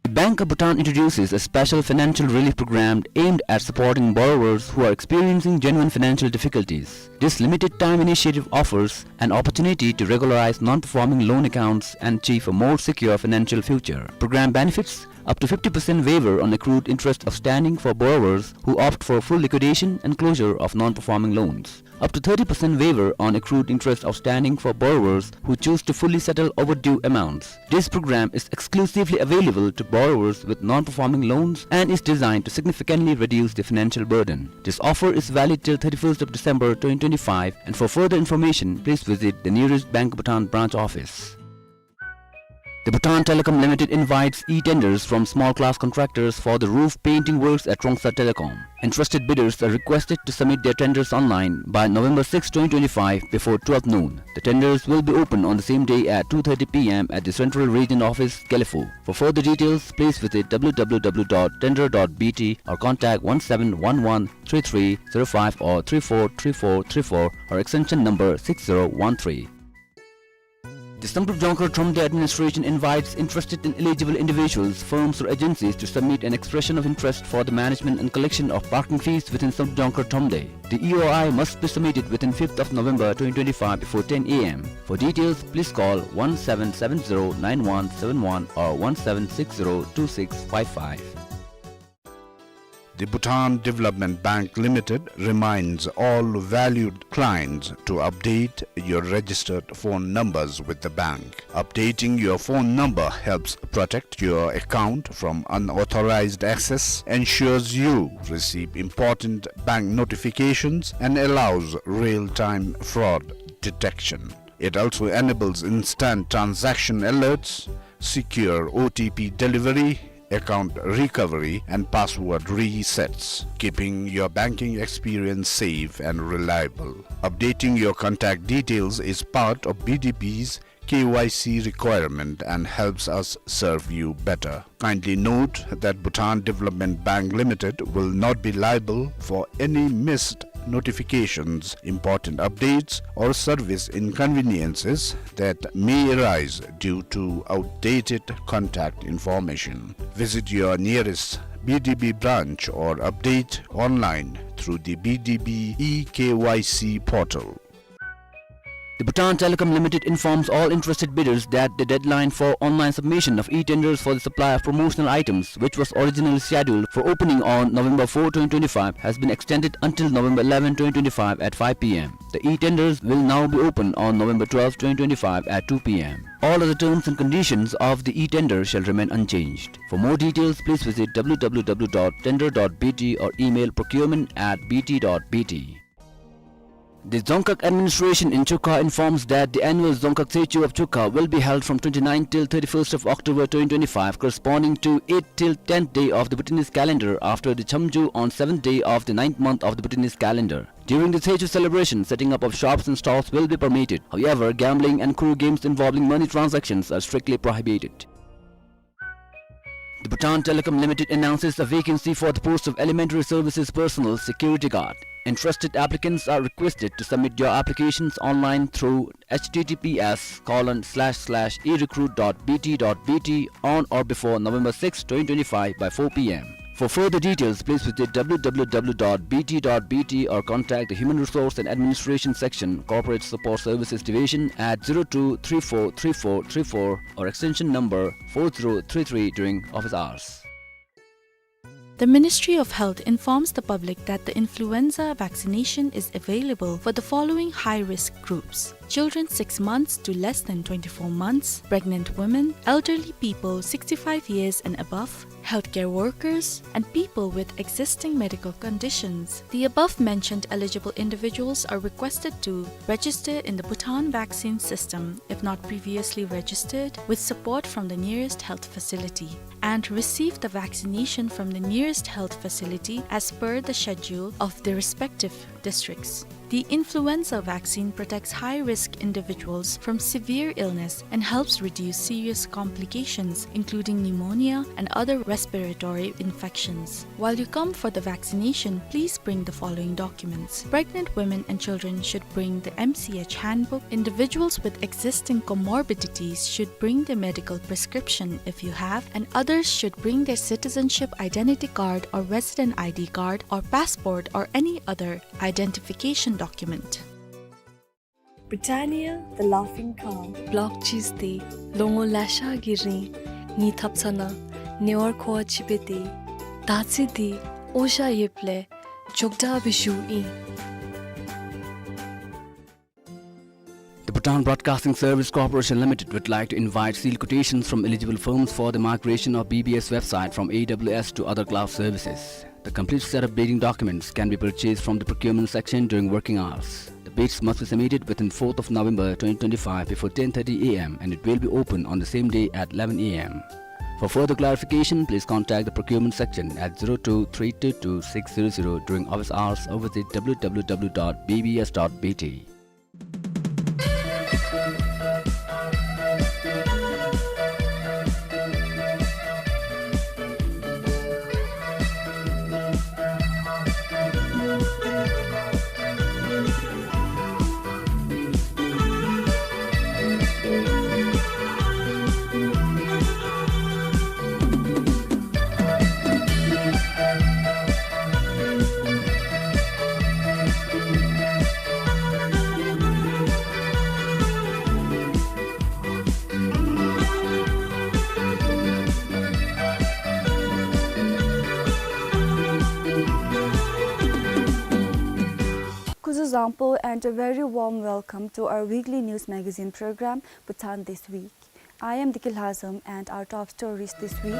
The Bank of Bhutan introduces a special financial relief program aimed at supporting borrowers who are experiencing genuine financial difficulties. This limited time initiative offers an opportunity to regularize non-performing loan accounts and achieve a more secure financial future. Program benefits: up to fifty percent waiver on accrued interest outstanding for borrowers who opt for full liquidation and closure of non-performing loans. Up to thirty percent waiver on accrued interest outstanding for borrowers who choose to fully settle overdue amounts. This program is exclusively available to borrowers with non-performing loans and is designed to significantly reduce the financial burden. This offer is valid till thirty-first of December twenty twenty-five, and for further information, please visit the nearest Bank of Bhutan branch office. The Bhutan Telecom Limited invites e-tenders from small class contractors for the roof painting works at Rongsa Telecom. Interested bidders are requested to submit their tenders online by November sixth, twenty twenty-five, before twelve noon. The tenders will be open on the same day at two thirty p m at the Central Region Office, Gelephu. For further details, please visit w w w dot tender dot b t or contact one seven one one three three zero five or three four three four three four or extension number six zero one three. The Samdrup Dzongkhag Thromde administration invites interested and eligible individuals, firms or agencies to submit an expression of interest for the management and collection of parking fees within Samdrup Dzongkhag Thromde. The E O I must be submitted within fifth of November twenty twenty-five before ten a m. For details, please call one seven seven zero nine one seven one or one seven six zero two six five five. The Bhutan Development Bank Limited reminds all valued clients to update your registered phone numbers with the bank. Updating your phone number helps protect your account from unauthorized access, ensures you receive important bank notifications, and allows real-time fraud detection. It also enables instant transaction alerts, secure O T P delivery, account recovery, and password resets, keeping your banking experience safe and reliable. Updating your contact details is part of B D B's K Y C requirement and helps us serve you better. Kindly note that Bhutan Development Bank Limited will not be liable for any missed notifications, important updates, or service inconveniences that may arise due to outdated contact information. Visit your nearest B D B branch or update online through the B D B e K Y C portal. The Bhutan Telecom Limited informs all interested bidders that the deadline for online submission of e-tenders for the supply of promotional items, which was originally scheduled for opening on November fourth, twenty twenty-five, has been extended until November eleventh, twenty twenty-five at five p m. The e-tenders will now be open on November twelfth, twenty twenty-five at two p m. All other terms and conditions of the e-tender shall remain unchanged. For more details, please visit w w w dot tender dot b t or email procurement at b t dot b t. The Dzongkhag administration in Chukha informs that the annual Dzongkhag Tshechu of Chukha will be held from twenty-ninth till thirty-first of October twenty twenty-five, corresponding to eighth till tenth day of the Bhutanese calendar, after the Chamju on seventh day of the ninth month of the Bhutanese calendar. During the Tshechu celebration, setting up of shops and stalls will be permitted. However, gambling and khuru games involving money transactions are strictly prohibited. The Bhutan Telecom Limited announces a vacancy for the post of Elementary Services Personnel Security Guard. Interested applicants are requested to submit your applications online through h t t p s colon slash slash e recruit dot b t dot b t on or before November sixth, twenty twenty-five by four p m. For further details, please visit w w w dot b t dot b t or contact the Human Resource and Administration Section, Corporate Support Services Division at zero two three four three four three four or extension number four zero three three during office hours. The Ministry of Health informs the public that the influenza vaccination is available for the following high-risk groups: children six months to less than twenty-four months, pregnant women, elderly people sixty-five years and above, healthcare workers, and people with existing medical conditions. The above mentioned eligible individuals are requested to register in the Bhutan vaccine system if not previously registered, with support from the nearest health facility, and receive the vaccination from the nearest health facility as per the schedule of the respective districts. The influenza vaccine protects high-risk individuals from severe illness and helps reduce serious complications, including pneumonia and other respiratory infections. While you come for the vaccination, please bring the following documents. Pregnant women and children should bring the M C H handbook. Individuals with existing comorbidities should bring their medical prescription if you have, and others should bring their citizenship identity card or resident I D card or passport or any other identification document. Britannia, the laughing cow. Block cheese འདི་ལོ་ངོ་ལེ་ཤ་གི་རིང་ངེའི་ཐབ་ཚང་ནང་ཉེ་བར་མཁོ་བ་ཅིག་སྦེ་སྡོད་ཡི། ད་ཅི་འདི་ཨོ་ཤ་ཡོདཔ་ལས་མགྱོགས་དྲགས་སྦེ་ཞུཝ་ཨིན། The Bhutan Broadcasting Service Corporation Limited would like to invite sealed quotations from eligible firms for the migration of B B S website from A W S to other cloud services. The complete set of bidding documents can be purchased from the procurement section during working hours. The Bids must be submitted within fourth of November twenty twenty-five before ten thirty A M and it will be open on the same day at eleven A M. For further clarification, please contact the procurement section at zero two three two two six zero zero during office hours or visit W W W dot B B S dot B T. Kuzuzangpo and a very warm welcome to our weekly news magazine program, Bhutan This Week. I am Diki Lhazam and our top stories this week.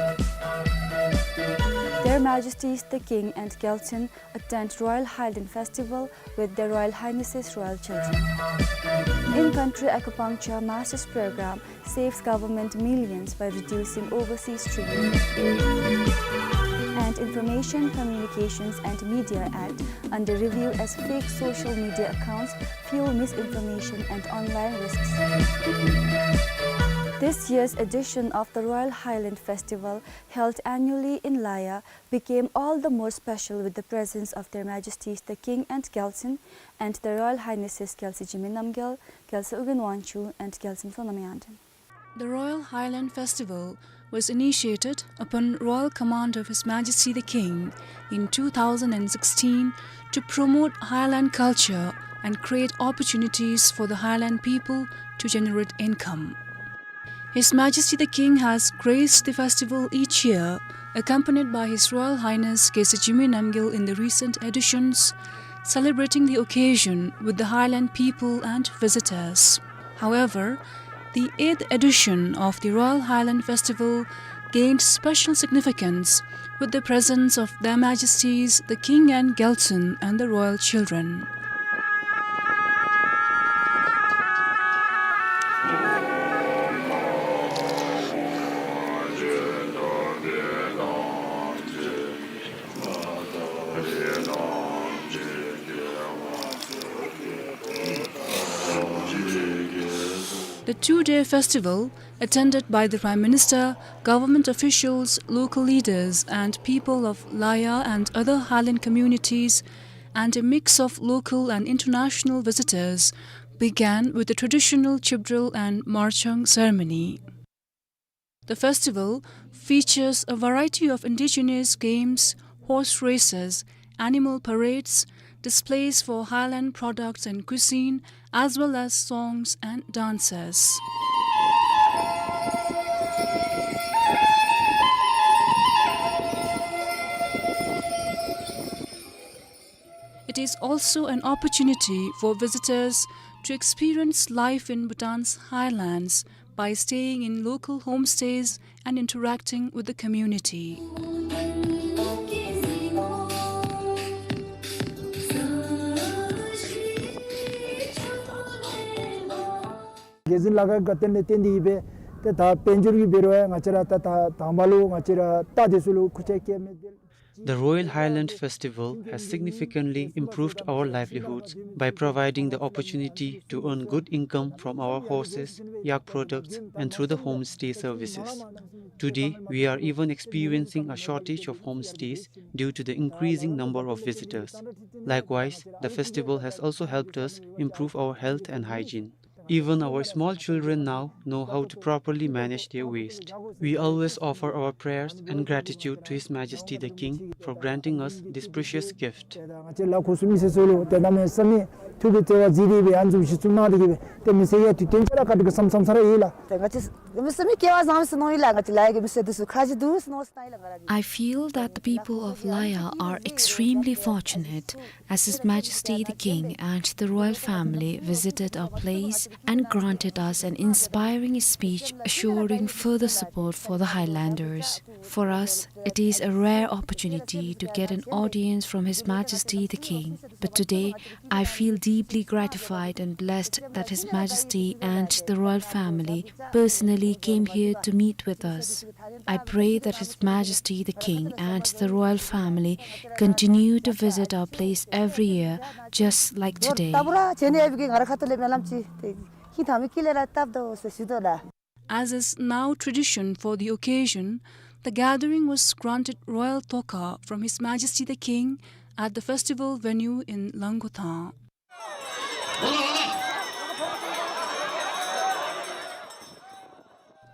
Their Majesties the King and Gyaltsuen attend Royal Highland Festival with Their Royal Highnesses Royal Children. In-country acupuncture master's program saves government millions by reducing overseas streaming. And Information, Communications and Media Act under review as fake social media accounts fuel misinformation and online risks. This year's edition of the Royal Highland Festival, held annually in Laya, became all the more special with the presence of Their Majesties the King and Gyaltsuen and Their Royal Highnesses Gyaltsuen Jigme Namgyal, Gyaltsuen Ugyen Wangchuck and Gyaltsuen Sonam Yangden. The Royal Highland Festival was initiated upon royal command of His Majesty the King in two thousand and sixteen to promote highland culture and create opportunities for the highland people to generate income. His Majesty the King has graced the festival each year, accompanied by His Royal Highness Gyaltsuen Jigme Namgyal in the recent editions, celebrating the occasion with the highland people and visitors. However, the eighth edition of the Royal Highland Festival gained special significance with the presence of Their Majesties the King and Gyaltsuen and the royal children. The two-day festival, attended by the Prime Minister, government officials, local leaders, and people of Laya and other highland communities, and a mix of local and international visitors, began with the traditional Chibdrel and Marchang ceremony. The festival features a variety of indigenous games, horse races, animal parades, displays for highland products and cuisine, as well as songs and dances. It is also an opportunity for visitors to experience life in Bhutan's highlands by staying in local homestays and interacting with the community. རྒྱལ་འཛིན་ལ་ཁ་གི་བཀའ་དྲིན་ལས་བརྟེན་ཏེ་ཨིན་པས། ཏེ་ད་དཔལ་འབྱོར་གྱི་འབད་རུང་ང་བཅས་ར་ད་ད་དང་པ་ལུ་ང་བཅས་ར་རྟ་དེ་ཚུ་ལུ་ཁུར་ཆ་བཀལ་མི་དེ། The Royal Highland Festival has significantly improved our livelihoods by providing the opportunity to earn good income from our horses, yak products, and through the homestay services. Today, we are even experiencing a shortage of homestays due to the increasing number of visitors. Likewise, the festival has also helped us improve our health and hygiene. Even our small children now know how to properly manage their waste. We always offer our prayers and gratitude to His Majesty the King for granting us this precious gift. ང་བཅས་ལ་ཁུག་སུ་མི་སེར་ཚུ་ལུ་ཏེ་གནམ་མེད་ས་མེད་ཐུགས་ཀྱི་བརྩེ་བ་གཟིགས་ཏེ་སྦེ་ཨ་ནི་བཟུམ་གཞི་བཙུགས་གནང་སྟེ་གིས་སྦེ་ཏེ་མི་སེར་ཡང་དུས་སྟོན་ཅིག་ར་བཀའ་དྲིན་གྱི་བསམ་བསམ་ས་ར་ཨིན་ལགས། ཏེ་ང་བཅས་མི་སེར་མི་སྐལ་བ་བཟང་པོ་ཟེར་མནོ་ཡི་ལགས། ང་བཅས་ལ་ཡ་གི་མི་སེར་འདི་ཚུ་ཁ་རྗེ་འདུག་ཟེར་མནོ་ཡི་ལགས། ང་ར་གིས། I feel that the people of Laya are extremely fortunate as His Majesty the King and the royal family visited our place and granted us an inspiring speech assuring further support for the Highlanders. For us, It is a rare opportunity to get an audience from His Majesty the King, but today I feel deeply gratified and blessed that His Majesty and the royal family personally came here to meet with us. I pray that His Majesty the King and the royal family continue to visit our place every year, just like today. As is now tradition for the occasion, the gathering was granted royal tokha from His Majesty the King at the festival venue in Langkothan.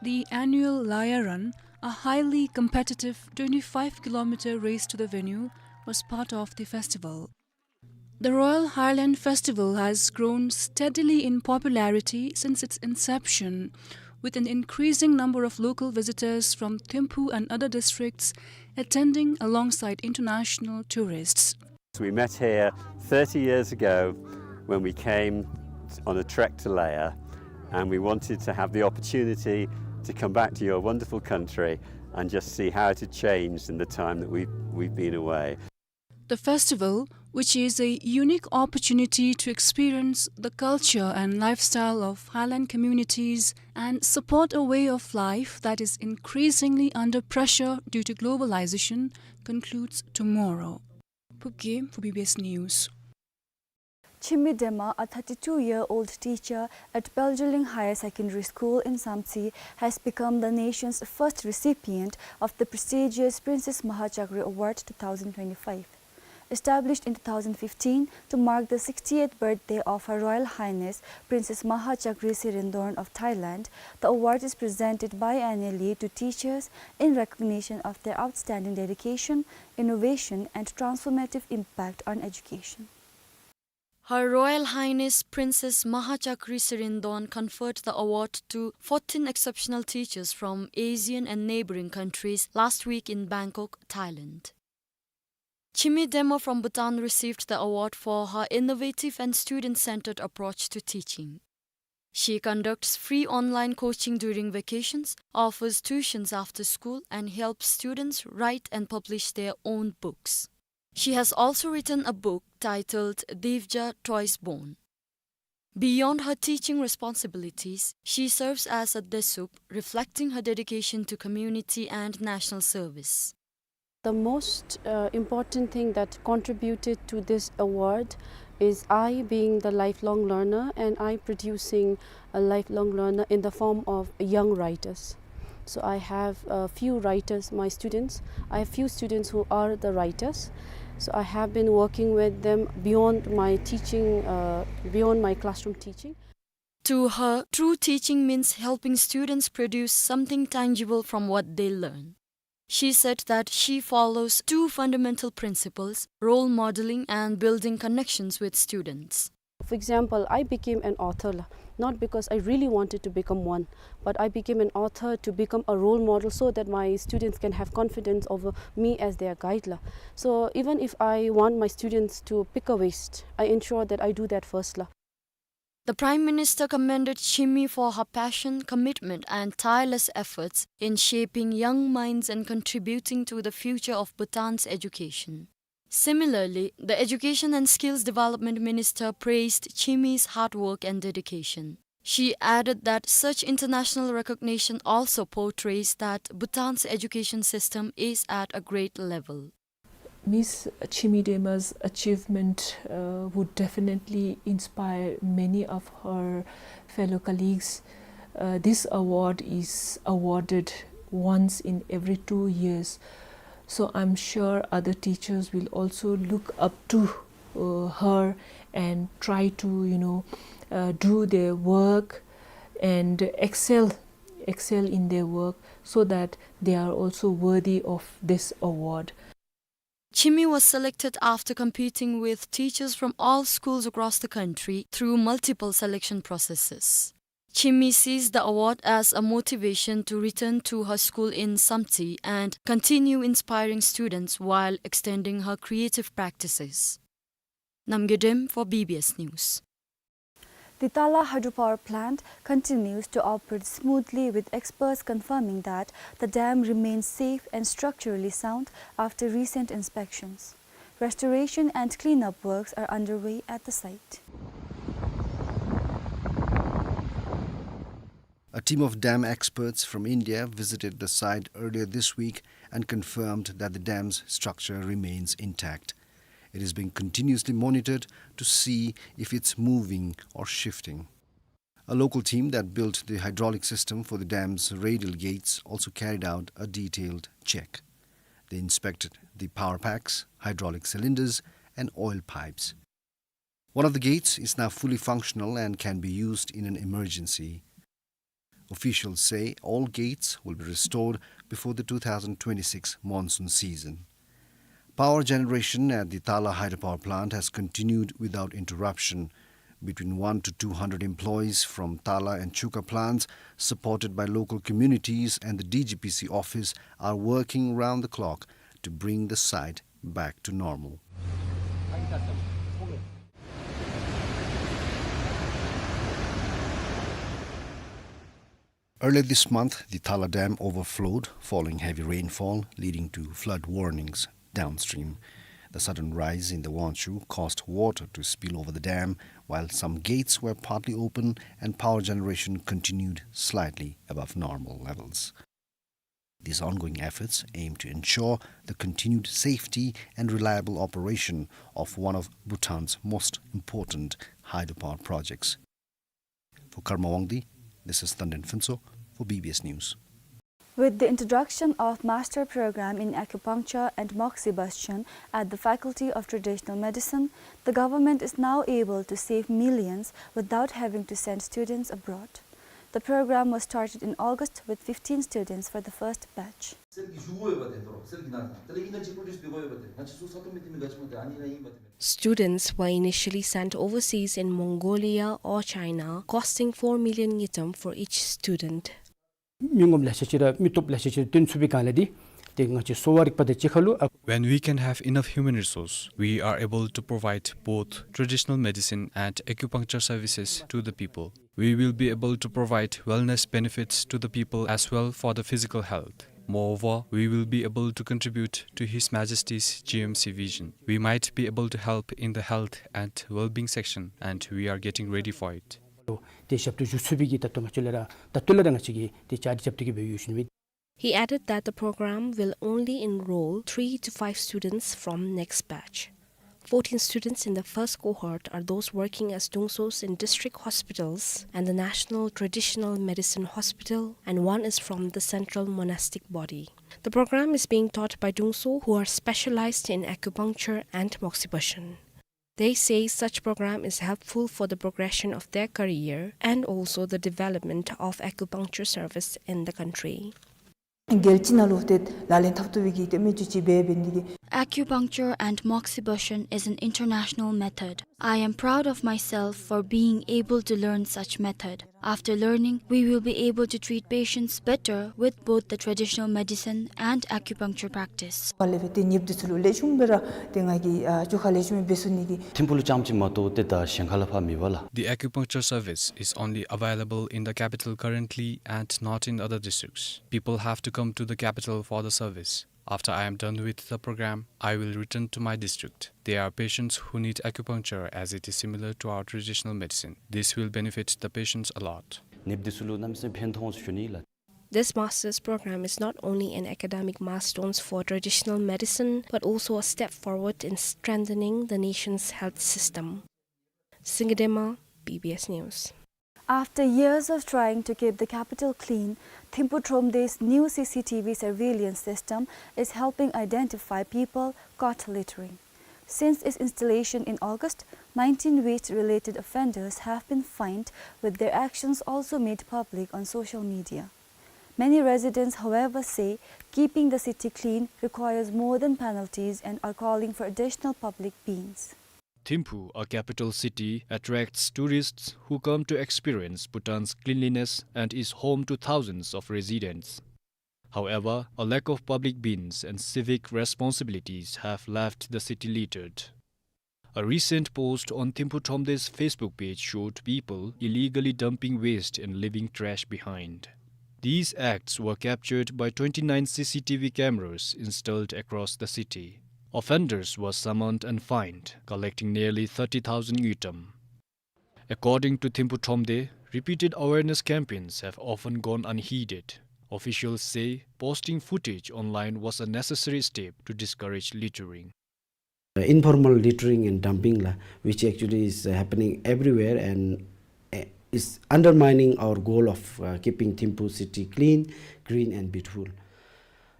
The annual Laya Run, a highly competitive twenty-five kilometer race to the venue, was part of the festival. The Royal Highland Festival has grown steadily in popularity since its inception, with an increasing number of local visitors from Thimphu and other districts attending alongside international tourists. We met here thirty years ago when we came on a trek to Laya, and we wanted to have the opportunity to come back to your wonderful country and just see how it had changed in the time that we've, we've been away. The festival, which is a unique opportunity to experience the culture and lifestyle of highland communities and support a way of life that is increasingly under pressure due to globalization, concludes tomorrow. Phubgim for B B S News. Chimi Dema, a thirty-two-year-old teacher at Peljoling Higher Secondary School in Samtse, has become the nation's first recipient of the prestigious Princess Mahachakri Award two thousand twenty-five. Established in two thousand fifteen to mark the sixty-eighth birthday of Her Royal Highness Princess Mahachakri Sirindorn of Thailand, the award is presented biennially to teachers in recognition of their outstanding dedication, innovation, and transformative impact on education. Her Royal Highness Princess Mahachakri Sirindorn conferred the award to fourteen exceptional teachers from ASEAN and neighboring countries last week in Bangkok, Thailand. Chimi Dema from Bhutan received the award for her innovative and student-centered approach to teaching. She conducts free online coaching during vacations, offers tuitions after school, and helps students write and publish their own books. She has also written a book titled Divja Toys Born. Beyond her teaching responsibilities, she serves as a desup, reflecting her dedication to community and national service. The most, uh, important thing that contributed to this award is I being the lifelong learner and I producing a lifelong learner in the form of young writers. So I have a few writers, my students. I have few students who are the writers. So I have been working with them beyond my teaching, uh, beyond my classroom teaching. To her, true teaching means helping students produce something tangible from what they learn. She said that she follows two fundamental principles, role modeling and building connections with students. For example, I became an author, la, not because I really wanted to become one, but I became an author to become a role model so that my students can have confidence over me as their guide, la. So even if I want my students to pick a waste, I ensure that I do that first, la. The Prime Minister commended Chimi for her passion, commitment, and tireless efforts in shaping young minds and contributing to the future of Bhutan's education. Similarly, the Education and Skills Development Minister praised Chimi's hard work and dedication. She added that such international recognition also portrays that Bhutan's education system is at a great level. Miss Chimi Dema's achievement, uh, would definitely inspire many of her fellow colleagues. Uh, this award is awarded once in every two years, so I'm sure other teachers will also look up to, uh, her and try to, you know, uh, do their work and excel, excel in their work so that they are also worthy of this award. Chimi was selected after competing with teachers from all schools across the country through multiple selection processes. Chimi sees the award as a motivation to return to her school in Samtse and continue inspiring students while extending her creative practices. Namgay Dem for B B S News. The Tala hydropower plant continues to operate smoothly, with experts confirming that the dam remains safe and structurally sound after recent inspections. Restoration and cleanup works are underway at the site. A team of dam experts from India visited the site earlier this week and confirmed that the dam's structure remains intact. It is being continuously monitored to see if it's moving or shifting. A local team that built the hydraulic system for the dam's radial gates also carried out a detailed check. They inspected the power packs, hydraulic cylinders, and oil pipes. One of the gates is now fully functional and can be used in an emergency. Officials say all gates will be restored before the two thousand twenty-six monsoon season. Power generation at the Tala hydropower plant has continued without interruption. Between one to two hundred employees from Tala and Chuka plants, supported by local communities and the D G P C office, are working round the clock to bring the site back to normal. Earlier this month, the Tala Dam overflowed following heavy rainfall, leading to flood warnings downstream. The sudden rise in the Wangchhu caused water to spill over the dam, while some gates were partly open and power generation continued slightly above normal levels. These ongoing efforts aim to ensure the continued safety and reliable operation of one of Bhutan's most important hydropower projects. For Karma Wangdi, this is Tanden Phuntsho for B B S News. With the introduction of Master Program in Acupuncture and Moxibustion at the Faculty of Traditional Medicine, the government is now able to save millions without having to send students abroad. The program was started in August with fifteen students for the first batch. Students were initially sent overseas in Mongolia or China, costing four million ngultrum for each student. མི་ངོམ་ལེ་ཤ་ཅིག་ར་མི་སྟོབས་ལེ་ཤ་ཅིག་སྟོན་ཚུགས་པའི་སྒང་ལས་འདི་ཏེ་ང་བཅས་གསོ་བ་རིག་པ་དང་གཅིག་ཁར་ལུ། When we can have enough human resource, we are able to provide both traditional medicine and acupuncture services to the people. We will be able to provide wellness benefits to the people as well for the physical health. Moreover, we will be able to contribute to His Majesty's G M C vision. We might be able to help in the health and well-being section, and we are getting ready for it. ཏེ་ཞབས་ཏོག་ཞུ་ཚུགས་པའི་གི་ད་ལྟོ་ང་བཅས་ལས་ར་ད་ལྟོ་ལས་ར་ང་བཅས་ཀྱིས་ཏེ་བཅའ་སྒྲིག་རྐྱབ་སྟེ་གི་སྦེ་ཡོད་ཞུ་ནི། He added that the program will only enroll three to five students from next batch. Fourteen students in the first cohort are those working as dungsos in district hospitals and the National Traditional Medicine Hospital, and one is from the Central Monastic Body. The program is being taught by dungso who are specialized in acupuncture and moxibustion. They say such program is helpful for the progression of their career and also the development of acupuncture service in the country. རྒྱལ་སྤྱི་ནང་ལུ་ཏེ་ལག་ལེན་འཐབ་བཏུབ་པའི་གི་ཏེ་མི་ཅིག་ཅིག་འབད་འབད་ནི་དེ། Acupuncture and moxibustion is an international method. I am proud of myself for being able to learn such method. After learning, we will be able to treat patients better with both the traditional medicine and acupuncture practice. ལས་སྦེ་ཏེ་ཉེ་འབྲེལ་ཚུ་ལུ་ལེགས་ཤོམ་སྦེ་ར་ཏེ་ང་གིས་ཨ་བཅོ་ཁ་ལེགས་ཤོམ་སྦེ་འབད་ཚུགས་ནི་གི། ཐིམ་ཕུག་ལུ་རྐྱངམ་ཅིག་མ་གཏོགས་ཏེ་ད་གཞན་ཁ་ལུ་ཕར་མེད་པས་ལགས། The acupuncture service is only available in the capital currently and not in other districts. People have to come to the capital for the service. After I am done with the program, I will return to my district. There are patients who need acupuncture as it is similar to our traditional medicine. This will benefit the patients a lot. ཉེ་འབྲེལ་ཚུ་ལུ་གནམ་མེད་ས་མེད་ཕན་ཐོགས་ཟེར་ཞུ་ནི་ལགས། This master's program is not only an academic milestone for traditional medicine, but also a step forward in strengthening the nation's health system. Singye Dema, B B S News. After years of trying to keep the capital clean, Thimphu Thromde's new C C T V surveillance system is helping identify people caught littering. Since its installation in August, nineteen waste-related offenders have been fined, with their actions also made public on social media. Many residents, however, say keeping the city clean requires more than penalties and are calling for additional public bins. Thimphu, a capital city, attracts tourists who come to experience Bhutan's cleanliness and is home to thousands of residents. However, a lack of public bins and civic responsibilities have left the city littered. A recent post on Thimphu Thromde's Facebook page showed people illegally dumping waste and leaving trash behind. These acts were captured by twenty-nine C C T V cameras installed across the city. Offenders were summoned and fined, collecting nearly thirty thousand ngultrum. According to Thimphu Thromde, repeated awareness campaigns have often gone unheeded. Officials say posting footage online was a necessary step to discourage littering. Uh, informal littering and dumping la, which actually is, uh, happening everywhere and, uh, is undermining our goal of, uh, keeping Thimphu city clean, green and beautiful.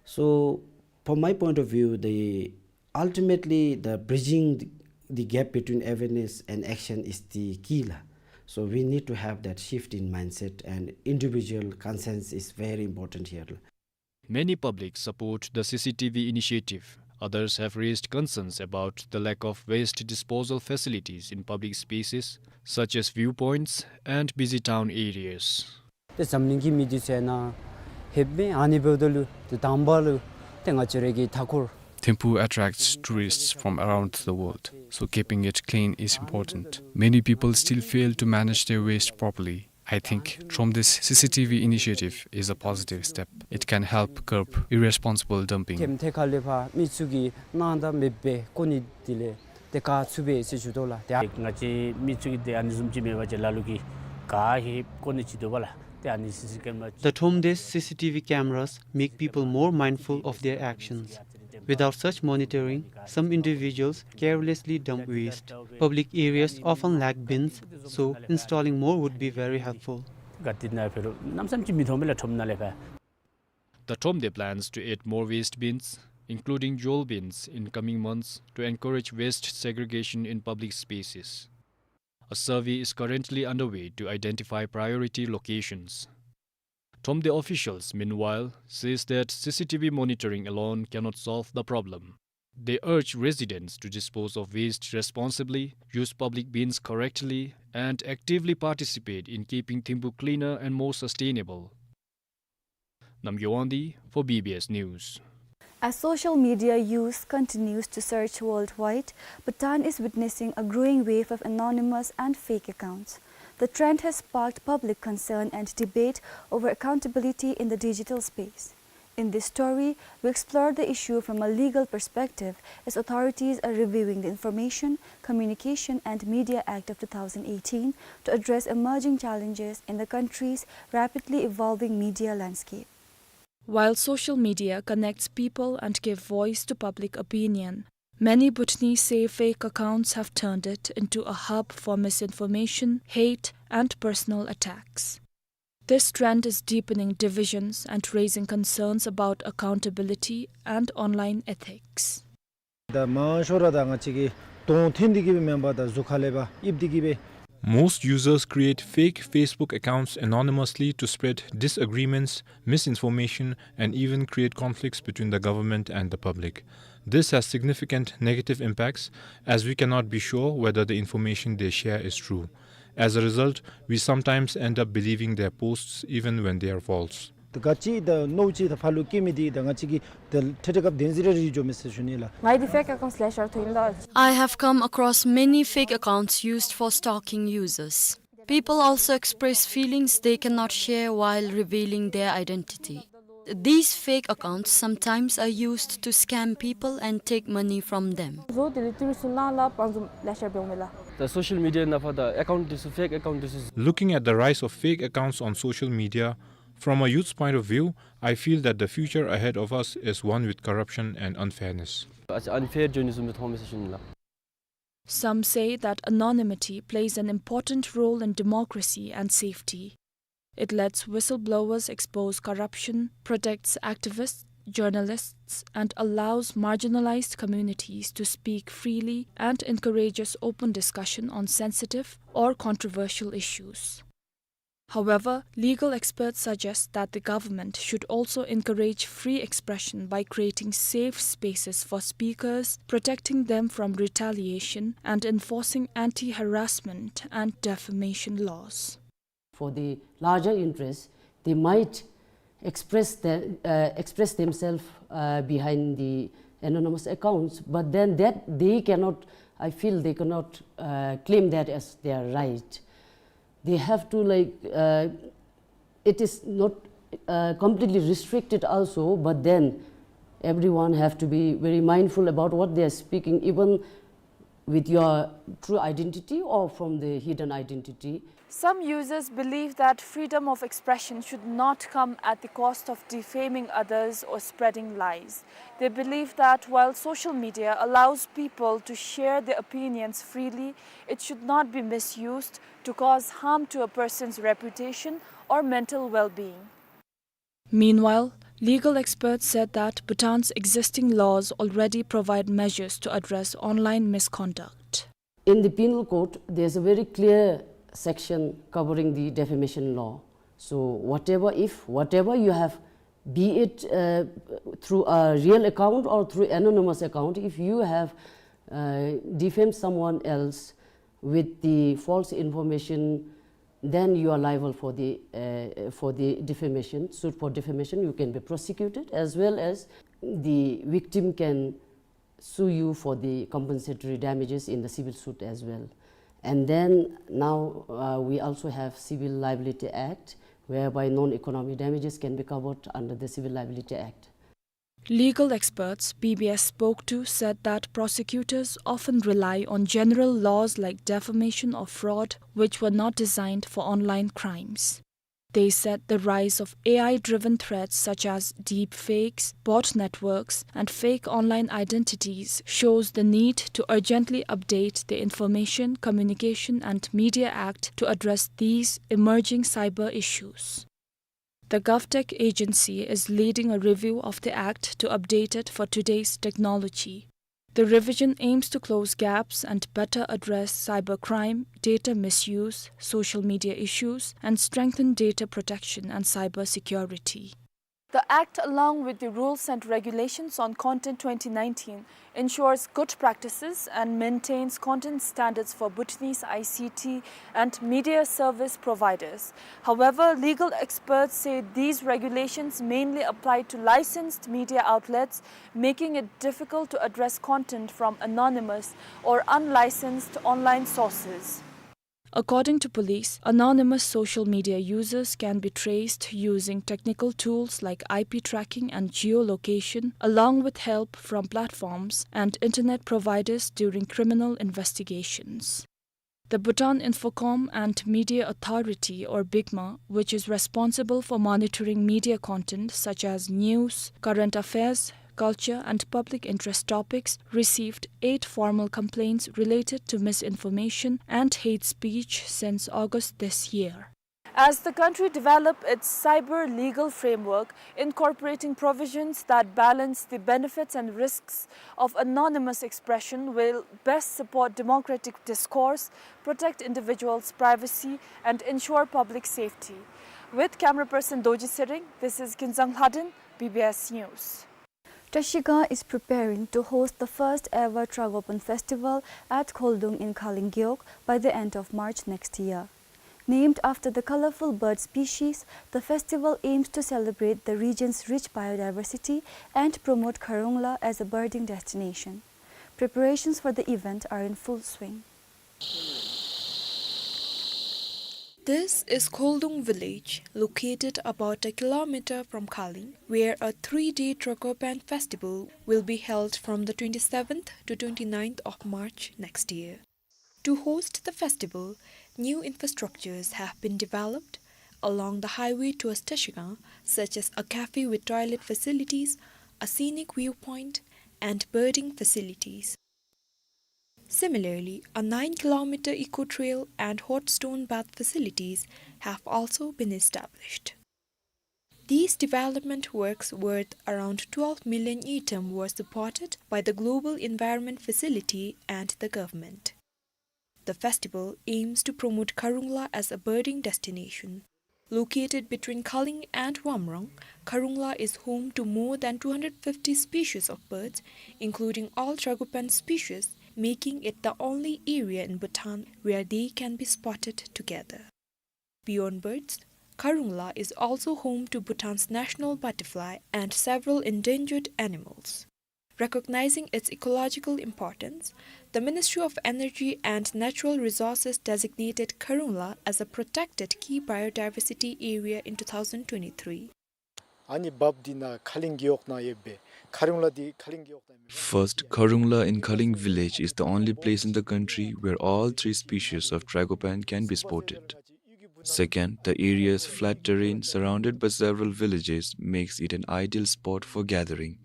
So, from my point of view, the ultimately the bridging the, the gap between awareness and action is the key la. So we need to have that shift in mindset, and individual conscience is very important here la. Many public support the C C T V initiative. Others have raised concerns about the lack of waste disposal facilities in public spaces, such as viewpoints and busy town areas. ཏེ་འཛམ་གླིང་གི་མི་འདི་ཚུ་ནཱ་ལྷོདཔ་མས། ཨ་ནི་འབདཝ་ད་ལུ་ཏེ་དང་པ་ལུ་ཏེ་ང་བཅས་ར་གི་མཐའ་འཁོར། Thimphu attracts tourists from around the world, so keeping it clean is important. Many people still fail to manage their waste properly. I think Thromde's C C T V initiative is a positive step. It can help curb irresponsible dumping. ཐེམ་ཐེ་ཁ་ལས་ཕར་མི་ཚུ་གིས་སྣང་དག་མེད་པའི་ཀོ་ནི་དེ་ལས་ཏེ་བཀག་ཚུགས་པས་ཟེར་ཞུ་དོ་ལགས། ཏེ་ང་བཅས་མི་ཚུ་གིས་ཏེ་ཨ་ནི་བཟུམ་ཅིག་མེད་པ་ཅིན་ལ་ལུ་གིས་ག་ཧེ་ཀོ་ནི་ཅིག་འདུག་པ་ལགས། ཏེ་ཨ་ནི་སི་སི་ཀེམ་ར་The Thromde's C C T V cameras make people more mindful of their actions. Without such monitoring, some individuals carelessly dump waste. Public areas often lack bins, so installing more would be very helpful. ག་ཏེ་ནཱ་ཕེབས་རུང་གནམ་མེད་ས་མེད་ཅིག་མི་མཐོང་མས་ལགས་ཁྲོམ་ནང་ལས་ཕར། The Thromde plans to add more waste bins, including jol bins, in coming months to encourage waste segregation in public spaces. A survey is currently underway to identify priority locations. Thromde officials, meanwhile, says that C C T V monitoring alone cannot solve the problem. They urge residents to dispose of waste responsibly, use public bins correctly, and actively participate in keeping Thimphu cleaner and more sustainable. Namgay Wangdi for B B S News. As social media use continues to surge worldwide, Bhutan is witnessing a growing wave of anonymous and fake accounts. The trend has sparked public concern and debate over accountability in the digital space. In this story, we explore the issue from a legal perspective as authorities are reviewing the Information, Communication and Media Act of two thousand eighteen to address emerging challenges in the country's rapidly evolving media landscape. While social media connects people and give voice to public opinion, many Bhutanese say fake accounts have turned it into a hub for misinformation, hate, and personal attacks. This trend is deepening divisions and raising concerns about accountability and online ethics. ད་མང་ཤོས་ར་ད་ང་བཅས་ཀྱི་གདོང་འཐོན་ཏེ་གི་སྦེ་མེན་པར་ད་གཟུགས་ཁ་ལས་ཕར་ཡིབ་སྟེ་གི་སྦེ། Most users create fake Facebook accounts anonymously to spread disagreements, misinformation, and even create conflicts between the government and the public. This has significant negative impacts, as we cannot be sure whether the information they share is true. As a result, we sometimes end up believing their posts even when they are false. ད་ག་ཅི་ད་མནོ་ཅི་ད་ཕར་ལུ་སྐྱེ་མི་འདི་ད་ང་བཅས་ཀྱིས་ད་ཐད་ཐད་སྐབས་བདེན་འཛིན་རེ་རེ་འགྱོ་མས་ཟེར་ཞུ་ནི་ལགས། ང་འདི་fake account ལེ་ཤ་ར་ཐོན་ད། I have come across many fake accounts used for stalking users. People also express feelings they cannot share while revealing their identity. These fake accounts sometimes are used to scam people and take money from them. བཟོ་དེ་ལས་ཏི་རུ་སུ་ནང་ལ་བང་འཛུམ་ལེ་ཤ་འབྱུང་མས་ལགས། ད་social media ནང་ཕར་ད་account འདི་ཚུ་fake account འདི་ཚུ། Looking at the rise of fake accounts on social media, from a youth's point of view, I feel that the future ahead of us is one with corruption and unfairness. ཨ་ཙི་unfair འགྱོ་ནི་བཟུམ་སྦེ་མཐོང་མས་ཟེར་ཞུ་ནི་ལགས། Some say that anonymity plays an important role in democracy and safety. It lets whistleblowers expose corruption, protects activists, journalists, and allows marginalized communities to speak freely and encourages open discussion on sensitive or controversial issues. However, legal experts suggest that the government should also encourage free expression by creating safe spaces for speakers, protecting them from retaliation, and enforcing anti-harassment and defamation laws. For the larger interest, they might express the, uh, express themselves, uh, behind the anonymous accounts, but then that they cannot, I feel they cannot, uh, claim that as their right. They have to, like, uh, it is not, uh, completely restricted also, but then everyone have to be very mindful about what they are speaking, even with your true identity or from the hidden identity. Some users believe that freedom of expression should not come at the cost of defaming others or spreading lies. They believe that while social media allows people to share their opinions freely, it should not be misused to cause harm to a person's reputation or mental well-being. Meanwhile, legal experts said that Bhutan's existing laws already provide measures to address online misconduct. In the penal code, there's a very clear section covering the defamation law. So whatever, if whatever you have, be it, uh, through a real account or through anonymous account, if you have, uh, defamed someone else with the false information, then you are liable for the, uh, for the defamation, suit for defamation. You can be prosecuted, as well as the victim can sue you for the compensatory damages in the civil suit as well. And then now, uh, we also have Civil Liability Act, whereby non-economic damages can be covered under the Civil Liability Act. Legal experts B B S spoke to said that prosecutors often rely on general laws like defamation or fraud, which were not designed for online crimes. They said the rise of A I-driven threats such as deepfakes, bot networks, and fake online identities shows the need to urgently update the Information, Communication and Media Act to address these emerging cyber issues. The GovTech agency is leading a review of the act to update it for today's technology. The revision aims to close gaps and better address cybercrime, data misuse, social media issues, and strengthen data protection and cybersecurity. The Act, along with the Rules and Regulations on Content twenty nineteen, ensures good practices and maintains content standards for Bhutanese I C T and media service providers. However, legal experts say these regulations mainly apply to licensed media outlets, making it difficult to address content from anonymous or unlicensed online sources. According to police, anonymous social media users can be traced using technical tools like I P tracking and geolocation, along with help from platforms and internet providers during criminal investigations. The Bhutan Infocom and Media Authority, or BICMA, which is responsible for monitoring media content such as news, current affairs, culture, and public interest topics, received eight formal complaints related to misinformation and hate speech since August this year. As the country develop its cyber legal framework, incorporating provisions that balance the benefits and risks of anonymous expression will best support democratic discourse, protect individuals' privacy, and ensure public safety. With camera person Doji Tshering, this is Kinzang Lhaden, B B S News. Trashigang is preparing to host the first ever Tragopan Festival at Kholdung in Khaling Gewog by the end of March next year. Named after the colorful bird species, the festival aims to celebrate the region's rich biodiversity and promote Kharungla as a birding destination. Preparations for the event are in full swing. This is Kholdung village, located about a kilometer from Khaling, where a three-day Tragopan festival will be held from the twenty-seventh to twenty-ninth of March next year. To host the festival, new infrastructures have been developed along the highway towards Trashigang, such as a cafe with toilet facilities, a scenic viewpoint, and birding facilities. Similarly, a nine kilometer eco trail and hot stone bath facilities have also been established. These development works worth around twelve million ngultrum were supported by the Global Environment Facility and the government. The festival aims to promote Kharungla as a birding destination. Located between Khaling and Wamrong, Kharungla is home to more than two hundred fifty species of birds, including all Tragopan species, making it the only area in Bhutan where they can be spotted together. Beyond birds, Kharungla is also home to Bhutan's national butterfly and several endangered animals. Recognizing its ecological importance, the Ministry of Energy and Natural Resources designated Kharungla as a protected key biodiversity area in two thousand twenty-three. ཨ་ནི་འབབ་འདི་ནཱ་ཁ་གླིང་རྒེད་འོག་ནང་ཡོད་པས། ཁ་རུང་ལ་འདི་ཁ་གླིང་རྒེད་འོག་དང་མི་འདྲ། First, Kharungla in Khaling village is the only place in the country where all three species of tragopan can be spotted. Second, the area's flat terrain surrounded by several villages makes it an ideal spot for gathering.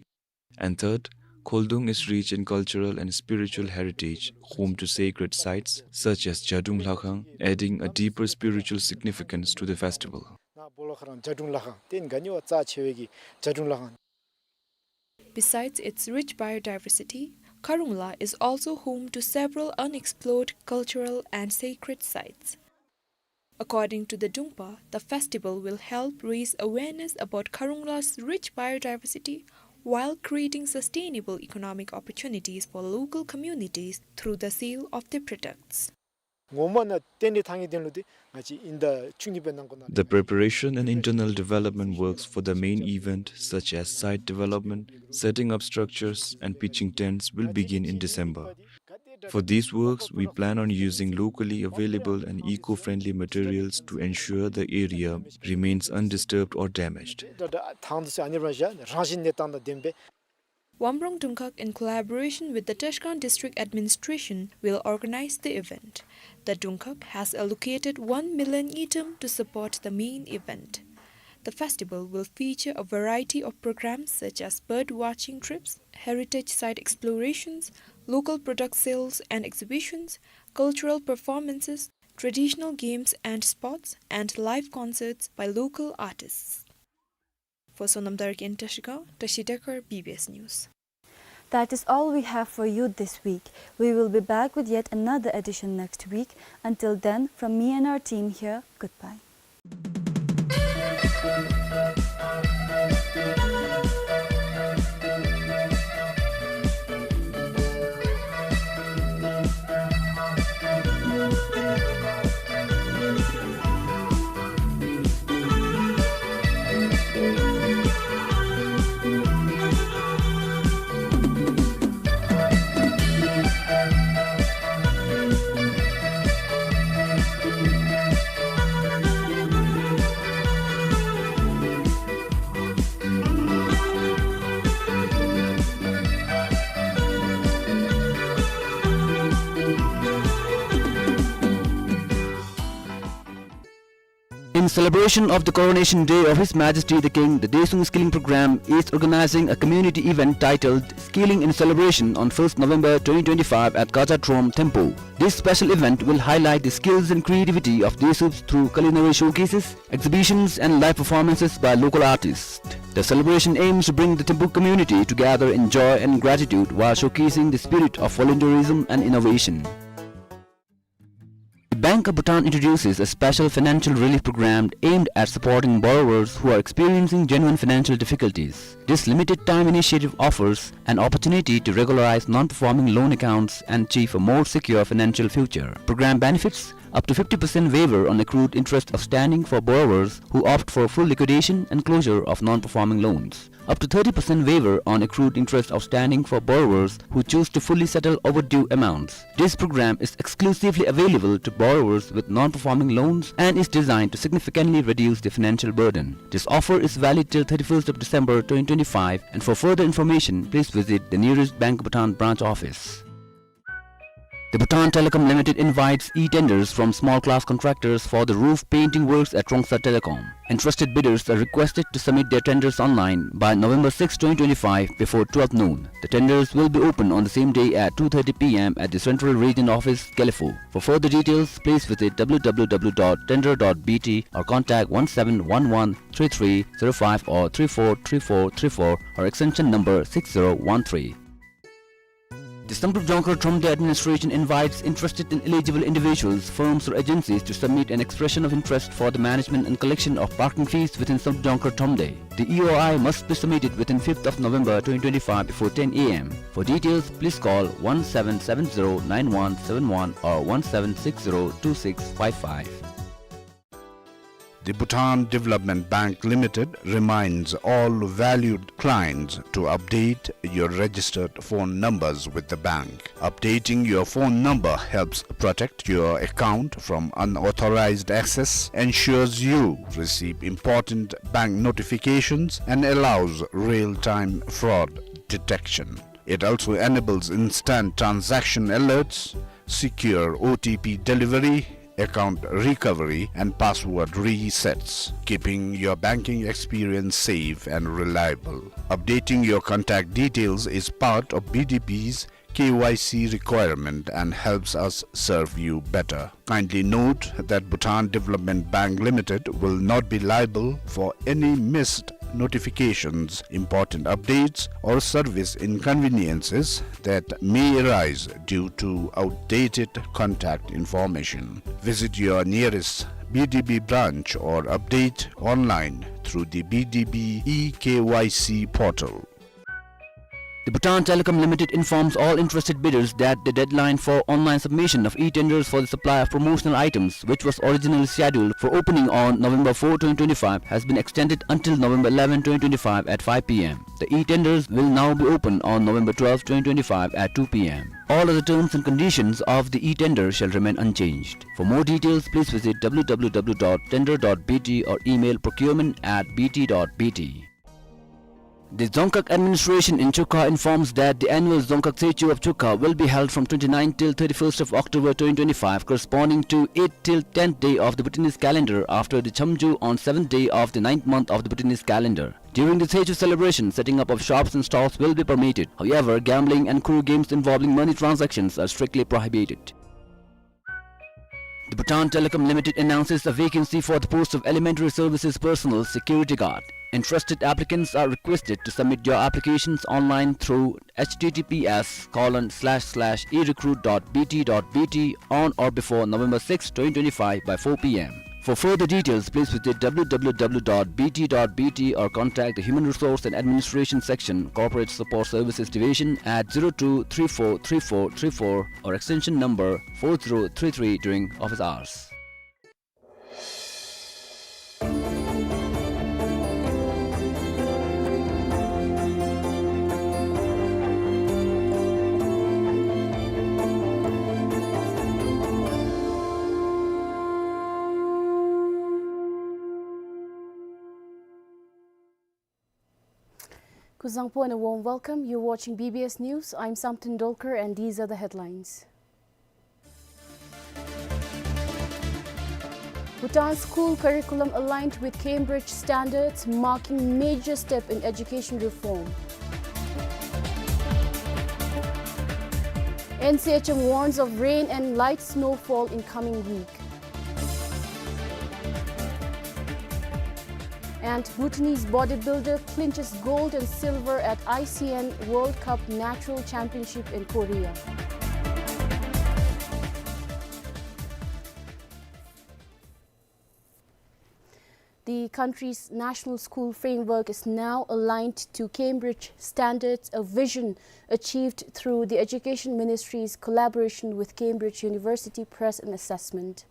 And third, Kholdung is rich in cultural and spiritual heritage, home to sacred sites such as Jadung Lakhang, adding a deeper spiritual significance to the festival. ནཱ་སྦོ་ལོགས་ཁ་རང་ཇ་ཀྲུང་ལྷ་ཁང་ཏེ་ཨིན་ག་ནི་བ་རྩ་ཆེ་བའི་གི་ཇ་ཀྲུང་ལྷ་ཁང་། Besides its rich biodiversity, Kharungla is also home to several unexplored cultural and sacred sites. According to the Drungpa, the festival will help raise awareness about Kharungla's rich biodiversity while creating sustainable economic opportunities for local communities through the sale of their products. ངོ་མ་ནཱ་རྟེན་འབྲེལ་ཐང་གི་དོན་ལུ་འདི་ང་བཅས་ཨིན་ཟླ་བཅུ་གཉིས་པའི་ནང་འཁོད་ནང་ལས། The preparation and internal development works for the main event, such as site development, setting up structures, and pitching tents, will begin in December. For these works, we plan on using locally available and eco-friendly materials to ensure the area remains undisturbed or damaged. ཐང་འདི་ཚུ་ཨ་ནི་རང་བཞིན་རང་བཞིན་གནས་སྟངས་དང་ལྡན་པའི། Wamrung Dungkhag, in collaboration with the Trascan District Administration, will organize the event. The Dungkhag has allocated one million ngultrum to support the main event. The festival will feature a variety of programs such as bird watching trips, heritage site explorations, local product sales and exhibitions, cultural performances, traditional games and sports, and live concerts by local artists. For Sonam Dargin in Trashigang, Tashi Dekar, B B S News. That is all we have for you this week. We will be back with yet another edition next week. Until then, from me and our team here, goodbye. In celebration of the coronation day of His Majesty the King, the Daesung Skilling Program is organizing a community event titled Skilling in Celebration on first November twenty twenty-five at Gaja Trom, Thimphu. This special event will highlight the skills and creativity of Daesups through culinary showcases, exhibitions, and live performances by local artists. The celebration aims to bring the Thimphu community together in joy and gratitude while showcasing the spirit of volunteerism and innovation. The Bank of Bhutan introduces a special financial relief program aimed at supporting borrowers who are experiencing genuine financial difficulties. This limited time initiative offers an opportunity to regularize non-performing loan accounts and achieve a more secure financial future. Program benefits: up to fifty percent waiver on accrued interest outstanding for borrowers who opt for full liquidation and closure of non-performing loans. Up to thirty percent waiver on accrued interest outstanding for borrowers who choose to fully settle overdue amounts. This program is exclusively available to borrowers with non-performing loans and is designed to significantly reduce their financial burden. This offer is valid till thirty-first of December twenty twenty-five, and for further information, please visit the nearest Bank of Bhutan branch office. The Bhutan Telecom Limited invites e-tenders from small-class contractors for the roof painting works at Trongsa Telecom. Interested bidders are requested to submit their tenders online by November sixth, twenty twenty-five, before twelve noon. The tenders will be open on the same day at two thirty P M at the Central Region Office, Gelephu. For further details, please visit W W W dot tender dot B T or contact one seven one one three three zero five or three four three four three four or extension number six zero one three. The Samdrup Jongkhar Thromde administration invites interested and eligible individuals, firms or agencies to submit an expression of interest for the management and collection of parking fees within Samdrup Jongkhar Thromde. The E O I must be submitted within fifth of November twenty twenty-five before ten A M. For details, please call one seven seven zero nine one seven one or one seven six zero two six five five. The Bhutan Development Bank Limited reminds all valued clients to update your registered phone numbers with the bank. Updating your phone number helps protect your account from unauthorized access, ensures you receive important bank notifications, and allows real-time fraud detection. It also enables instant transaction alerts, secure O T P delivery, account recovery, and password resets, keeping your banking experience safe and reliable. Updating your contact details is part of B D B's K Y C requirement and helps us serve you better. Kindly note that Bhutan Development Bank Limited will not be liable for any missed notifications, important updates, or service inconveniences that may arise due to outdated contact information. Visit your nearest B D B branch or update online through the B D B e K Y C portal. The Bhutan Telecom Limited informs all interested bidders that the deadline for online submission of e-tenders for the supply of promotional items, which was originally scheduled for opening on November four, twenty twenty-five, has been extended until November eleven, twenty twenty-five at five P M. The e-tenders will now be open on November twelfth, twenty twenty-five at two P M. All other terms and conditions of the e-tender shall remain unchanged. For more details, please visit W W W dot tender dot B T or email procurement at B T dot B T. The Dzongkhag administration in Chukha informs that the annual Dzongkhag Tshechu of Chukha will be held from twenty-ninth till thirty-first of October twenty twenty-five, corresponding to eighth till tenth day of the Bhutanese calendar, after the Chamju on seventh day of the ninth month of the Bhutanese calendar. During the Tshechu celebration, setting up of shops and stalls will be permitted. However, gambling and kuru games involving money transactions are strictly prohibited. The Bhutan Telecom Limited announces a vacancy for the post of elementary services personnel security guard. Interested applicants are requested to submit your applications online through H T T P S colon slash slash e recruit dot B T dot B T on or before November sixth, twenty twenty-five by four P M. For further details, please visit W W W dot B T dot B T or contact the Human Resource and Administration Section, Corporate Support Services Division at zero two three four three four three four or extension number four zero three three during office hours. Kuzuzangpo and a warm welcome. You're watching B B S News. I'm Samten Dolkar and these are the headlines. Bhutan school curriculum aligned with Cambridge standards, marking major step in education reform. N C H M warns of rain and light snowfall in coming week. And Bhutanese bodybuilder clinches gold and silver at I C N World Cup Natural Championship in Korea. The country's national school framework is now aligned to Cambridge standards, a vision achieved through the Education Ministry's collaboration with Cambridge University Press and Assessment.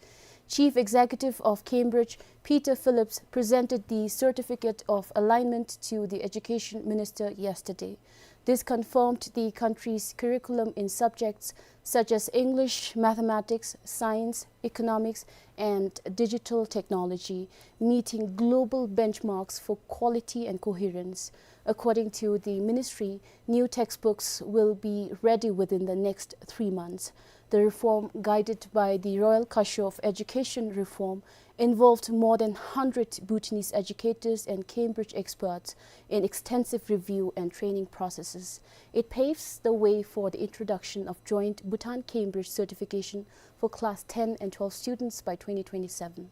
Chief Executive of Cambridge, Peter Phillips, presented the certificate of alignment to the Education Minister yesterday. This confirmed the country's curriculum in subjects such as English, mathematics, science, economics, and digital technology, meeting global benchmarks for quality and coherence. According to the ministry, new textbooks will be ready within the next three months. The reform, guided by the Royal Kasho of Education Reform, involved more than hundred Bhutanese educators and Cambridge experts in extensive review and training processes. It paves the way for the introduction of joint Bhutan-Cambridge certification for class ten and twelve students by twenty twenty-seven.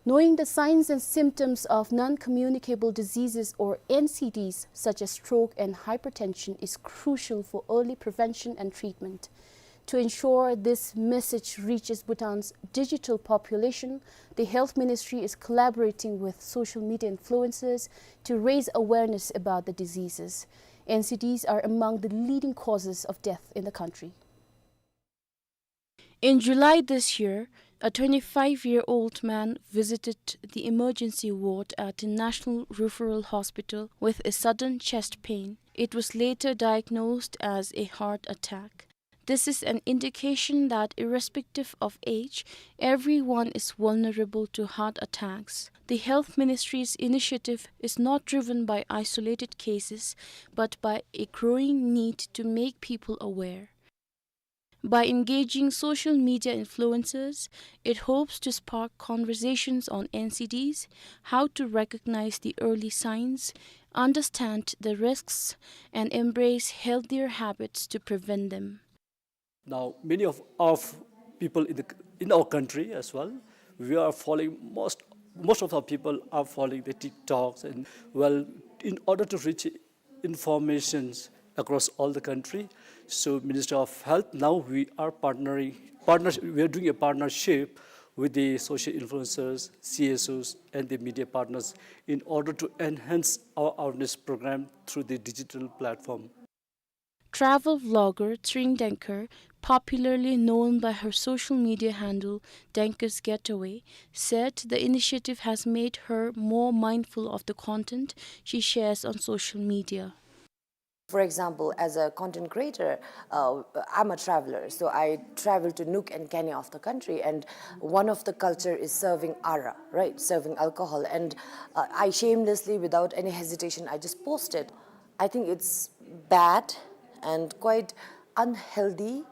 Knowing the signs and symptoms of non-communicable diseases, or N C Ds, such as stroke and hypertension is crucial for early prevention and treatment. To ensure this message reaches Bhutan's digital population, the Health Ministry is collaborating with social media influencers to raise awareness about the diseases. N C Ds are among the leading causes of death in the country. In July this year, A twenty-five-year-old man visited the emergency ward at the National Referral Hospital with a sudden chest pain. It was later diagnosed as a heart attack. This is an indication that, irrespective of age, everyone is vulnerable to heart attacks. The Health Ministry's initiative is not driven by isolated cases, but by a growing need to make people aware. By engaging social media influencers, it hopes to spark conversations on N C Ds, how to recognize the early signs, understand the risks, and embrace healthier habits to prevent them. Now, many of our people in the, in our country as well, we are following most, most of our people are following the TikToks and, well, in order to reach informations across all the country. So Ministry of Health, now we are partnering, partners, we are doing a partnership with the social influencers, C S Os, and the media partners in order to enhance our awareness program through the digital platform. Travel vlogger Tring Denker, popularly known by her social media handle Denker's Getaway, said the initiative has made her more mindful of the content she shares on social media. For example, as a content creator, uh, I'm a traveler, so I travel to nook and cranny of the country, and one of the culture is serving arak, right? Serving alcohol, and, uh, I shamelessly, without any hesitation, I just posted. I think it's bad and quite unhealthy.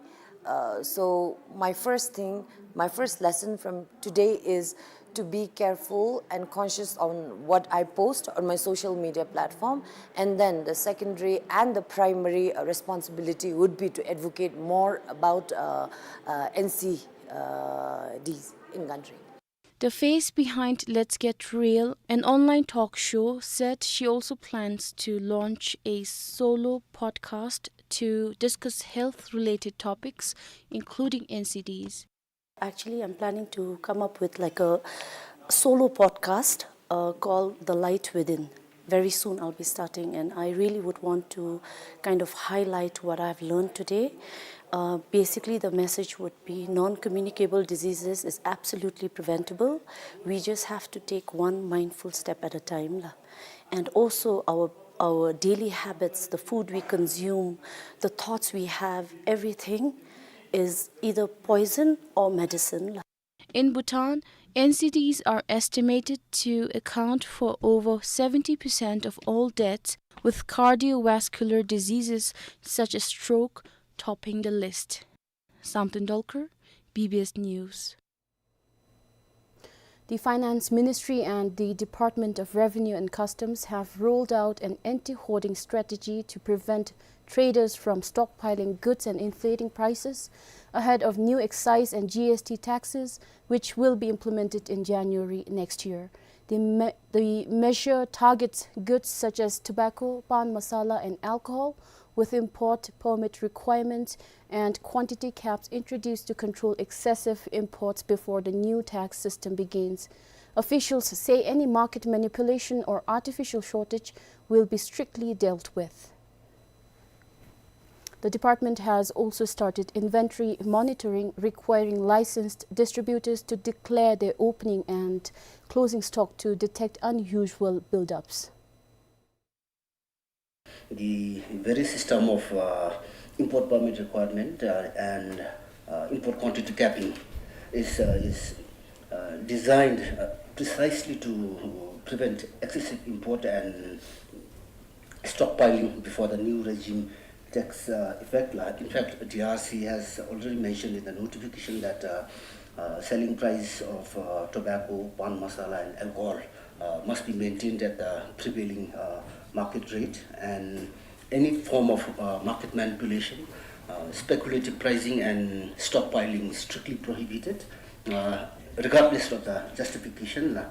Uh, so my first thing, my first lesson from today is to be careful and conscious on what I post on my social media platform. And then the secondary and the primary, uh, responsibility would be to advocate more about, uh, uh, N C, uh, Ds in country. The face behind Let's Get Real, an online talk show, said she also plans to launch a solo podcast to discuss health-related topics, including N C Ds. Actually, I'm planning to come up with, like, a solo podcast, uh, called The Light Within. Very soon I'll be starting, and I really would want to kind of highlight what I've learned today. Uh, basically, the message would be non-communicable diseases is absolutely preventable. We just have to take one mindful step at a time, la. And also our, our daily habits, the food we consume, the thoughts we have, everything is either poison or medicine, la. In Bhutan, N C Ds are estimated to account for over seventy percent of all deaths, with cardiovascular diseases such as stroke topping the list. Samten Dolkar, B B S News. The Finance Ministry and the Department of Revenue and Customs have rolled out an anti-hoarding strategy to prevent traders from stockpiling goods and inflating prices ahead of new excise and G S T taxes, which will be implemented in January next year. The me-, the measure targets goods such as tobacco, pan masala, and alcohol, with import permit requirements and quantity caps introduced to control excessive imports before the new tax system begins. Officials say any market manipulation or artificial shortage will be strictly dealt with. The department has also started inventory monitoring, requiring licensed distributors to declare their opening and closing stock to detect unusual buildups. The very system of, uh, import permit requirement, uh, and, uh, import quantity capping is, uh, is, uh, designed, uh, precisely to prevent excessive import and stockpiling before the new regime takes, uh, effect. Like, in fact, D R C has already mentioned in the notification that, uh, uh, selling price of, uh, tobacco, pan masala, and alcohol, uh, must be maintained at the prevailing, uh, market rate, and any form of, uh, market manipulation, uh, speculative pricing, and stockpiling is strictly prohibited, uh, regardless of the justification, la.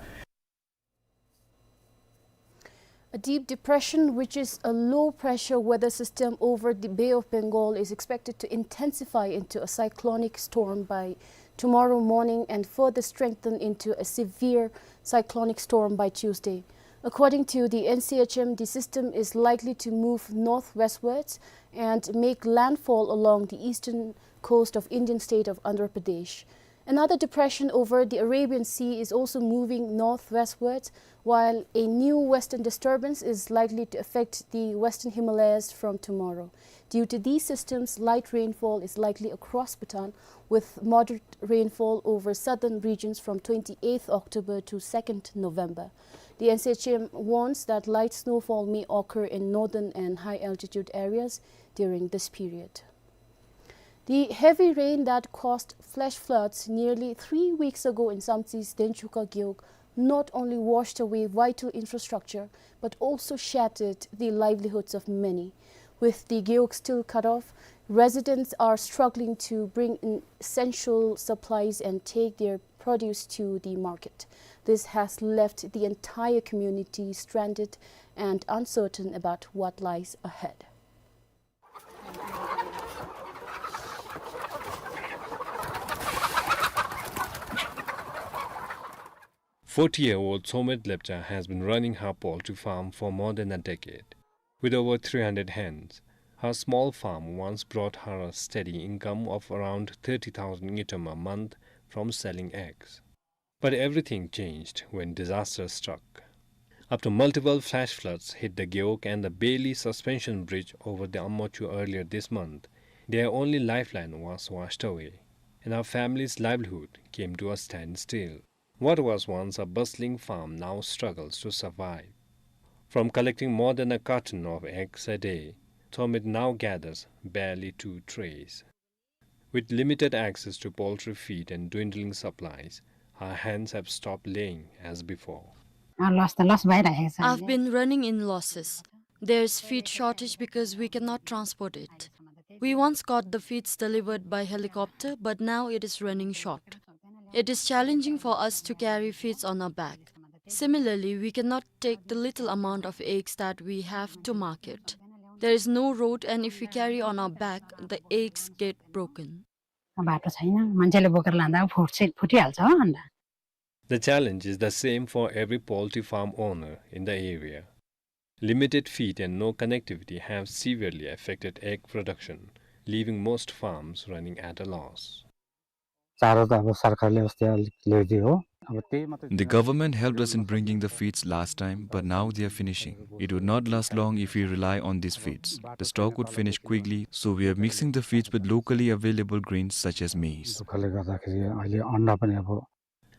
A deep depression, which is a low-pressure weather system over the Bay of Bengal, is expected to intensify into a cyclonic storm by tomorrow morning and further strengthen into a severe cyclonic storm by Tuesday. According to the N C H M, the system is likely to move northwestwards and make landfall along the eastern coast of Indian state of Andhra Pradesh. Another depression over the Arabian Sea is also moving northwestward, while a new western disturbance is likely to affect the western Himalayas from tomorrow. Due to these systems, light rainfall is likely across Bhutan, with moderate rainfall over southern regions from twenty-eighth October to second November. The N C H M warns that light snowfall may occur in northern and high-altitude areas during this period. The heavy rain that caused flash floods nearly three weeks ago in Samtsi's Denchuka Gewog not only washed away vital infrastructure, but also shattered the livelihoods of many. With the gewog still cut off, residents are struggling to bring in essential supplies and take their produce to the market. This has left the entire community stranded and uncertain about what lies ahead. Forty-year-old Tshomit Lepcha has been running her poultry farm for more than a decade. With over three hundred hens, her small farm once brought her a steady income of around thirty thousand ngultrum a month from selling eggs. But everything changed when disaster struck. After multiple flash floods hit the Gewog and the Beli suspension bridge over the Ammochu earlier this month, their only lifeline was washed away, and our family's livelihood came to a standstill. What was once a bustling farm now struggles to survive. From collecting more than a carton of eggs a day, Tshomit now gathers barely two trays. With limited access to poultry feed and dwindling supplies, her hens have stopped laying as before. अँ, लस त लस भइरहेको छ। I've been running in losses. There's feed shortage because we cannot transport it. We once got the feeds delivered by helicopter, but now it is running short. It is challenging for us to carry feeds on our back. Similarly, we cannot take the little amount of eggs that we have to market. There is no road, and if we carry on our back, the eggs get broken. बाटो छैन, मान्छेले बोकेर लाँदा फुट्छ, फुटिहाल्छ हो अन्डा। The challenge is the same for every poultry farm owner in the area. Limited feed and no connectivity have severely affected egg production, leaving most farms running at a loss. चारो त अब सरकारले अस्ति अलिक ल्याइदियो हो। अब त्यही मात्रै The government helped us in bringing the feeds last time, but now they are finishing. It would not last long if we rely on these feeds. The stock would finish quickly, so we are mixing the feeds with locally available grains such as maize. दुःखले गर्दाखेरि अहिले अन्डा पनि अब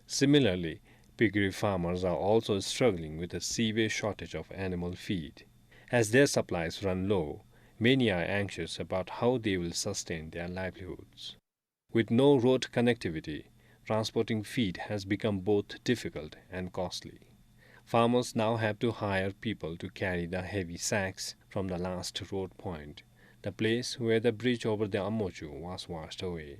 Similarly, piggery farmers are also struggling with a severe shortage of animal feed. As their supplies run low, many are anxious about how they will sustain their livelihoods. With no road connectivity, transporting feed has become both difficult and costly. Farmers now have to hire people to carry the heavy sacks from the last road point, the place where the bridge over the Ammochu was washed away.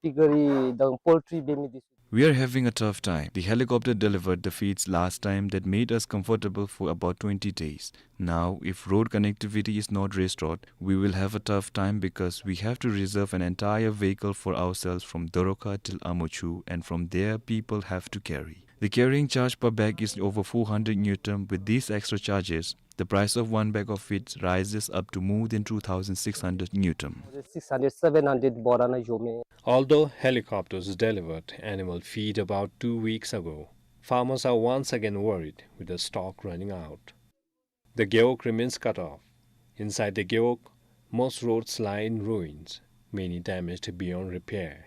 Piggery dan poultry bemi disu. We are having a tough time. The helicopter delivered the feeds last time that made us comfortable for about twenty days. Now, if road connectivity is not restored, we will have a tough time because we have to reserve an entire vehicle for ourselves from Doroka till Ammochu, and from there people have to carry. The carrying charge per bag is over four hundred ngultrum. With these extra charges, the price of one bag of feeds rises up to more than two thousand six hundred ngultrum. Six hundred, seven hundred bora na jome. Although helicopters delivered animal feed about two weeks ago, farmers are once again worried with the stock running out. The Gewog remains cut off. Inside the Gewog, most roads lie in ruins, many damaged beyond repair.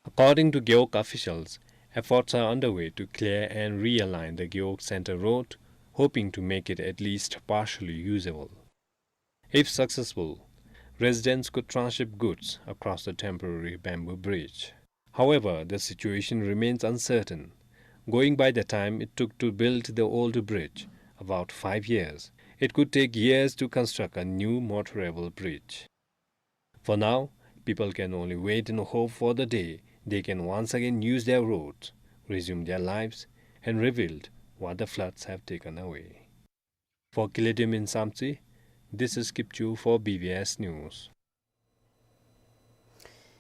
According to Gewog officials, efforts are underway to clear and realign the Gewog Center Road, hoping to make it at least partially usable. If successful, residents could transship goods across the temporary bamboo bridge. However, the situation remains uncertain. Going by the time it took to build the old bridge, about five years, it could take years to construct a new motorable bridge. For now, people can only wait and hope for the day they can once again use their roads, resume their lives, and rebuild what the floods have taken away. For Killedim in Samtse, this is Kipchu for B B S News.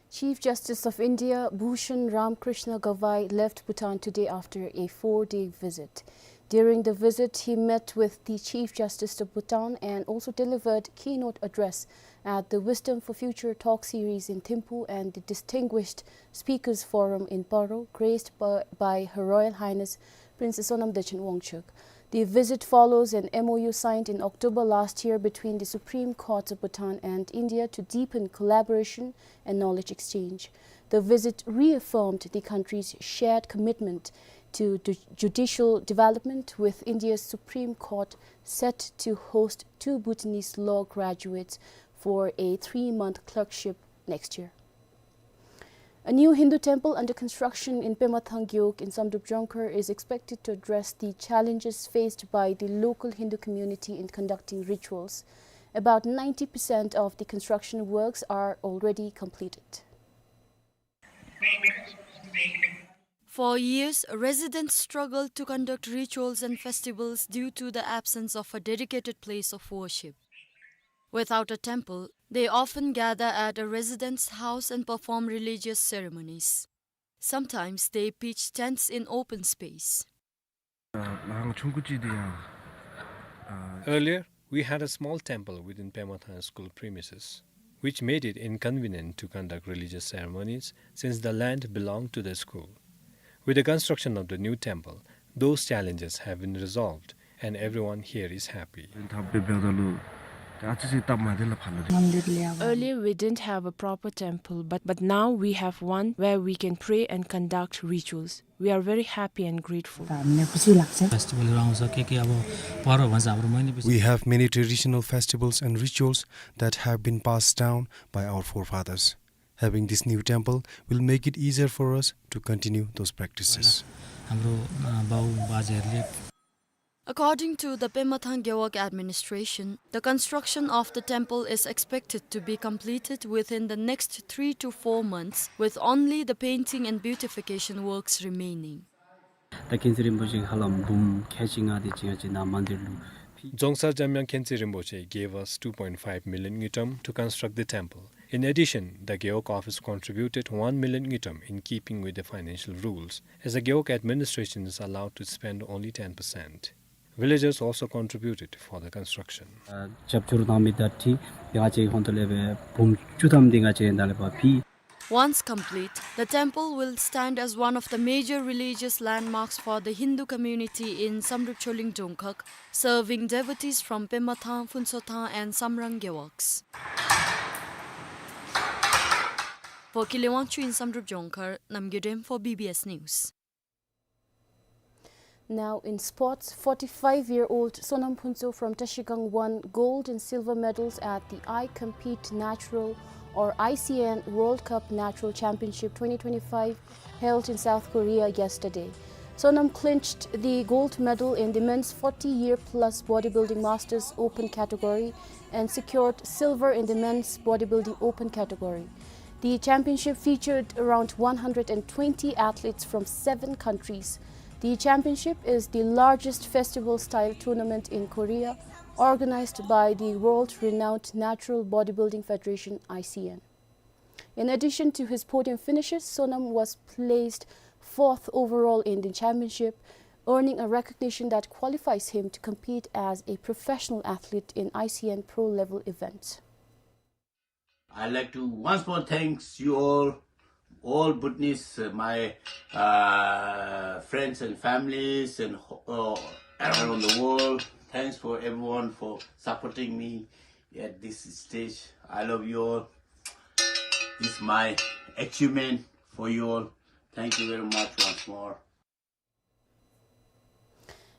Chief Justice of India Bhushan Ram Krishna Gavai left Bhutan today after a four-day visit. During the visit, he met with the Chief Justice of Bhutan and also delivered keynote address at the Wisdom for Future talk series in Thimphu and the Distinguished Speakers Forum in Paro, graced by, by Her Royal Highness Princess Sonam Dechen Wangchuck. The visit follows an M O U signed in October last year between the Supreme Court of Bhutan and India to deepen collaboration and knowledge exchange. The visit reaffirmed the country's shared commitment to ju-, judicial development, with India's Supreme Court set to host two Bhutanese law graduates for a three-month clerkship next year. A new Hindu temple under construction in Pemathang Gewog in Samdrup Jongkhar is expected to address the challenges faced by the local Hindu community in conducting rituals. About ninety percent of the construction works are already completed. For years, residents struggled to conduct rituals and festivals due to the absence of a dedicated place of worship. Without a temple, they often gather at a resident's house and perform religious ceremonies. Sometimes they pitch tents in open space. Earlier, we had a small temple within Pemathang school premises, which made it inconvenient to conduct religious ceremonies since the land belonged to the school. With the construction of the new temple, those challenges have been resolved and everyone here is happy. Earlier, we didn't have a proper temple, but, but now we have one where we can pray and conduct rituals. We are very happy and grateful. Festival-हरू आउँछ, के के अब पर्व भन्छ, हाम्रो मैनाली विश्व We have many traditional festivals and rituals that have been passed down by our forefathers. Having this new temple will make it easier for us to continue those practices. हाम्रो, अ, बाउ बाजेहरूले According to the Pemathang Gewog administration, the construction of the temple is expected to be completed within the next three to four months, with only the painting and beautification works remaining. ད་མཁྱེན་བརྩེ་རིན་པོ་ཆེ་ཧ་ལམ་འབུམ་ཁལ་གཅིག་ལྔ་དེ་ཅིག་ང་བཅས་ནཱ་མན་དིར་ལུ་ཕུལ། Dzongsar Jamyang Khyentse Rinpoche gave us two point five million ngultrum to construct the temple. In addition, the Gewog office contributed one million ngultrum in keeping with the financial rules, as the Gewog administration is allowed to spend only ten percent. Villagers also contributed for the construction. ཨ་རྒྱབ་སྐྱོར་གནང་མི་དང་འཁྲིལ་ང་བཅས་ཧོན་ཏོ་ལས་སྦེ་འབུམ་བཅུ་ཐམ་དེ་ང་བཅས་ད་ལས་ཕར་ཕུལ། Once complete, the temple will stand as one of the major religious landmarks for the Hindu community in Samdrup Choling Dongkhag, serving devotees from Pemathang, Phuntshothang and Samrang Gewogs. For Kile Wangchuk in Samdrup Jongkhar, Namgay Dem for B B S News. Now in sports, forty-five-year-old Sonam Phuntsho from Trashigang won gold and silver medals at the I Compete Natural or I C N World Cup Natural Championship twenty twenty-five held in South Korea yesterday. Sonam clinched the gold medal in the men's forty-year-plus bodybuilding Masters Open category and secured silver in the men's bodybuilding open category. The championship featured around one hundred and twenty athletes from seven countries. The championship is the largest festival-style tournament in Korea, organized by the world-renowned Natural Bodybuilding Federation, I C N. In addition to his podium finishes, Sonam was placed fourth overall in the championship, earning a recognition that qualifies him to compete as a professional athlete in I C N pro-level events. I'd like to once more thanks you all, all Bhutanese, uh, my, uh, friends and families and, uh, around the world. Thanks for everyone for supporting me at this stage. I love you all. This is my achievement for you all. Thank you very much once more.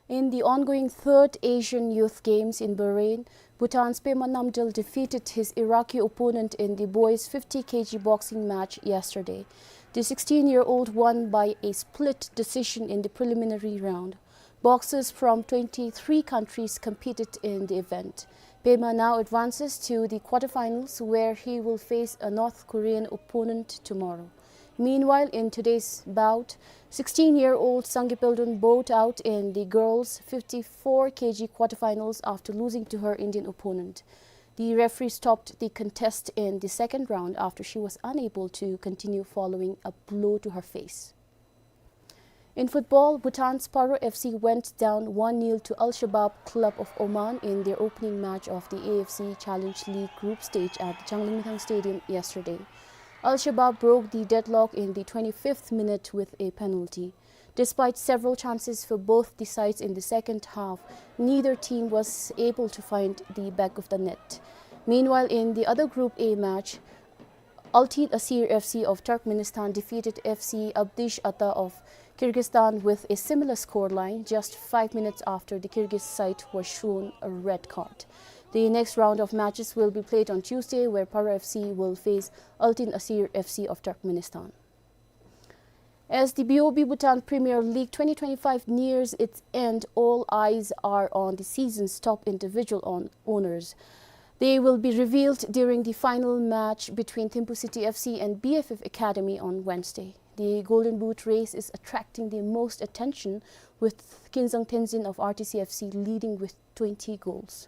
In the ongoing third Asian Youth Games in Bahrain, Bhutan's Pema Namgyel defeated his Iraqi opponent in the boys fifty kilogram boxing match yesterday. The sixteen-year-old won by a split decision in the preliminary round. Boxers from twenty-three countries competed in the event. Pema now advances to the quarterfinals, where he will face a North Korean opponent tomorrow. Meanwhile, in today's bout, sixteen-year-old Sangay Pyeldon bowed out in the girls' fifty-four kilogram quarterfinals after losing to her Indian opponent. The referee stopped the contest in the second round after she was unable to continue following a blow to her face. In football, Bhutan's Paro F C went down one nil to Al Shabab Club of Oman in their opening match of the A F C Challenge League group stage at the Changlimithang Stadium yesterday. Al Shabab broke the deadlock in the twenty-fifth minute with a penalty. Despite several chances for both the sides in the second half, neither team was able to find the back of the net. Meanwhile, in the other Group A match, Altyn Asir F C of Turkmenistan defeated F C Abdish Ata of Kyrgyzstan with a similar scoreline just five minutes after the Kyrgyz side was shown a red card. The next round of matches will be played on Tuesday, where Paro F C will face Altyn Asir F C of Turkmenistan. As the B O B Bhutan Premier League twenty twenty-five nears its end, all eyes are on the season's top individual own-, owners. They will be revealed during the final match between Thimphu City F C and B F F Academy on Wednesday. The Golden Boot race is attracting the most attention, with Kinzang Tenzin of R T C F C leading with twenty goals.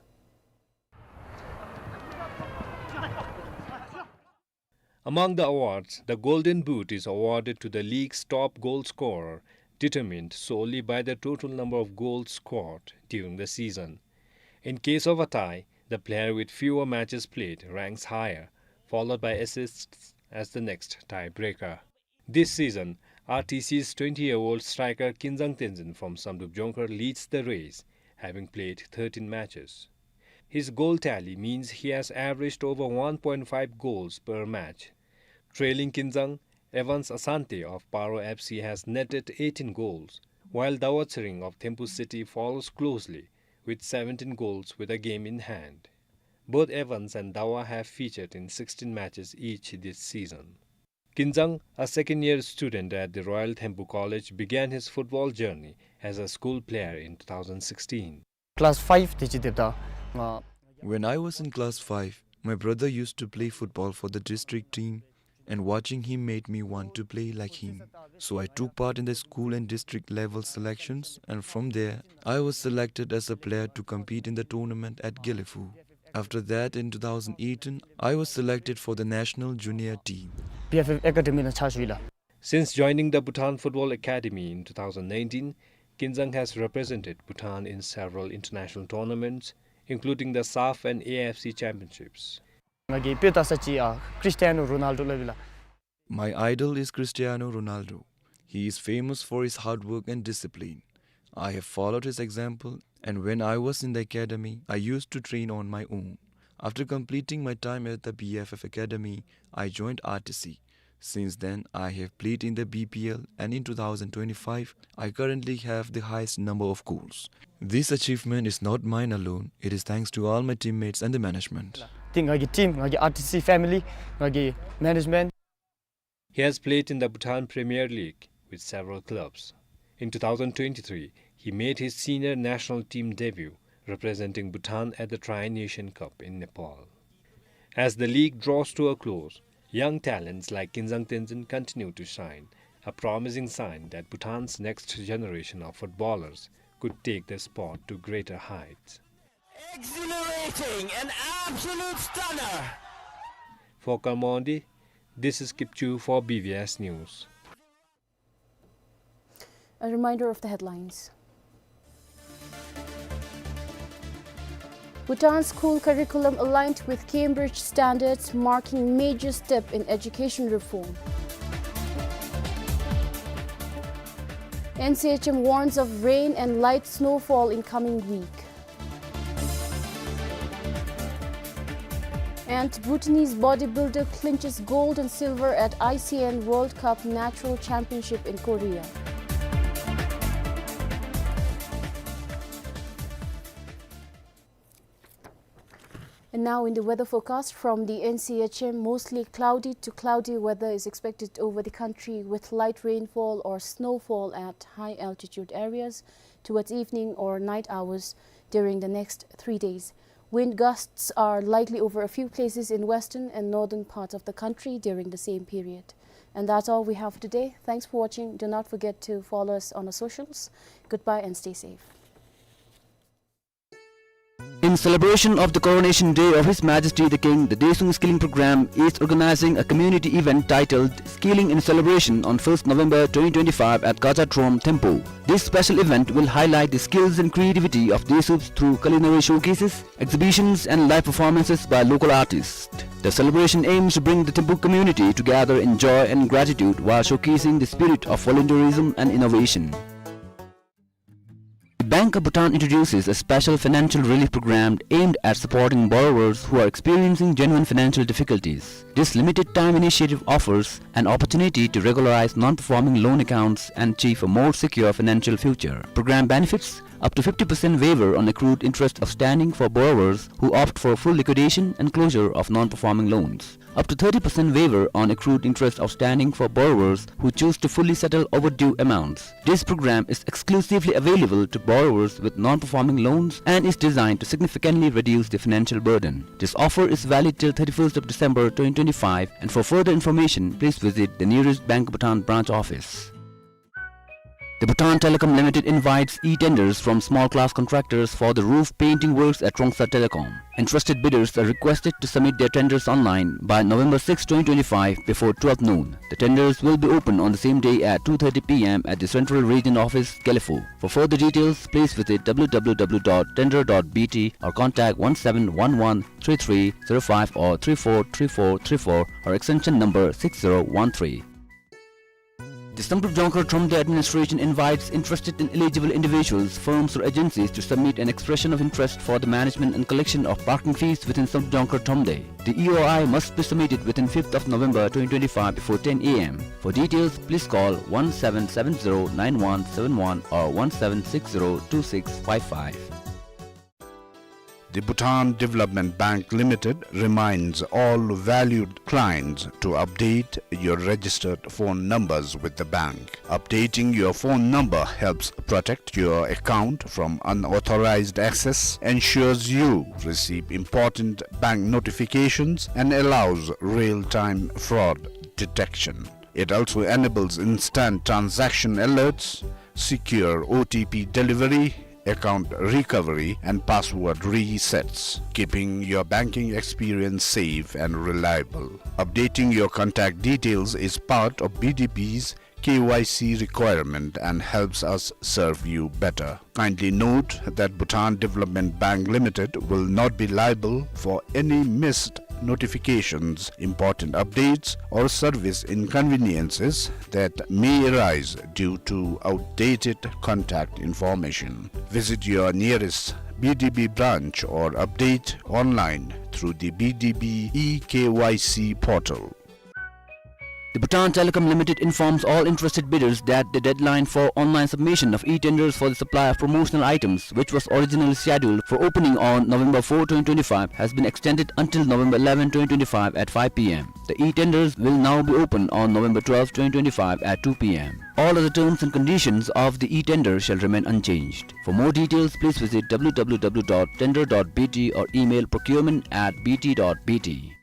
Among the awards, the Golden Boot is awarded to the league's top goal scorer, determined solely by the total number of goals scored during the season. In case of a tie, the player with fewer matches played ranks higher, followed by assists as the next tiebreaker. This season, R T C's twenty-year-old striker Kinzang Tenzin from Samdrup Jongkhar leads the race, having played thirteen matches. His goal tally means he has averaged over one point five goals per match. Trailing Kinzang, Evans Asante of Paro F C has netted eighteen goals, while Dawa Tshering of Thimphu City follows closely with seventeen goals with a game in hand. Both Evans and Dawa have featured in sixteen matches each this season. Kinzang, a second-year student at the Royal Thimphu College, began his football journey as a school player in two thousand sixteen. Class five དེ་ཅིག་དེབ་ད་ང་། When I was in class five, my brother used to play football for the district team, and watching him made me want to play like him. So I took part in the school and district level selections, and from there, I was selected as a player to compete in the tournament at Gelephu. After that, in two thousand eighteen, I was selected for the national junior team. B F F Academy ནང་ཕྱག་ཞུ་ཡི་ལགས། Since joining the Bhutan Football Academy in two thousand nineteen, Kinzang has represented Bhutan in several international tournaments, including the SAFF and A F C Championships. ང་གི་དཔེ་ལྟ་ས་ཅིག་ཨ་Cristiano Ronaldo སླབ་ཡི་ལགས། My idol is Cristiano Ronaldo. He is famous for his hard work and discipline. I have followed his example, and when I was in the academy, I used to train on my own. After completing my time at the B F F Academy, I joined R T C. Since then, I have played in the B P L, and in two thousand twenty-five, I currently have the highest number of goals. This achievement is not mine alone. It is thanks to all my teammates and the management. དེ་ང་གི་team, ང་གི R T C family, ང་གི་management. He has played in the Bhutan Premier League with several clubs. In two thousand twenty-three, he made his senior national team debut, representing Bhutan at the Tri-Nation Cup in Nepal. As the league draws to a close, young talents like Kinzang Tenzin continue to shine, a promising sign that Bhutan's next generation of footballers could take the sport to greater heights. Exhilarating, an absolute stunner. For Karmondi, this is Kipchu for B B S News. A reminder of the headlines. Bhutan school curriculum aligned with Cambridge standards, marking major step in education reform. N C H M warns of rain and light snowfall in coming week. And Bhutanese bodybuilder clinches gold and silver at I C N World Cup Natural Championship in Korea. And now in the weather forecast from the N C H M, mostly cloudy to cloudy weather is expected over the country with light rainfall or snowfall at high altitude areas towards evening or night hours during the next three days. Wind gusts are likely over a few places in western and northern parts of the country during the same period. And that's all we have for today. Thanks for watching. Do not forget to follow us on our socials. Goodbye and stay safe. In celebration of the coronation day of His Majesty the King, the Daesung Skilling Program is organizing a community event titled Skilling in Celebration on first November twenty twenty-five at Gaja Trom, Thimphu. This special event will highlight the skills and creativity of Daesups through culinary showcases, exhibitions, and live performances by local artists. The celebration aims to bring the Thimphu community together in joy and gratitude while showcasing the spirit of volunteerism and innovation. The Bank of Bhutan introduces a special financial relief program aimed at supporting borrowers who are experiencing genuine financial difficulties. This limited time initiative offers an opportunity to regularize non-performing loan accounts and achieve a more secure financial future. Program benefits: up to fifty percent waiver on accrued interest outstanding for borrowers who opt for full liquidation and closure of non-performing loans. Up to thirty percent waiver on accrued interest outstanding for borrowers who choose to fully settle overdue amounts. This program is exclusively available to borrowers with non-performing loans and is designed to significantly reduce the financial burden. This offer is valid till thirty-first of December twenty twenty-five, and for further information, please visit the nearest Bank of Bhutan branch office. The Bhutan Telecom Limited invites e-tenders from small class contractors for the roof painting works at Trongsa Telecom. Interested bidders are requested to submit their tenders online by November sixth, twenty twenty-five, before twelve noon. The tenders will be open on the same day at two thirty P M at the Central Region Office, Gelephu. For further details, please visit W W W dot tender dot B T or contact one seven one one three three zero five or three four three four three four or extension number six zero one three. The Samdrup Jongkhar Thromde administration invites interested and eligible individuals, firms or agencies to submit an expression of interest for the management and collection of parking fees within Samdrup Jongkhar Thromde. The E O I must be submitted within fifth of November twenty twenty-five before ten A M. For details, please call one seven seven zero nine one seven one or one seven six zero two six five five. The Bhutan Development Bank Limited reminds all valued clients to update your registered phone numbers with the bank. Updating your phone number helps protect your account from unauthorized access, ensures you receive important bank notifications, and allows real-time fraud detection. It also enables instant transaction alerts, secure O T P delivery, account recovery, and password resets, keeping your banking experience safe and reliable. Updating your contact details is part of B D B's K Y C requirement and helps us serve you better. Kindly note that Bhutan Development Bank Limited will not be liable for any missed notifications, important updates, or service inconveniences that may arise due to outdated contact information. Visit your nearest B D B branch or update online through the B D B e K Y C portal. The Bhutan Telecom Limited informs all interested bidders that the deadline for online submission of e-tenders for the supply of promotional items, which was originally scheduled for opening on November fourth, twenty twenty-five, has been extended until November eleventh, twenty twenty-five at five P M. The e-tenders will now be open on November twelfth, twenty twenty-five at two P M. All other terms and conditions of the e-tender shall remain unchanged. For more details, please visit W W W dot tender dot B T or email procurement at B T dot B T.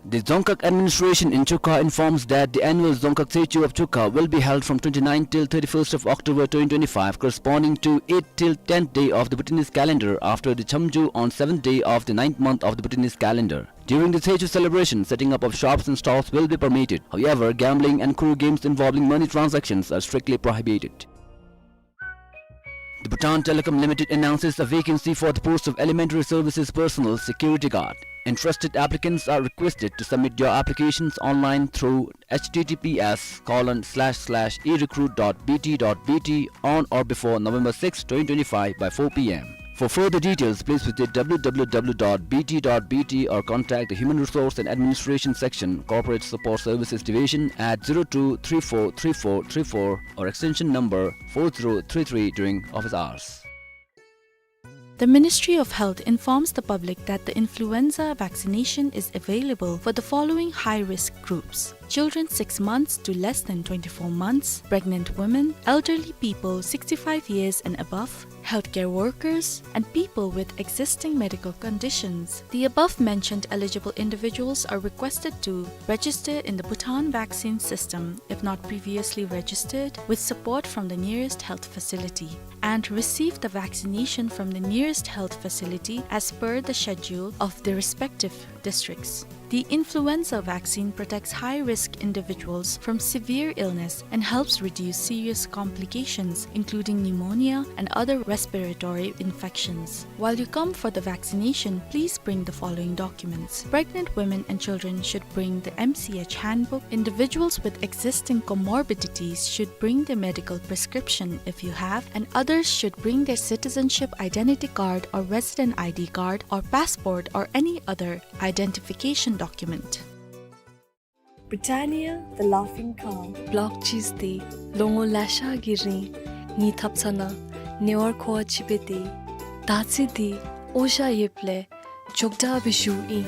The Dzongkhag administration in Chukha informs that the annual Dzongkhag Tshechu of Chukha will be held from twenty-ninth till thirty-first of October twenty twenty-five, corresponding to eighth till tenth day of the Bhutanese calendar, after the Chamju on seventh day of the ninth month of the Bhutanese calendar. During the Tshechu celebration, setting up of shops and stalls will be permitted. However, gambling and kuru games involving money transactions are strictly prohibited. The Bhutan Telecom Limited announces a vacancy for the post of Elementary Services Personnel Security Guard. Interested applicants are requested to submit your applications online through H T T P S colon slash slash e recruit dot B T dot B T on or before November sixth, twenty twenty-five by four P M. For further details, please visit W W W dot B T dot B T or contact the Human Resource and Administration Section, Corporate Support Services Division at zero two three four three four three four or extension number four zero three three during office hours. The Ministry of Health informs the public that the influenza vaccination is available for the following high-risk groups: children six months to less than twenty-four months, pregnant women, elderly people sixty-five years and above, healthcare workers, and people with existing medical conditions. The above-mentioned eligible individuals are requested to register in the Bhutan vaccine system if not previously registered, with support from the nearest health facility, and receive the vaccination from the nearest health facility as per the schedule of the respective districts. The influenza vaccine protects high-risk individuals from severe illness and helps reduce serious complications, including pneumonia and other respiratory infections. While you come for the vaccination, please bring the following documents. Pregnant women and children should bring the M C H handbook. Individuals with existing comorbidities should bring their medical prescription if you have, and others should bring their citizenship identity card or resident I D card or passport or any other identification document. Britannia, the laughing cow. Block cheese འདི་ལོ་ངོ་ལེ་ཤ་གི་རིང་ངེའི་ཐབ་ཚང་ནང་ཉེ་བར་མཁོ་བ་ཅིག་འབད་དེ། ད་ཅི་འདི་འོ་ཞ་ཡོདཔ་ལས་ཅོག་འཐདཔ་སྦེ་བཞུགས་ཨིན།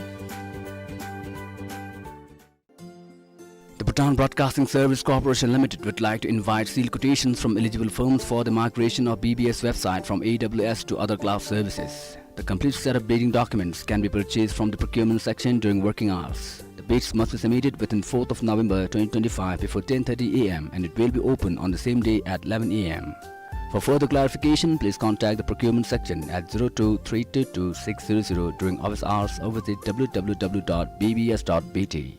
The Bhutan Broadcasting Service Corporation Limited would like to invite sealed quotations from eligible firms for the migration of B B S website from A W S to other cloud services. The complete set of bidding documents can be purchased from the procurement section during working hours. The bids must be submitted within fourth of November twenty twenty-five before ten thirty A M and it will be open on the same day at eleven A M. For further clarification, please contact the procurement section at zero two three two two six zero zero during office hours or visit W W W dot B B S dot B T.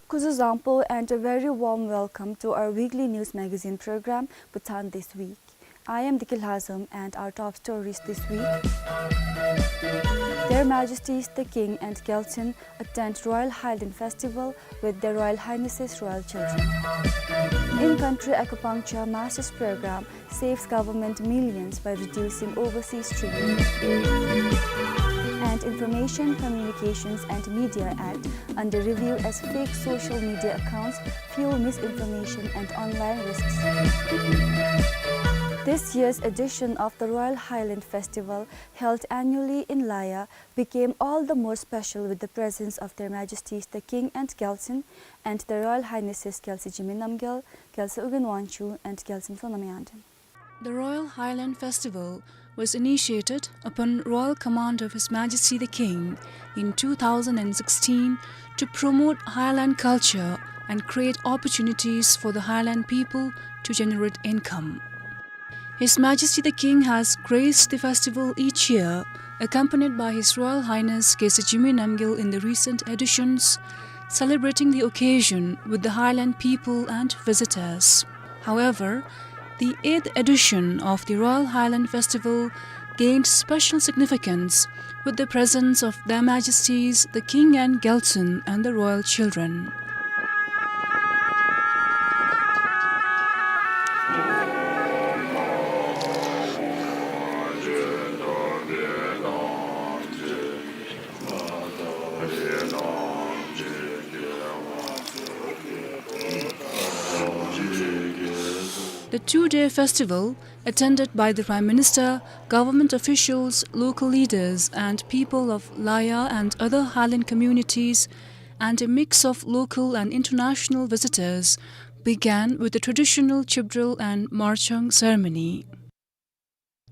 Kuzuzangpo and a very warm welcome to our weekly news magazine program, Bhutan This Week. I am Diki Lhazom and our top stories this week. Their Majesties the King and Gyaltsuen attend Royal Highland Festival with Their Royal Highnesses royal children. In-country acupuncture master's program saves government millions by reducing overseas treatment. And Information, Communications and Media Act under review as fake social media accounts fuel misinformation and online risks. This year's edition of the Royal Highland Festival, held annually in Laya, became all the more special with the presence of Their Majesties the King and Gyaltsuen and the Royal Highnesses Gyaltsuen Jigme Namgyal, Gyaltsuen Ugyen Wangchuck and Gyaltsuen Sonam Yangden. The Royal Highland Festival was initiated upon royal command of His Majesty the King in two thousand and sixteen to promote highland culture and create opportunities for the highland people to generate income. His Majesty the King has graced the festival each year, accompanied by His Royal Highness Gyaltsuen Jigme Namgyal in the recent editions, celebrating the occasion with the highland people and visitors. However, the eighth edition of the Royal Highland Festival gained special significance with the presence of Their Majesties the King and Gyaltsuen and the royal children. The two-day festival, attended by the Prime Minister, government officials, local leaders, and people of Laya and other highland communities, and a mix of local and international visitors, began with the traditional Chibdrel and Marchang ceremony.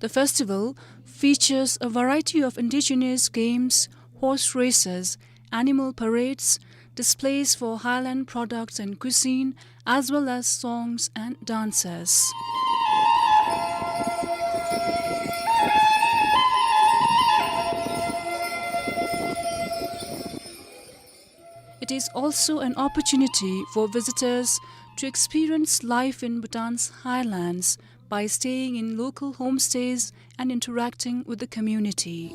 The festival features a variety of indigenous games, horse races, animal parades, displays for highland products and cuisine, as well as songs and dances. It is also an opportunity for visitors to experience life in Bhutan's highlands by staying in local homestays and interacting with the community.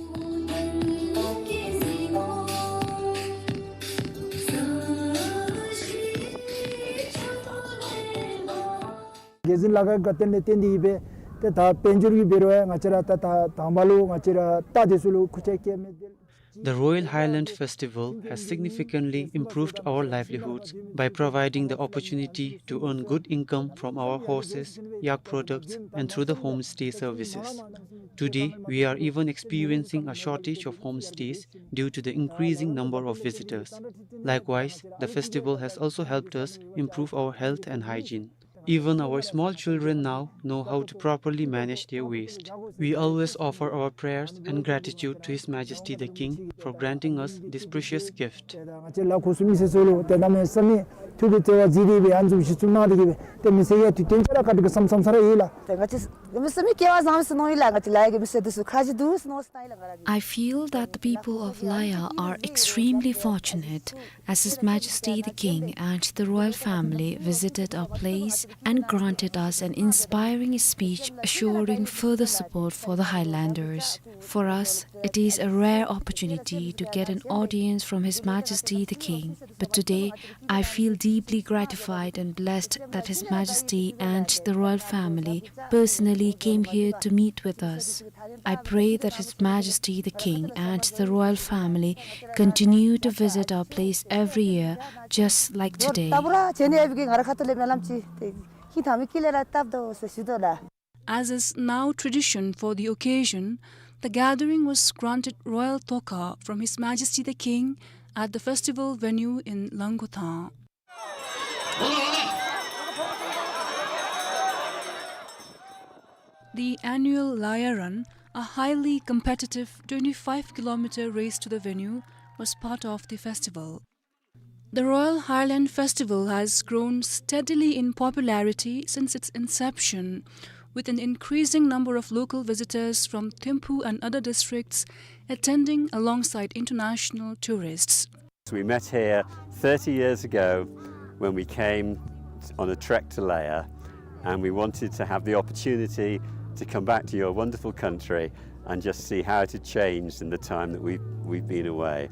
རྒྱལ་འཛིན་ལ་ཁ་གིས་བརྟེན་ཏེ་བརྟེན་ཏེ་ཡོད་པས། ཏེ་ད་དཔལ་འབྱོར་གྱི་འབད་རུང་ཡང་ང་བཅས་ར་ད་ད་དང་པ་ལུ་ང་བཅས་ར་ད་དེ་ཚུ་ལུ་ཁུར་ཆ་བཀལ་མི་འདི། The Royal Highland Festival has significantly improved our livelihoods by providing the opportunity to earn good income from our horses, yak products, and through the homestay services. Today, we are even experiencing a shortage of homestays due to the increasing number of visitors. Likewise, the festival has also helped us improve our health and hygiene. Even our small children now know how to properly manage their waste. We always offer our prayers and gratitude to His Majesty the King for granting us this precious gift. ང་བཅས་ལ་ཁུག་སུ་མི་སེར་ཚུ་ལུ་ཏེ་གནམ་མེད་ས་མེད་ཐུགས་ཀྱི་བརྩེ་བ་བརྩི་སྟེ་སྦེ་ཨ་ནི་བཟུམ་ཅིག་ཚུ་གནང་སྟེ་གིས་སྦེ་ཏེ་མི་སེར་ཡང་དུས་སྟོན་ཅིག་ར་ག་དེ་གི་བསམ་བསམ་ས་ར་ཡོད་ལགས། ཏེ་ང་བཅས་མི་སེར་མི་སྐལ་བ་བཟང་པོ་ཟེར་མནོ་ཡི་ལགས། ང་བཅས་ལ་ཡ་གི་མི་སེར་འདི་ཚུ་ཁ་རྗེ་འདུག་ཟེར་མནོ་ས་ཡི་ལགས། ང་ར་གི། I feel that the people of Laya are extremely fortunate, as His Majesty the King and the royal family visited our place and granted us an inspiring speech assuring further support for the Highlanders. For us, it is a rare opportunity to get an audience from His Majesty the King. But today, I feel deeply gratified and blessed that His Majesty and the royal family personally came here to meet with us. I pray that His Majesty the King and the royal family continue to visit our place every year, just like today. As is now tradition for the occasion, the gathering was granted royal toka from His Majesty the King at the festival venue in Langkotha. The annual Laya Run, a highly competitive twenty-five kilometer race to the venue, was part of the festival. The Royal Highland Festival has grown steadily in popularity since its inception, with an increasing number of local visitors from Thimphu and other districts attending alongside international tourists. We met here thirty years ago when we came on a trek to Laya, and we wanted to have the opportunity to come back to your wonderful country and just see how it had changed in the time that we've, we've been away.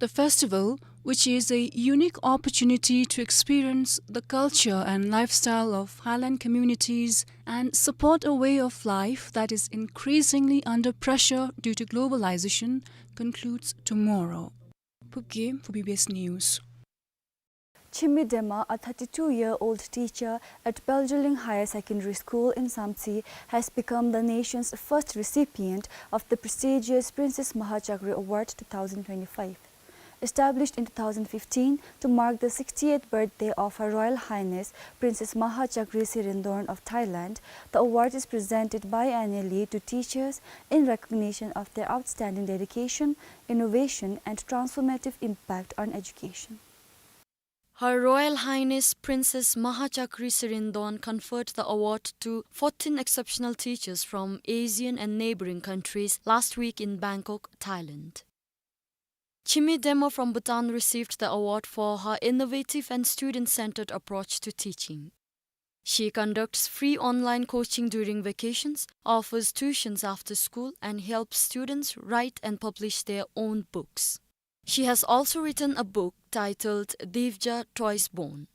The festival, which is a unique opportunity to experience the culture and lifestyle of highland communities and support a way of life that is increasingly under pressure due to globalization, concludes tomorrow. Phubgay for B B S News. Chimi Dema, a thirty-two-year-old teacher at Peljoling Higher Secondary School in Samtse, has become the nation's first recipient of the prestigious Princess Mahachakri Award two thousand twenty-five. Established in two thousand fifteen to mark the sixty-eighth birthday of Her Royal Highness Princess Mahachakri Sirindorn of Thailand, the award is presented biennially to teachers in recognition of their outstanding dedication, innovation, and transformative impact on education. Her Royal Highness Princess Mahachakri Sirindorn conferred the award to fourteen exceptional teachers from ASEAN and neighboring countries last week in Bangkok, Thailand. Chimi Dema from Bhutan received the award for her innovative and student-centered approach to teaching. She conducts free online coaching during vacations, offers tuitions after school, and helps students write and publish their own books. She has also written a book titled Divja Toys Born.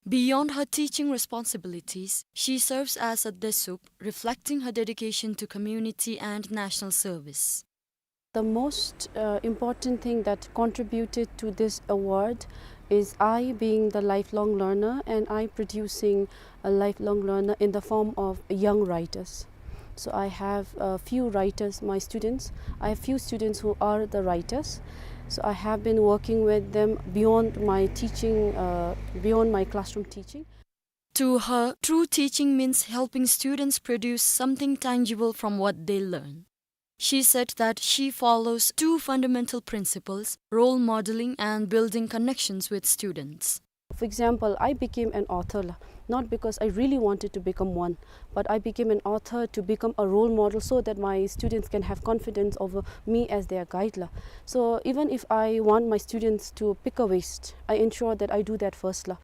Beyond her teaching responsibilities, she serves as a desup, reflecting her dedication to community and national service. The most, uh, important thing that contributed to this award is I being the lifelong learner and I producing a lifelong learner in the form of young writers. So I have a few writers, my students. I have few students who are the writers. So I have been working with them beyond my teaching, uh, beyond my classroom teaching. To her, true teaching means helping students produce something tangible from what they learn. She said that she follows two fundamental principles, role modeling and building connections with students. For example, I became an author, la, not because I really wanted to become one, but I became an author to become a role model so that my students can have confidence over me as their guide, la. So even if I want my students to pick a waste, I ensure that I do that first, la.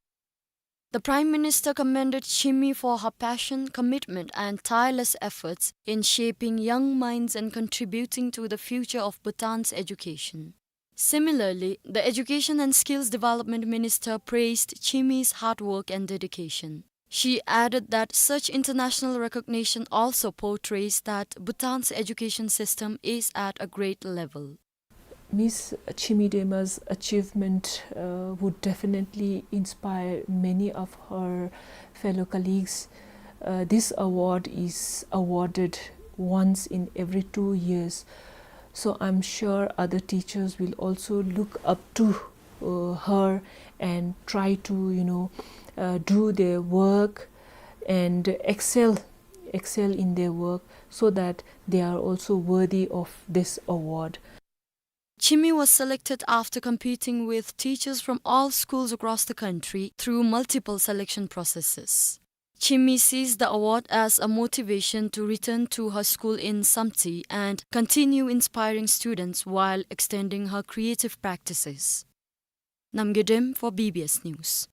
The Prime Minister commended Chimi for her passion, commitment, and tireless efforts in shaping young minds and contributing to the future of Bhutan's education. Similarly, the Education and Skills Development Minister praised Chimi's hard work and dedication. She added that such international recognition also portrays that Bhutan's education system is at a great level. Miss Chimi Dema's achievement, uh, would definitely inspire many of her fellow colleagues. Uh, this award is awarded once in every two years, so I'm sure other teachers will also look up to, uh, her and try to, you know, uh, do their work and excel, excel in their work so that they are also worthy of this award. Chimi was selected after competing with teachers from all schools across the country through multiple selection processes. Chimi sees the award as a motivation to return to her school in Samtse and continue inspiring students while extending her creative practices. Namgay Dem for B B S News.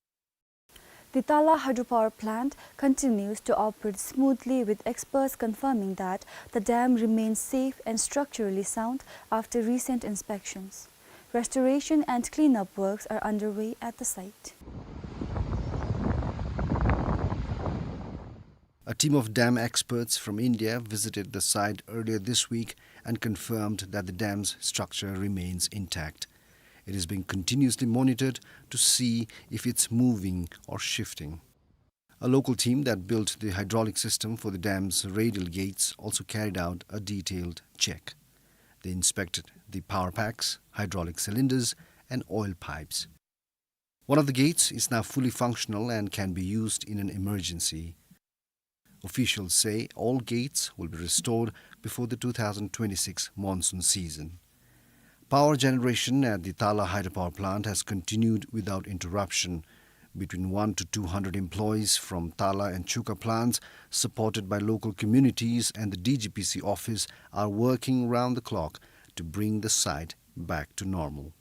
The Tala hydropower plant continues to operate smoothly, with experts confirming that the dam remains safe and structurally sound after recent inspections. Restoration and cleanup works are underway at the site. A team of dam experts from India visited the site earlier this week and confirmed that the dam's structure remains intact. It is being continuously monitored to see if it's moving or shifting. A local team that built the hydraulic system for the dam's radial gates also carried out a detailed check. They inspected the power packs, hydraulic cylinders, and oil pipes. One of the gates is now fully functional and can be used in an emergency. Officials say all gates will be restored before the two thousand twenty-six monsoon season. Power generation at the Tala hydropower plant has continued without interruption. Between one to two hundred employees from Tala and Chuka plants, supported by local communities and the D G P C office, are working round the clock to bring the site back to normal.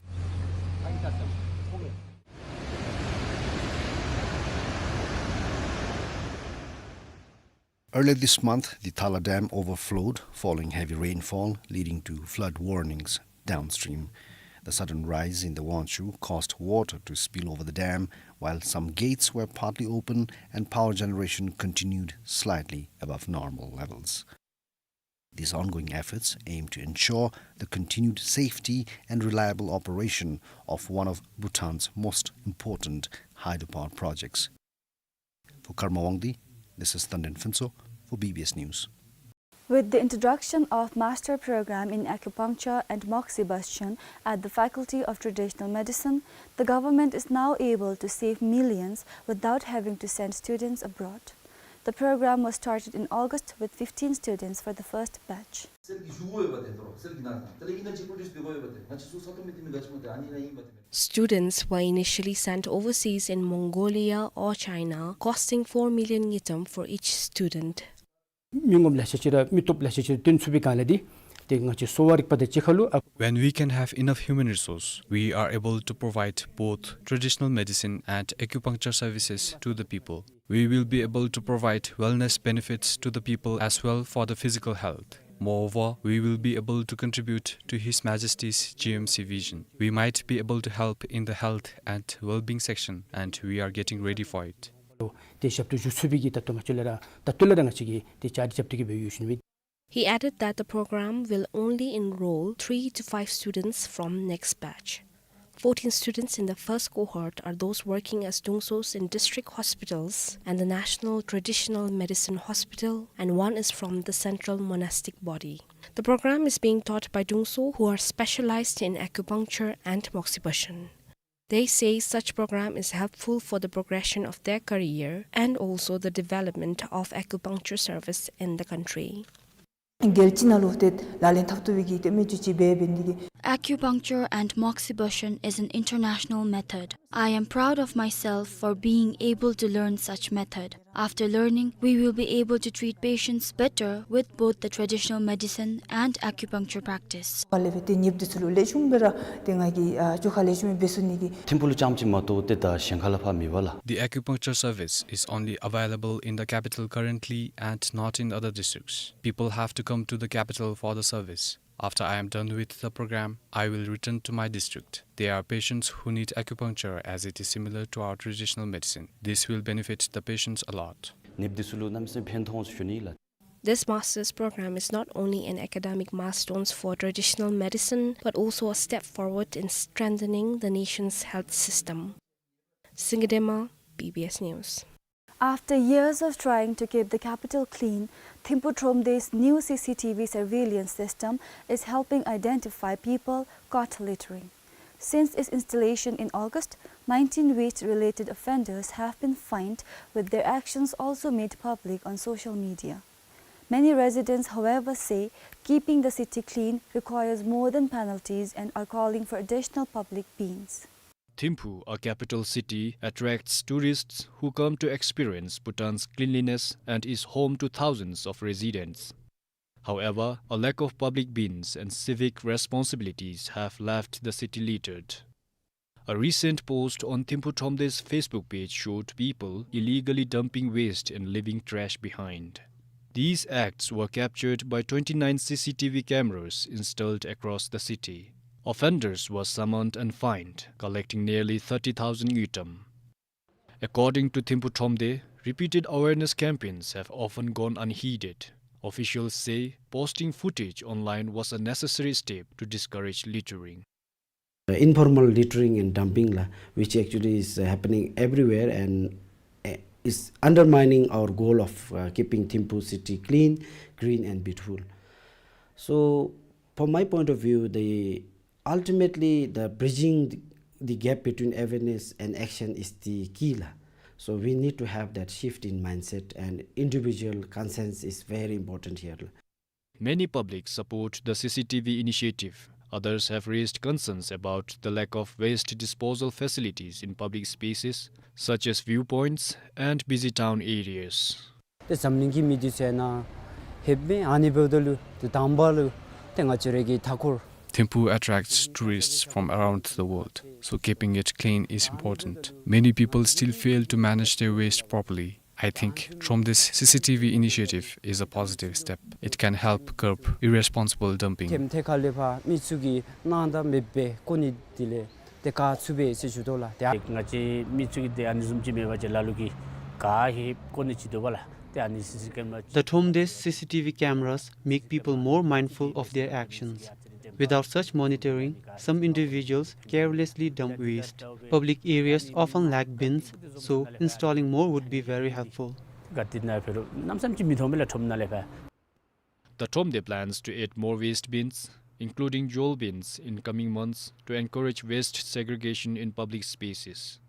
Earlier this month, the Tala Dam overflowed following heavy rainfall, leading to flood warnings downstream. The sudden rise in the Wangshu caused water to spill over the dam, while some gates were partly open and power generation continued slightly above normal levels. These ongoing efforts aim to ensure the continued safety and reliable operation of one of Bhutan's most important hydropower projects. For Karma Wangdi, this is Tanden Phuntsho for B B S News. With the introduction of master program in acupuncture and moxibustion at the Faculty of Traditional Medicine, the government is now able to save millions without having to send students abroad. The program was started in August with fifteen students for the first batch. Students were initially sent overseas in Mongolia or China, costing four million ngultrum for each student. མི་ངོམ་ལེ་ཤ་ཅིག་ར་མི་སྟོབས་ལེ་ཤ་ཅིག་བཏོན་ཚུགས་པའི་སྒང་ལས་འདི་ཏེ་ང་བཅས་གསོ་བ་རིག་པ་དང་གཅིག་ཁར་ལུ། When we can have enough human resource, we are able to provide both traditional medicine and acupuncture services to the people. We will be able to provide wellness benefits to the people as well for the physical health. Moreover, we will be able to contribute to His Majesty's G M C vision. We might be able to help in the health and well-being section, and we are getting ready for it. ཏེ་ཞབས་ཏོག་ཞུ་ཚུགས་པའི་གི་ད་ལྟོ་ང་བཅས་ལས་ར་ད་ལྟོ་ལས་ར་ང་བཅས་ཀྱིས་ཏེ་བཅའ་སྒྲིག་རྐྱབ་སྟེ་གི་སྦེ་ཡོད་ཞུ་ནི་ཨིན། He added that the program will only enroll three to five students from next batch. Fourteen students in the first cohort are those working as dungsos in district hospitals and the National Traditional Medicine Hospital, and one is from the Central Monastic Body. The program is being taught by dungso who are specialized in acupuncture and moxibustion. They say such program is helpful for the progression of their career and also the development of acupuncture service in the country. རྒྱལ་སྤྱི་ནང་ལུ་ཏེ་ལག་ལེན་འཐབ་བཏུབ་པའི་གི་ཏེ་མི་ཅིག་ཅིག་འབད་འབད་ནི་དེ་གིས། Acupuncture and moxibustion is an international method. I am proud of myself for being able to learn such method. After learning, we will be able to treat patients better with both the traditional medicine and acupuncture practice. ཁ་ལས་སྦེ་ཏེ་ཉེསཔ་འདི་ཚུ་ལུ་ལེགས་ཤོམ་སྦེ་ར་ཏེ་ང་གིས་ཨ་བཅོས་ཁ་ལེགས་ཤོམ་སྦེ་འབད་ཚུགས་ནི་གི། ཐིམ་ཕུག་ལུ་རྐྱངམ་ཅིག་མ་གཏོགས་ཏེ་ད་གཞན་ཁ་ལུ་ཕར་མེད་པས་ལགས། The acupuncture service is only available in the capital currently and not in other districts. People have to come to the capital for the service. After I am done with the program, I will return to my district. There are patients who need acupuncture as it is similar to our traditional medicine. This will benefit the patients a lot. ཉེསཔ་འདི་ཚུ་ལུ་གནམ་མེད་ས་མེད་ཕན་ཐོགས་ཟེར་ཞུ་ནི་ལགས། This master's program is not only an academic milestone for traditional medicine, but also a step forward in strengthening the nation's health system. Singidema, B B S News. After years of trying to keep the capital clean, Thimphu Thromde's new C C T V surveillance system is helping identify people caught littering. Since its installation in August, nineteen waste-related offenders have been fined, with their actions also made public on social media. Many residents, however, say keeping the city clean requires more than penalties and are calling for additional public bans. Thimphu, a capital city, attracts tourists who come to experience Bhutan's cleanliness and is home to thousands of residents. However, a lack of public bans and civic responsibilities have left the city littered. A recent post on Thimphu Thromde's Facebook page showed people illegally dumping waste and leaving trash behind. These acts were captured by twenty-nine C C T V cameras installed across the city. Offenders were summoned and fined, collecting nearly thirty thousand ngultrum. According to Thimphu Thromde, repeated awareness campaigns have often gone unheeded. Officials say posting footage online was a necessary step to discourage littering. Uh, informal littering and dumping la, which actually is, uh, happening everywhere and, uh, is undermining our goal of, uh, keeping Thimphu city clean, green and beautiful. So, from my point of view, the, ultimately, the bridging the, the gap between awareness and action is the key la. So we need to have that shift in mindset, and individual conscience is very important here la. Many public support the C C T V initiative. Others have raised concerns about the lack of waste disposal facilities in public spaces, such as viewpoints and busy town areas. ཏེ་འཛམ་གླིང་གི་མི་འདི་ཚུ་ནཱ་ལྷོདཔ་མས། ཨ་ནི་འབདཝ་ད་ལུ་ཏེ་དང་པ་ལུ་ཏེ་ང་བཅས་ར་གི་མཐའ་འཁོར Thimphu attracts tourists from around the world, so keeping it clean is important. Many people still fail to manage their waste properly. I think Thromde's C C T V initiative is a positive step. It can help curb irresponsible dumping. ཐེམ་ཐེ་ཁ་ལས་ཕར་མི་ཚུ་གིས་སྣང་དག་མེད་པའི་བཀོ་ནི་དེ་ལས་ཏེ་བཀག་ཚུགས་པས་ཟེར་ཞུ་དོ་ལགས། ཏེ་ང་བཅས་མི་ཚུ་གིས་ཏེ་ཨ་ནི་བཟུམ་ཅིག་མེད་པ་ཅིན་ལ་ལུ་གིས་ག་ཧེ་བཀོ་ནི་ཅིག་འདུག་པ་ལགས། ཏེ་ཨ་ནི་སི་སི་ཀེམ་ར། The Thromde's C C T V cameras make people more mindful of their actions. Without such monitoring, some individuals carelessly dump waste. Public areas often lack bins, so installing more would be very helpful. ག་ཏེ་ནཱ་ཕར་ལུ་གནམ་མེད་ས་མེད་ཅིག་མི་མཐོང་མས་ལགས་ཁྲོམ་ནང་ལས་ཕར། The Thromde plans to add more waste bins, including jol bins, in coming months to encourage waste segregation in public spaces.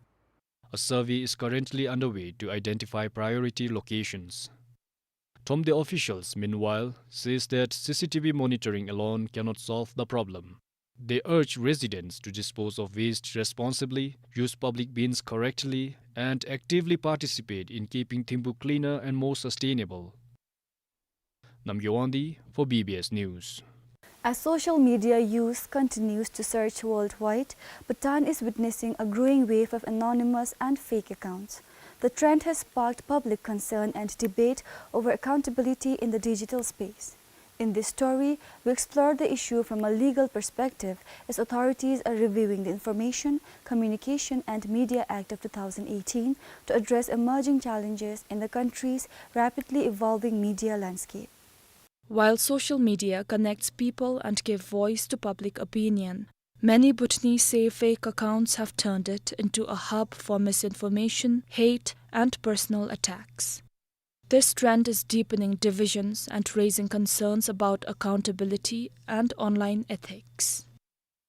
A survey is currently underway to identify priority locations. Thromde officials, meanwhile, says that C C T V monitoring alone cannot solve the problem. They urge residents to dispose of waste responsibly, use public bins correctly, and actively participate in keeping Thimphu cleaner and more sustainable. Namgay Wangdi for B B S News. As social media use continues to surge worldwide, Bhutan is witnessing a growing wave of anonymous and fake accounts. The trend has sparked public concern and debate over accountability in the digital space. In this story, we explore the issue from a legal perspective as authorities are reviewing the Information, Communication and Media Act of two thousand eighteen to address emerging challenges in the country's rapidly evolving media landscape. While social media connects people and give voice to public opinion, many Bhutanese say fake accounts have turned it into a hub for misinformation, hate, and personal attacks. This trend is deepening divisions and raising concerns about accountability and online ethics.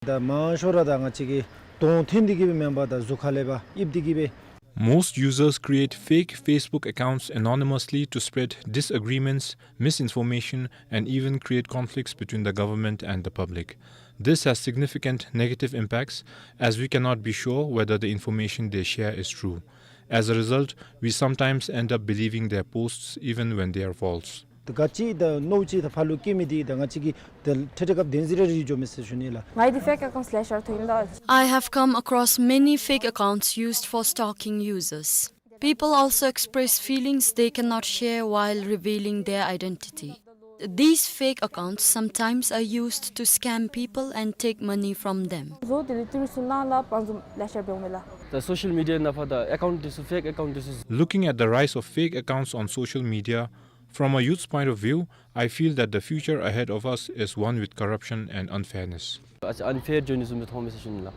ད་མང་ཤོས་ར་ད་ང་བཅས་ཀྱིས་གདོང་འཐེན་ཏེ་གི་སྦེ་མེན་པར་ད་གཟུགས་ཁ་ལས་ཕར་ཡིབ་སྟེ་གི་སྦེ། Most users create fake Facebook accounts anonymously to spread disagreements, misinformation, and even create conflicts between the government and the public. This has significant negative impacts, as we cannot be sure whether the information they share is true. As a result, we sometimes end up believing their posts even when they are false. ད་ག་ཅི་ད་མནོ་ཅི་ད་ཕར་ལུ་སྐྱེལ་མི་འདི་ད་ང་བཅས་ཀྱིས་ད་འཕྲལ་འཕྲལ་སྐབས་བདེན་རྫུན་ར་རེ་འགྱོ་མི་ཟེར་ཞུ་ནི་ལགས། ང་ཡི་འདི་fake accounts ལེ་ཤ་ར་ཐོན་ཡི་ལགས། I have come across many fake accounts used for stalking users. People also express feelings they cannot share while revealing their identity. These fake accounts sometimes are used to scam people and take money from them. བཟོ་དེ་ལས་ཏི་རུ་སུ་ནང་ལ་བང་འཛོམས་ལེ་ཤ་འབྱུང་མི་ལགས། ད་social media ནང་ཕར་ད་account འདི་ཚུ་fake account འདི་ཚུ། Looking at the rise of fake accounts on social media, from a youth's point of view, I feel that the future ahead of us is one with corruption and unfairness. ཨ་ཙི་unfair འགྱོ་ནི་བཟུམ་སྦེ་མཐོང་མི་ཟེར་ཞུ་ནི་ལགས།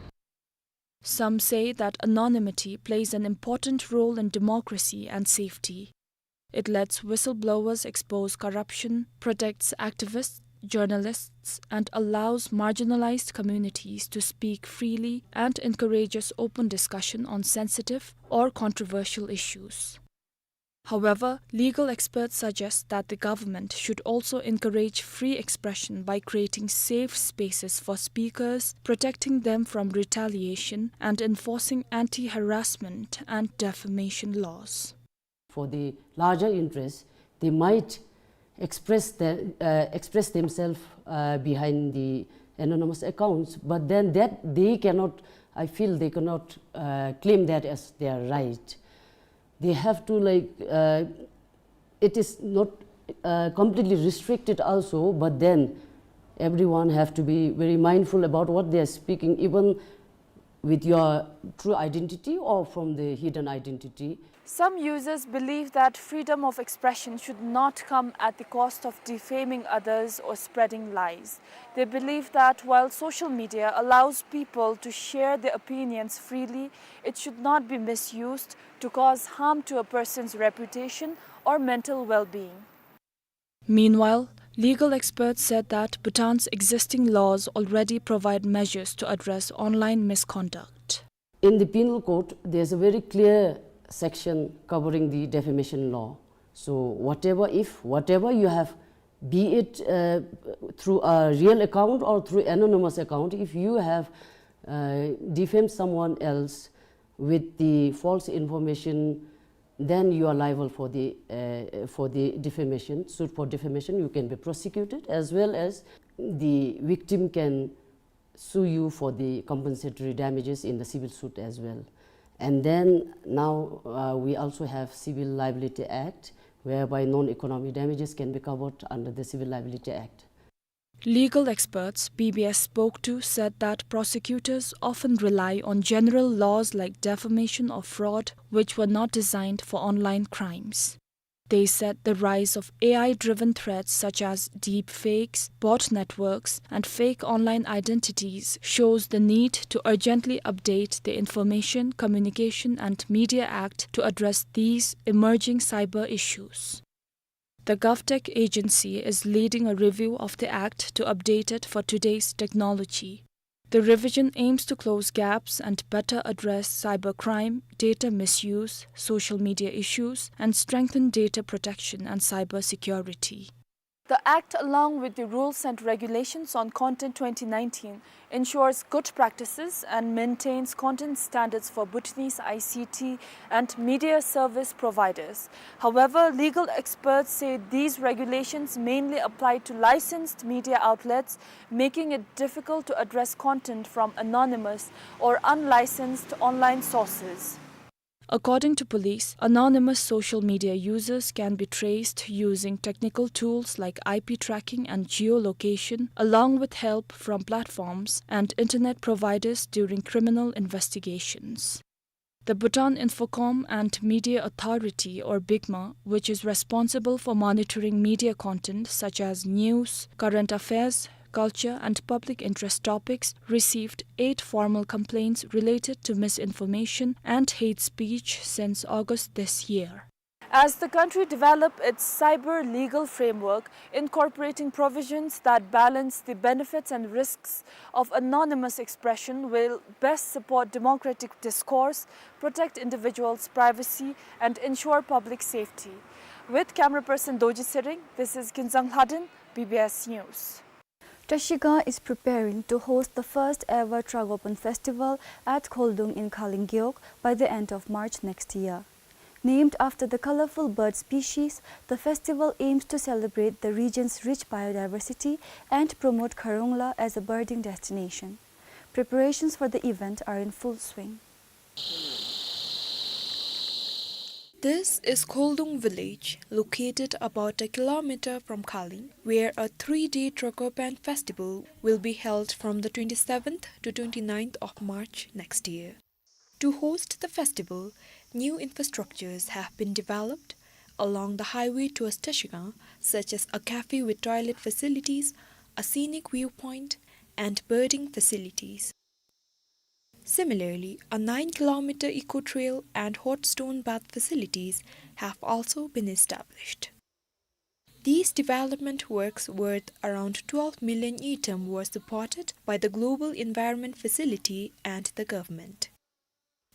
Some say that anonymity plays an important role in democracy and safety. It lets whistleblowers expose corruption, protects activists, journalists, and allows marginalized communities to speak freely and encourages open discussion on sensitive or controversial issues. However, legal experts suggest that the government should also encourage free expression by creating safe spaces for speakers, protecting them from retaliation, and enforcing anti-harassment and defamation laws. For the larger interest, they might express the, uh, express themselves, uh, behind the anonymous accounts, but then that they cannot, I feel they cannot, uh, claim that as their right. They have to, like, uh, it is not, uh, completely restricted also, but then everyone have to be very mindful about what they are speaking, even with your true identity or from the hidden identity. Some users believe that freedom of expression should not come at the cost of defaming others or spreading lies. They believe that while social media allows people to share their opinions freely, it should not be misused to cause harm to a person's reputation or mental well-being. Meanwhile, legal experts said that Bhutan's existing laws already provide measures to address online misconduct. In the penal code, there's a very clear section covering the defamation law. So whatever, if whatever you have, be it, uh, through a real account or through anonymous account, if you have, uh, defamed someone else with the false information, then you are liable for the, uh, for the defamation, suit for defamation. You can be prosecuted, as well as the victim can sue you for the compensatory damages in the civil suit as well. And then now, uh, we also have Civil Liability Act, whereby non-economic damages can be covered under the Civil Liability Act. Legal experts B B S spoke to said that prosecutors often rely on general laws like defamation or fraud, which were not designed for online crimes. They said the rise of A I-driven threats such as deepfakes, bot networks, and fake online identities shows the need to urgently update the Information, Communication and Media Act to address these emerging cyber issues. The GovTech agency is leading a review of the act to update it for today's technology. The revision aims to close gaps and better address cybercrime, data misuse, social media issues, and strengthen data protection and cybersecurity. The Act, along with the Rules and Regulations on Content twenty nineteen, ensures good practices and maintains content standards for Bhutanese I C T and media service providers. However, legal experts say these regulations mainly apply to licensed media outlets, making it difficult to address content from anonymous or unlicensed online sources. According to police, anonymous social media users can be traced using technical tools like I P tracking and geolocation, along with help from platforms and internet providers during criminal investigations. The Bhutan Infocom and Media Authority, or BICMA, which is responsible for monitoring media content such as news, current affairs, culture, and public interest topics, received eight formal complaints related to misinformation and hate speech since August this year. As the country develop its cyber legal framework, incorporating provisions that balance the benefits and risks of anonymous expression will best support democratic discourse, protect individuals' privacy, and ensure public safety. With camera person Doji Tshering, this is Kinzang Lhaden, B B S News. Trashigang is preparing to host the first ever Tragopan Festival at Kholdung in Khaling Gewog by the end of March next year. Named after the colorful bird species, the festival aims to celebrate the region's rich biodiversity and promote Kharungla as a birding destination. Preparations for the event are in full swing. This is Kholdung village, located about a kilometer from Khaling, where a three-day Tragopan festival will be held from the twenty-seventh to twenty-ninth of March next year. To host the festival, new infrastructures have been developed along the highway towards Trashigang, such as a cafe with toilet facilities, a scenic viewpoint, and birding facilities. Similarly, a nine kilometer eco trail and hot stone bath facilities have also been established. These development works worth around twelve million ngultrum were supported by the Global Environment Facility and the government.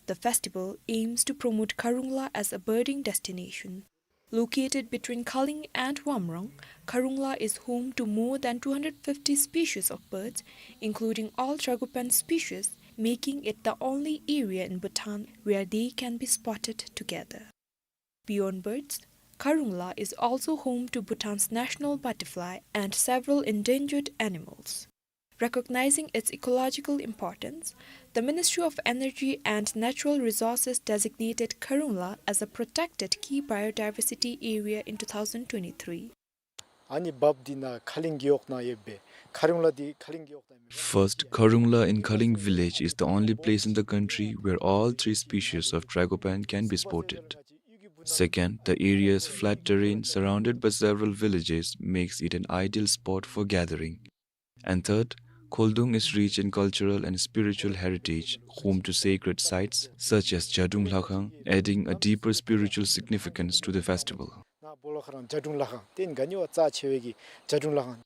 The festival aims to promote Kharungla as a birding destination. Located between Khaling and Wamrong, Kharungla is home to more than two hundred fifty species of birds, including all Tragopan species, making it the only area in Bhutan where they can be spotted together. Beyond birds, Kharungla is also home to Bhutan's national butterfly and several endangered animals. Recognizing its ecological importance, the Ministry of Energy and Natural Resources designated Kharungla as a protected key biodiversity area in two thousand twenty-three. ཨ་ནི་འབབ་འདི་ནཱ་ཁ་ལིང་གི་འོག་ན་ཡོད་པས། ཁ་རུང་ལ་འདི་ཁ་ལིང་གི་འོག་ན་ཡོད། First, Kharungla in Khaling village is the only place in the country where all three species of Tragopan can be spotted. Second, the area's flat terrain surrounded by several villages makes it an ideal spot for gathering. And third, Kholdung is rich in cultural and spiritual heritage, home to sacred sites such as Jadrung Lakhang, adding a deeper spiritual significance to the festival. ནཱ་སྦོ་ལོགས་ཁར་ར་ཇ་དྲུང་ལྷ་ཁང་། དེ་ག་ནི་བ་རྩ་ཆེ་བའི་གི་ཇ་དྲུང་ལྷ་ཁང་།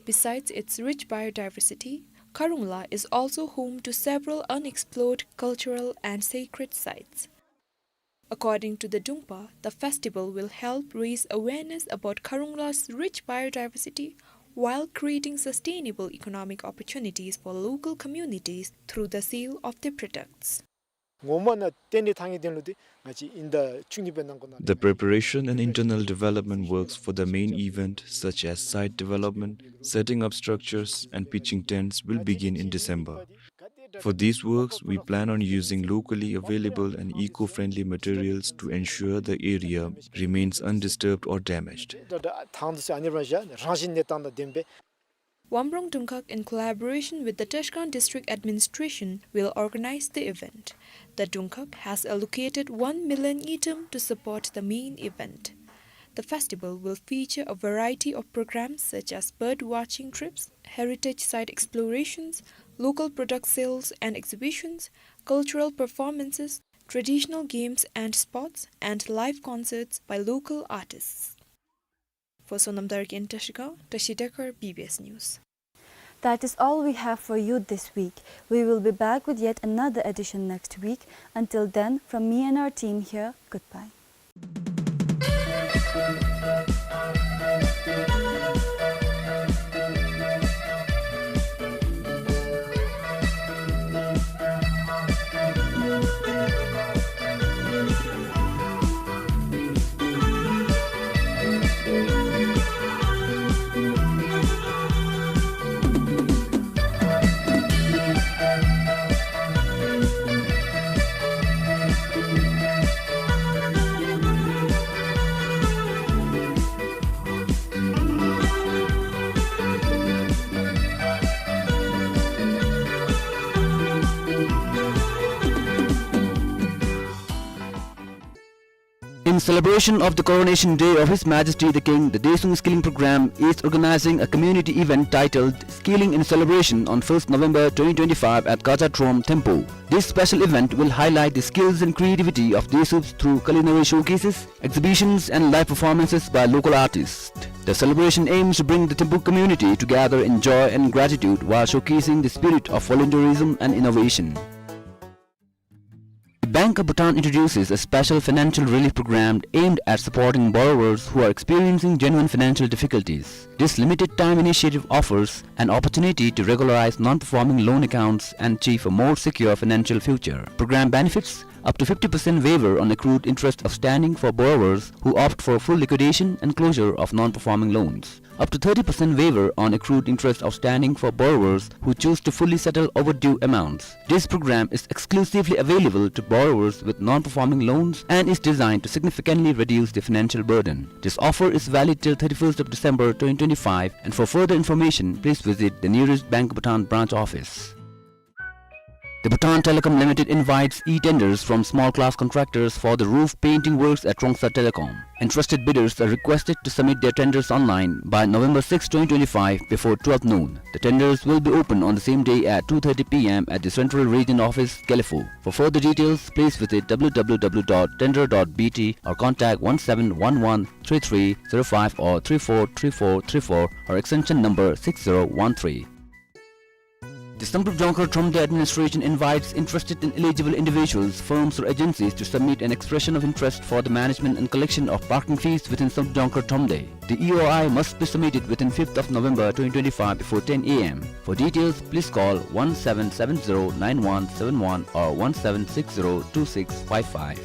Besides its rich biodiversity, Kharungla is also home to several unexplored cultural and sacred sites. According to the Drungpa, the festival will help raise awareness about Kharungla's rich biodiversity while creating sustainable economic opportunities for local communities through the sale of their products. ངོ་མ་ནཱ་རྟེན་འབྲེལ་ཐང་གི་དོན་ལུ་དེ་ང་བཅས་ཨིན་ཟླ་བཅུ་གཉིས་པའི་ནང་འཁོད་ནང་། The preparation and internal development works for the main event, such as site development, setting up structures, and pitching tents, will begin in December. For these works, we plan on using locally available and eco-friendly materials to ensure the area remains undisturbed or damaged. ཐང་དུ་ཟེར་ཨ་ནི་རང་བཞིན་རང་བཞིན་གནས་སྟངས་དང་ལྡན་པའི། Wamrong Dungkhag, in collaboration with the Trashigang District Administration, will organize the event. The Dungkhag has allocated one million ngultrum to support the main event. The festival will feature a variety of programs such as bird watching trips, heritage site explorations, local product sales and exhibitions, cultural performances, traditional games and sports, and live concerts by local artists. For Sonam Darkar in Trashigang, Tashi Dekar, B B S News. That is all we have for you this week. We will be back with yet another edition next week. Until then, from me and our team here, goodbye. In celebration of the coronation day of His Majesty the King, the Dechung Skilling Program is organizing a community event titled Skilling in Celebration on first November twenty twenty-five at Gaja Trom Thimphu. This special event will highlight the skills and creativity of Desuups through culinary showcases, exhibitions, and live performances by local artists. The celebration aims to bring the Thimphu community together in joy and gratitude while showcasing the spirit of volunteerism and innovation. The Bank Bank of Bhutan introduces a special financial relief program aimed at supporting borrowers who are experiencing genuine financial difficulties. This limited time initiative offers an opportunity to regularize non-performing loan accounts and achieve a more secure financial future. Program benefits up to fifty percent waiver on accrued interest outstanding for borrowers who opt for full liquidation and closure of non-performing loans. Up to thirty percent waiver on accrued interest outstanding for borrowers who choose to fully settle overdue amounts. This program is exclusively available to borrowers with non-performing loans and is designed to significantly reduce their financial burden. This offer is valid till thirty-first of December twenty twenty-five, and for further information, please visit the nearest Bank of Bhutan branch office. The Bhutan Telecom Limited invites e-tenders from small class contractors for the roof painting works at Trongsa Telecom. Interested bidders are requested to submit their tenders online by November sixth, twenty twenty-five, before twelve noon. The tenders will be open on the same day at two thirty P M at the Central Region Office, Gelephu. For further details, please visit W W W dot tender dot B T or contact one seven one one three three zero five or three four three four three four or extension number six zero one three. The Samdrup Jongkhar Thromde administration invites interested and eligible individuals, firms or agencies to submit an expression of interest for the management and collection of parking fees within Samdrup Jongkhar Thromde. The E O I must be submitted within fifth of November twenty twenty-five before ten A M. For details, please call one seven seven zero nine one seven one or one seven six zero two six five five.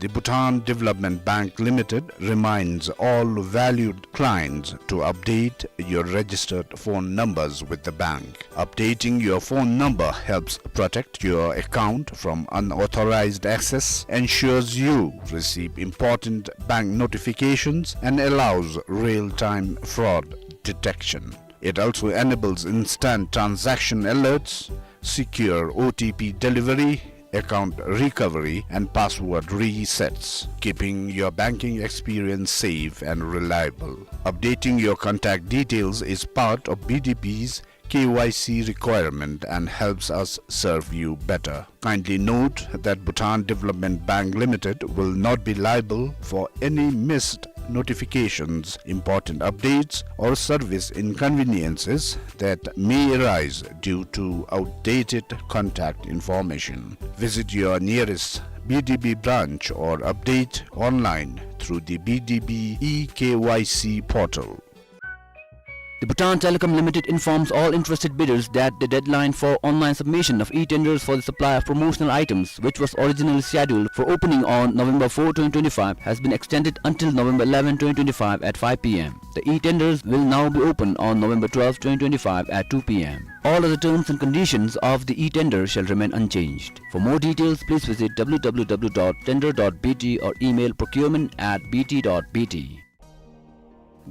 The Bhutan Development Bank Limited reminds all valued clients to update your registered phone numbers with the bank. Updating your phone number helps protect your account from unauthorized access, ensures you receive important bank notifications, and allows real-time fraud detection. It also enables instant transaction alerts, secure O T P delivery, account recovery, and password resets, keeping your banking experience safe and reliable. Updating your contact details is part of B D B's K Y C requirement and helps us serve you better. Kindly note that Bhutan Development Bank Limited will not be liable for any missed notifications, important updates, or service inconveniences that may arise due to outdated contact information. Visit your nearest B D B branch or update online through the B D B e K Y C portal. The Bhutan Telecom Limited informs all interested bidders that the deadline for online submission of e-tenders for the supply of promotional items, which was originally scheduled for opening on November fourth, twenty twenty-five, has been extended until November eleventh, twenty twenty-five at five P M. The e-tenders will now be open on November twelfth, twenty twenty-five at two P M. All other terms and conditions of the e-tender shall remain unchanged. For more details, please visit W W W dot tender dot B T or email procurement at B T dot B T.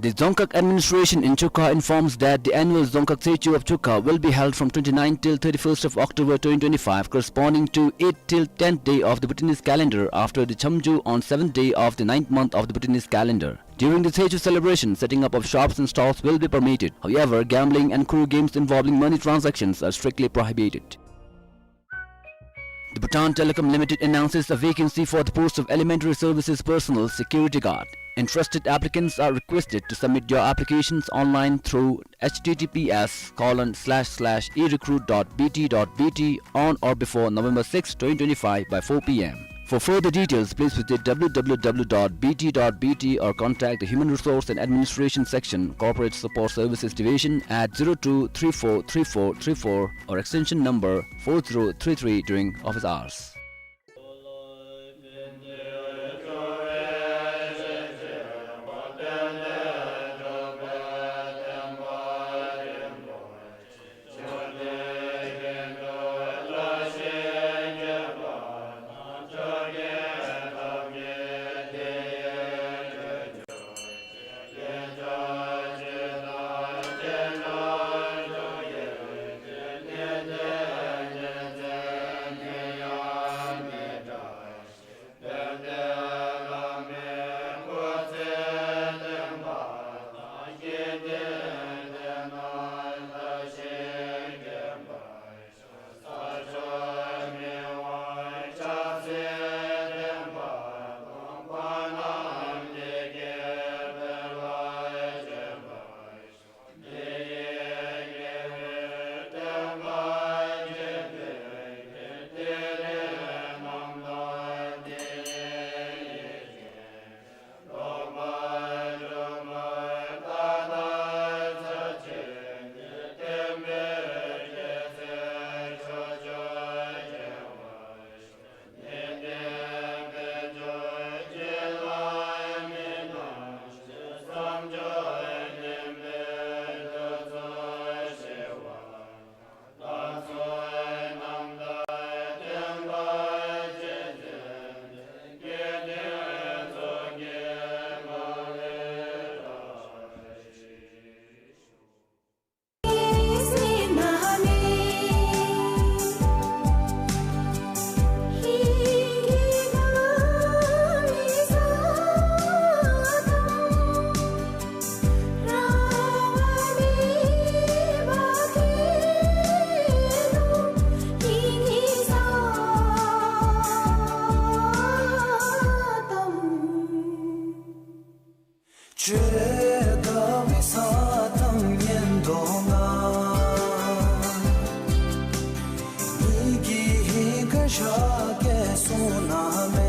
The Dzongkhag administration in Chukha informs that the annual Dzongkhag Tshechu of Chukha will be held from twenty-ninth till thirty-first of October twenty twenty-five, corresponding to eighth till tenth day of the Bhutanese calendar, after the Chamju on seventh day of the ninth month of the Bhutanese calendar. During the Tshechu celebration, setting up of shops and stalls will be permitted. However, gambling and kuru games involving money transactions are strictly prohibited. The Bhutan Telecom Limited announces a vacancy for the post of Elementary Services Personnel Security Guard. Interested applicants are requested to submit your applications online through H T T P S colon slash slash e recruit dot B T dot B T on or before November sixth, twenty twenty-five by four P M. For further details, please visit W W W dot B T dot B T or contact the Human Resource and Administration Section, Corporate Support Services Division at zero two three four three four three four or extension number four zero three three during office hours. ཤཱཀྱའི་བསོད་ནམས་